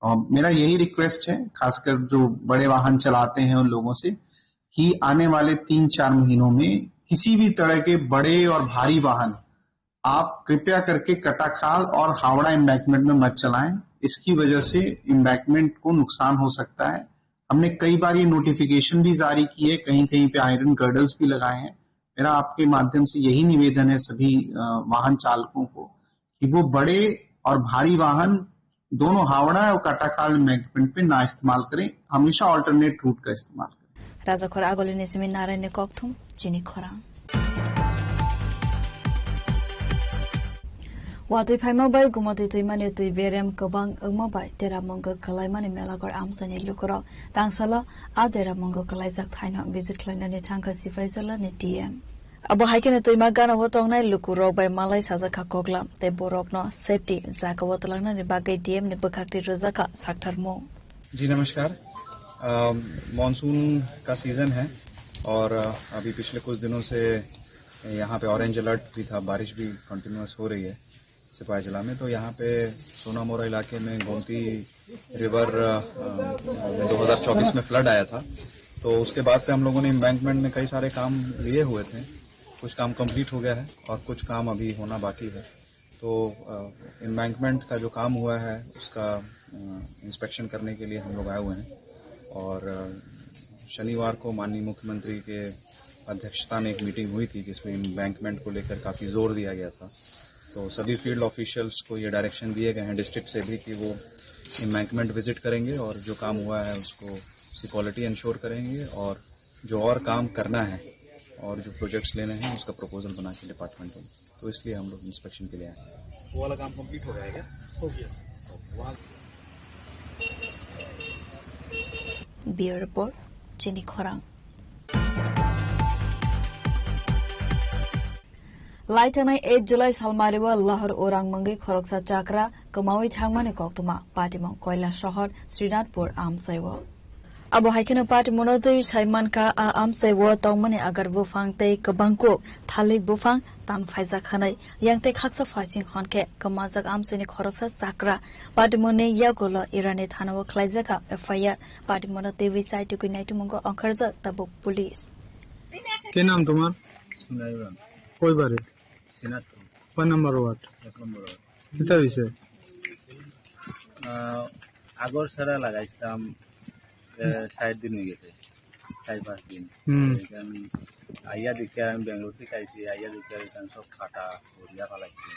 अ, मेरा यही रिक्वेस्ट है, खासकर जो बड़े वाहन चलाते हैं उन लोगों से, कि आने वाले तीन चार महीनों में किसी भी तरह के बड़े और भारी वाहन आप कृपया करके कटाखाल और हावड़ा एम्बैंकमेंट में मत चलाएं। इसकी वजह से एम्बैंकमेंट को नुकसान हो सकता है। हमने कई बार ये नोटिफिकेशन भी जारी की है, कहीं-कहीं पे आयरन गर्डर्स भी लगाए हैं। मेरा आपके माध्यम से यही निवेदन है सभी, अ, वाहन चालकों को कि वो बड़े और भारी वाहन दोनों हावड़ा और कटाखाल एम्बैंकमेंट पे ना इस्तेमाल करें, हमेशा ऑल्टरनेट रूट का इस्तेमाल करें। Rajakhor Agoli ni simi Narayan ni kokthum, chini khorang. Watwi phaima bai Gumotwi twimani twi berem kwbang wngma bai Dera Mungo kwlaimani Melaghor amchaini lukurok tangsalo a Dera Mungo kwlaijak thaino visit khlainani thangkha Sipaijala ni D M. Abo hai kheno twima gana o tongnai lukurok bai malai sajak kha koklam tei borokno safety jaga o twlangnani bagwi D M ni bwkhak twi rwjak kha sakthar mung. जी नमस्कार। अम, मानसून का सीजन है और, अ, अभी पिछले कुछ दिनों से यहाँ पे ऑरेंज अलर्ट भी था, बारिश भी कंटिन्यूअस हो रही है सिपाही जिला में। तो यहाँ पे सोनामोरा इलाके में गोमती रिवर, अ, अ, में दो हज़ार चौबीस में फ्लड आया था, तो उसके बाद से हम लोगों ने एम्बैंकमेंट में कई सारे काम लिए हुए थे। कुछ काम कंप्लीट हो गया है और कुछ काम अभी होना बाकी है। तो, अ, एम्बैंकमेंट का जो काम हुआ है, उसका, अ, इंस्पेक्शन करने के लिए हम लोग आए हुए हैं और, अ, शनिवार को माननीय मुख्यमंत्री के अध्यक्षता में एक मीटिंग हुई थी, जिसमें एम्बैंकमेंट को लेकर काफ़ी जोर दिया गया था। तो सभी फील्ड ऑफिशियल्स को ये डायरेक्शन दिए गए हैं डिस्ट्रिक्ट से भी कि वो एम्बैंकमेंट विजिट करेंगे और जो काम हुआ है, उसको उसकी क्वालिटी इंश्योर करेंगे और जो और काम करना है और जो प्रोजेक्ट्स लेने हैं, उसका प्रपोजल बना के डिपार्टमेंट को, तो इसलिए हम लोग इंस्पेक्शन के लिए आए हैं। वो वाला काम कंप्लीट हो गया है क्या? हो गया। वहाँ Bureau Report, Chini Khorang. Laitanai eight July salmario Lahar Orang mungwi khoroksa chakra kwmawi thangmani koktwma Patimung Koilasohor Srinathpur amchaio. Abo hai kheno Patimungno twi sai mankha a amchaio tongmani agar buphang tei kwbangkuk thalik buphang tan phaijak hwnwi yang tei khaksa phaising hwn khe kwmajak amchaini khoroksa chakra Patimungni yagulo Irani thanao khlaijak kha F I R. Patimungno twi sai tugwi naitumungo ongkharjak tabuk police. কি নাম তোমার? সুনাইবান। কই বাড়ি? সিনাতপুর। কয় নম্বর ওয়ার্ড? এক নম্বর ওয়ার্ড। কিতা হইছে? আহ, আগর সারা লাগাইছিলাম, এ, ষাট দিন হয়ে গেছে, চার পাঁচ দিন। হুম। এখন আইয়া দেখি আমি ব্যাঙ্গালোর থেকে আইছি, আইয়া দেখি এখানে সব ফাটা করিয়া ফালাইছি।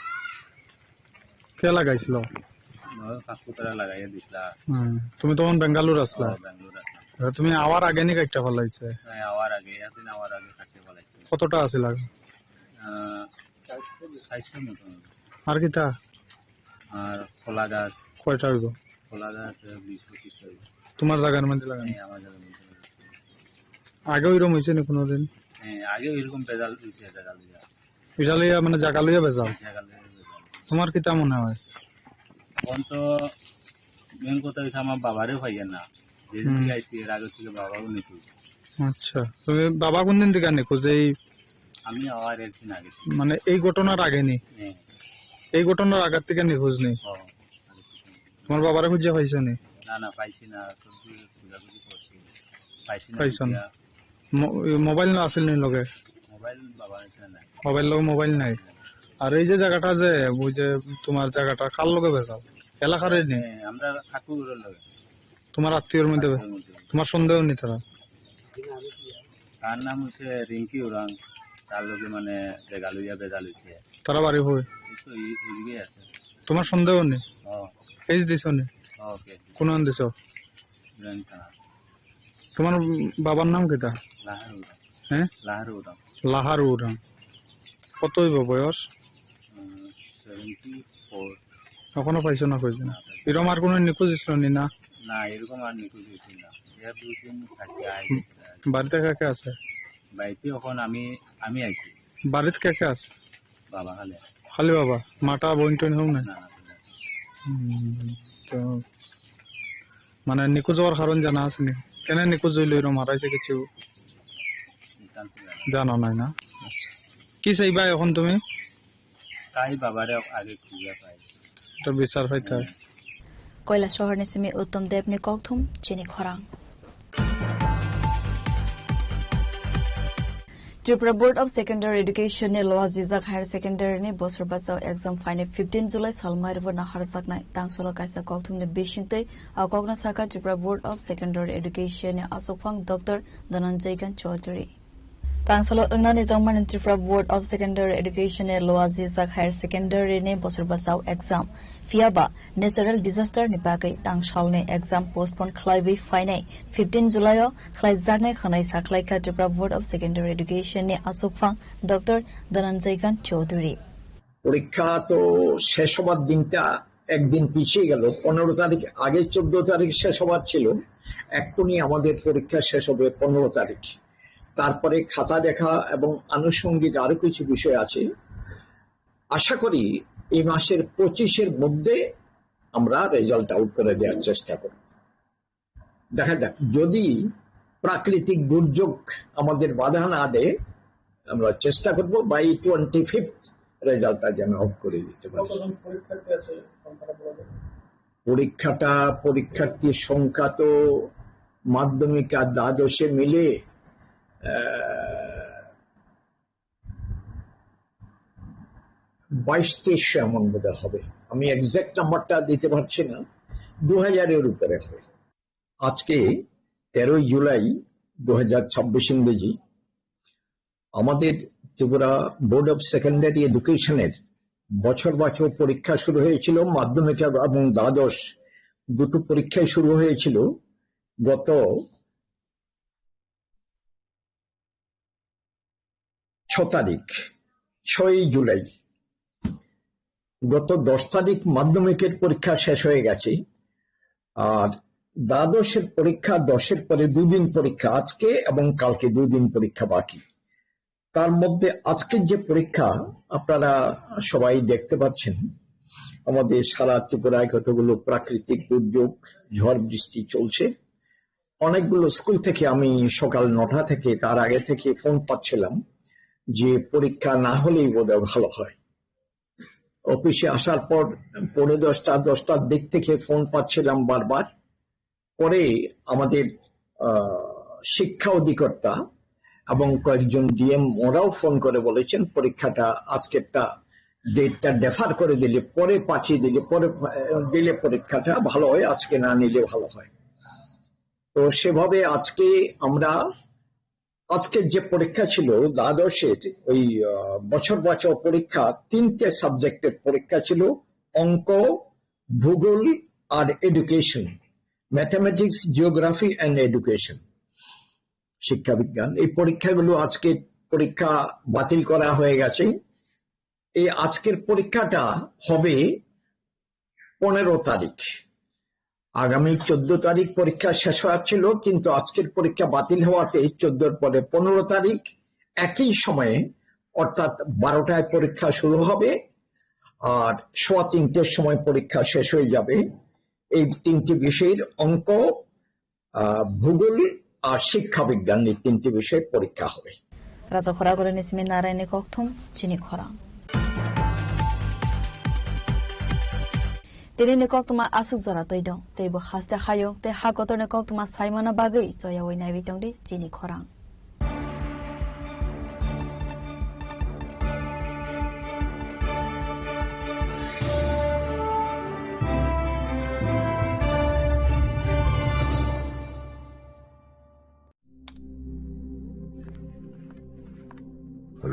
কে লাগাইছিল? আমার কাকু তারা লাগাইয়া দিছিলা। হুম। তুমি তখন বেঙ্গালোর আসলা? ও, ব্যাঙ্গালোর আসলাম। আচ্ছা, তুমি আওয়ার আগে নি কাটটা ফালাইছে? হ্যাঁ, আওয়ার আগে, একদিন আওয়ার আগে কাটতে ফালাইছি। কতটা আছিল আগে? আহ, চারশো মতো। আর কিতা? আর কলা গাছ। কয়টা হইব? কলা গাছ, আহ, বিশ পঁচিশটা হইব। তোমার জায়গার মধ্যে লাগানো? হ্যাঁ, আমার জায়গার মধ্যে লাগানো। আগে ওইরকম হয়েছে না কোনোদিন? হ্যাঁ, আগে ওইরকম ভেজাল হয়েছে, ভেজাল হয়ে যায়। ভেজাল হইয়া মানে জায়গা লইয়া ভেজাল? জায়গা লইয়া ভেজাল। তোমার কিতা মনে হয়? এখন তো মেন কথা হইছে আমার বাবারে পাইয়া না। যেদিন হুম। থেকে আইছি এর আগে থেকে বাবাও নিখোঁজ। আচ্ছা, তুমি বাবা কোন দিন থেকে নিখোঁজ? এই আমি আওয়ার একদিন আগে। মানে এই ঘটনার আগে নি? হ্যাঁ। এই ঘটনার আগের থেকে নিখোঁজ নি? হ্যাঁ, আগে থেকে। তোমার বাবারে খুঁজে পাইছো নি? না, না, পাইছি না। খুঁজাখুঁজি করছি। পাইছি না পাইছো না? খুঁজিয়া। মো-, মোবাইল না আছিল নি লগে? মোবাইল বাবার এখানে নাই। বাবার লগে মোবাইল নাই। আর এই যে জায়গাটা যে, ওই যে তোমার জায়গাটা কার লগে বেচাও? এলাকার নি? হ্যাঁ, আমরা ঠাকুরের লগে। তোমার আত্মীয়র মধ্যে? আত্মীয়র মধ্যে। তোমার সন্দেহ নি তারা? তার নাম হচ্ছে রিঙ্কি উরাং। তার লগে মানে জায়গা লইয়া বেজাল হইছে। তারা বাড়ি কই? এই তো এই, এইদিকে আছে। তোমার সন্দেহ নি? ও। কেস দিছো নি? ও, কেস দিছি। কোন আন দিছো? ইব্রাহিম থানা। তোমার বাবার নাম কিতা? লাহারু উরাং। হ্যাঁ? লাহারু উরাং। লাহারু উরাং। কত হইব বয়স? উম, সেভেন্টি ফোর। এখনো পাইছো না কইছো? না, পাইছি না। এরকম আর কোনো নিখোঁজ ছিল নি না? না, এরকম আর নিখোঁজ হয়েছিল না। এর দুই দিন থাকি আয় হুম। গেছে আর কি। বাড়িতে কে কে আছে? বাড়িতে এখন আমি, আমি আইছি। বাড়িতে কে কে আছে? বাবা খালি আছে। খালি বাবা, মাতা বোন টোন হোক না? না, না, না। হুম, তো মানে নিখোঁজ হওয়ার কারণ জানা আছে নি? কেন নিখোঁজ হইল এরকম হারাইছে কিছু জানো নাই না? আচ্ছা। কি চাইবা এখন তুমি? তাই বাবারে আগে খুঁজে পাই। এটা বিচার পাইতে হয়। কৈলাসহরni simi Uttom Debni kokthum chini khorang. Tripura Board of Secondary Education ni loa jijak higher secondary ni bosor bachao exam phainai fifteen July salmairbo naharjaknai tangsolo kaisa kokthumni bisingtwi a kokno sakha Tripura Board of Secondary Education ni asokphang Doctor Dhananjay Khan Chaudhury. Tangsalo wngnani tongmani Tripura Board of Secondary Education ni loa jijak higher secondary ni bosor bachao exam. Phiyaba natural disaster ni bagwi tangsalni exam postpone khlaiwi phainai fifteen July o khlaijaknai hwnwi sakhlaikha Tripura Board of Secondary Education ni asokphang Doctor Dhananjay Khan Chaudhury. পরীক্ষা তো শেষ হবার দিনটা একদিন পিছিয়ে গেল, পনেরো তারিখ, আগে চোদ্দ তারিখ শেষ হবার ছিল, এক্ষুনি আমাদের পরীক্ষা শেষ হবে পনেরো তারিখ। তারপরে খাতা দেখা এবং আনুষঙ্গিক আরো কিছু বিষয় আছে। আশা করি এই মাসের পঁচিশের মধ্যে আমরা রেজাল্ট আউট করে দেওয়ার চেষ্টা করব। দেখা যাক, যদি প্রাকৃতিক দুর্যোগ আমাদের বাধা না দেয়, আমরা চেষ্টা করব বাই টোয়েন্টি ফিফথ রেজাল্টটা যেন আউট করে দিতে পারি। কতজন পরীক্ষার্থী আছে সংখ্যাটা বলা যায়? পরীক্ষাটা, পরীক্ষার্থীর সংখ্যা তো মাধ্যমিক আর দ্বাদশে মিলে, আহ, বাইশ তেইশশো এমন বোধহয় হবে। আমি এক্সাক্ট নাম্বারটা দিতে পারছি না, দু হাজারের উপরে হবে। আজকে তেরোই জুলাই দু হাজার ছাব্বিশ ইংরেজি, আমাদের ত্রিপুরা বোর্ড অফ সেকেন্ডারি এডুকেশনের বছর বাচক পরীক্ষা শুরু হয়েছিল, মাধ্যমিক এবং দ্বাদশ দুটো পরীক্ষাই শুরু হয়েছিল গত ছ তারিখ, ছয়ই জুলাই। গত দশ তারিখ মাধ্যমিকের পরীক্ষা শেষ হয়ে গেছে। আর দ্বাদশের পরীক্ষা, দশের পরে দুদিন পরীক্ষা, আজকে এবং কালকে দুদিন পরীক্ষা বাকি। তার মধ্যে আজকের যে পরীক্ষা, আপনারা সবাই দেখতে পাচ্ছেন, আমাদের সারা ত্রিপুরায় কতগুলো প্রাকৃতিক দুর্যোগ, ঝড় বৃষ্টি চলছে। অনেকগুলো স্কুল থেকে আমি সকাল নটা থেকে, তার আগে থেকে ফোন পাচ্ছিলাম যে পরীক্ষা না হলেই বোধহয় ভালো হয়। অফিসে আসার পর পৌনে দশটা, দশটার দিক থেকে ফোন পাচ্ছিলাম বারবার। পরে আমাদের, আহ, শিক্ষা অধিকর্তা এবং কয়েকজন ডিএম ওরাও ফোন করে বলেছেন পরীক্ষাটা আজকেরটা ডেটটা ডেফার করে দিলে, পরে পাঠিয়ে দিলে, পরে, আহ, দিলে পরীক্ষাটা ভালো হয়, আজকে না নিলে ভালো হয়। তো সেভাবে আজকে আমরা, আজকের যে পরীক্ষা ছিল দ্বাদশের, ওই, আহ, বছর বাচক পরীক্ষা, তিনটে সাবজেক্টের পরীক্ষা ছিল, অঙ্ক, ভূগোল আর education, mathematics, geography and education, শিক্ষাবিজ্ঞান। এই পরীক্ষাগুলো আজকে পরীক্ষা বাতিল করা হয়ে গেছে। এই আজকের পরীক্ষাটা হবে পনেরো তারিখ। আগামী চোদ্দ তারিখ পরীক্ষা শেষ হওয়ার ছিল, কিন্তু আজকের পরীক্ষা বাতিল হওয়াতে চোদ্দর পরে পনেরো তারিখ একই সময়ে, অর্থাৎ বারোটায় পরীক্ষা শুরু হবে আর সোয়া তিনটের সময় পরীক্ষা শেষ হয়ে যাবে। এই তিনটি বিষয়ের অঙ্ক, আহ, ভূগোল আর শিক্ষাবিজ্ঞান, এই তিনটি বিষয়ে পরীক্ষা হবে। Raja Khoragoroni simi Naraini kokthum chini khorang. Tini ni koktwma aswk jora twi dong, tei bo haste hayung tei ha kotor ni koktwma saimana bagwi choyawi naiwi tongdi chini khorang.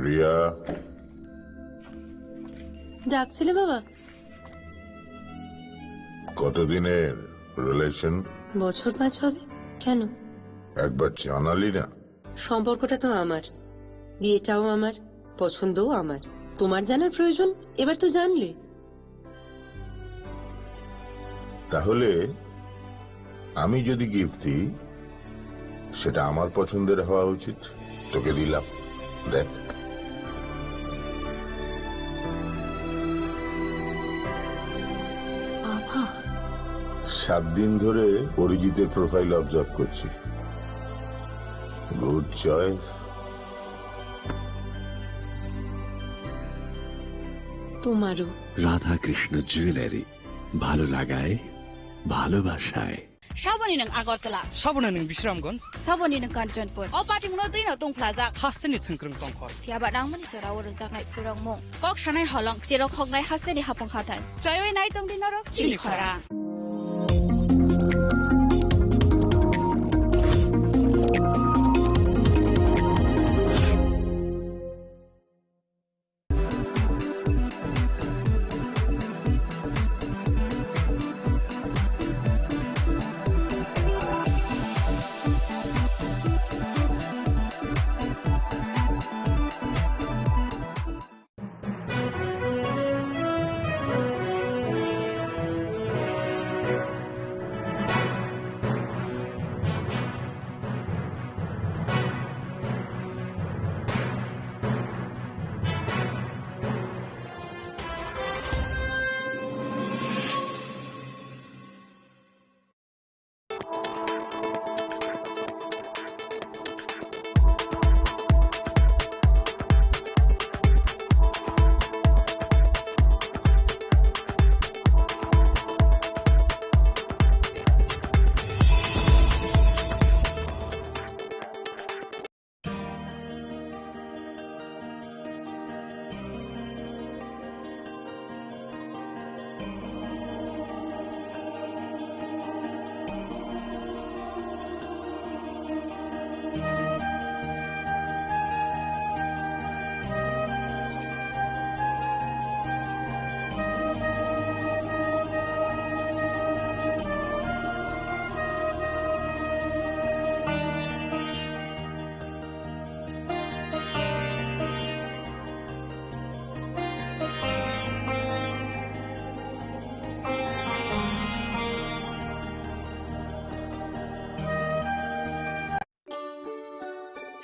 Riya. ডাকছিলে বাবা? কতদিনের রিলেশন? বছর পাঁচ হবে। কেন? একবার জানালি না। সম্পর্কটা তো আমার, বিয়েটাও আমার, পছন্দও আমার। তোমার জানার প্রয়োজন? এবার তো জানলে। তাহলে আমি যদি গিফট দিই, সেটা আমার পছন্দের হওয়া উচিত। তোকে দিলাম, দেখ। সাত দিন ধরে অরিজিতের প্রোফাইল অবজার্ভ করছি। Good choice. তোমারও। রাধাকৃষ্ণ জুয়েলারি, ভালো লাগায়, ভালোবাসায়। Saboni nwng Agartala. Saboni nwng Bisramganj. Saboni nwng Kanchanpur. O patimungno twino tungphlajak. Hasteni thwngkwrwng tongkhor. Phiyaba nangmani jorao rwjaknai khurokmung. Kok sanai holong, cherok hoknai hasteni hapung hathai. Chwraiwi nai tongdi norok chini chini khorang.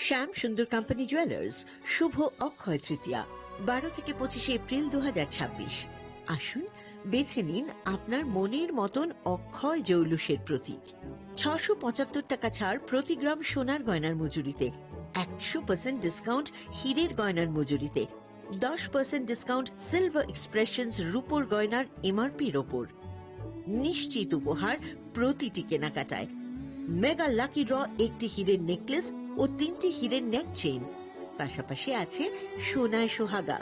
শ্যাম সুন্দর company jewellers, শুভ অক্ষয় তৃতীয়া, বারো থেকে পঁচিশে এপ্রিল দু হাজার ছাব্বিশ। আসুন, বেছে নিন আপনার মনের মতন অক্ষয় জৌলুসের প্রতীক। ছশো পঁচাত্তর টাকা ছাড় প্রতি গ্রাম সোনার গয়নার মজুরিতে, একশো পার্সেন্ট ডিসকাউন্ট হীরের গয়নার মজুরিতে, দশ পার্সেন্ট ডিসকাউন্ট সিলভার এক্সপ্রেশনস রূপোর গয়নার এমআরপির ওপর। নিশ্চিত উপহার প্রতিটি কেনাকাটায়। মেগা লাকি ড্র, একটি হীরের নেকলেস ও তিনটি হীরের নেক চেইন। পাশাপাশি আছে সোনায় সোহাগা,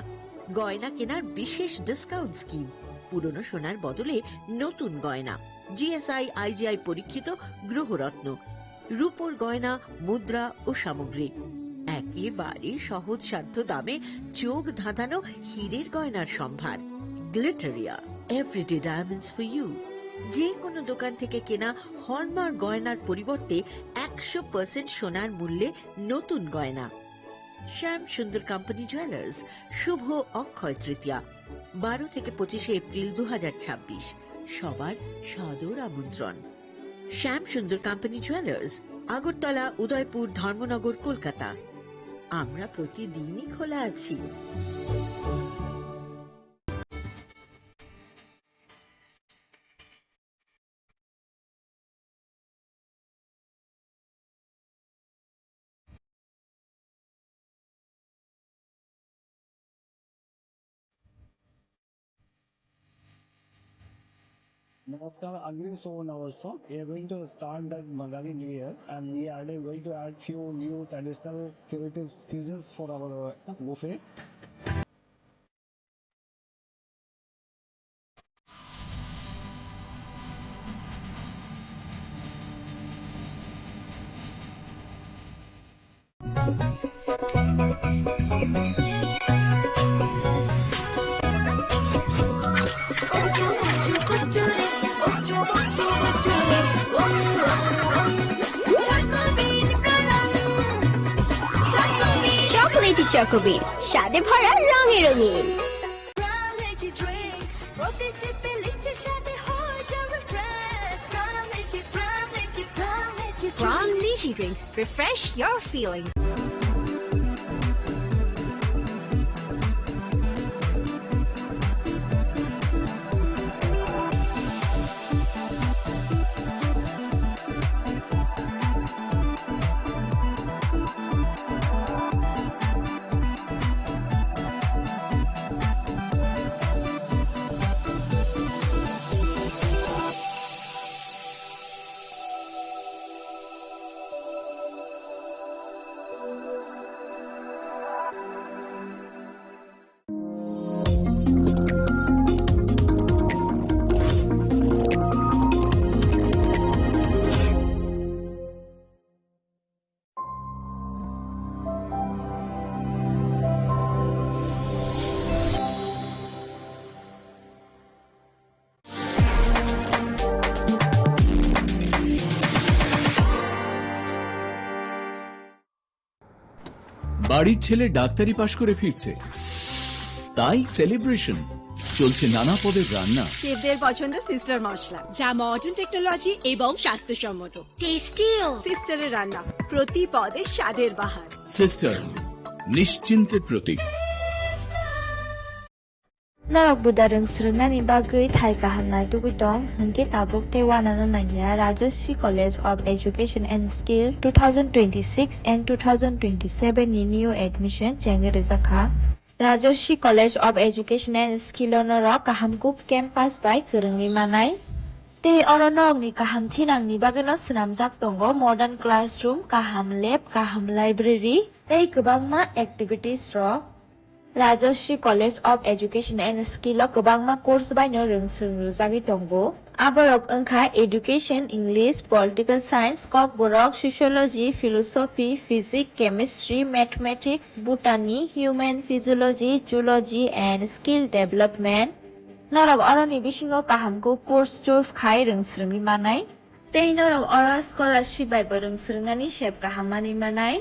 গয়না কেনার বিশেষ ডিসকাউন্ট স্কিম, পুরনো সোনার বদলে নতুন গয়না, জিএসআই আইজিআই পরীক্ষিত গ্রহরত্ন, রূপোর গয়না, মুদ্রা ও সামগ্রী। একেবারে সহজসাধ্য দামে চোখ ধাঁধানো হীরের গয়নার সম্ভার। Glitteria, everyday diamonds for you. যে কোনো দোকান থেকে কেনা হলমার্ক গয়নার পরিবর্তে একশো পার্সেন্ট সোনার মূল্যে নতুন গয়না। শ্যাম সুন্দর কোম্পানি জুয়েলার্স, শুভ অক্ষয় তৃতীয়া, বারো থেকে পঁচিশে এপ্রিল দু হাজার ছাব্বিশ। সবার সাদর আমন্ত্রণ। শ্যাম সুন্দর কোম্পানি জুয়েলার্স, আগরতলা, উদয়পুর, ধর্মনগর, কলকাতা। আমরা প্রতিদিনই খোলা আছি। Namaskar, Agri Suborno Borsho. We are going to start the Bangali New Year, and we are going to add few new traditional creative cuisines for our buffet. Chocolatey চকোবিন, স্বাদে ভরা, রঙে রঙিন। From Niji Drinks, refresh your feelings. বাড়ির ছেলে ডাক্তারি পাশ করে ফিরছে, তাই সেলিব্রেশন। চলছে নানা পদের রান্না। শেফদের পছন্দ সিস্টার মশলা, যা মডার্ন টেকনোলজি এবং স্বাস্থ্যসম্মত। টেস্টিও। সিস্টারের রান্না, প্রতি পদে স্বাদের বাহার। সিস্টার, নিশ্চিন্তের প্রতীক। Norok buda rwng swrwngnani bagwi thai kaham naitugwi tong, hwnkhe tabuk tei uanano nangya. Rajashree College of Education and Skill two thousand twenty-six and two thousand twenty-seven ni new admission chengwi rijak kha. Rajashree College of Education and Skill o norok kaham kuk campus bai kwrwngwi manai. Tei oro norokni kaham thinangni bagwino swnamjak tongo modern classroom, kaham lab, kaham library tei kwbangma activities rok. Rajashree College of Education and Skill o kwbangma course baino rwng swrwng rwjagwi tongo. Aborok wngkha Education, English, Political Science, Kokborok, Sociology, Philosophy, Physics, Chemistry, Mathematics, Botany, Human Physiology, Zoology and Skill Development. Norok oroni bisingo kaham kuk course choose khai rwng swrwngwi manai. Tei norok oro scholarship bai bo rwng swrwngnani sep kaham manwi manai.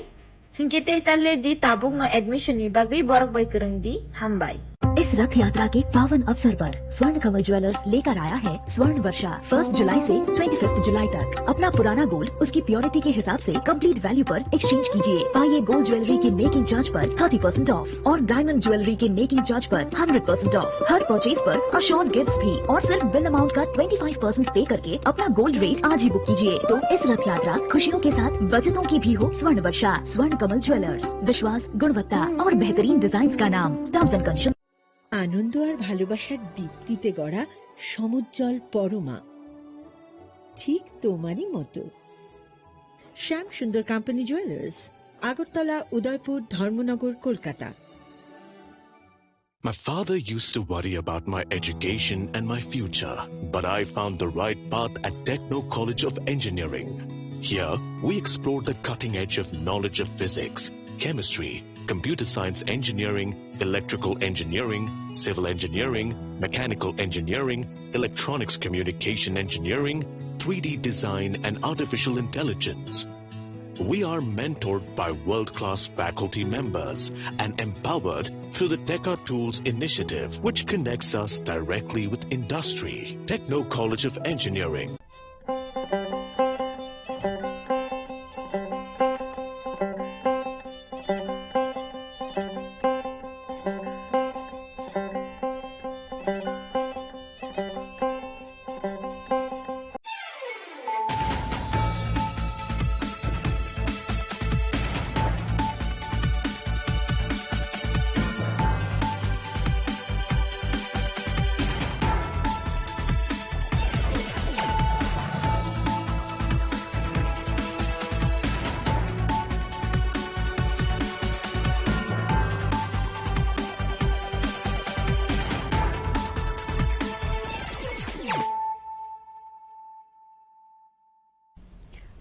Hinkhe tei ta le di, tabukno admission ni bagwi borok bai kwrwng di. Hambai. इस रथ यात्रा के पावन अवसर पर स्वर्ण कमल ज्वेलर्स लेकर आया है स्वर्ण वर्षा। फर्स्ट जुलाई से ट्वेंटी फिफ्थ जुलाई तक अपना पुराना गोल्ड उसकी प्योरिटी के हिसाब से कंप्लीट वैल्यू पर एक्सचेंज कीजिए। पाइए गोल्ड ज्वेलरी की मेकिंग चार्ज पर थर्टी परसेंट ऑफ और डायमंड ज्वेलरी के मेकिंग चार्ज पर hundred percent of. Her purchase पर अश्योर्ड गिफ्ट्स भी, और सिर्फ बिल अमाउंट का ट्वेंटी फ़ाइव परसेंट पे करके अपना गोल्ड रेट आज ही बुक कीजिए। तो इस रथ यात्रा खुशियों के साथ बचतों की भी हो। स्वर्ण वर्षा, स्वर्ण कमल ज्वेलर्स, विश्वास, गुणवत्ता और बेहतरीन डिजाइन का नाम। Terms and condition. আনন্দ আর ভালোবাসার দীপ্তিতে গড়া সমুজ্জ্বল পরমা, ঠিক তোমারই মতো। শ্যাম সুন্দর কোম্পানি জুয়েলার্স, আগরতলা, উদয়পুর, ধর্মনগর, Kolkata. My father used to worry about my education and my future, but I found the right path at Techno College of Engineering. Here, we explore the cutting edge of knowledge of physics, chemistry, computer science engineering, electrical engineering, civil engineering, mechanical engineering, electronics communication engineering, three D design, and artificial intelligence. We are mentored by world-class faculty members and empowered through the Teka Tools initiative, which connects us directly with industry. Techno College of Engineering.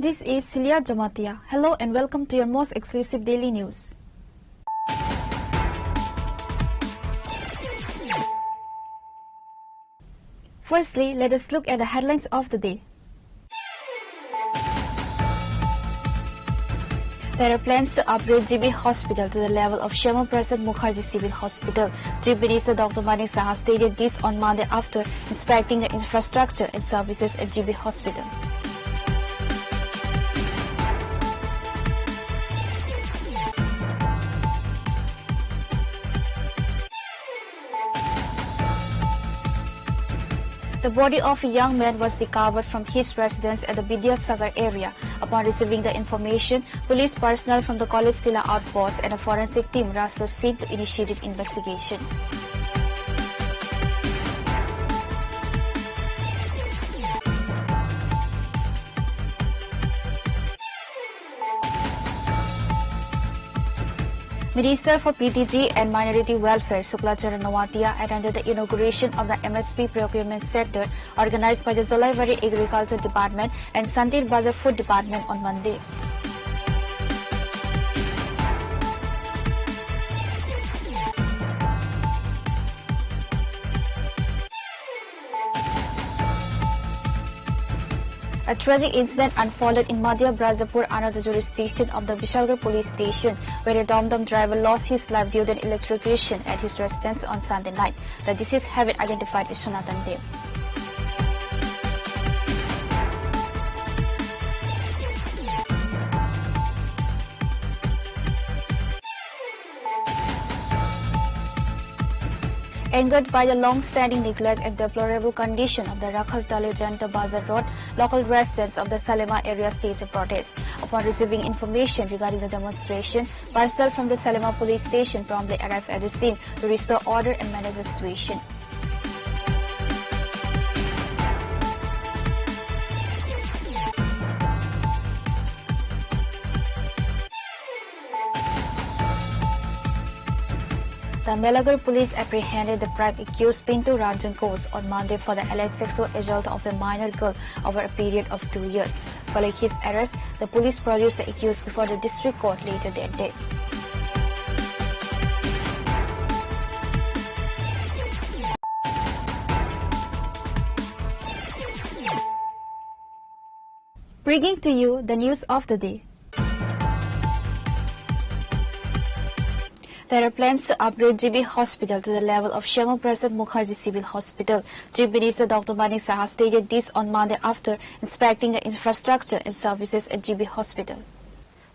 This is Celia Jamatia. Hello and welcome to your most exclusive daily news. Firstly, let us look at the headlines of the day. There are plans to upgrade G B Hospital to the level of Shyama Prasad Mukherjee Civil Hospital. Chief Minister Doctor Manik Saha stated this on Monday after inspecting the infrastructure and services at G B Hospital. The body of a young man was recovered from his residence at the Vidyasagar area. Upon receiving the information, police personnel from the College Tilla outpost and a forensic team rushed the scene to initiate investigation. Minister for P T G and Minority Welfare Shukla Charan Noatia attended the inauguration of the M S P Procurement Center organized by the Jolaibari Agriculture Department and Santir Bazar Food Department on Monday. A tragic incident unfolded in Madhya Brajapur under the jurisdiction of the Bishalgarh police station, where a Dom Dom driver lost his life due to an electrocution at his residence on Sunday night. The deceased have been identified as Sanatan Dev. Angered by the long-standing neglect and deplorable condition of the Rakhaltale Jayanta Bazar Road, local residents of the Salema area staged a protest. Upon receiving information regarding the demonstration, personnel from the Salema police station promptly arrived at the scene to restore order and manage the situation. The Melagar police apprehended the prime accused Pintu Ranjan Ghosh on Monday for the alleged sexual assault of a minor girl over a period of two years. Following his arrest, the police produced the accused before the district court later that day. Bringing to you the news of the day. There are plans to upgrade G B Hospital to the level of Shyama Prasad Mukherjee Civil Hospital. Chief Minister Doctor Manik Saha stated this on Monday after inspecting the infrastructure and services at G B Hospital.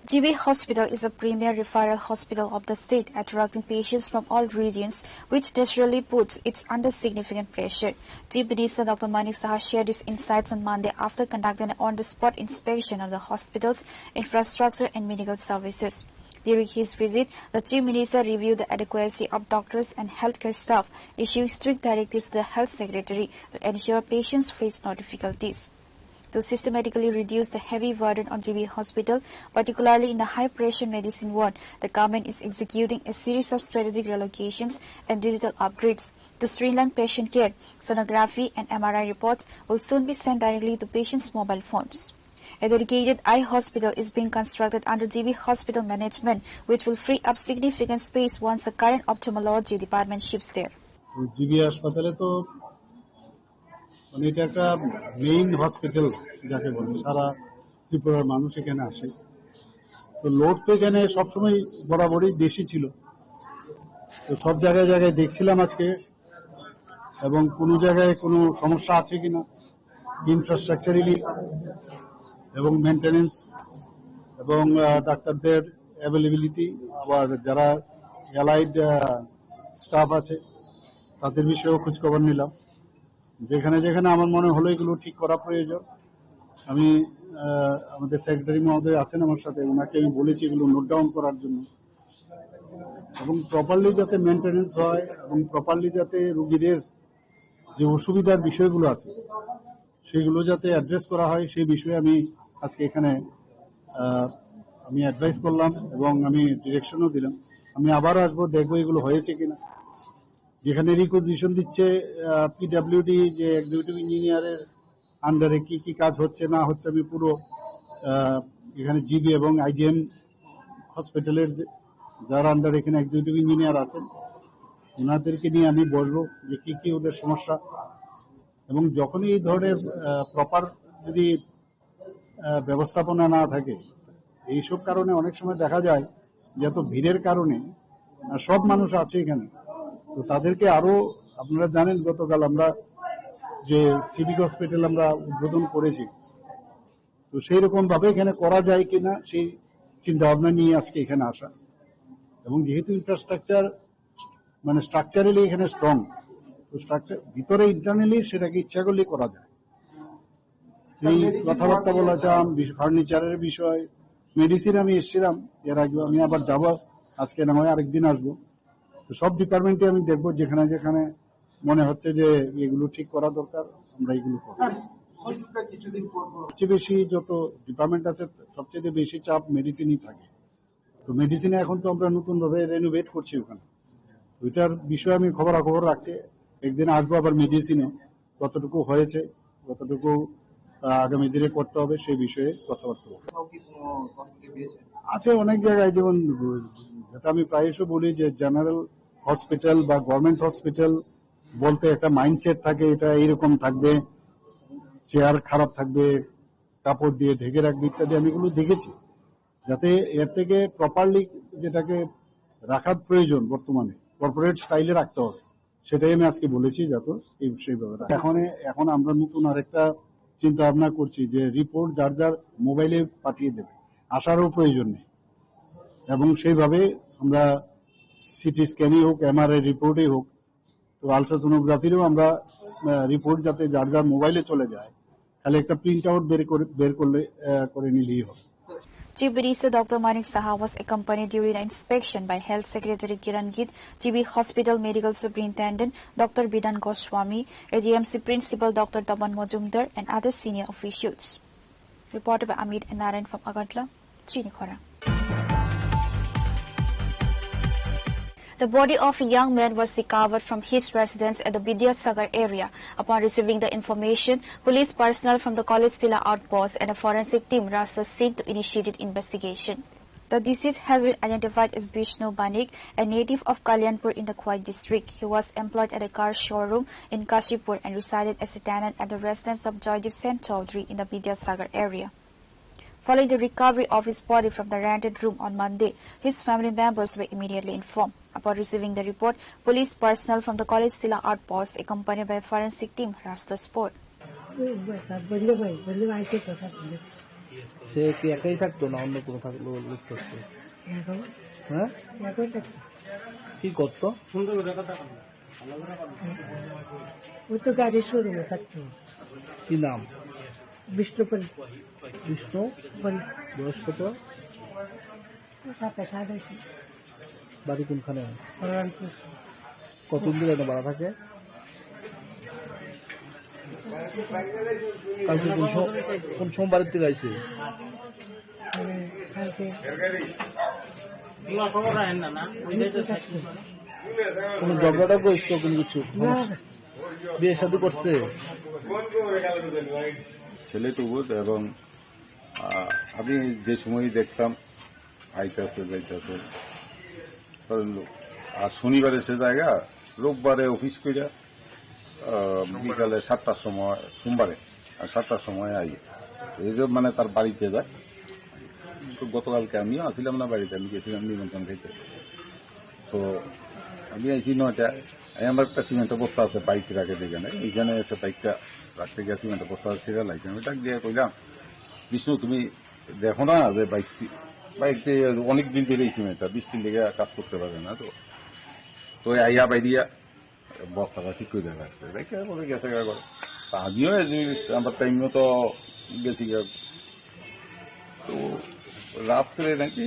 G B Hospital is a premier referral hospital of the state, attracting patients from all regions, which naturally puts it under significant pressure. Chief Minister Doctor Manik Saha shared his insights on Monday after conducting an on-the-spot inspection of the hospital's infrastructure and medical services. During his visit, the Chief Minister reviewed the adequacy of doctors and healthcare staff, issuing strict directives to the Health Secretary to ensure patients face no difficulties. To systematically reduce the heavy burden on G B Hospital, particularly in the high-pressure medicine ward, the government is executing a series of strategic relocations and digital upgrades. To streamline patient care, sonography and M R I reports will soon be sent directly to patients' mobile phones. A dedicated eye hospital is being constructed under G B Hospital management, which will free up significant space once the current ophthalmology department shifts there. তো জিবি হাসপাতালে তো মানে এটা একটা main hospital যাকে বলে, সারা ত্রিপুরার মানুষ এখানে আসে। তো লোড তো এখানে সবসময় বরাবরই বেশি ছিল। তো সব জায়গায় জায়গায় দেখছিলাম আজকে, এবং কোনো জায়গায় কোনো সমস্যা আছে কিনা ইনফ্রাস্ট্রাকচারালি এবং মেইনটেনেন্স এবং আহ, ডাক্তারদের অ্যাভেলেবিলিটি, আবার যারা অ্যালাইড স্টাফ আছে তাদের বিষয়েও খোঁজ খবর নিলাম। যেখানে যেখানে আমার মনে হলো এগুলো ঠিক করা প্রয়োজন, আমি আহ, আমাদের সেক্রেটারি মহোদয় আছেন আমার সাথে, ওনাকে আমি বলেছি এগুলো নোট ডাউন করার জন্য। এবং প্রপারলি যাতে মেনটেনেন্স হয় এবং প্রপারলি যাতে রুগীদের যে অসুবিধার বিষয়গুলো আছে সেগুলো যাতে অ্যাড্রেস করা হয়, সেই বিষয়ে আমি আজকে এখানে আহ, আমি অ্যাডভাইস করলাম এবং আমি ডিরেকশনও দিলাম। আমি আবার আসবো, দেখবো এগুলো হয়েছে কিনা। যেখানে রিকুইজিশন দিচ্ছে পিডাব্লিউডি, যে এক্সিকিউটিভ ইঞ্জিনিয়ারের আন্ডারে কি কি কাজ হচ্ছে না হচ্ছে, আমি পুরো আহ, এখানে জিবি এবং আইজিএম হসপিটালের যে, যারা আন্ডারে এখানে এক্সিকিউটিভ ইঞ্জিনিয়ার আছেন, ওনাদেরকে নিয়ে আমি বসবো যে কি কি ওদের সমস্যা। এবং যখনই এই ধরনের প্রপার যদি আহ, ব্যবস্থাপনা না থাকে, এইসব কারণে অনেক সময় দেখা যায় যে এত ভিড়ের কারণে আহ, সব মানুষ আছে এখানে, তো তাদেরকে আরো, আপনারা জানেন গতকাল আমরা যে সিভিক হসপিটাল আমরা উদ্বোধন করেছি, তো সেই রকম ভাবে এখানে করা যায় কিনা সেই চিন্তা ভাবনা নিয়ে আজকে এখানে আসা। এবং যেহেতু ইনফ্রাস্ট্রাকচার মানে স্ট্রাকচারালি এখানে স্ট্রং, তো স্ট্রাকচার ভিতরে ইন্টারনালি সেটাকে ইচ্ছা করলেই করা যায়। এই কথাবার্তা বলেছিলাম, বিশ-, ফার্নিচারের বিষয়, মেডিসিন আমি এসেছিলাম এর আগেও, আমি আবার যাব, আজকে না হয় আরেকদিন আসবো। তো সব ডিপার্টমেন্টে আমি দেখবো, যেখানে যেখানে মনে হচ্ছে যে এগুলো ঠিক করা দরকার, আমরা এগুলো করবো। স্যার, অসুবিধা কিছুদিন পর পর। সবচেয়ে বেশি যত ডিপার্টমেন্ট আছে, সবচেয়ে বেশি চাপ মেডিসিনই থাকে। তো মেডিসিনে এখন তো আমরা নতুনভাবে রেনোভেট করছি ওখানে। ওইটার বিষয়ে আমি খবরাখবর রাখছি, একদিন আসবো আবার মেডিসিনে, কতটুকু হয়েছে, কতটুকু আহ, আগামী দিনে করতে হবে, সেই বিষয়ে কথাবার্তা বলবো। আছে অনেক জায়গায়, যেমন যেটা আমি প্রায়শ বলি যে জেনারেল হসপিটাল বা গভর্নমেন্ট হসপিটাল বলতে একটা মাইন্ডসেট থাকে, এটা এইরকম থাকবে, চেয়ার খারাপ থাকবে, কাপড় দিয়ে ঢেকে রাখবে ইত্যাদি, আমি এগুলো দেখেছি। যাতে এর থেকে প্রপারলি যেটাকে রাখার প্রয়োজন বর্তমানে কর্পোরেট স্টাইলে রাখতে হবে, সেটাই আমি আজকে বলেছি, যাতে এই, সেইভাবে রাখা। এখন, এখন আমরা নতুন আরেকটা চিন্তা ভাবনা করছি যে রিপোর্ট যার যার মোবাইলে পাঠিয়ে দেবে, আসারও প্রয়োজন নেই। এবং সেইভাবে আমরা সিটি স্ক্যানই হোক, এমআরআই রিপোর্টই হোক, তো আলট্রাসোনোগ্রাফিরও আমরা রিপোর্ট যাতে যার যার মোবাইলে চলে যায়, খালি একটা প্রিন্ট আউট বের করে, বের করলে আহ, করে নিলেই হবে। Chief Minister Doctor Manik Saha was accompanied during the inspection by Health Secretary Kiran Git, G B Hospital Medical Superintendent Doctor Bidhan Goswami, A D M C Principal Doctor Tapan Majumdar, and other senior officials. Reported by Amit and Narayan from Agartala, Chinikhora. The body of a young man was recovered from his residence at the Vidyasagar area. Upon receiving the information, police personnel from the College Tila outpost and a forensic team rushed the scene to initiate investigation. The deceased has been identified as Vishnu Banik, a native of Kalyanpur in the Khowai district. He was employed at a car showroom in Kashipur and resided as a tenant at the residence of Joydeep Sen Chaudhary in the Vidyasagar area. Following the recovery of his body from the rented room on Monday, his family members were immediately informed. Upon receiving the report, police personnel from the College Tila outpost, accompanied by forensic team, rushed the spot. সে কি একাই থাকতো না অন্য কোনো থাকলো, লোক থাকতো? এখন হ্যাঁ। এখন থাকতো। কি করতো? ওই তো গাড়ি শোরুমে থাকতো। কি নাম? বিষ্ণুপ্রিয়া। বিষ্ণু? বল। বয়স কত? সাতাশ, আঠাশ। বাড়ি কোনখানে? কল্যাণপুর। কতদিন ধরে এখানে ভাড়া থাকে? কালকে কোন সো-, কোন সোমবারের থেকে আইছে? মানে, কালকে। কোনো ঝগড়া টগড়া হয়েছে তো কোনো কিছু? না, না। বিয়ে শাদী করছে? ছেলে তো বোধ এবং, আহ, আমি যে সময় দেখতাম আইতাছে যাইতাছে। কারণ আর শনিবারে সে জায়গা, রোববারে অফিস কইরা, আহ, বিকালে সাতটার সময়, সোমবারে, আর সাতটার সময় আই। এই যে মানে তার বাড়িতে যায়। তো গতকালকে আমিও আসিলাম না বাড়িতে, আমি গেছিলাম নিমন্ত্রণ খাইতে। তো আমি আইছি নয়টা, আমি আমার একটা সিমেন্টের বস্তা আছে, বাইক রাখে যেখানে, এইখানে এসে বাইকটা রাখতে গিয়ে সিমেন্টের বস্তা ছেড়ে লাইছে। আমি ডাক দিয়ে কইলাম, "বিষ্ণু, তুমি দেখো না যে বাইকটি, বাইকটি অনেক দিন ধরে এই সিমেন্টটা বৃষ্টির লেগে কাজ করতে পারে না তো।" তো আইয়া বাইরিয়া বস্তাটা ঠিক করে রাখছে, রেখে পরে গেছে গা করে। তা আমিও এই যে আমার টাইম মতো গেছি গা। তো রাত্রে নাকি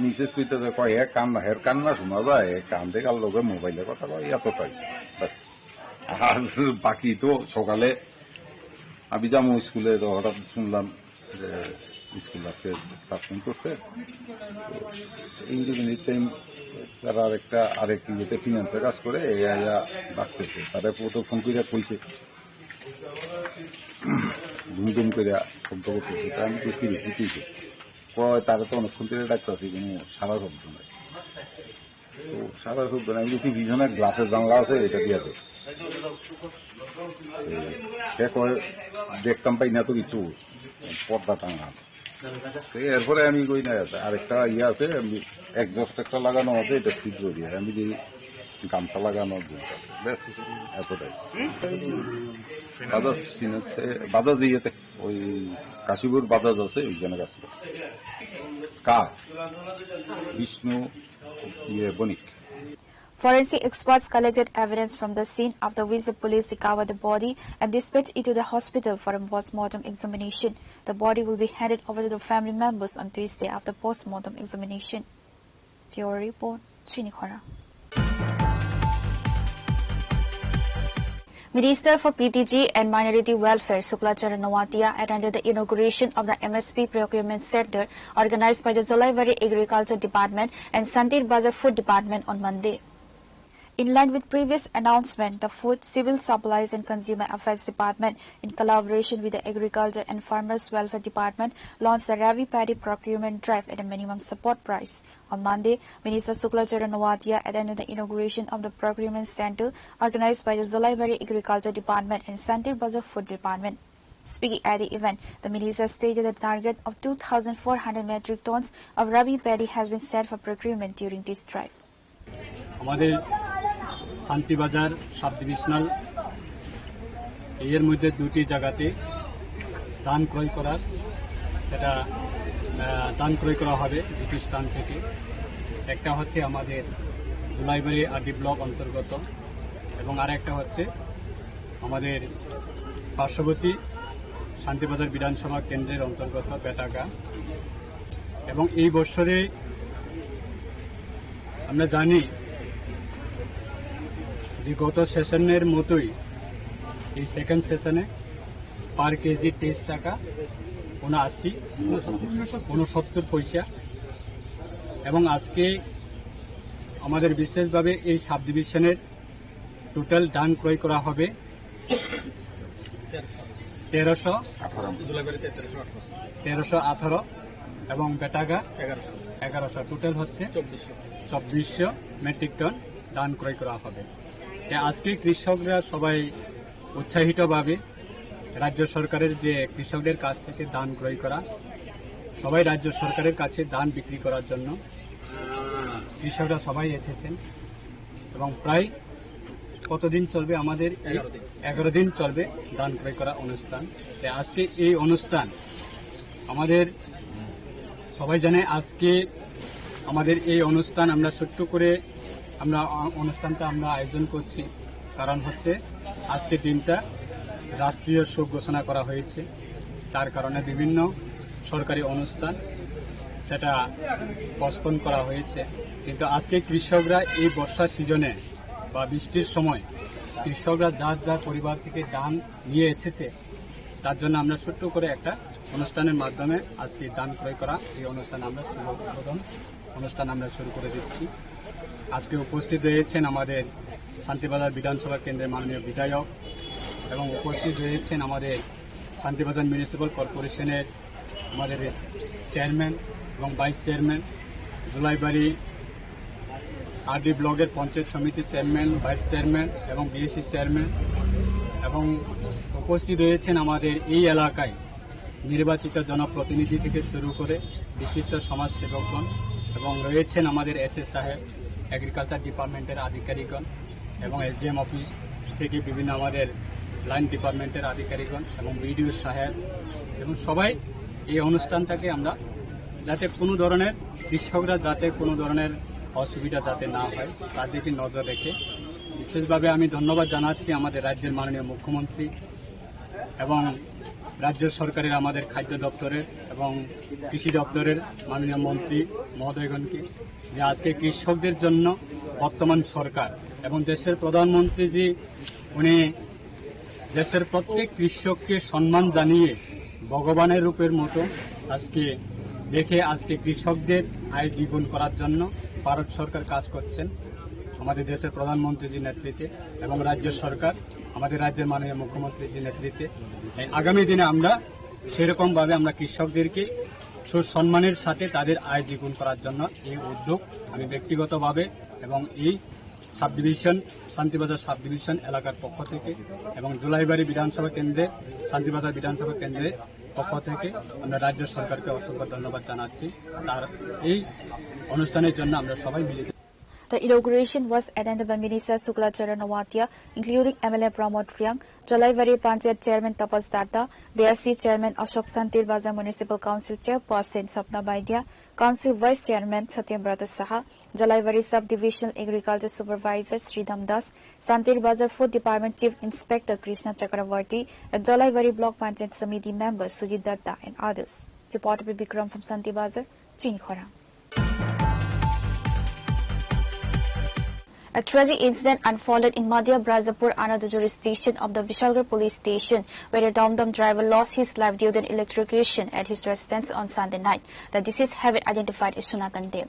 মিসেস কইতেছে, কয়, "হে কান্না, হের কান্না শোনা যায়, হে কান্দে কার লগে মোবাইলে কথা কয়, এতটাই।" ব্যাস। আর বাকি তো সকালে আমি যাবো স্কুলে, তো হঠাৎ শুনলাম যে স্কুল আজকে সাসপেন্ড করছে। তো ইন্ডিপেন্ডেন্ট টাইম তারা আরেকটা, আরেক ইয়েতে ফিনান্সে কাজ করে, এই আয়া ডাকতেছে। তারা তো ফোন করে কইছে, ধুম ধুম করে শব্দ করতেছে। তা আমি তো কি রে, কি হইছে? কয়, "তারা তো অনেকক্ষণ ধরে ডাকতেছে, কোনো সারা শব্দ নাই।" তো সারা শব্দ নাই, আমি বলছি, "পিছনে গ্লাসের জানলা আছে, এটা দিয়ে দে।" এই, সে কয়, "দেখতাম পাই না তো কিছু, পর্দা টাঙা।" তো এরপরে আমি কই না, আরেকটা ইয়ে আছে, আমি এক্সস্ট একটা লাগানো আছে, এটা ছিদ্র দিয়ে, আমি যে গামছা লাগানো জিনিস আছে, ব্যাস, এতটাই। বাজাজ ফিনান্সে, বাজাজ ইয়েতে, ওই কাশিপুর বাজাজ আছে, ওইখানে কাজ করে। কার? বিষ্ণু, ইয়ে, বণিক। Forensic experts collected evidence from the scene, after which the police recovered the body and dispatched it to the hospital for a post-mortem examination. The body will be handed over to the family members on Tuesday after post-mortem examination. Bureau report, Chinikhora. Minister for P T G and Minority Welfare Sukla Charan Noatia attended the inauguration of the M S P Procurement Center organized by the Jolaibari Agriculture Department and Santir Bazar Food Department on Monday. In line with previous announcement, the Food, Civil Supplies and Consumer Affairs Department, in collaboration with the Agriculture and Farmers Welfare Department, launched the Rabi Paddy Procurement Drive at a minimum support price. On Monday, Minister Sukla Charan Noatia attended the inauguration of the procurement center organized by the Jolaibari Agriculture Department and Santir Bazar Food Department. Speaking at the event, the minister stated the target of two thousand four hundred metric tons of Rabi paddy has been set for procurement during this drive. আমাদের Shantibazar sub divisional এর মধ্যে দুটি জায়গাতে ধান ক্রয় করার, সেটা, আহ, ধান ক্রয় করা হবে দুটি স্থান থেকে। একটা হচ্ছে আমাদের দুলাইবাড়ি আরডি ব্লক অন্তর্গত এবং আর একটা হচ্ছে আমাদের পার্শ্ববর্তী শান্তিবাজার বিধানসভা কেন্দ্রের অন্তর্গত বেটাগা। এবং এই বছরে আমরা জানি যে গত সেশনের মতোই এই সেকেন্ড সেশনে পার কেজি তেইশ টাকা উনআশি, উনসত্তর পয়সা। এবং আজকে আমাদের বিশেষভাবে এই সাব ডিভিশনের টোটাল ধান ক্রয় করা হবে তেরোশো, তেরোশো আঠারো এবং বেটাগা এগারোশো। এগারোশো, টোটাল হচ্ছে চব্বিশশো। চব্বিশশো মেট্রিক টন ধান ক্রয় করা হবে। তে আজকে কৃষকরা সবাই উৎসাহিতভাবে রাজ্য সরকারের যে কৃষকদের কাছ থেকে ধান ক্রয় করা, সবাই রাজ্য সরকারের কাছে ধান বিক্রি করার জন্য কৃষকরা সবাই এসেছেন এবং প্রায় কতদিন চলবে আমাদের এই? এগারো দিন। এগারো দিন চলবে ধান ক্রয় করা অনুষ্ঠান। তে আজকে এই অনুষ্ঠান আমাদের সবাই জানে, আজকে আমাদের এই অনুষ্ঠান আমরা ছোট্ট করে আমরা অ-, অনুষ্ঠানটা আমরা আয়োজন করছি। কারণ হচ্ছে আজকে দিনটা রাষ্ট্রীয় শোক ঘোষণা করা হয়েছে, তার কারণে বিভিন্ন সরকারি অনুষ্ঠান সেটা পোস্টপোন করা হয়েছে। কিন্তু আজকে কৃষকরা এই বর্ষা সিজনে বা বৃষ্টির সময় কৃষকরা যার যার পরিবার থেকে ধান নিয়ে এসেছে, তার জন্য আমরা ছোট্ট করে একটা অনুষ্ঠানের মাধ্যমে আজকে ধান ক্রয় করা এই অনুষ্ঠান আমরা শুভ উদ্বোধন অনুষ্ঠান আমরা শুরু করে দিচ্ছি। আজকে উপস্থিত রয়েছেন আমাদের শান্তিবাজার বিধানসভা কেন্দ্রের মাননীয় বিধায়ক এবং উপস্থিত রয়েছেন আমাদের শান্তিবাজার মিউনিসিপ্যাল কর্পোরেশনের আমাদের চেয়ারম্যান এবং ভাইস চেয়ারম্যান, জুলাইবাড়ি আরডি ব্লকের পঞ্চায়েত সমিতির চেয়ারম্যান, ভাইস চেয়ারম্যান এবং বিএসসি চেয়ারম্যান, এবং উপস্থিত রয়েছেন আমাদের এই এলাকায় নির্বাচিত জনপ্রতিনিধি থেকে শুরু করে বিশিষ্ট সমাজসেবকগণ, এবং রয়েছেন আমাদের এসএস সাহেব, এগ্রিকালচার ডিপার্টমেন্টের আধিকারিকগণ এবং এসডিএম অফিস থেকে বিভিন্ন আমাদের লাইন ডিপার্টমেন্টের আধিকারিকগণ এবং বিডিও সাহেব, এবং সবাই এই অনুষ্ঠানটাকে আমরা যাতে কোনো ধরনের, কৃষকরা যাতে কোনো ধরনের অসুবিধা যাতে না হয়, তার দিকে নজর রেখে বিশেষভাবে আমি ধন্যবাদ জানাচ্ছি আমাদের রাজ্যের মাননীয় মুখ্যমন্ত্রী এবং রাজ্য সরকারের আমাদের খাদ্য দপ্তরের এবং কৃষি দপ্তরের মাননীয় মন্ত্রী মহোদয়গণকে, যে আজকে কৃষকদের জন্য বর্তমান সরকার এবং দেশের প্রধানমন্ত্রীজি, উনি দেশের প্রত্যেক কৃষককে সম্মান জানিয়ে ভগবানের রূপের মতো আজকে দেখে আজকে কৃষকদের আয় দ্বিগুণ করার জন্য ভারত সরকার কাজ করছেন আমাদের দেশের প্রধানমন্ত্রীজির নেতৃত্বে এবং রাজ্য সরকার, আমাদের রাজ্যের মাননীয় মুখ্যমন্ত্রীজির নেতৃত্বে। এই আগামী দিনে আমরা সেরকম ভাবে আমরা কৃষকদেরকে সুসম্মানের সাথে তাদের আয় দ্বিগুণ করার জন্য এই উদ্যোগ আমি ব্যক্তিগতভাবে এবং এই sub division, Shantibazar sub division এলাকার পক্ষ থেকে এবং জুলাইবাড়ি বিধানসভা কেন্দ্রে, শান্তিবাজার বিধানসভা কেন্দ্রের পক্ষ থেকে আমরা রাজ্য সরকারকে অসংখ্য ধন্যবাদ জানাচ্ছি তার এই অনুষ্ঠানের জন্য আমরা সবাই মিলিত। The inauguration was attended by Minister Sukla Charan Noatia, including M L A Pramod Reang, Jalaibari Panchayat Chairman Tapas Datta, B S C Chairman Ashok, Santir Bazar Municipal Council Chairperson Swapna Baidia, Council Vice Chairman Satyabrata Saha, Jalaibari Sub-Divisional Agriculture Supervisor Sridham Das, Santir Bazar Food Department Chief Inspector Krishna Chakravarti, and Jalaibari Block Panchayat Samiti member Sujit Datta and others. Reporter Bikram from Santir Bazar, Chinikhora. A tragic incident unfolded in Madhya Bajapur under the jurisdiction of the Bishalgarh police station, where a Tom Tom driver lost his life due to an electrocution at his residence on Sunday night. The deceased have been identified as Sunatan Deb.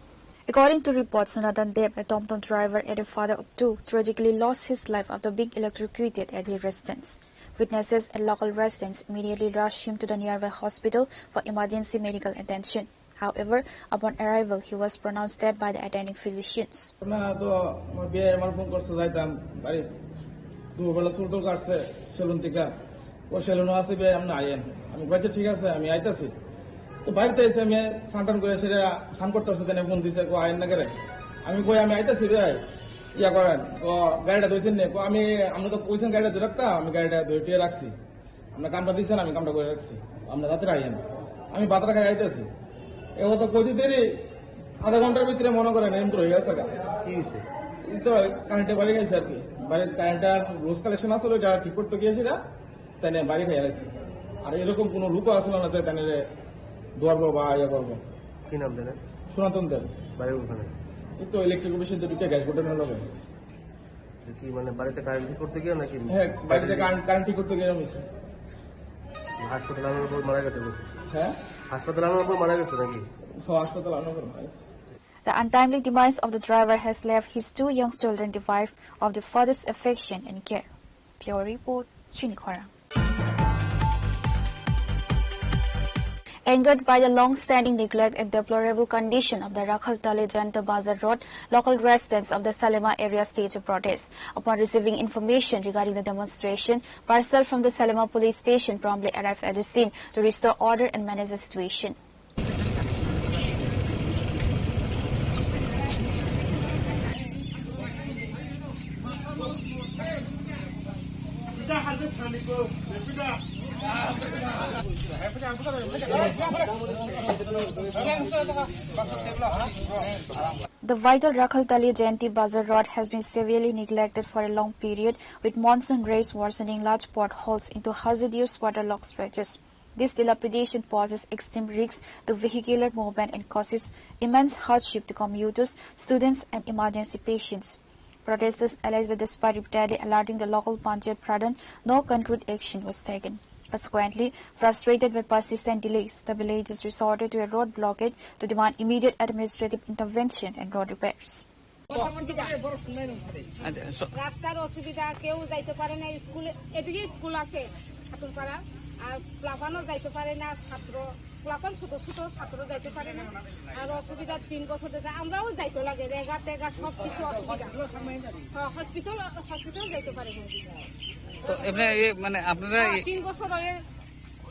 According to reports, Sunatan Deb, a Tom Tom driver and a father of two, tragically lost his life after being electrocuted at his residence. Witnesses and local residents immediately rushed him to the nearby hospital for emergency medical attention. However, upon arrival, he was pronounced dead by the attending physicians. ঘটনা তো আমার বিয়ে আমার ফোন করছে, যাইতাম বাড়ি, দুপুরবেলা চুল টুল কাটছে সেলুন থেকে। ও সেলুনও আছে, বিয়ে আপনি আইয়েন। আমি কইছি, "ঠিক আছে, আমি আইতাছি।" তো বাড়িতে এসে আমি স্নান টান করে সেটা স্নান করতেছে, তাই ফোন দিছে, "কো আইন না করে?" আমি কই, "আমি আইতাছি ভাই, ইয়া করেন, ও গাড়িটা ধুইছেন নি?" কো, "আমি, আমরা তো কইছেন গাড়িটা ধুই রাখতাম, আমি গাড়িটা ধুই টুয়ে রাখছি।" আমরা কামটা দিছেন, আমি কামটা করে রাখছি, আমরা রাত্রে আইয়েন। আমি ভাত খাই আইতেছি, এ কথা কইতে দেরি আধা ঘন্টার ভিতরে মনে করেন এমন হয়ে গেছে গা। কি হয়েছে? এই তো কারেন্টে বাড়ি গেছে আর কি, বাড়ির কারেন্টটা রোজ কালেকশন আসলে ওইটা ঠিক করতে গিয়েছিল, তাই নিয়ে বাড়ি খাই আইছি। আর এরকম কোনো লোকও আসলে না যে তাই নিয়ে দোয়ার বলবো বা ইয়ে বলবো। কি নাম জানেন? সনাতন দেব। বাড়ি ওখানে? এই তো ইলেকট্রিক অফিসে দুটো গ্যাস বোর্ডের লগে। যে কি মানে বাড়িতে কারেন্ট ঠিক করতে গিয়ে নাকি? হ্যাঁ, বাড়িতে কারেন্ট, কারেন্ট ঠিক করতে গিয়ে হয়েছে। হাসপাতালে আনার পর মারা গেছে বলছে। হ্যাঁ? হাসপাতালে আনার পর মারা গেছে নাকি? হ্যাঁ, হাসপাতালে আনার পর মারা গেছে। The untimely demise of the driver has left his two young children deprived of their father's affection and care. Bureau report, Chini Khorang. Angered by the long-standing neglect and deplorable condition of the Rakhaltali Jayanta Bazar Road, local residents of the Salema area staged a protest. Upon receiving information regarding the demonstration, personnel from the Salema police station promptly arrived at the scene to restore order and manage the situation. The vital Rakhaltali Jayanti Bazar Road has been severely neglected for a long period, with monsoon rains worsening large potholes into hazardous waterlogged stretches. This dilapidation poses extreme risks to vehicular movement and causes immense hardship to commuters, students, and emergency patients. Protesters allege that despite repeatedly alerting the local Panchayat Pradhan, no concrete action was taken. Consequently, frustrated by persistent delays, the villagers resorted to a road blockade to demand immediate administrative intervention and road repairs. অসুবিধা। আচ্ছা, স- রাস্তার অসুবিধা, কেউ যাইতে পারে না স্কুলে। এদিকে স্কুল আছে খাতুনপাড়া, আর প্লাবানও যাইতে পারে না ছাত্র। পোলাপান ছোট ছোট ছাত্র যাইতে পারে না। আর অসুবিধা তিন বছর ধরে আমরাও যাইতে লাগে, রেগা তেগা সব কিছু অসুবিধা। হ্যাঁ, হসপিটাল, হসপিটাল যাইতে পারে না। তো এমনি এ মানে আপনারা হ্যাঁ, এ- তিন বছর হয়ে,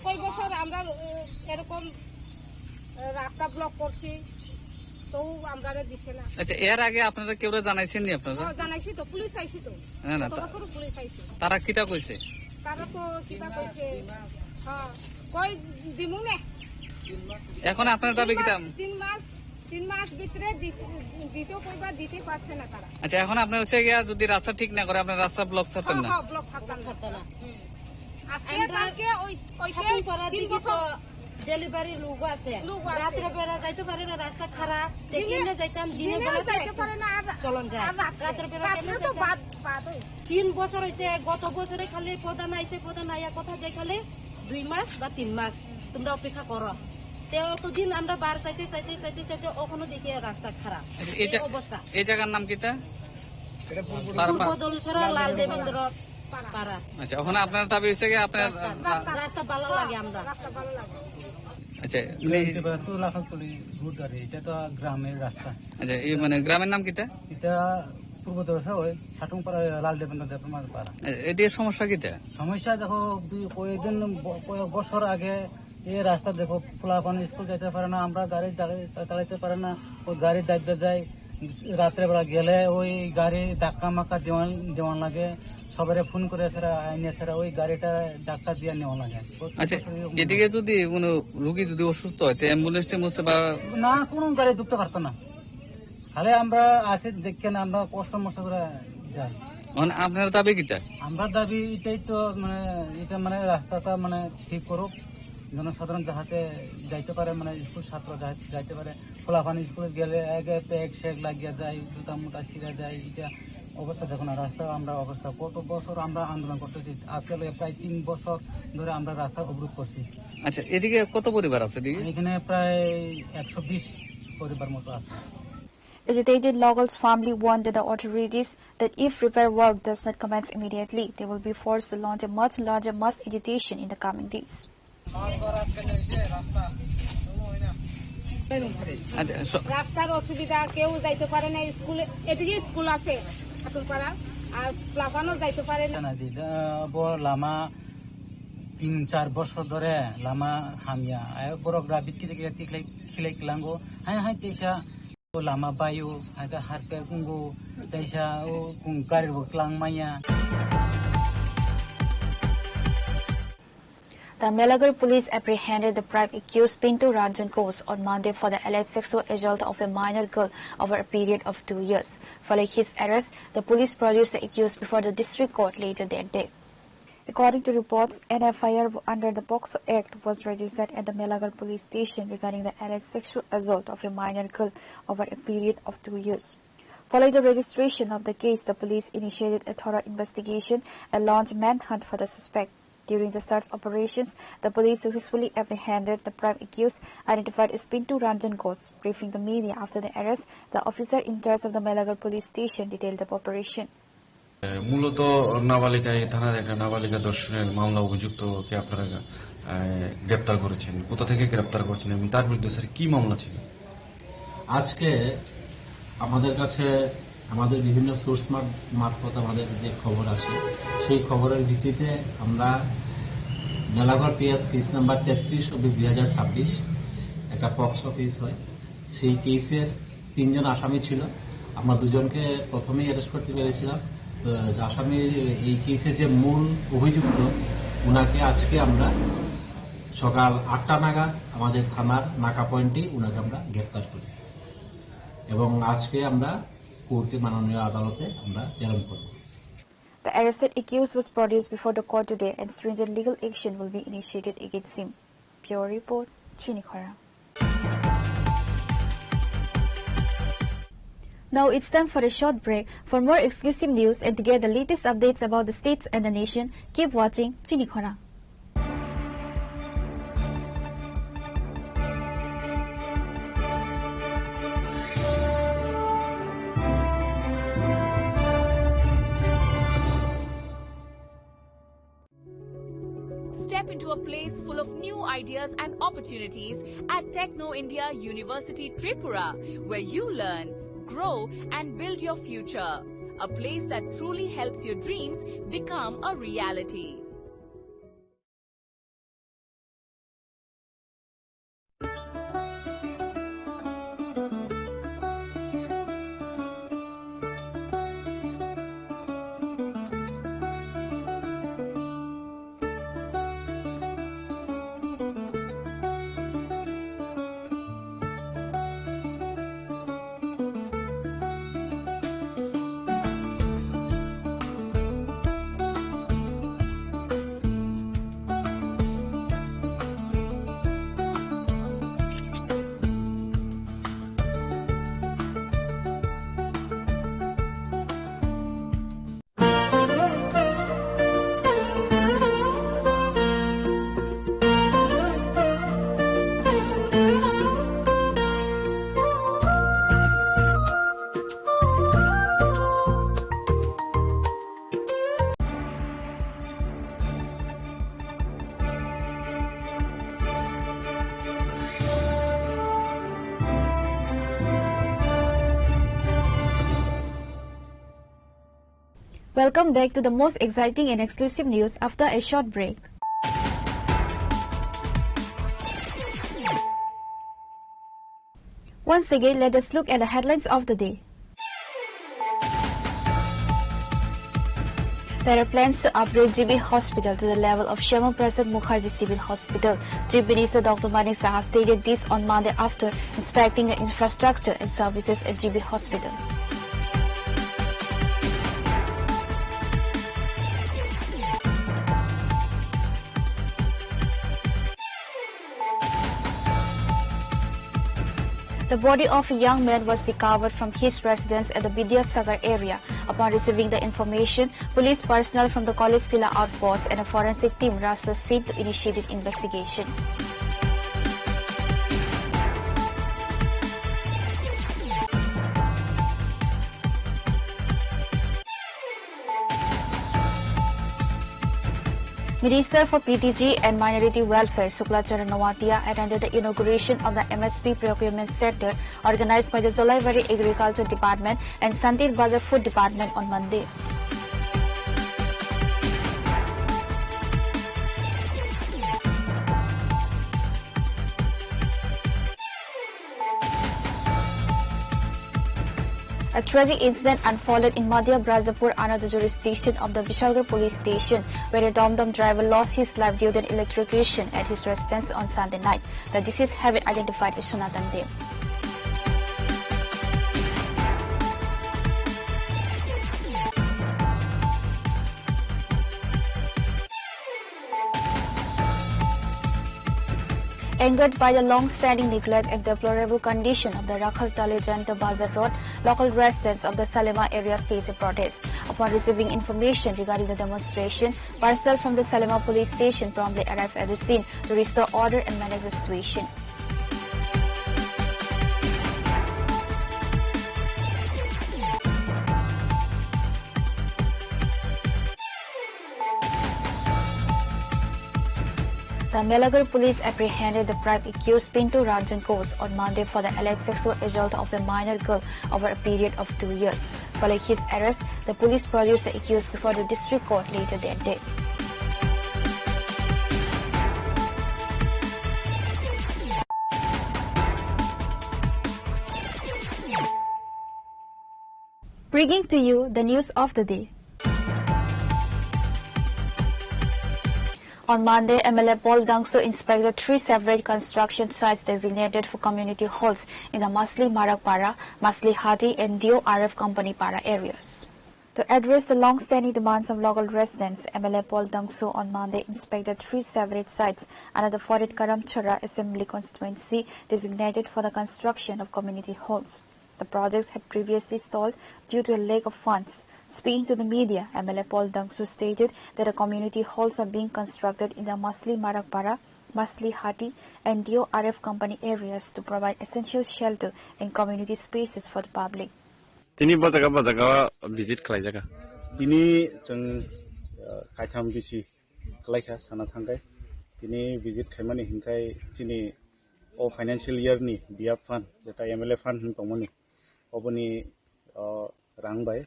কয় বছর আমরা, এ, এরকম, এ, রাস্তা ব্লক করছি, তো আমরারে দিছে না। আচ্ছা, এর আগে আপনারা কেউরে জানাইছেন নি আপনারা? হ্যাঁ, জানাইছি তো, পুলিশ আইছি তো। না, না, গত তা- বছরও পুলিশ আইছে। তারা কিতা কইছে? তারা তো কিতা কইছে? হ্যাঁ, কই দিমু নে। এখন আপনার দাবি তিন মাস, কিতা? তিন মাস, তিন মাস ভিতরে দি-, দিতে কইবা, দিতে পারছে না তারা। আচ্ছা, এখন আপনার হচ্ছে গিয়া যদি রাস্তা ঠিক না করে, আপনার রাস্তা ব্লক ছাড়তেন হ্যাঁ, না? হ্যাঁ, ব্লক ছাড়তাম না। ছাড়তাম না। হুম। আজকে আমরা কালকে ওই, ওই যে খাতুনপাড়ার তিন দিকে বছর তো ডেলিভারি লোক আছে। লোক আছে। রাত্রে বেলা যাইতে পারে না, রাস্তা খারাপ। দিনে, দিনে যাইতাম, দিনে দিনে বেলা যাইতে পারে না, আর চলন যায়। আর রাত্রে, রাত্রে বেলা রাত্রে কেমনে তো যাইতাম? বাদ, বাদ হয়। তিন বছর হইছে, গত বছরে খালি প্রধান আইছে, প্রধান আইয়া কথা যে খালি দুই মাস বা তিন মাস তোমরা অপেক্ষা করো। তে অতদিন আমরা বার চাইতে, চাইতে, চাইতে, চাইতে অখনো দেখি রাস্তা খারাপ। আচ্ছা, এই এই জা-, অবস্থা। এই জায়গার নাম কিতা? এটা পূর্ব পূর্ব পা-, দলছড়া লাল দেবেন্দ্র পাড়া। আচ্ছা, ওখানে আপনার দাবি হচ্ছে কি আপনার রাস্তা, রা-, রাস্তা ভালো লাগে আমরা। আচ্ছা, এটা মানে এটা তো লাখালতলি রোড আর এটা তো গ্রামের রাস্তা। আচ্ছা, এই মানে গ্রামের নাম কিতা? এটা পূর্ব দলছড়া ওই খাটুংপাড়া লাল দেবেন্দ্র দেবনাথ পাড়া। এ-, এটা সমস্যা কিতা? সমস্যা দেখো, দুই, কয়েকদিন ব-, কয়েক বছর আগে এই রাস্তা দেখো, পোলাপান স্কুল যাইতে পারে না, আমরা গাড়ি চালাই-, চা-, চালাইতে পারে না, ওই গাড়ি দাবতে যাই, রাত্রেবেলা গেলে ওই গাড়ি ধাক্কা মাক্কা দেওয়ান, দেওয়ান লাগে, সবারে ফোন করে ছাড়া, আইনে ছাড়া ওই গাড়িটা ধাক্কা দিয়ে নেওয়া লাগে। প্রত্যেক আচ্ছা, বছর এরকম এদিকে হয়। যদি কোনো রুগী যদি অসুস্থ হয়, তো অ্যাম্বুলেন্স ট্যাম্বুলেন্স বা না, কোনো গাড়ি ঢুকতে পারতো না। খালি আমরা আছি দেখেন, আমরা কষ্ট মষ্ট করে যাই। মানে আপনার দাবি কিতা? আমরা দাবি এটাই তো, মানে, এটা মানে রাস্তাটা মানে ঠিক করুক, জনসাধারণ যাহাতে যাইতে পারে, মানে স্কুল ছাত্র যাহাতে যাইতে পারে। পোলাপান স্কুলে গেলে আগে ব্যাগ স্যাগ লাগিয়া যায়, জুতা মুতা ছিঁড়া যায়, এটা অবস্থা দেখো না, রাস্তা আমরা অবস্থা, কত বছর আমরা আন্দোলন করতেছি, আজকে লইয়া প্রায় তিন বছর ধরে আমরা রাস্তা অবরোধ করছি। আচ্ছা, এদিকে কত পরিবার আছে এদিকে? এখানে প্রায় একশো বিশ পরিবার মতো আছে। Agitated locals firmly warned the authorities that if repair work does not commence immediately, they will be forced to launch a much larger mass agitation in the coming days. আচ্ছা, স- রাস্তার অসুবিধা, কেউ যাইতে পারে না স্কুলে, এদিকে স্কুল আছে আতুলপাড়া, আর প্লাফানো যাইতে পারে না। Bo lama tin char bosor dhore lama hamya. Ai borok ra bit kiri kiri tiklai khilai kilango. Hai hai teisa o lama bayo, hai khe harpek wngo, teisa o kung gari bo klang maya. The Melagar police apprehended the prime accused Pintu Ranjan Ghosh on Monday for the alleged sexual assault of a minor girl over a period of two years. Following his arrest, the police produced the accused before the district court later that day. According to reports, an F I R under the POCSO Act was registered at the Melagar police station regarding the alleged sexual assault of a minor girl over a period of two years. Following the registration of the case, the police initiated a thorough investigation and launched manhunt for the suspect. During the search operations, the police successfully apprehended the prime accused, identified as Pintu Ranjan Ghosh. Briefing the media after the arrest, the officer in charge of the Melagar police station detailed the operation. এ, মূলত নাবালিকা, এই থানার একটা নাবালিকা ধর্ষণের মামলা, অভিযুক্তকে আপনারা, এ, গ্রেপ্তার করেছেন। কোথা থেকে গ্রেপ্তার করেছেন এবং তার বিরুদ্ধে, স্যার, কি মামলা ছিল? আজকে আমাদের কাছে আমাদের বিভিন্ন সোর্স মার-, মারফত আমাদের যে খবর আসে, সেই খবরের ভিত্তিতে আমরা মেলাঘর পিএস কেস নাম্বার তেত্রিশ অব্লিক দুই হাজার ছাব্বিশ একটা পক্সো কেস হয়। সেই কেসের তিনজন আসামি ছিল। আমরা দুজনকে প্রথমেই অ্যারেস্ট করতে পেরেছিলাম। তো আসামি, এই কেসের যে মূল অভিযুক্ত, ওনাকে আজকে আমরা সকাল আটটা নাগাদ আমাদের থানার নাকা পয়েন্টে ওনাকে আমরা গ্রেপ্তার করি এবং আজকে আমরা কোর্টে, মাননীয় আদালতে আমরা প্রেরণ করব। The arrested accused was produced before the court today and stringent legal action will be initiated against him. Bureau report, Chini Khorang. Now it's time for a short break. For more exclusive news and to get the latest updates about the states and the nation, keep watching Chini Khorang. Step into a place full of new ideas and opportunities at Techno India University Tripura, where you learn, grow, and build your future. A place that truly helps your dreams become a reality. Welcome back to the most exciting and exclusive news after a short break. Once again, let us look at the headlines of the day. There are plans to upgrade G B Hospital to the level of Shyama Prasad Mukherjee Civil Hospital. Chief Minister Doctor Manik Saha stated this on Monday after inspecting the infrastructure and services at G B Hospital. The body of a young man was recovered from his residence at the Vidyasagar area. Upon receiving the information, police personnel from the College Tilla outpost and a forensic team rushed the scene to initiate an investigation. Minister for P T G and Minority Welfare Shukla Charan Noatia attended the inauguration of the M S P Procurement Center organized by the Jolaibari Agriculture Department and Santir Bazar Food Department on Monday. A tragic incident unfolded in Madhya Bajapur under the jurisdiction of the Bishalgarh police station, where a Dom Dom driver lost his life due to an electrocution at his residence on Sunday night. The deceased have been identified as Sanatan Dem. Angered by the long-standing neglect and deplorable condition of the Rakhaltali Jayanta Bazar Road, local residents of the Salema area staged a protest. Upon receiving information regarding the demonstration, personnel from the Salema police station promptly arrived at the scene to restore order and manage the situation. The Melagar police apprehended the prime accused Pintu Ranjan Ghosh on Monday for the alleged sexual assault of a minor girl over a period of two years. Following his arrest, the police produced the accused before the district court later that day. Bringing to you the news of the day. On Monday, M L A Paul Dangsu inspected three separate construction sites designated for community halls in the Masli Marak Para, Masli Hati, and D O R F Company Para areas. To address the long-standing demands of local residents, M L A Paul Dangsu on Monday inspected three separate sites under the Fourth Karamchara Assembly Constituency designated for the construction of community halls. The projects had previously stalled due to a lack of funds. Speaking to the media, M L A Paul Dangsu stated that the community halls are being constructed in the Masli Marakpara, Masli Hati, and D O R F company areas to provide essential shelter and community spaces for the public. Tini bo jaga, bo jaga visit khlai jaga. Tini chwng, uh, kaitham bisi khlai kha sana thangkai. Tini visit khaimani hinkhai chini o financial year ni B F fund, jeta M L A fund hin tongmani, oboni, o, rang bai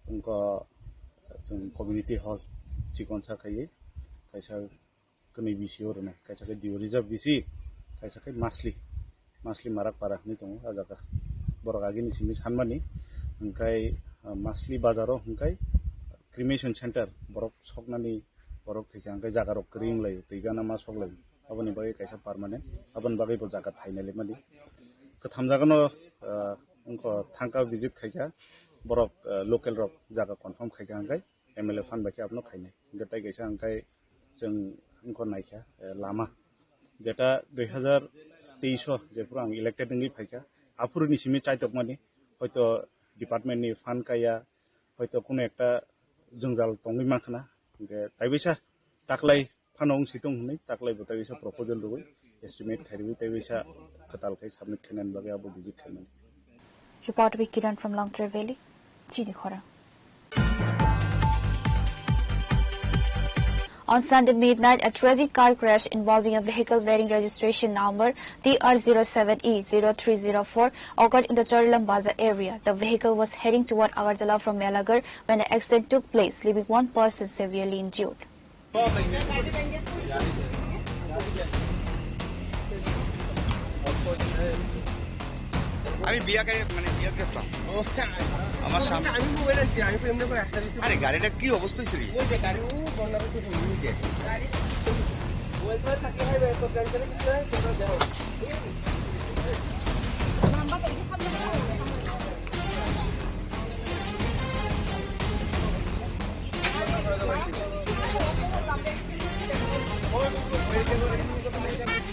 wngkha chwng community hall chikon sa khaiwi kaisa kwnwi bisi o rwnai, kaisa khe Dio Reserve bisi, kaisa khe Masli, Masli Marak Para hinwi tongo a jaga. Borok agini simi sanmani, hwnkhe, ah, Masli bazaro hwnkhe cremation center borok soknani borok thwikha hwnkhe jaga rok kwrwi wnglaio, twi gana ma soklaio. Aboni bagwi kaisa permanent, aboni bagwi bo jaga thainai limani. Kwtham jagano, ah, wngkha thangka visit khaikha, borok, ah, local rok jaga confirm khaikha hwnkhe M L A fund bai khe abono khainai. Hwnkhe tai kaisa hwnkhe chwng wngkha naikha, eh, lama. Jeta dui hazar teis o jephuru ang elected wngwi phaikha, aphuruni simi chaitokmani, hoito department ni fund kaya, hoito kuno ekta jwngjal tongwi mankhana. Hwnkhe taibaisa taklai phano wngsi tong hwnwi taklai bo taibaisa proposal rwui estimate khairwi taibaisa kwtal khai submit khainani bagwi abo visit khaimani. Report by Kiran from Longtrai Valley, Chini Khorang. On Sunday midnight, a tragic car crash involving a vehicle bearing registration number T R zero seven E zero three zero four occurred in the Charilam Bazar area. The vehicle was heading toward Agartala from Melagar when the accident took place, leaving one person severely injured. আমি বিয়া কে-, মানে বিয়াত গেছিলাম। আমার সামনে। আমি মোবাইল আনছি, আমি তো এমনি করে একটা দিচ্ছি। আরে গাড়িটা কি অবস্থা হয়েছে রে? ওই যে গাড়ি, ও বন্যা করছে, ওই যে। ওই তো থাকলে হয়, তো ক্যান্সেল কিছু হয়, তোমরা যাও।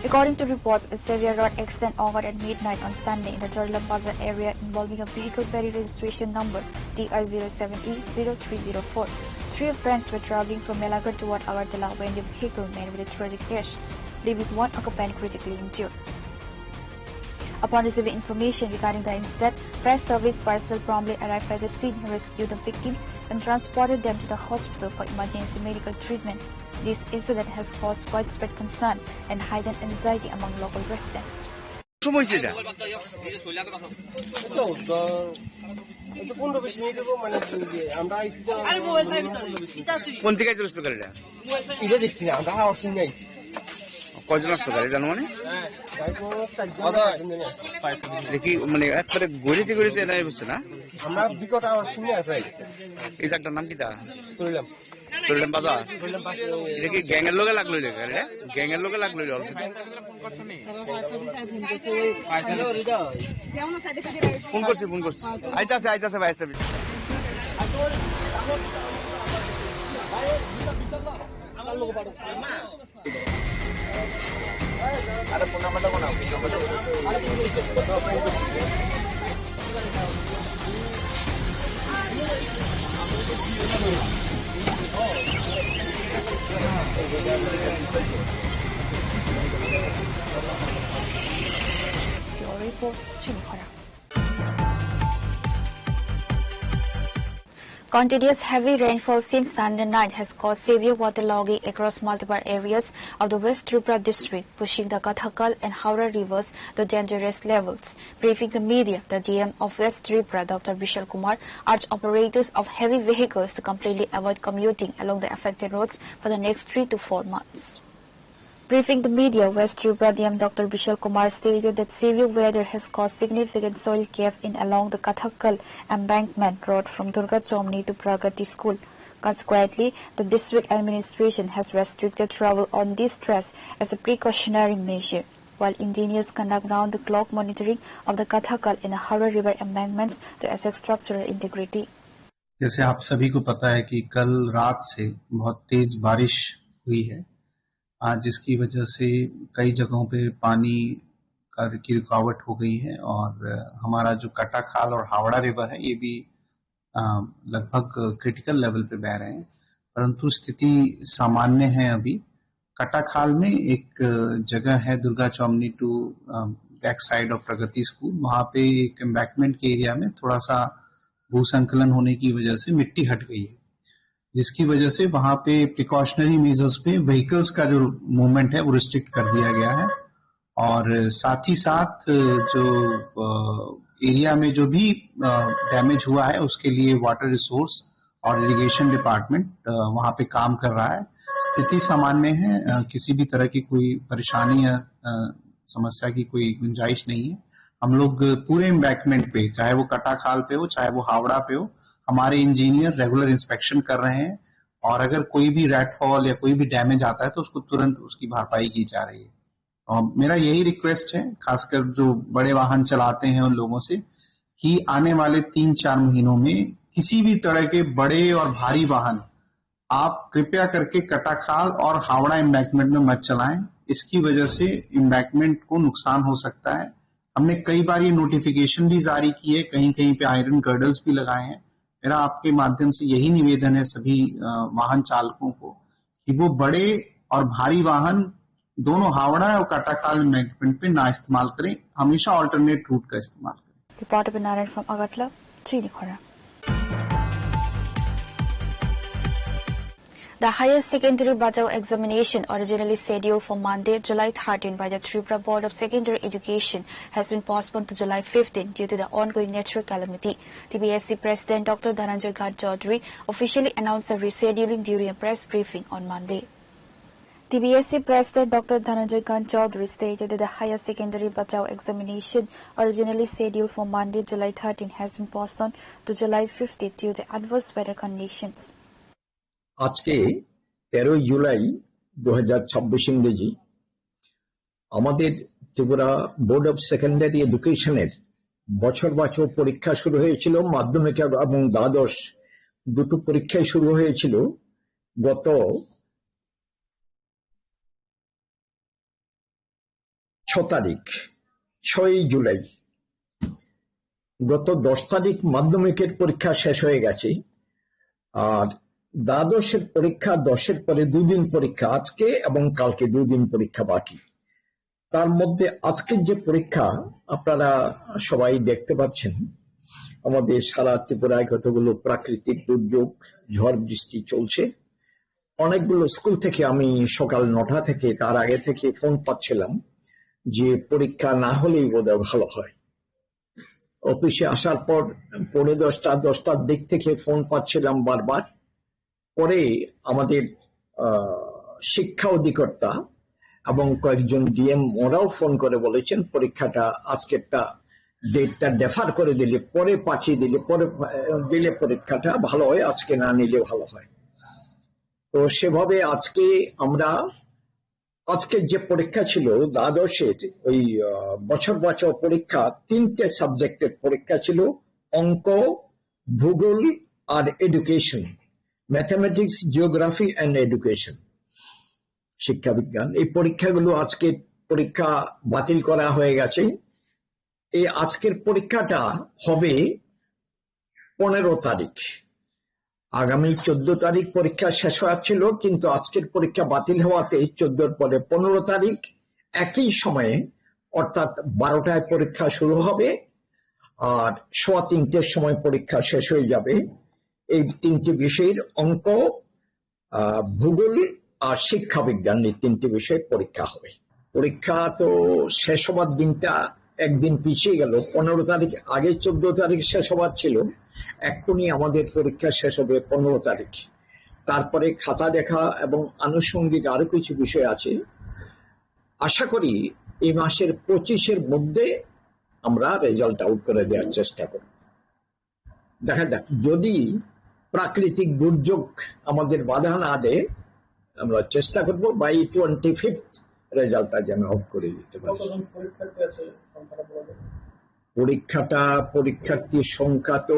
A According to reports, a severe road accident occurred at midnight on Sunday in the Jorlam Bazar area involving a vehicle bearing registration number T R zero seven E zero three zero four. Three friends were traveling from Melaghat toward Agartala when the vehicle met with a tragic crash, leaving one occupant critically injured. Upon receiving information regarding the incident, fire service personnel promptly arrived at the scene, rescued the victims, and transported them to the hospital for emergency medical treatment. This incident has caused widespread concern and heightened anxiety among local residents. সময় হয়েছে এটা? এই তো, দ-, এই তো পনেরো বিশ মিনিট হবো, মানে, যে আমরা আইছি তো, কোন দিকে চলেছিল গাড়িটা? এটা দেখছি না, আমরা হাওড় সিং নাই। কয়জন আসতো গাড়ি জানো মানে? গাড়ি তো চারজন না পাঁচজন জানি। এটা কি মানে একবারে গড়িতে গড়িতে এনে বসছে না? আমরা বিকট হাওড় সিং আছে। এই জায়গাটার নাম কিতা? তুললাম। তুললাম বাজার। তুললাম বাজার। এটা কি গ্যাংয়ের লগে লাগলো এটা গাড়িটা? গ্যাংয়ের লগে লাগলো এটা already? ফোন করছি, ফোন করছি। আইতাছে, আইতাছে ভাই, আইতাছে। Bureau Report, Chini Khorang. Continuous heavy rainfall since Sunday night has caused severe waterlogging across multiple areas of the West Tripura district, pushing the Kathakal and Howrah rivers to dangerous levels. Briefing the media, the D M of West Tripura, Doctor Bishal Kumar, urged operators of heavy vehicles to completely avoid commuting along the affected roads for the next three to four months. Briefing the media, West Tripura D M Doctor Bishal Kumar stated that severe weather has caused significant soil cave-in along the Kathakal embankment road from Durga Chomni to Pragati School. Consequently, the district administration has restricted travel on this stretch as a precautionary measure, while engineers conduct round-the-clock monitoring of the Kathakal and Howrah River embankments to assess structural integrity. जैसे आप सभी को पता है कि कल रात से बहुत तेज बारिश हुई है, आ, जिसकी वजह से कई जगहों पे पानी का, की रुकावट हो गई है और हमारा जो कटाखाल और हावड़ा रिवर है, ये भी, आ, लगभग क्रिटिकल लेवल पे बह रहे हैं, परंतु स्थिति सामान्य है अभी। कटाखाल में एक, अ, जगह है दुर्गा चौमनी टू, अ, बैक साइड ऑफ प्रगति स्कूल, वहाँ पे एक एम्बैंकमेंट के एरिया में थोड़ा सा भूसंकलन होने की वजह से मिट्टी हट गई है, जिसकी वजह से वहाँ पे प्रिकॉशनरी मेजर्स पे व्हीकल्स का जो मूवमेंट है वो रिस्ट्रिक्ट कर दिया गया है। और साथ ही साथ जो, अ, एरिया में जो भी, अ, डैमेज हुआ है उसके लिए वाटर रिसोर्स और इरिगेशन डिपार्टमेंट, अ, वहाँ पे काम कर रहा है। स्थिति सामान्य है, अ, किसी भी तरह की कोई परेशानी या, अ, समस्या की कोई गुंजाइश नहीं है। हम लोग पूरे एम्बैंकमेंट पे, चाहे वो कटाखाल पे हो, चाहे वो हावड़ा पे हो, हमारे इंजीनियर रेगुलर इंस्पेक्शन कर रहे हैं और अगर कोई भी रैट हॉल या कोई भी डैमेज आता है तो उसको तुरंत उसकी भरपाई की जा रही है। अ, मेरा यही रिक्वेस्ट है, खासकर जो बड़े वाहन चलाते हैं उन लोगों से, कि आने वाले तीन चार महीनों में किसी भी तरह के बड़े और भारी वाहन आप कृपया करके कटाखाल और हावड़ा एम्बैंकमेंट में मत चलाएं। इसकी वजह से एम्बैंकमेंट को नुकसान हो सकता है। हमने कई बार ये नोटिफिकेशन भी जारी की है, कहीं-कहीं पे आयरन गर्डर्स भी लगाए हैं। मेरा आपके माध्यम से यही निवेदन है सभी, अ, वाहन चालकों को कि वो बड़े और भारी वाहन दोनों हावड़ा और काटाखाल एम्बैंकमेंट पे ना इस्तेमाल करें, हमेशा ऑल्टरनेट रूट का इस्तेमाल करें। Reporter Narayan from Agartala, Chini Khorang. The higher secondary Bachao examination, originally scheduled for Monday, July thirteen, by the Tripura Board of Secondary Education, has been postponed to July fifteen due to the ongoing natural calamity. T B S C President Doctor Dhananjay Kant Chaudhary officially announced the rescheduling during a press briefing on Monday. T B S C President Doctor Dhananjay Kant Chaudhary stated that the higher secondary Bachao examination, originally scheduled for Monday, July thirteen, has been postponed to July fifteen due to adverse weather conditions. আজকে তেরোই জুলাই দু হাজার ছাব্বিশ ইংরেজি, আমাদের Tripura board of secondary এডুকেশনের বছর বাছাও পরীক্ষা শুরু হয়েছিল, মাধ্যমিক এবং দ্বাদশ দুটো পরীক্ষাই শুরু হয়েছিল গত ছ তারিখ, ছয়ই জুলাই, গত দশ তারিখ মাধ্যমিকের পরীক্ষা শেষ হয়ে গেছে। আর দ্বাদশের পরীক্ষা, দশের পরে দুদিন পরীক্ষা, আজকে এবং কালকে দুদিন পরীক্ষা বাকি। তার মধ্যে আজকের যে পরীক্ষা আপনারা সবাই দেখতে পাচ্ছেন, আমাদের সারা ত্রিপুরায় কতগুলো প্রাকৃতিক দুর্যোগ, ঝড় বৃষ্টি চলছে। অনেকগুলো স্কুল থেকে আমি সকাল নটা থেকে, তার আগে থেকে ফোন পাচ্ছিলাম যে পরীক্ষা না হলেই বোধহয় ভালো হয়। অফিসে আসার পর পৌনে দশটা, দশটার দিক থেকে ফোন পাচ্ছিলাম বারবার। পরে আমাদের, আহ, শিক্ষা অধিকর্তা এবং কয়েকজন ডিএম ওরাও ফোন করে বলেছেন, পরীক্ষাটা আজকেরটা, ডেটটা ডেফার করে দিলে, পরে পাঠিয়ে দিলে, পরে, আহ, দিলে পরীক্ষাটা ভালো হয়, আজকে না নিলে ভালো হয়। তো সেভাবে আজকে আমরা, আজকে যে পরীক্ষা ছিল দ্বাদশের, ওই, আহ, বছর বাঁচাও পরীক্ষা, তিনটে সাবজেক্টের পরীক্ষা ছিল, অঙ্ক, ভূগোল আর education, mathematics, geography and education, শিক্ষাবিজ্ঞান। এই পরীক্ষাগুলো, আজকে পরীক্ষা বাতিল করা হয়ে গেছে। এই আজকের পরীক্ষাটা হবে পনেরো তারিখ। আগামী চোদ্দ তারিখ পরীক্ষা শেষ হওয়ার ছিল, কিন্তু আজকের পরীক্ষা বাতিল হওয়াতে চোদ্দর পরে পনেরো তারিখ একই সময়ে, অর্থাৎ বারোটায় পরীক্ষা শুরু হবে আর সোয়া তিনটের সময় পরীক্ষা শেষ হয়ে যাবে। এই তিনটি বিষয়ের অঙ্ক, আহ, ভূগোল আর শিক্ষাবিজ্ঞান, এই তিনটি বিষয়ে পরীক্ষা হবে। পরীক্ষা তো শেষ হবার দিনটা একদিন পিছিয়ে গেল, পনেরো তারিখ, আগে চোদ্দ তারিখ শেষ হবার ছিল, এক্ষুনি আমাদের পরীক্ষা শেষ হবে পনেরো তারিখ। তারপরে খাতা দেখা এবং আনুষঙ্গিক আরো কিছু বিষয় আছে। আশা করি এই মাসের পঁচিশের মধ্যে আমরা রেজাল্ট আউট করে দেওয়ার চেষ্টা করব। দেখা যাক, যদি প্রাকৃতিক দুর্যোগ আমাদের বাধা না দেয়, আমরা চেষ্টা করব বাই টোয়েন্টি ফিফথ রেজাল্টটা যেন আউট করে দিতে পারি। কতজন পরীক্ষার্থী আছে সংখ্যাটা বলা যাবে? পরীক্ষাটা, পরীক্ষার্থীর সংখ্যা তো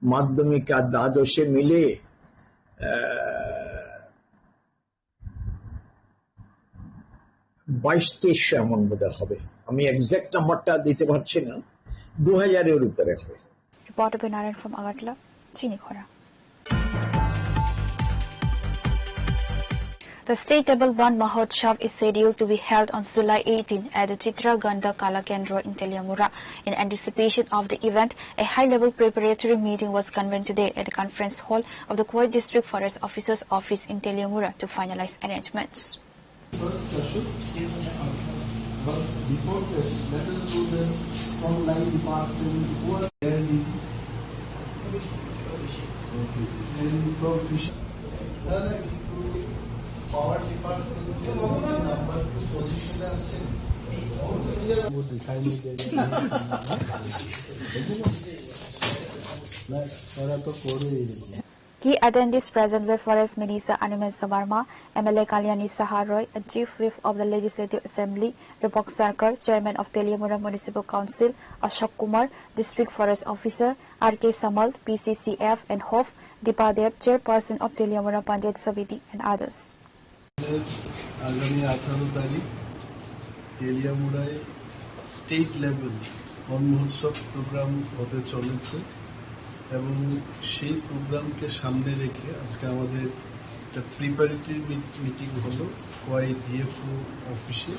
মাধ্যমিক আর দ্বাদশে মিলে, আহ, বাইশ তেইশশো এমন বোধহয় হবে। আমি এক্সাক্ট নাম্বারটা দিতে পারছি না, দু হাজারের উপরে হবে। Reporter Benoy Naran from Agartala, Chini Khora. The State Table Ban Mahotsav is scheduled to be held on July eighteen at the Chitra Gandha Kala Kendra in Teliamura. In anticipation of the event, a high-level preparatory meeting was convened today at the conference hall of the Khowai District Forest Officer's office in Teliamura to finalize arrangements. First session, but before that, let us do the frontline department who are there. Okay. And from Fish-, power department number two position আছে। वो दिखाई नहीं दे रहा है। मैं थोड़ा तो कोड ही Key attendees present were Forest Minister Animesh Saikia, M L A Kalyani Saha Roy, and Chief Whip of the Legislative Assembly, Deepak Sarkar, Chairman of Teliamura Municipal Council, Ashok Kumar, District Forest Officer, R K Samal, P C C F and Hof, Deepa Deb, Chairperson of Teliamura Panchayat Samiti, and others. আগামী আঠারো তারিখ তেলিয়ামুড়ায় state level বন মহোৎসব প্রোগ্রাম হতে চলেছে এবং সেই প্রোগ্রামকে সামনে রেখে আজকে আমাদের একটা প্রিপারেটরি মিটিং হলো খোয়াই ডিএফও অফিসে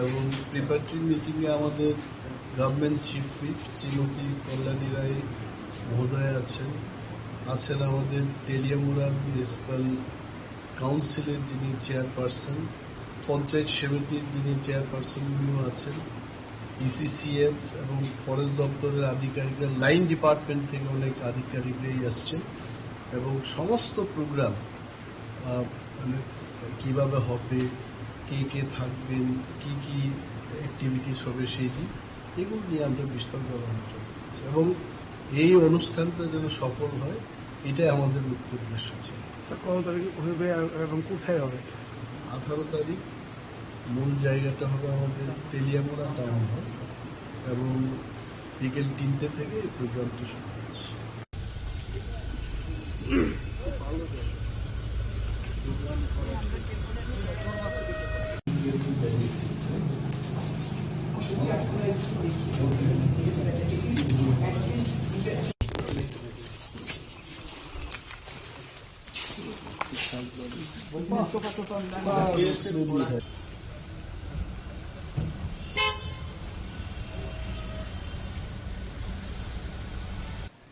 এবং প্রিপারেটরি মিটিংয়ে আমাদের গভর্নমেন্ট চিফ হুইপ শ্রীমতী কল্যাণী রায় মহোদয়া আছেন, আছেন আমাদের তেলিয়ামুড়া মিউনিসিপ্যাল কাউন্সিলের যিনি চেয়ারপারসন, পঞ্চায়েত সমিতির যিনি চেয়ারপারসন উনিও আছেন, ইসিসিএফ এবং ফরেস্ট দপ্তরের আধিকারিকরা, লাইন ডিপার্টমেন্ট থেকে অনেক আধিকারিকরাই আসছেন এবং সমস্ত প্রোগ্রাম, আহ, মানে কিভাবে হবে, কে কে থাকবেন, কি কি অ্যাক্টিভিটিস হবে সেই দিন, এগুলো নিয়ে আমরা বিস্তরভাবে আলোচনা করেছি এবং এই অনুষ্ঠানটা যেন সফল হয়, এটাই আমাদের মুখ্য উদ্দেশ্য ছিল। স্যার, কত তারিখে হবে আর, এবং কোথায় হবে? আঠারো তারিখ মূল জায়গাটা হবে আমাদের তেলিয়ামুড়া টাউন হল এবং বিকেল তিনটে থেকে এই প্রোগ্রামটি শুরু হচ্ছে।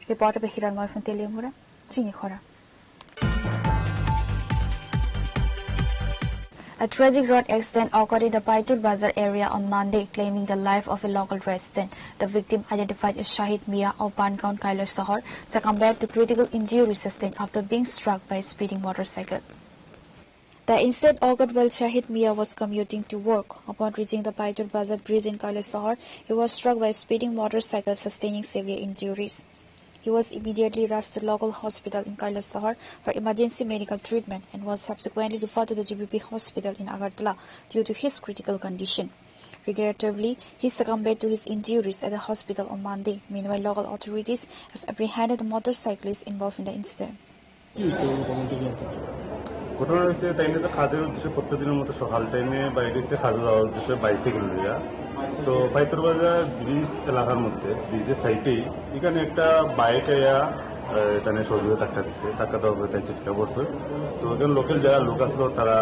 Reporter by Hiranmoy from Teliamura, Chini Khora. A tragic road accident occurred in the Paitur Bazar area on Monday, claiming the life of a local resident. The victim, identified as Shahid Mia of Bangaon, Kailasahar, succumbed to critical injuries sustained after being struck by a speeding motorcycle. The incident occurred while Shahid Mia was commuting to work. Upon reaching the Paitur Bazar bridge in Kailasahar, he was struck by a speeding motorcycle, sustaining severe injuries. He was immediately rushed to local hospital in Kailasahar for emergency medical treatment and was subsequently referred to the G B P hospital in Agartala due to his critical condition. Regrettably, he succumbed to his injuries at the hospital on Monday. Meanwhile, local authorities have apprehended the motorcyclist involved in the incident. কি হয়েছে এই ঘটনাটি কি আপনার? ঘটনা হয়েছে, তাই নিয়ে তো কাজের উদ্দেশ্যে প্রত্যেকদিনের মতো সকাল টাইমে বাইরে হচ্ছে কাজে যাওয়ার উদ্দেশ্যে বাইসাইকেল লইয়া। তো পাইতর বাজার ব্রিজ এলাকার মধ্যে, ব্রিজের সাইডেই এখানে একটা বাইক আইয়া, আহ, এখানে সজোরে ধাক্কা দিছে। ধাক্কা দেওয়ার পরে তাই ছিটকা পড়ছে। তো এখানে লোকাল যারা লোক আসলো, তারা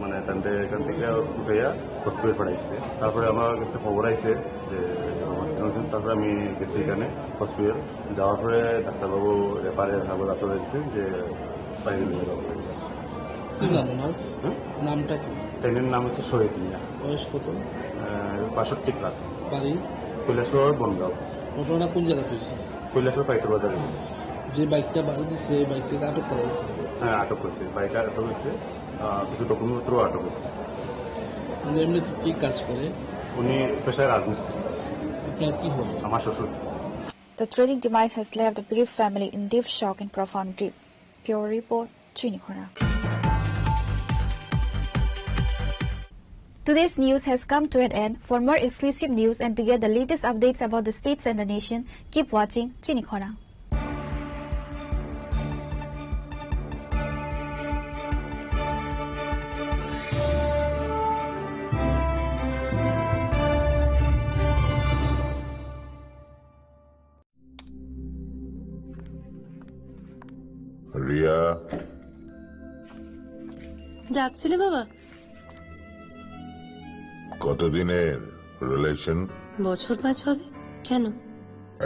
মানে তাদের এখান থেকে উঠাইয়া হসপিটাল পাঠাইছে। তারপরে আমার কাছে খবর আইছে যে, তারপরে আমি গেছি এখানে হসপিটাল। যাওয়ার পরে ডাক্তারবাবু রেফারের কাগজ আপনাদের দিচ্ছেন যে বাইরে নিয়ে যাওয়া হবে। কি নাম ওনার? হুম? নামটা কি? ট্রেনের নাম হচ্ছে শহীদ মিয়া। বয়স কত? আহ, বাষট্টি প্লাস। বাড়ি? কৈলাসহর বনগাঁও। ঘটনা কোন জায়গাতে হয়েছে? কৈলাসহর পাইতর বাজারে হয়েছে। যে বাইকটা বাড়ি দিচ্ছে, এই বাইকটাকে আটক করা হয়েছে? হ্যাঁ, আটক হয়েছে। বাইক আটক হয়েছে। আহ, কিছু ডকুমেন্টপত্রও আটক হয়েছে। উনি এমনিতে কি কাজ করে? উনি পেশায় রাজমিস্ত্রি। আপনার কি হয়? আমার শ্বশুর। The tragic demise has left the bereaved family in deep shock and profound grief. Bureau report, Chini Khora. Today's news has come to an end. For more exclusive news and to get the latest updates about the states and the nation, keep watching Chini Khora. Riya. ডাকছিলে বাবা? কতদিনের রিলেশন? বছর পাঁচ হবে। কেন?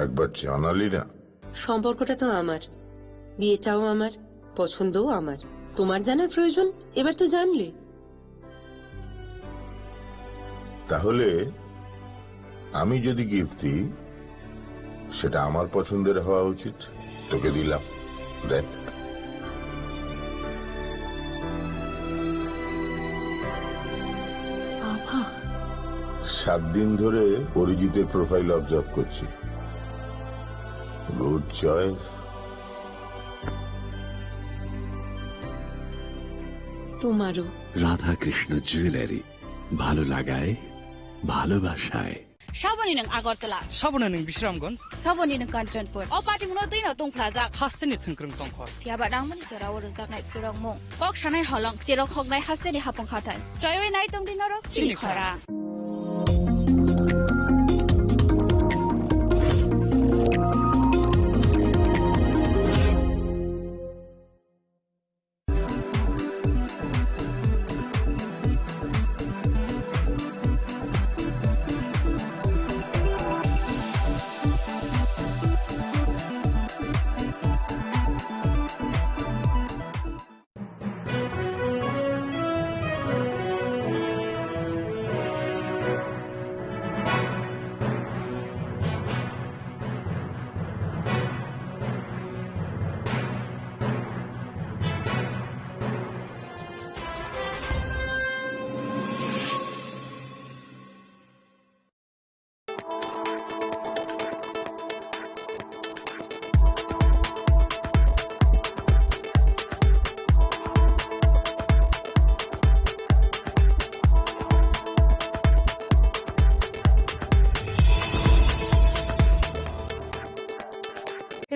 একবার জানালি না। সম্পর্কটা তো আমার, বিয়েটাও আমার, পছন্দও আমার। তোমার জানার প্রয়োজন, এবার তো জানলে। তাহলে আমি যদি গিফট দিই, সেটা আমার পছন্দের হওয়া উচিত। তোকে দিলাম, দেখ। বাবা। সাত দিন ধরে অরিজিতের প্রোফাইল অবজার্ভ করছি। Good choice. তোমারও। রাধাকৃষ্ণ জুয়েলারি, ভালো লাগায়, ভালোবাসায়। Saboni nwng Agartala. Saboni nwng Bisramganj. Saboni nwng Kanchanpur. O patimungno twino tongphlajak. Hasteni thwngkwrwng tongkhor. Phiyaba nangmani jorao rwjaknai phwrwngmung. Kok sanai holong, cherok hoknai hasteni hapung hathai. Choiwi nai tongdi norok chini khora.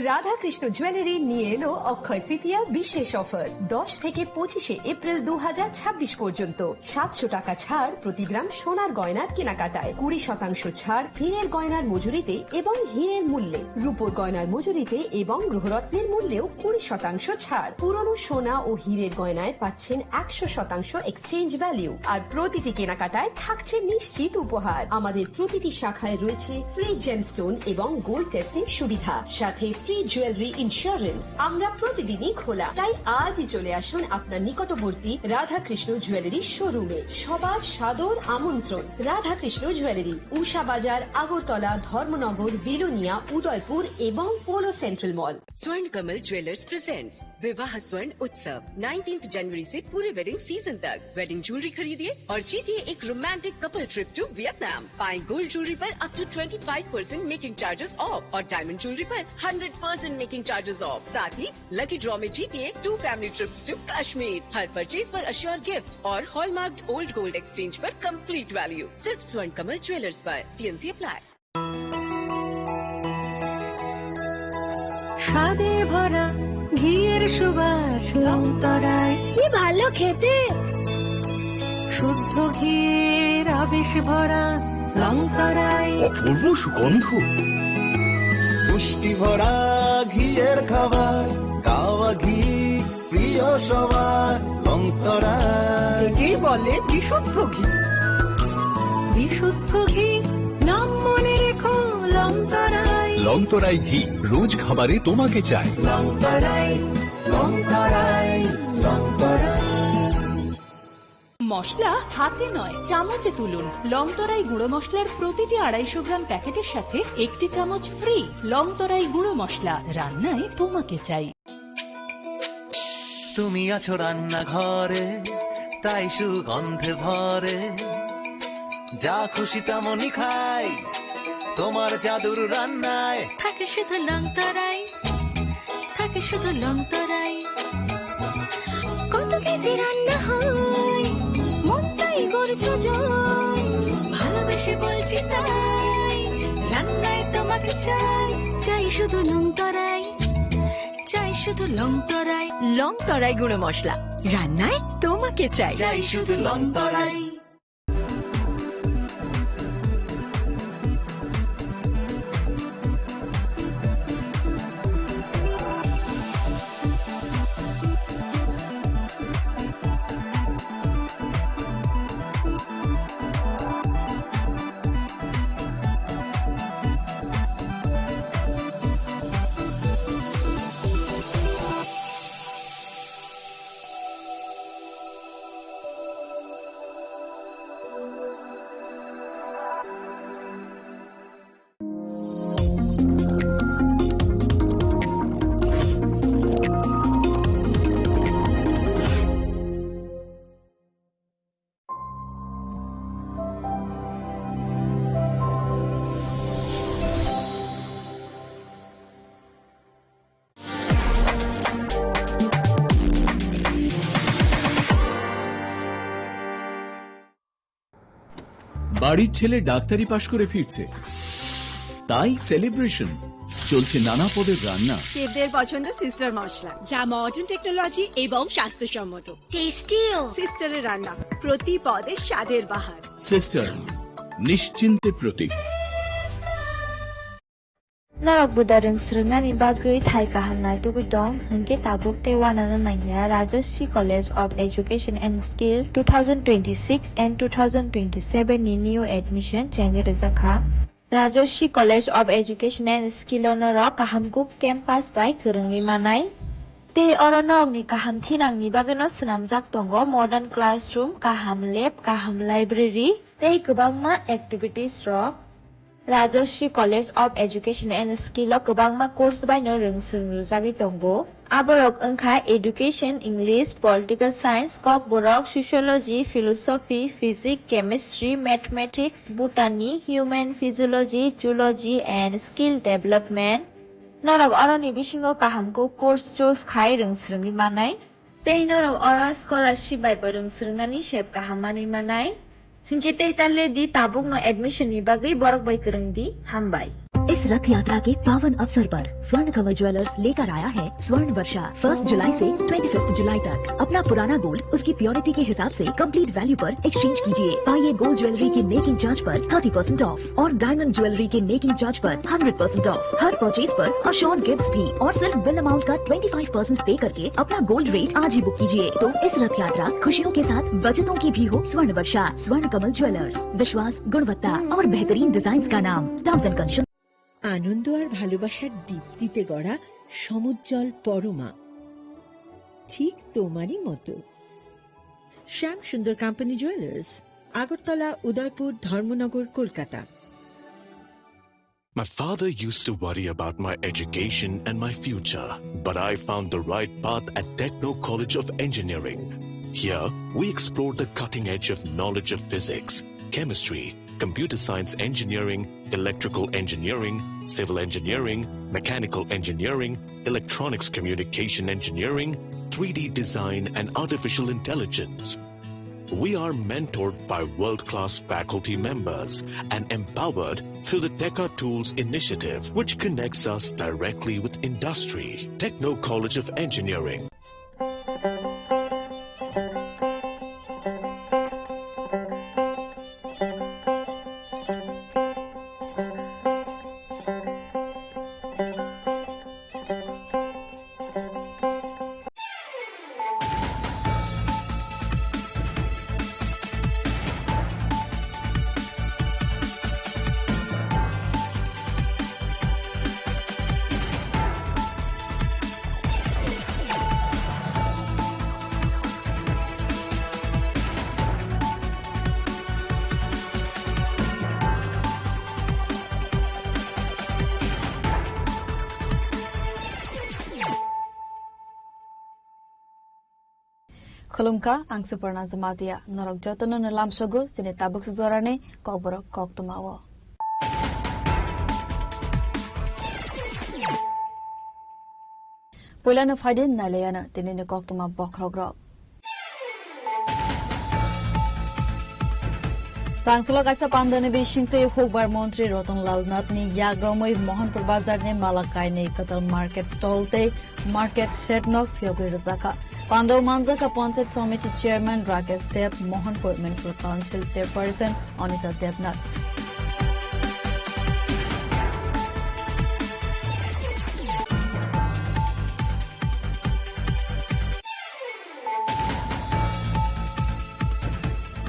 Radhakrishna jewellery নিয়ে এলো অক্ষয় তৃতীয়া বিশেষ অফার। দশ থেকে পঁচিশে এপ্রিল দু হাজার ছাব্বিশ পর্যন্ত সাতশো টাকা ছাড় প্রতি গ্রাম সোনার গয়নার কেনাকাটায়, কুড়ি শতাংশ ছাড় হীরের গয়নার মজুরিতে এবং হীরের মূল্যে, রূপোর গয়নার মজুরিতে এবং গ্রহরত্নের মূল্যেও কুড়ি শতাংশ ছাড়। পুরনো সোনা ও হীরের গয়নায় পাচ্ছেন একশো শতাংশ এক্সচেঞ্জ ভ্যালু, আর প্রতিটি কেনাকাটায় থাকছে নিশ্চিত উপহার। আমাদের প্রতিটি শাখায় রয়েছে ফ্রি জেমস্টোন এবং গোল্ড টেস্টিং সুবিধা, সাথে ফ্রি জুয়েলারি ইন্স্যুরেন্স। আমরা প্রতিদিনই খোলা, তাই আজই চলে আসুন আপনার নিকটবর্তী রাধাকৃষ্ণ জুয়েলারি শোরুমে। সবার সাদর আমন্ত্রণ। রাধাকৃষ্ণ জুয়েলারি, উষা বাজার, আগরতলা, ধর্মনগর, বিলোনিয়া, উদয়পুর এবং পোলো সেন্ট্রাল মল। Swarn Kamal Jewellers presents Vivah Swarn Utsav। Nineteenth जनवरी से पूरे वेडिंग सीजन तक वेडिंग ज्वेलरी खरीदिए और जीतिए एक romantic couple trip to Vietnam. पाएं गोल्ड ज्वेलरी पर up to twenty five percent making charges off और डायमंड ज्वेलरी पर hundred percent making charges off. साथ ही लकी ड्रॉ में जीतिए two family trips to Kashmir. हर परचेज पर अश्योर गिफ्ट और हॉलमार्क्ड ओल्ड गोल्ड एक्सचेंज पर कंप्लीट वैल्यू। सिर्फ स्वर्ण कमल ज्वेलर्स पर। TNC apply. স্বাদে ভরা ঘিয়ের সুবাস লংতরায়। কি ভালো খেতে। শুদ্ধ ঘিয়ের আবেশ ভরা লংতরায়। অপূর্ব সুগন্ধ। পুষ্টি ভরা ঘিয়ের খাবার, গাওয়া ঘি প্রিয় সবার লংতরায়। একেই বলে বিশুদ্ধ ঘি। বিশুদ্ধ ঘি, নাম মনে রেখো লংতরায়। লংতরাই ঘি, রোজ খাবারে তোমাকে চাই। লংতরায়, লংতরায়, লংতরায়। মশলা হাতে নয়, চামচে তুলুন। লংতরাই গুঁড়ো মশলার প্রতিটি আড়াইশো গ্রাম প্যাকেটের সাথে একটি চামচ ফ্রি। লংতরাই গুঁড়ো মশলা, রান্নায় তোমাকে চাই। তুমি আছো রান্নাঘরে, তাই সুগন্ধে ভরে। যা খুশি তেমনই খাই, তোমার জাদুর রান্নায়। থাকে শুধু লংতরাই, থাকে শুধু লংতরাই। কত কেজি রান্না হয়, মনটাই করছো জয়। ভালোবেসে বলছি তাই, রান্নায় তোমাকে চাই, চাই শুধু লংতরাই। চাই শুধু লংতরাই, লংতরাই গুঁড়ো মশলা, রান্নায় তোমাকে চাই। চাই শুধু লংতরাই। বাড়ির ছেলে ডাক্তারি পাশ করে ফিরছে, তাই সেলিব্রেশন। চলছে নানা পদের রান্না। শেফদের পছন্দ সিস্টার মশলা, যা মডার্ন টেকনোলজি এবং স্বাস্থ্যসম্মত। টেস্টিও। সিস্টারের রান্না, প্রতি পদে স্বাদের বাহার। সিস্টার, নিশ্চিন্তের প্রতীক। Norok buda rwng swrwngnani bagwi thai kaham naitugwi tong, hwnkhe tabuk tei uanano nangya. Rajashree College of Education and Skill two thousand twenty-six and two thousand twenty-seven ni new admission chengwi rwjakha. Rajashree College of Education and Skill o norok kaham kuk campus bai kwrwngwi manai. Tei oro norokni kaham thinangni bagwino swnamjak tongo modern classroom, kaham lab, kaham library tei kwbangma activities rok. Rajashree College of Education and Skill o kwbangma course baino rwng swrwng rwjagwi tongo. Aborok wngkha Education, English, Political Science, Kokborok, Sociology, Philosophy, Physics, Chemistry, Mathematics, Botany, Human Physiology, Zoology and Skill Development. Norok oroni bisingo kaham kuk course choose khai rwng swrwngwi manai. Tei norok oro scholarship bai bo rwng swrwngnani sep kaham manwi manai. Hinkhe tei ta le di, tabukno admission ni bagwi borok bai kwrwng di. Hambai. इस रथ यात्रा के पावन अवसर पर स्वर्ण कमल ज्वेलर्स लेकर आया है स्वर्ण वर्षा। फर्स्ट जुलाई से ट्वेंटी फिफ्थ जुलाई तक अपना पुराना गोल्ड उसकी प्योरिटी के हिसाब से कंप्लीट वैल्यू पर एक्सचेंज कीजिए। पाइए गोल्ड ज्वेलरी के मेकिंग चार्ज पर थर्टी परसेंट ऑफ और डायमंड ज्वेलरी के मेकिंग चार्ज पर hundred percent of. Her purchase पर अश्योर्ड गिफ्ट भी और सिर्फ बिल अमाउंट का ट्वेंटी फाइव परसेंट पे करके अपना गोल्ड रेट आज ही बुक कीजिए। तो इस रथ यात्रा खुशियों के साथ बचतों की भी हो। स्वर्ण वर्षा, स्वर्ण कमल ज्वेलर्स, विश्वास, गुणवत्ता और बेहतरीन डिजाइन का नाम। Terms and condition. আনন্দ আর ভালোবাসার দীপ্তিতে গড়া সমুজ্জ্বল পরমা, ঠিক তোমারই মতো। শ্যাম সুন্দর কোম্পানি জুয়েলার্স, আগরতলা, উদয়পুর, ধর্মনগর, Kolkata. My father used to worry about my education and my future, but I found the right path at Techno College of Engineering. Here, we explore the cutting edge of knowledge of physics, chemistry, computer science engineering, electrical engineering, civil engineering, mechanical engineering, electronics communication engineering, three D design, and artificial intelligence. We are mentored by world-class faculty members and empowered through the Teka Tools initiative, which connects us directly with industry. Techno College of Engineering. Khulumkha, ang Suparna Jamatia. Norok jotono no lamsogo chini tabuk sujorani kokborok koktwmao. Puilano phaidi nailayano tinini koktwma bokhorokrok. Tangsulo kaisa pandani bisingtwi hukbar montri Ratan Lal Nathni yagromwi Mohanpur bazarni Malakaini kwtal market stall tei market shed no phiyogwi rwjakha. Pandao manjakha Panchayat Samiti Chairman Rakesh Deb, Mohanpur Municipal Council Chairperson Anita Debnath.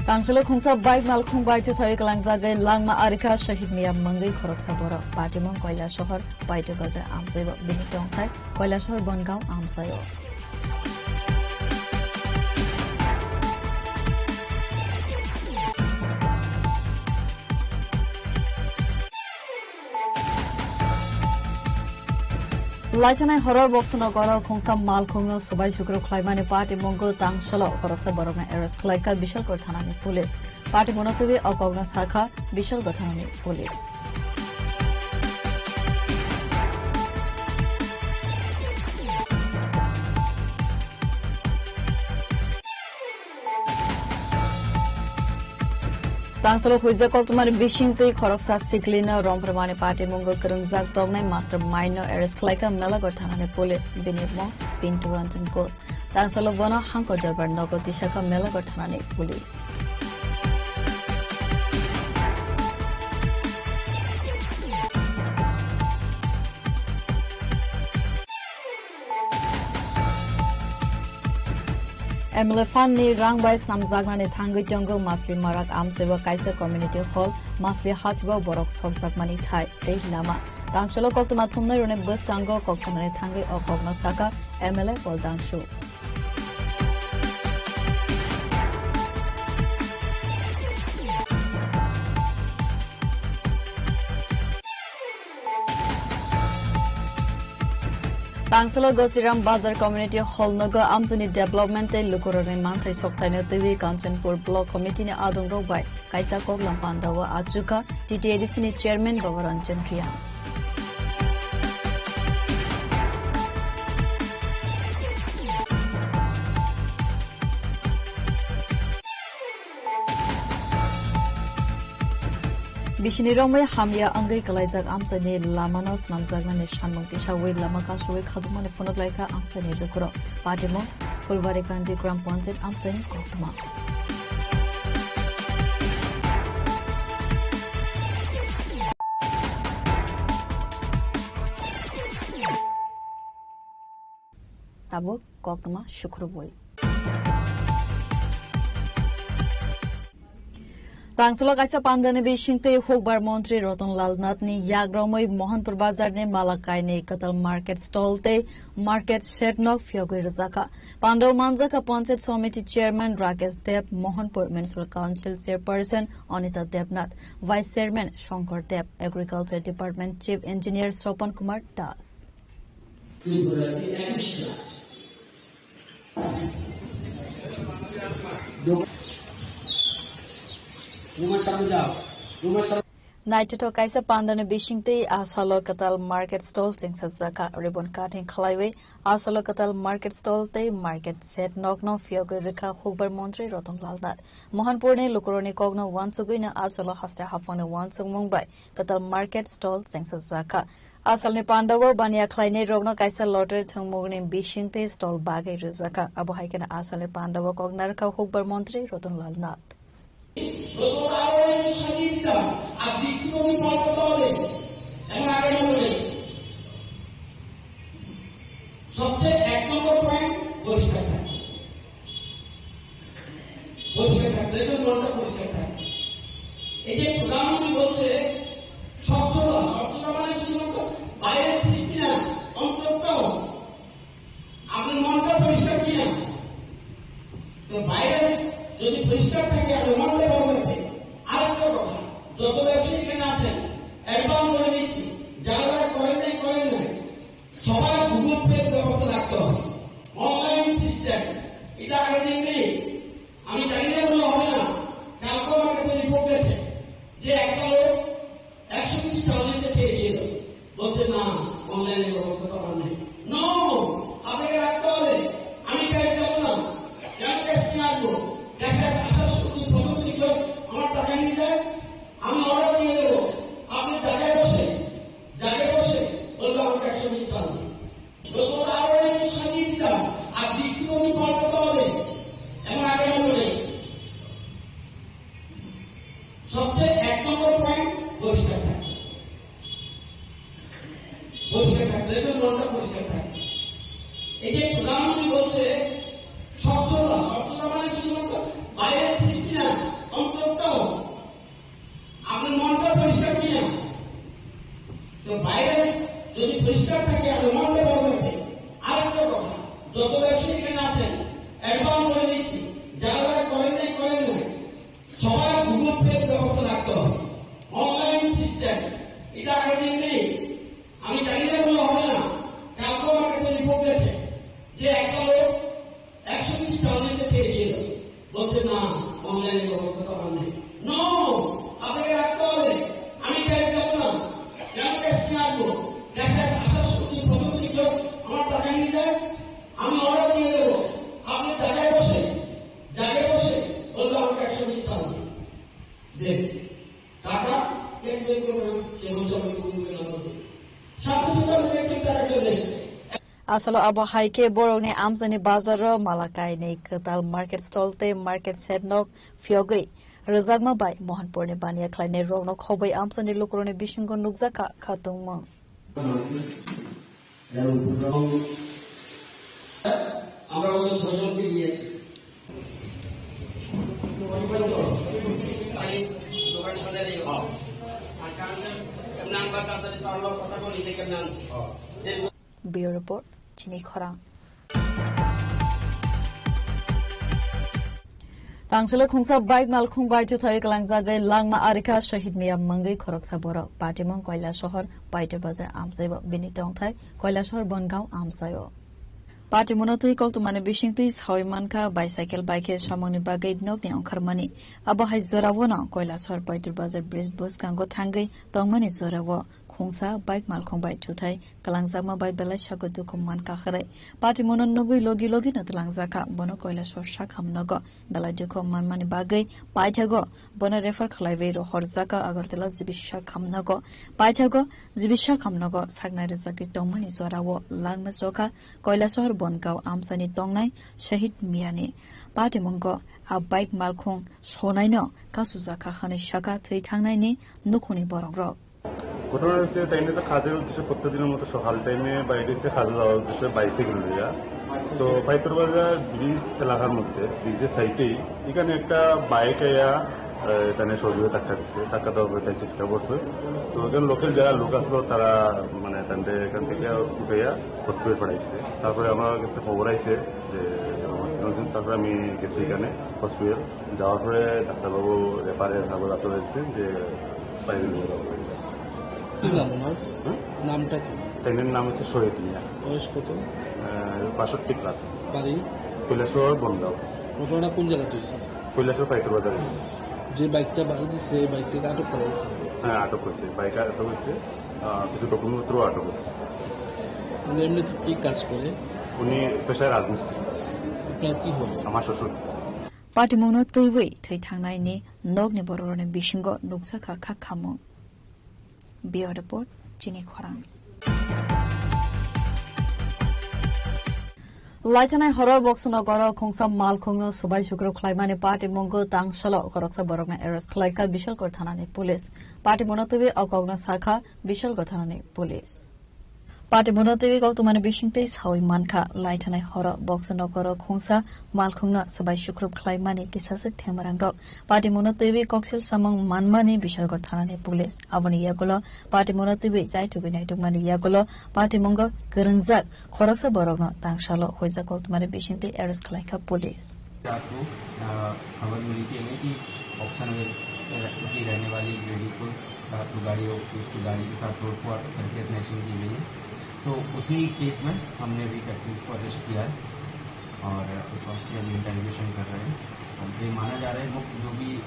Tangsulo khungsa bike malkhung bai chuthaiwi kalangjagwi langma arikha Shahid Mia mungwi khoroksa borok. Patimung Koilasohor Paito Bazar amtwibo bini tongthai Koilasohor Bongaon amsaio. Laithanai horo Boksonogoro khungsa malkhungno subai sukru khlaimani patimungno tangsolo khoroksa borokno arrest khlaikha Bishalgarh thanani police. Patimungno twiwi o kokno sakha Bishalgarh thanani police. Tangsalo huijak koktwmani bisingtwi khoroksa siklino romphormani patimungno kwrwngjak toknai mastermind no arrest khlaikha Melagarh thanani police. Bini mung Pintu Ranjan Ghosh. Tangsalo bono Hangkor Dorbar nogo tisakha Melagarh thanani police. M L A fund ni rang bai snamjaknani thangwi tongo Masli Marak amchaibo kaisa community hall, Masli hachwao borok sokjakmani thai tei lama. Tangsalo koktwma thumnai rwni bwskango kok sanani thangwi o kokno sakha M L A Poldangshu. Tangsalo Gosiram Bazar Community Hall nogo amchini development tei lukurokni manthai soktaino twiwi Kanchanpur Block Committee ni adongrok bai kaisa koklam pandao achukha T T A D C ni Chairman Baba Ranjan Reang. Bisini romwi hamya wngwi kwlaijak amchaini lamano swnamjaknani sanmung tisawi lama kasui khajokmani phunuk laikha amchaini lukurok. Patimung Phulbari Kandi Gram Panchayat amchaini koktwma. Tabuk koktwma sukrubwi. Tangsulo kaisa pandani bisingtwi hukbar montri Roton Lal Nathni yagromwi Mohanpur bazarni Malakaini kwtal market stall tei market shed nok phiyogwi rwjakha. Pandao manjakha Panchayat Somiti Chairman Rakesh Deb, Mohanpur Municipal Council Chairperson Anita Debnath, Vice Chairman Shankar Deb, Agriculture Department Chief Engineer Swapan Kumar Das. Naithothok kaisa pandani bisingtwi asalo kwtal market stall chengsajakha. Ribbon cutting khlaiwi asalo kwtal market stall tei market shed nokno phiyogwi rwkha hukbar montri Roton Lal Nath. Mohanpurni lukurokni kokno uansugwino asalo haste haphangni uansukmung bai kwtal market stall chengsajakha. Asalni pandao baniya khlainairokno kaisa lottery thwngmungni bisingtwi stall bagwi rwjakha. Abo hai kheno asalni pandao kok narwkha hukbar montri Roton Lal Nath. গত বারো বছর সাজিয়ে দিতাম, আর দৃষ্টিভঙ্গি পাল্টাতে হবে। এখন আগে মনে নেই। সবচেয়ে এক নম্বর পয়েন্ট পরিষ্কার থাকবে। পরিষ্কার থাকবে, এজন্য মনটা পরিষ্কার থাকবে। এই যে প্রধানমন্ত্রী বলছে স্বচ্ছতা, স্বচ্ছতা মানে শুধুমাত্র বাইরের সৃষ্টি না, অন্তরটাও। আপনার মনটা পরিষ্কার কিনা? তো বাইরে যদি পরিষ্কার থাকে, আপনার মনটা ভালো থাকে। আরেকটা কথা, যত ব্যবসায়ী এখানে আছেন, অ্যাডভান্স বলে দিচ্ছি, যারা যারা করেন নাই, করেন নাই, সবার গুগল পে ব্যবস্থা রাখতে হবে। অনলাইন সিস্টেম, এটা আগের দিন নেই। আমি জানি না বললে হবে না। কালকে আমার কাছে রিপোর্ট গেছে যে একটা লোক একশো কেজি চাউল নিতে চেয়েছিল, বলছে, "না, অনলাইনের ব্যবস্থা তো আমার নেই।" নো, আপনাকে রাখতে হবে। আমি ক্যাশ যাবো না, কেন ক্যাশ নিয়ে আসবো? ক্যাশে আসার সময় প্রথম দিকে আমার টাকা নিয়ে যায়, আমি অর্ডার দিয়ে দেবো। আপনি জায়গায় বসে, জায়গায় বসে বলবে, "আমাকে একশো কেজি চাউল দিন।" গত আরো একটু সাজিয়ে দিতাম, আর দৃষ্টিভঙ্গি পাল্টাতে হবে। এমন আগে মনে নেই। সবচেয়ে এক নম্বর পয়েন্ট পরিষ্কার থাকবে। পরিষ্কার থাকবে, এজন্য মনটা পরিষ্কার থাকবে। এই যে প্রধানমন্ত্রী বলছে স্বচ্ছতা, স্বচ্ছতা মানে শুধুমাত্র বাইরের সৃষ্টি না, অন্তরটাও। আপনার মনটা পরিষ্কার কিনা? তো বাইরে যদি পরিষ্কার থাকে, আপনার মনটা ভালো থাকে। আরেকটা কথা, যত ব্যবসায়ী এখানে আছেন, অ্যাডভান্স বলে দিচ্ছি, যারা যারা করেন নাই, করেন নাই, সবার গুগল পে ব্যবস্থা রাখতে হবে। অনলাইন সিস্টেম, এটা আগের দিন নেই। আমি জানি না বললে হবে না। কালকে আমার কাছে রিপোর্ট গেছে যে একটা লোক একশো কেজি চাউল নিতে চেয়েছিল, বলছে, "না, অনলাইনের ব্যবস্থা তো আমার নেই।" নো, আপনাকে রাখতে হবে। আমি ক্যাশ যাবো না, কেন ক্যাশ নিয়ে আসবো? ক্যাশে আসার সময় প্রথম দিকে আমার টাকা নিয়ে যায়, আমি অর্ডার দিয়ে দেবো। আপনি জায়গায় বসে, জায়গায় বসে বলবে, "আমাকে একশো কেজি চাউল দিন।" দেন টাকা ক্যাশ বের করবে না, সে বলছে, "আমি কোনো দিন আনবো না।" সাথে সাথে আমি দেখছি টাকা চলে এসছে। Asalo abo hai khe borokni amchaini bazaro malakaini kwtal market stall tei market shed nok phiyogwi rwjakma bai Mohanpurni baniya khlainai rokno khobwi amchaini lukurokni bisingo nukjakha khatungmung. আমরা ওদের ছয়জনকে নিয়ে আসি। দোকান সাজাই দিও। আর কারণ নাম্বার তাড়াতাড়ি তার কথা বলি যে কেমন আনছি। Bureau Report, Chini Khorang. Tangsulo khungsa bike malkhung bai chuthai kalangjagwi langma arikha Shahid Miyam mungwi khoroksa borok. Patimung Koilasohor Paito Bazar amchaibo bini tongthai Koilasohor Bongaon amchaio. Patimungno twi koktwmani bisingtwi sawi mankha, bicycle bai khe samungni bagwi nokni ongkharmani. Abo hai jorao no Koilasor Paitur Bazar bridge bwskango thangwi tongmani jorao khungsa bike malkhung bai thuthai kwlangjakma bai belai sago dukhu mankha hwrwi. Patimungno nugwi logi logi no twlangjakha, bono Koilasor sakham nogo belai dukhu manmani bagwi paithago bono refer khlaiwi rohorjakha Agartala G B sakham nogo. Paithago G B sakham nogo saknai rwjagwi tongmani jorao langma chokha Koilasor Bongao amchani tongnai Shahid Miyani. Patimungo a bike malkhung sonaino kasujakha hwnwi sakha thwi thangnaini nukhungni borokrok. ঘটনা হচ্ছে, তাই নিয়ে তো কাজের উদ্দেশ্যে প্রত্যেকদিনের মতো সকাল টাইমে বাইরে এসে কাজে যাওয়ার উদ্দেশ্যে বাইসাইকেল লইয়া। তো পাইতরবাজার ব্রিজ এলাকার মধ্যে, ব্রিজের সাইডেই এখানে একটা বাইক আইয়া, আহ, এখানে সজোরে ধাক্কা দিচ্ছে। ধাক্কা দেওয়ার পরে তাই চিৎকার করছে। তো এখানে লোকাল যারা লোক আসলো, তারা মানে তাদের এখান থেকে উঠাইয়া হসপিটালে পাঠাইছে। তারপরে আমার কাছে খবর আইছে যে, তারপরে আমি গেছি এখানে হসপিটাল। যাওয়ার পরে ডাক্তারবাবু রেফারে তারপর ডাক্তার বলছে যে বাইরে নিয়ে যাওয়া হয়েছে। কি নাম ওনার? হুম? নামটা কি? ট্রেনের নাম হচ্ছে শহীদ মিয়া। বয়স কত? আহ, বাষট্টি প্লাস। বাড়ি? কৈলাসহর বনগাঁও। ঘটনাটা কোন জায়গাতে হয়েছে? কৈলাসহর পাইতর বাজারে হয়েছে। যে বাইকটা বাড়ি দিছে, এই বাইকটাকে আটক করা হয়েছে? হ্যাঁ, আটক হয়েছে। বাইক আটক হয়েছে। আহ, কিছু ডকুমেন্টপত্রও আটক হয়েছে। উনি এমনিতে কি কাজ করে? উনি পেশায় রাজমিস্ত্রি। আপনার কি হয়? আমার শ্বশুর। Patimungno twiwi thwi thangnaini nokni borokrokni bisingo nukjakha kha khamung. Bureau Report, Chini Khorang. Laithanai horo Boxo nogoro khungsa malkhungno swbai sukrub khlaimani Patimungno tangsalo khoroksa borokno arrest khlaikha Bishalgarh thanani police. Patimungno twiwi o kokno sakha Bishalgarh thanani police. Patimungno twiwi koktwmani bisingtwi sawi mankha, laithanai horo Boxo nogoro khungsa malkhungno swbai sukrub khlaimani kisaswk thengmarangrok. Patimungno twiwi koksil samung manmani Bishalgarh thanani police. Aboni yagulo patimungno twiwi chaithugwi naitukmani yagulo patimungo kwrwngjak khoroksa borokno tangsalo huijak koktwmani bisingtwi arrest khlaikha police. रात को, अ, खबर मिली थी हमें कि बॉक्सर नगर, अ, की रहने वाली एक लेडी को रात को गाड़ी, उसकी गाड़ी के साथ तोड़फोड़ करके स्नैचिंग की गई है। तो उसी केस में हमने अभी तक उसको अरेस्ट किया है और उससे अभी इंटरोगेशन कर रहे हैं। और ये माना जा रहा है, मुख्य जो भी,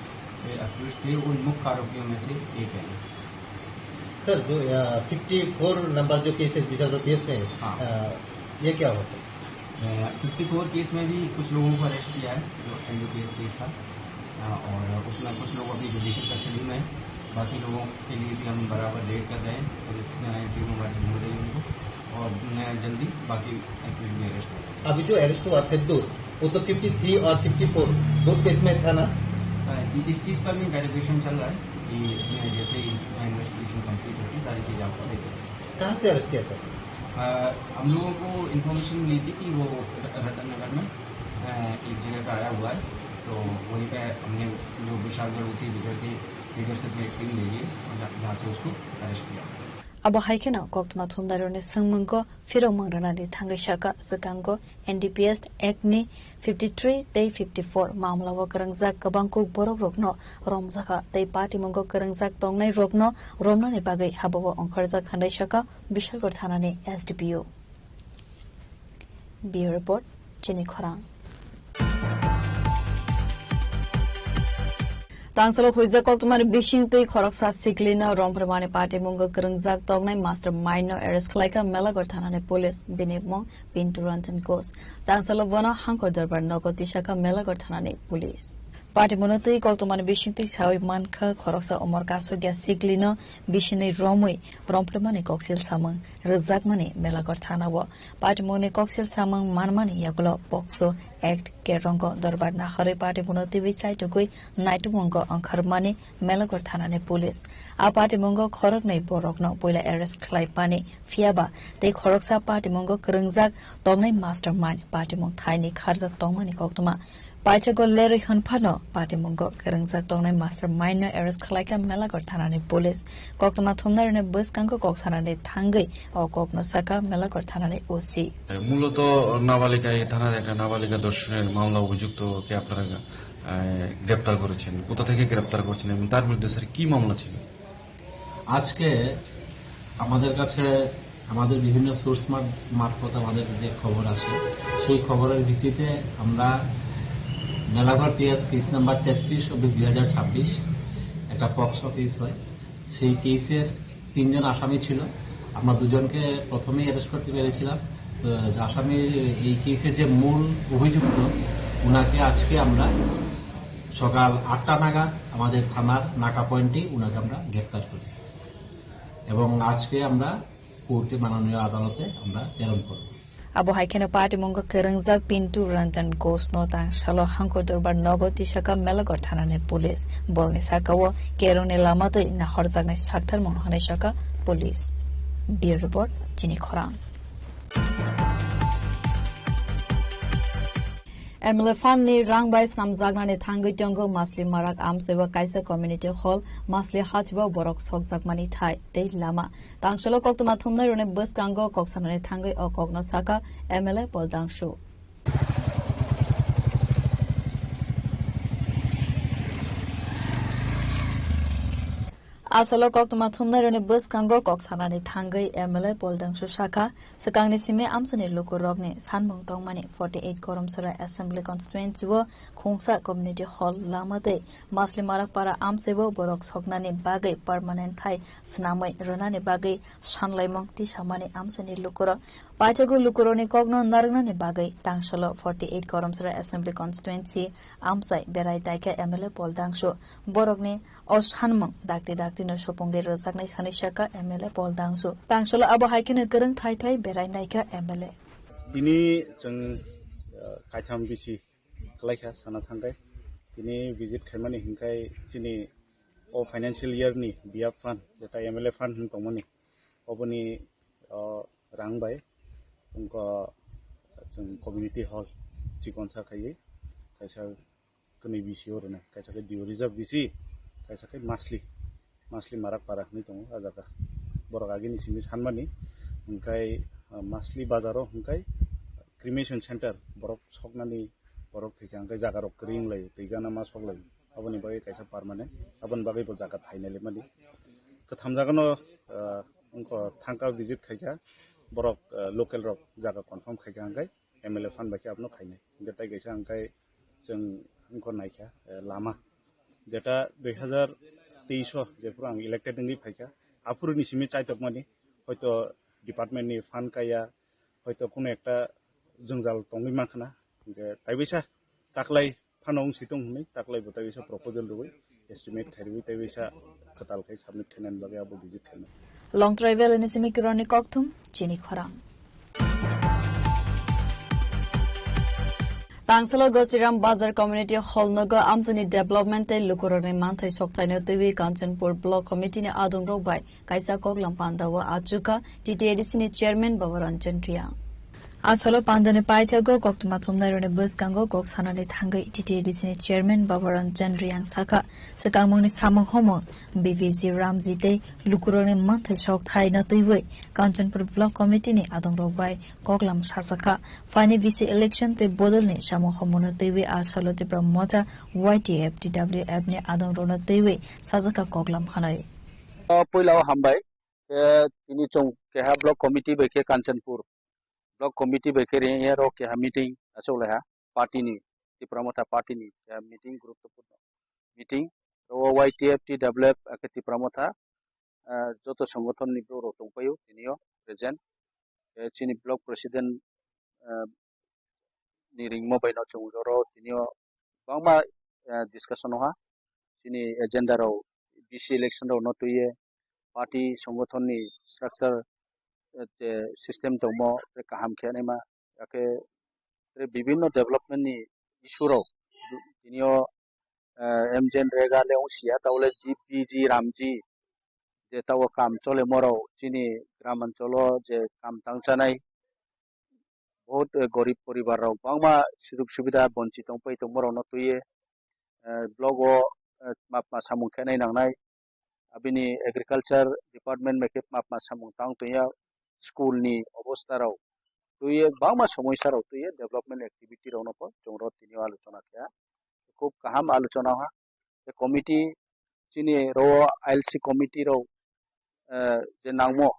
ए, अक्यूज्ड थे, उन मुख्य आरोपियों में से एक है। सर, जो, अ, फिफ्टी फ़ोर नंबर जो केसेस, बीस केस में, हाँ। अ, ये क्या हुआ सर? अ, फिफ्टी फ़ोर केस में भी कुछ लोगों को अरेस्ट किया है, जो एनडीपीएस केस था। अ, और उसमें कुछ लोग अभी जुडिशियल कस्टडी में हैं। बाकी लोगों के लिए भी हम बराबर रेड कर रहे हैं। पुलिस, अ, टीम हमारी ढूंढ रही है उनको और, अ, जल्दी बाकी एक्यूज भी अरेस्ट होंगे। अभी जो अरेस्ट हुआ फिद्दूस, वो तो फिफ्टी थ्री और फिफ्टी फ़ोर दो केस में था ना? अ, इ-, इस चीज़ का भी इंटरोगेशन चल रहा है कि, अ, जैसे ही इन्वेस्टिगेशन कंप्लीट होती है, सारी चीज़ें आपको दे देंगे। कहाँ से अरेस्ट किया सर? अ, हम लोगों को इन्फॉर्मेशन मिली थी कि वो र-, रतन नगर में, अ, एक जगह पे आया हुआ है, तो वहीं पे हमने जो विशालगढ़ उसी विजय के लीडरशिप में एक टीम भेजी है, जहाँ, जहाँ से उसको अरेस्ट किया। Abo hai kheno koktwma thumnairokni swngmungo phirokmung rwnani thangwi sakha, swkango N D P S Act ni fifty three tei fifty four mamla o kwrwngjak kwbang kuk borok rokno romjakha tei patimungo kwrwngjak tongnai rokno romnani bagwi habao ongkhorjak hwnwi sakha Bishalgarh thanani S D P O. Bureau Report, Chini Khorang. Tangsalo huijak koktwmani bisingtwi khoroksa siklino romphirmani patimungo kwrwngjak tongnai mastermind no arrest khlaikha Melaghor thanani police, bini mung Pintu Ranjan Ghosh. Tangsalo bono Hangkor Dorbar nogo tisakha Melaghor thanani police. Patimungno twi koktwmani bisingtwi sawi mankha khoroksa umor kasugya siklino bisinwi romwi romphirmani koksil samung rwjakmani Melaghor thanao. Patimungni koksil samung manmani yagulo POCSO Act, Kerongko Dorbar naharwi patimungno twiwi chaitugwi naitukmungo ongkharmani Melaghor thanani police. A patimungo khoroknwi borokno puila arrest khlaimani, phiyaba tei khoroksa patimungo kwrwngjak tongnai mastermind patimung thaini kharjak tongmani koktwma. Paithago lerwi hwnphano patimungo kwrwngjak tongnai mastermind no arrest khlaikha Melaghor thanani police. Koktwma thumnairokni bwskango kok sanani thangwi o kokno sakha Melaghor thanani O C. মূলত নাবালিকা, এই থানার একটা নাবালিকা ধর্ষণের মামলা অভিযুক্তকে আপনারা, আহ, গ্রেপ্তার করেছেন। কোথা থেকে গ্রেপ্তার করেছেন এবং তার বিরুদ্ধে, স্যার, কি মামলা ছিল? আজকে আমাদের কাছে আমাদের বিভিন্ন সোর্স মারফত আমাদের যে খবর আসে, সেই খবরের ভিত্তিতে আমরা মেলাঘর পিএস কেস নাম্বার তেত্রিশ অব্লিক দুই হাজার ছাব্বিশ একটা পক্সো কেস হয়। সেই কেসের তিনজন আসামি ছিল। আমরা দুজনকে প্রথমেই অ্যারেস্ট করতে পেরেছিলাম। তো আসামি, এই কেসের যে মূল অভিযুক্ত, ওনাকে আজকে আমরা সকাল আটটা নাগাদ আমাদের থানার নাকা পয়েন্টে ওনাকে আমরা গ্রেপ্তার করি এবং আজকে আমরা কোর্টে, মাননীয় আদালতে আমরা প্রেরণ করব। Abo hai kheno party mungo kwrwngjak Pintu Ranjan Ghosh no tang salo Hangkor Dorbar nogo tisaka Melaghor thanani police. Borokni saka o kerongni lama twi nahorjaknai sakthar mung hwnwi saka police. Bureau Report, Chini Khorang. M L A fund ni rang bai snamjaknani thangwi tongo Masli Marak amchaibo kaisa community hall, Masli hachbo borok sokjakmani thai tei lama. Tangsalo koktwma thumnai rokni bwskango kok sanani thangwi o kokno saka M L A Paul Dangsu. Asalo koktwma thumnai rokni bwskango kok sanani thangwi M L A Paul Dangsu saka, swkangni simi amchani lukurokni sanmung tongmani forty eight Koromsora Assembly Constituency o Khungsa Community Hall lama tei Masli Marak para amchaibo borok soknani bagwi permanent thai swnamwi rwnani bagwi sanlaimung tisamani amchani lukurok. Paithago lukurokni kokno narwknani bagwi tangsalo forty eight Koromsora Assembly Constituency amchai berai daikha M L A Paul Dangsu. Borokni o sanmung dakti daktino supungwi rwjaknai hwnwi saka M L A Paul Dangsu. Tangsalo abo hai kheno kwrwng thai thai berai naikha M L A. Tini chwng, uh, kaitham bisi kwlaikha sana thangkhe. Tini visit khaimani hinkhai chini o financial year ni B F fund, jeta M L A fund hin tongmani, oboni, o, rang bai wngkha chwng community hall chikonsa khaiwi kaisa kwnwi bisi o rwnai, kaisa khe Dio Reserve bisi, kaisa khe Masli, Masli Marak para hinwi tongo o jaga. Borok agini simi sanmani, hwnkhe, o, Masli bazaro hwnkhe cremation center borok soknani, borok thwikha hwnkhe jaga rok kwrwi wnglaio, twi gana ma soklaio. Aboni bagwi kaisa permanent, aboni bagwi bo jaga thainai limani. Kwtham jagano, ah, wngkha thangka visit khaikha, borok, ah, local rok jaga confirm khaikha hwnkhe M L A fund bai khe abono khainai. Hwnkhe tai kaisa hwnkhe chwng wngkha naikha, eh, lama. Jeta dui hajar teis o jephuru ang elected wngwi phaikha, aphuruni simi chaitokmani, hoito department ni fund kaya, hoito kuno ekta jwngjal tongwi mankhana, hwnkhe taibaisa taklai phano wngsi tong hwnwi taklai bo taibaisa proposal rwui estimate khairwi taibaisa kwtal khai submit khainani bagwi abo visit khainai. Longtrai Valley ni simi Kiron ni kokthum, Chini Khorang. Tangsalo Gosiram Bazar Community Hall nogo amchani development tei lukurokni manthai sokthaino twiwi Kanchanpur Block Committee ni adongrok bai kaisa koklam panda o achukha T T A D C ni chairman Baba Ranjan Reang. Asalo panda ni paichago koktwma thumnai rokni bwskango kok sanani thangwi T T A D C ni chairman Baba Ranjan Reang sakha, swkangmungni samung humung B V G Ramji tei lukurokni manthai sok thaino twiwi Kanchanpur Block Committee ni adongrok bai koklam sajakha. Phaini V C election tei bodolni samung humungno twiwi asalo Tipra Motha Y T F T W F ni adongrokno twiwi sajakha koklam hwnwi. O puila o hambai. Khe tini chwng keha block committee bai khe Kanchanpur block committee bai khe ring ya rok keha meeting achuk lai ha party ni, Tipra Motha party ni keha meeting, guruttopurno meeting. O Y T F T W F akhe Tipra Motha, ah, joto songothon ni borok rok tongpaio tini o present. Khe chini block president, ah, ni ringmo bai no chwng oro tini o kwbangma, eh, discussion o ha chini agenda rok, B C election rok no twiwi party songothon ni structure, eh, je system tongmo tei kaham khe naima, akhe tei bibinno development ni issue rok tini o, eh, M J N Rega le wng sia, tabole G P G Ramji je tabok kam chole morok chini gram ancholo je kam tangchanai, bahut, eh, gorib poribar rok bangma sujog subida bonchit tongpai tongma rok no twiwi, eh, block o, eh, mapma samung khenai nangnai, abini agriculture department bai khe mapma samung tang tongya, school ni obostha rok twiwi bangma somoisa rok twiwi development activity rok no po chwng oro tini o alochona khe khub kaham alochona ha. Tei committee chini ro I L C committee rok, eh, je nangmo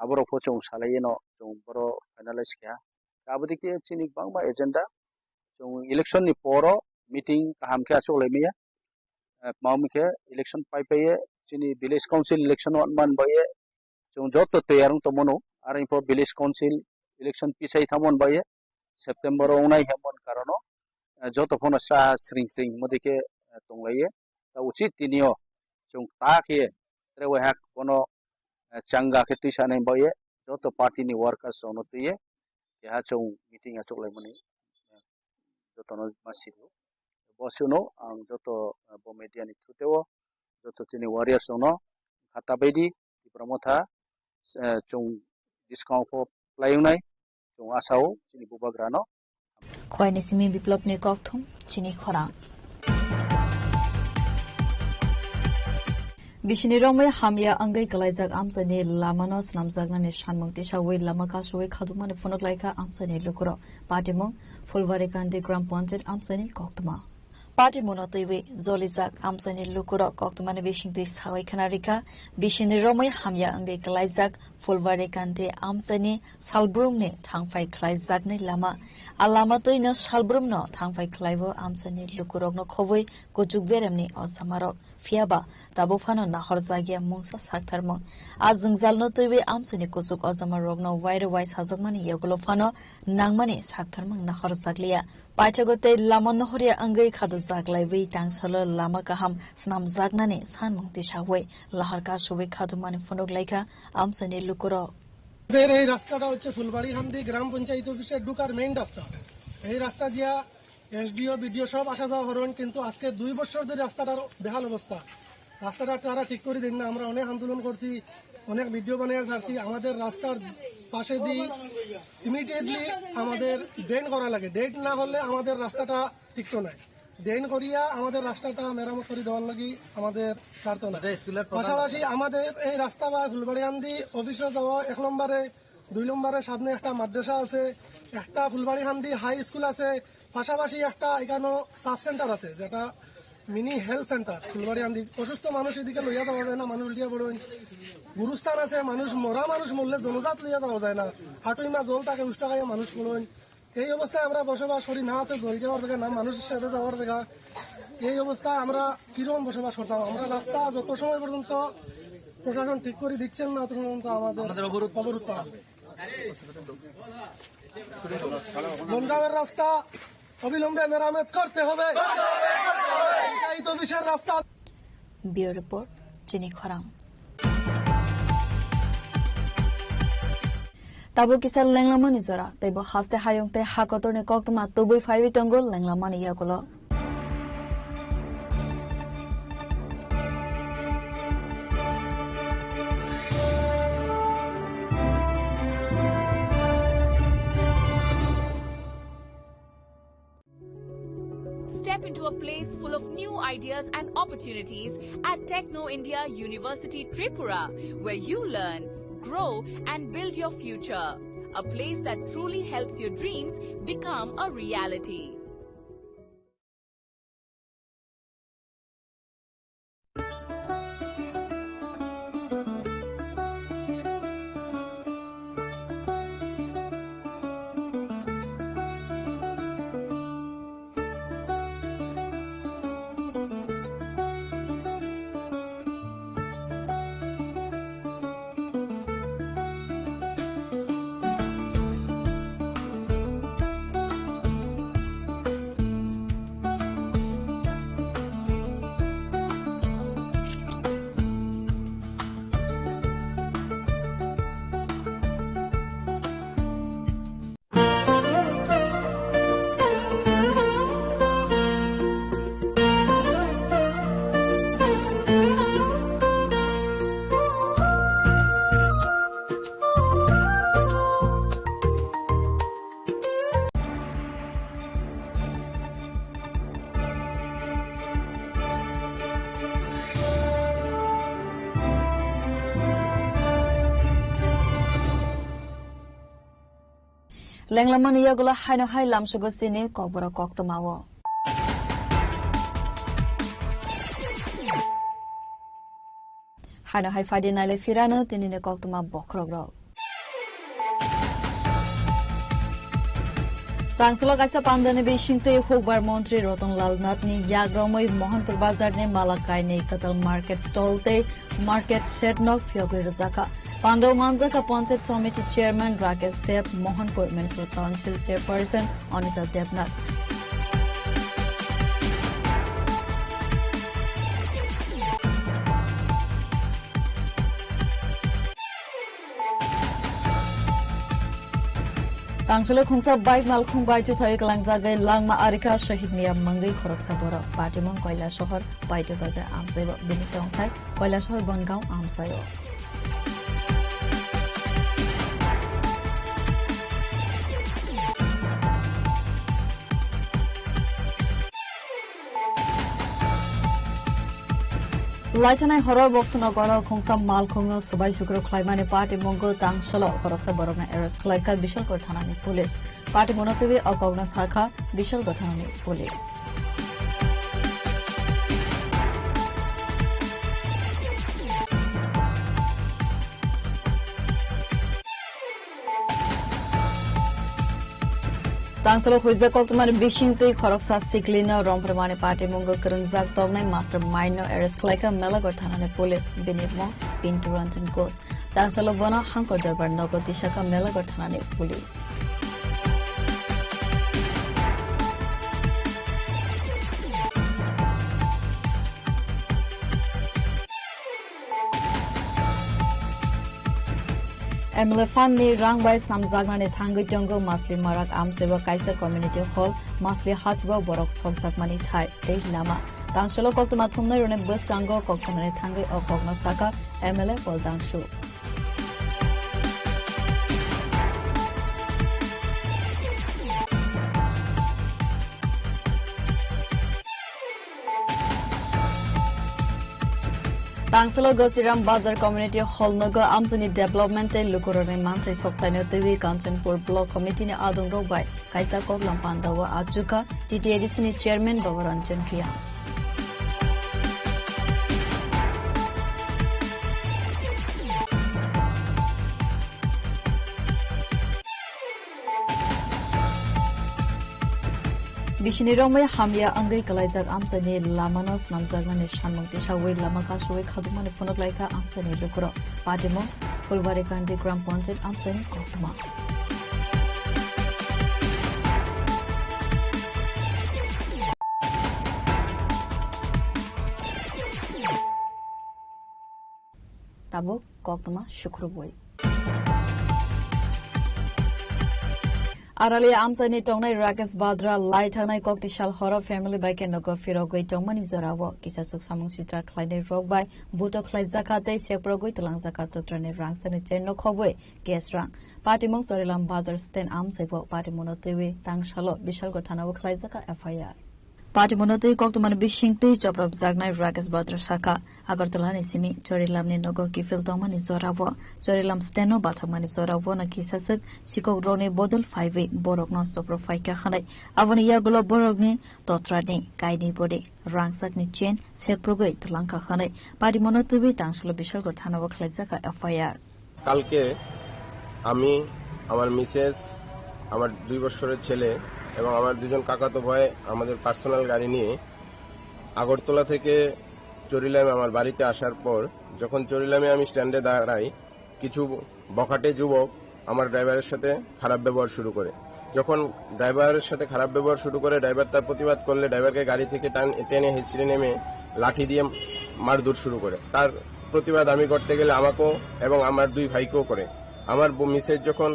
aborok pho chwng salai no chwng boro finalize kha. Aboni khe chini bangma agenda, chwng election ni poro meeting kaham khe achuk lai maya. Eh, tma hwn khe election pai pai ye chini village council election wan man bai ye chwng joto tiyar wng tongmano, aro pho village council election pisai thamon bai ye September o wngnai hwnmani karono, eh, joto phano sa sring sring hwnmadi khe, eh, tonglaio. Ta uchit tinio chwng ta khe tre wai hak bono, eh, changa khe twi sanai bai ye joto party ni workers rokno twi ye keha chwng meeting achuk laimani, eh, jotono ma sio. Bo sino ang joto, eh, bo media ni thuteo joto chini warriors rokno khata baidi Tipra Motha, eh, chwng discount pho playungnai. Chwng asao chini bubagrano. Khwlaini simi Biplopni kokthum chini khorang. Bisini romwi hamya wngwi kwlaijak amchaini lamano swnamjaknani sanmung tisawi lama kasui khadukmani phunuk laikha amchaini lukurok. Patimung Phulbari Kandi Gram Panchayat amchaini koktwma. Patimungno twiwi jolijak amchaini lukurok koktwmani bisingtwi sawi khna rikha, bisini romwi hamya wngwi kwlaijak Phulbari Kandi amchaini salbrumni thangphai khlaijaknai lama. A lama twino salbrumno thangphai khlaibo amchaini lukurokno khobwi kuchuk beremni ojamarok. Phiyaba tabuk phano nahorjakya mungsa saktharmung. A jwngjalno twiwi amchaini kuchuk ojamarokno wairwai sajakmani yagulo phano nangmani saktharmung nahorjakliya. Paithago tei lama nohorya wngwi khadujak laiwi tangsalo lama kaham swnamjaknani sanmung tisawi lahar kasubwi khadumani phunuk laikha amchaini lukurok. আমাদের এই রাস্তাটা হচ্ছে ফুলবাড়ি হান্দি গ্রাম পঞ্চায়েত অফিসের ঢুকার মেইন রাস্তা। এই রাস্তা দিয়া এসডিও, বিডিও সব আসা যাওয়া করেন, কিন্তু আজকে দুই বছর ধরে রাস্তাটার বেহাল অবস্থা। রাস্তাটা তারা ঠিক করে দিন না, আমরা অনেক আন্দোলন করছি, অনেক ভিডিও বানিয়ে ছাড়ছি। আমাদের রাস্তার পাশে দিয়ে ইমিডিয়েটলি আমাদের ড্রেন করা লাগে, ড্রেন না হলে আমাদের রাস্তাটা টিকতো নাই। ড্রেন করিয়া আমাদের রাস্তাটা মেরামত করে দেওয়ার লাগি আমাদের স্বার্থ না। এটা স্কুলের প্রধান পাশাপাশি রাস্তা। আমাদের এই রাস্তা বা ফুলবাড়ি হান্দি অফিসে যাওয়া এক নম্বরে, দুই নম্বরে সামনে একটা মাদ্রাসা আছে, একটা ফুলবাড়ি হান্দি হাই স্কুল আছে, পাশাপাশি একটা এখানো সাব সেন্টার আছে, যেটা মিনি হেলথ সেন্টার। ফুলবাড়ি আন্দি অসুস্থ মানুষ এদিকে লইয়া যাওয়া যায় না, মানুষ উল্টিয়া পড়েন। গুরুস্থান আছে, মানুষ মরা, মানুষ মরলে জনজাত লইয়া যাওয়া যায় না। হাটুইমা জল থাকে, উষ্টা খাইয়া মানুষ পড়েন। এই অবস্থায় আমরা বসবাস করি, না আছে জল যাওয়ার জায়গা, না মানুষ হিসাবে যাওয়ার জায়গা। এই অবস্থায় আমরা কিরকম বসবাস করতাম? আমরা রাস্তা যত সময় পর্যন্ত প্রশাসন ঠিক করে দিচ্ছেন না, তত পর্যন্ত আমাদের আমাদের অবরোধ। অবরোধ থাকবে। বনগাঁওয়ের রাস্তা অবিলম্বে মেরামত করতে হবে। পঞ্চায়েত অফিসের রাস্তা। Bureau Report, Chini Khorang. Tabuk kisa lenglamani jora, tei bo haste hayung tei ha kotorni koktwma tubui phaiwi tongo lenglamani yagulo. Step into a place full of new ideas and opportunities at Techno India University Tripura, where you learn, grow, and build your future. A place that truly helps your dreams become a reality. Lenglamani yagulo haino hai lamsugo chini kokborok koktwmao. Haino hai phaidi nailai phirano tinini koktwma bokhorokrok. Tangsulo kaisa pandani bisingtwi hukbar montri Ratan Lal Nath ni yagromwi Mohanpur bazar ni Malakai ni kwtal market stall tei market shed no phiyogwi rwjakha. Pandao manjakha Panchayat Samiti Chairman Rakesh Deb, Mohanpur Municipal Council Chairperson Anita Debnath. Tangsulo khungsa bike malkhung bai chuthai klangjagwi langma arikha Shahid Mia mangwi khoroksa borok. Patimung Koilasohor Paito Bazar amchaibo bini tongthai Koilasohor Bongaon amchaio. Laithanai horo Boksonogoro khungsa malkhungno swbai sukru khlaimani patimungno tangsolo khoroksa borokno arrest khlaikha Bishalgarh thanani police. Patimungno twiwi o kokno sakha Bishalgarh thanani police. Tangsalo huijak koktwmani bisingtwi khoroksa siklino romphrimani patimungo kwrwngjak toknai mastermind no arrest khlaikha Melagar thanani police, bini mung Pintu Ranjan Ghosh. Tangsalo bono Hangkor Dorbar nogo tisakha Melagar thanani police. M L A fund ni rang bai snamjaknani thangwi tongo Masli Marak amchaibo kaisa community hall, Masli hachbo borok sokjakmani thai tei lama. Tangsalo koktwma thumnai rwni bwskango kok sanani thangwi o kokno sakha M L A Pol Dangshu. Tangsalo Gosiram Bazar Community Hall nogo amchaini development tei lukurokni manthai soktaino twiwi Kanchanpur Block Committee ni adongrok bai kaisa koklam pandao achukha T T A D C ni Chairman Baba Ranjan Reang. Bisini romwi hamya wngwi kwlaijak amchaini lamano swnamjaknani sanmung tisawi lama kasui khajokmani phunuk laikha amchaini lukurok. Patimung Phulbari Kandi Gram Panchayat amchaini koktwma. Tabuk koktwma sukrubwi. Aralia amchaini tongnai Rakesh Badra lai thangnai kokti sal horo family bai khe nogo phirogwi tongmani jorao kisa chuk samung sitra khlainai rok bai buto khlaijakha tei seprogwi twlangjakha totrani rangchakni chain no khobwi cash rang. Patimung Chorilam Bazar stand amchaibo patimungno twiwi tangsalo Bishalgarh thanao khlaijakha F I R. Patimungno twi koktwmani bisingtwi choprobjaknai Rakesh Badra sakha, Agartala ni simi Chorilam ni nogo kiphil tongmani jorao, Chorilam stand no bachakmani jorao no kisaswk sikok rokni bodol phaiwi borokno chopro phaikha hwnwi. Aboni yagulo borokni totrani kainwi bodi rangchakni chain seprogwi twlangkha hwnwi patimungno twiwi tangsalo Bishalgarh thanao khlaijakha F I R. কালকে আমি, আমার মিসেস, আমার দুই বছরের ছেলে এবং আমার দুজন কাকাতো ভাই আমাদের পার্সোনাল গাড়ি নিয়ে আগরতলা থেকে চরিলামে আমার বাড়িতে আসার পর, যখন চরিলামে আমি স্ট্যান্ডে দাঁড়াই, কিছু বখাটে যুবক আমার ড্রাইভারের সাথে খারাপ ব্যবহার শুরু করে। যখন ড্রাইভারের সাথে খারাপ ব্যবহার শুরু করে, ড্রাইভার তার প্রতিবাদ করলে ড্রাইভারকে গাড়ি থেকে টান-, টেনে হিঁচড়ে নেমে লাঠি দিয়ে মারধর শুরু করে। তার প্রতিবাদ আমি করতে গেলে আমাকেও এবং আমার দুই ভাইকেও করে। আমার ব-, মিসেস যখন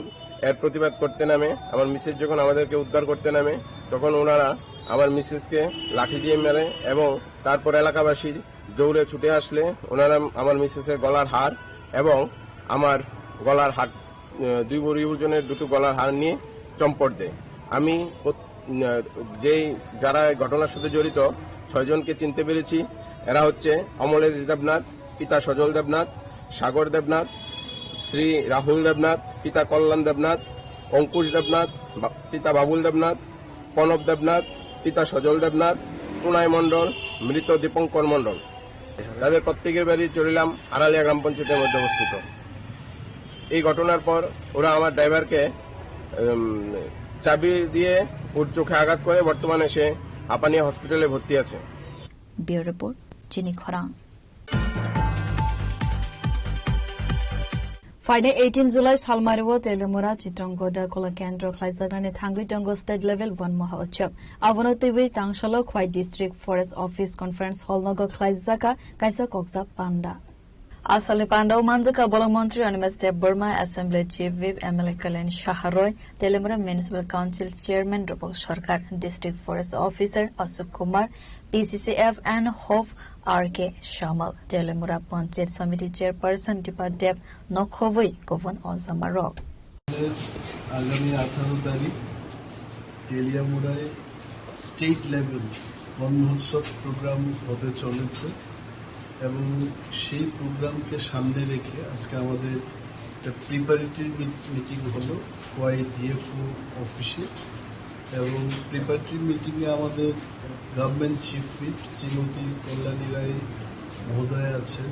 এর প্রতিবাদ করতে নামে, আমার মিসেস যখন আমাদেরকে উদ্ধার করতে নামে, তখন ওনারা আমার মিসেসকে লাঠি দিয়ে মারে এবং তারপর এলাকাবাসী দৌড়ে ছুটে আসলে ওনারা আমার মিসেসের গলার হার এবং আমার গলার হার, আহ, দুই ভরি ওজনের দুটো গলার হার নিয়ে চম্পট দেয়। আমি প্রত-, আহ, যেই যারা এই ঘটনার সাথে জড়িত ছয়জনকে চিনতে পেরেছি। এরা হচ্ছে অমলেশ দেবনাথ, পিতা সজল দেবনাথ, সাগর দেবনাথ, শ্রী রাহুল দেবনাথ, পিতা কল্যাণ দেবনাথ, অঙ্কুশ দেবনাথ, বা-, পিতা বাবুল দেবনাথ, প্রণব দেবনাথ, পিতা সজল দেবনাথ, প্রণয় মণ্ডল, মৃত দীপঙ্কর মণ্ডল। তাদের প্রত্যেকের বাড়ি চরিলাম আড়ালিয়া গ্রাম পঞ্চায়েতের মধ্যে অবস্থিত। এই ঘটনার পর ওরা আমার ড্রাইভারকে, উম, চাবি দিয়ে ওর চোখে আঘাত করে, বর্তমানে সে হাপানিয়া হসপিটালে ভর্তি আছে। Bureau Report, Chini Khorang. Phainai eighteen July salmario Teliamura Chitrangkoda Kola Kendro khlaijaknani thangwi tongo state level Van Mahotsav. Abono twiwi tangsalo Khwai District Forest Office Conference Hall nogo khlaijaka kaisa kokjak panda. Asalni pandao manjaka bolong montri Animesh Debbarma, Assembly Chief Whip M L A Kalyan Saha Roy, Teliamura Municipal Council Chairman Rupok Sarkar, District Forest Officer Ashok Kumar, P C C F and Hope R K Shamal, Teliamura Panchayat Samiti Chairperson Dipa Deb, nokhobwi kubun ojama rok. আগামী আঠারো তারিখ তেলিয়ামুড়ায় state level বন মহোৎসব প্রোগ্রাম হতে চলেছে এবং সেই প্রোগ্রামকে সামনে রেখে আজকে আমাদের একটা প্রিপারেটরি মিটিং হলো খোয়াই ডিএফও অফিসে। এবং প্রিপারেটরি মিটিংয়ে আমাদের গভর্নমেন্ট চিফ হুইপ শ্রীমতী কল্যাণী রায় মহোদয়া আছেন,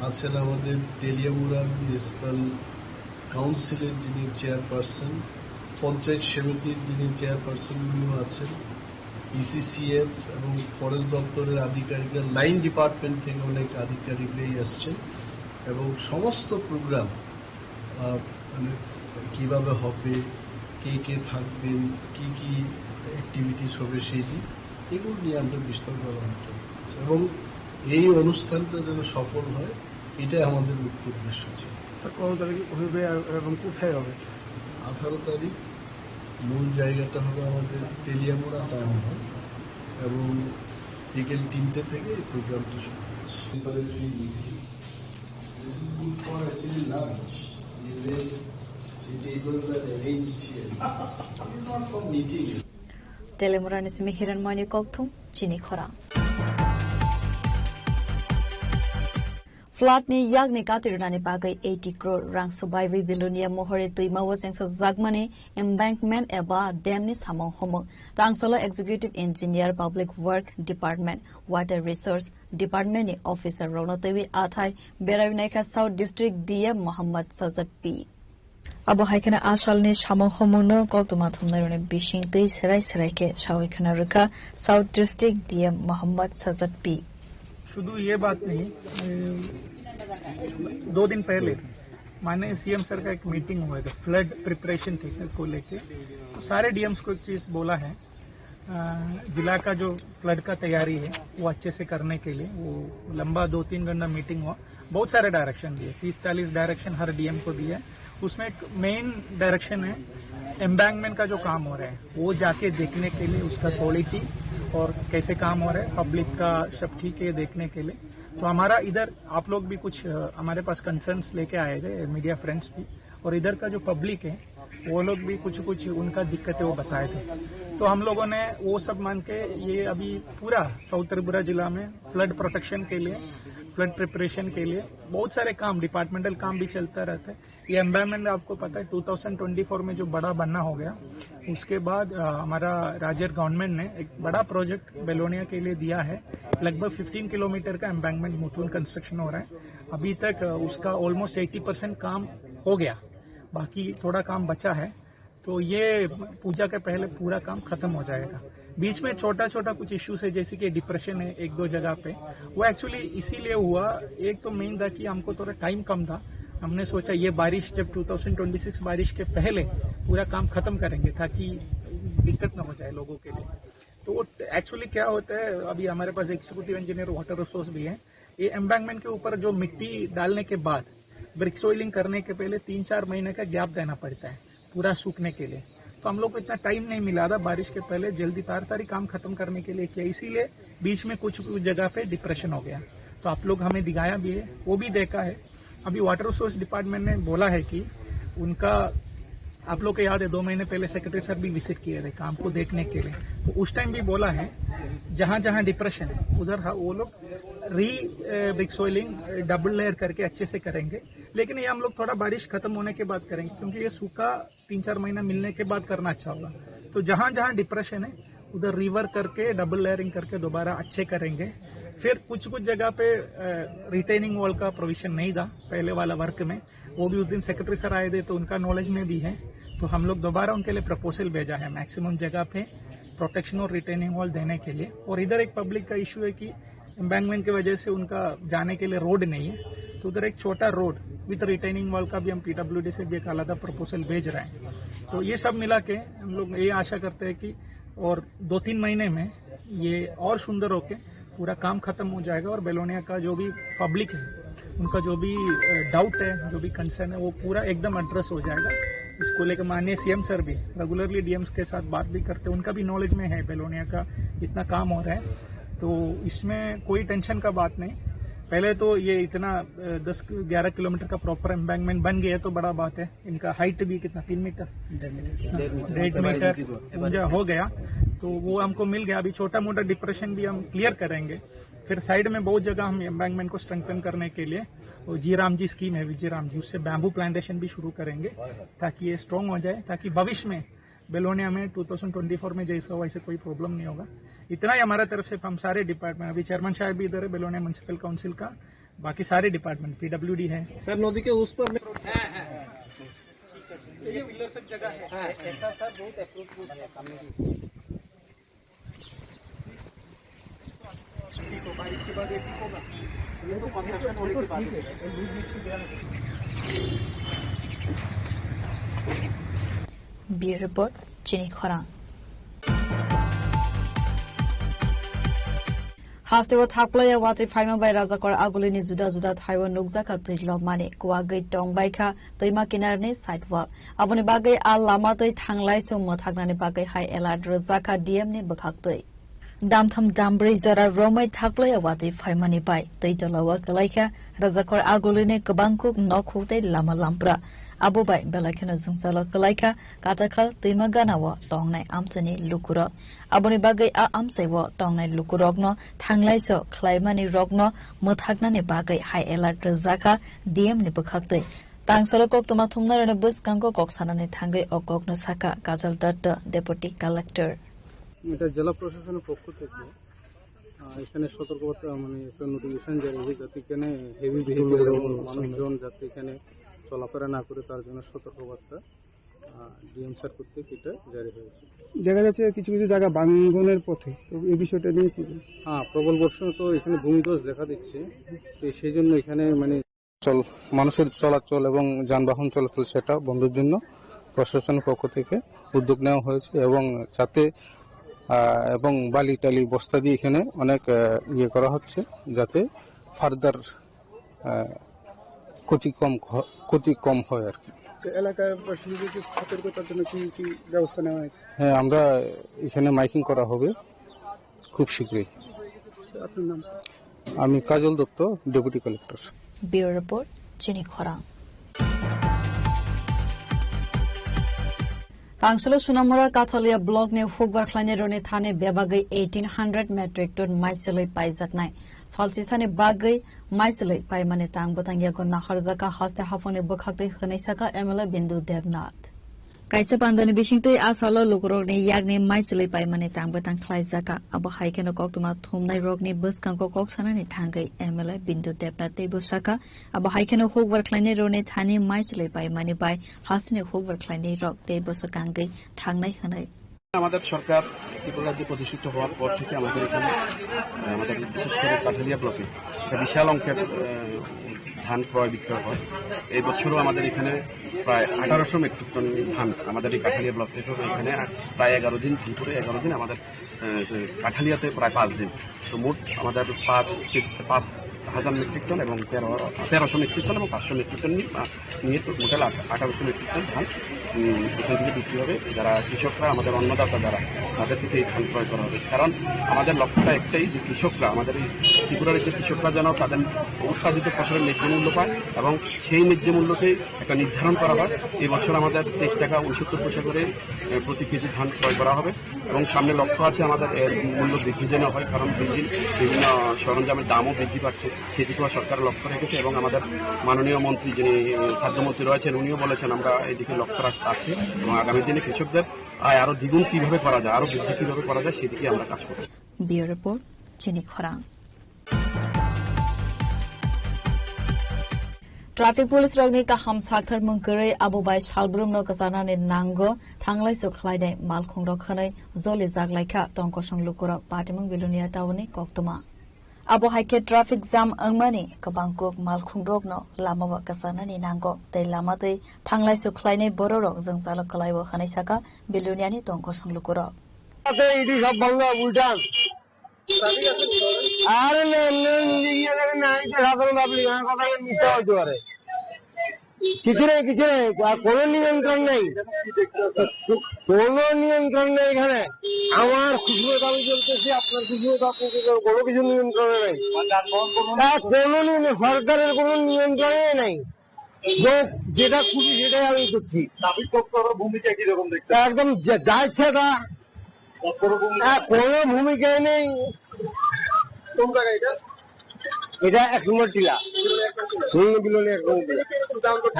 আছেন আমাদের তেলিয়ামুড়া মিউনিসিপ্যাল কাউন্সিলের যিনি চেয়ারপারসন, পঞ্চায়েত সমিতির যিনি চেয়ারপারসন উনিও আছেন, ইসিসিএফ এবং ফরেস্ট দপ্তরের আধিকারিকরা, লাইন ডিপার্টমেন্ট থেকে অনেক আধিকারিকরাই আসছেন এবং সমস্ত প্রোগ্রাম, আহ, মানে কিভাবে হবে, কে কে থাকবেন, কি কি অ্যাক্টিভিটিস হবে সেই দিন, এগুলো নিয়ে আমরা বিস্তারিত আলোচনা করছি এবং এই অনুষ্ঠানটা যেন সফল হয়, এটাই আমাদের মুখ্য উদ্দেশ্য ছিল। স্যার, কত তারিখ হবে আর এবং কোথায় হবে? আঠারো তারিখ মূল জায়গাটা হবে আমাদের তেলিয়ামুড়া টাউন হল এবং বিকেল তিনটে থেকে এই প্রোগ্রামটা শুরু হচ্ছে। This is good for actually lunch. You make the tables are arranged here. It is not for meeting. Telemurani simi Hiranmani Kokthum, Chini Khorang. Flood ni yakni katirwnani bagwi eighty crore rang subaiwi Bilonia mohori twima o chengsa jakmani embankment eba dam ni samung humung. Tangsolo Executive Engineer Public Work Department, Water Resource Department ni officer rokno twiwi athai berai naikha South District D M Mohammad Sajad P. Abo hai kheno a salni samung humungno koktwma thumnairokni bisingtwi serai serai khe sawi khna rwkha South District D M Mohammad Sajad P. শুধু ये बात नहीं, अ, दो दिन पहले माननीय CM sir का एक मीटिंग हुआ था फ्लड प्रिपरेशन को लेके। तो सारे डीएम्स को एक चीज बोला है, अ, जिला का जो फ्लड का तैयारी है वो अच्छे से करने के लिए वो लंबा दो तीन घंटा मीटिंग हुआ। बहुत सारे डायरेक्शन दिए, तीस चालीस डायरेक्शन हर डीएम को दिए। उसमें एक मेन डायरेक्शन है एम्बैंकमेंट का जो काम हो रहा है वो जाके देखने के लिए, उसका क्वालिटी और कैसे काम हो रहा है, पब्लिक का सब ठीक है देखने के लिए। तो हमारा इधर आप लोग भी कुछ, अ, हमारे पास कंसर्न्स लेके आए थे मीडिया फ्रेंड्स भी, और इधर का जो पब्लिक है वो लोग भी कुछ कुछ उनका दिक्कतें वो बताए थे। तो हम लोगों ने वो सब मान के ये अभी पूरा साउथ त्रिपुरा जिला में फ्लड प्रोटेक्शन के लिए, फ्लड प्रिपरेशन के लिए बहुत सारे काम, डिपार्टमेंटल काम भी चलता रहता है। ये एम्बैंकमेंट आपको पता है, ट्वेंटी ट्वेंटी फ़ोर में जो बड़ा बन्ना हो गया, उसके बाद, अ, हमारा राज्य गवर्नमेंट ने एक बड़ा प्रोजेक्ट बेलोनिया के लिए दिया है। लगभग फिफ्टीन किलोमीटर का एम्बैंकमेंट मुथुन कंस्ट्रक्शन हो रहा है। अभी तक, अ, उसका ऑलमोस्ट एटी परसेंट काम हो गया, बाकी थोड़ा काम बचा है। तो ये पूजा के पहले पूरा काम खत्म हो जाएगा। बीच में छोटा छोटा कुछ इश्यूज है, जैसे कि डिप्रेशन है एक दो जगह पे, वो एक्चुअली इसीलिए हुआ। एक तो मेन था कि हमको थोड़ा टाइम कम था, हमने सोचा ये बारिश, जब ट्वेंटी ट्वेंटी सिक्स बारिश के पहले पूरा काम खत्म करेंगे ताकि दिक्कत ना हो जाए लोगों के लिए। तो वो एक्चुअली क्या होता है, अभी हमारे पास एग्जीक्यूटिव इंजीनियर वाटर रिसोर्स भी है, ये एम्बैंकमेंट के ऊपर जो मिट्टी डालने के बाद ब्रिक सोइलिंग करने के पहले तीन चार महीने का गैप देना पड़ता है पूरा सूखने के लिए। तो हम लोग को इतना टाइम नहीं मिला था बारिश के पहले जल्दी ताड़ाताड़ी काम खत्म करने के लिए किया, इसीलिए बीच में कुछ कुछ जगह पे डिप्रेशन हो गया। तो आप लोग हमें दिखाया भी है, वो भी देखा है। अभी वाटर रिसोर्स डिपार्टमेंट ने बोला है कि उनका, आप लोग को याद है, दो महीने पहले सेक्रेटरी सर भी विजिट किए थे काम को देखने के लिए, तो उस टाइम भी बोला है जहाँ जहाँ डिप्रेशन है उधर, हाँ, वो लोग री ब्रिक सोइलिंग डबल लेयर करके अच्छे से करेंगे। लेकिन ये हम लोग थोड़ा बारिश खत्म होने के बाद करेंगे, क्योंकि ये सूखा तीन चार महीना मिलने के बाद करना अच्छा होगा। तो जहाँ जहाँ डिप्रेशन है उधर रिवर्क करके, डबल लेयरिंग करके दोबारा अच्छे करेंगे। फिर कुछ कुछ जगह पे रिटेनिंग वॉल का प्रोविजन नहीं था पहले वाला वर्क में, वो भी उस दिन सेक्रेटरी सर आए थे तो उनका नॉलेज में भी है। तो हम लोग दोबारा उनके लिए प्रपोजल भेजा है मैक्सिमम जगह पे प्रोटेक्शन और रिटेनिंग वॉल देने के लिए। और इधर एक पब्लिक का इशू है कि एम्बैंकमेंट की वजह से उनका जाने के लिए रोड नहीं है, तो उधर एक छोटा रोड विद रिटेनिंग वॉल का भी हम पीडब्ल्यूडी से भी एक आलादा प्रपोजल भेज रहे हैं। तो ये सब मिला के हम लोग ये आशा करते हैं कि और दो तीन महीने में ये और सुंदर होके पूरा काम खत्म हो जाएगा और बेलोनिया का जो भी पब्लिक है, उनका जो भी डाउट है, जो भी कंसर्न है, वो पूरा एकदम एड्रेस हो जाएगा। इसको लेकर माननीय सीएम सर भी रेगुलरली डीएम्स के साथ बात भी करते हैं, उनका भी नॉलेज में है बेलोनिया का इतना काम हो रहा है, तो इसमें कोई टेंशन का बात नहीं। पहले तो ये इतना दस ग्यारह किलोमीटर का प्रॉपर एम्बैंकमेंट बन गया तो बड़ा बात है। इनका हाइट भी कितना, तीन मीटर, डेढ़ मीटर। डेढ़ मीटर ऊंचा हो गया, तो वो हमको मिल गया। अभी छोटा मोटा डिप्रेशन भी हम क्लियर करेंगे। फिर साइड में बहुत जगह हम एम्बैंकमेंट को स्ट्रेंथन करने के लिए वो जी राम जी स्कीम है, विजय राम जी, उससे बैम्बू प्लांटेशन भी शुरू करेंगे, ताकि ये स्ट्रॉन्ग हो जाए, ताकि भविष्य में बेलोनिया में ट्वेंटी ट्वेंटी फ़ोर में जैसा हो, वैसे कोई प्रॉब्लम नहीं होगा। इतना ही हमारे तरफ से। हम सारे डिपार्टमेंट, अभी चेयरमैन साहब भी इधर है बेलोनिया म्युनिसिपल काउंसिल का, बाकी सारे डिपार्टमेंट, पीडब्ल्यूडी है। सर, नदी के उस पर में ये पिलर तक जगह है। हाँ, ऐसा सर बहुत अप्रोच है सामने भी। ठीक होगा, इसके बाद ये ठीक होगा। ये तो कंस्ट्रक्शन होने के बाद। Bureau Report, Chini Khorang. Hasteo thakplaiya watwi phaima bai Rajakor Agulini juda juda thaio nukjakha twi lobmani, kuwagwi tongbaikha twima kinarni sidewall. Aboni bagwi a lama twi thanglaiso mwthaknani bagwi high alert rwjakha D M ni bwkhaktwi. Damtham dambrwi jora romwi thakplaiya watwi phaimani bai twi tolao kwlaikha Rajakor Agulini kwbangkuk nokhuk tei lama lampra. Abo bai belai kheno jwngjalo kwlaikha Katakhal twima ganao tongnai amchaini lukurok. Aboni bagwi a amchaio tongnai lukurokno thanglaiso khlaimani rokno mwthaknani bagwi high alert rwjakha D M ni bwkhaktwi. Tangsalo koktwma thumnairokni bwskango kok sanani thangwi o kokno sakha Kajal Datta, Deputy Collector. এটা জেলা প্রশাসনের পক্ষ থেকে, আহ, এখানে সতর্কবার্তা, মানে, একটা নোটিফিকেশন জারি হয়েছে, যাতে এখানে হেভি ভেহিকল এবং মানুষজন যাতে এখানে চলাফেরা না করে, তার জন্য সতর্কবার্তা, আহ, ডিএম স্যার কর্তৃক এটা জারি হয়েছে। দেখা যাচ্ছে কিছু কিছু জায়গা ভাঙনের পথে, তো এই বিষয়টা নিয়ে কি বলবেন? হ্যাঁ, প্রবল বর্ষণ তো এখানে ভূমিধস দেখা দিচ্ছে, তো সেই জন্য এখানে, মানে, চল-, মানুষের চলাচল এবং যানবাহন চলাচল সেটা বন্ধের জন্য প্রশাসনের পক্ষ থেকে উদ্যোগ নেওয়া হয়েছে এবং যাতে, আহ, এবং বালি টালি বস্তা দিয়ে এখানে অনেক, আহ, ইয়ে করা হচ্ছে, যাতে ফার্দার, আহ, ক্ষতি কম হ-, ক্ষতি কম হয় আর কি। তো এলাকাবাসীদেরকে সতর্কতার জন্য কি কি ব্যবস্থা নেওয়া হয়েছে? হ্যাঁ, আমরা এখানে মাইকিং করা হবে খুব শীঘ্রই। আপনার নাম? আমি Kajal Dutta, deputy collector. Bureau Report, Chini Khorang. Tangsalo Sunamura Kathalia block ni hukbar khlainai roni thani bebagwi eighteen hundred metric ton maichwlwi paijaknai. Salsisani bagwi maichwlwi paimani tang bwtang yago naharjakha haste haphangni bwkhaktwi hwnwi sakha M L A Bindu Debnath. Kaisa pandani bisingtwi a salo lukurokni yakni maichwlwi paimani tang bwtang khlaijakha. Abo hai kheno koktwma thumnairokni bwskango kok sanani thangwi M L A Bindu Debnath teibo sakha, abo hai kheno hukbar khlainai roni thani maichwlwi paimani bai hasteni hukbar khlainai rok tei bwswk kangwi thangnai hwnwi. আমাদের সরকার ত্রিপুরা রাজ্যে প্রতিষ্ঠিত হওয়ার পর থেকে আমাদের এখানে, আহ, আমাদের বিশেষ করে কাঠালিয়া ব্লকে একটা বিশাল অঙ্কের, আহ, ধান ক্রয় বিক্রয় হয়। এই বছরও আমাদের এখানে প্রায় আঠারোশো মেট্রিক টন ধান আমাদের এই কাঠালিয়া ব্লক থেকে এখানে প্রায় এগারো দিন, দুপুরে এগারো দিন আমাদের, আহ, কাঠালিয়াতে প্রায় পাঁচ দিন। তো মোট আমাদের পাঁচ, পাঁচ হাজার মেট্রিক টন এবং তেরো, তেরোশো মেট্রিক টন এবং পাঁচশো মেট্রিক টন নিয়ে, আহ, নিয়ে তো টোটাল আঠারোশো মেট্রিক টন ধান, উম, এখান থেকে বিক্রি হবে। যারা কৃষকরা, আমাদের অন্নদাতা যারা, তাদের থেকে এই ধান ক্রয় করা হবে। কারণ আমাদের লক্ষ্যটা একটাই যে কৃষকরা, আমাদের এই ত্রিপুরার যে কৃষকরা যেন তাদের উৎপাদিত ফসলের ন্যায্য মূল্য পায় এবং সেই ন্যায্য মূল্যকেই একটা নির্ধারণ করা হয়। এই বছর আমাদের তেইশ টাকা উনসত্তর পয়সা করে, এ, প্রতি কেজি ধান ক্রয় করা হবে এবং সামনে লক্ষ্য আছে আমাদের এর মূল্য বৃদ্ধি যেন হয়, কারণ দিন দিন বিভিন্ন সরঞ্জামের দামও বৃদ্ধি পাচ্ছে। সেদিকেও সরকার লক্ষ্য রেখেছে এবং আমাদের মাননীয় মন্ত্রী, যিনি, এ, খাদ্যমন্ত্রী রয়েছেন, উনিও বলেছেন আমরা এদিকে লক্ষ্য রাখ-, আছে এবং আগামী দিনে কৃষকদের আয় আরো দ্বিগুণ কিভাবে করা যায়, আরো বৃদ্ধি কিভাবে করা যায়, সেদিকে আমরা কাজ করছি। Bureau Report, Chini Khorang. Traffic police rokni kaham saktharmung kwrwi abo bai salbrumno kwchanani nango, thanglai chukhlainai malkhungrok hwnwi jolijak laikha tongkosong lukurok Patimung Bilonia town ni koktwma. Abo hai khe traffic jam wngmani kwbang kuk malkhungrokno lamao kwchanani nango tei lama twi thanglai chukhlainai bororok jwngjalo kwlaio hwnwi sakha Biloniani tongkosong lukurok. আছে, ইডি সব বন্ধ, উল্টান। আরে না, এমনি এমনি গিয়ে দেখেন না, এই যে সাধারণ পাবলিক, আমার কথা মিথ্যা হইতে পারে। কিছু নেই, কিছু নেই, আর কোনো নিয়ন্ত্রণ নেই, কোনো নিয়ন্ত্রণ নেই এখানে। আমার খুশি মতো আমি চলতেছি, আপনার খুশি মতো আপনি চলতে পারেন, কোনো কিছু নিয়ন্ত্রণে নেই। আর কোনো নিয়ন্ত্রণ, সরকারের কোনো নিয়ন্ত্রণে নেই। যে যেটা খুশি সেটাই আমি করছি। ট্রাফিক দপ্তরের ভূমিকা কিরকম দেখতে? একদম যা, যা ইচ্ছা তা। দপ্তরের ভূমিকা? হ্যাঁ, কোনো ভূমিকাই নেই। কোন জায়গা এটা? এটা এক নম্বর টিলা। হুম, বিলোনিয়া এক নম্বর টিলা।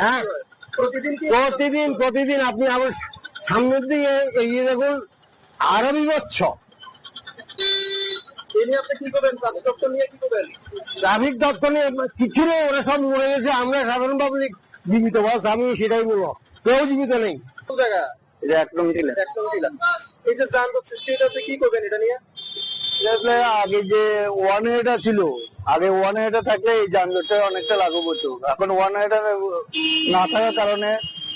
হ্যাঁ। প্রতিদিন কি? প্রতিদিন, প্রতিদিন আপনি আমার সামনের দিকে এগিয়ে দেখুন, আরো বিভৎস। এ নিয়ে আপনি কি করবেন? ট্রাফিক দপ্তর নিয়ে কি করবেন? ট্রাফিক দপ্তর নিয়ে কিছু নেই, ওরা সব মরে গেছে। আমরা সাধারণ পাবলিক জীবিত বাস, আমি সেটাই বলবো, কেউ জীবিত নেই। কোন জায়গা? এটা এক নং টিলা। এক নং টিলা। এই যে যানজট সৃষ্টি হইতেছে, কি করবেন এটা নিয়ে? এটা আসলে আগে যে ওয়ান ওয়েটা ছিল, আগে ওয়ান ওয়েটা থাকলে এই যানজটটা অনেকটা লাঘব হতো। এখন ওয়ান ওয়েটা না থাকার কারণে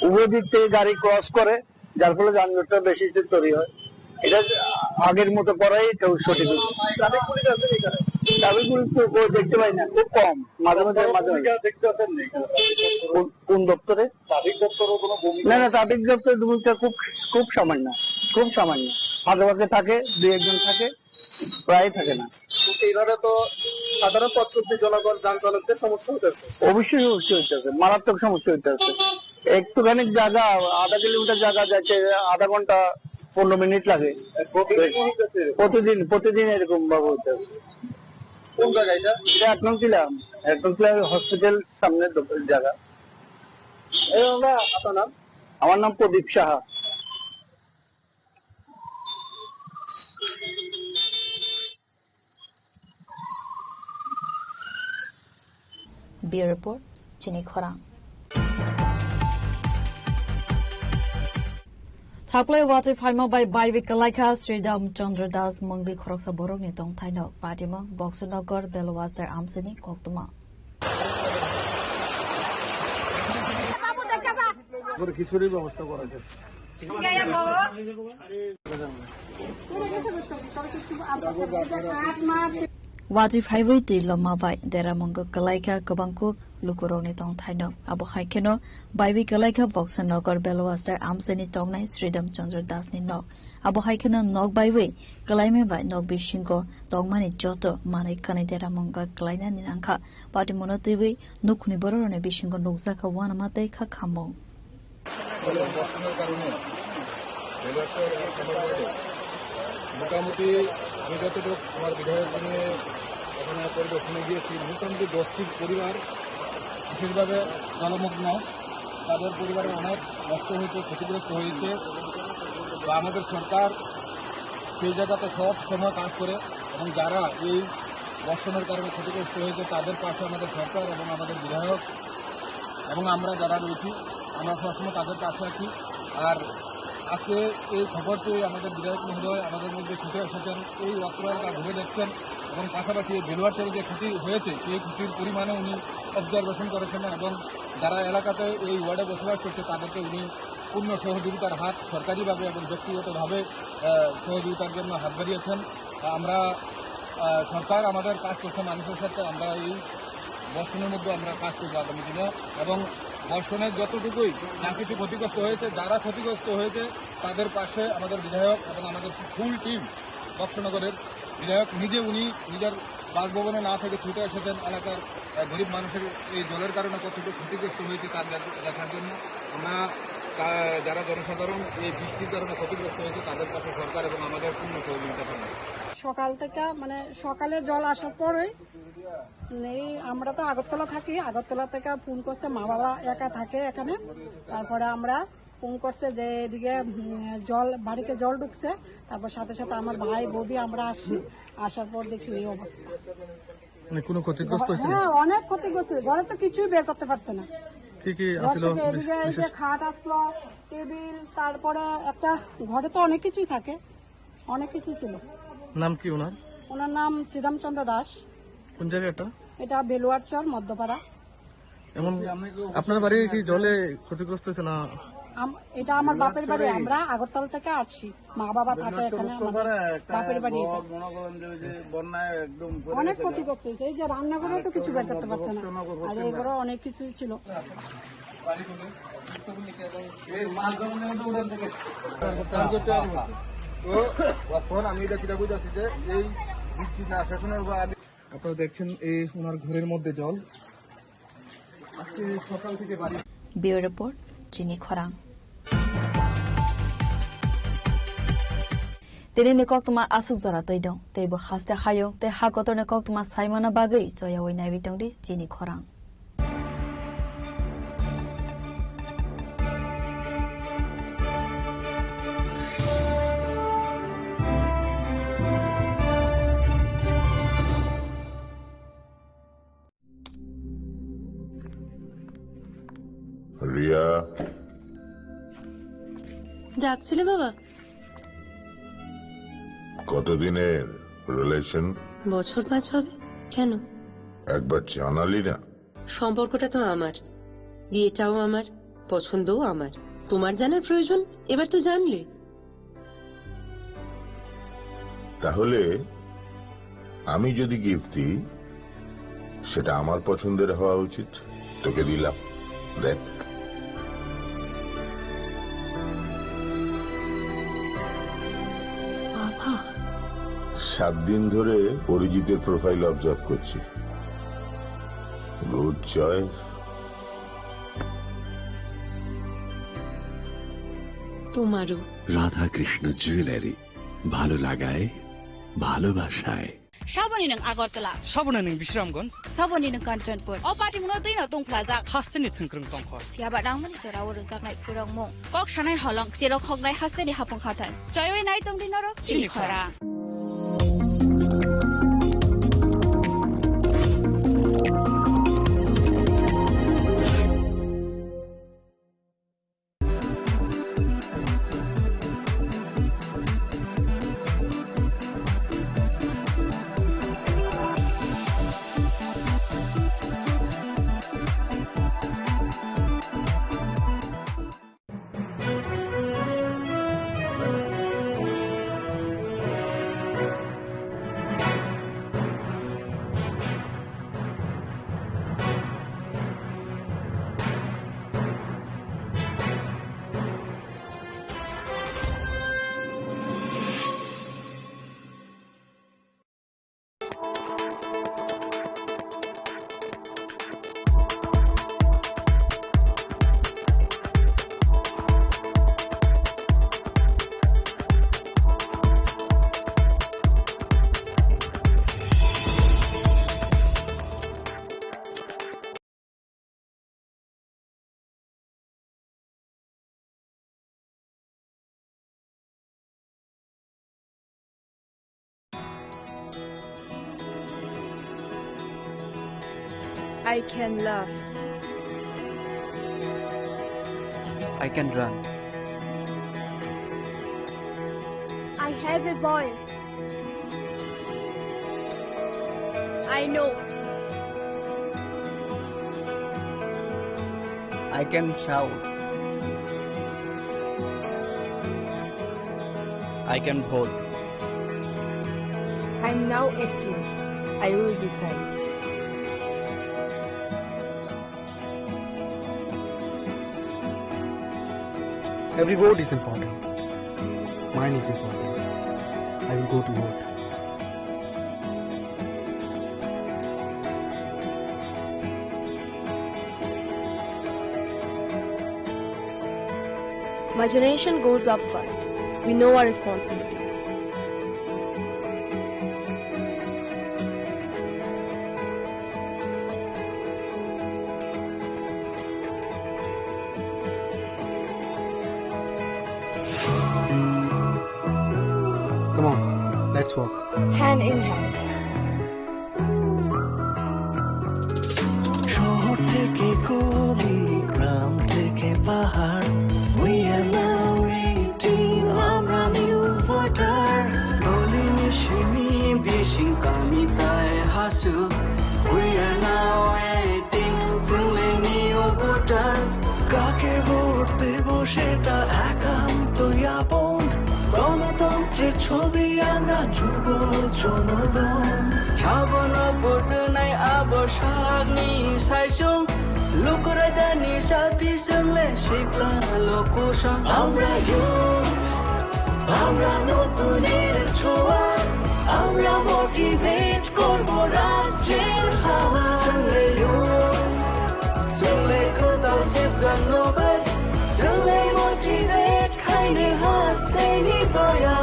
উভয় দিক থেকে গাড়ি ক্রস করে, যার ফলে যানজটটা বেশি তৈরি হয়। এটা আগের মতো করাই তো সঠিক। ট্রাফিক পুলিশ আছে এখানে? ট্রাফিক পুলিশ তো কই দেখতে পাই না, খুব কম, মাঝে মাঝে, মাঝে মাঝে। ভূমিকা দেখতে পাচ্ছেন না এখানে? কোন, কোন দপ্তরে? ট্রাফিক দপ্তরও কোনো ভূমিকা? না, না, ট্রাফিক দপ্তরের ভূমিকা খুব, খুব সামান্য, খুব সামান্য। ফাঁকে ফাঁকে থাকে, দুই একজন থাকে, প্রায় থাকে না। কিন্তু এইভাবে তো সাধারণ পথ চলতি জনগণ, যান চালকদের সমস্যা হইতেছে। অবশ্যই, অবশ্যই হইতেছে, মারাত্মক সমস্যা হইতেছে। একটুখানি জায়গা, আধা কিলোমিটার জায়গা যাইতে আধা ঘন্টা, পনেরো মিনিট লাগে। প্রতিদিন হইতেছে এরকম? প্রতিদিন, প্রতিদিন এরকম ভাবে হইতেছে। কোন জায়গা এটা? এটা এক নং টিলা, এক নং টিলা হসপিটাল সামনে দোকান জায়গা। এই দাদা, আপনার নাম? আমার নাম প্রদীপ Saha. Bureau Report, Chini Khorang. Thaplai watwi phaima bai baiwi kwlaikha Sridham Chandra Das mungwi khoroksa borokni tongthaino patimung Boxer Nagar Belwachar amchaini koktwma. পরে খিচুড়ির ব্যবস্থা করা যায়। Watwi phaiwi twi loma bai dera mungwi kwlaikha kwbang kuk lukurokni tongthaino. Abo hai kheno baiwi kwlaikha Boxer Nagar Belwachar amchaini tongnai Sridham Chandra Das ni nok. Abo hai kheno nok baiwi kwlaima bai nok bisingo tongmani joto manwi kanwi dera mungwi kwlainani nangkha. Patimungno twiwi nukhungni bororokni bisingo nukjakha uanama tei kha khamung. ফলে বর্ষণের কারণে রেলওয়ে এবং খামার ওয়ার্ডে মোটামুটি আমি যতটুকু আমার বিধায়ক নিয়ে ওখানে পরিদর্শনে গিয়েছি, মোটামুটি দশটি পরিবার বিশেষভাবে জলমগ্ন। তাদের পরিবারের অনেক নষ্ট হয়েছে, ক্ষতিগ্রস্ত হয়েছে। তো আমাদের সরকার সেই জায়গাতে সব সময় কাজ করে এবং যারা এই বর্ষণের কারণে ক্ষতিগ্রস্ত হয়েছে তাদের পাশে আমাদের সরকার এবং আমাদের বিধায়ক এবং আমরা যারা রয়েছি, আমরা সবসময় তাদের পাশে আছি। আর আজকে এই খবর পেয়ে আমাদের বিধায়ক মহোদয় আমাদের মধ্যে ছুটে এসেছেন, এই অত্র এলাকা ঘুরে দেখছেন এবং পাশাপাশি এই বেলুয়ার চরে যে ক্ষতি হয়েছে, সেই ক্ষতির পরিমাণে উনি অবজারভেশন করেছেন এবং যারা এলাকাতে এই ওয়ার্ডে বসবাস করছে, তাদেরকে উনি পূর্ণ সহযোগিতার হাত সরকারিভাবে এবং ব্যক্তিগতভাবে, আহ, সহযোগিতার জন্য হাত বাড়িয়েছেন। আমরা, আহ, সরকার আমাদের কাজ করছে মানুষের সাথে, আমরা এই বর্ষণের মধ্যে আমরা কাজ করবো আগামী দিনে। এবং বর্ষণে যতটুকুই যা কিছু ক্ষতিগ্রস্ত হয়েছে, যারা ক্ষতিগ্রস্ত হয়েছে, তাদের পাশে আমাদের বিধায়ক এবং আমাদের ফুল টিম বক্সনগরের বিধায়ক নিজে উনি নিজের বাসভবনে না থেকে ছুটে এসেছেন এলাকার, আহ, গরিব মানুষের এই জলের কারণে কতটুকু ক্ষতিগ্রস্ত হয়েছে তার দেখ-, দেখার জন্য। আমরা, আহ, যারা জনসাধারণ এই বৃষ্টির কারণে ক্ষতিগ্রস্ত হয়েছে তাদের পাশে সরকার এবং আমাদের পূর্ণ সহযোগিতা থাকবে। সকাল থেকে, মানে, সকালে জল আসার পরেই এই আমরা তো আগরতলা থাকি, আগরতলা থেকে ফোন করছে, মা বাবা একা থাকে এখানে। তারপরে আমরা ফোন করছে যে এদিকে, উম, জল, বাড়িতে জল ঢুকছে। তারপর সাথে সাথে আমার ভাই, বৌদি, আমরা আসি। আসার পর দেখি এই অবস্থা। মানে কোনো ক্ষতিগ্রস্ত হয়েছে? হ্যাঁ, অনেক ক্ষতিগ্রস্ত হয়েছে। ঘরে তো কিছুই বের করতে পারছে না। কি কি ঘর আসলে থেকে বিশ-, এদিকে এই যে বিশেষ? খাট আসলো, টেবিল, তারপরে একটা, ঘরে তো অনেক কিছুই থাকে, অনেক কিছু ছিল। নাম কি ওনার? ওনার নাম শ্রীরামচন্দ্র দাস। কোন জায়গা এটা? এটা বেলুয়ারচর, মধ্যপাড়া। এমন আপনার বাড়ি কি জলে ক্ষতিগ্রস্ত হয়েছে না? আম-, এটা আমার বাপের বাড়ি, আমরা আগরতলা থেকে আসছি। মা বাবা থাকে এখানে, আমাদের বাপের বাড়ি এটা। মনে করেন যে ওই যে বন্যায় একদম পড়ে অনেক গেছে। ক্ষতিগ্রস্ত হয়েছে, এই যে রান্নাঘরে তো কিছু বের করতে পারছে না, আর এগুলো অনেক কিছু ছিল। এই মাছ ধরনের মধ্যে উঠান থেকে। তো এখন আমি এটা কিটা বুঝাচ্ছি যে এই বৃষ্টি না শেষ হওয়ার আগে আপনারা দেখছেন এই ওনার ঘরের মধ্যে জল। আজকে সকাল থেকে বাড়ি Bureau Report, Chini Khorang. Tini ni koktwma aswk jora twi dong, tei bo haste hayung tei ha kotor ni koktwma saimana bagwi choyawi naiwi tongdi chini khorang. Riya. ডাকছিলে বাবা? কতদিনের রিলেশন? বছর পাঁচ হবে। কেন? একবার জানালি না। সম্পর্কটা তো আমার, বিয়েটাও আমার, পছন্দও আমার। তোমার জানার প্রয়োজন, এবার তো জানলে। তাহলে আমি যদি গিফট দিই, সেটা আমার পছন্দের হওয়া উচিত। তোকে দিলাম, দেখ। বাবা। সাত দিন ধরে অরিজিতের প্রোফাইল অবজার্ভ করছি। Good choice. তোমারও। রাধাকৃষ্ণ জুয়েলারি, ভালো লাগায়, ভালোবাসায়। Saboni nwng Agartala. Saboni nwng Bisramganj. Saboni nwng Kanchanpur. O party mungno twi no tongphlajak. Hasteni thwngkwrwng tongkho. Phiya ba nangmani jora o rwjaknai phwrwngmung. Kok sanai holong, cherok hoknai hasteni hapung hathai. Choiwi nai tongdi norok chini khorang. I can laugh. I can run. I have a voice. I know. I can shout. I can vote. I'm now acting. I will decide. Every vote is important. Mine is important. I will go to vote. My generation goes up first. We know our responsibilities. Come on, let's walk. Hand in hand. Jubo jonogon, sabono purtunai abo sakni saichung. Lukurajani sati chwngle sikla lokusong. Amra youth, amra notuner choa, amra motivate korbo rajyer hawa. Chwngle youth, chwngle kwtal sipjak nobai, chwngle motivate khaini hasteini boya.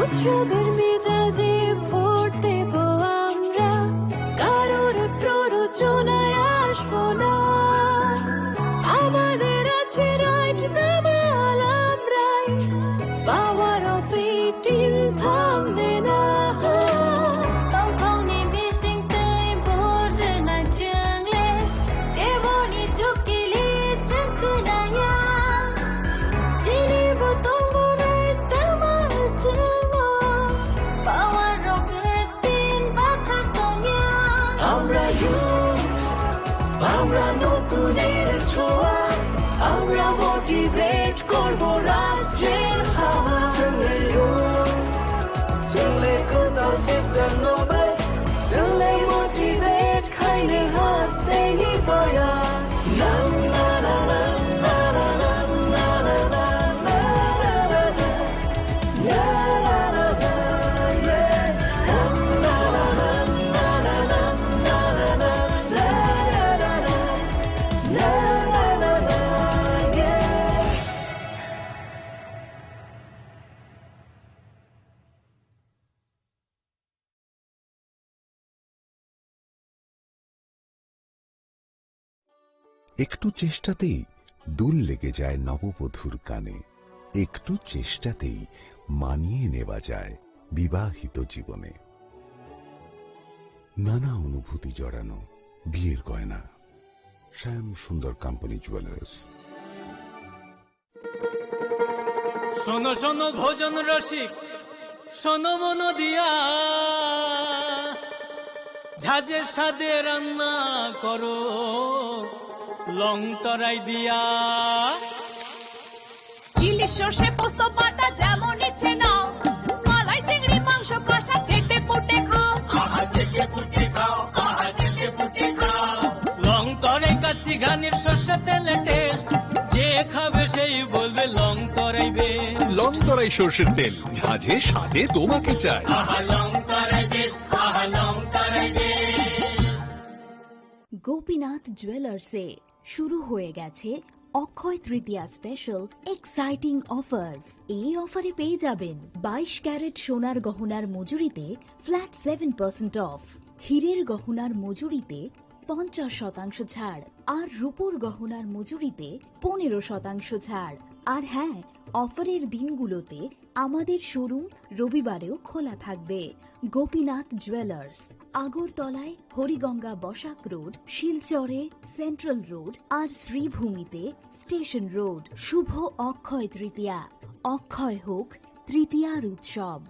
উৎসবের মেজাজে ভোট দেব আমরা, কারোর প্ররোচনায় আসবো না। আমাদের আছে রাইট, দামাল আমরাই, পাওয়ার অফ এইটিন থামবে না। Tongthokni bisingtwi border na chwngle, keboni chukili chwngkwnaya. Chini bo tongo rai tama chwngo, power rok eighteen bathak tongya. Amra youth, amra notuner choa, amra motivate korbo rajyer hawa. Chwngle youth, chwngle kwtal sipjak nobai, chwngle motivate khaini hasteini boya. একটু চেষ্টাতেই দুল লেগে যায় নববধূর কানে, একটু চেষ্টাতেই মানিয়ে নেওয়া যায় বিবাহিত জীবনে। নানা অনুভূতি জড়ানো বিয়ের গয়না। শ্যাম সুন্দর কোম্পানি জুয়েলার্স। শোনো শোনো ভোজন রসিক, শোনো মন দিয়া, ঝাঁঝের স্বাদে রান্না করো লং তরাই দিয়া। ইলিশ সর্ষে পোস্ত বাটা যেমন ইচ্ছে নাও, মালাই চিংড়ি মাংস কষা চেটে পুটে খাও। আহা চেটে পুটে খাও, আহা চেটে পুটে খাও। লং তরাই কাচ্চি ঘানির সর্ষে তেলে টেস্ট, যে খাবে সেই বলবে লং তরাই বেশ। লং তরাই সর্ষের তেল, ঝাঁঝে স্বাদে তোমাকে চাই। আহা লং তরাই বেশ, আহা লং তরাই বেশ। গোপীনাথ জুয়েলার্সে শুরু হয়ে গেছে অক্ষয় তৃতীয়া স্পেশাল এক্সাইটিং অফার্স। এই অফারে পেয়ে যাবেন বাইশ ক্যারেট সোনার গহনার মজুরিতে ফ্ল্যাট সেভেন পার্সেন্ট অফ, হীরের গহনার মজুরিতে পঞ্চাশ শতাংশ ছাড়, আর রূপোর গহনার মজুরিতে পনেরো শতাংশ ছাড়। আর হ্যাঁ, অফারের দিনগুলোতে আমাদের শোরুম রবিবারেও খোলা থাকবে। গোপীনাথ জুয়েলার্স, আগরতলায় হরিগঙ্গা বসাক রোড, শিলচরে সেন্ট্রাল রোড আর শ্রীভূমিতে স্টেশন রোড। শুভ অক্ষয় তৃতীয়া, অক্ষয় হোক তৃতীয়ার উৎসব।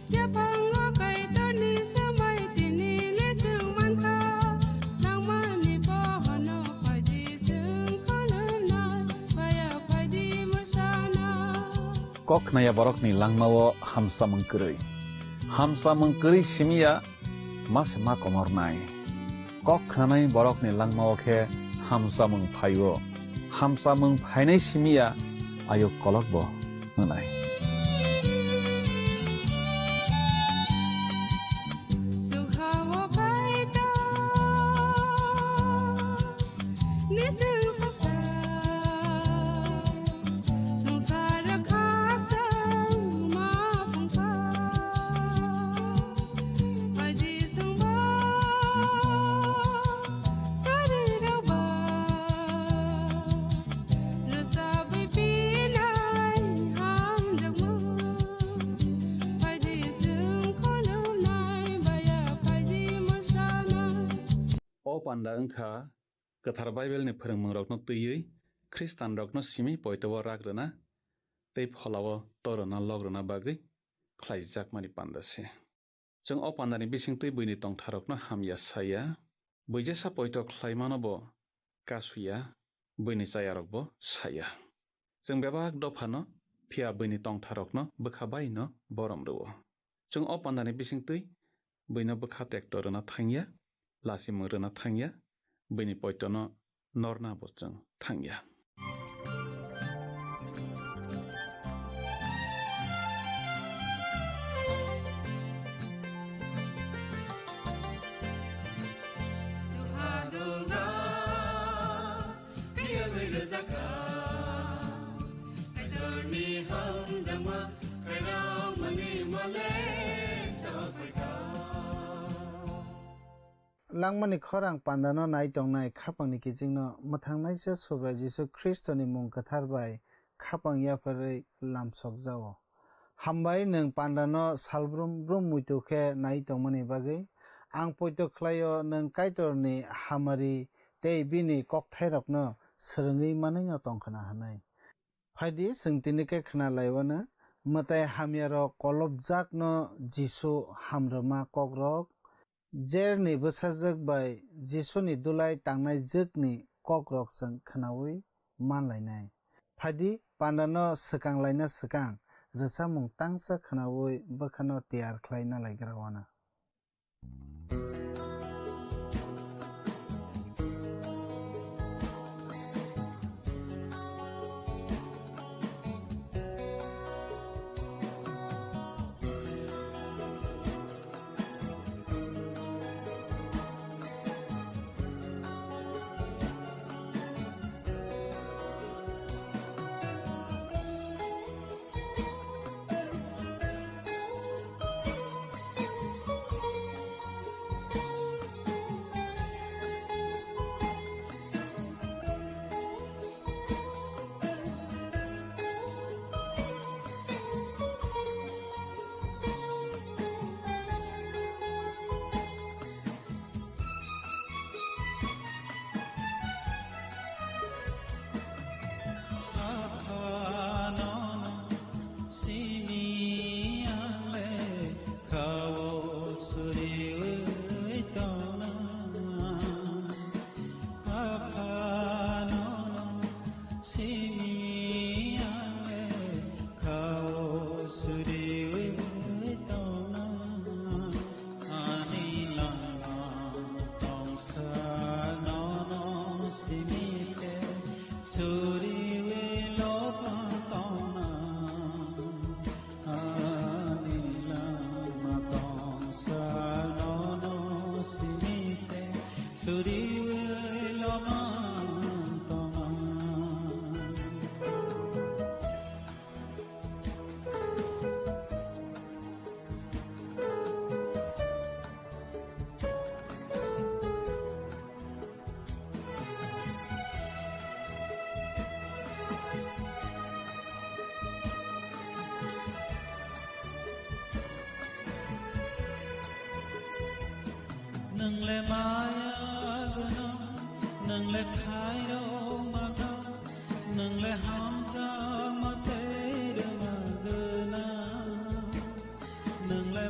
Yaphango Kaitorni swmai tini le chwng mankha, nangmani bohono phaidi chwng khulumnai, baya phaidi mwsana. Kok khnaya borokni langmao hamsamung kwrwi. Hamsamung kwrwi simiya ma se ma komornai. Kok khnanai borokni langmao khe hamsamung phaio. Hamsamung phainai simiya ayuk kolokbo hwnai. O panda wngkha Kwthar Baibelni phwrwngmungrokno twiwi Khristanrokno simi poito-o rak rwna tei pholao to rwna lok rwna bagwi khlaijakmani panda se. Chwng o pandani bisingtwi buini tongtharokno hamya saya, bui jesa poito khlaimano bo kasuya, buini chayarokbo saya. Chwng bebak dophano phiya buini tongtharokno bwkha baino borom rwo. Chwng o pandani bisingtwi buino bwkha tekto rwna thangya, lachimung rwna thangya, buini poitono norna bo chwng thangya. Langmani khorang pandano nai tongnai khapangni kichingno mwthangnaisa Subrai Jisu Khristoni mung kwthar bai khapang yapharwi lamsokjao. Hambai nwng pandano salbrum brum muitu khe nai tongmani bagwi. Ang poito khlaio nwng Kaitorni hamari tei bini kokthairokno swrwngwi manwino tongkhwna hwnwi. Phaidi chwng tini khe khna laiwano, mwtai hamyarok kolopjakno Jisu hamrwma kokrok, Jairni bwsajwk bai Jisuni dulai tangnai jwkni kokrok chwng khnaui man lainai. Phaidi pandano swkang laina swkang rwchapmung tangsa khnaui bwkhano tiyar khlai na laigra wano. Nwngle maya gwnang, nwngle khairokma gwnang, nwngle hamjakma tei rwma gwnang, nwngle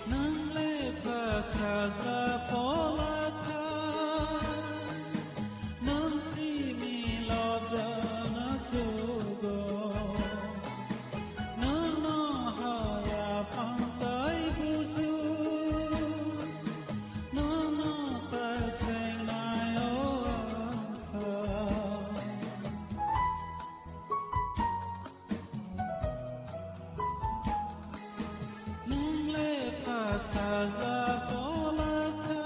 Nang le pha sajla pola kha, nang simi lobjana sugo. Nang no haya phang tai busu, nang no tai cheng nai o kha. Nang le pha sajla pola kha,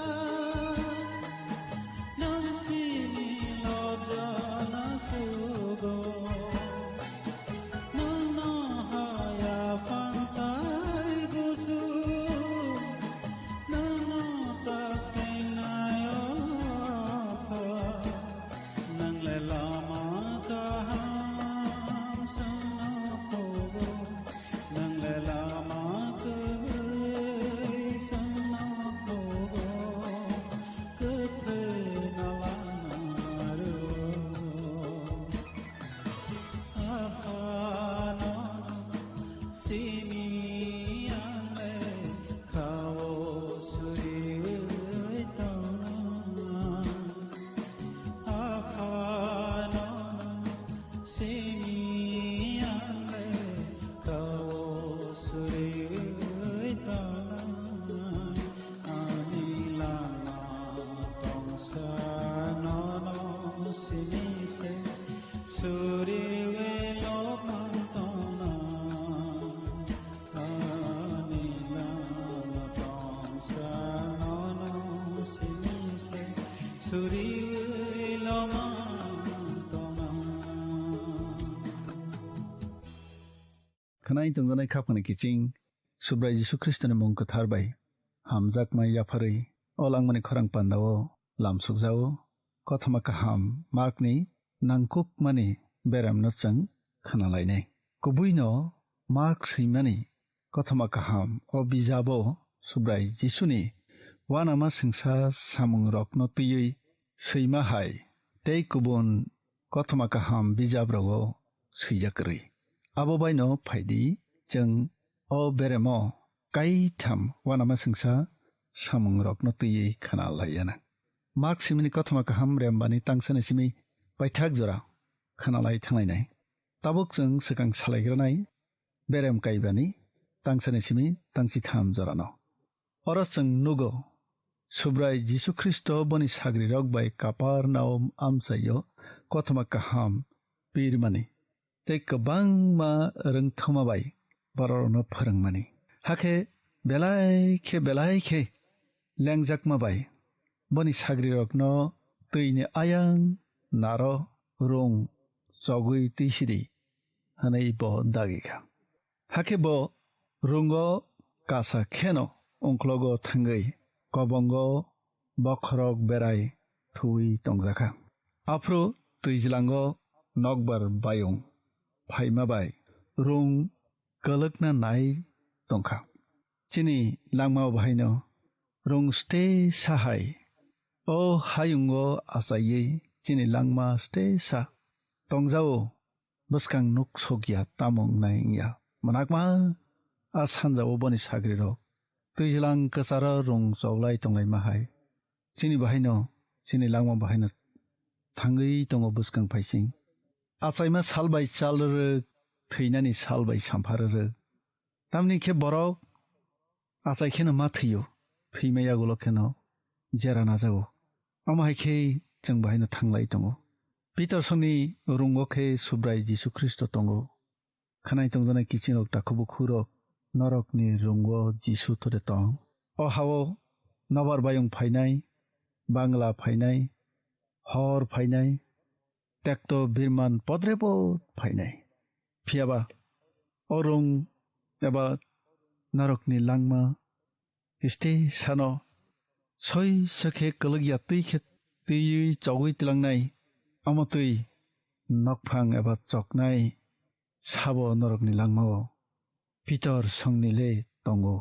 nang sini lobjana sugo. Nang no haya phang tai busu, nang no tak sing nai o kha. Nang le lama kaham sangno phogo, nang le lama kwrwi sangno phogo, kwthwi no lama rwo. Aphano simi ang le khao suriwi tongna. Aphano simi ang le khao suriwi tongna. Ani lama tongsa nono simi se suriwi lopang tongna. Ani lama tongsa nono simi se suriwi lopang tongna. Khwnai tongjaknai khapangni kiching Subrai Jisu Khristoni mung kwthar bai hamjakma yapharwi o langmani khorang pandao lamsukjao. Kothoma kaham Markni nangkukmani beremno chwng khwnalainai. Kubuino Mark swimani kothoma kaham o bijabo Subrai Jisuni uanama singsa samungrokno twiwi swima hai tei kubun kothoma kaham bijabrogo swijak kwrwi. Abo baino phaidi, chwng o beremo kaitham uanama singsa samungrokno twiwi khna laiyana. Mark simini kothoma kaham rembani tangsani simi paithak jora khna lai thanglainai. Tabuk chwng swkang salaigranai berem kaibani tangsani simi tangsitham jorano. Oro chwng nugo, Subrai Jisu Khristo boni sagrirok bai Kapernaum amchaio kothoma kaham pirmani tei kwbangma rwngthoma bai bororokno phrwngmani. Hakhe belai khe belai khe lengjakma bai boni sagrirokno twini ayang naro rung chogwi twisidi hwnwi bo dagi kha. Hakhe bo rungo kasa kheno ungklogo thangwi kobongo bokhorok berai thuwi tongjakha. Aphuru twijlango nokbar bayung phaima bai rung kwlwkna nai tongkha. Chini langmao bahaino rung stesa hai o hayungo achaiwi chini langma stesa tongjao. Bwskang nuk sokya, tamo wngnai wngya. Mwnakma a sanjao boni sagrirok twijlang kwcharo rung choglai tonglaima hai. Chini bahaino, chini langma bahaino thangwi tongo bwskang phaising. Achaima sal bai chal rwrwk, thwinani sal bai sampha rwrwk. Tamni khe borok achai kheno ma thwio, thwima yagulo kheno jera najago. Omo hai khe chwng bahaino thanglai tongo. Pitorsongni rungo khe Subrai Jisu Khristo tongo. Khwnai tongjaknai kiching rok, takhuk bukhuk rok, norokni rungo Jisu tore tong. O hao nobar bayung phainai, bangla phainai, hor phainai, tekto birman podrebo phainai. Phiyaba O rung eba norokni langma kiste sano soi sakhe kwlwkya twi khe twiwi chogwi tlangnai, omo twi nokphang eba choknai sabo norokni langmao Pitor songni le tongo.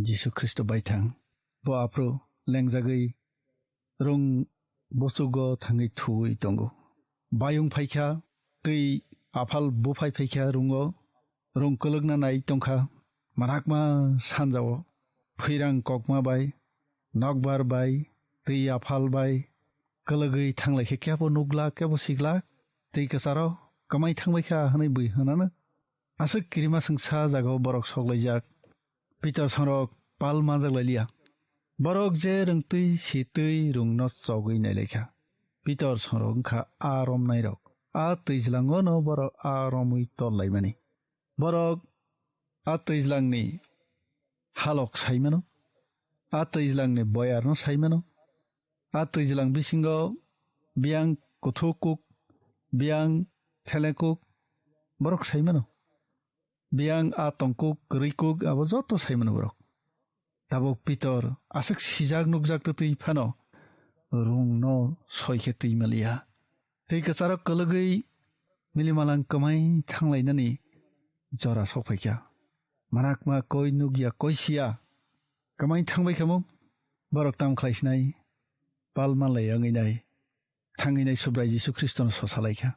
Jisu Khristo baithang. Bo aphuru lengjagwi rung buchugo thangwi thuwi tongo. Bayung phaikha, twi aphal buphai phaikha rungo, rung kwlwkna nai tongkha. Manakma sanjao, phwirang kokma bai, nokbar bai, twi aphal bai kwlwgwi thanglaikhe kebo nuglak, kebo siglak, twi kwcharo kwmai thangbaikha hwnwi bui hwnano. Aswk kirima swngsa jagao borok soklaijak. Pitor songrok pal manjak lailiya. Borok je rwngtwi sitwi rungno chogwi nailaikha. Pitor songrok wngkha a romnairok. A twijlango no borok a romwi tol laimani. Borok a twijlangni halok saimano. A twijlangni boyarno saimano. A twijlang bisingo biyang kuthuk kuk, biyang theleng kuk borok saimano. Biyang a tongkuk, kwrwikuk, abo joto saimano borok. Tabuk Pitor aswk sijak nukjak twtwi phano rungno soi khe twi maliya. Twi kwcharo kwlwgwi milimalang kwmai thanglainani jora sokphaikha. Manakma koi nukya koi siya. Kwmai thangbai kha mung. Borok tam khlai sinai, pal manlai wngwi nai, thangwi nai Subrai Jisu Khristono sosa lai kha.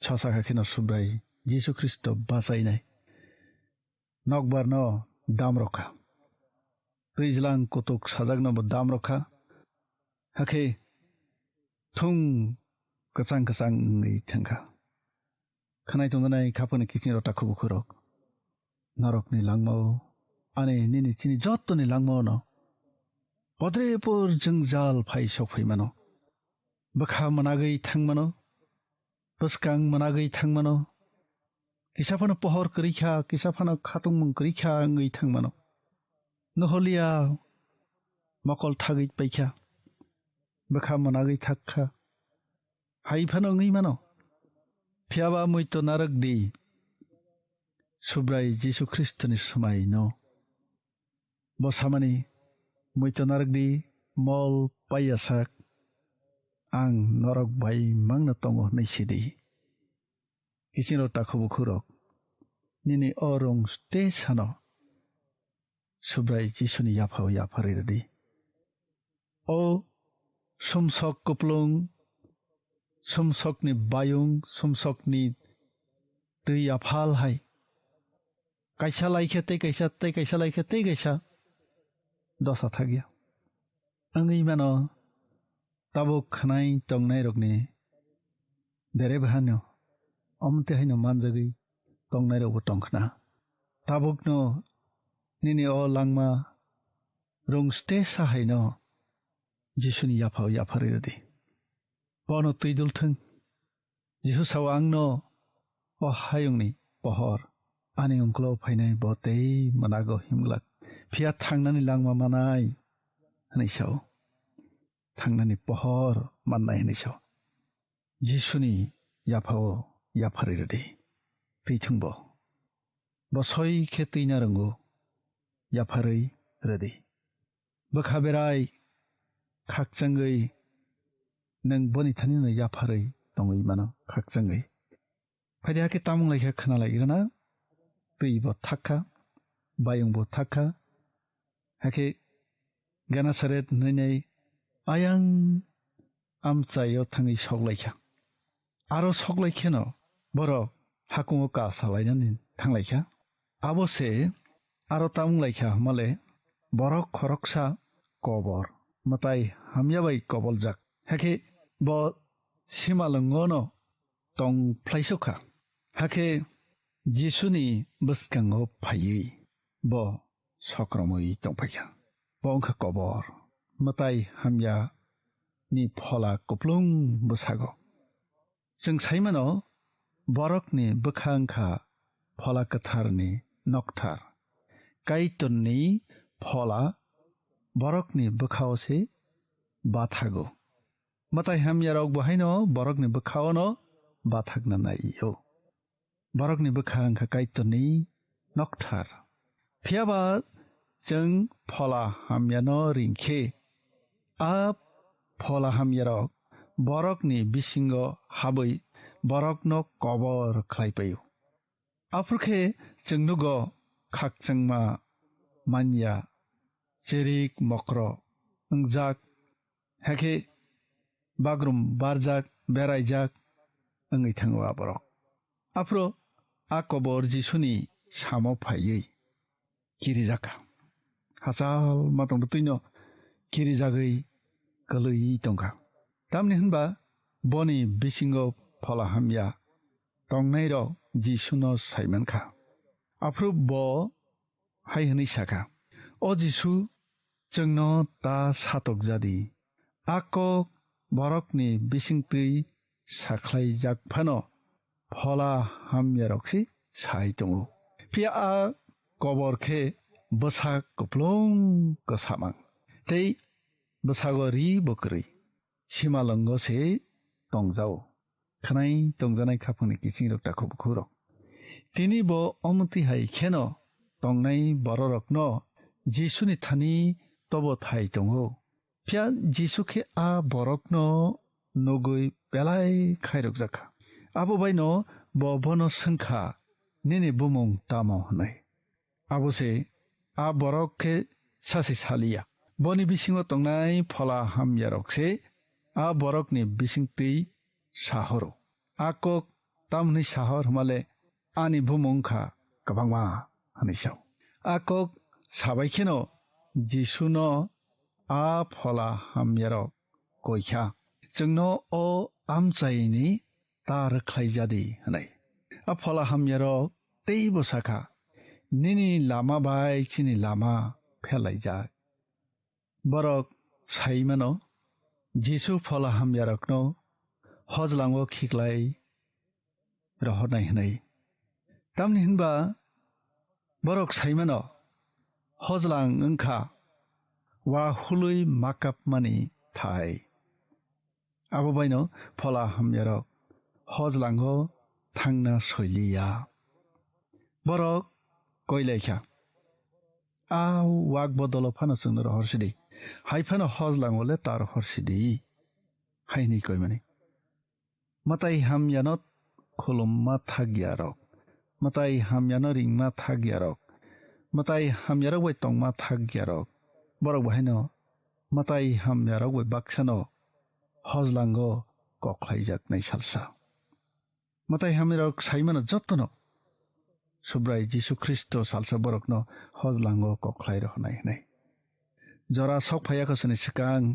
Sosa kha kheno Subrai Jisu Khristo bachai nai. Nokbar no dam rok kha. Twijlang kutuk sajak no bo dam rok kha. Hakhe thung kwchang kwchang wngwi thang kha. Khwnai tongjaknai khapangni kiching rok takhuk bukhuk rok. Norokni langmao, ani nini chini jottoni langmao no podrepor jwngjal phai sok phai mano. Bwkha mwnagwi thang mano, bwskang mwnagwi thang mano. Kisa phano pohor kwrwi kha, kisa phano khatungmung kwrwi kha wngwi thang mano. Noholiya mokol thagwi pai kha, bwkha mwnagwi thak kha. Hai phano wngwi mano. Phiya ba muitu narwk di, Subrai Jisu Khristoni swmai no. Bo samani, muitu narwk di, mol paiya sak, ang norok bai mangno tongo hwnwi sidi. Kiching rok takhuk bukhuk rok, nini o rung tei sano Subrai Jisuni yaphao yapharwi rwdi. O sumsok kuplung, sumsokni bayung, sumsokni twi aphal hai kaisa lai khe tei kaisa, tei kaisa lai khe tei kaisa dosa thakya. Wngwi mano tabuk khwnai tongnairokni bere bahano, omo tei haino manjagwi tongnairokbo tong khna. Tabukno nini o langma rung ste sa haino Jisuni yaphao yapharwi rwdi. Bono twi dul thung. Jisu sao, "Angno o hayungni pohor, ani ungklo phainai bo tei mwnago himglak, phiya thangnani langma manai," hwnwi sao. Thangnani pohor mannai hwnwi sao. Jisuni yaphao yapharwi rwdi. Twi thung bo. Bo soi khe twina rwngo, yapharwi rwdi. Bwkha berai khakchangwi nwng boni thanino yapharwi tongwi mano, khakchangwi. Phaidi hakhe tamung lai khe khna lai gana, twi bo thak kha, bayung bo thak kha. Hakhe Genesaret hwnwi nai ayang amchaio thangwi sok lai kha. Aro sok lai kheno borok hakungo ka salainani thang lai kha. Abo se aro tamung lai kha hwnmale borok khoroksa kobor, mwtai hamya bai koboljak. Hakhe bo simalwngono tong phlaisuk kha. Hakhe Jisuni bwskango phaiwi bo sokromwi tongphaikha. Bo wngkha kobor, mwtai hamya ni phola kuplung bwsago. Chwng sai mano, borokni bwkha wngkha phola kwtharni nokthar. Kaitorni phola borokni bwkhao se bathago. Mwtai hamyarok bo haino borokni bwkhaono bathakna nai-o. Borokni bwkha wngkha Kaitorni nokthar. Phiya ba chwng phola hamyano ring khe, a phola hamyarok borokni bisingo habwi borokno kobor khlai paio. Aphuru khe chwng nugo khakchangma manya, cherik mokro wngjak, hakhe bagrum barjak, beraijak wngwi thango a borok. Aphuru a kobor Jisuni samo phaiwi kirijakha. Hachal ma tongtwi twino kirijagwi kwlwi tongkha. Tamni hwnba boni bisingo phola hamya tongnairok Jisuno saimankha. Aphuru bo hai hwnwi sakha, "O Jisu, chwngno ta satokjadi." A kok borokni bisingtwi sakhlaijak phano phola hamyarok se sai tongo. Phiya a kobor khe bwsak kuplung kwsamang tei bwsago ri bo kwrwi, simalwngo se tongjao. Khwnai tongjanai khapangni kiching rok takhuk bukhuk rok. Tini bo omo twi hai kheno tongnai bororokno Jisuni thani tobo thai tongo. Phiya Jisu khe a borokno nugwi belai khairokjak kha. Abo baino bo bono swng kha, "Nini bumung tamo?" hwnwi. Abo se a borok khe sachi saliya. Boni bisingo tongnai phola hamyarok se a borokni bisingtwi sahoro. A kok tamni sahor hwnmale, "Ani bumung wngkha kwbangma," hwnwi sao. A kok sabai kheno Jisuno a phola hamyarok koi kha, "Chwngno o amchaini ta rwkhlaijadi," hwnwi. A phola hamyarok teibo sakha, "Nini lama bai chini lama pherlaijak." Borok sai mano, Jisu phola hamyarokno hojlango khiklai rohornai hwnwi. Tamni hwnba borok sai mano, hojlang wngkha wa hului makapmani thai. Abo baino phola hamyarok hojlango thangna soiliya. Borok koilaikha, "A wak bodolo phano chwngno rohor sidi, hai phano hojlango le ta rohor sidi," hai hwnwi koimani. Mwtai hamyano khulumma thakyarok, mwtai hamyano ringma thakyarok, mwtai hamyarok bai tongma thakyarok, borok bo haino mwtai hamyarok bai baksano hojlango koklaijaknai salsa. Mwtai hamyarok saimano jotono Subrai Jisu Khristo salsa borokno hojlango koklai rohornai hwnwi. Jora sok phaiya khosoni swkang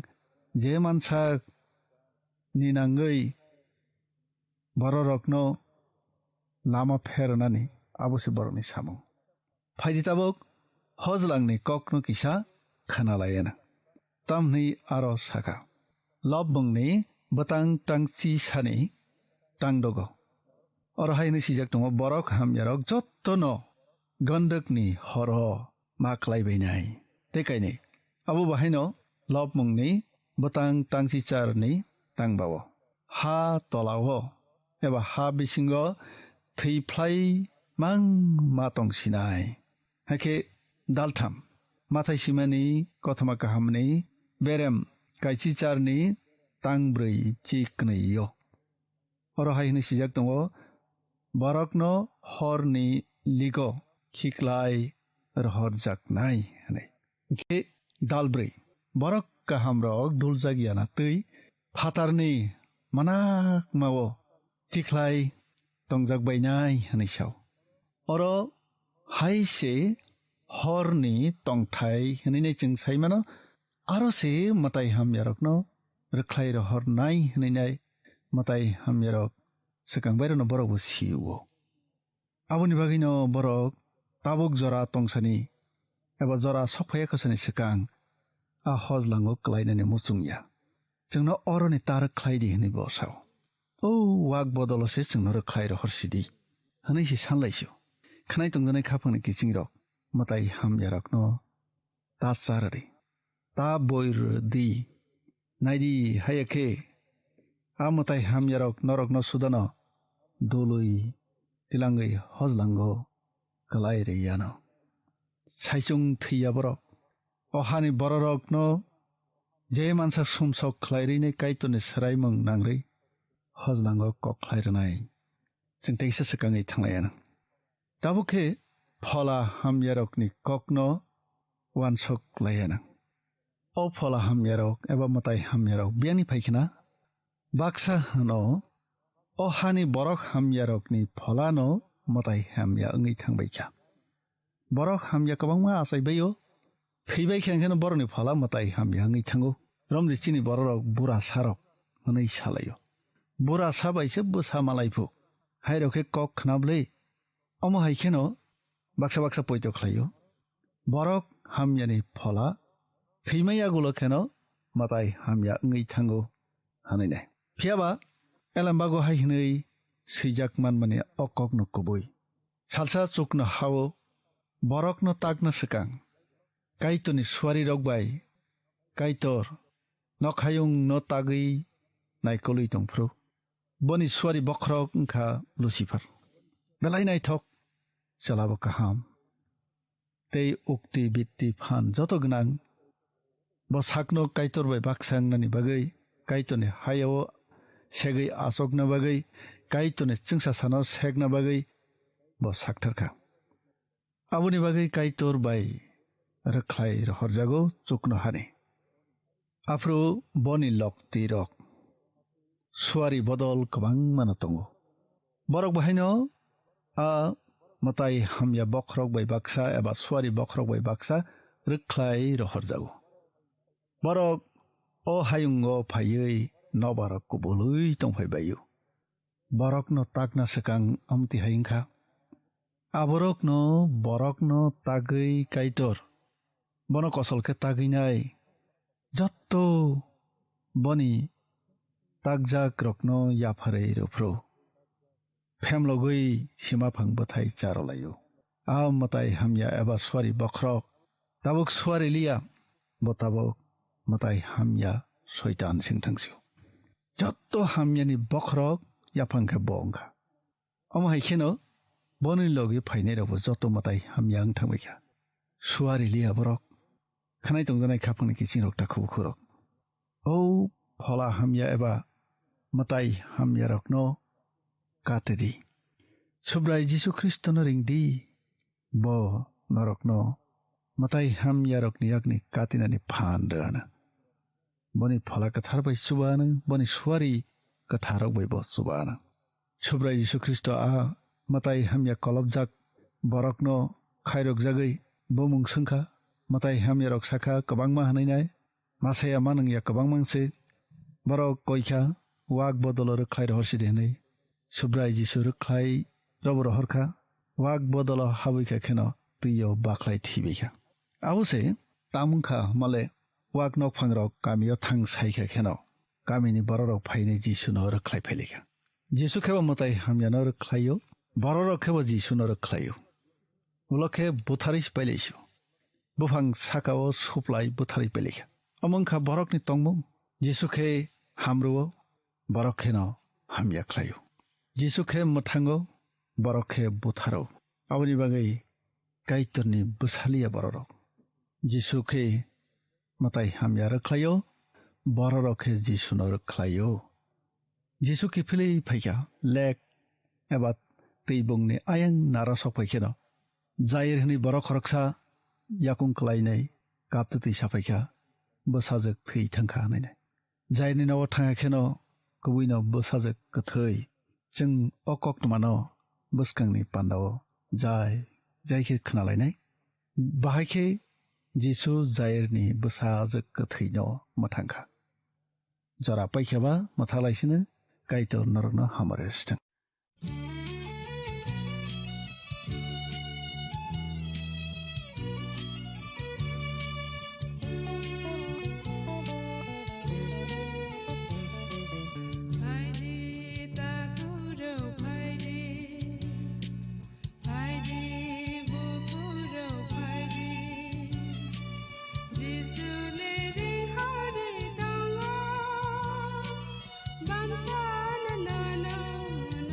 je mansak ni nangwi bororokno lama pherwnani, abo se borokni samung. Phaidi tabuk hojlangni kokno kisa khwnalaiyana. Tamhwnwi aro sakha, Lobmungni bwtang tangchi sani tangdogo. Oro hai hwnwi swijak tongo, borok hamyarok jottono gondokni horo ma klai bainai. Tei kainwi, abo bahaino lobmungni bwtang tangchicharni tangbao, ha tolao eba ha bisingo thwi phlai mang ma tong sinai. Hakhe daltham, Mathai simani kothoma kahamni berem kaichicharni tangbrwi chi kwnwi-o. Oro hai hwnwi swijak tongo, "Borokno horni ligo khiklai rohorjaknai," hwnwi. Hinkhe dalbrwi, borok kahamrok duljak yana twi phatarni manakmao tikhlai tongjak bainai hwnwi sao. Oro hai se horni tongthai hwnwi nai chwng sai mano, aro se mwtai hamyarokno rwkhlai rohornai hwnwi nai mwtai hamyarok swkang bairokno borokbo si-o. Aboni bagwino borok tabuk jora tongsani eba jora sokphaiya khosani swkang a hojlango kwlainani muchung ya. Chwngno oroni ta rwkhlai di hwnwi bo sao. O wak bodolo se chwngno rwkhlai rohor sidi hwnwi se sanlaisio. Khwnai tongjanai khaphangni kichingrok mwtai hamyarokno ta cha rwdi, ta boi rwdi. Naidi, haiya khe a mwtai hamyarok norokno sudano dului tilangwi hojlango kwlai riyano. Saichung thwiya borok. O hani bororokno je mansa sumsok khlai rwinai Kaitorni swraimung nangrwi hojlango kok khlai rwnai. Chwng teisa swkangwi thanglaiya nang. Tabuk khe phola hamyarokni kokno uansuk laiya nang. O phola hamyarok eba mwtai hamyarok biyangni phai khna baksa hwno, o hani borok hamyarokni pholano mwtai hamya wngwi thangbai kha. Borok hamya kwbangma achai bai-o, thwibai khe, hwnkhe borokni phola mwtai hamya wngwi thango. Romni chini bororok bura sarok hwnwi salaio. Bura sa bai se bwsa malai phu. Hairok khe kok khna bwlwi. Omo hai kheno baksa baksa poito khlaio. Borok hamyani phola thwimai yagulo kheno mwtai hamya wngwi thango hwnwi nai. Phiya ba elembago hai hwnwi swijak manmani o kokno kubui. Salsa chukno ha-o, borokno takna swkang Kaitorni suarirok bai Kaitor nokhayungno tagwi naikolwi tongphuru. Boni suari bokhorok wngkha Lucifer. Belai naithok, chwlabo kaham. Tei ukti bitti phan joto gwnang. Bo sakno Kaitor bai baksa wngnani bagwi, Kaitorni hayao segwi achokna bagwi, Kaitorni chwngsasano sekna bagwi bo sakthar kha. Aboni bagwi Kaitor bai rwkhlai rohorjago chuknohani. Aphuru boni loktirok suari bodol kwbangmano tongo. Borok bahaino a mwtai hamya bokhorok bai baksa eba suari bokhorok bai baksa rwkhlai rohorjago. Borok o hayungo phaiwi nobar kubului tongphai bai-o. Borokno takna swkang amtwi hai wngkha. Aborokno borokno tagwi Kaitor, bono kosol khe tagwinai jotto boni takjakrokno yapharwi rwphuru. Phemlogwi sima phang bwthai charwlaio. A mwtai hamya eba suari bokhorok tabuk suari liya, bo tabuk mwtai hamya Soitan singthangsio. Jotto hamyani bokhorok yaphang khe bo wngkha. Omo hai kheno boni logi phainairokbo joto mwtai hamya wng thangbai kha. Suari liya borok. Khanai tongjanai khaphangni kichingrok takhubukhurok. O phola hamya eba mwtai hamyarokno kate di. Subrai Jisu Khristono ring di. Bo norokno mwtai hamyarokni yakni katinani phan rw anw. Boni Phola Kwthar bai chuba anw, boni suari kwtharrok bai bo chuba anw. Subrai Jisu Khristo a mwtai hamya kolobjak borokno khairokjagwi bumung swngkha. Mwtai hamyarok sakha kwbangma hwnwi nai, masaya manwngya kwbangma se. Borok koikha, wak bodolo rwkhlai rohor sidi hwnwi. Subrai Jisu rwkhlai robo rohorkha, wak bodolo habwikha kheno twio bakhlai thibaikha. Abo se tamungkha hwnmale wak nokphangrok kamio thang saikha kheno kamini bororok phainai Jisuno rwkhlai phailaikha. Jisu khebo mwtai hamyano rwkhlaio, bororok khebo Jisuno rwkhlaio. Ulo khe butharwi se pailaisio. Buphang sakao suplai butharwi pailaikha. Omo wngkha borokni tongmung. Jisu khe hamrwo, borok kheno hamya khlaio. Jisu khe mwthango, borok khe butharo. Aboni bagwi Kaitorni bwsaliya bororok. Jisu khe mwtai hamya rwkhlaio, bororok khe Jisuno rwkhlaio. Jisu kiphilwi phaikha, lek eba twi bungni ayang nara sok phai kheno, Jair hwnwi borok khoroksa yakung klainai kaptwi twi saphaikha, bwsajwk thwi thangkha hwnwi. Jairni nogo thangya kheno kubuino bwsajwk kwthwi. Chwng o koktwmano bwskangni pandao jai jai khe khwnalainai. Bahai khe Jisu Jairni bwsajwk kwthwino mwthangkha. Jora paikha ba mwthaklaisino Kaitor norokno hamari rwsithwng. Phaidi, takhurok, phaidi. Phaidi, buphurok, phaidi. Jisu le ringhori tongo. Bangsa no nono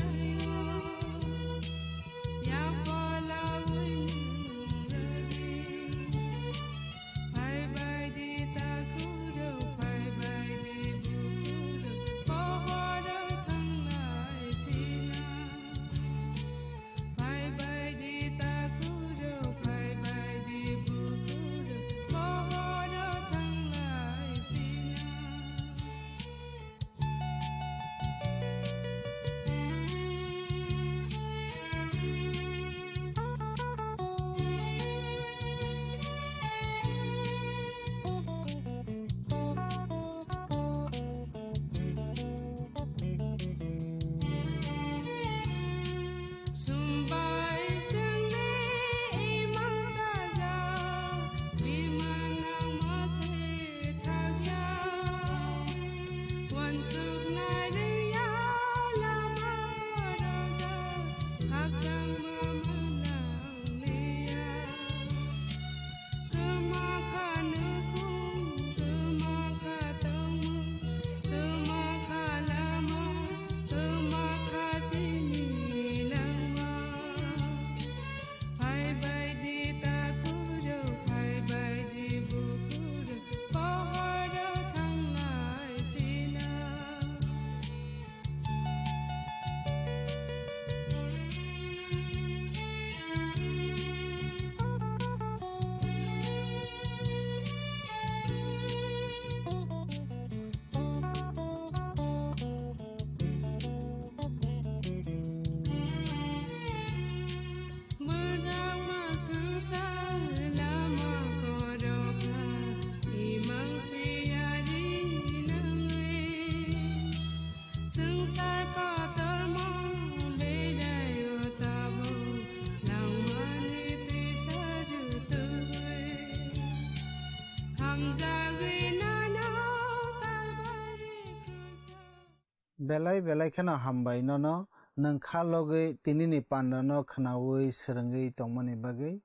Belai belai kheno hambai nono, nwng kha logwi tinini pandano khwnaui swrwngwi tongmani bagwi.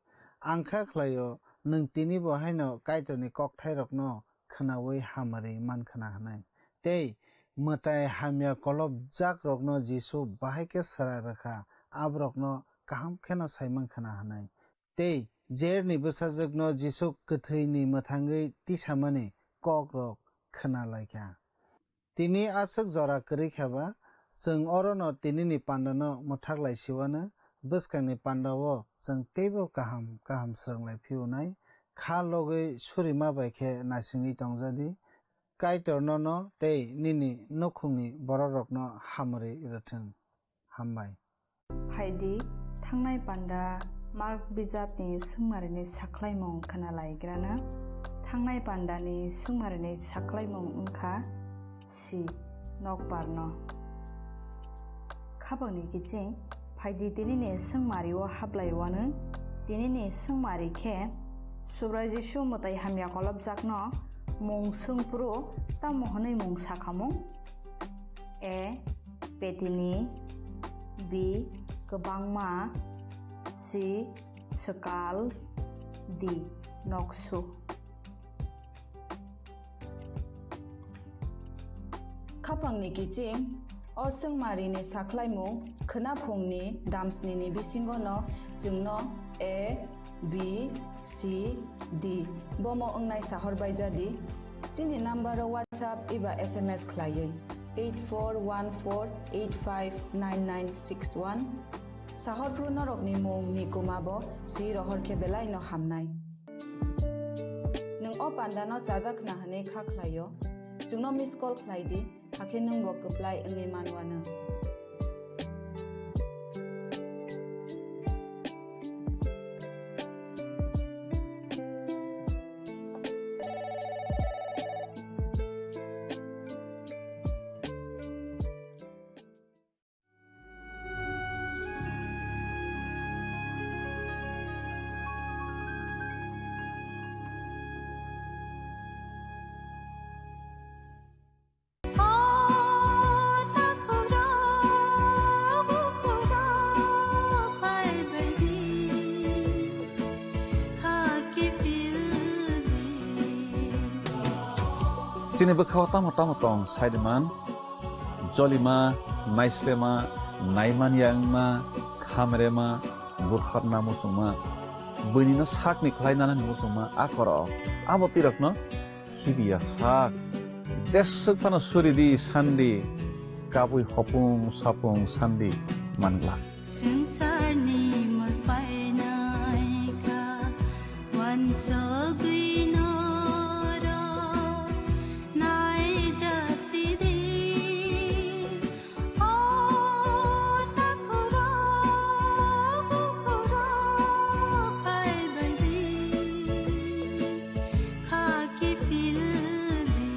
Ang kha khlaio, nwng tinibo haino Kaitorni kokthairokno khwnaui hamari man khna hwnwi. Tei mwtai hamya kolopjakrokno Jisu bahai khe swrai rwkha, aborokno kaham kheno saimang khna hwnwi. Tei Jairni bwsajwkno Jisu kwthwini mwthangwi tisamani kokrok khna lai kha. Tini aswk jora kwrwi khe ba, chwng orono tinini pandano mwthak lai siwano, bwskangni pandao chwng teibo kaham kaham swrwng lai phiyunai, kha logwi surima bai khe naisingwi tong ja di. Kaitor nono tei nini nukhungni bororokno hamari rwthwng. Hambai. Phai di, thangnai panda Mark bijapni swngmarini sakhlaimung khna lai grana. Thangnai pandani swngmarini sakhlaimung wngkha si nokbarno. Khapangni kiching, phai di tinini swngmario hablai wanwi, tinini swngmari khe Subrai Jisu mwtai hamya kolopjakno mung swngphuru tamo hwnwi mung sakhamung? A. Petini. B. Kwbangma. C. Swkal. D. Noksu. Khapangni kiching, o swngmarini sakhlaimung khwnaphungni damsnini bisingono chwngno A, B, C, D bomo wngnai sahor bai ja di. Chini number o WhatsApp eba S M S khlaiwi eight four one four eight five nine nine six one. Sahor phuru norokni mung ni kuma bo swi rohor khe belai no hamnai. Nwng o panda no chajak khna hwnwi kha khlaio, chwngno miss call khlai di, hakhe nwng bo kwplai wngwi man wanw. Chini bwkhao tamo tamo tong, saidiman, jolima, naislema, naimanya wngma, khamrema, butharna muchungma, buinino sakni khlai nanani muchungma, a koro, abo twirokno khibiya sak. Jeswk phano suri di sandi, kabui hopung sapung sandi mangla. Swngcharni mwlpainaikha, wansogwi norok naijasidi. O takhurok, bukhurok phaibaidi, khaki phildi.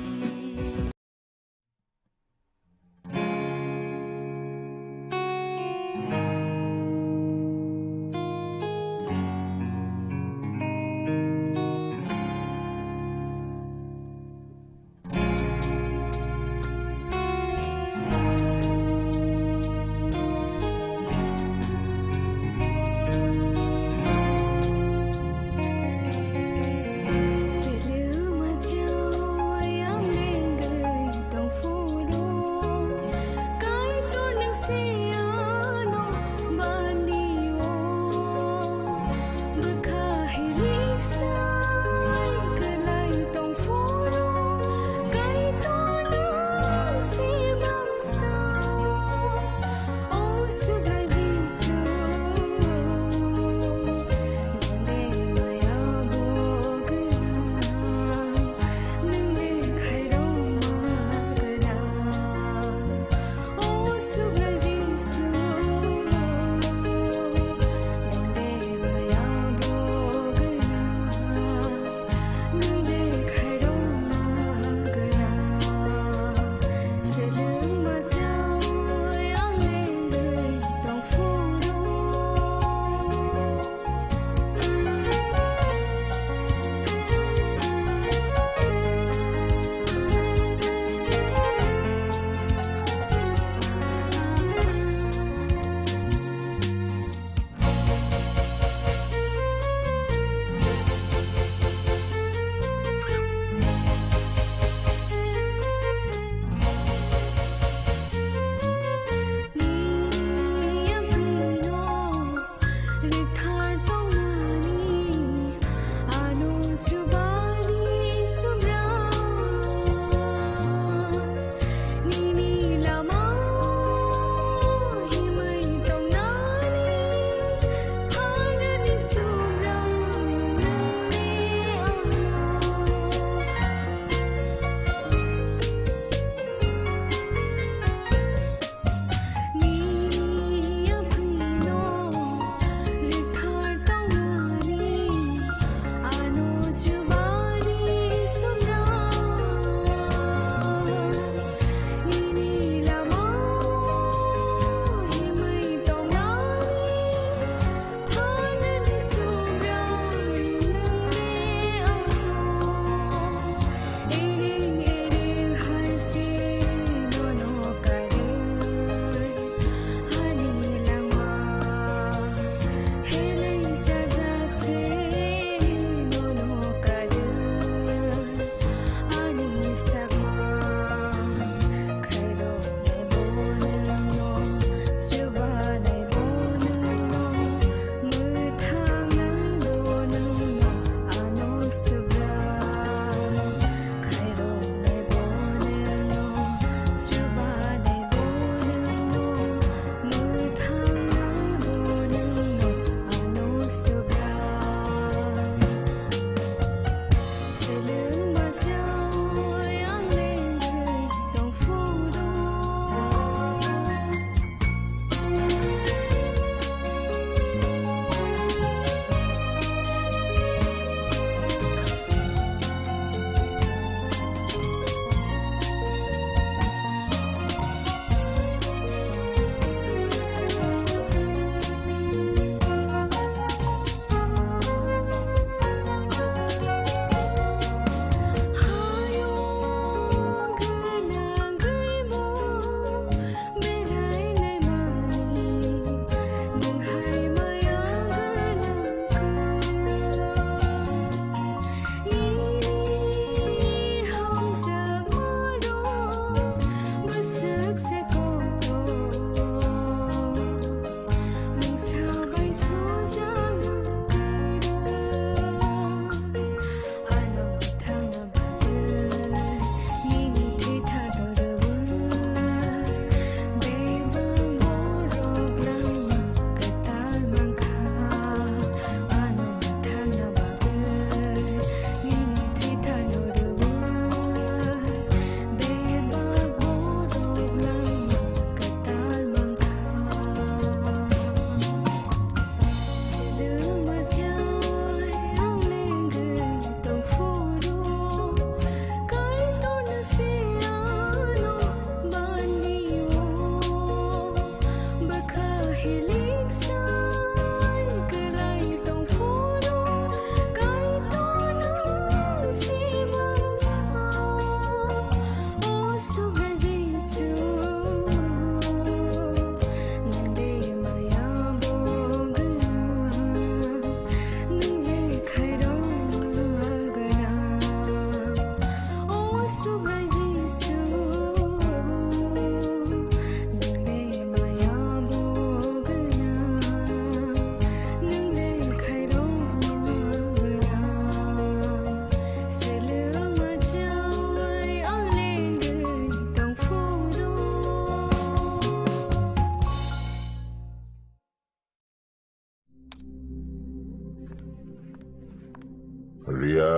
Riya.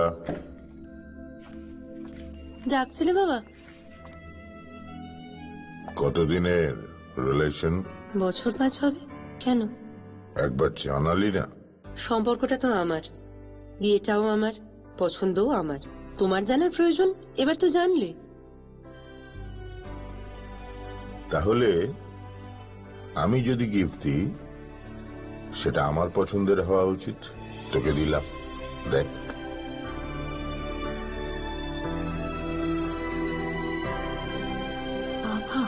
ডাকছিলে বাবা? কতদিনের রিলেশন? বছর পাঁচ হবে। কেন? একবার জানালি না। সম্পর্কটা তো আমার, বিয়েটাও আমার, পছন্দও আমার। তোমার জানার প্রয়োজন? এবার তো জানলে। তাহলে আমি যদি গিফট দিই, সেটা আমার পছন্দের হওয়া উচিত। তোকে দিলাম, দেখ। বাবা।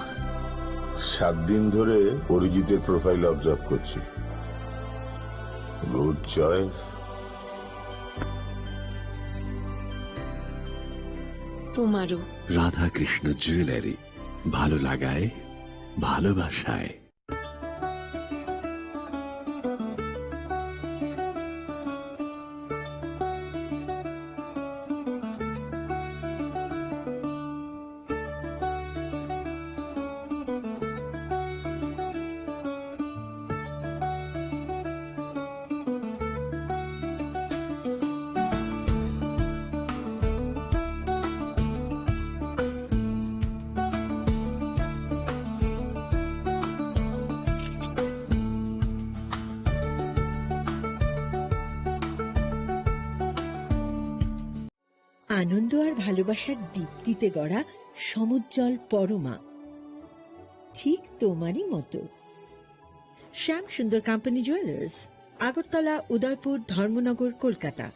সাত দিন ধরে অরিজিতের প্রোফাইল অবজার্ভ করছি। Good choice. তোমারও। রাধাকৃষ্ণ জুয়েলারি, ভালো লাগায়, ভালোবাসায়। আনন্দ আর ভালোবাসার দীপ্তিতে গড়া সমুজ্জ্বল পরমা, ঠিক তোমারই মতো। শ্যাম সুন্দর কোম্পানি জুয়েলার্স, আগরতলা, উদয়পুর, ধর্মনগর, Kolkata.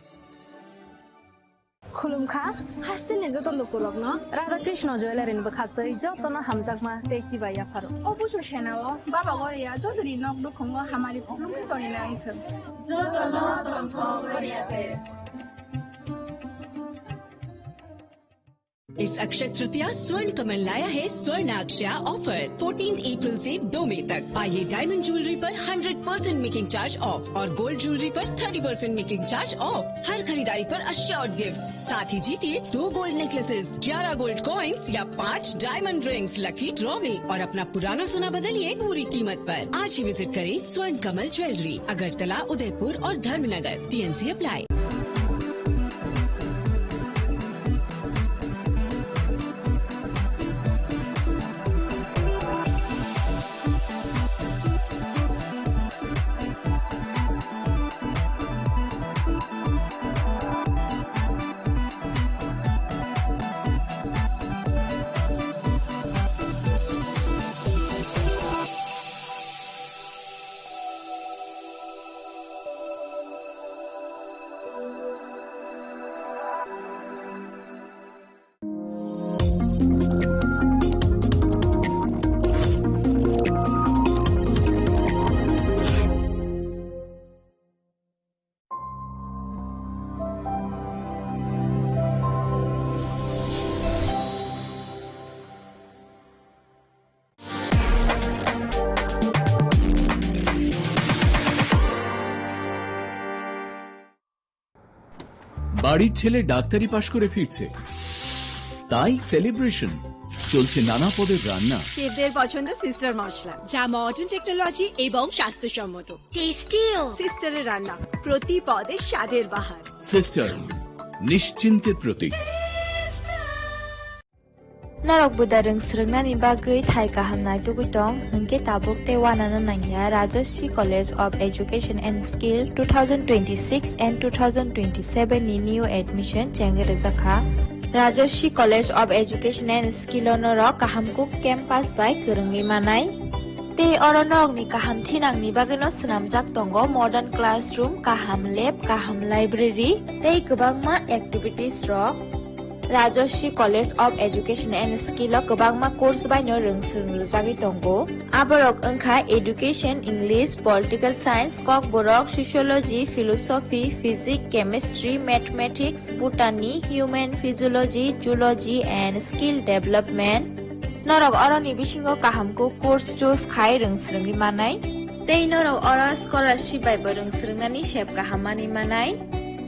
Khulumkha, hasteni joto lukurokno Radha Krishna Jewellery ni bwkhastwi jotono hamjakma tei chibai yapharo. O busu senao Baba Goria jotoni nok nukhungo hamari khulumkha toni nai thung. Jotono tongthok Goria te. इस अक्षय तृतीया स्वर्ण कमल लाया है स्वर्ण अक्षया offer, fourteen April से दो मई तक। आइए डायमंड ज्वेलरी पर hundred percent making charge off और गोल्ड ज्वेलरी पर thirty percent making charge off. हर खरीदारी पर अश्योर्ड गिफ्ट, साथ ही जीतिए दो गोल्ड नेकलेसेस, ग्यारह गोल्ड कॉइन्स या पाँच डायमंड रिंग्स लकी ड्रॉ में और अपना पुराना सोना बदलिए पूरी कीमत पर। आज ही विजिट करें स्वर्ण कमल ज्वेलरी, अगरतला, उदयपुर और धर्मनगर। TNC apply. বাড়ির ছেলে ডাক্তারি পাশ করে ফিরছে, তাই সেলিব্রেশন। চলছে নানা পদের রান্না। শেফদের পছন্দ সিস্টার মশলা, যা মডার্ন টেকনোলজি এবং স্বাস্থ্যসম্মত। টেস্টিও। সিস্টারের রান্না, প্রতি পদে স্বাদের বাহার। সিস্টার, নিশ্চিন্তের প্রতীক। Norok buda rwng swrwngnani bagwi thai kaham naitugwi tong, hwnkhe tabuk tei uanano nangya Rajashree College of Education and Skill two thousand twenty-six and two thousand twenty-seven ni new admission chengwi rwjakha. Rajashree College of Education and Skill o norok kaham kuk campus bai kwrwngwi manai. Tei oro norokni kaham thinangni bagwino swnamjak tongo modern classroom, kaham lab, kaham library tei kwbangma activities rok. Rajashree College of Education and Skill o kwbangma course baino rwng swrwng rwjagwi tongo. Aborok wngkha Education, English, Political Science, Kokborok, Sociology, Philosophy, Physics, Chemistry, Mathematics, Botany, Human Physiology, Zoology and Skill Development. Norok oroni bisingo kaham kuk course choose khai rwng swrwngwi manai. Tei norok oro scholarship bai bo rwng swrwngnani sep kaham manwi manai.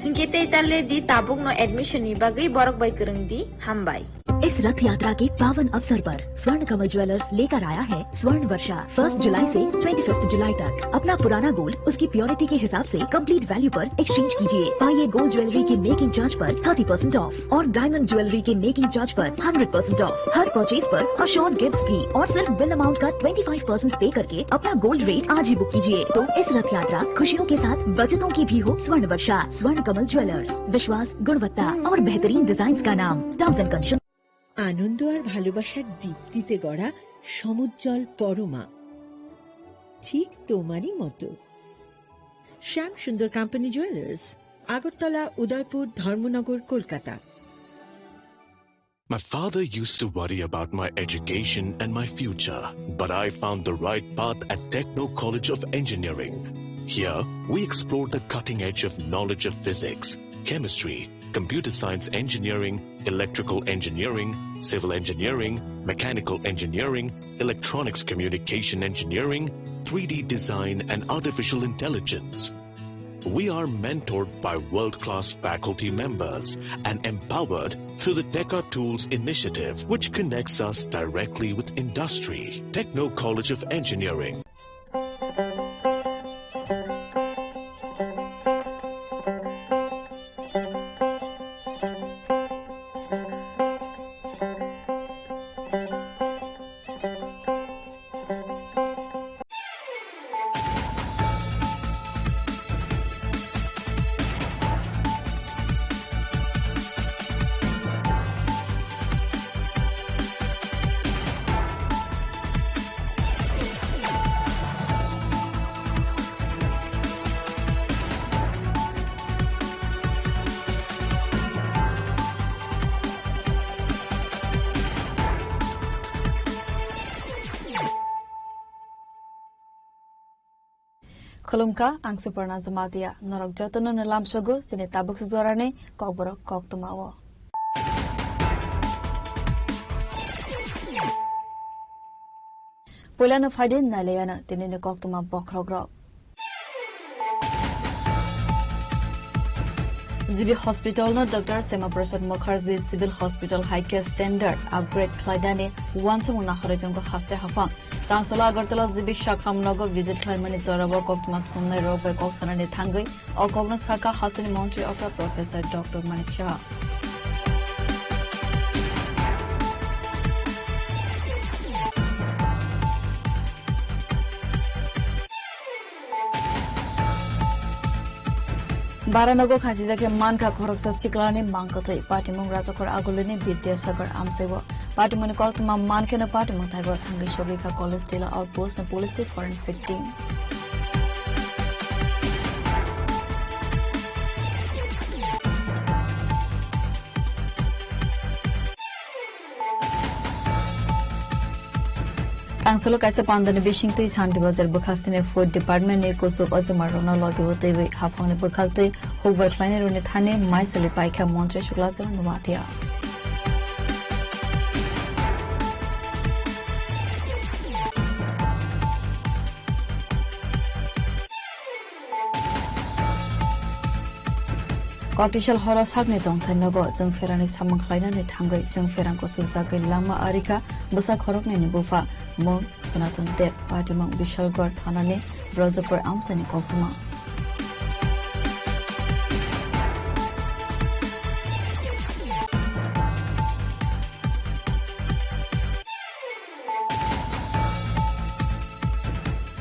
Hinkhe tei ta le di tabukno admission ni bagwi borok bai kwrwng di. Hambai. इस रथ यात्रा के पावन अवसर पर स्वर्ण कमल ज्वेलर्स लेकर आया है स्वर्ण वर्षा। फर्स्ट जुलाई से ट्वेंटी फिफ्थ जुलाई तक अपना पुराना गोल्ड उसकी प्योरिटी के हिसाब से कंप्लीट वैल्यू पर एक्सचेंज कीजिए। पाइए गोल्ड ज्वेलरी की मेकिंग चार्ज पर थर्टी परसेंट ऑफ और डायमंड ज्वेलरी के मेकिंग चार्ज पर hundred percent of her purchase पर और शॉर्ट गिफ्ट भी, और सिर्फ बिल अमाउंट का ट्वेंटी फाइव परसेंट पे करके अपना गोल्ड रेट आज ही बुक कीजिए। तो इस रथ यात्रा खुशियों के साथ बचतों की भी हो। स्वर्ण वर्षा, स्वर्ण कमल ज्वेलर्स, विश्वास, गुणवत्ता और बेहतरीन डिजाइन का नाम। Terms and condition. আনন্দ আর ভালোবাসার দীপ্তিতে গড়া সমুজ্জ্বল পরমা, ঠিক তোমারই মতো। শ্যাম সুন্দর কোম্পানি জুয়েলার্স, আগরতলা, উদয়পুর, ধর্মনগর, Kolkata. My father used to worry about my education and my future, but I found the right path at Techno College of Engineering. Here, we explore the cutting edge of knowledge of physics, chemistry, computer science engineering, electrical engineering, civil engineering, mechanical engineering, electronics communication engineering, three D design, and artificial intelligence. We are mentored by world-class faculty members and empowered through the Teka Tools initiative, which connects us directly with industry. Techno College of Engineering. Khulumkha, ang Suparna Jamatia. Norok jotono no lamsogo chini tabuk sujorani kokborok koktwmao. Puilano phaidi nailayano tinini koktwma bokhorokrok. G B Hospital no Doctor Shyama Prasad Mukherjee Civil Hospital hai khe standard upgrade khlainani uansukmung nahorwi tongo haste haphang. Tangsalo Agartala G B Shakham nogo visit khlaimani jorao koktwma thumnai rok bai kok sanani thangwi o kokno sakha hasteni montri okra Professor Doctor Manik Saha. Baranogo khachijak khe mankha khoroksa siklani mangkwthwi. Patimung Rajakhor Agulini Bidyasagar amchaiwo. Patimungni koktwma mankheno patimung thaibo thangwi sogwi kha College Tila Outpost ni police tei forensic team. Tangsalo kaisa pandani bisingtwi Santi Bazar bwkhastini Food Department ni kuchuk ojomarokno logi o twiwi haphangni bwkhaktwi hukbar khlainairokni thani mai chwlwi paikha Montri Suklachand Noatia. Koktisal horo sakni tongthai nogo chwng pherani samung khlainani thangwi chwng pherang kuchukjagwi lama arikha bwsa khoroknwini bupha mung Sanatan Deb, patimung Bishalgarh thanani Brajapur amchaini koktwma.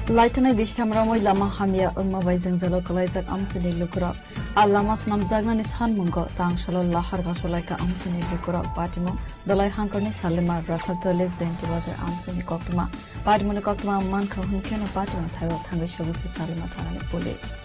Laithanai bistham romwi lama hamya wngma bai jwngjalo kwlaijak amchaini lukurok. A lama swnamjaknani sanmungo tangsalo lahar gasolaikha amchaini lukurok. Patimung Dolai Hangkorni Salima Rakhartoli Jayanti Bazar amchaini koktwma. Patimungni koktwma mankha hwnkheno patimung thaibo thangwi sogwikha Salima thanani police.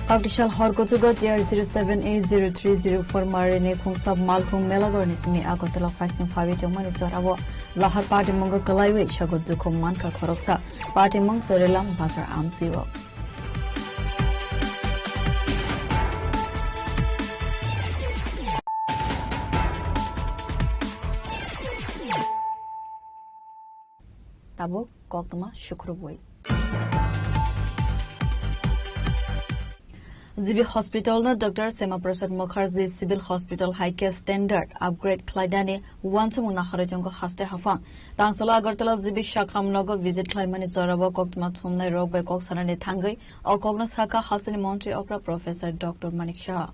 Koktisal hor kuchugo T R zero seven A zero three zero four marini khungsa malkhung Melagorni simi Agartala phaising phawi tongmani jorao lahar patimungo kwlaiwi sago dukhu mankha khoroksa. Patimung Chorilam Bazar amsio. Tabuk koktwma sukrubwi. G B Hospital no Doctor Shyama Prasad Mukherjee Civil Hospital hai khe standard upgrade khlainani uansukmung naharwi tongo haste haphang. Tangsalo Agartala G B Shakham nogo visit khlaimani jorao koktwma thumnai rok bai kok sanani thangwi o kokno sakha hasteni montri okra Professor Doctor Manik Saha.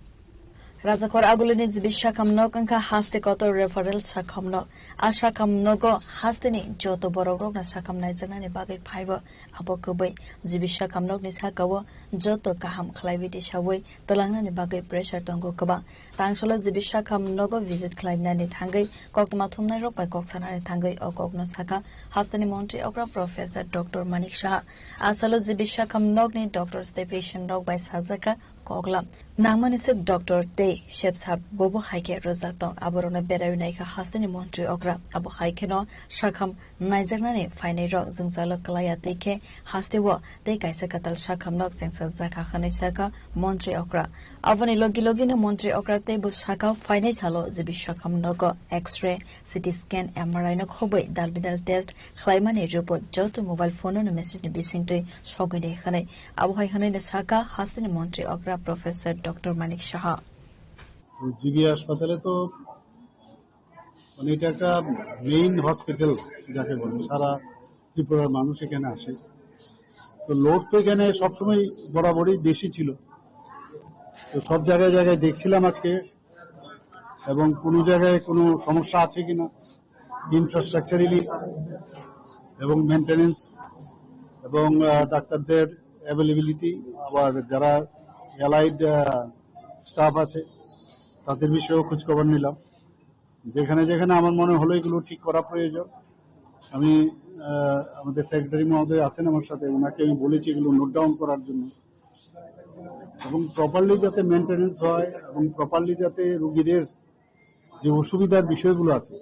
Rajakhor agulini G B Shakham nok wngkha haste kotor referral Shakham nok. A Shakham nogo hasteni joto borok rokno Shakham naijaknani bagwi phaibo. Abo kwbwi G B Shakham nokni sakao joto kaham khlaiwi tisawi twlangnani bagwi pressure tongo kwbang. Tangsalo G B Shakham nogo visit khlainani thangwi koktwma thumnai rok bai kok sanani thangwi o kokno sakha hasteni montri okra Professor Doctor Manik Saha. Asalo G B Shakham nokni doctors tei patient rok bai sajakha koklam. Nangmani swk doctor tei sepsap bobo hai khe rwjak tong, aborokno berai naikha hasteni montri okra. Abo hai kheno Shakham naijaknani phainai rok jwngjalo kwlaiya tei khe hasteo tei kaisa kwtal Shakham nok chengsa jakha hwnwi sakha montri okra. Aboni logi logino montri okra tei bo sakha phainai salo G B Shakham nogo X-ray, C T scan, M R I no khobwi dal bidal test khlaimani report joto mobile phone no message ni bisingtwi sogwi di hwnwi. Abo hai hwnwi no sakha hasteni montri okra Professor Doctor Manik Saha. তো জিবি হাসপাতালে তো মানে এটা একটা main hospital যাকে বলে, সারা ত্রিপুরার মানুষ এখানে আসে। তো লোড তো এখানে সবসময় বরাবরই বেশি ছিল। তো সব জায়গায় জায়গায় দেখছিলাম আজকে, এবং কোনো জায়গায় কোনো সমস্যা আছে কিনা ইনফ্রাস্ট্রাকচারালি এবং মেইনটেনেন্স এবং আহ, ডাক্তারদের অ্যাভেলেবিলিটি, আবার যারা অ্যালাইড স্টাফ আছে তাদের বিষয়েও খোঁজখবর নিলাম। যেখানে যেখানে আমার মনে হলো এগুলো ঠিক করা প্রয়োজন, আমি আহ, আমাদের সেক্রেটারি মহোদয় আছেন আমার সাথে, ওনাকে আমি বলেছি এগুলো নোট ডাউন করার জন্য, এবং প্রপারলি যাতে মেইনটেনেন্স হয় এবং প্রপারলি যাতে রুগীদের যে অসুবিধার বিষয়গুলো আছে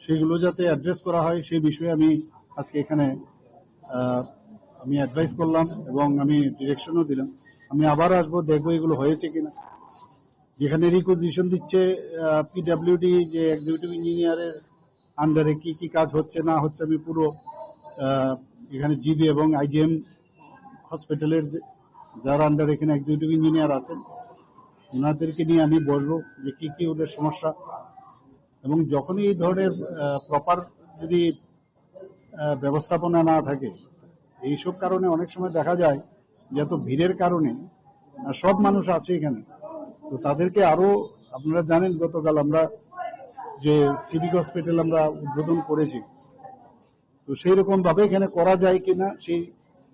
সেগুলো যাতে অ্যাড্রেস করা হয়, সেই বিষয়ে আমি আজকে এখানে আহ, আমি অ্যাডভাইস করলাম এবং আমি ডিরেকশনও দিলাম। আমি আবার আসবো, দেখবো এগুলো হয়েছে কিনা। যেখানে রিকুইজিশন দিচ্ছে পিডাব্লিউডি, যে এক্সিকিউটিভ ইঞ্জিনিয়ারের আন্ডারে কি কি কাজ হচ্ছে না হচ্ছে, আমি পুরো আহ, এখানে জিবি এবং আইজিএম হসপিটালের যে, যার আন্ডারে এখানে এক্সিকিউটিভ ইঞ্জিনিয়ার আছেন, ওনাদেরকে নিয়ে আমি বসবো যে কি কি ওদের সমস্যা। এবং যখনই এই ধরনের প্রপার যদি আহ, ব্যবস্থাপনা না থাকে, এইসব কারণে অনেক সময় দেখা যায় যে এত ভিড়ের কারণে আহ, সব মানুষ আছে এখানে, তো তাদেরকে আরো, আপনারা জানেন গতকাল আমরা যে সিভিক হসপিটাল আমরা উদ্বোধন করেছি, তো সেই রকম ভাবে এখানে করা যায় কিনা সেই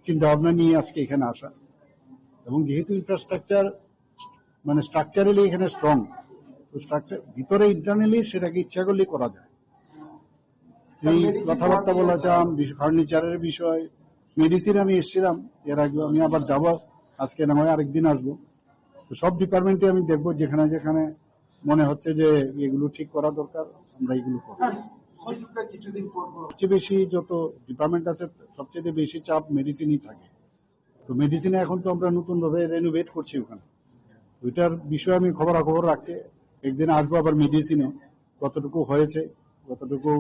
চিন্তা ভাবনা নিয়ে আজকে এখানে আসা। এবং যেহেতু ইনফ্রাস্ট্রাকচার মানে স্ট্রাকচারালি এখানে স্ট্রং, তো স্ট্রাকচার ভিতরে ইন্টারনালি সেটাকে ইচ্ছা করলে করা যায়। এই কথাবার্তা বলা চাম, ফার্নিচারের বিষয়, মেডিসিন আমি এসেছিলাম এর আগে, আমি আবার যাব, আজকে না হয় আরেকদিন আসবো। তো সব ডিপার্টমেন্টে আমি দেখবো, যেখানে যেখানে মনে হচ্ছে যে এগুলো ঠিক করা দরকার, আমরা এগুলো করবো। স্যার, হসপিটাল কিছুদিন পর পর সবচেয়ে বেশি যত ডিপার্টমেন্ট আছে, সবচেয়ে বেশি চাপ মেডিসিনই থাকে। তো মেডিসিনে এখন তো আমরা নতুন ভাবে রেনোভেট করছি ওখানে, ওইটার বিষয়ে আমি খবরাখবর রাখছি। একদিন আসবো আবার মেডিসিনে, কতটুকু হয়েছে, কতটুকু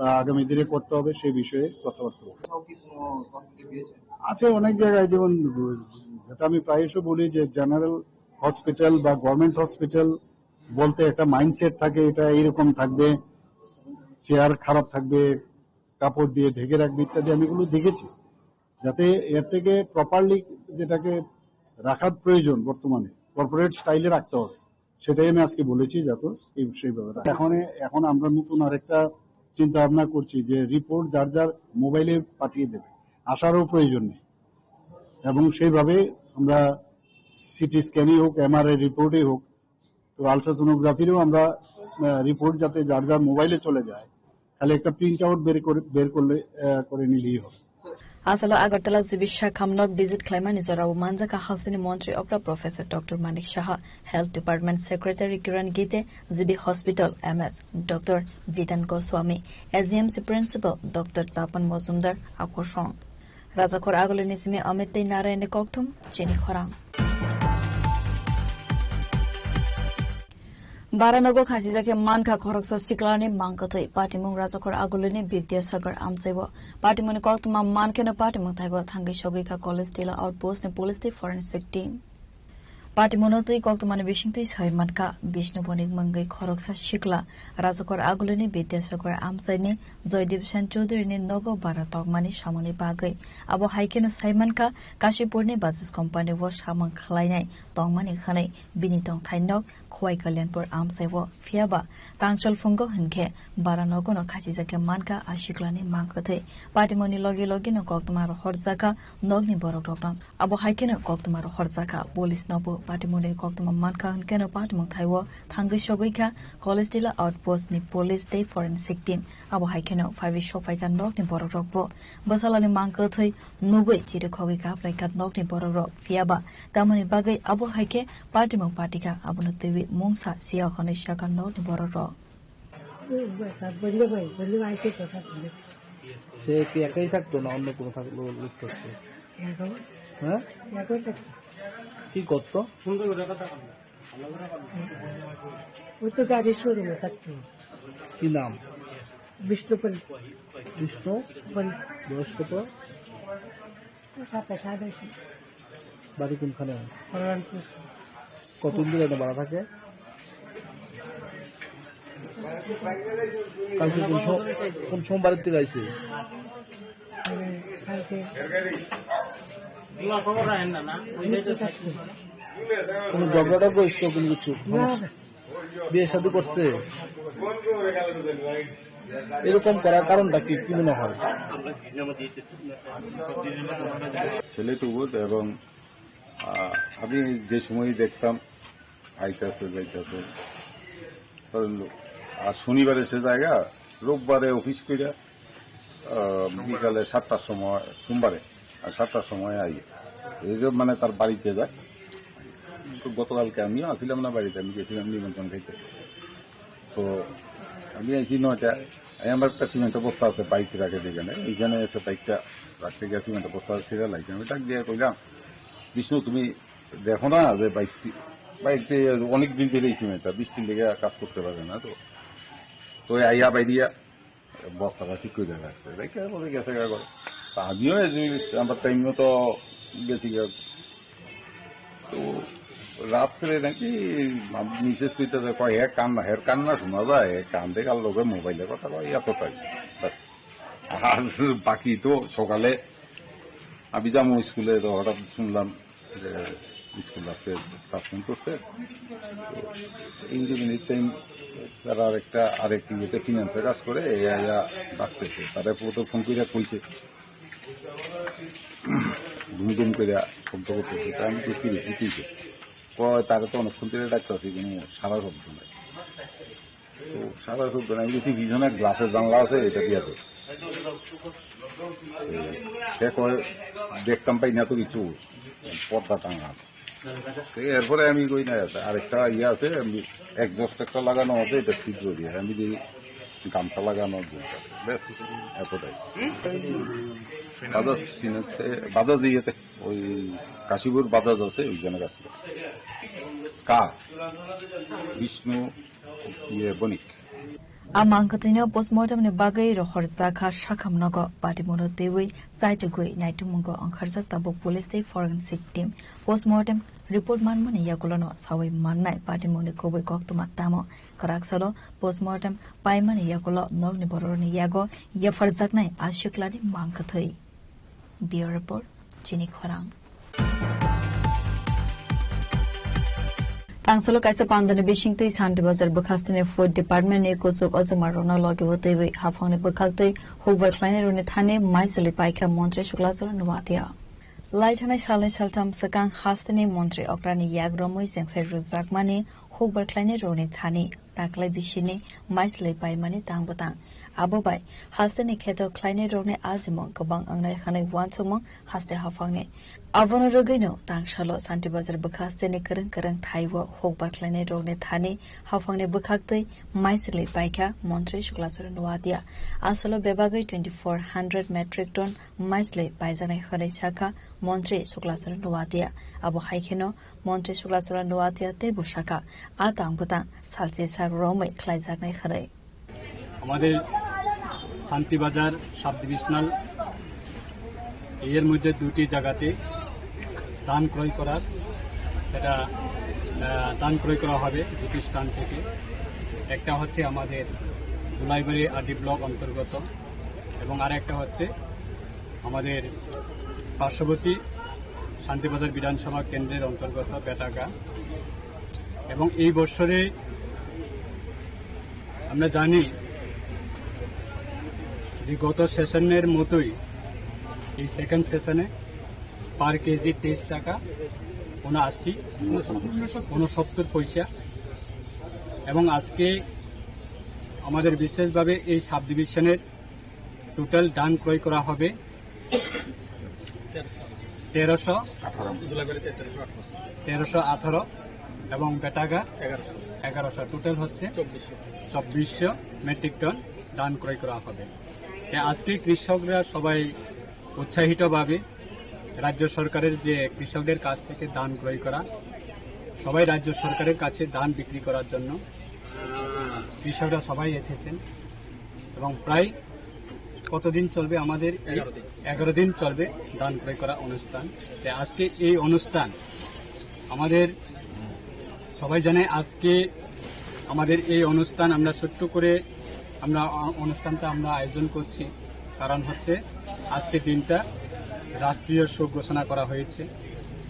আহ, আগামী দিনে করতে হবে, সেই বিষয়ে কথাবার্তা বলবো। কোথাও কি কোনো তথ্য পেয়েছেন? আছে অনেক জায়গায়, যেমন যেটা আমি প্রায়শ বলি যে জেনারেল হসপিটাল বা গভর্নমেন্ট হসপিটাল বলতে একটা মাইন্ডসেট থাকে, এটা এইরকম থাকবে, চেয়ার খারাপ থাকবে, কাপড় দিয়ে ঢেকে রাখবে ইত্যাদি, আমি এগুলো দেখেছি। যাতে এর থেকে প্রপারলি যেটাকে রাখার প্রয়োজন বর্তমানে কর্পোরেট স্টাইলে রাখতে হবে, সেটাই আমি আজকে বলেছি, যাতে এই, সেইভাবে রাখা। এখন, এখন আমরা নতুন আরেকটা চিন্তা ভাবনা করছি যে রিপোর্ট যার যার মোবাইলে পাঠিয়ে দেবে, আসারও প্রয়োজন নেই। এবং সেইভাবে আমরা সিটি স্ক্যানই হোক, এমআরআই রিপোর্টই হোক, তো আলট্রাসোনোগ্রাফিরও আমরা রিপোর্ট যাতে যার যার মোবাইলে চলে যায়, খালি একটা প্রিন্ট আউট বের করে, বের করলে আহ, করে নিলেই হবে। Asalo Agartala G B Shakham nok visit khlaimani jorao manjakha hasteni montri okra Professor Doctor Manik Saha, Health Department Secretary Kiran Gite, G B Hospital M S Doctor Vidan Goswami, A G M C Principal Doctor Tapan Mojumdar, Akorsong. Rajakhor agulini simi Amit tei Narayan ni kokthum chini khorang. Baranogo khachijak khe mankha khoroksa siklani mangkwthwi. Patimung Rajakhor Agulini Bidyasagar amchaibo. Patimungni koktwma mankheno patimung thaigo thangwi sogwi kha College Tila Outpost ni police tei forensic team. Patimungno twi koktwmani bisingtwi sai mankha Bishnu Bonik mungwi khoroksa sikla Rajakhor Agulini Bidyasagar amchaini Joydev Sen Chaudhary ni nogo bara tokmani samungni bagwi. Abo hai kheno sai mankha Kashipurni Bajaj company o samung khlainai tongmani hwnwi bini tongthai nok Khowai Kalyanpur amchai o. Phiya ba tangchol phungo hinkhe bara nogono khachijak khe mankha a siklani mangkwthwi. Patimungni logi logino koktwma rohorjakha nokni borok rokno. Abo hai kheno koktwma rohorjakha police nobo. Patimungni koktwma mankha hinkheno patimung thai o thangwi sogwi kha College Tila Outpost ni police tei forensic team. Abo hai kheno phaiwi sokphaikha nokni borok rokbo. Bwsalani mangkwthwi nugwi chirikhogwi kaplaikha nokni borok rok. Phiya ba tamoni bagwi abo hai khe patimung patikha, abono twiwi mungsa siya hwnwi sakha nokni borok rok. সে কি একাই থাকতো না অন্য কোনো থাকলো, লোক থাকতো? হ্যাঁ? কি করতো? ওই তো গাড়ি শোরুমে থাকতো। কি নাম? বিষ্ণুপ্রিয়া। বিষ্ণু? বয়স কত? সাতাশ, আঠাশ। বাড়ি কোনখানে? কল্যাণপুর। কতদিন ধরে এখানে ভাড়া থাকে? কালকে কোন সো-, কোন সোমবারের থেকে আইছে? মানে, কালকে। কোনো ঝগড়া টগড়া হয়েছিল কোনো কিছু? না, না। বিয়ে শাদী করছে? এরকম করার কারণটা কি, কি মনে হয়? ছেলে তো বোধ এবং, আহ, আমি যে সময়ই দেখতাম আইতাছে যাইতাছে। কারণ আর শনিবারে সে জায়গা, রোববারে অফিস কইরা, আহ, বিকালে সাতটার সময়, সোমবারে, আর সাতটার সময় আই। এই যে মানে তার বাড়িতে যায়। তো গতকালকে আমিও আসিলাম না বাড়িতে, আমি গেছিলাম নিমন্ত্রণ খাইতে। তো আমি আইছি নয়টা, এই আমার একটা সিমেন্টের বস্তা আছে বাইক রাখে যেখানে, এইখানে এসে বাইকটা রাখতে গিয়ে সিমেন্টের বস্তা ছিঁড়ে লাগছে। আমি ডাক দিয়ে কইলাম, "বিষ্ণু, তুমি দেখো না যে বাইকটি, বাইকটি অনেক দিন ধরে এই সিমেন্টটা, বিশ দিন থেকে কাজ করতে পারে না তো।" তো এই আইয়া বাইরিয়া বস্তাটা ঠিক করে রাখছে। রেখে বলে গেছে গা করে। তা আমিও এই যে আমার টাইম মতো গেছি গা। তো রাত্রে নাকি মিসেস কইতেছে, কয়, "হে কান্না, হের কান্না শোনা যায়, হে কান্দে কার লগে মোবাইলে কথা কয়, এতটাই।" ব্যাস। আর বাকি তো সকালে আমি যাবো স্কুলে, তো হঠাৎ শুনলাম যে স্কুল আজকে সাসপেন্ড করছে। তো ইঞ্জিনিয়ারিং টাইম তারা আরেকটা, আরেক ইয়েতে ফিনান্সে কাজ করে, এ আইয়া ডাকতেছে। তারা তো ফোন করে কইছে, ধুম ধুম করে শব্দ করতেছে। তা আমি তো কি রে, কি হইছে? কয়, "তারা তো অনেকক্ষণ ধরে ডাকতেছি, কোনো সারা শব্দ নাই।" তো সারা শব্দ নাই, আমি বলছি, "পিছনে গ্লাসের জানলা আছে, এটা দিয়ে দে।" এই, সে কয়, "দেখতাম পাই না তো কিছু, পর্দা টাঙা।" তো এরপরে আমি কই, "না, আরেকটা ইয়ে আছে, আমি এক্সস্ট একটা লাগানো আছে, এটা ছিদ্র দিয়ে।" আমি দেখি গামছা লাগানো আছে, ব্যাস, এতটাই। বাজাজ ফিনান্সে, বাজাজ ইয়েতে, ওই কাশীপুর বাজাজ আছে, ওইখানে কাজ করে। কার? বিষ্ণু, ইয়ে, বণিক। A mangkwthwino postmortem ni bagwi rohorjakha sakham nogo, patimungno twiwi chaitugwi naitukmungo wngkharjak tabuk police tei forensic team. Postmortem report manmani yagulono sawi mannai patimungni kubui koktwma tamo. Kwraksalo postmortem paimani yagulo nokni bororokni yago yapharjaknai a siklani mangkwthwi. Bureau Report, Chini Khorang. Tangsolo kaisa pandani bisingtwi Shanti Bazar bwkhasteni Food Department ni kuchuk ochomar rokno logi o twiwi haphangni bwkhaktwi hukbar khlainai rokni thani maisali paikha Montri Suklachara Nuatia. Lai thanai salnwi saltham swkang hasteni Montri Okrani yak romwi chengsai rwjakmani hukbar khlainai rokni thani taklai bisini maislwi paimani tang bwtang. Abo bai hasteni kheto khlainai rokni ajimung kwbang wngnai hwnwi uansukmung haste haphangni. Abono rwgwino tangsalo Santi Bazar bwkha hasteni kwrwng kwrwng thai-o hukbar khlainai rokni thani haphangni bwkhaktwi maislwi paikha Montri Suklaswrwng Noatia. Asalo bebagwi twenty four hundred metric ton maislwi paijaknai hwnwi sakha Montri Suklaswrwng Noatia. Abo hai kheno Montri Suklaswrwng Noatia teibo sakha, a tang bwtang salchi sak romwi khlaijaknai hwnwi. আমাদের Shantibazar sub divisional এর মধ্যে দুটি জায়গাতে ধান ক্রয় করার, সেটা, আহ, ধান ক্রয় করা হবে দুটি স্থান থেকে। একটা হচ্ছে আমাদের দুলাইবাড়ি আরডি ব্লক অন্তর্গত এবং আরেকটা হচ্ছে আমাদের পার্শ্ববর্তী শান্তিবাজার বিধানসভা কেন্দ্রের অন্তর্গত বেটাগা। এবং এই বছরে আমরা জানি যে গত সেশনের মতোই এই সেকেন্ড সেশনে পার কেজি তেইশ টাকা উনআশি, উনসত্তর পয়সা। এবং আজকে আমাদের বিশেষভাবে এই সাব ডিভিশনের টোটাল ধান ক্রয় করা হবে তেরোশো, তেরোশো আঠারো এবং বেটাগা এগারোশো। এগারোশো, টোটাল হচ্ছে চব্বিশশো। চব্বিশশো মেট্রিক টন ধান ক্রয় করা হবে। তাই আজকে কৃষকরা সবাই উৎসাহিতভাবে রাজ্য সরকারের যে কৃষকদের কাছ থেকে ধান ক্রয় করা, সবাই রাজ্য সরকারের কাছে ধান বিক্রি করার জন্য কৃষকরা সবাই এসেছেন এবং প্রায় কতদিন চলবে আমাদের এই? এগারো দিন। এগারো দিন চলবে ধান ক্রয় করা অনুষ্ঠান। তাই আজকে এই অনুষ্ঠান আমাদের সবাই জানে, আজকে আমাদের এই অনুষ্ঠান আমরা ছোট্ট করে আমরা অ-, অনুষ্ঠানটা আমরা আয়োজন করছি, কারণ হচ্ছে আজকে দিনটা রাষ্ট্রীয় শোক ঘোষণা করা হয়েছে।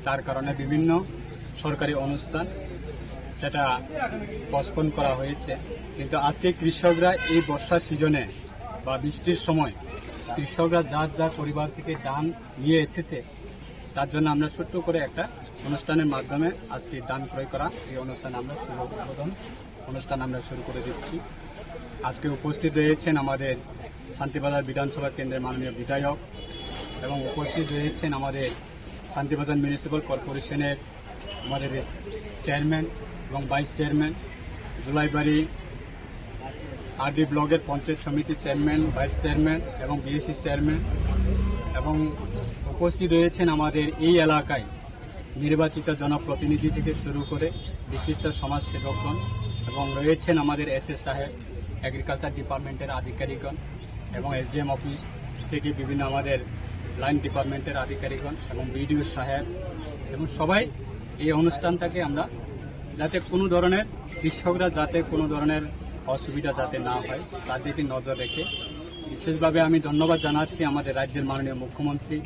তার কারণে বিভিন্ন সরকারি অনুষ্ঠান সেটা পোস্টপোন করা হয়েছে। কিন্তু আজকে কৃষকরা এই বর্ষা সিজনে বা বৃষ্টির সময় কৃষকরা যার যার পরিবার থেকে ধান নিয়ে এসেছে, তার জন্য আমরা ছোট্ট করে একটা অনুষ্ঠানের মাধ্যমে আজকে ধান ক্রয় করা এই অনুষ্ঠান আমরা শুভ উদ্বোধন অনুষ্ঠান আমরা শুরু করে দিচ্ছি। আজকে উপস্থিত রয়েছেন আমাদের শান্তিবাজার বিধানসভা কেন্দ্রের মাননীয় বিধায়ক এবং উপস্থিত রয়েছেন আমাদের শান্তিবাজার মিউনিসিপ্যাল কর্পোরেশনের আমাদের চেয়ারম্যান এবং ভাইস চেয়ারম্যান, জুলাইবাড়ি আরডি ব্লকের পঞ্চায়েত সমিতির চেয়ারম্যান, ভাইস চেয়ারম্যান এবং বিএসি চেয়ারম্যান এবং উপস্থিত রয়েছেন আমাদের এই এলাকায় নির্বাচিত জনপ্রতিনিধি থেকে শুরু করে বিশিষ্ট সমাজসেবকগণ এবং রয়েছেন আমাদের এসএস সাহেব, এগ্রিকালচার ডিপার্টমেন্টের আধিকারিকগণ এবং এসডিএম অফিস থেকে বিভিন্ন আমাদের লাইন ডিপার্টমেন্টের আধিকারিকগণ এবং বিডিও সাহেব এবং সবাই এই অনুষ্ঠানটাকে আমরা যাতে কোনো ধরনের, কৃষকরা যাতে কোনো ধরনের অসুবিধা যাতে না হয়, তার দিকে নজর রেখে বিশেষভাবে আমি ধন্যবাদ জানাচ্ছি আমাদের রাজ্যের মাননীয় মুখ্যমন্ত্রী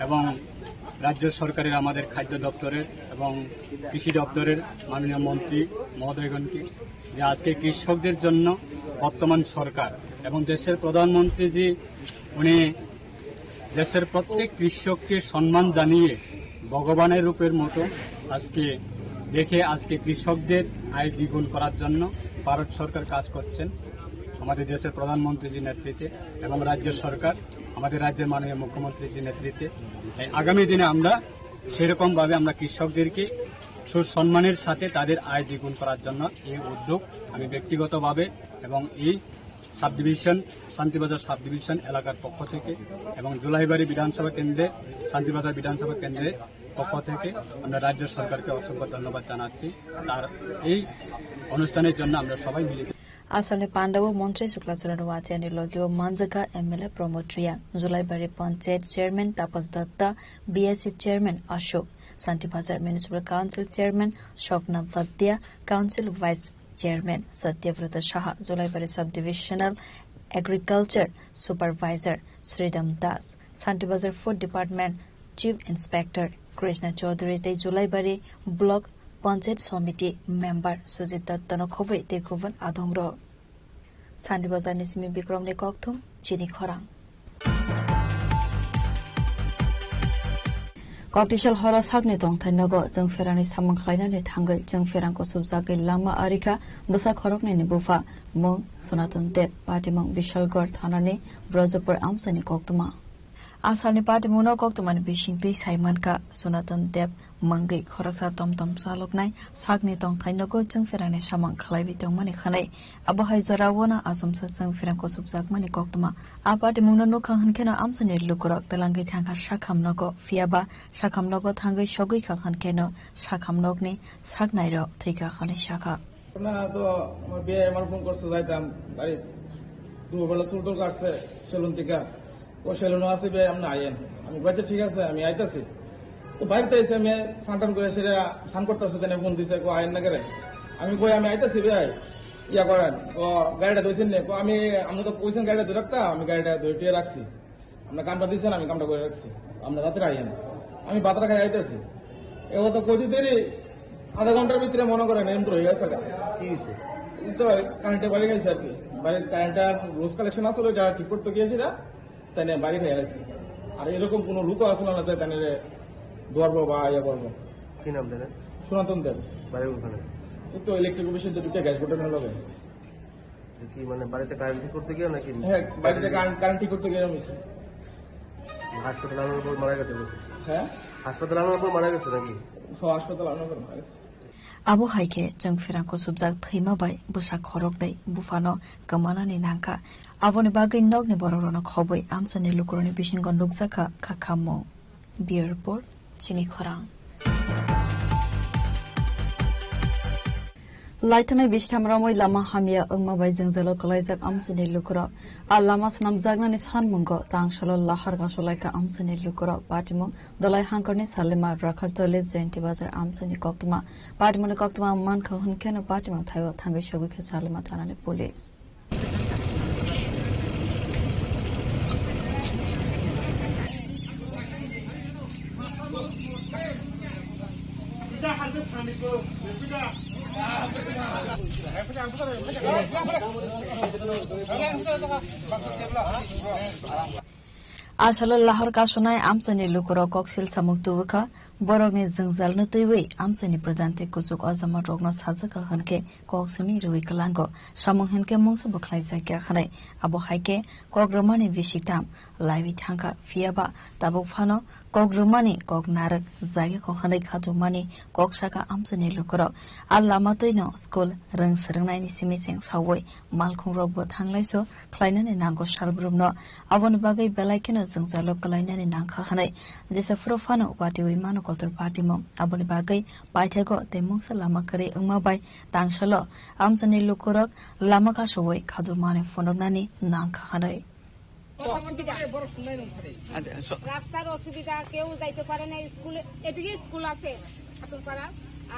এবং রাজ্য সরকারের আমাদের খাদ্য দপ্তরের এবং কৃষি দপ্তরের মাননীয় মন্ত্রী মহোদয়গণকে, যে আজকে কৃষকদের জন্য বর্তমান সরকার এবং দেশের প্রধানমন্ত্রীজি উনি দেশের প্রত্যেক কৃষককে সম্মান জানিয়ে ভগবানের রূপের মতো আজকে দেখে আজকে কৃষকদের আয় দ্বিগুণ করার জন্য ভারত সরকার কাজ করছেন আমাদের দেশের প্রধানমন্ত্রীজির নেতৃত্বে এবং রাজ্য সরকার আমাদের রাজ্যের মাননীয় মুখ্যমন্ত্রীজির নেতৃত্বে। তাই আগামী দিনে আমরা সেরকম ভাবে আমরা কৃষকদেরকে সুসম্মানের সাথে তাদের আয় দ্বিগুণ করার জন্য এই উদ্যোগ আমি ব্যক্তিগতভাবে এবং এই sub division, Shantibazar sub division এলাকার পক্ষ থেকে এবং জুলাইবাড়ি বিধানসভা কেন্দ্রে, শান্তিবাজার বিধানসভা কেন্দ্রের পক্ষ থেকে আমরা রাজ্য সরকারকে অসংখ্য ধন্যবাদ জানাচ্ছি। তার এই অনুষ্ঠানের জন্য আমরা সবাই মিলিত। Asalni pandao Montri Suklaswrwng Noatiani logio manjakha M L A Pramod Reang, Julaibari Panchayat Chairman Tapas Datta, B S C Chairman Ashok, Santi Bazar Municipal Council Chairman Shobna Bhatia, Council Vice Chairman Satyabrata Saha, Julaibari Sub-Divisional Agriculture Supervisor Sridham Das, Santibazar Food Department Chief Inspector Krishna Chaudhary tei Julaibari Block Panchayat Somiti Member Sujit Datta no khobwi tei kubun adongrok. Santibazar ni simi Bikrom ni kokthum chini khorang. Koktisal horo sakni tongthai nogo chwng pherani samung khlainani thangwi chwng pherang kusubjagwi lama arikha bwsa khoroknwini bupha mung Sonatan Deb, patimung Bishalgarh thanani Brajapur amchaini koktwma. A salni patimungno koktwmani bisingtwi sai mankha Sonatan Deb mungwi khoroksa tom tom chaloknai sakni tongthai nogo chwng pherani samung khlaiwi tongmani khwnwi. Abo hai jorao no achomsa chwng pherang kusubjakmani koktwma. A patimungno nukha hwnkheno amchaini lukurok twlangwi thangkha sakham nogo, phiyaba sakham nogo thangwi sogwi kha hwnkheno sakham nokni saknairok thwikha hwnwi sakha. না তো, আমার বিয়ে আমার ফোন করছে, যাইতাম বাড়ি। দুপুরবেলা চুল টুল কাটছে সেলুন থেকে। ও সেলুনও আছে, বিয়ে আপনি আইয়েন। আমি কইছে, "ঠিক আছে, আমি আইতাছি।" তো বাড়িতে এসে আমি স্নান টান করে সেটা স্নান করতেছে, তাই ফোন দিছে, "কো আইয়েন না করে?" আমি কই, "আমি আইতাছি ভাই, ইয়া করেন।" ও গাড়িটা ধুইছেন নে? কো, "আমি, আমরা তো কইছেন গাড়িটা ধুই রাখতা, আমি গাড়িটা ধুই টুয়ে রাখছি।" আমরা কামটা দিছেন, আমি কামটা করে রাখছি, আমরা রাত্রে আইয়েন। আমি বাতারা খাই আইতেছি। এবার তো কইতে দেরি, আধা ঘন্টার ভিতরে মনে করেন এমন হয়ে গেছে গা। কি হয়েছে? এই তো কারেন্টে বাড়ি গেছে আর কি। বাড়ির কারেন্টটা রোজ কালেকশন আসলে, ওটা ঠিক করতে গিয়েছি না, তাই নিয়ে বাড়ি খাই রাখছি। আর এরকম কোনো লোকও আসলে না চাই, তাই নিয়ে দুয়ার বলবো বা ইয়ে বলবো। কি নাম জানেন? সনাতন দেব। বাড়ি কোথায়? এই তো ইলেকট্রিক অফিসের দুটো গ্যাস বোর্ডের লগে। কি মানে বাড়িতে কারেন্ট ঠিক করতে গিয়ে নাকি? হ্যাঁ, বাড়িতে কারেন্ট, কারেন্ট ঠিক করতে গিয়ে আমি। হাসপাতালে আনার পর মারা গেছে বলছে। হ্যাঁ? হাসপাতালে আনার পর মারা গেছে নাকি? হ্যাঁ, হাসপাতালে আনার পর মারা গেছে। Abo hai khe chwng pherang kusubjak thwima bai bwsa khoroknwi buphano kwmanani nangkha. Aboni bagwi nokni borokrokno khobwi amchaini lukurokni bisingo nukjakha kha khammung. Bureau Report, Chini Khorang. Laithanai bishtham romwi lama hamya wngma bai jwngjalo kwlaijak amchaini lukurok. A lama swnamjaknani sanmungo tangsalo lahar gasolaikha amchaini lukurok. Patimung Dolai Hangkorni Salima Rakhartoli Jayanti Bazar amchaini koktwma. Patimungni koktwma mankha hwnkheno patimung thaio thangwi sogwikha Salima thanani police. Asalo lahar kasonai amchaini lukurok koksil samung tubukha, borokni jwngjalno twiwi amchaini pradhan tei kuchuk ojamarokno sajakha hwnkhe kok simi rwui kwlango, samung hinkhe mungsa bo khlaijakya hwnwi. Abo hai khe kok rwmani bisiktham laiwi thangkha, phiyaba tabuk phano kok rwmani kok narwk jagikho hwnwi khatumani kok sakha amchaini lukurok. A lama twino school rwng swrwngnaini simi cheng saui malkhungrokbo thanglaiso khlainani nango salbrumno. Aboni bagwi belai kheno jwngjalo kwlainani nangkha hwnwi jesa phuru phano watwi mano kotor patimung. Aboni bagwi paithago tei mungsa lama kwrwi wngma bai tangsalo amchaini lukurok lama kasui khajurmani phunuknani nangkha hwnwi. অসুবিধা। আচ্ছা, স- রাস্তার অসুবিধা, কেউ যাইতে পারে না স্কুলে। এদিকে স্কুল আছে ঠাকুরপাড়া,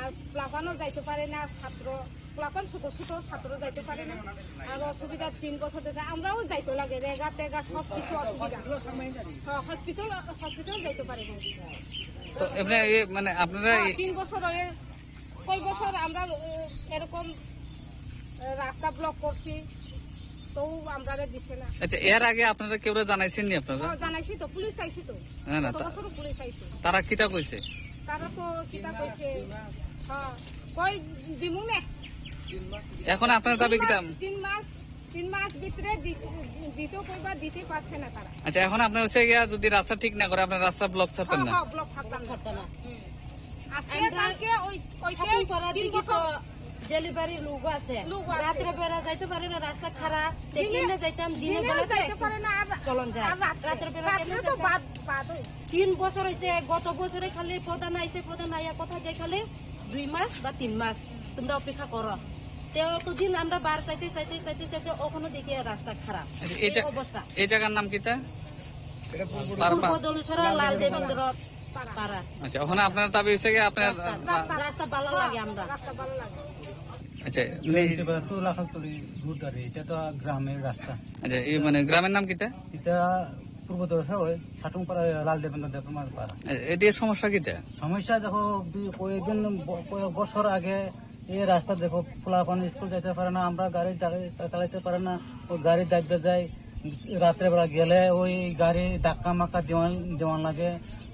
আর প্লাবানও যাইতে পারে না ছাত্র, প্লাবান ছোট ছোট ছাত্র যাইতে পারে না। আর অসুবিধা তিন বছর থেকে আমরাও যাইতে লাগে, রেগা টেগা সব কিছু অসুবিধা। হ্যাঁ, হসপিটাল, হসপিটাল যাইতে পারে না। তো এমনি এই মানে আপনারা হ্যাঁ, এই তিন বছর হয়ে কয় বছর আমরা, এ, এরকম, এ, রাস্তা ব্লক করছি, তবু আমরারে দিছে না। আচ্ছা, এর আগে আপনারা কেউরে জানাইছেন নি আপনারা? হ্যাঁ, জানাইছি তো, পুলিশ আইছে তো। না, না, গত তা- বছরও পুলিশ আইছে। তারা কিতা কইছে? তারা তো কিতা কইছে? হ্যাঁ, কই দিমু নে। এখন আপনার দাবি তিন কিতা? মাস, তিন মাস তিন মাস ভিতরে দি-, দিতে কইবা, দিতে পারছে না তারা। আচ্ছা, এখন আপনার হচ্ছে গিয়া যদি রাস্তা ঠিক না করে, আপনার রাস্তা ব্লক ছাড়তেন হ্যাঁ, না? হ্যাঁ, ব্লক ছাড়তাম না। ছাড়তাম না। হুম। আজকে আমরা কালকে ওই, ওই যে ঠাকুরপাড়ার তিন দিকে তো বছর ডেলিভারি লোক আছে। লোক আছে। রাত্রে বেলা যাইতে পারে না, রাস্তা খারাপ। তে দিনে, কেমনে যাইতাম? দিনে দিনে বেলা তো যাইতে একটু পারে না, আর চলন যায়। আর রাত্রে, রাত্রে বেলা রাত্রে কেমনে তো যাইতাম? বাদ, বাদ হইছে। তিন বছর হইছে, গত বছরে খালি প্রধান আইছে, প্রধান আইয়া কথা দেয় খালি দুই মাস বা তিন মাস তোমরা অপেক্ষা করো। তে অতদিন আমরা বার চাইতে, চাইতে, চাইতে, চাইতে অখনো দেখি রাস্তা খারাপ। আচ্ছা, এই এই জা-, অবস্থা। এই জায়গার নাম কিতা? এটা পূর্ব পারপা। পূর্ব দলুছড়া লাল দেবেন্দ্র পাড়া। আচ্ছা, ওখানে আপনার দাবি হচ্ছে কি আপনার রাস্তা, রাস্তা ভালো লাগে আমরা। আচ্ছা, মানে জয়ন্তী বাজার তো লাখালতলি রোড আর এটা তো গ্রামের রাস্তা। আচ্ছা, এই মানে গ্রামের নাম কিতা? এটা পূর্ব দলুছড়া ওই ঠাটুংপাড়া লাল দেবেন্দ্র দেবনাথ পাড়া। এ-, এটির সমস্যা কিতা? সমস্যা দেখো, বি-, কয়েকদিন ব-, কয়েক বছর আগে এই রাস্তা দেখো, পোলাপান স্কুল যাইতে পারে না, আমরা গাড়ি চালাই-, চা-, চালাইতে পারে না, ও গাড়ি দাবতে যায়, রাত্রেবেলা গেলে ওই গাড়ি ধাক্কা মাক্কা দেওয়ান দেওয়ান লাগে।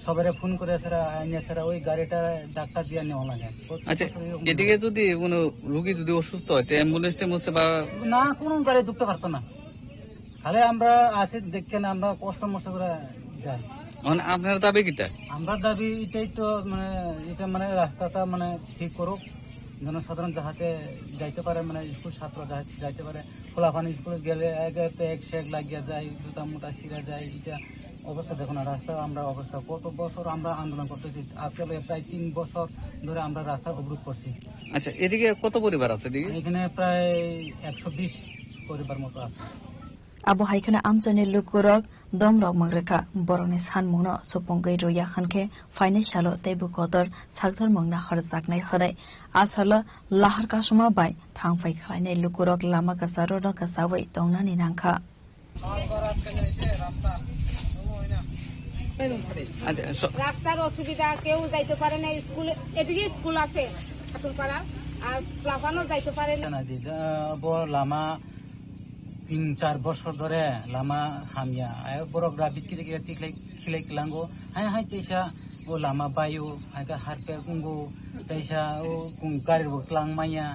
সবারে ফোন করে সেরা আইনে সেরা ওই গাড়িটা ধাক্কা দিয়ে নেওয়া লাগে। আচ্ছা, এদিকে যদি কোনো রুগী যদি অসুস্থ হয়, তো অ্যাম্বুলেন্স ট্যাম্বুলেন্স বা না, কোনো গাড়ি ঢুকতে পারতো না। খালি আমরা আসি দেখেন, আমরা কষ্ট মষ্ট করে যাই। মানে আপনার দাবি কিটা? আমরা দাবি এটাই তো, মানে, এটা, মানে, রাস্তাটা, মানে, ঠিক করুক, জনসাধারণ যাহাতে যাইতে পারে, মানে, স্কুল ছাত্র যাহাতে যাইতে পারে। খোলাফানি স্কুলে গেলে আগে তো এক সেক লাগিয়া যায়, জুতা মুতা ছিঁড়া যায়। এটা অবস্থা দেখো না, রাস্তা আমরা অবস্থা, কত বছর আমরা আন্দোলন করতেছি, আজকে প্রায় তিন বছর ধরে আমরা রাস্তা অবরোধ করছি। আচ্ছা, এদিকে কত পরিবার আছে এদিকে? এখানে প্রায় একশো বিশ পরিবার মতো আছে। Abo hai kheno amchaini lukurok domrok mangrwkha, borokni sanmungno supungwi rwya hwnkhe phainai salo teibo kotor saktormungno horjaknai hwnwi. A salo lahar kasuma bai thangphai khlainai lukurok lama kwcharo no kwchaui tongnani nangkha. আচ্ছা, স- রাস্তার অসুবিধা, কেউ যাইতে পারে না স্কুলে। এদিকে স্কুল আছে ঠাকুরপাড়া, আর প্লাফানও যাইতে পারে না। Sana jida bo lama tin char bosor dhore lama hamya. Ayo borok rabit kile kile tiklai khilai klango. Hai hai teisa o lama bayo, hai ka harpe kungo, teisa o kung gari bo klang maya.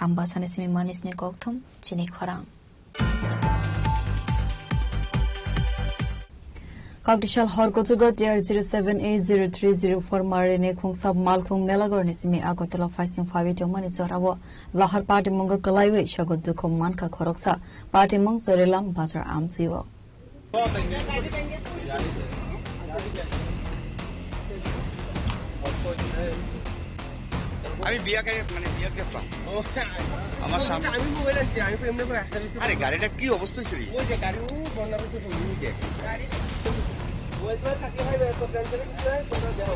Ang basani simi manisni kokthum chini khorang. Kokdisal hor kuchugo T R zero seven A zero three zero four marini khungsa malkhung Melagorni simi Agartala phaising phawi tongmani jorao lahar patimungo kwlaiwi sogo dukhu mankha khoroksa. Patimung Chorilam Bazar amsio. আমি বিয়া কে-, মানে বিয়ার গেছিলাম। ও, আমার সামনে আমি মোবাইল আনছি, আমি তো এমনি করে আসতে আসতে আরে, গাড়িটা কি অবস্থা হয়েছে রে? ওই যে গাড়ি, ও বন্যা করতে শুরু হয়েছে। গাড়ি ওই তো থাকলে ভাই, তো টেনশন কিছু নাই, তোমরা যাও।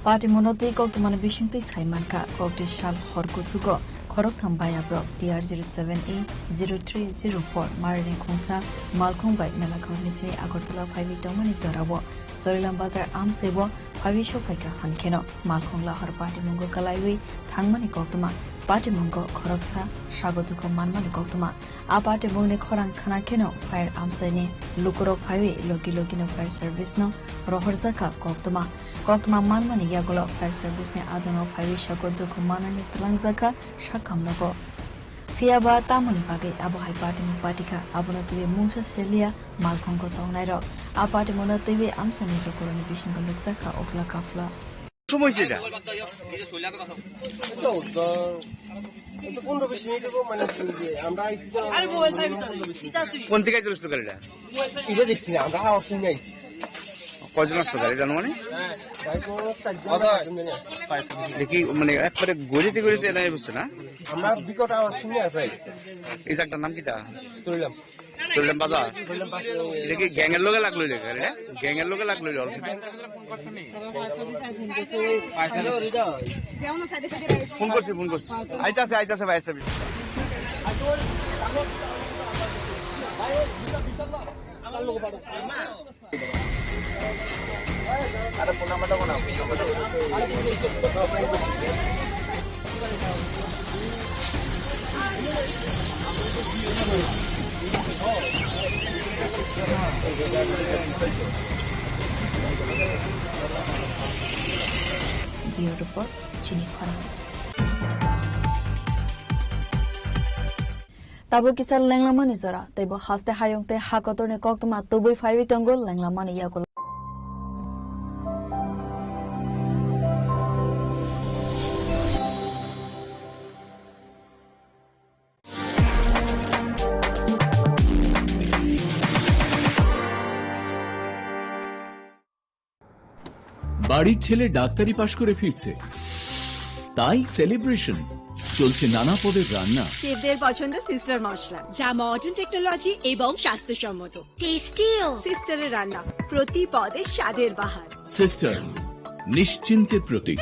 Patimungno twi koktwmani bisingtwi sai mankha, kokdisal hor kuthugo khoroktham bayabrok T R zero seven A zero three zero four marini khungsa malkhung bai Melagorni simi Agartala phaiwi tongmani jorao Chorilam Bazar amsio phaiwi sokphaikha, hwnkheno malkhung lahar patimungo kwlaiwi thangmani koktwma, patimungo khoroksa sago dukhu manmani koktwma. A patimungni khorang khna kheno fire amchaini lukurok phaiwi logi logino fire service no rohorjakha koktwma. Koktwma manmani yagulo fire service ni adongo phaiwi sago dukhu manani twlangjakha sakham nogo. Phiyaba tamoni bagwi abo hai patimung patikha, abono twiwi mungsa seliya, malkhungo tongnairok. A patimungno twiwi amchaini lukurokni bisingo nukjakha okla kapla. সময় হয়েছে এটা? এই তো, দ-, এই তো পনেরো বিশ মিনিট হবো, মানে, যে আমরা আইছি তো, পনেরো বিশ মিনিট। কোন দিকে চলেছিল গাড়িটা? এটা দেখছি না, আমরা আওয়াজ শুনে আইছি। কয়জন আসতো গাড়ি জানো মানে? গাড়ি তো চারজন, পাঁচজন জানি। দেখি, মানে, একবারে গড়িতে গড়িতে এনে বসছে না? আমরা বিকট আওয়াজ শুনে আসি। এই জায়গাটার নাম কিটা? চললাম। চললাম বাজার। চললাম বাজার। এটা কি গ্যাংয়ের লগে লাগলো এই জায়গা, এটা? গ্যাংয়ের লগে লাগলো এই জায়গা। ফোন করছি, ফোন করছি। আইতাছে, আইতাছে ভাই, আইতাছে। Bureau Report, Chini Khorang. Tabuk kisa lenglamani jora, teibo haste hayung tei ha kotorni koktwma tubui phaiwi tongo lenglamani yagulo. বাড়ির ছেলে ডাক্তারি পাশ করে ফিরছে, তাই সেলিব্রেশন। চলছে নানা পদের রান্না। শেফদের পছন্দ সিস্টার মশলা, যা মডার্ন টেকনোলজি এবং স্বাস্থ্যসম্মত। টেস্টিও সিস্টারের রান্না, প্রতি পদে স্বাদের বাহার। সিস্টার, নিশ্চিন্তের প্রতীক।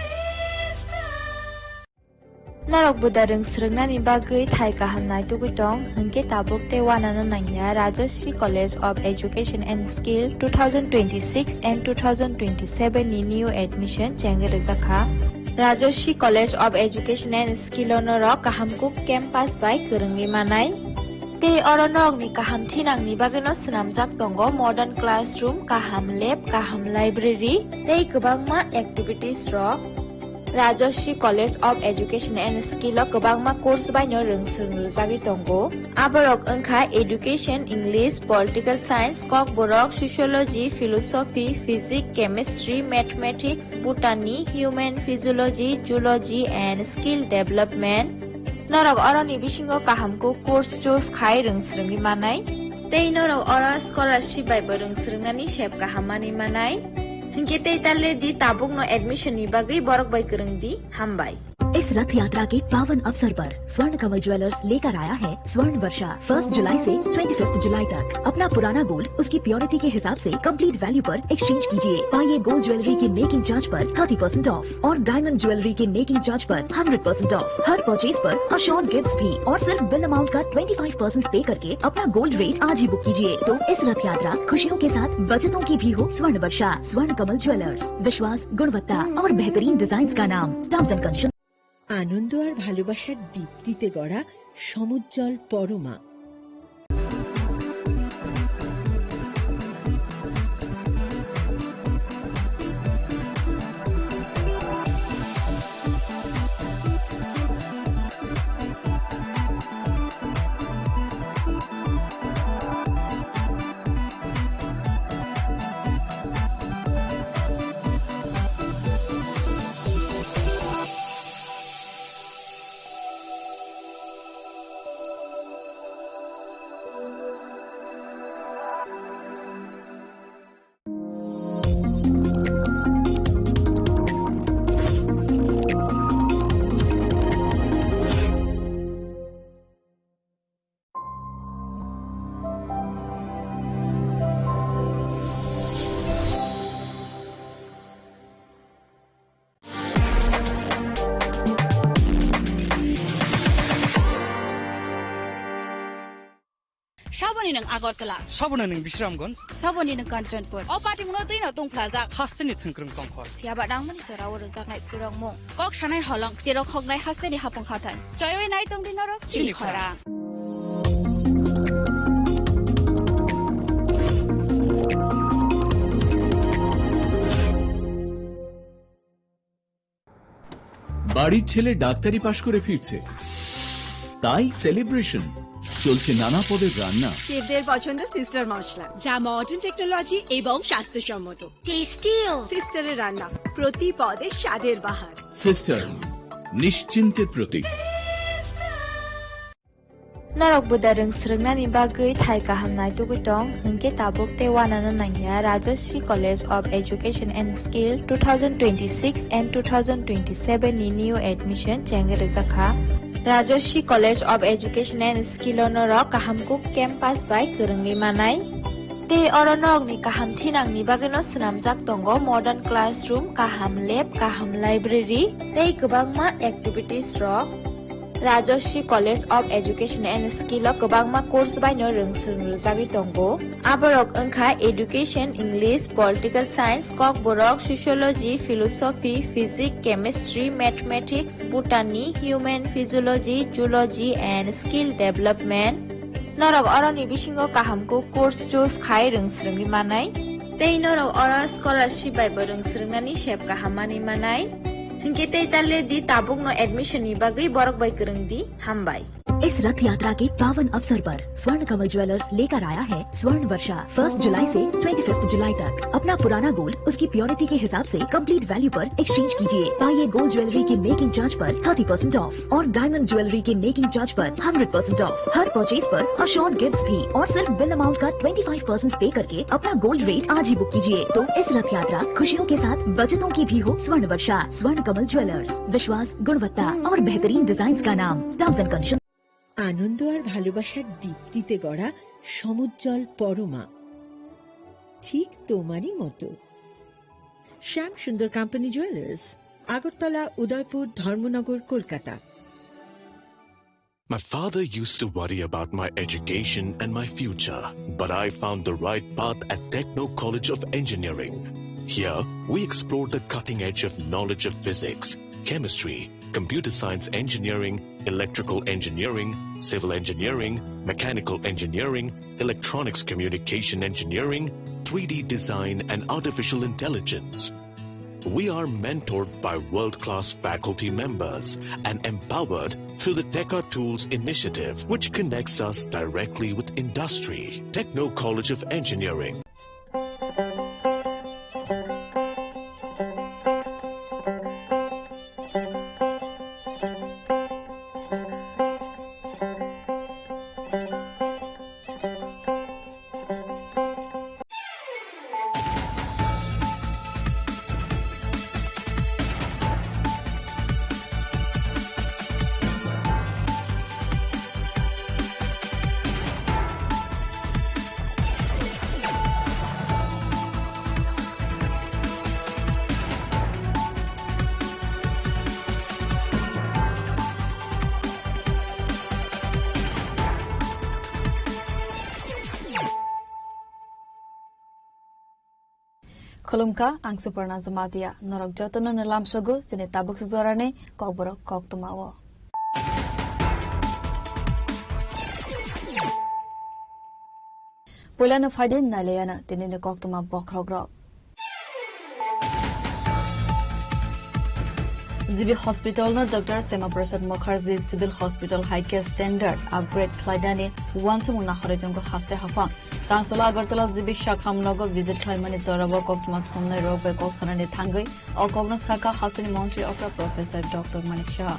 Norok buda rwng swrwngnani bagwi thai kaham naitugwi tong, hwnkhe tabuk tei uanano nangya Rajashree College of Education and Skill two thousand twenty-six and two thousand twenty-seven ni new admission chengwi rwjakha. Rajashree College of Education and Skill o norok kaham kuk campus bai kwrwngwi manai. Tei oro norokni kaham thinangni bagwino swnamjak tongo modern classroom, kaham lab, kaham library tei kwbangma activities rok. Rajashree College of Education and Skill o kwbangma course baino rwng swrwng rwjagwi tongo. Aborok wngkha Education, English, Political Science, Kokborok, Sociology, Philosophy, Physics, Chemistry, Mathematics, Botany, Human Physiology, Zoology and Skill Development. Norok oroni bisingo kaham kuk course choose khai rwng swrwngwi manai. Tei norok oro scholarship bai bo rwng swrwngnani sep kaham manwi manai. Hinkhe tei ta le di tabukno admission ni bagwi borok bai kwrwng di. Hambai. इस रथ यात्रा के पावन अवसर पर स्वर्ण कमल ज्वेलर्स लेकर आया है स्वर्ण वर्षा। फर्स्ट जुलाई से ट्वेंटी फिफ्थ जुलाई तक अपना पुराना गोल्ड उसकी प्योरिटी के हिसाब से कंप्लीट वैल्यू पर एक्सचेंज कीजिए। पाइए गोल्ड ज्वेलरी की मेकिंग चार्ज पर थर्टी परसेंट ऑफ और डायमंड ज्वेलरी के मेकिंग चार्ज पर hundred percent of. Her purchase पर अश्योर्ड गिफ्ट्स भी और सिर्फ बिल अमाउंट का ट्वेंटी फ़ाइव परसेंट पे करके अपना गोल्ड रेट आज ही बुक कीजिए। तो इस रथ यात्रा खुशियों के साथ बचतों की भी हो। स्वर्ण वर्षा, स्वर्ण कमल ज्वेलर्स, विश्वास, गुणवत्ता और बेहतरीन डिजाइन का नाम। Terms and condition. আনন্দ আর ভালোবাসার দীপ্তিতে গড়া সমুজ্জ্বল Parama. Saboni nwng Agartala. Saboni nwng Bisramganj. Saboni nwng Kanchanpur. O patimungno twino tongphlajak. Hasteni thwngkwrwng tongkhor. Phiyaba nangmani jorao rwjaknai khurokmung. Kok sanai holong, cherok hoknai hasteni hapung hathai. Choiwi nai tongdi norok chini chini khorang. বাড়ির ছেলে ডাক্তারি পাশ করে ফিরছে, তাই সেলিব্রেশন। চলছে নানা পদের রান্না। শেফদের পছন্দ সিস্টার মশলা, যা মডার্ন টেকনোলজি এবং স্বাস্থ্যসম্মত। টেস্টিও। সিস্টারের রান্না, প্রতি পদে স্বাদের বাহার। সিস্টার, নিশ্চিন্তের প্রতীক। Norok buda rwng swrwngnani bagwi thai kaham naitugwi tong, hwnkhe tabuk tei uanano nangya Rajashree College of Education and Skill two thousand twenty-six and two thousand twenty-seven ni new admission chengwi rwjakha. Rajashree College of Education and Skill o norok kaham kuk campus bai kwrwngwi manai. Tei oro norokni kaham thinangni bagwino swnamjak tongo modern classroom, kaham lab, kaham library tei kwbangma activities rok. Rajashree College of Education and Skill o kwbangma course baino rwng swrwng rwjagwi tongo. Aborok wngkha Education, English, Political Science, Kokborok, Sociology, Philosophy, Physics, Chemistry, Mathematics, Botany, Human Physiology, Zoology and Skill Development. Norok oroni bisingo kaham kuk course choose khai rwng swrwngwi manai. Tei norok oro scholarship bai bo rwng swrwngnani sep kaham manwi manai. Hinkhe tei ta le di tabukno admission ni bagwi borok bai kwrwng di. Hambai. इस रथ यात्रा के पावन अवसर पर स्वर्ण कमल ज्वेलर्स लेकर आया है स्वर्ण वर्षा। फर्स्ट जुलाई से ट्वेंटी फिफ्थ जुलाई तक अपना पुराना गोल्ड उसकी प्योरिटी के हिसाब से कंप्लीट वैल्यू पर एक्सचेंज कीजिए। पाइए गोल्ड ज्वेलरी की मेकिंग चार्ज पर थर्टी परसेंट ऑफ और डायमंड ज्वेलरी की मेकिंग चार्ज पर hundred percent of. Her purchase पर अश्योर्ड गिफ्ट्स भी और सिर्फ बिल अमाउंट का ट्वेंटी फ़ाइव परसेंट पे करके अपना गोल्ड रेट आज ही बुक कीजिए। तो इस रथ यात्रा खुशियों के साथ बचतों की भी हो। स्वर्ण वर्षा, स्वर्ण कमल ज्वेलर्स, विश्वास, गुणवत्ता और बेहतरीन डिजाइन का नाम। Terms and condition. আনন্দ আর ভালোবাসার দীপ্তিতে গড়া সমুজ্জ্বল পরমা, ঠিক তোমারই মতো। শ্যাম সুন্দর কোম্পানি জুয়েলার্স, আগরতলা, উদয়পুর, ধর্মনগর, Kolkata. My father used to worry about my education and my future, but I found the right path at Techno College of Engineering. Here, we explore the cutting edge of knowledge of physics, chemistry, computer science engineering, electrical engineering, civil engineering, mechanical engineering, electronics communication engineering, three D design, and artificial intelligence. We are mentored by world-class faculty members and empowered through the Teka Tools initiative, which connects us directly with industry. Techno College of Engineering. Khulumkha, ang Suparna Jamatia. Norok jotono no lamsogo chini tabuk sujorani kokborok koktwmao. Puilano phaidi nailaiana tinini koktwma bokhorokrok. G B Hospital no Doctor Shyama Prasad Mukherjee Civil Hospital hai khe standard upgrade khlainani uansukmung nahorwi tongo haste haphang. Tangsolo Agartala G B Shakham nogo visit khlaimani jorao koktwma thumnai rok bai kok sanani thangwi o kokno sakha hasteni montri okra Professor Doctor Manik Saha.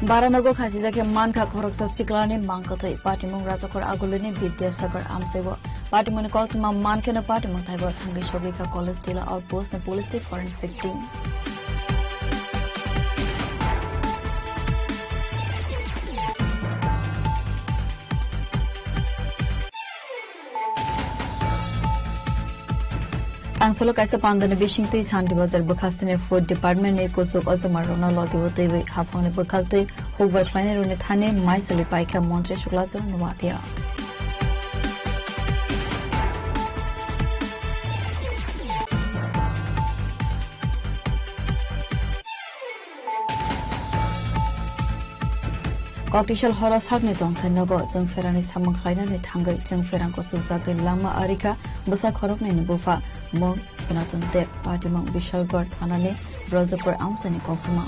Baranogo khasijak khe mankha khoroksa siklani mangkwthwi. Patimung Rajakhor Agulini Bidyasagar amchaibo. Patimungni koktwma mankheno patimung thaibo thangwi sogwikha College Tila Outpost ni police tei forensic team. Tangsolo kaisa pandani bisingtwi Santi Bazar bwkhastini Food Department ni kuchuk ojoma rokno logi o twiwi haphangni bwkhaktwi hukbar khlainai rokni thani maisali paikha Montri Suklachar Noatia. Koktisal horo sakni tongthai nogo chwng pherani samung khlainani thangwi chwng pherang kusubjagwi lama arikha bwsa khoroknwi ni bupha mung Sanatan Deb, patimung Bishalgarh thanani Rajapur amchaini koktwma.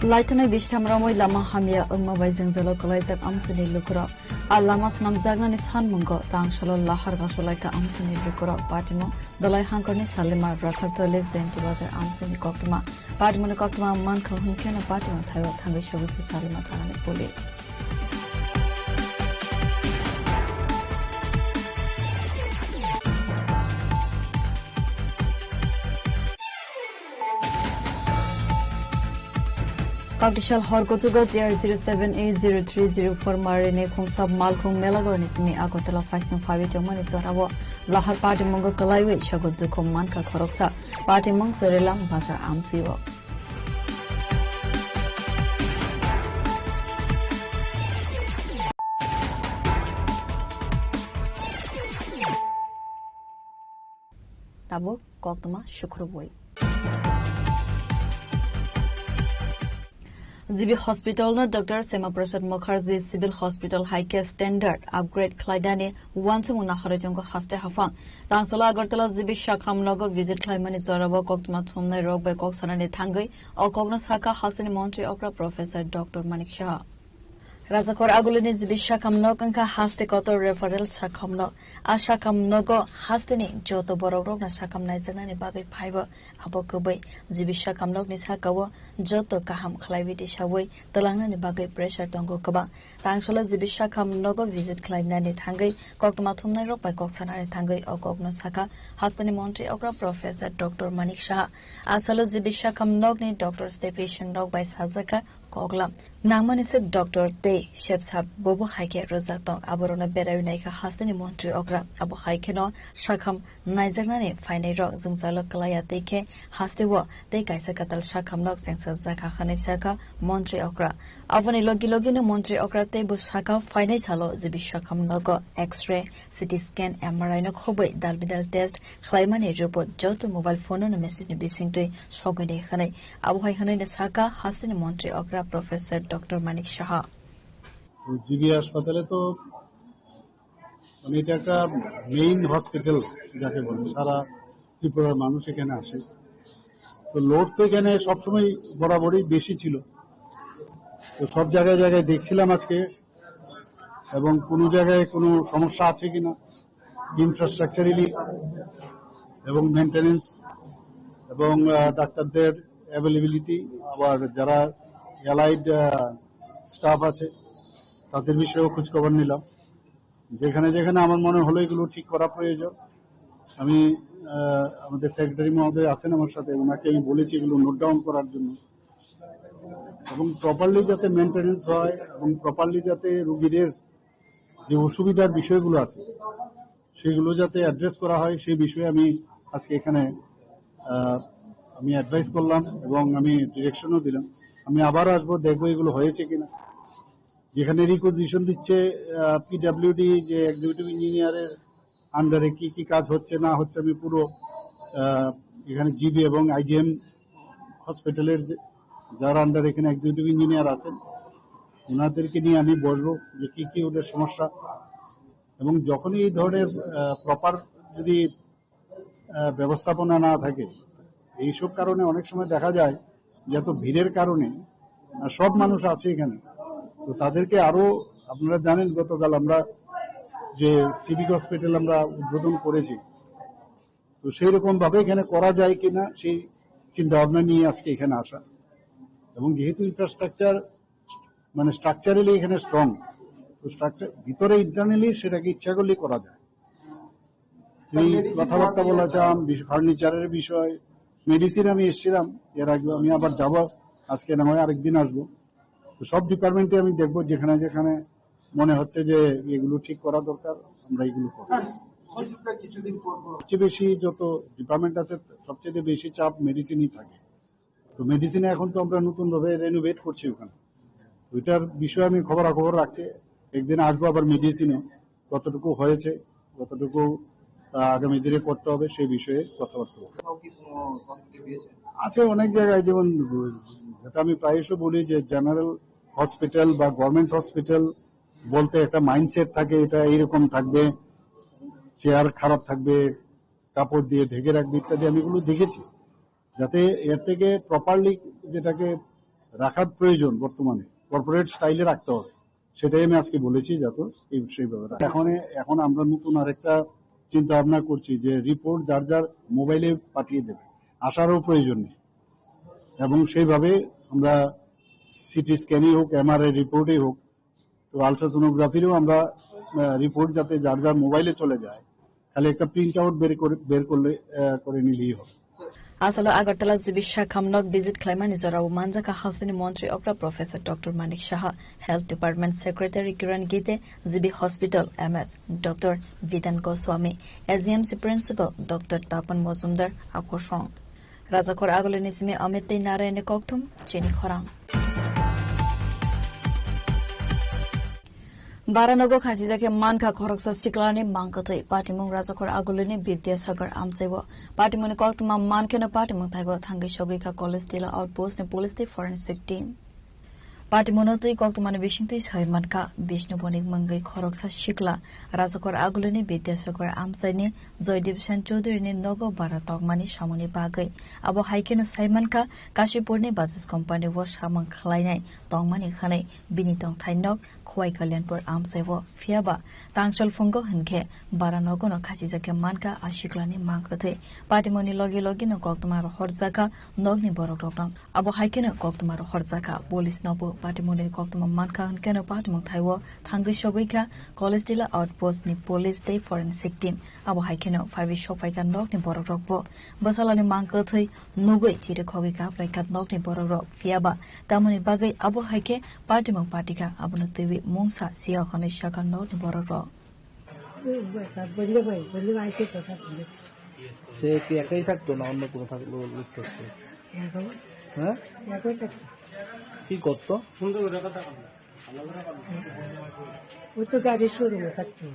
Laithanai bistham romwi lama hamya wngma bai jwngjalo kwlaijak amchaini lukurok. A lama swnamjaknani sanmungo tangsalo lahar gasolaikha amchaini lukurok. Patimung Dolai Hangkorni Salima Rakhartoli Jayanti Bazar amchaini koktwma. Patimungni koktwma mankha hwnkheno patimung thaio thangwi sogwikha Salima thanani police. Koktisal hor kuchugo T R zero seven A zero three zero four marini khungsa malkhung Melagorni simi Agartala phaising phaiwi tongmani jorao lahar patimungo kwlaiwi sogo dukhu mankha khoroksa. Patimung Chorilam Bazar amsio. Tabuk koktwma sukrubwi. G B Hospital no Doctor Shyama Prasad Mukherjee Civil Hospital hai khe standard upgrade khlainani uansukmung nahorwi tongo haste haphang. Tangsolo Agartala G B Shakham nogo visit khlaimani jorao koktwma thumnai rok bai kok sanani thangwi o kokno sakha hasteni montri okra Professor Doctor Manik Saha. Rajakhor agulini G B sakham nok wngkha haste kotor referral sakham nok. A sakham nogo hasteni joto borok rokno sakham naijaknani bagwi phaibo. Abo kwbwi G B sakham nokni sakao joto kaham khlaiwi tisawi twlangnani bagwi pressure tongo kwbang. Tangsalo G B sakham nogo visit khlainani thangwi koktwma thumnai rok bai kok sanani thangwi o kokno sakha hasteni montri okra Professor Doctor Manik Saha. Asalo G B sakham nokni Doctor Stephen rok bai sajakha koklam. Nangmani se doctor tei sepsap bobo hai khe rwjak tong. Aborokno berai naikha hasteni montri okra. Abo hai kheno sakham naijaknani phainai rok jwngjalo kwlaiya tei khe hasteo tei kaisa kwtal sakham nok chengsa jakha hwnwi sakha montri okra. Aboni logi logino montri okra tei bo sakha phainai salo G B sakham nogo X-ray, C T scan, M R I no khobwi dal bidal test khlaimani report joto mobile phone no message ni bisingtwi sogwi di hwnwi. Abo hai hwnwi no sakha hasteni montri okra Professor Doctor Manik Saha. তো জিবি হাসপাতালে তো মানে এটা একটা main hospital যাকে বলে, সারা ত্রিপুরার মানুষ এখানে আসে। তো লোড তো এখানে সবসময় বরাবরই বেশি ছিল। তো সব জায়গায় জায়গায় দেখছিলাম আজকে, এবং কোনো জায়গায় কোনো সমস্যা আছে কিনা ইনফ্রাস্ট্রাকচারালি এবং মেইনটেনেন্স এবং আহ, ডাক্তারদের অ্যাভেলেবিলিটি, আবার যারা অ্যালাইড স্টাফ আছে তাদের বিষয়েও খোঁজখবর নিলাম। যেখানে যেখানে আমার মনে হলো এগুলো ঠিক করা প্রয়োজন, আমি আহ, আমাদের সেক্রেটারি মহোদয় আছেন আমার সাথে, ওনাকে আমি বলেছি এগুলো নোট ডাউন করার জন্য, এবং প্রপারলি যাতে মেইনটেনেন্স হয় এবং প্রপারলি যাতে রুগীদের যে অসুবিধার বিষয়গুলো আছে সেগুলো যাতে অ্যাড্রেস করা হয়, সেই বিষয়ে আমি আজকে এখানে আহ, আমি অ্যাডভাইস করলাম এবং আমি ডিরেকশনও দিলাম। আমি আবার আসবো, দেখবো এগুলো হয়েছে কিনা। যেখানে রিকুইজিশন দিচ্ছে পিডাব্লিউডি, যে এক্সিকিউটিভ ইঞ্জিনিয়ারের আন্ডারে কি কি কাজ হচ্ছে না হচ্ছে, আমি পুরো আহ, এখানে জিবি এবং আইজিএম হসপিটালের যে, যার আন্ডারে এখানে এক্সিকিউটিভ ইঞ্জিনিয়ার আছেন, ওনাদেরকে নিয়ে আমি বসবো যে কি কি ওদের সমস্যা, এবং যখনই এই ধরনের প্রপার যদি আহ, ব্যবস্থাপনা না থাকে, এইসব কারণে অনেক সময় দেখা যায় যে এত ভিড়ের কারণে আহ, সব মানুষ আছে এখানে, তো তাদেরকে আরো, আপনারা জানেন গতকাল আমরা যে সিভিক হসপিটাল আমরা উদ্বোধন করেছি, তো সেই রকম ভাবে এখানে করা যায় কিনা সেই চিন্তা ভাবনা নিয়ে আজকে এখানে আসা। এবং যেহেতু ইনফ্রাস্ট্রাকচার মানে স্ট্রাকচারালি এখানে স্ট্রং, তো স্ট্রাকচার ভিতরে ইন্টারনালি সেটাকে ইচ্ছা করলেই করা যায়। এই কথাবার্তা বলা চাম, বিশ-, ফার্নিচারের বিষয়, মেডিসিন আমি এসেছিলাম এর আগে, আমি আবার যাব, আজকে না হয় আরেকদিন আসবো। তো সব ডিপার্টমেন্টে আমি দেখবো যেখানে যেখানে মনে হচ্ছে যে এগুলো ঠিক করা দরকার, আমরা এগুলো করবো। স্যার, হসপিটাল কিছুদিন পর পর সবচেয়ে বেশি যত ডিপার্টমেন্ট আছে, সবচেয়ে বেশি চাপ মেডিসিনই থাকে। তো মেডিসিনে এখন তো আমরা নতুন ভাবে রেনোভেট করছি ওখানে। ওইটার বিষয়ে আমি খবরাখবর রাখছি, একদিন আসবো আবার মেডিসিনে, কতটুকু হয়েছে, কতটুকু আহ, আগামী দিনে করতে হবে, সেই বিষয়ে কথাবার্তা বলবো। কোথাও কি কোনো তথ্য পেয়েছেন? আছে অনেক জায়গায়, যেমন যেটা আমি প্রায়শ বলি যে জেনারেল হসপিটাল বা গভর্নমেন্ট হসপিটাল বলতে একটা মাইন্ডসেট থাকে, এটা এইরকম থাকবে, চেয়ার খারাপ থাকবে, কাপড় দিয়ে ঢেকে রাখবে ইত্যাদি, আমি এগুলো দেখেছি। যাতে এর থেকে প্রপারলি যেটাকে রাখার প্রয়োজন বর্তমানে কর্পোরেট স্টাইলে রাখতে হবে, সেটাই আমি আজকে বলেছি, যাতে এই, সেই ব্যাপারে। এখন, এখন আমরা নতুন আরেকটা চিন্তা ভাবনা করছি যে রিপোর্ট যার যার মোবাইলে পাঠিয়ে দেবে, আসারও প্রয়োজন নেই। এবং সেইভাবে আমরা সিটি স্ক্যানই হোক, এমআরআই রিপোর্টই হোক, তো আলট্রাসোনোগ্রাফিরও আমরা রিপোর্ট যাতে যার যার মোবাইলে চলে যায়, খালি একটা প্রিন্ট আউট বের করে, বের করলে আহ, করে নিলেই হবে। Asalo Agartala G B Shakham nok visit khlaimani jorao manjakha hasteni montri okra Professor Doctor Manik Saha, Health Department Secretary Kiran Gite, G B Hospital M S Doctor Vidan Goswami, S D M C Principal Doctor Tapan Mojumdar, Akosong. Rajakhor agulini simi Amit tei Narayanni kokthum chini khorang. Baranogo khachijak khe mankha khoroksa siklani mangkwthwi. Patimung Rajakhor agulini Bidyasagar amchaibo. Patimungni koktwma mankheno patimung thaigo thangwi sogwikha College Tila Outpost ni police tei forensic team. Patimono twi koktwmani bisingtwi sawi mankha, Bishnu Bonik mungwi khoroksa sikla Rajokor Agulini Bidyasagar amchaini Joydev Sen Chaudhury ni nogo bara tongmani samungni bagwi. Abo hai kheno sai mankha, Kashipurni Bajaj Company o samung khlainai tongmani hwnwi bini tongthai nok Khowai Kalyanpur amchai o. Phiyaba tangchol phungo hwnkhe bara nogono khachijak khe mankha a siklani mang kwthwi. Patimoni logi logi no koktwma rohorjakha nokni borok rokno. Abo hai kheno koktwma rohorjakha police nobo. Patimoni koktwma mankha hwnkhe no patimung thai o thangwi sogwi kha College Tila outpost ni police tei forensic team. Abo hai kheno phaiwi sokphaikha nokni borok rokbo. Bwsalani mang kwthwi nugwi chirikhogwi kaplaikha nokni borok rok. Phiyaba tamoni bagwi abo hai khe patimung patikha, abono twiwi mungsa siya hwnwi sakha nokni borok rok. সে কি একাই থাকতো না অন্য কোনো থাকতো? হ্যাঁ, একাই থাকতো। কি করতো? ও তো গাড়ি শোরুমে থাকতো।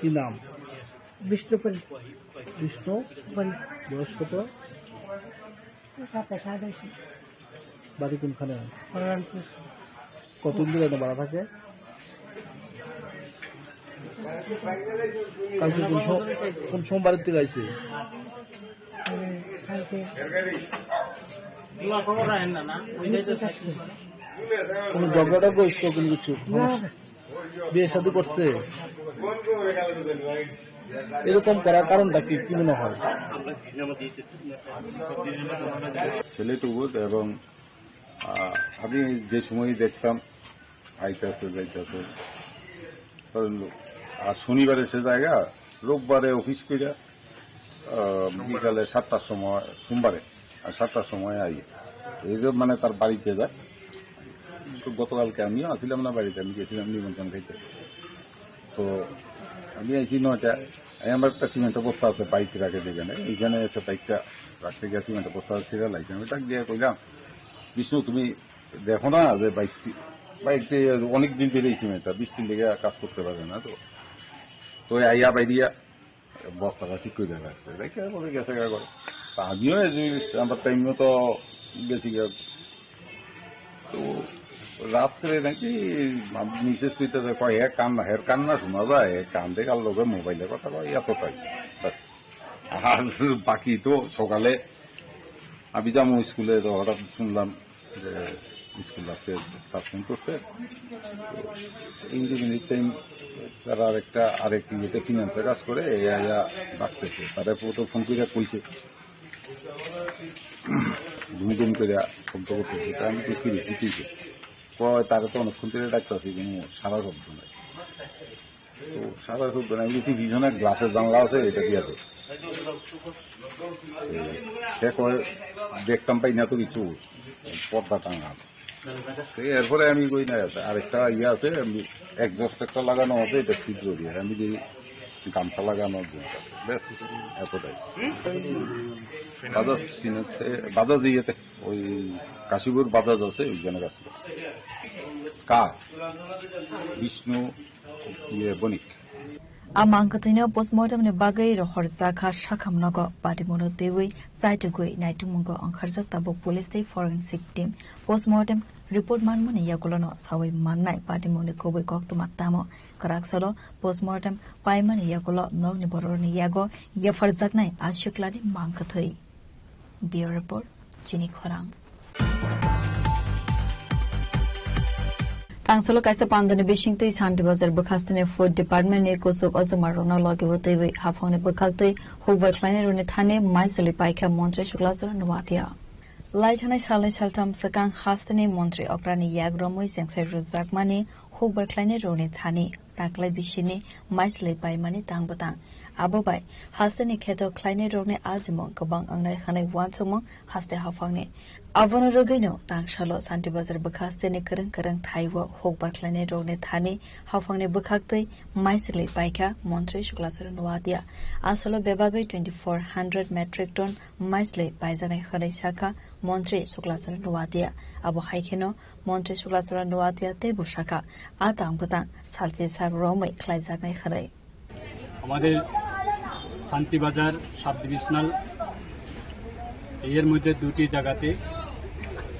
কি নাম? বিষ্ণুপ্রিয়া। বিষ্ণু? বল। বয়স কত? সাতাশ, আঠাশ। বাড়ি কোনখানে? কল্যাণপুর। কতদিন ধরে এখানে ভাড়া থাকে? কালকে কোন সো-, কোন সোমবারের থেকে আইছে? মানে, কালকে। কোনো ঝগড়া টগড়া হয়েছে তো কোনো কিছু? না। বিয়ে শাদী করছে? এরকম করার কারণটা কি, কি মনে হয়? ছেলেটুকু এবং, আহ, আমি যে সময়ই দেখতাম আইতাছে যাইতাছে, কারণ আর শনিবারে সে জায়গা, রোববারে অফিস কইরা, আহ, বিকালে সাতটার সময়, সোমবারে আর সাতটার সময় আই। এই যে মানে তার বাড়িতে যায়। তো গতকালকে আমিও আসিলাম না বাড়িতে, আমি গেছিলাম নিমন্ত্রণ খাইতে। তো আমি আইছি নয়টা, এই আমার একটা সিমেন্টের বস্তা আছে, বাইক রাখে যেখানে, এইখানে এসে বাইকটা রাখতে গিয়ে সিমেন্টের বস্তা ছিঁড়ে লাইছে। আমি তাকে গিয়ে কইলাম, "বিষ্ণু, তুমি দেখো না যে বাইকটি, বাইকটি অনেক দিন ধরে এই সিমেন্টটা, বৃষ্টির লেগে কাজ করতে পারে না তো।" তো আইয়া বাইরিয়া বস্তাটা ঠিক করে রাখছে, রেখে পরে গেছে গা করে। তা আমিও এই যে আমার টাইম মতো গেছি গা। তো রাত্রে নাকি মিসেস কইতে যায়, কয়, "হে কান্না, হের কান্না শোনা যায়, হে কান্দে কার লগে মোবাইলে কথা কয়, এতটাই, ব্যাস।" আর বাকি তো সকালে আমি যাবো স্কুলে, তো হঠাৎ শুনলাম যে স্কুল আজকে সাসপেন্ড করছে। তো ইঞ্জিনিয়ারিং টাইম তারা আরেকটা, আরেক ইয়েতে ফিনান্সে কাজ করে, এ আয়া ডাকতেছে। তারা তো ফোন করে কইছে, ঘুম ঘুম করে শব্দ করতেছে। তা আমি তো কি রে, কি হইছে? কয়, "তারা তো অনেকক্ষণ ধরে ডাকতেছি, কোনো সারা শব্দ নাই।" তো সারা শব্দ নাই, আমি দেখি পিছনে গ্লাসের জানলা আছে, এটা দিয়ে আছে। এই, সে কয়, "দেখতাম পাই না তো কিছু, পর্দা টাঙা আছে।" তো এরপরে আমি কই, "না, আরেকটা ইয়ে আছে, আমি এক্সস্ট একটা লাগানো আছে, এটা ছিদ্র দিয়ে।" আমি দেখি গামছা লাগানোর জিনিস আছে, ব্যাস, এতটাই। বাজাজ ফিনান্স, এ, বাজাজ ইয়েতে, ওই কাশীপুর বাজাজ আছে, ওইখানে কাজ করে। কার? বিষ্ণু, ইয়ে, বণিক। A mang kwthwino postmortem ni bagwi rohorjakha sakham nogo, patimungno twiwi chaitugwi naitukmungo wngkharjak tabuk police tei forensic team. Postmortem report manmani yagulono sawi mannai patimungni kubui koktwma tamo. Kwraksalo postmortem paimani yagulo nokni bororokni yago yapharjaknai a siklani mang kwthwi. Bureau Report, Chini Khorang. Tangsolo kaisa pandani bisingtwi Santi Bazar bwkhasteni Food Department ni kuchuk ojoma rokno logi bo twiwi haphangni bwkhaktwi hukbar khlainai rokni thani maisali paikha Montri Suklasora Nuatia. Lai thanai salnwi saltham swkang hasteni Montri okrani yak romwi chengsai rwjakmani hukbar khlainai rokni thani taklai bisini maislwi paimani tang bwtang. Abo bai hasteni kheto khlainai rokni ajimung kwbang wngnai hwnwi uansukmung haste haphangni. Abono rwgwino tangsalo Santi Bazar bwkhasteni kwrwng kwrwng thai-o hukbar khlainai rokni thani haphangni bwkhaktwi maislwi paikha Montri Suklasora Nuatia. Asolo bebagwi twenty four hundred metric ton maislwi paijaknai hwnwi sakha Montri Suklasora Nuatia. Abo hai kheno Montri Suklasora Nuatia teibo sakha, a tang bwtang salchi sak romwi khlaijaknai hwnwi. আমাদের Shantibazar sub divisional এর মধ্যে দুটি জায়গাতে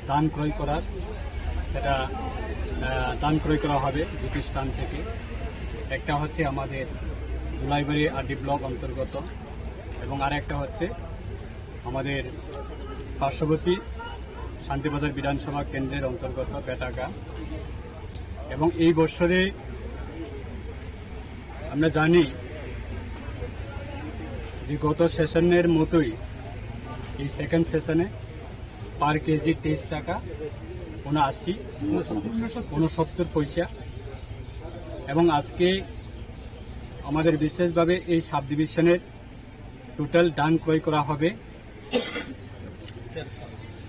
ধান ক্রয় করার সেটা আহ, দান ক্রয় করা হবে দুটি স্থান থেকে। একটা হচ্ছে আমাদের দুলাইবাড়ি আরডি ব্লক অন্তর্গত এবং আর একটা হচ্ছে আমাদের পার্শ্ববর্তী শান্তিবাজার বিধানসভা কেন্দ্রের অন্তর্গত বেটাগা। এবং এই বছরে আমরা জানি যে গত সেশনের মতোই এই সেকেন্ড সেশনে পার কেজি তেইশ টাকা উনআশি, উনসত্তর পয়সা। এবং আজকে আমাদের বিশেষভাবে এই সাব ডিভিশনের টোটাল ধান ক্রয় করা হবে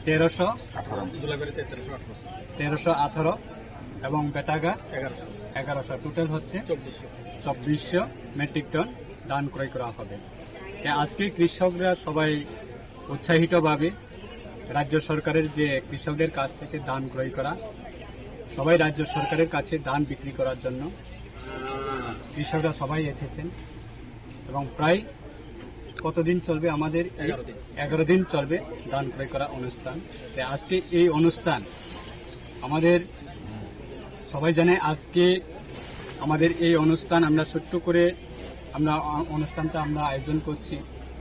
তেরোশো, তেরোশো আঠারো এবং বেটাগা এগারোশো। এগারোশো, টোটাল হচ্ছে চব্বিশশো। চব্বিশশো মেট্রিক টন ধান ক্রয় করা হবে। তাই আজকে কৃষকরা সবাই উৎসাহিতভাবে রাজ্য সরকারের যে কৃষকদের কাছ থেকে ধান ক্রয় করা, সবাই রাজ্য সরকারের কাছে ধান বিক্রি করার জন্য কৃষকরা সবাই এসেছেন এবং প্রায় কতদিন চলবে আমাদের এই? এগারো দিন। এগারো দিন চলবে ধান ক্রয় করা অনুষ্ঠান। তাই আজকে এই অনুষ্ঠান আমাদের সবাই জানে, আজকে আমাদের এই অনুষ্ঠান আমরা ছোট্ট করে আমরা অ-, অনুষ্ঠানটা আমরা আয়োজন করছি।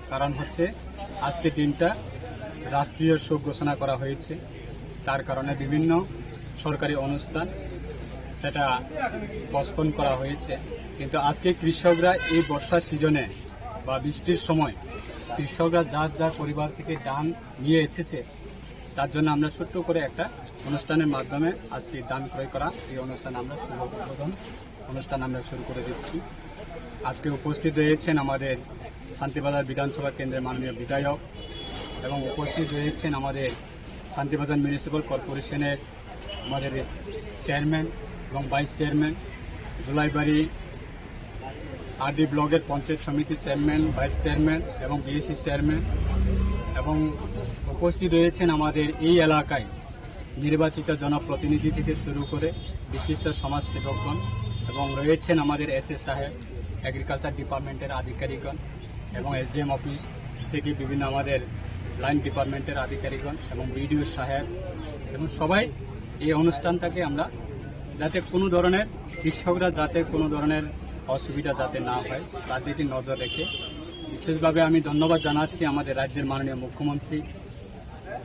কারণ হচ্ছে আজকে দিনটা রাষ্ট্রীয় শোক ঘোষণা করা হয়েছে, তার কারণে বিভিন্ন সরকারি অনুষ্ঠান সেটা পোস্টপোন করা হয়েছে। কিন্তু আজকে কৃষকরা এই বর্ষা সিজনে বা বৃষ্টির সময় কৃষকরা যার যার পরিবার থেকে ধান নিয়ে এসেছে, তার জন্য আমরা ছোট্ট করে একটা অনুষ্ঠানের মাধ্যমে আজকে ধান ক্রয় করা এই অনুষ্ঠান আমরা শুভ উদ্বোধন অনুষ্ঠান আমরা শুরু করে দিচ্ছি। আজকে উপস্থিত রয়েছেন আমাদের শান্তিবাজার বিধানসভা কেন্দ্রের মাননীয় বিধায়ক এবং উপস্থিত রয়েছেন আমাদের শান্তিবাজার মিউনিসিপ্যাল কর্পোরেশনের আমাদের চেয়ারম্যান এবং ভাইস চেয়ারম্যান, জুলাইবাড়ি আরডি ব্লকের পঞ্চায়েত সমিতির চেয়ারম্যান, ভাইস চেয়ারম্যান এবং বিএসি চেয়ারম্যান, এবং উপস্থিত রয়েছেন আমাদের এই এলাকায় নির্বাচিত জনপ্রতিনিধি থেকে শুরু করে বিশিষ্ট সমাজসেবকগণ এবং রয়েছেন আমাদের এসএ সাহেব, এগ্রিকালচার ডিপার্টমেন্টের আধিকারিকগণ এবং এসডিএম অফিস থেকে বিভিন্ন আমাদের লাইন ডিপার্টমেন্টের আধিকারিকগণ এবং বিডিও সাহেব এবং সবাই এই অনুষ্ঠানটাকে আমরা যাতে কোনো ধরনের কৃষকরা যাতে কোনো ধরনের অসুবিধা যাতে না হয় তার দিকে নজর রেখে বিশেষভাবে আমি ধন্যবাদ জানাচ্ছি আমাদের রাজ্যের মাননীয় মুখ্যমন্ত্রী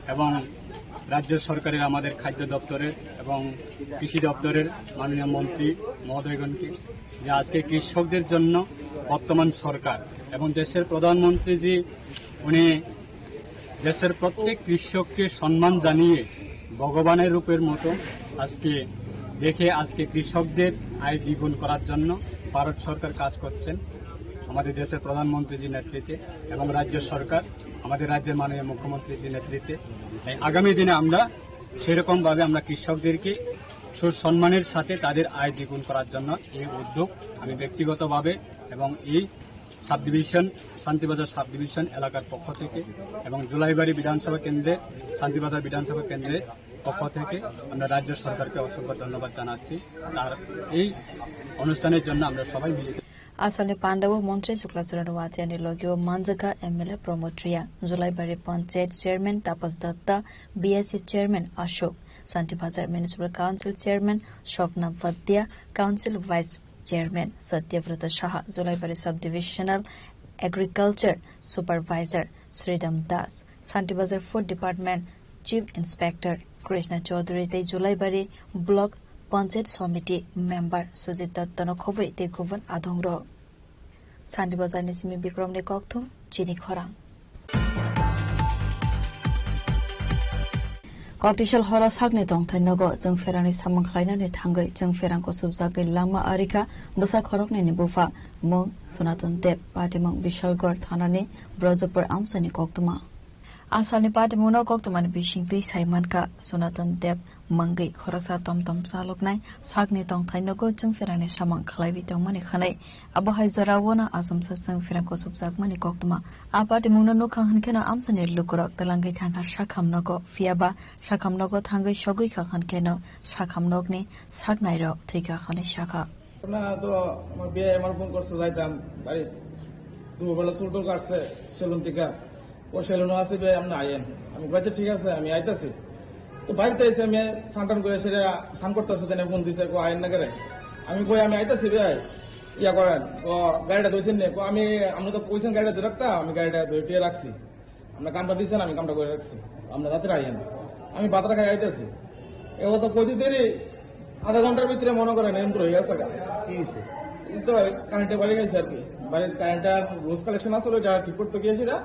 এবং রাজ্য সরকারের আমাদের খাদ্য দপ্তরের এবং কৃষি দপ্তরের মাননীয় মন্ত্রী মহোদয়গণকে যে আজকে কৃষকদের জন্য বর্তমান সরকার এবং দেশের প্রধানমন্ত্রীজি উনি দেশের প্রত্যেক কৃষককে সম্মান জানিয়ে ভগবানের রূপের মতো আজকে দেখে আজকে কৃষকদের আয় দ্বিগুণ করার জন্য ভারত সরকার কাজ করছেন আমাদের দেশের প্রধানমন্ত্রীজির নেতৃত্বে এবং রাজ্য সরকার আমাদের রাজ্যের মাননীয় মুখ্যমন্ত্রীজির নেতৃত্বে। তাই আগামী দিনে আমরা সেরকমভাবে আমরা কৃষকদেরকে সুসম্মানের সাথে তাদের আয় দ্বিগুণ করার জন্য এই উদ্যোগ আমি ব্যক্তিগতভাবে এবং এই sub division, Shantibazar sub division এলাকার পক্ষ থেকে এবং জুলাইবাড়ি বিধানসভা কেন্দ্রে, শান্তিবাজার বিধানসভা কেন্দ্রের পক্ষ থেকে আমরা রাজ্য সরকারকে অসংখ্য ধন্যবাদ জানাচ্ছি। তার এই অনুষ্ঠানের জন্য আমরা সবাই মিলিত। Asalni pandao montri Chukla Charan Watiani logio manjaka M L A Pramod Reang, Julaibari Panchayat Chairman Tapas Datta, B S C Chairman Ashok, Santi Bazar Municipal Council Chairman Shobna Vadia, Council Vice Chairman Satyavrata Saha, Julaibari Subdivisional Agriculture Supervisor Sridham Das, Santi Bazar Food Department Chief Inspector Krishna Chaudhary tei Julaibari Block Panchayat Somiti Member Sujit Dattano khobwi tei gubun adongrok. Sandi Bazarni simi Bikramni kokthum, chini khorang. Koktisal horo sakni tongthai nogo chwng pherangni samung khlainani thangwi chwng pherang kusubjagwi langma arikha bwsa khoroknwini bupha mung Sonaton Deb, patimung Bishalgarh thanani Brajapur amchaini koktwma. Asalni patimungno koktwmani bisingtwi sai mankha Sonaton Deb mungwi khoroksa tom tom chaloknai sakni tongthai nogo chwng pherangni samung khlaiwi tongmani khwnwi. Abo hai jorao no achomsa chwng pherang kusubjakmani koktwma. A patimungno nukha hwnkheno amchaini lukurok twlangwi thangkha sakham nogo, phiyaba sakham nogo thangwi sogwi kha hwnkheno sakham nokni saknairok thwikha hwnwi sakha. না, তো আমার বিয়ে আমার ফোন করছে, যাইতাম বাড়ি। দুপুরবেলা চুল টুল কাটছে সেলুন থেকে। ও সেলুনও আছে, বিয়ে আমরা আইয়েন। আমি কইছি, "ঠিক আছে, আমি আইতাছি।" বাড়িতে এসে আমি সান্টান করে সেটা সান করতেছে, তাই ফোন দিছে, কো আয়েন না করে। আমি কই, "আমি আইতাছি রে ভাই, ইয়া করেন, ও গাড়িটা ধুইছেন নে?" কো, "আমি, আমরা তো কইছেন গাড়িটা ধরে রাখতে, আমি গাড়িটা ধুয়ে টুয়ে রাখছি। আমরা কামটা দিচ্ছেন, আমি কামটা করে রাখছি, আমরা রাতে আইয়েন।" আমি বাতারা খাই আইতাছি, এ ও তো কইতে দেরি, আধা ঘন্টার ভিতরে মনে করেন এমন হয়ে গেছে গা। কি হয়েছে? এই তো কারেন্টে বাড়ি গেছে আর কি, বাড়ির কারেন্টটা রোজ কালেকশন আসলে, ওইটা ঠিক করতে গিয়েছি না,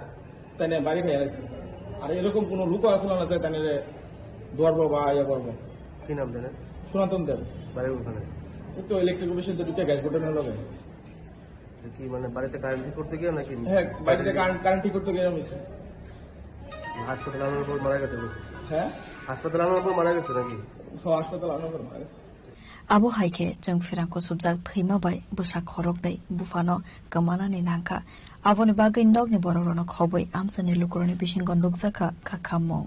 তাই নিয়ে বাড়ি খাই আইছি। আর এরকম কোনো লোকও আসলে না যে তাই নিয়ে দৌড়বো বা ইয়ে করবো। কি নাম জানেন? সনাতন দেব। বাড়ি ওখানে? এই তো ইলেকট্রিক অফিসে তো ঢুকে গ্যাস বোর্ডের লগে। তো কি মানে বাড়িতে কারেন্ট ঠিক করতে গিয়ে নাকি? হ্যাঁ, বাড়িতে কারেন্ট, কারেন্ট ঠিক করতে গিয়ে আমি। হাসপাতালে আনার পর মারা গেছে বুঝি? হ্যাঁ? হাসপাতালে আনার পর মারা গেছে নাকি? হ্যাঁ, হাসপাতালে আনার পর মারা গেছে। Abo hai khe chwng pherang kuchukjak thwima bai bwsa khoroknwi buphano kwmanani nangkha. Aboni bagwi nokni borokrokno khobwi amchaini lukurokni bisingo nukjakha kha khammung.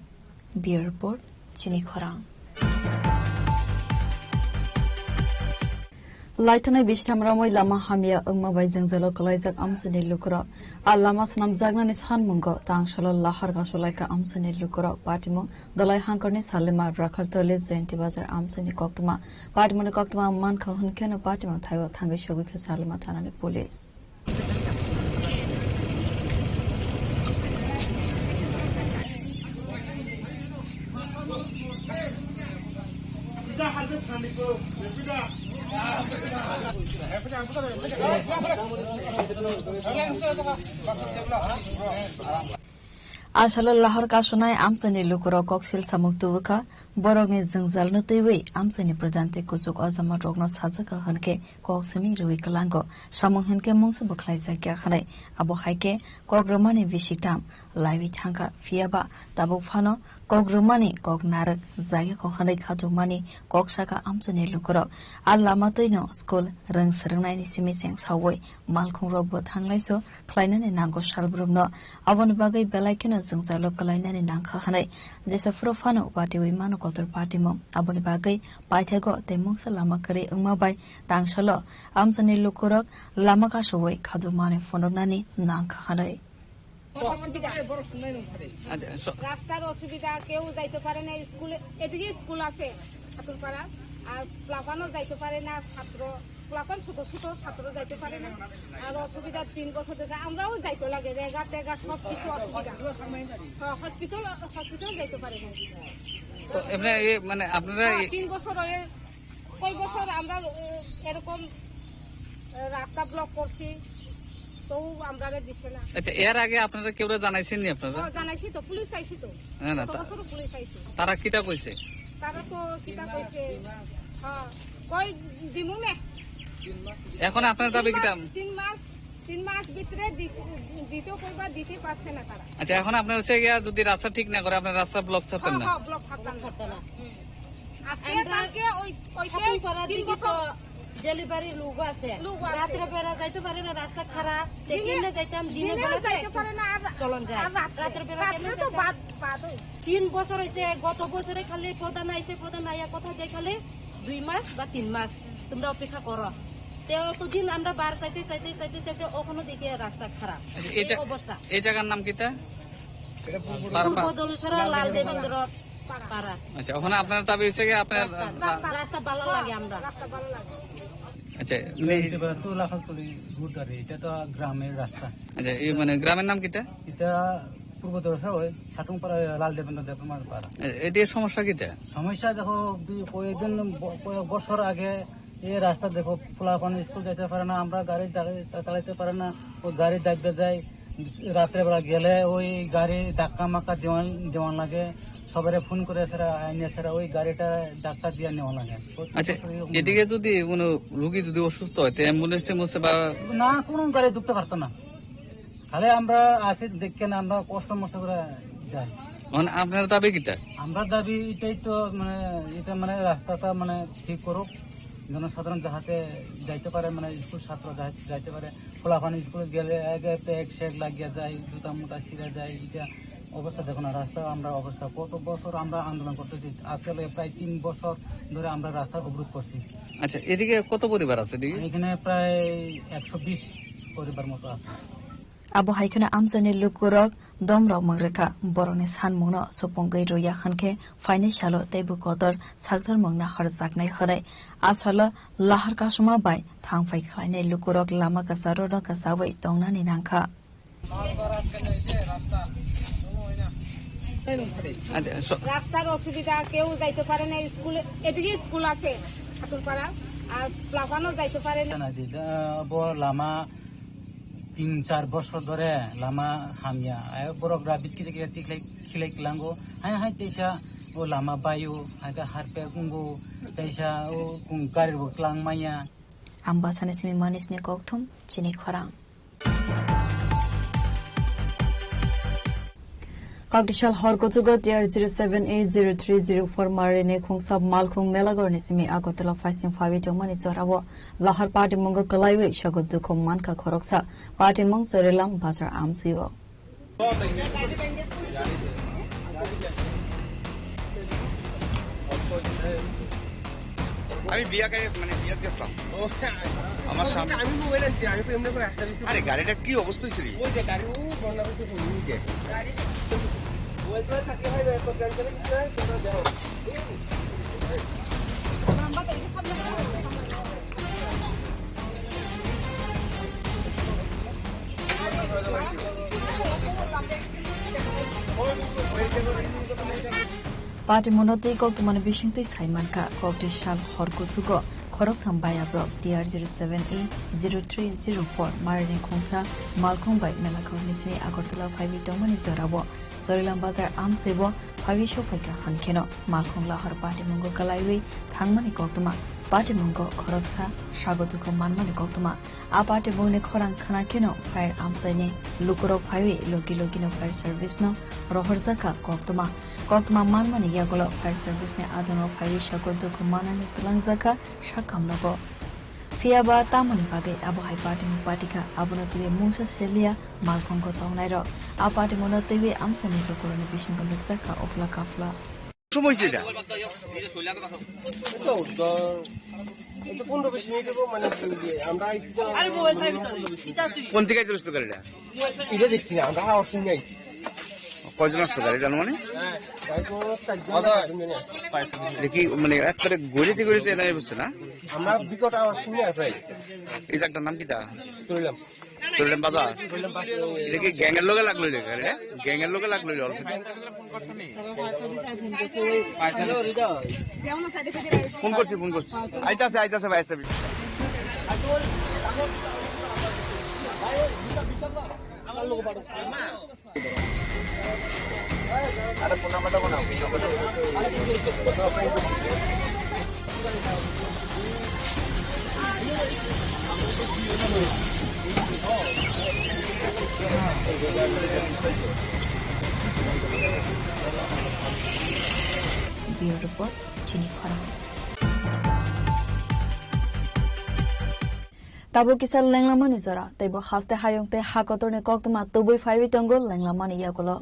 Bureau Report, Chini Khorang. Laithanai bistham romwi lama hamya wngma bai jwngjalo kwlaijak amchaini lukurok. A lama swnamjaknani sanmungo tangsalo lahar gasolaikha amchaini lukurok. Patimung Dolai Hangkorni Salima Rakhartoli Jayanti Bazar amchaini koktwma. Patimungni koktwma mankha hwnkheno patimung thaio thangwi sogwikha Salima thanani police. Asalo lahar kasonai amchaini lukurok koksil samung tubukha, borokni jwngjalno twiwi amchaini pradhan tei kuchuk ojamarokno sajakha hwnkhe kok simi rwui kwlango. Samung hinkhe mungsa bwkhlaijakya hwnwi. Abo hai khe kok rwmani bisi tam laiwi thangkha, phiyaba tabuk phano kok rwmani kok narwk jagya kok hwnwi khatukmani kok sakha amchaini lukurok. A lama twino school rwng swrwngnaini simi cheng saui malkhungrokbo thanglaiso khlainani nango salbrumno. Aboni bagwi belai kheno jwngjalo kwlainani nangkha hwnwi jesa phuru phano patiui mano kotor patimung. Aboni bagwi paithago tei mungsa lama kwrwi wngma bai tangsalo amchaini lukurok lama kasui khatukmani phunuknani nangkha hwnwi. অসুবিধা। আচ্ছা, স- রাস্তার অসুবিধা, কেউ যাইতে পারে না স্কুলে। এদিকে স্কুল আছে ঠাকুরপাড়া, আর প্লাফানও যাইতে পারে না ছাত্র, প্লাফান ছোট ছোট ছাত্র যাইতে পারে না। আর অসুবিধা তিন বছর ধরে আমরাও যাইতে লাগে, রেগা টেগা সব কিছু অসুবিধা। হ্যাঁ, হসপিটাল, হসপিটাল যাইতে পারে না। তো এমনি এ, মানে আপনারা হ্যাঁ, এই তিন বছর হয়ে কয় বছর আমরা, এ, এরকম, এ, রাস্তা ব্লক করছি, তবু আমরারে দিছে না। আচ্ছা, এর আগে আপনারা কেউরে জানাইছেন নি আপনারা? হ্যাঁ, জানাইছি তো, পুলিশ আইছি তো। হ্যাঁ, না, গত তা- বছরও পুলিশ আইছে। তারা কিতা কইছে? তারা তো কিতা কইছে? হ্যাঁ, কই দিমু নে। এখন আপনার দাবি তিন মাস, কিতা? তিন মাস, তিন মাস ভিতরে দি-, দিতে কইবা, দিতে পারছে না তারা। আচ্ছা, এখন আপনার হচ্ছে গিয়া যদি রাস্তা ঠিক না করে, আপনার রাস্তা ব্লক ছাড়তেন হ্যাঁ, না? হ্যাঁ, ব্লক ছাড়তাম না। ছাড়তাম না। হুম। আজকে আমরা কালকে ওই, ওই যে খাটুন পাড়ার তিন দিকে বছর তো ডেলিভারি লোক আছে। লোক আছে। রাত্রে বেলা যাইতে পারে না, রাস্তা খারাপ। তে দিনে, কেমনে যাইতাম? দিনে দিনে বেলাতে যাইতে পারে না, আর চলন যায়। আর রাত্রে, রাত্রে বেলা রাত্রে কেমনে তো যাইতাম? বাদ, বাদ হয়। তিন বছর হইছে, গত বছরে খালি প্রধান আইছে, প্রধান আইয়া কথা দেয় খালি দুই মাস বা তিন মাস তোমরা অপেক্ষা করো। তে অতদিন আমরা বার চাইতে, চাইতে, চাইতে, চাইতে ওখানে দেখি রাস্তা খারাপ। আচ্ছা, এই এই জা-, অবস্থা। এই জায়গার নাম কিতা? এটা পূর্ব পূর্ব দলছড়া লাল দেবেন্দ্র পাড়া। আচ্ছা, ওখানে আপনার দাবি হচ্ছে কি আপনার রাস্তা, রা-, রাস্তা ভালো লাগে আমরা। আচ্ছা, মানে এটা তো লাখালতলি ঘুরদারি, এটা তো গ্রামের রাস্তা। আচ্ছা, এই মানে গ্রামের নাম কিতা? এটা পূর্ব দলছড়া ওই খাটুংপাড়া লাল দেবেন্দ্র দেবকুমার পাড়া। এ-, এটির সমস্যা কিতা? সমস্যা দেখো, বি-, কয়েকদিন ব-, কয়েক বছর আগে এই রাস্তা দেখো, পোলাপান স্কুল যাইতে পারে না, আমরা গাড়ি চালাই-, চা-, চালাইতে পারে না, ও গাড়ি দাগতে যায়, রাত্রেবেলা গেলে ওই গাড়ি ধাক্কা মাক্কা দেওয়ান, দেওয়ান লাগে, সবারে ফোন করে সেরা আইনে সেরা ওই গাড়িটা ধাক্কা দিয়ে নেওয়া লাগে। আচ্ছা, এদিকে যদি কোনো রুগী যদি অসুস্থ হয়, তো অ্যাম্বুলেন্স ট্যাম্বুলেন্স বা না, কোনো গাড়ি ঢুকতে পারতো না। খালি আমরা আছি দেখেন, আমরা কষ্ট মষ্ট করে যাই। মানে আপনার দাবি কিতা? আমরা দাবি এটাই তো, মানে, এটা মানে রাস্তাটা মানে ঠিক করুক, জনসাধারণ যাহাতে যাইতে পারে, মানে স্কুল ছাত্র যাহাতে যাইতে পারে। পোলাপান স্কুলে গেলে আগে তো এক সেক লাগিয়া যায়, জুতা মুতা ছিঁড়া যায়, এটা অবস্থা দেখো না, রাস্তা আমরা অবস্থা কত বছর আমরা আন্দোলন করতেছি, আজকে লাগে প্রায় তিন বছর ধরে আমরা রাস্তা অবরোধ করছি। আচ্ছা, এদিকে কত পরিবার আছে এদিকে? এখানে প্রায় একশো বিশ পরিবার মতো আছে। Abo hai kheno amchaini lukurok domrok mwng rwkha, borokni sanmungno supungwi rwya hwnkhe phainai salo teibo kotor sakthar mungna horjaknai hwnwi. A salo lahar kasuma bai thangphai khlainai lukurok lama kwcharo no kwchaui tongnani nangkha. আচ্ছা, স- রাস্তার অসুবিধা, কেউ যাইতে পারে না স্কুলে, এদিকে স্কুল আছে ঠাকুরপাড়া, আর প্লাফানও যাইতে পারে না। না, দিদা, ব-, লামা তিন char bosor dhore lama hamya. Ai borok rabit kiri kiri tiklai khilai klango. Hai hai teisa o lama bayo, hai khe harpe kungo, teisa o kung gari bo klang maya. Ambasani simi manisni kokthum chini khorang. Kokdisal hor kuchugo T R zero seven A zero three zero four marini khungsa malkhung Melagorni simi Agartala phaising phawi tongmani jorao lahar patimungo kwlaiwi sago dukhu mankha khoroksa. Patimung Chorilam Bazar amsio. আমি বিয়া খাই, মানে, বিয়াত গেছিলাম। ও, আমার সামনে আমি মোবাইল আনছি, আমি তো এমনি করে একটা কিছু আরে, গাড়িটা কি অবস্থা হয়েছিল? ওই যে গাড়ি, ও বন্যা হয়েছে, ওই যে। ওই করে থাকলে হয়, ওই করে কিছু হয়, তোমরা যাও। Patimungno twi koktwmani bisingtwi sai mankha, kokdisal hor kuthugo khoroktham bayabrok T R zero seven A zero three zero four marini khungsa malkhung bai Melagorni simi Agartala phaiwi tongmani jorao Chorilam Bazar amsaibo phaiwi sophaikha hwnkheno malkhung lahar patimungo kwlaiwi thangmani koktwma, patimungo khoroksa sago dukhu manmani koktwma. A patimungni khorang khna kheno fire amchaini lukurok phaiwi logi logino fire service no rohorjakha koktwma. Koktwma manmani yagulo fire service ni adongo phaiwi sago dukhu manani twlangjakha sakam nogo. Phiya ba tamoni bagwi abo hai patimung patikha, abono twiwi mungsa seliya malkhungo tongnairok. A patimungno twiwi amchaini lukurokni bisingo nukjakha uphla kaphla. সময় হয়েছে এটা? এই তো, দ-, এই তো পনেরো বিশ মিনিট হবো, মানে, ইয়ে, আমরা আইছি তো, আরে মোবাইল ভাই, ভিতরে। পনেরো বিশ মিনিট। কোন দিকে চলছে তো গাড়িটা? এটা দেখছি না, আমরা আওয়াজ শুনে আইছি। কয়জন আসতো গাড়িটা আনুমানিক? হ্যাঁ, হয়তো চারজন বা পাঁচজন জানি। দেখি, মানে, একবারে গলিতে গলিতে এনে বসছে না? আমরা বিকট আওয়াজ শুনে আসি। এই জায়গাটার নাম কিতা? চললাম। চললাম বাজার। চললাম বাজার। এটা কি গ্যাংয়ের লগে লাগলো রে গাড়িটা? গ্যাংয়ের লগে লাগলো রে already? ফোন করছি, ফোন করছি। আইতাছে, আইতাছে ভাই, আইতাছে। Bureau Report, Chini Khorang. Tabuk kisa lenglamani jora, teibo haste hayung tei ha kotorni koktwma tubui phaiwi tongo lenglamani yagulo.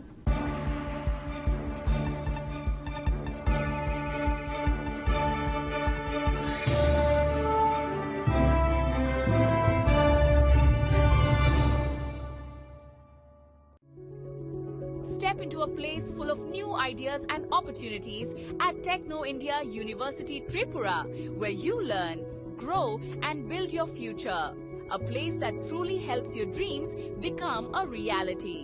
Step into a place full of new ideas and opportunities at Techno India University Tripura, where you learn, grow, and build your future. A place that truly helps your dreams become a reality.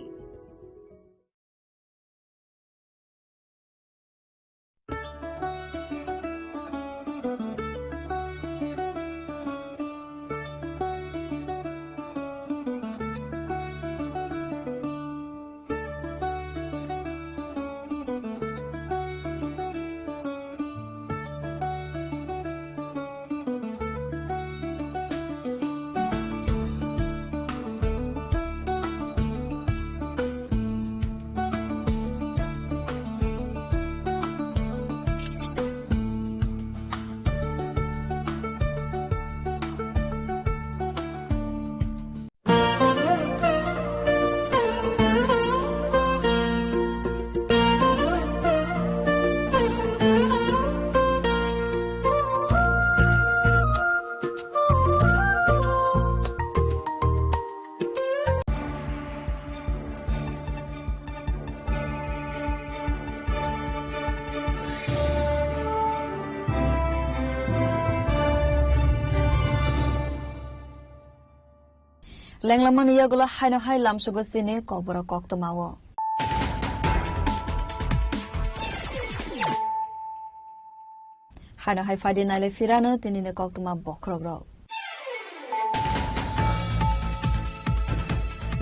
Lenglamani yagulo haino hai lamsugo chini kokborok koktwmao. Haino hai phaidi naile phirano tinini koktwma bokhorokrok.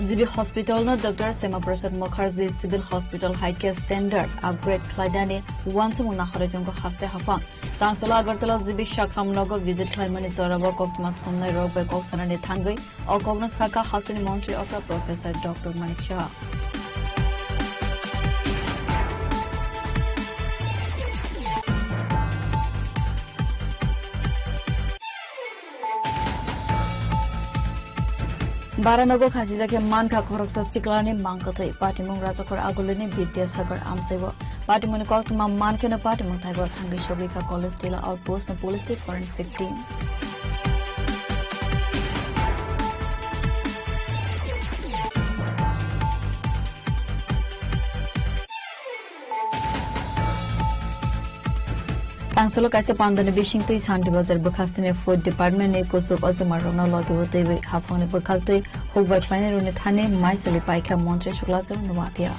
G B Hospital no Doctor Shyama Prasad Mukherjee Civil Hospital hai khe standard upgrade khlainani uansukmung naharwi tongo haste haphang. Tangsolo Agartala G B Shakham nogo visit khlaimani jorao koktwma thumnai rok bai kok sanani thangwi o kokno sakha hasteni montri okra Professor Doctor Manik Saha. Baranogo khasijak khe mankha khoroksa siklani mangkwthwi. Patimung Rajakhor Agulini Bidyasagar amchaibo. Patimungni koktwma mankheno patimung thaibo thangwi sogwikha College Tila Outpost ni Police tei Forensic Team. Tangsolo kaisa pandani bisingtwi Santi Bazar bwkhastini Food Department ni kuchuk ojomarokno logibo twiwi haphangni bwkhaktwi hukbar khlainairokni thani maisali paikha Montri Suklachar Noatia.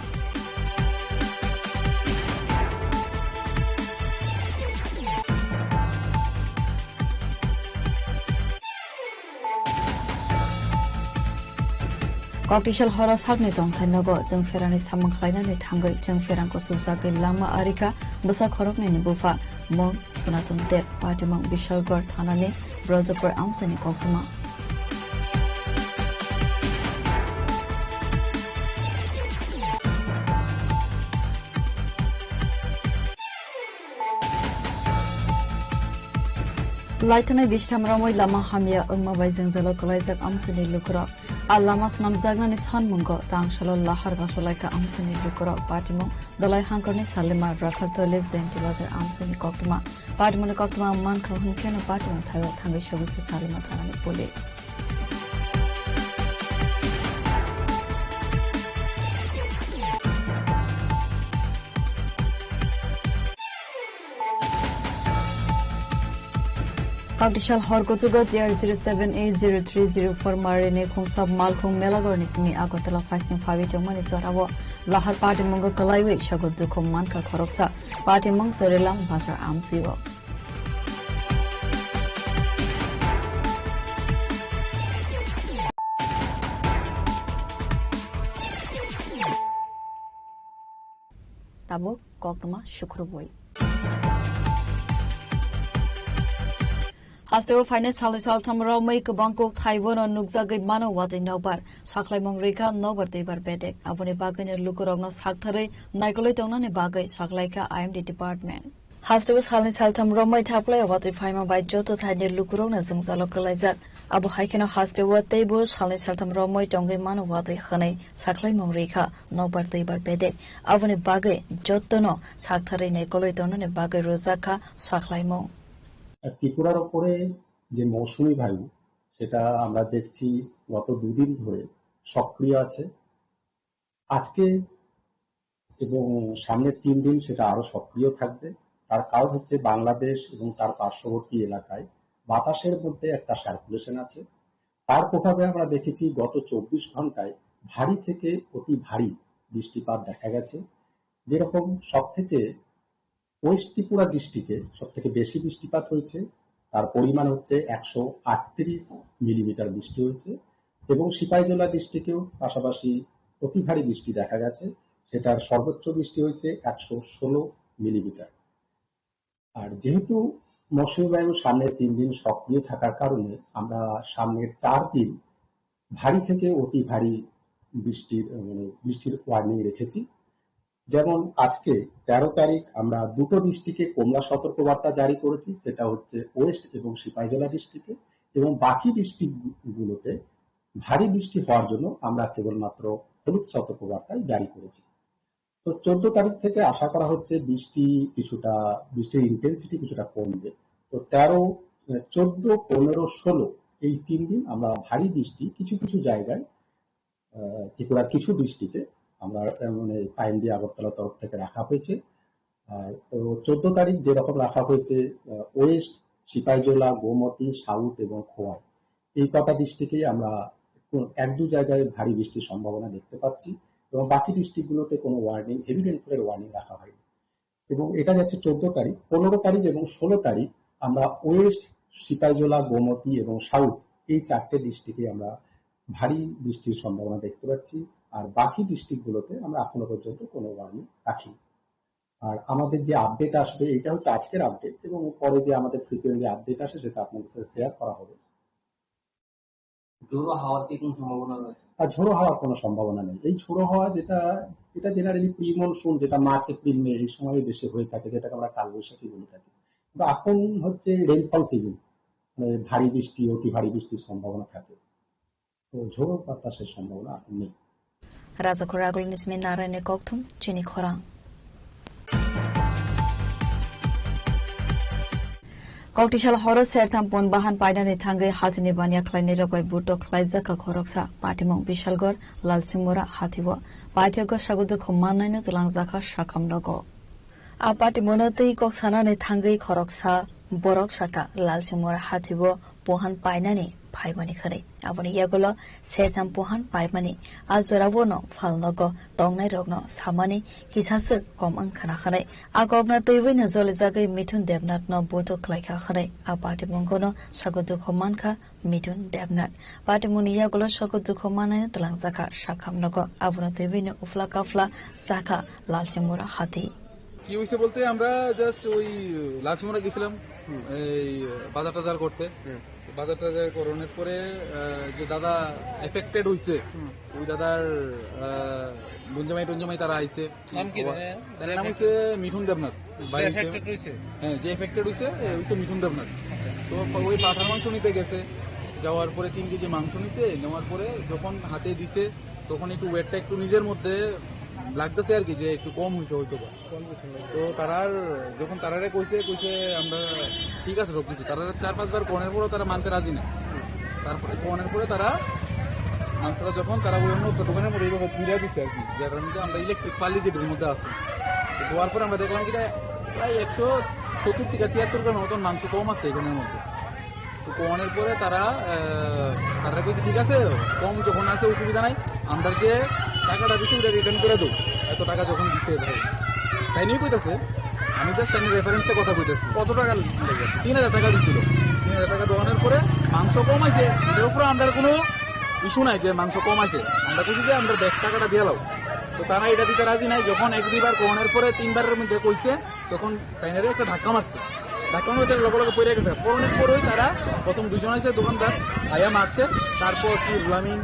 Koktisal horo sakni tongthai nogo chwng pherangni samung khlainani thangwi chwng pherang kuchukjagwi lama arikha bwsa khoroknwini bupha mung Sonaton Deb patimung Bishalgarh thanani Brajapur amchaini koktwma. Laithanai bishtam romwi lama hamya wngma bai jwngjalo kwlaijak amchaini lukurok. A lama swnamjaknani sanmungo tangsalo lahar gasolaikha amchaini lukurok. Patimung Dolai Hangkorni Salima Rakhartoli Jayanti Bazar amchaini koktwma. Patimungni koktwma mankha hwnkheno patimung thaio thangwi sogwikha Salima thanani police. Koktisal hor kuchugo T R zero seven A zero three zero four marini khungsa malkhung Melagorni simi Agartala phaising phawi tongmani jorao lahar patimungo kwlaiwi sogo dukhu mankha khoroksa. Patimung Chorilam Bazar amsio. Tabuk koktwma sukrubwi. Hasteo phainai salni saltham romwi kwbang kok thaibono nukjagwi mano watwi nokbar. Sakhlaimung rikha nokbar twibar bedek. Aboni bagwino lukurokno saktharwi naikolwi tongnani bagwi saklaikha I M D department. Hasteo salni saltham romwi thaplai watwi phaima bai joto thaini lukurokno jwngjalo kwlaijak. Abo hai kheno hasteo teibo salni saltham romwi tongwi mano watwi hwnwi sakhlaimung rikha nokbar twibar bedek. Aboni bagwi jotono saktharwi naikolwi tongnani bagwi rwjakha sakhlaimung. ত্রিপুরার ওপরে যে মৌসুমী বায়ু, সেটা আমরা দেখছি গত দুদিন ধরে সক্রিয় আছে। আজকে এবং সামনের তিন দিন সেটা আরো সক্রিয় থাকবে। তার কারণ হচ্ছে বাংলাদেশ এবং তার পার্শ্ববর্তী এলাকায় বাতাসের মধ্যে একটা সার্কুলেশন আছে। তার প্রভাবে আমরা দেখেছি গত চব্বিশ ঘন্টায় ভারী থেকে অতি ভারী বৃষ্টিপাত দেখা গেছে। যেরকম সব থেকে ওয়েস্ট ত্রিপুরা ডিস্ট্রিক্টে সব থেকে বেশি বৃষ্টিপাত হয়েছে, তার পরিমাণ হচ্ছে একশো আটত্রিশ মিলিমিটার বৃষ্টি হয়েছে এবং সিপাহীজলা ডিস্ট্রিক্টেও পাশাপাশি অতি ভারী বৃষ্টি দেখা গেছে, সেটার সর্বোচ্চ বৃষ্টি হয়েছে একশো ষোলো মিলিমিটার। আর যেহেতু মৌসুমী বায়ু সামনের তিন দিন সক্রিয় থাকার কারণে আমরা সামনের চার দিন ভারী থেকে অতি ভারী বৃষ্টির, মানে, বৃষ্টির ওয়ার্নিং রেখেছি। যেমন আজকে তেরো তারিখ আমরা দুটো ডিস্ট্রিক্টে কমলা সতর্কবার্তা জারি করেছি, সেটা হচ্ছে ওয়েস্ট এবং সিপাহীজলা ডিস্ট্রিক্টে, এবং বাকি ডিস্ট্রিক্টগুলোতে ভারী বৃষ্টি হওয়ার জন্য আমরা কেবলমাত্র হলুদ সতর্কবার্তাই জারি করেছি। তো চোদ্দ তারিখ থেকে আশা করা হচ্ছে বৃষ্টি কিছুটা, বৃষ্টির ইন্টেন্সিটি কিছুটা কমবে। তো তেরো, চোদ্দ, পনেরো, ষোলো এই তিন দিন আমরা ভারী বৃষ্টি কিছু কিছু জায়গায়, আহ, ত্রিপুরার কিছু ডিস্ট্রিক্টে আমরা, আহ, মানে, আইএমডি আগরতলার তরফ থেকে রাখা হয়েছে। আর তো চোদ্দ তারিখ যেরকম রাখা হয়েছে, আহ, ওয়েস্ট, সিপাহীজলা, গোমতী, সাউথ এবং খোয়াই, এই কটা ডিস্ট্রিক্টেই আমরা কোন এক দু জায়গায় ভারী বৃষ্টির সম্ভাবনা দেখতে পাচ্ছি এবং বাকি ডিস্ট্রিক্টগুলোতে কোনো ওয়ার্নিং, হেভি রেইনফলের ওয়ার্নিং রাখা হয়নি। এবং এটা যাচ্ছে চোদ্দ তারিখ, পনেরো তারিখ এবং ষোলো তারিখ আমরা ওয়েস্ট, সিপাহীজলা, গোমতী এবং সাউথ, এই চারটে ডিস্ট্রিক্টে আমরা ভারী বৃষ্টির সম্ভাবনা দেখতে পাচ্ছি। আর বাকি ডিস্ট্রিক্টগুলোতে আমরা এখনো পর্যন্ত কোনো ওয়ার্নিং রাখিনি। আর আমাদের যে আপডেট আসবে, এটা হচ্ছে আজকের আপডেট, এবং পরে যে আমাদের ফ্রিকোয়েন্টলি আপডেট আসে, সেটা আপনাদের সাথে শেয়ার করা হবে। ঝোড়ো হাওয়ার কি কোনো সম্ভাবনা রয়েছে? আর ঝোড়ো হাওয়ার কোনো সম্ভাবনা নেই। এই ঝোড়ো হাওয়া যেটা, এটা জেনারেলি প্রি মনসুন, যেটা মার্চ, এপ্রিল, মে এই সময় বেশি হয়ে থাকে, যেটাকে আমরা কালবৈশাখী বলে থাকি। কিন্তু এখন হচ্ছে রেইনফল সিজন, মানে ভারী বৃষ্টি, অতি ভারী বৃষ্টির সম্ভাবনা থাকে। তো ঝোড়ো বাতাসের সম্ভাবনা এখন নেই। Rajakhor agulni simi narani kokthum chini khorang. Koktisal horo sertham pon bahan painani thangwi hathini baniya khlainai rok bai butok khlaijak kha khoroksa patimung Bishalgor Lalsingmura hathio paithakgo sago dukhu mannaino twlangjakha sakham nogo. A patimungno twi kok sanani thangwi khoroksa borok sakha Lalsingmura hathio pohan painani phaimani khwnwi. Aboni yagulo sertham pohan paimani a jorao no phalnogo tongnairokno samani kisaswk kom wng khna hwnwi. A kokno twiwi no jolijagwi Mithun Debnath no butuk khlaikha hwnwi a patimungno sago dukhu mankha Mithun Debnath. Patimungni yagulo sago dukhu mannaino twlangjakha sakham nogo. Abono twiwi no ufla kafla sakha Lalsingmura hathi. কি হয়েছে বলতে আমরা জাস্ট ওই লালসিমরা গেছিলাম এই বাজার টাজার করতে। বাজার টাজার করানোর পরে আহ, যে দাদা এফেক্টেড হইছে ওই দাদার আহ, বঞ্জামাই টঞ্জামাই তারা আইছে। নাম কি তার? তার নাম হচ্ছে মিঠুন দেবনাথ। বাড়ি হচ্ছে- হ্যাঁ, যে এফেক্টেড হইছে এ হইছে মিঠুন দেবনাথ। তো ওই পাঠার মাংস নিতে গেছে, যাওয়ার পরে তিন কেজি মাংস নিতে নেওয়ার পরে যখন হাতে দিছে তখন একটু ওয়েটটা একটু নিজের মধ্যে লাগতেছে আর কি, যে একটু কম হইছে হয়তো বা। তো তারার যখন তারারে কইছে, কইছে আমরা ঠিক আছে সব কিছু, তারা চার পাঁচবার কনের পরও তারা মানতে রাজি না। তারপরে কনের পরে তারা মাংসটা যখন তারা ওই অন্য একটা দোকানের মধ্যে এইভাবে ঝুলিয়ে দিচ্ছে আর কি, যেটার মধ্যে আমরা ইলেকট্রিক পালি যেটার মধ্যে আছে। তো ধোয়ার পরে আমরা দেখলাম কি প্রায় একশো সত্তর থেকে তিয়াত্তর গ্রাম মতন মাংস কম আছে এখানের মধ্যে। তো কনের পরে তারা আহ, তারা কইছে ঠিক আছে, কম যখন আছে অসুবিধা নাই, আমরা যে টাকাটা দিচ্ছি ওটা রিটার্ন করে দেবো, এত টাকা যখন দিতে ভাই। তাই নিয়ে কইতাছে, আমি জাস্ট আমি রেফারেন্সে কথা কইতেছি। কত টাকা? তিন হাজার টাকা দিচ্ছিল। তিন হাজার টাকা দেওয়ানোর পরে মাংস কম আছে, এটার উপরে আমরা কোনো ইস্যু নাই যে মাংস কম আছে। আমরা কইছি যে আমরা ব্যাক টাকাটা দিয়ে লাও। তো তারা এটা দিতে রাজি নাই। যখন এক দুইবার কনের পরে তিনবারের মধ্যে কইছে, তখন তাইনারে একটা ধাক্কা মারছে। ধাক্কা মারতে লগে লগে পড়ে গেছে। পড়ানোর পরেই তারা প্রথম দুইজন আছে দোকানদার, আয়া মারছে। তারপর কি রুলামিন,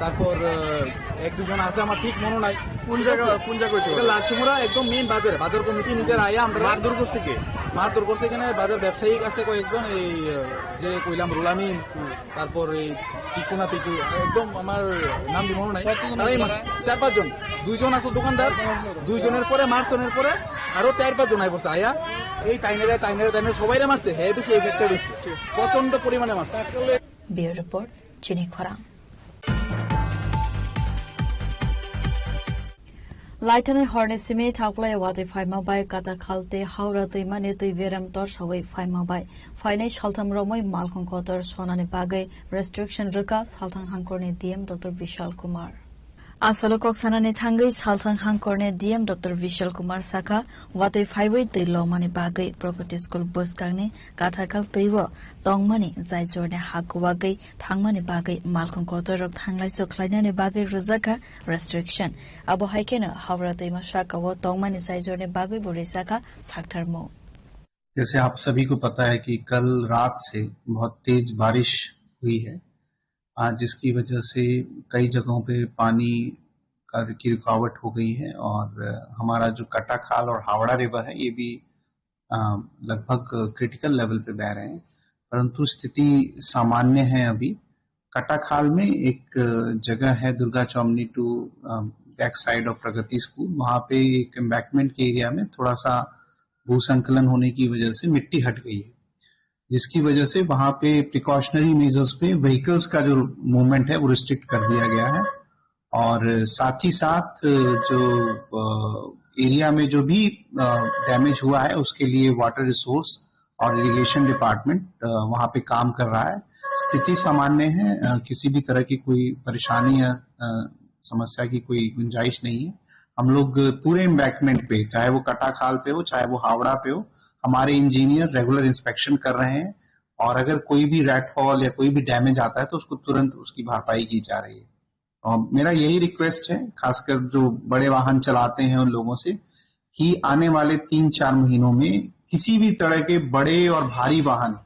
তারপর আহ, এক দুজন আছে, আমার ঠিক মনে নাই। কোন জায়গা, কোন জায়গা হইতে এটা পারে? লালসিমুরা একদম মেইন বাজারে, বাজার কমিটি নিজের আয়া আমরা মারধর করছে কে? মারধর করছে এখানে বাজার ব্যবসায়ী আছে কয়েকজন, এই আহ, যে কইলাম রুলামিন, তারপর এই পিকু না পিকু, একদম আমার নাম দিব মনে নাই। কতজন তারাই তারা? মার-, চার পাঁচজন, দুইজন আছে দোকানদার, দুইজনের পরে মারছনের পরে আরো চার পাঁচজন আই পড়ছে আয়া, এই টাইনারে টাইনারে টাইনারে সবাইরে মারছে, হ্যাঁ বেশি এফেক্টেড হইছে, প্রচন্ড পরিমাণে মারছে। Bureau Report, Chini Khorang. Laithani horni simi thaklai watwi phaima bai Katakhal tei Howrah twimani twi beram torsawi phaima bai phainai saltham romwi malkhung kotor sonani bagwi restriction rwkha Salthang Hangkorni D M Doctor Vishal Kumar. Asolo kok sanani thangwi Salthang Hangkorni D M Doctor Vishal Kumar sakha, watwi phaiwi twi lomani bagwi Prakriti School bwskangni Katakhal twibo tongmani jai jorni ha kuwagwi thangmani bagwi malkhung kotorrok thanglaisu khlainani bagwi rwjakha restriction. Abo hai kheno Howrah twima sakao tongmani jai jorni bagwibo rijakha saktharmung. जैसे आप सभी को पता है कि कल रात से बहुत तेज बारिश हुई है, आ, जिसकी वजह से कई जगहों पे पानी का, की रुकावट हो गई है और हमारा जो कटाखाल और हावड़ा रिवर है, ये भी अ, लगभग क्रिटिकल लेवल पे बह रहे हैं, परंतु स्थिति सामान्य है अभी। कटाखाल में एक जगह है दुर्गा चौमनी टू, अ, बैक साइड ऑफ प्रगति स्कूल, वहाँ पे एक एम्बैंकमेंट के एरिया में थोड़ा सा भू संकलन होने की वजह से मिट्टी हट गई है, जिसकी वजह से वहाँ पे प्रिकॉशनरी मेजर्स पे व्हीकल्स का जो मूवमेंट है वो रिस्ट्रिक्ट कर दिया गया है। और साथ ही साथ जो एरिया में जो भी डैमेज हुआ है उसके लिए वाटर रिसोर्स और इरिगेशन डिपार्टमेंट वहाँ पे काम कर रहा है। स्थिति सामान्य है, अ, किसी भी तरह की कोई परेशानी या, अ, समस्या की कोई गुंजाइश नहीं है। हम लोग पूरे एम्बैंकमेंट पे, चाहे वो कटाखाल पे हो, चाहे वो हावड़ा पे हो, हमारे इंजीनियर रेगुलर इंस्पेक्शन कर रहे हैं और अगर कोई भी रैट फॉल या कोई भी डैमेज आता है, तो उसको तुरंत उसकी भरपाई की जा रही है। और मेरा यही रिक्वेस्ट है, खासकर जो बड़े वाहन चलाते हैं उन लोगों से, कि आने वाले तीन चार महीनों में किसी भी तरह के बड़े और भारी वाहन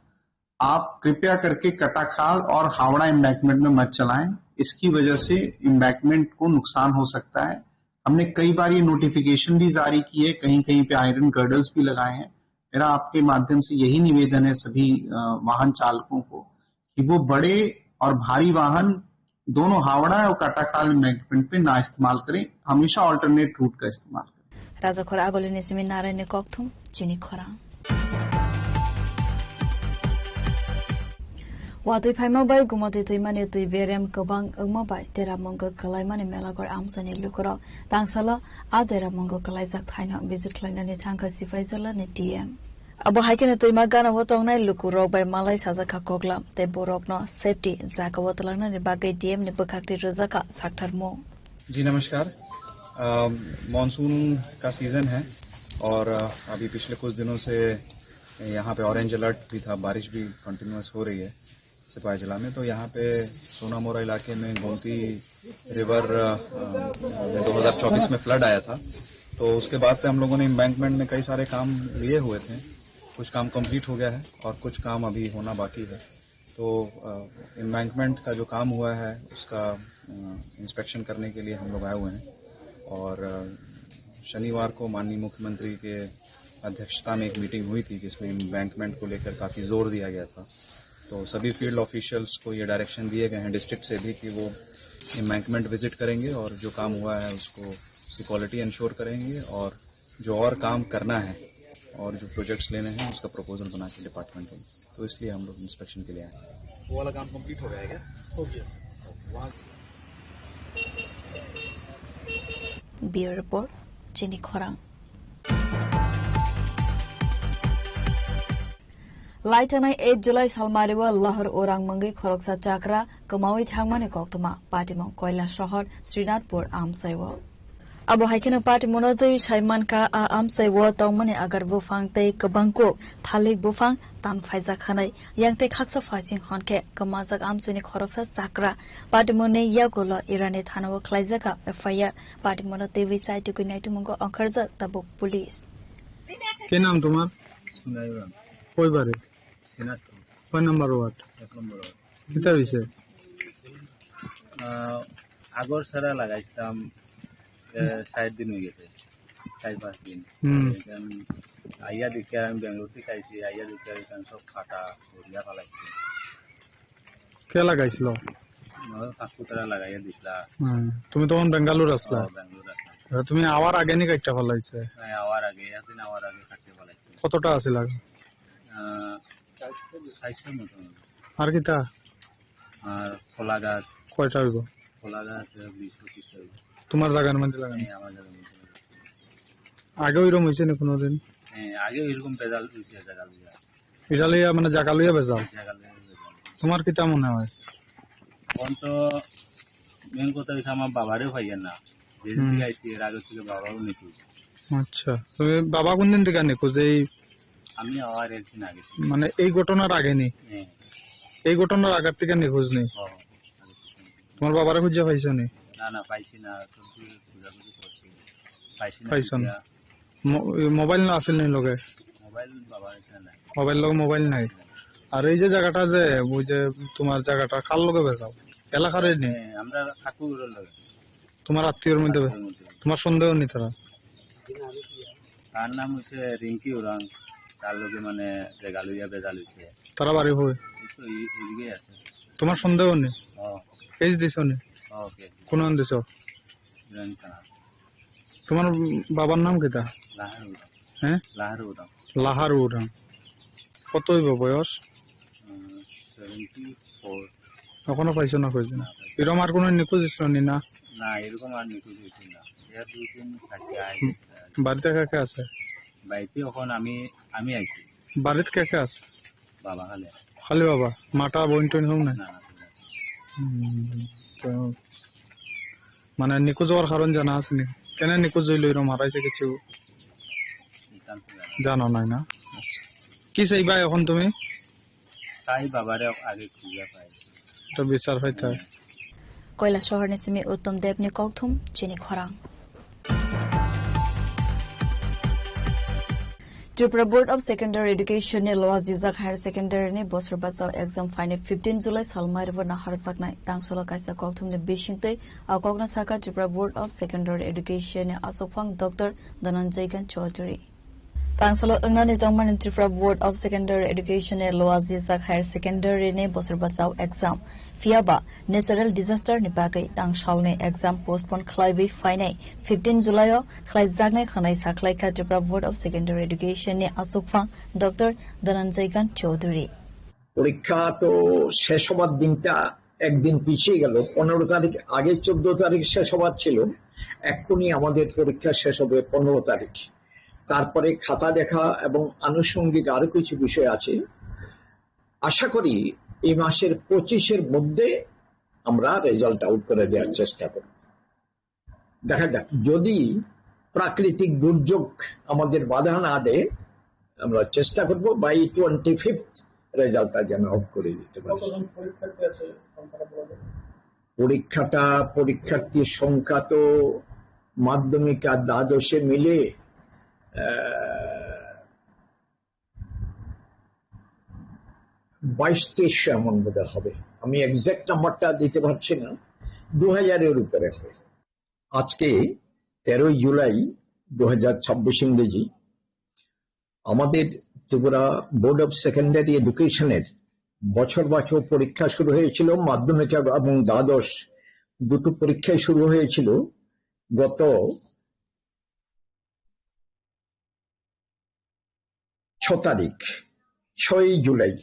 आप कृपया करके कटाखाल और हावड़ा एम्बैंकमेंट में मत चलाएं। इसकी वजह से एम्बैंकमेंट को नुकसान हो सकता है। हमने कई बार ये नोटिफिकेशन भी जारी की है, कहीं-कहीं पे आयरन गर्डर्स भी लगाए हैं। मेरा आपके माध्यम से यही निवेदन है सभी, अ, वाहन चालकों को कि वो बड़े और भारी वाहन दोनों हावड़ा और कटाखाल एम्बैंकमेंट पे ना इस्तेमाल करें, हमेशा ऑल्टरनेट रूट का इस्तेमाल करें। Rajakhor Agulini simi Naraini kokthum chini khorang. Watwi phaima bai Gumoti twimani twi berem kwbang wngma bai Dera Mungo kwlaimani Melagor amchaini lukurok tangsalo a Dera Mungo kwlaijak thaino visit khlainani thangkha Sipaijala ni D M. Abo hai kheno twima gana o tongnai lukurok bai malai sajak kha koklam tei borokno safety jaga o twlangnani bagwi D M ni bwkhak twi rwjak kha saktharmung. जी नमस्कार। अम, मानसून का सीजन है और, अ, अभी पिछले कुछ दिनों से यहाँ पे ऑरेंज अलर्ट भी था, बारिश भी कंटिन्यूअस हो रही है सिपाही जिला में। तो यहाँ पे सोनामोरा इलाके में गोमती रिवर, अ, अ, में दो हज़ार चौबीस में फ्लड आया था, तो उसके बाद से हम लोगों ने एम्बैंकमेंट में कई सारे काम लिए हुए थे। कुछ काम कंप्लीट हो गया है और कुछ काम अभी होना बाकी है। तो, अ, एम्बैंकमेंट का जो काम हुआ है, उसका, अ, इंस्पेक्शन करने के लिए हम लोग आए हुए हैं और, अ, शनिवार को माननीय मुख्यमंत्री के अध्यक्षता में एक मीटिंग हुई थी, जिसमें एम्बैंकमेंट को लेकर काफ़ी जोर दिया गया था। तो सभी फील्ड ऑफिशियल्स को ये डायरेक्शन दिए गए हैं डिस्ट्रिक्ट से भी कि वो एम्बैंकमेंट विजिट करेंगे और जो काम हुआ है, उसको उसकी क्वालिटी इंश्योर करेंगे और जो और काम करना है और जो प्रोजेक्ट्स लेने हैं, उसका प्रपोजल बना के डिपार्टमेंट को, तो इसलिए हम लोग इंस्पेक्शन के लिए आए हैं। वो वाला काम कंप्लीट हो गया है क्या? हो गया। वहाँ Bureau Report, Chini Khorang. Lai thangnai eight July salmario Lahar Urang mungwi khoroksa chakra kwmawi thangmani koktwma patimung Koilasohor Srinathpur amchaio. Abo hai kheno patimungno twi sai mankha, a amchaio tongmani agar buphang tei kwbang kuk thalik buphang tan phaijak khanai. Yang tei khaksa phaising hwn khe kwmajak amchaini khoroksa chakra patimungni yagulo Irani thanao khlaijak kha F I R. Patimungno twi sai tugwi naitumungo ongkharjak tabuk police. কি নাম তোমার? সুনাই উরাং। কই বাড়ি? সিনাজপুর। কয় number ward? এক নম্বর ওয়ার্ড। কিতা হইছে? আহ, আগর সারা লাগাইছিলাম, এ, ষাট দিন হয়ে গেছে, চার পাঁচ দিন। হুম। এখন আইয়া দেখি আর আমি ব্যাঙ্গালোর থেকে আইছি, আইয়া দেখি আর এখানে সব ফাটা, ভরিয়া ফালাইছে। কে লাগাইছিল? আমার কাকু তারা লাগাইয়া দিছিলা। হুম। তুমি তখন ব্যাঙ্গালোর আসলা? ও, ব্যাঙ্গালোর আসলাম। তুমি আওয়ার আগে নি কাটটা ফালাইছে? হ্যাঁ, আওয়ার আগে, একদিন আওয়ার আগে কাটতে ফালাইছে। কতটা আছিল আগে? আহ, চারশো মতো। আর কিতা? আর কলা গাছ। কয়টা হইব? কলা গাছ বিশ পঁচিশটা হইব। তোমার জায়গার মধ্যে লাগানো? হ্যাঁ, আমার জায়গার মধ্যে লাগানো। আগে ওইরকম হয়েছে না কোনোদিন? হ্যাঁ, আগে ওইরকম ভেজাল হয়েছে জায়গা লইয়া। এটা লইয়া মানে জায়গা লইয়া ভেজাল? জায়গা লইয়া ভেজাল। তোমার কিতা মনে হয়? এখন তো মেন কথা হইছে আমার বাবারেও পাইয়ের না। যেদিন হুম। থেকে আইছি এর আগে থেকে বাবাও নিখোঁজ। আচ্ছা, তুমি বাবা কোন দিন থেকে নিখোঁজ? এই আমি আবার একদিন আগে। মানে এই ঘটনার আগে নি? হ্যাঁ। এই ঘটনার আগের থেকে নিখোঁজ নেই? হ্যাঁ। তোমার বাবারে খুঁজে পাইছো নি? না, না, পাইছি না। তুমি খোঁজাখুঁজি করছি। পাইছি না। পাইছো না? খুঁজিয়া। মো-, এই মোবাইল না আছিল নি লগে? মোবাইল বাবার এখানে নাই। বাবার লগে মোবাইল নাই। আর এই যে জায়গাটা যে, ওই যে তোমার জায়গাটা কার লগে বেচাও? এলাকার নি? হ্যাঁ, আমরা ঠাকুরের লগে। তোমার আত্মীয়র মধ্যে? আত্মীয়র মধ্যে। তোমার সন্দেহ নি তারা? তার নাম হচ্ছে রিঙ্কি উরাং। তার লগে মানে জায়গা লইয়া বেজাল হইছে। তারা বাড়ি কই? এই তো এই, এইদিকে আছে। তোমার সন্দেহ নি? ও। কেস দিছো নি? ও, কেস দিছি। কোন আন দিছো? জয়েন্ট থানা। তোমার বাবার নাম কিতা? লাহারু উরাং। হ্যাঁ? লাহারু উরাং। লাহারু উরাং। কত হইব বয়স? উম, সেভেন্টি ফোর। এখনো পাইছো না কইছো? না, পাইছি না। এরকম আর কোনো নিখোঁজ হইছিল নি না? না, এরকম আর নিখোঁজ হইছিল না। এর দুই দিন থাকি আই। হুম। বাড়িতে কে কে আছে? বাড়িতে এখন আমি, আমি আইছি। বাড়িতে কে কে আছে? বাবা খালি। খালি বাবা, মাতা বোন টোন হোক না? না, না, না। হুম, তো মানে নিখোঁজ হওয়ার কারণ জানা আছে নি? কেন নিখোঁজ হইল এরকম হারাইছে কিছু জানো নাই না? আচ্ছা। কি চাইবা এখন তুমি? চাই বাবারে আগে খুঁজে পাই। তো বিচার হইতে হয়। Kailasahar ni simi Uttom Deb ni kokthum chini khorang. Tripura Board of Secondary Education ni loa jijak higher secondary ni bosor bachao exam phainai fifteen July sal mairbo naharjaknai tangsolo kaisa kokthum ni bisingtwi a kokno saka Tripura Board of Secondary Education ni asokphang Doctor Dhananjay Khan Chaudhury. Tangsalo wngnani tongmani Tripura Board of Secondary Education ni loa jijak higher secondary ni bosor bachao exam. Phiyaba natural disaster ni bagwi tangsalni exam postpone khlaiwi phainai fifteen July o khlaijaknai hwnwi sakhlaikha Tripura Board of Secondary Education ni asokphang Doctor Dhananjay Khan Chaudhury. পরীক্ষা তো শেষ হবার দিনটা একদিন পিছিয়ে গেল। পনেরো তারিখ, আগে চোদ্দ তারিখ শেষ হবার ছিল, এখনই আমাদের পরীক্ষা শেষ হবে পনেরো তারিখ। তারপরে খাতা দেখা এবং আনুষঙ্গিক আরো কিছু বিষয় আছে। আশা করি এই মাসের পঁচিশের মধ্যে আমরা রেজাল্ট আউট করে দেওয়ার চেষ্টা করব। দেখা যাক, যদি প্রাকৃতিক দুর্যোগ আমাদের বাধা না দেয়, আমরা চেষ্টা করব বাই টোয়েন্টি ফিফথ রেজাল্টটা যেন আউট করে দিতে পারি। কতজন পরীক্ষার্থী আছে সংখ্যাটা বলা যায়? পরীক্ষাটা, পরীক্ষার্থীর সংখ্যা তো মাধ্যমিক আর দ্বাদশে মিলে, আহ, বাইশ তেইশশো এমন বোধহয় হবে। আমি এক্সাক্ট নাম্বারটা দিতে পারছি না, দু হাজারের উপরে হবে। আজকে তেরোই জুলাই দু হাজার ছাব্বিশ ইংরেজি, আমাদের ত্রিপুরা বোর্ড অফ সেকেন্ডারি এডুকেশনের বছর বাছু পরীক্ষা শুরু হয়েছিল। মাধ্যমিক এবং দ্বাদশ দুটো পরীক্ষাই শুরু হয়েছিল গত ছ তারিখ, ছয়ই জুলাই।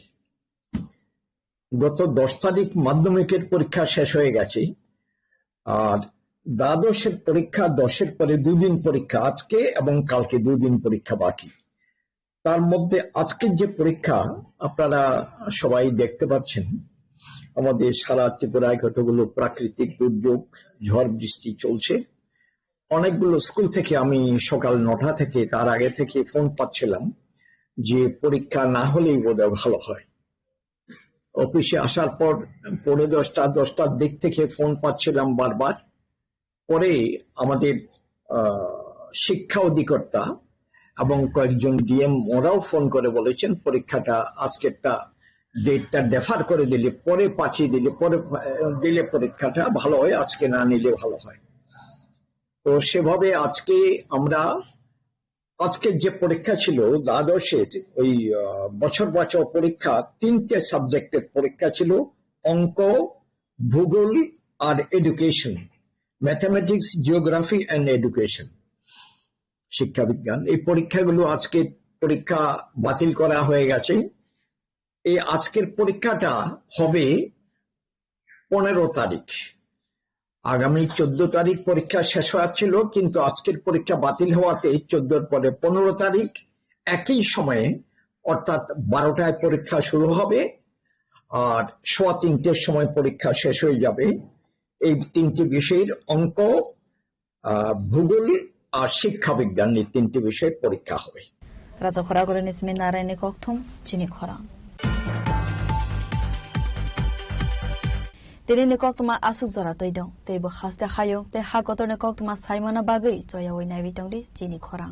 গত দশ তারিখ মাধ্যমিকের পরীক্ষা শেষ হয়ে গেছে। আর দ্বাদশের পরীক্ষা, দশের পরে দুদিন পরীক্ষা, আজকে এবং কালকে দুদিন পরীক্ষা বাকি। তার মধ্যে আজকের যে পরীক্ষা, আপনারা সবাই দেখতে পাচ্ছেন, আমাদের সারা ত্রিপুরায় কতগুলো প্রাকৃতিক দুর্যোগ, ঝড় বৃষ্টি চলছে। অনেকগুলো স্কুল থেকে আমি সকাল নটা থেকে, তার আগে থেকে ফোন পাচ্ছিলাম যে পরীক্ষা না হলেই বোধহয় ভালো হয়। অফিসে আসার পর পৌনে দশটা, দশটার দিক থেকে ফোন পাচ্ছিলাম বারবার। পরে আমাদের, আহ, শিক্ষা অধিকর্তা এবং কয়েকজন ডিএম ওরাও ফোন করে বলেছেন, "পরীক্ষাটা আজকেরটা ডেটটা ডেফার করে দিলে, পরে পাঠিয়ে দিলে, পরে, আহ, দিলে পরীক্ষাটা ভালো হয়, আজকে না নিলে ভালো হয়।" তো সেভাবে আজকে আমরা, আজকের যে পরীক্ষা ছিল দ্বাদশের, ওই, আহ, বছর বাছাও পরীক্ষা, তিনটে সাবজেক্টের পরীক্ষা ছিল, অঙ্ক, ভূগোল আর education, mathematics, geography and education, শিক্ষাবিজ্ঞান। এই পরীক্ষাগুলো আজকে পরীক্ষা বাতিল করা হয়ে গেছে। এই আজকের পরীক্ষাটা হবে পনেরো তারিখ। আগামী চোদ্দ তারিখ পরীক্ষা শেষ হওয়ার ছিল, কিন্তু আজকের পরীক্ষা বাতিল হওয়াতে চোদ্দর পরে পনেরো তারিখ একই সময়ে, অর্থাৎ বারোটায় পরীক্ষা শুরু হবে আর সোয়া তিনটের সময় পরীক্ষা শেষ হয়ে যাবে। এই তিনটি বিষয়ের অঙ্ক, আহ, ভূগোল আর শিক্ষাবিজ্ঞান, এই তিনটি বিষয়ে পরীক্ষা হবে। Rajakhora Agulini simi Naraini kokthum chini khorang. Tini ni koktuma aswk jora twi dong, tei bo haste hayung tei ha kotor ni koktuma saimano bagwi choyawi naiwi tongdi chini khorang.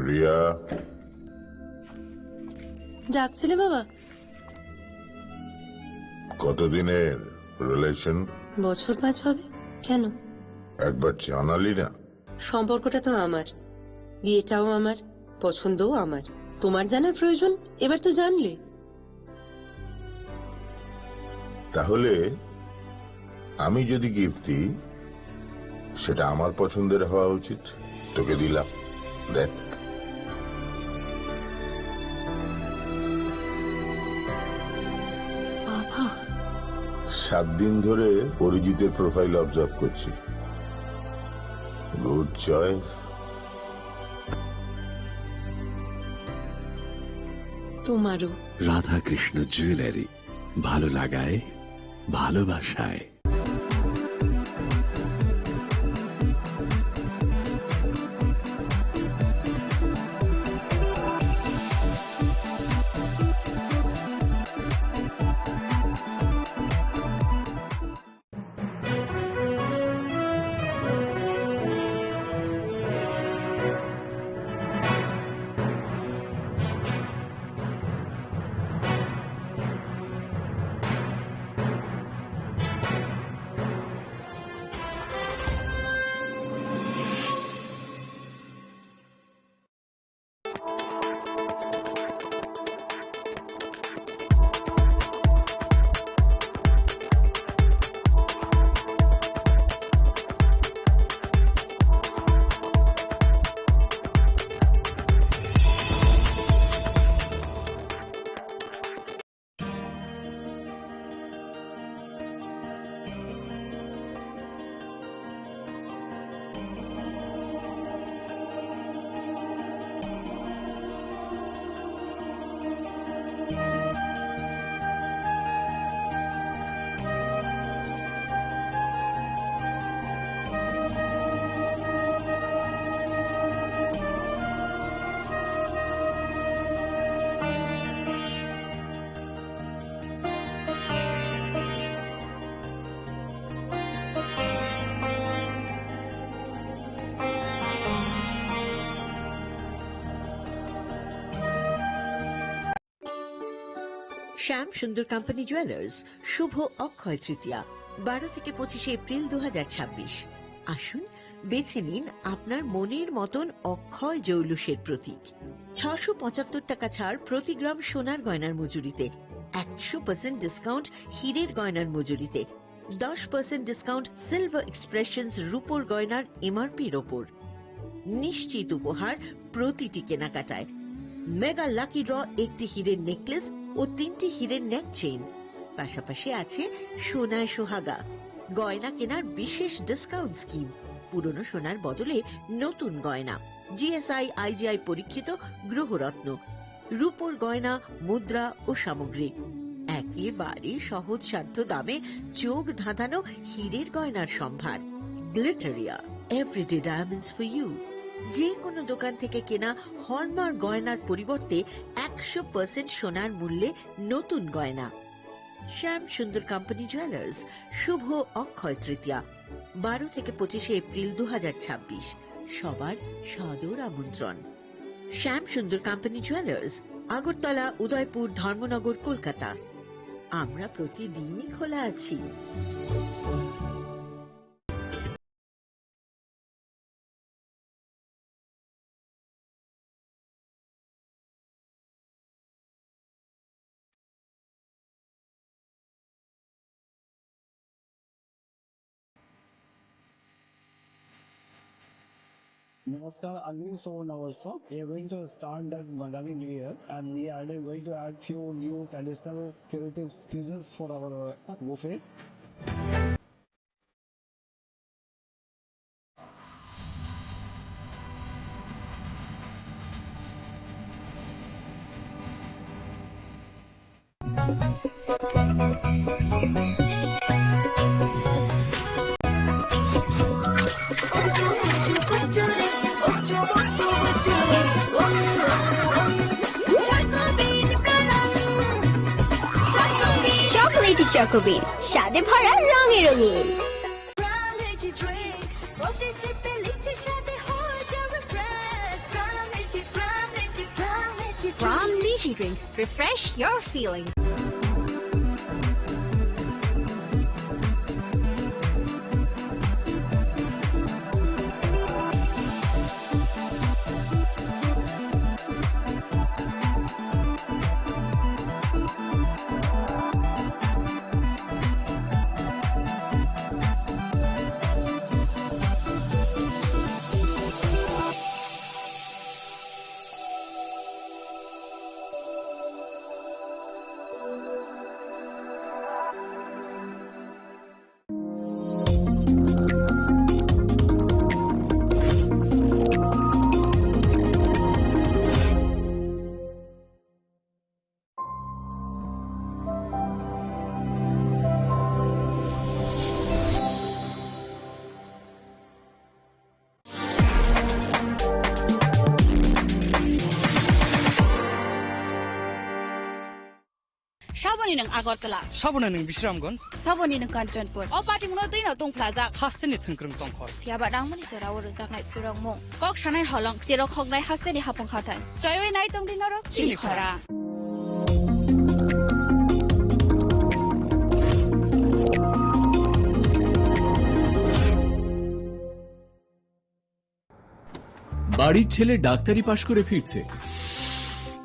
Riya. ডাকছিলে বাবা? কতদিনের রিলেশন? বছর পাঁচ হবে। কেন? একবার জানালি না। সম্পর্কটা তো আমার, বিয়েটাও আমার, পছন্দও আমার। তোমার জানার প্রয়োজন, এবার তো জানলে। তাহলে আমি যদি গিফট দিই, সেটা আমার পছন্দের হওয়া উচিত। তোকে দিলাম, দেখ। সাত দিন ধরে অরিজিতের প্রোফাইল অবজার্ভ করছি। Good choice. তোমারও। রাধাকৃষ্ণ জুয়েলারি, ভালো লাগায়, ভালোবাসায়। শ্যাম সুন্দর কোম্পানি জুয়েলার্স, শুভ অক্ষয় তৃতীয়া, বারো থেকে পঁচিশে এপ্রিল দু হাজার ছাব্বিশ। আসুন, বেছে নিন আপনার মনের মতন অক্ষয় জৌলুসের প্রতীক। ছশো পঁচাত্তর টাকা ছাড় প্রতি গ্রাম সোনার গয়নার মজুরিতে, একশো পার্সেন্ট ডিসকাউন্ট হীরের গয়নার মজুরিতে, দশ পার্সেন্ট ডিসকাউন্ট সিলভার এক্সপ্রেশনস রূপোর গয়নার এমআরপির ওপর। নিশ্চিত উপহার প্রতিটি কেনাকাটায়। মেগা লাকি ড্র, একটি হীরের নেকলেস ও তিনটি হীরের নেক চেইন। পাশাপাশি আছে সোনায় সোহাগা, গয়না কেনার বিশেষ ডিসকাউন্ট স্কিম, পুরনো সোনার বদলে নতুন গয়না, জিএসআই আইজিআই পরীক্ষিত গ্রহরত্ন, রূপোর গয়না, মুদ্রা ও সামগ্রী। একেবারে সহজসাধ্য দামে চোখ ধাঁধানো হীরের গয়নার সম্ভার। Glitteria, everyday diamonds for you. যে কোনো দোকান থেকে কেনা হলমার্ক গয়নার পরিবর্তে একশো পার্সেন্ট সোনার মূল্যে নতুন গয়না। শ্যাম সুন্দর কোম্পানি জুয়েলার্স, শুভ অক্ষয় তৃতীয়া, বারো থেকে পঁচিশে এপ্রিল দু হাজার ছাব্বিশ। সবার সাদর আমন্ত্রণ। শ্যাম সুন্দর কোম্পানি জুয়েলার্স, আগরতলা, উদয়পুর, ধর্মনগর, কলকাতা। আমরা প্রতিদিনই খোলা আছি। Namaskar, I'm Sohn Awarsa. We are going to start the Bengali New Year, and we are going to add few new traditional creative cuisines for our buffet. Chocolatey চকোবিন, স্বাদে ভরা, রঙে রঙিন। From Niji Drink, refresh your feeling. Saboni nwng Agartala. Saboni nwng Bisramganj. Saboni nwng Kanchanpur. O patimungno twi no tungphlajak. Hasteni thwngkwrwng tongkhor. Phiya ba nangmani jorao rwjaknai phurokmung. Kok sanai holong, cherok hoknai hasteni hapung hathai. Choiwi nai tongdi norok chini khora. বাড়ির ছেলে ডাক্তারি পাশ করে ফিরছে,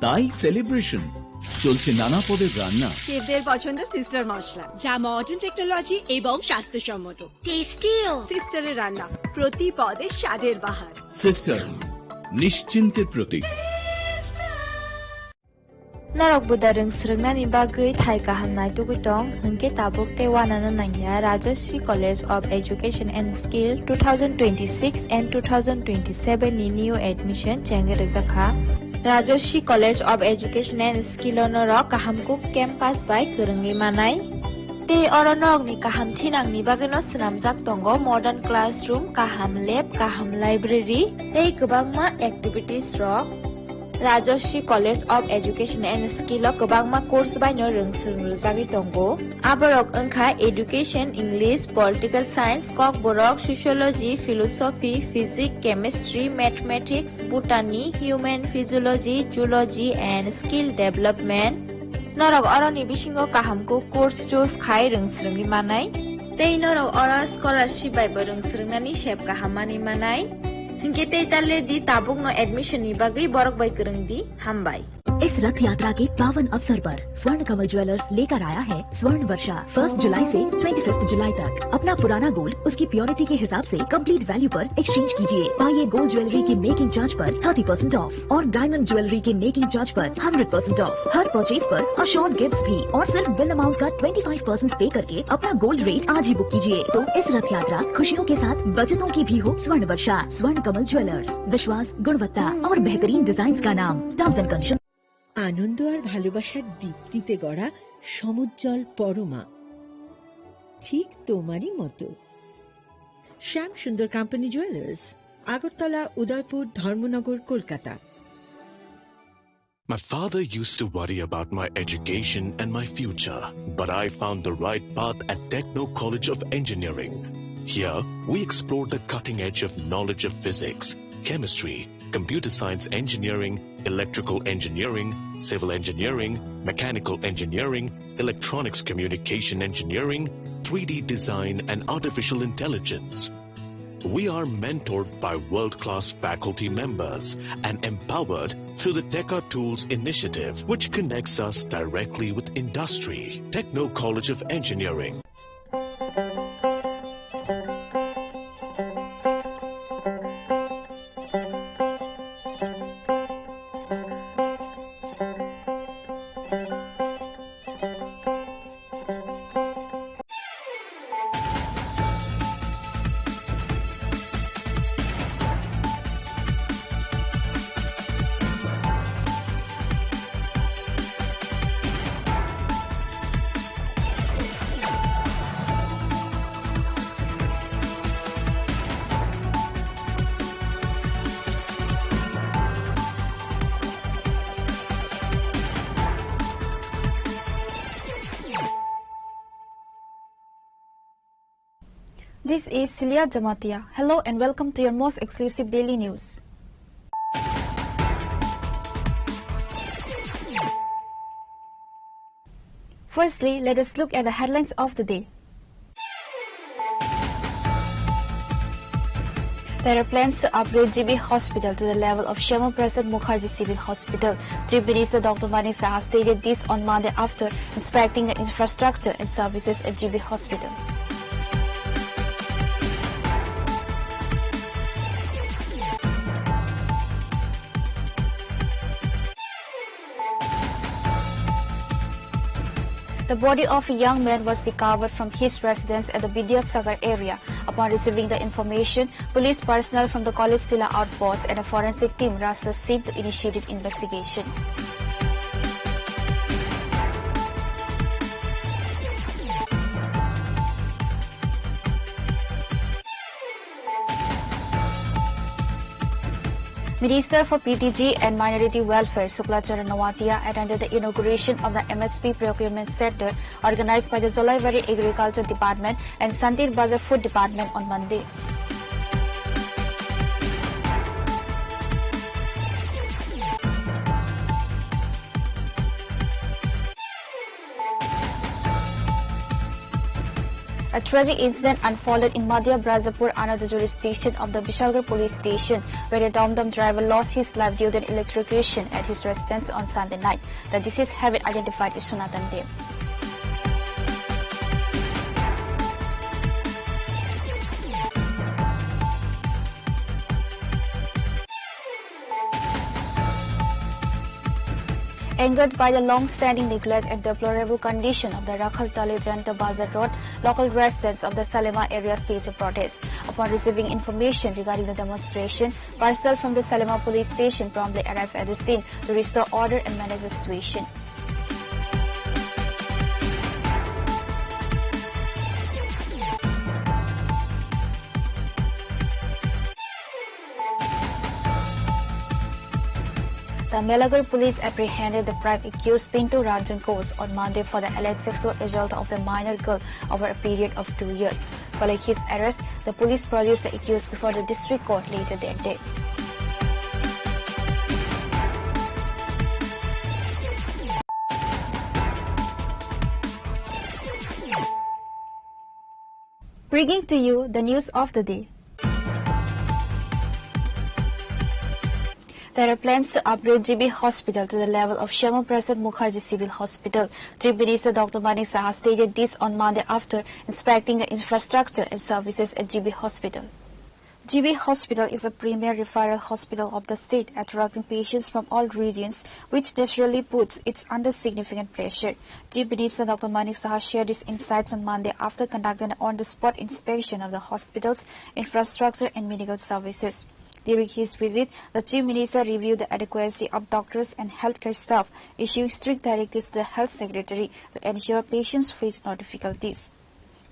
তাই সেলিব্রেশন। চলছে নানা পদের রান্না। শেফদের পছন্দ সিস্টার মশলা, যা মডার্ন টেকনোলজি এবং স্বাস্থ্যসম্মত। টেস্টিও। সিস্টারের রান্না, প্রতি পদে স্বাদের বাহার। সিস্টার, নিশ্চিন্তের প্রতীক। Norok buda rwng swrwngnani bagwi thai kaham naitugwi tong, hwnkhe tabuk tei uanano nangya Rajashree College of Education and Skill two thousand twenty-six and two thousand twenty-seven ni new admission chengwi rwjakha. Rajashree College of Education and Skill o norok kaham kuk campus bai kwrwngwi manai. Tei oro norokni kaham thinangni bagwino swnamjak tongo modern classroom, kaham lab, kaham library tei kwbangma activities rok. Rajashree College of Education and Skill o kwbangma course baino rwng swrwng rwjagwi tongo. Aborok wngkha Education, English, Political Science, Kokborok, Sociology, Philosophy, Physics, Chemistry, Mathematics, Botany, Human Physiology, Zoology and Skill Development. Norok oroni bisingo kaham kuk course choose khai rwng swrwngwi manai. Tei norok oro scholarship bai bo rwng swrwngnani sep kaham manwi manai. Hinkhe tei tale di tabukno admission ni bagwi borok bai kwrwng di. Hambai. इस रथ यात्रा के पावन अवसर पर स्वर्ण कमल ज्वेलर्स लेकर आया है स्वर्ण वर्षा। फर्स्ट जुलाई से ट्वेंटी फिफ्थ जुलाई तक अपना पुराना गोल्ड उसकी प्योरिटी के हिसाब से कंप्लीट वैल्यू पर एक्सचेंज कीजिए। पाइए गोल्ड ज्वेलरी के मेकिंग चार्ज पर थर्टी परसेंट ऑफ और डायमंड ज्वेलरी के मेकिंग चार्ज पर hundred percent of. Her purchase पर अश्योर्ड गिफ्ट्स भी और सिर्फ बिल अमाउंट का ट्वेंटी फ़ाइव परसेंट पे करके अपना गोल्ड रेट आज ही बुक कीजिए। तो इस रथ यात्रा खुशियों के साथ बचतों की भी हो। स्वर्ण वर्षा, स्वर्ण कमल ज्वेलर्स, विश्वास, गुणवत्ता और बेहतरीन डिजाइन का नाम। Terms and condition. আনন্দ আর ভালোবাসার দীপ্তিতে গড়া সমুজ্জ্বল পরমা, ঠিক তোমারই মতো। শ্যাম সুন্দর কোম্পানি জুয়েলার্স, আগরতলা, উদয়পুর, ধর্মনগর, Kolkata. My father used to worry about my education and my future, but I found the right path at Techno College of Engineering. Here, we explore the cutting edge of knowledge of physics, chemistry, computer science engineering, electrical engineering, civil engineering, mechanical engineering, electronics communication engineering, three D design, and artificial intelligence. We are mentored by world-class faculty members and empowered through the Teka Tools initiative, which connects us directly with industry. Techno College of Engineering. This is Celia Jamatia. Hello and welcome to your most exclusive daily news. Firstly, let us look at the headlines of the day. There are plans to upgrade G B Hospital to the level of Shyama Prasad Mukherjee Civil Hospital. Chief Minister Doctor Manik Saha stated this on Monday after inspecting the infrastructure and services at G B Hospital. The body of a young man was recovered from his residence at the Vidyasagar area. Upon receiving the information, police personnel from the College Tila outpost and a forensic team rushed the scene to initiate investigation. Minister for P T G and Minority Welfare Shukla Charan Noatia attended the inauguration of the M S P Procurement Center organized by the Jolaibari Agriculture Department and Santir Bazar Food Department on Monday. A tragic incident unfolded in Madhya Brajapur under the jurisdiction of the Bishalgarh police station, where a Dom Dom driver lost his life due to an electrocution at his residence on Sunday night. The deceased have been identified as Sunatan Deb. Angered by the long-standing neglect and deplorable condition of the Rakhal Tale Janta Bazar Road, local residents of the Salema area staged a protest. Upon receiving information regarding the demonstration, personnel from the Salema police station promptly arrived at the scene to restore order and manage the situation. The Melagoir police apprehended the prime accused Pintu Ranjan Ghosh on Monday for the alleged sexual assault of a minor girl over a period of two years. Following his arrest, the police produced the accused before the district court later that day. Bringing to you the news of the day. There are plans to upgrade G B Hospital to the level of Shyama Prasad Mukherjee Civil Hospital. Chief Minister Doctor Manik Saha stated this on Monday after inspecting the infrastructure and services at G B Hospital. G B Hospital is a premier referral hospital of the state, attracting patients from all regions, which naturally puts it under significant pressure. Chief Minister Doctor Manik Saha shared his insights on Monday after conducting an on-the-spot inspection of the hospital's infrastructure and medical services. During his visit, the Chief Minister reviewed the adequacy of doctors and healthcare staff, issuing strict directives to the Health Secretary to ensure patients face no difficulties.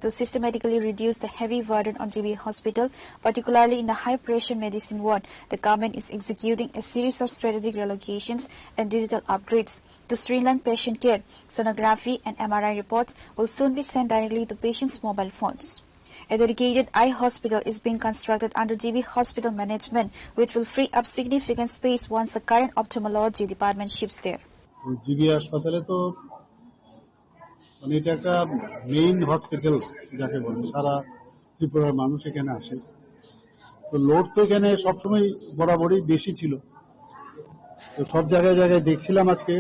To systematically reduce the heavy burden on G B Hospital, particularly in the high-pressure medicine ward, the government is executing a series of strategic relocations and digital upgrades. To streamline patient care, sonography and M R I reports will soon be sent directly to patients' mobile phones. A dedicated eye hospital is being constructed under G B Hospital management, which will free up significant space once the current ophthalmology department shifts there. GB হাসপাতালে তো মানে এটা একটা main hospital যাকে বলে, সারা ত্রিপুরার মানুষ এখানে আসে। তো লোড তো এখানে সবসময় বরাবরই বেশি ছিল। তো সব জায়গায় জায়গায় দেখছিলাম আজকে,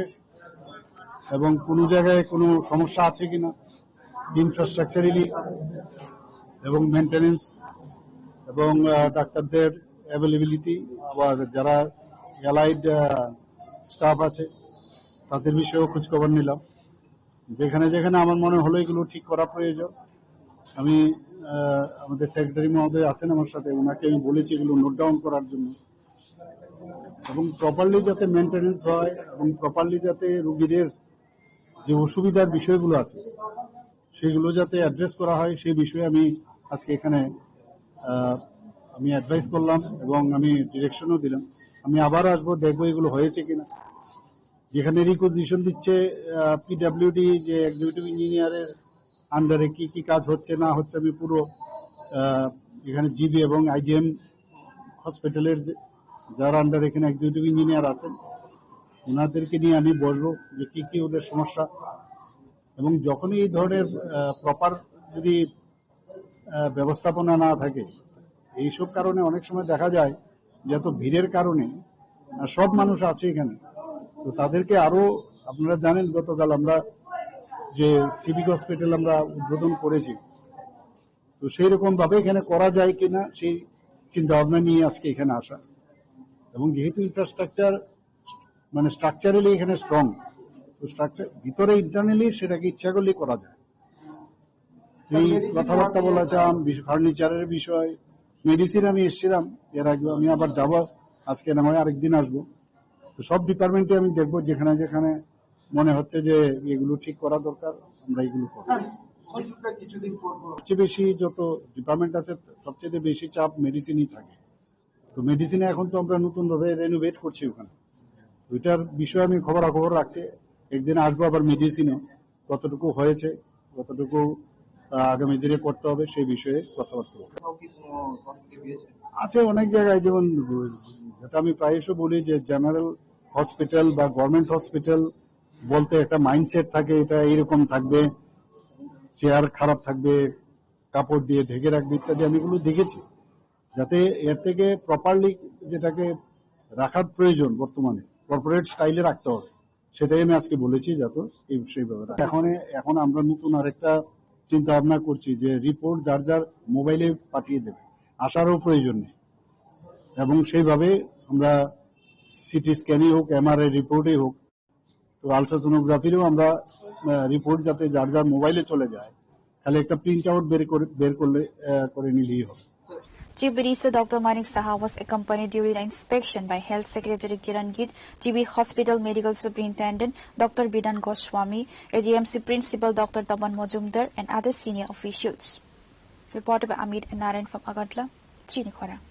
এবং কোনো জায়গায় কোনো সমস্যা আছে কিনা ইনফ্রাস্ট্রাকচারালি এবং মেইনটেনেন্স এবং আহ, ডাক্তারদের অ্যাভেলেবিলিটি, আবার যারা অ্যালাইড স্টাফ আছে তাদের বিষয়েও খোঁজখবর নিলাম। যেখানে যেখানে আমার মনে হলো এগুলো ঠিক করা প্রয়োজন, আমি আহ, আমাদের সেক্রেটারি মহোদয় আছেন আমার সাথে, ওনাকে আমি বলেছি এগুলো নোট ডাউন করার জন্য। এবং প্রপারলি যাতে মেইনটেনেন্স হয় এবং প্রপারলি যাতে রুগীদের যে অসুবিধার বিষয়গুলো আছে সেগুলো যাতে অ্যাড্রেস করা হয়, সেই বিষয়ে আমি আজকে এখানে আহ, আমি অ্যাডভাইস করলাম এবং আমি ডিরেকশনও দিলাম। আমি আবার আসবো, দেখবো এগুলো হয়েছে কিনা। যেখানে রিকুইজিশন দিচ্ছে পিডাব্লিউডি, যে এক্সিকিউটিভ ইঞ্জিনিয়ারের আন্ডারে কি কি কাজ হচ্ছে না হচ্ছে, আমি পুরো আহ, এখানে জিবি এবং আইজিএম হসপিটালের যে, যারা আন্ডারে এখানে এক্সিকিউটিভ ইঞ্জিনিয়ার আছেন, ওনাদেরকে নিয়ে আমি বসবো যে কি কি ওদের সমস্যা, এবং যখনই এই ধরনের প্রপার যদি আহ, ব্যবস্থাপনা না থাকে, এইসব কারণে অনেক সময় দেখা যায় যে এত ভিড়ের কারণে আহ, সব মানুষ আছে এখানে, তো তাদেরকে আরো, আপনারা জানেন গতকাল আমরা যে সিভিক হসপিটাল আমরা উদ্বোধন করেছি, তো সেই রকম ভাবে এখানে করা যায় কিনা সেই চিন্তা ভাবনা নিয়ে আজকে এখানে আসা। এবং যেহেতু ইনফ্রাস্ট্রাকচার মানে স্ট্রাকচারালি এখানে স্ট্রং, তো স্ট্রাকচার ভিতরে ইন্টারনালি সেটাকে ইচ্ছা করলেই করা যায়। এই কথাবার্তা বলেছিলাম, ফার্নিচারের বিষয়, মেডিসিন আমি এসেছিলাম এর আগে, আমি আবার যাব, আজকে না হয় আরেকদিন আসবো। তো সব ডিপার্টমেন্টে আমি দেখবো, যেখানে যেখানে মনে হচ্ছে যে এগুলো ঠিক করা দরকার, আমরা এগুলো করবো। স্যার, হসপিটাল কিছুদিন পর পর সবচেয়ে বেশি যত ডিপার্টমেন্ট আছে, সবচেয়ে বেশি চাপ মেডিসিনই থাকে। মেডিসিনে এখন তো আমরা নতুনভাবে রেনোভেট করছি ওখানে। ওইটার বিষয়ে আমি খবরাখবর রাখছি, একদিন আসবো আবার মেডিসিনে, কতটুকু হয়েছে, কতটুকু আহ, আগামী দিনে করতে হবে, সেই বিষয়ে কথাবার্তা বলবো। আছে অনেক জায়গায়, যেমন যেটা আমি প্রায়শ বলি যে জেনারেল হসপিটাল বা গভর্নমেন্ট হসপিটাল বলতে একটা মাইন্ডসেট থাকে, এটা এইরকম থাকবে, চেয়ার খারাপ থাকবে, কাপড় দিয়ে ঢেকে রাখবে ইত্যাদি, আমি এগুলো দেখেছি। যাতে এর থেকে প্রপারলি যেটাকে রাখার প্রয়োজন বর্তমানে কর্পোরেট স্টাইলে রাখতে হবে, সেটাই আমি আজকে বলেছি, যাতে এই সেই ব্যাপারে। এখন এখন আমরা নতুন আরেকটা চিন্তা ভাবনা করছি যে রিপোর্ট যার যার মোবাইলে পাঠিয়ে দেবে, আসারও প্রয়োজন নেই। এবং সেইভাবে আমরা সিটি স্ক্যানই হোক, এমআরআই রিপোর্টই হোক, তো আলট্রাসোনোগ্রাফিরও আমরা রিপোর্ট যাতে যার যার মোবাইলে চলে যায়, খালি একটা প্রিন্ট আউট বের করে বের করলে আহ, করে নিলেই হবে। Chief Minister Doctor Manik Saha was accompanied during the inspection by Health Secretary Kiran Git, G B Hospital Medical Superintendent Doctor Bidhan Goswami, A G M C Principal Doctor Tapan Majumdar, and other senior officials. Reported by Amit and Narayan from Agartala, Chini Khorang.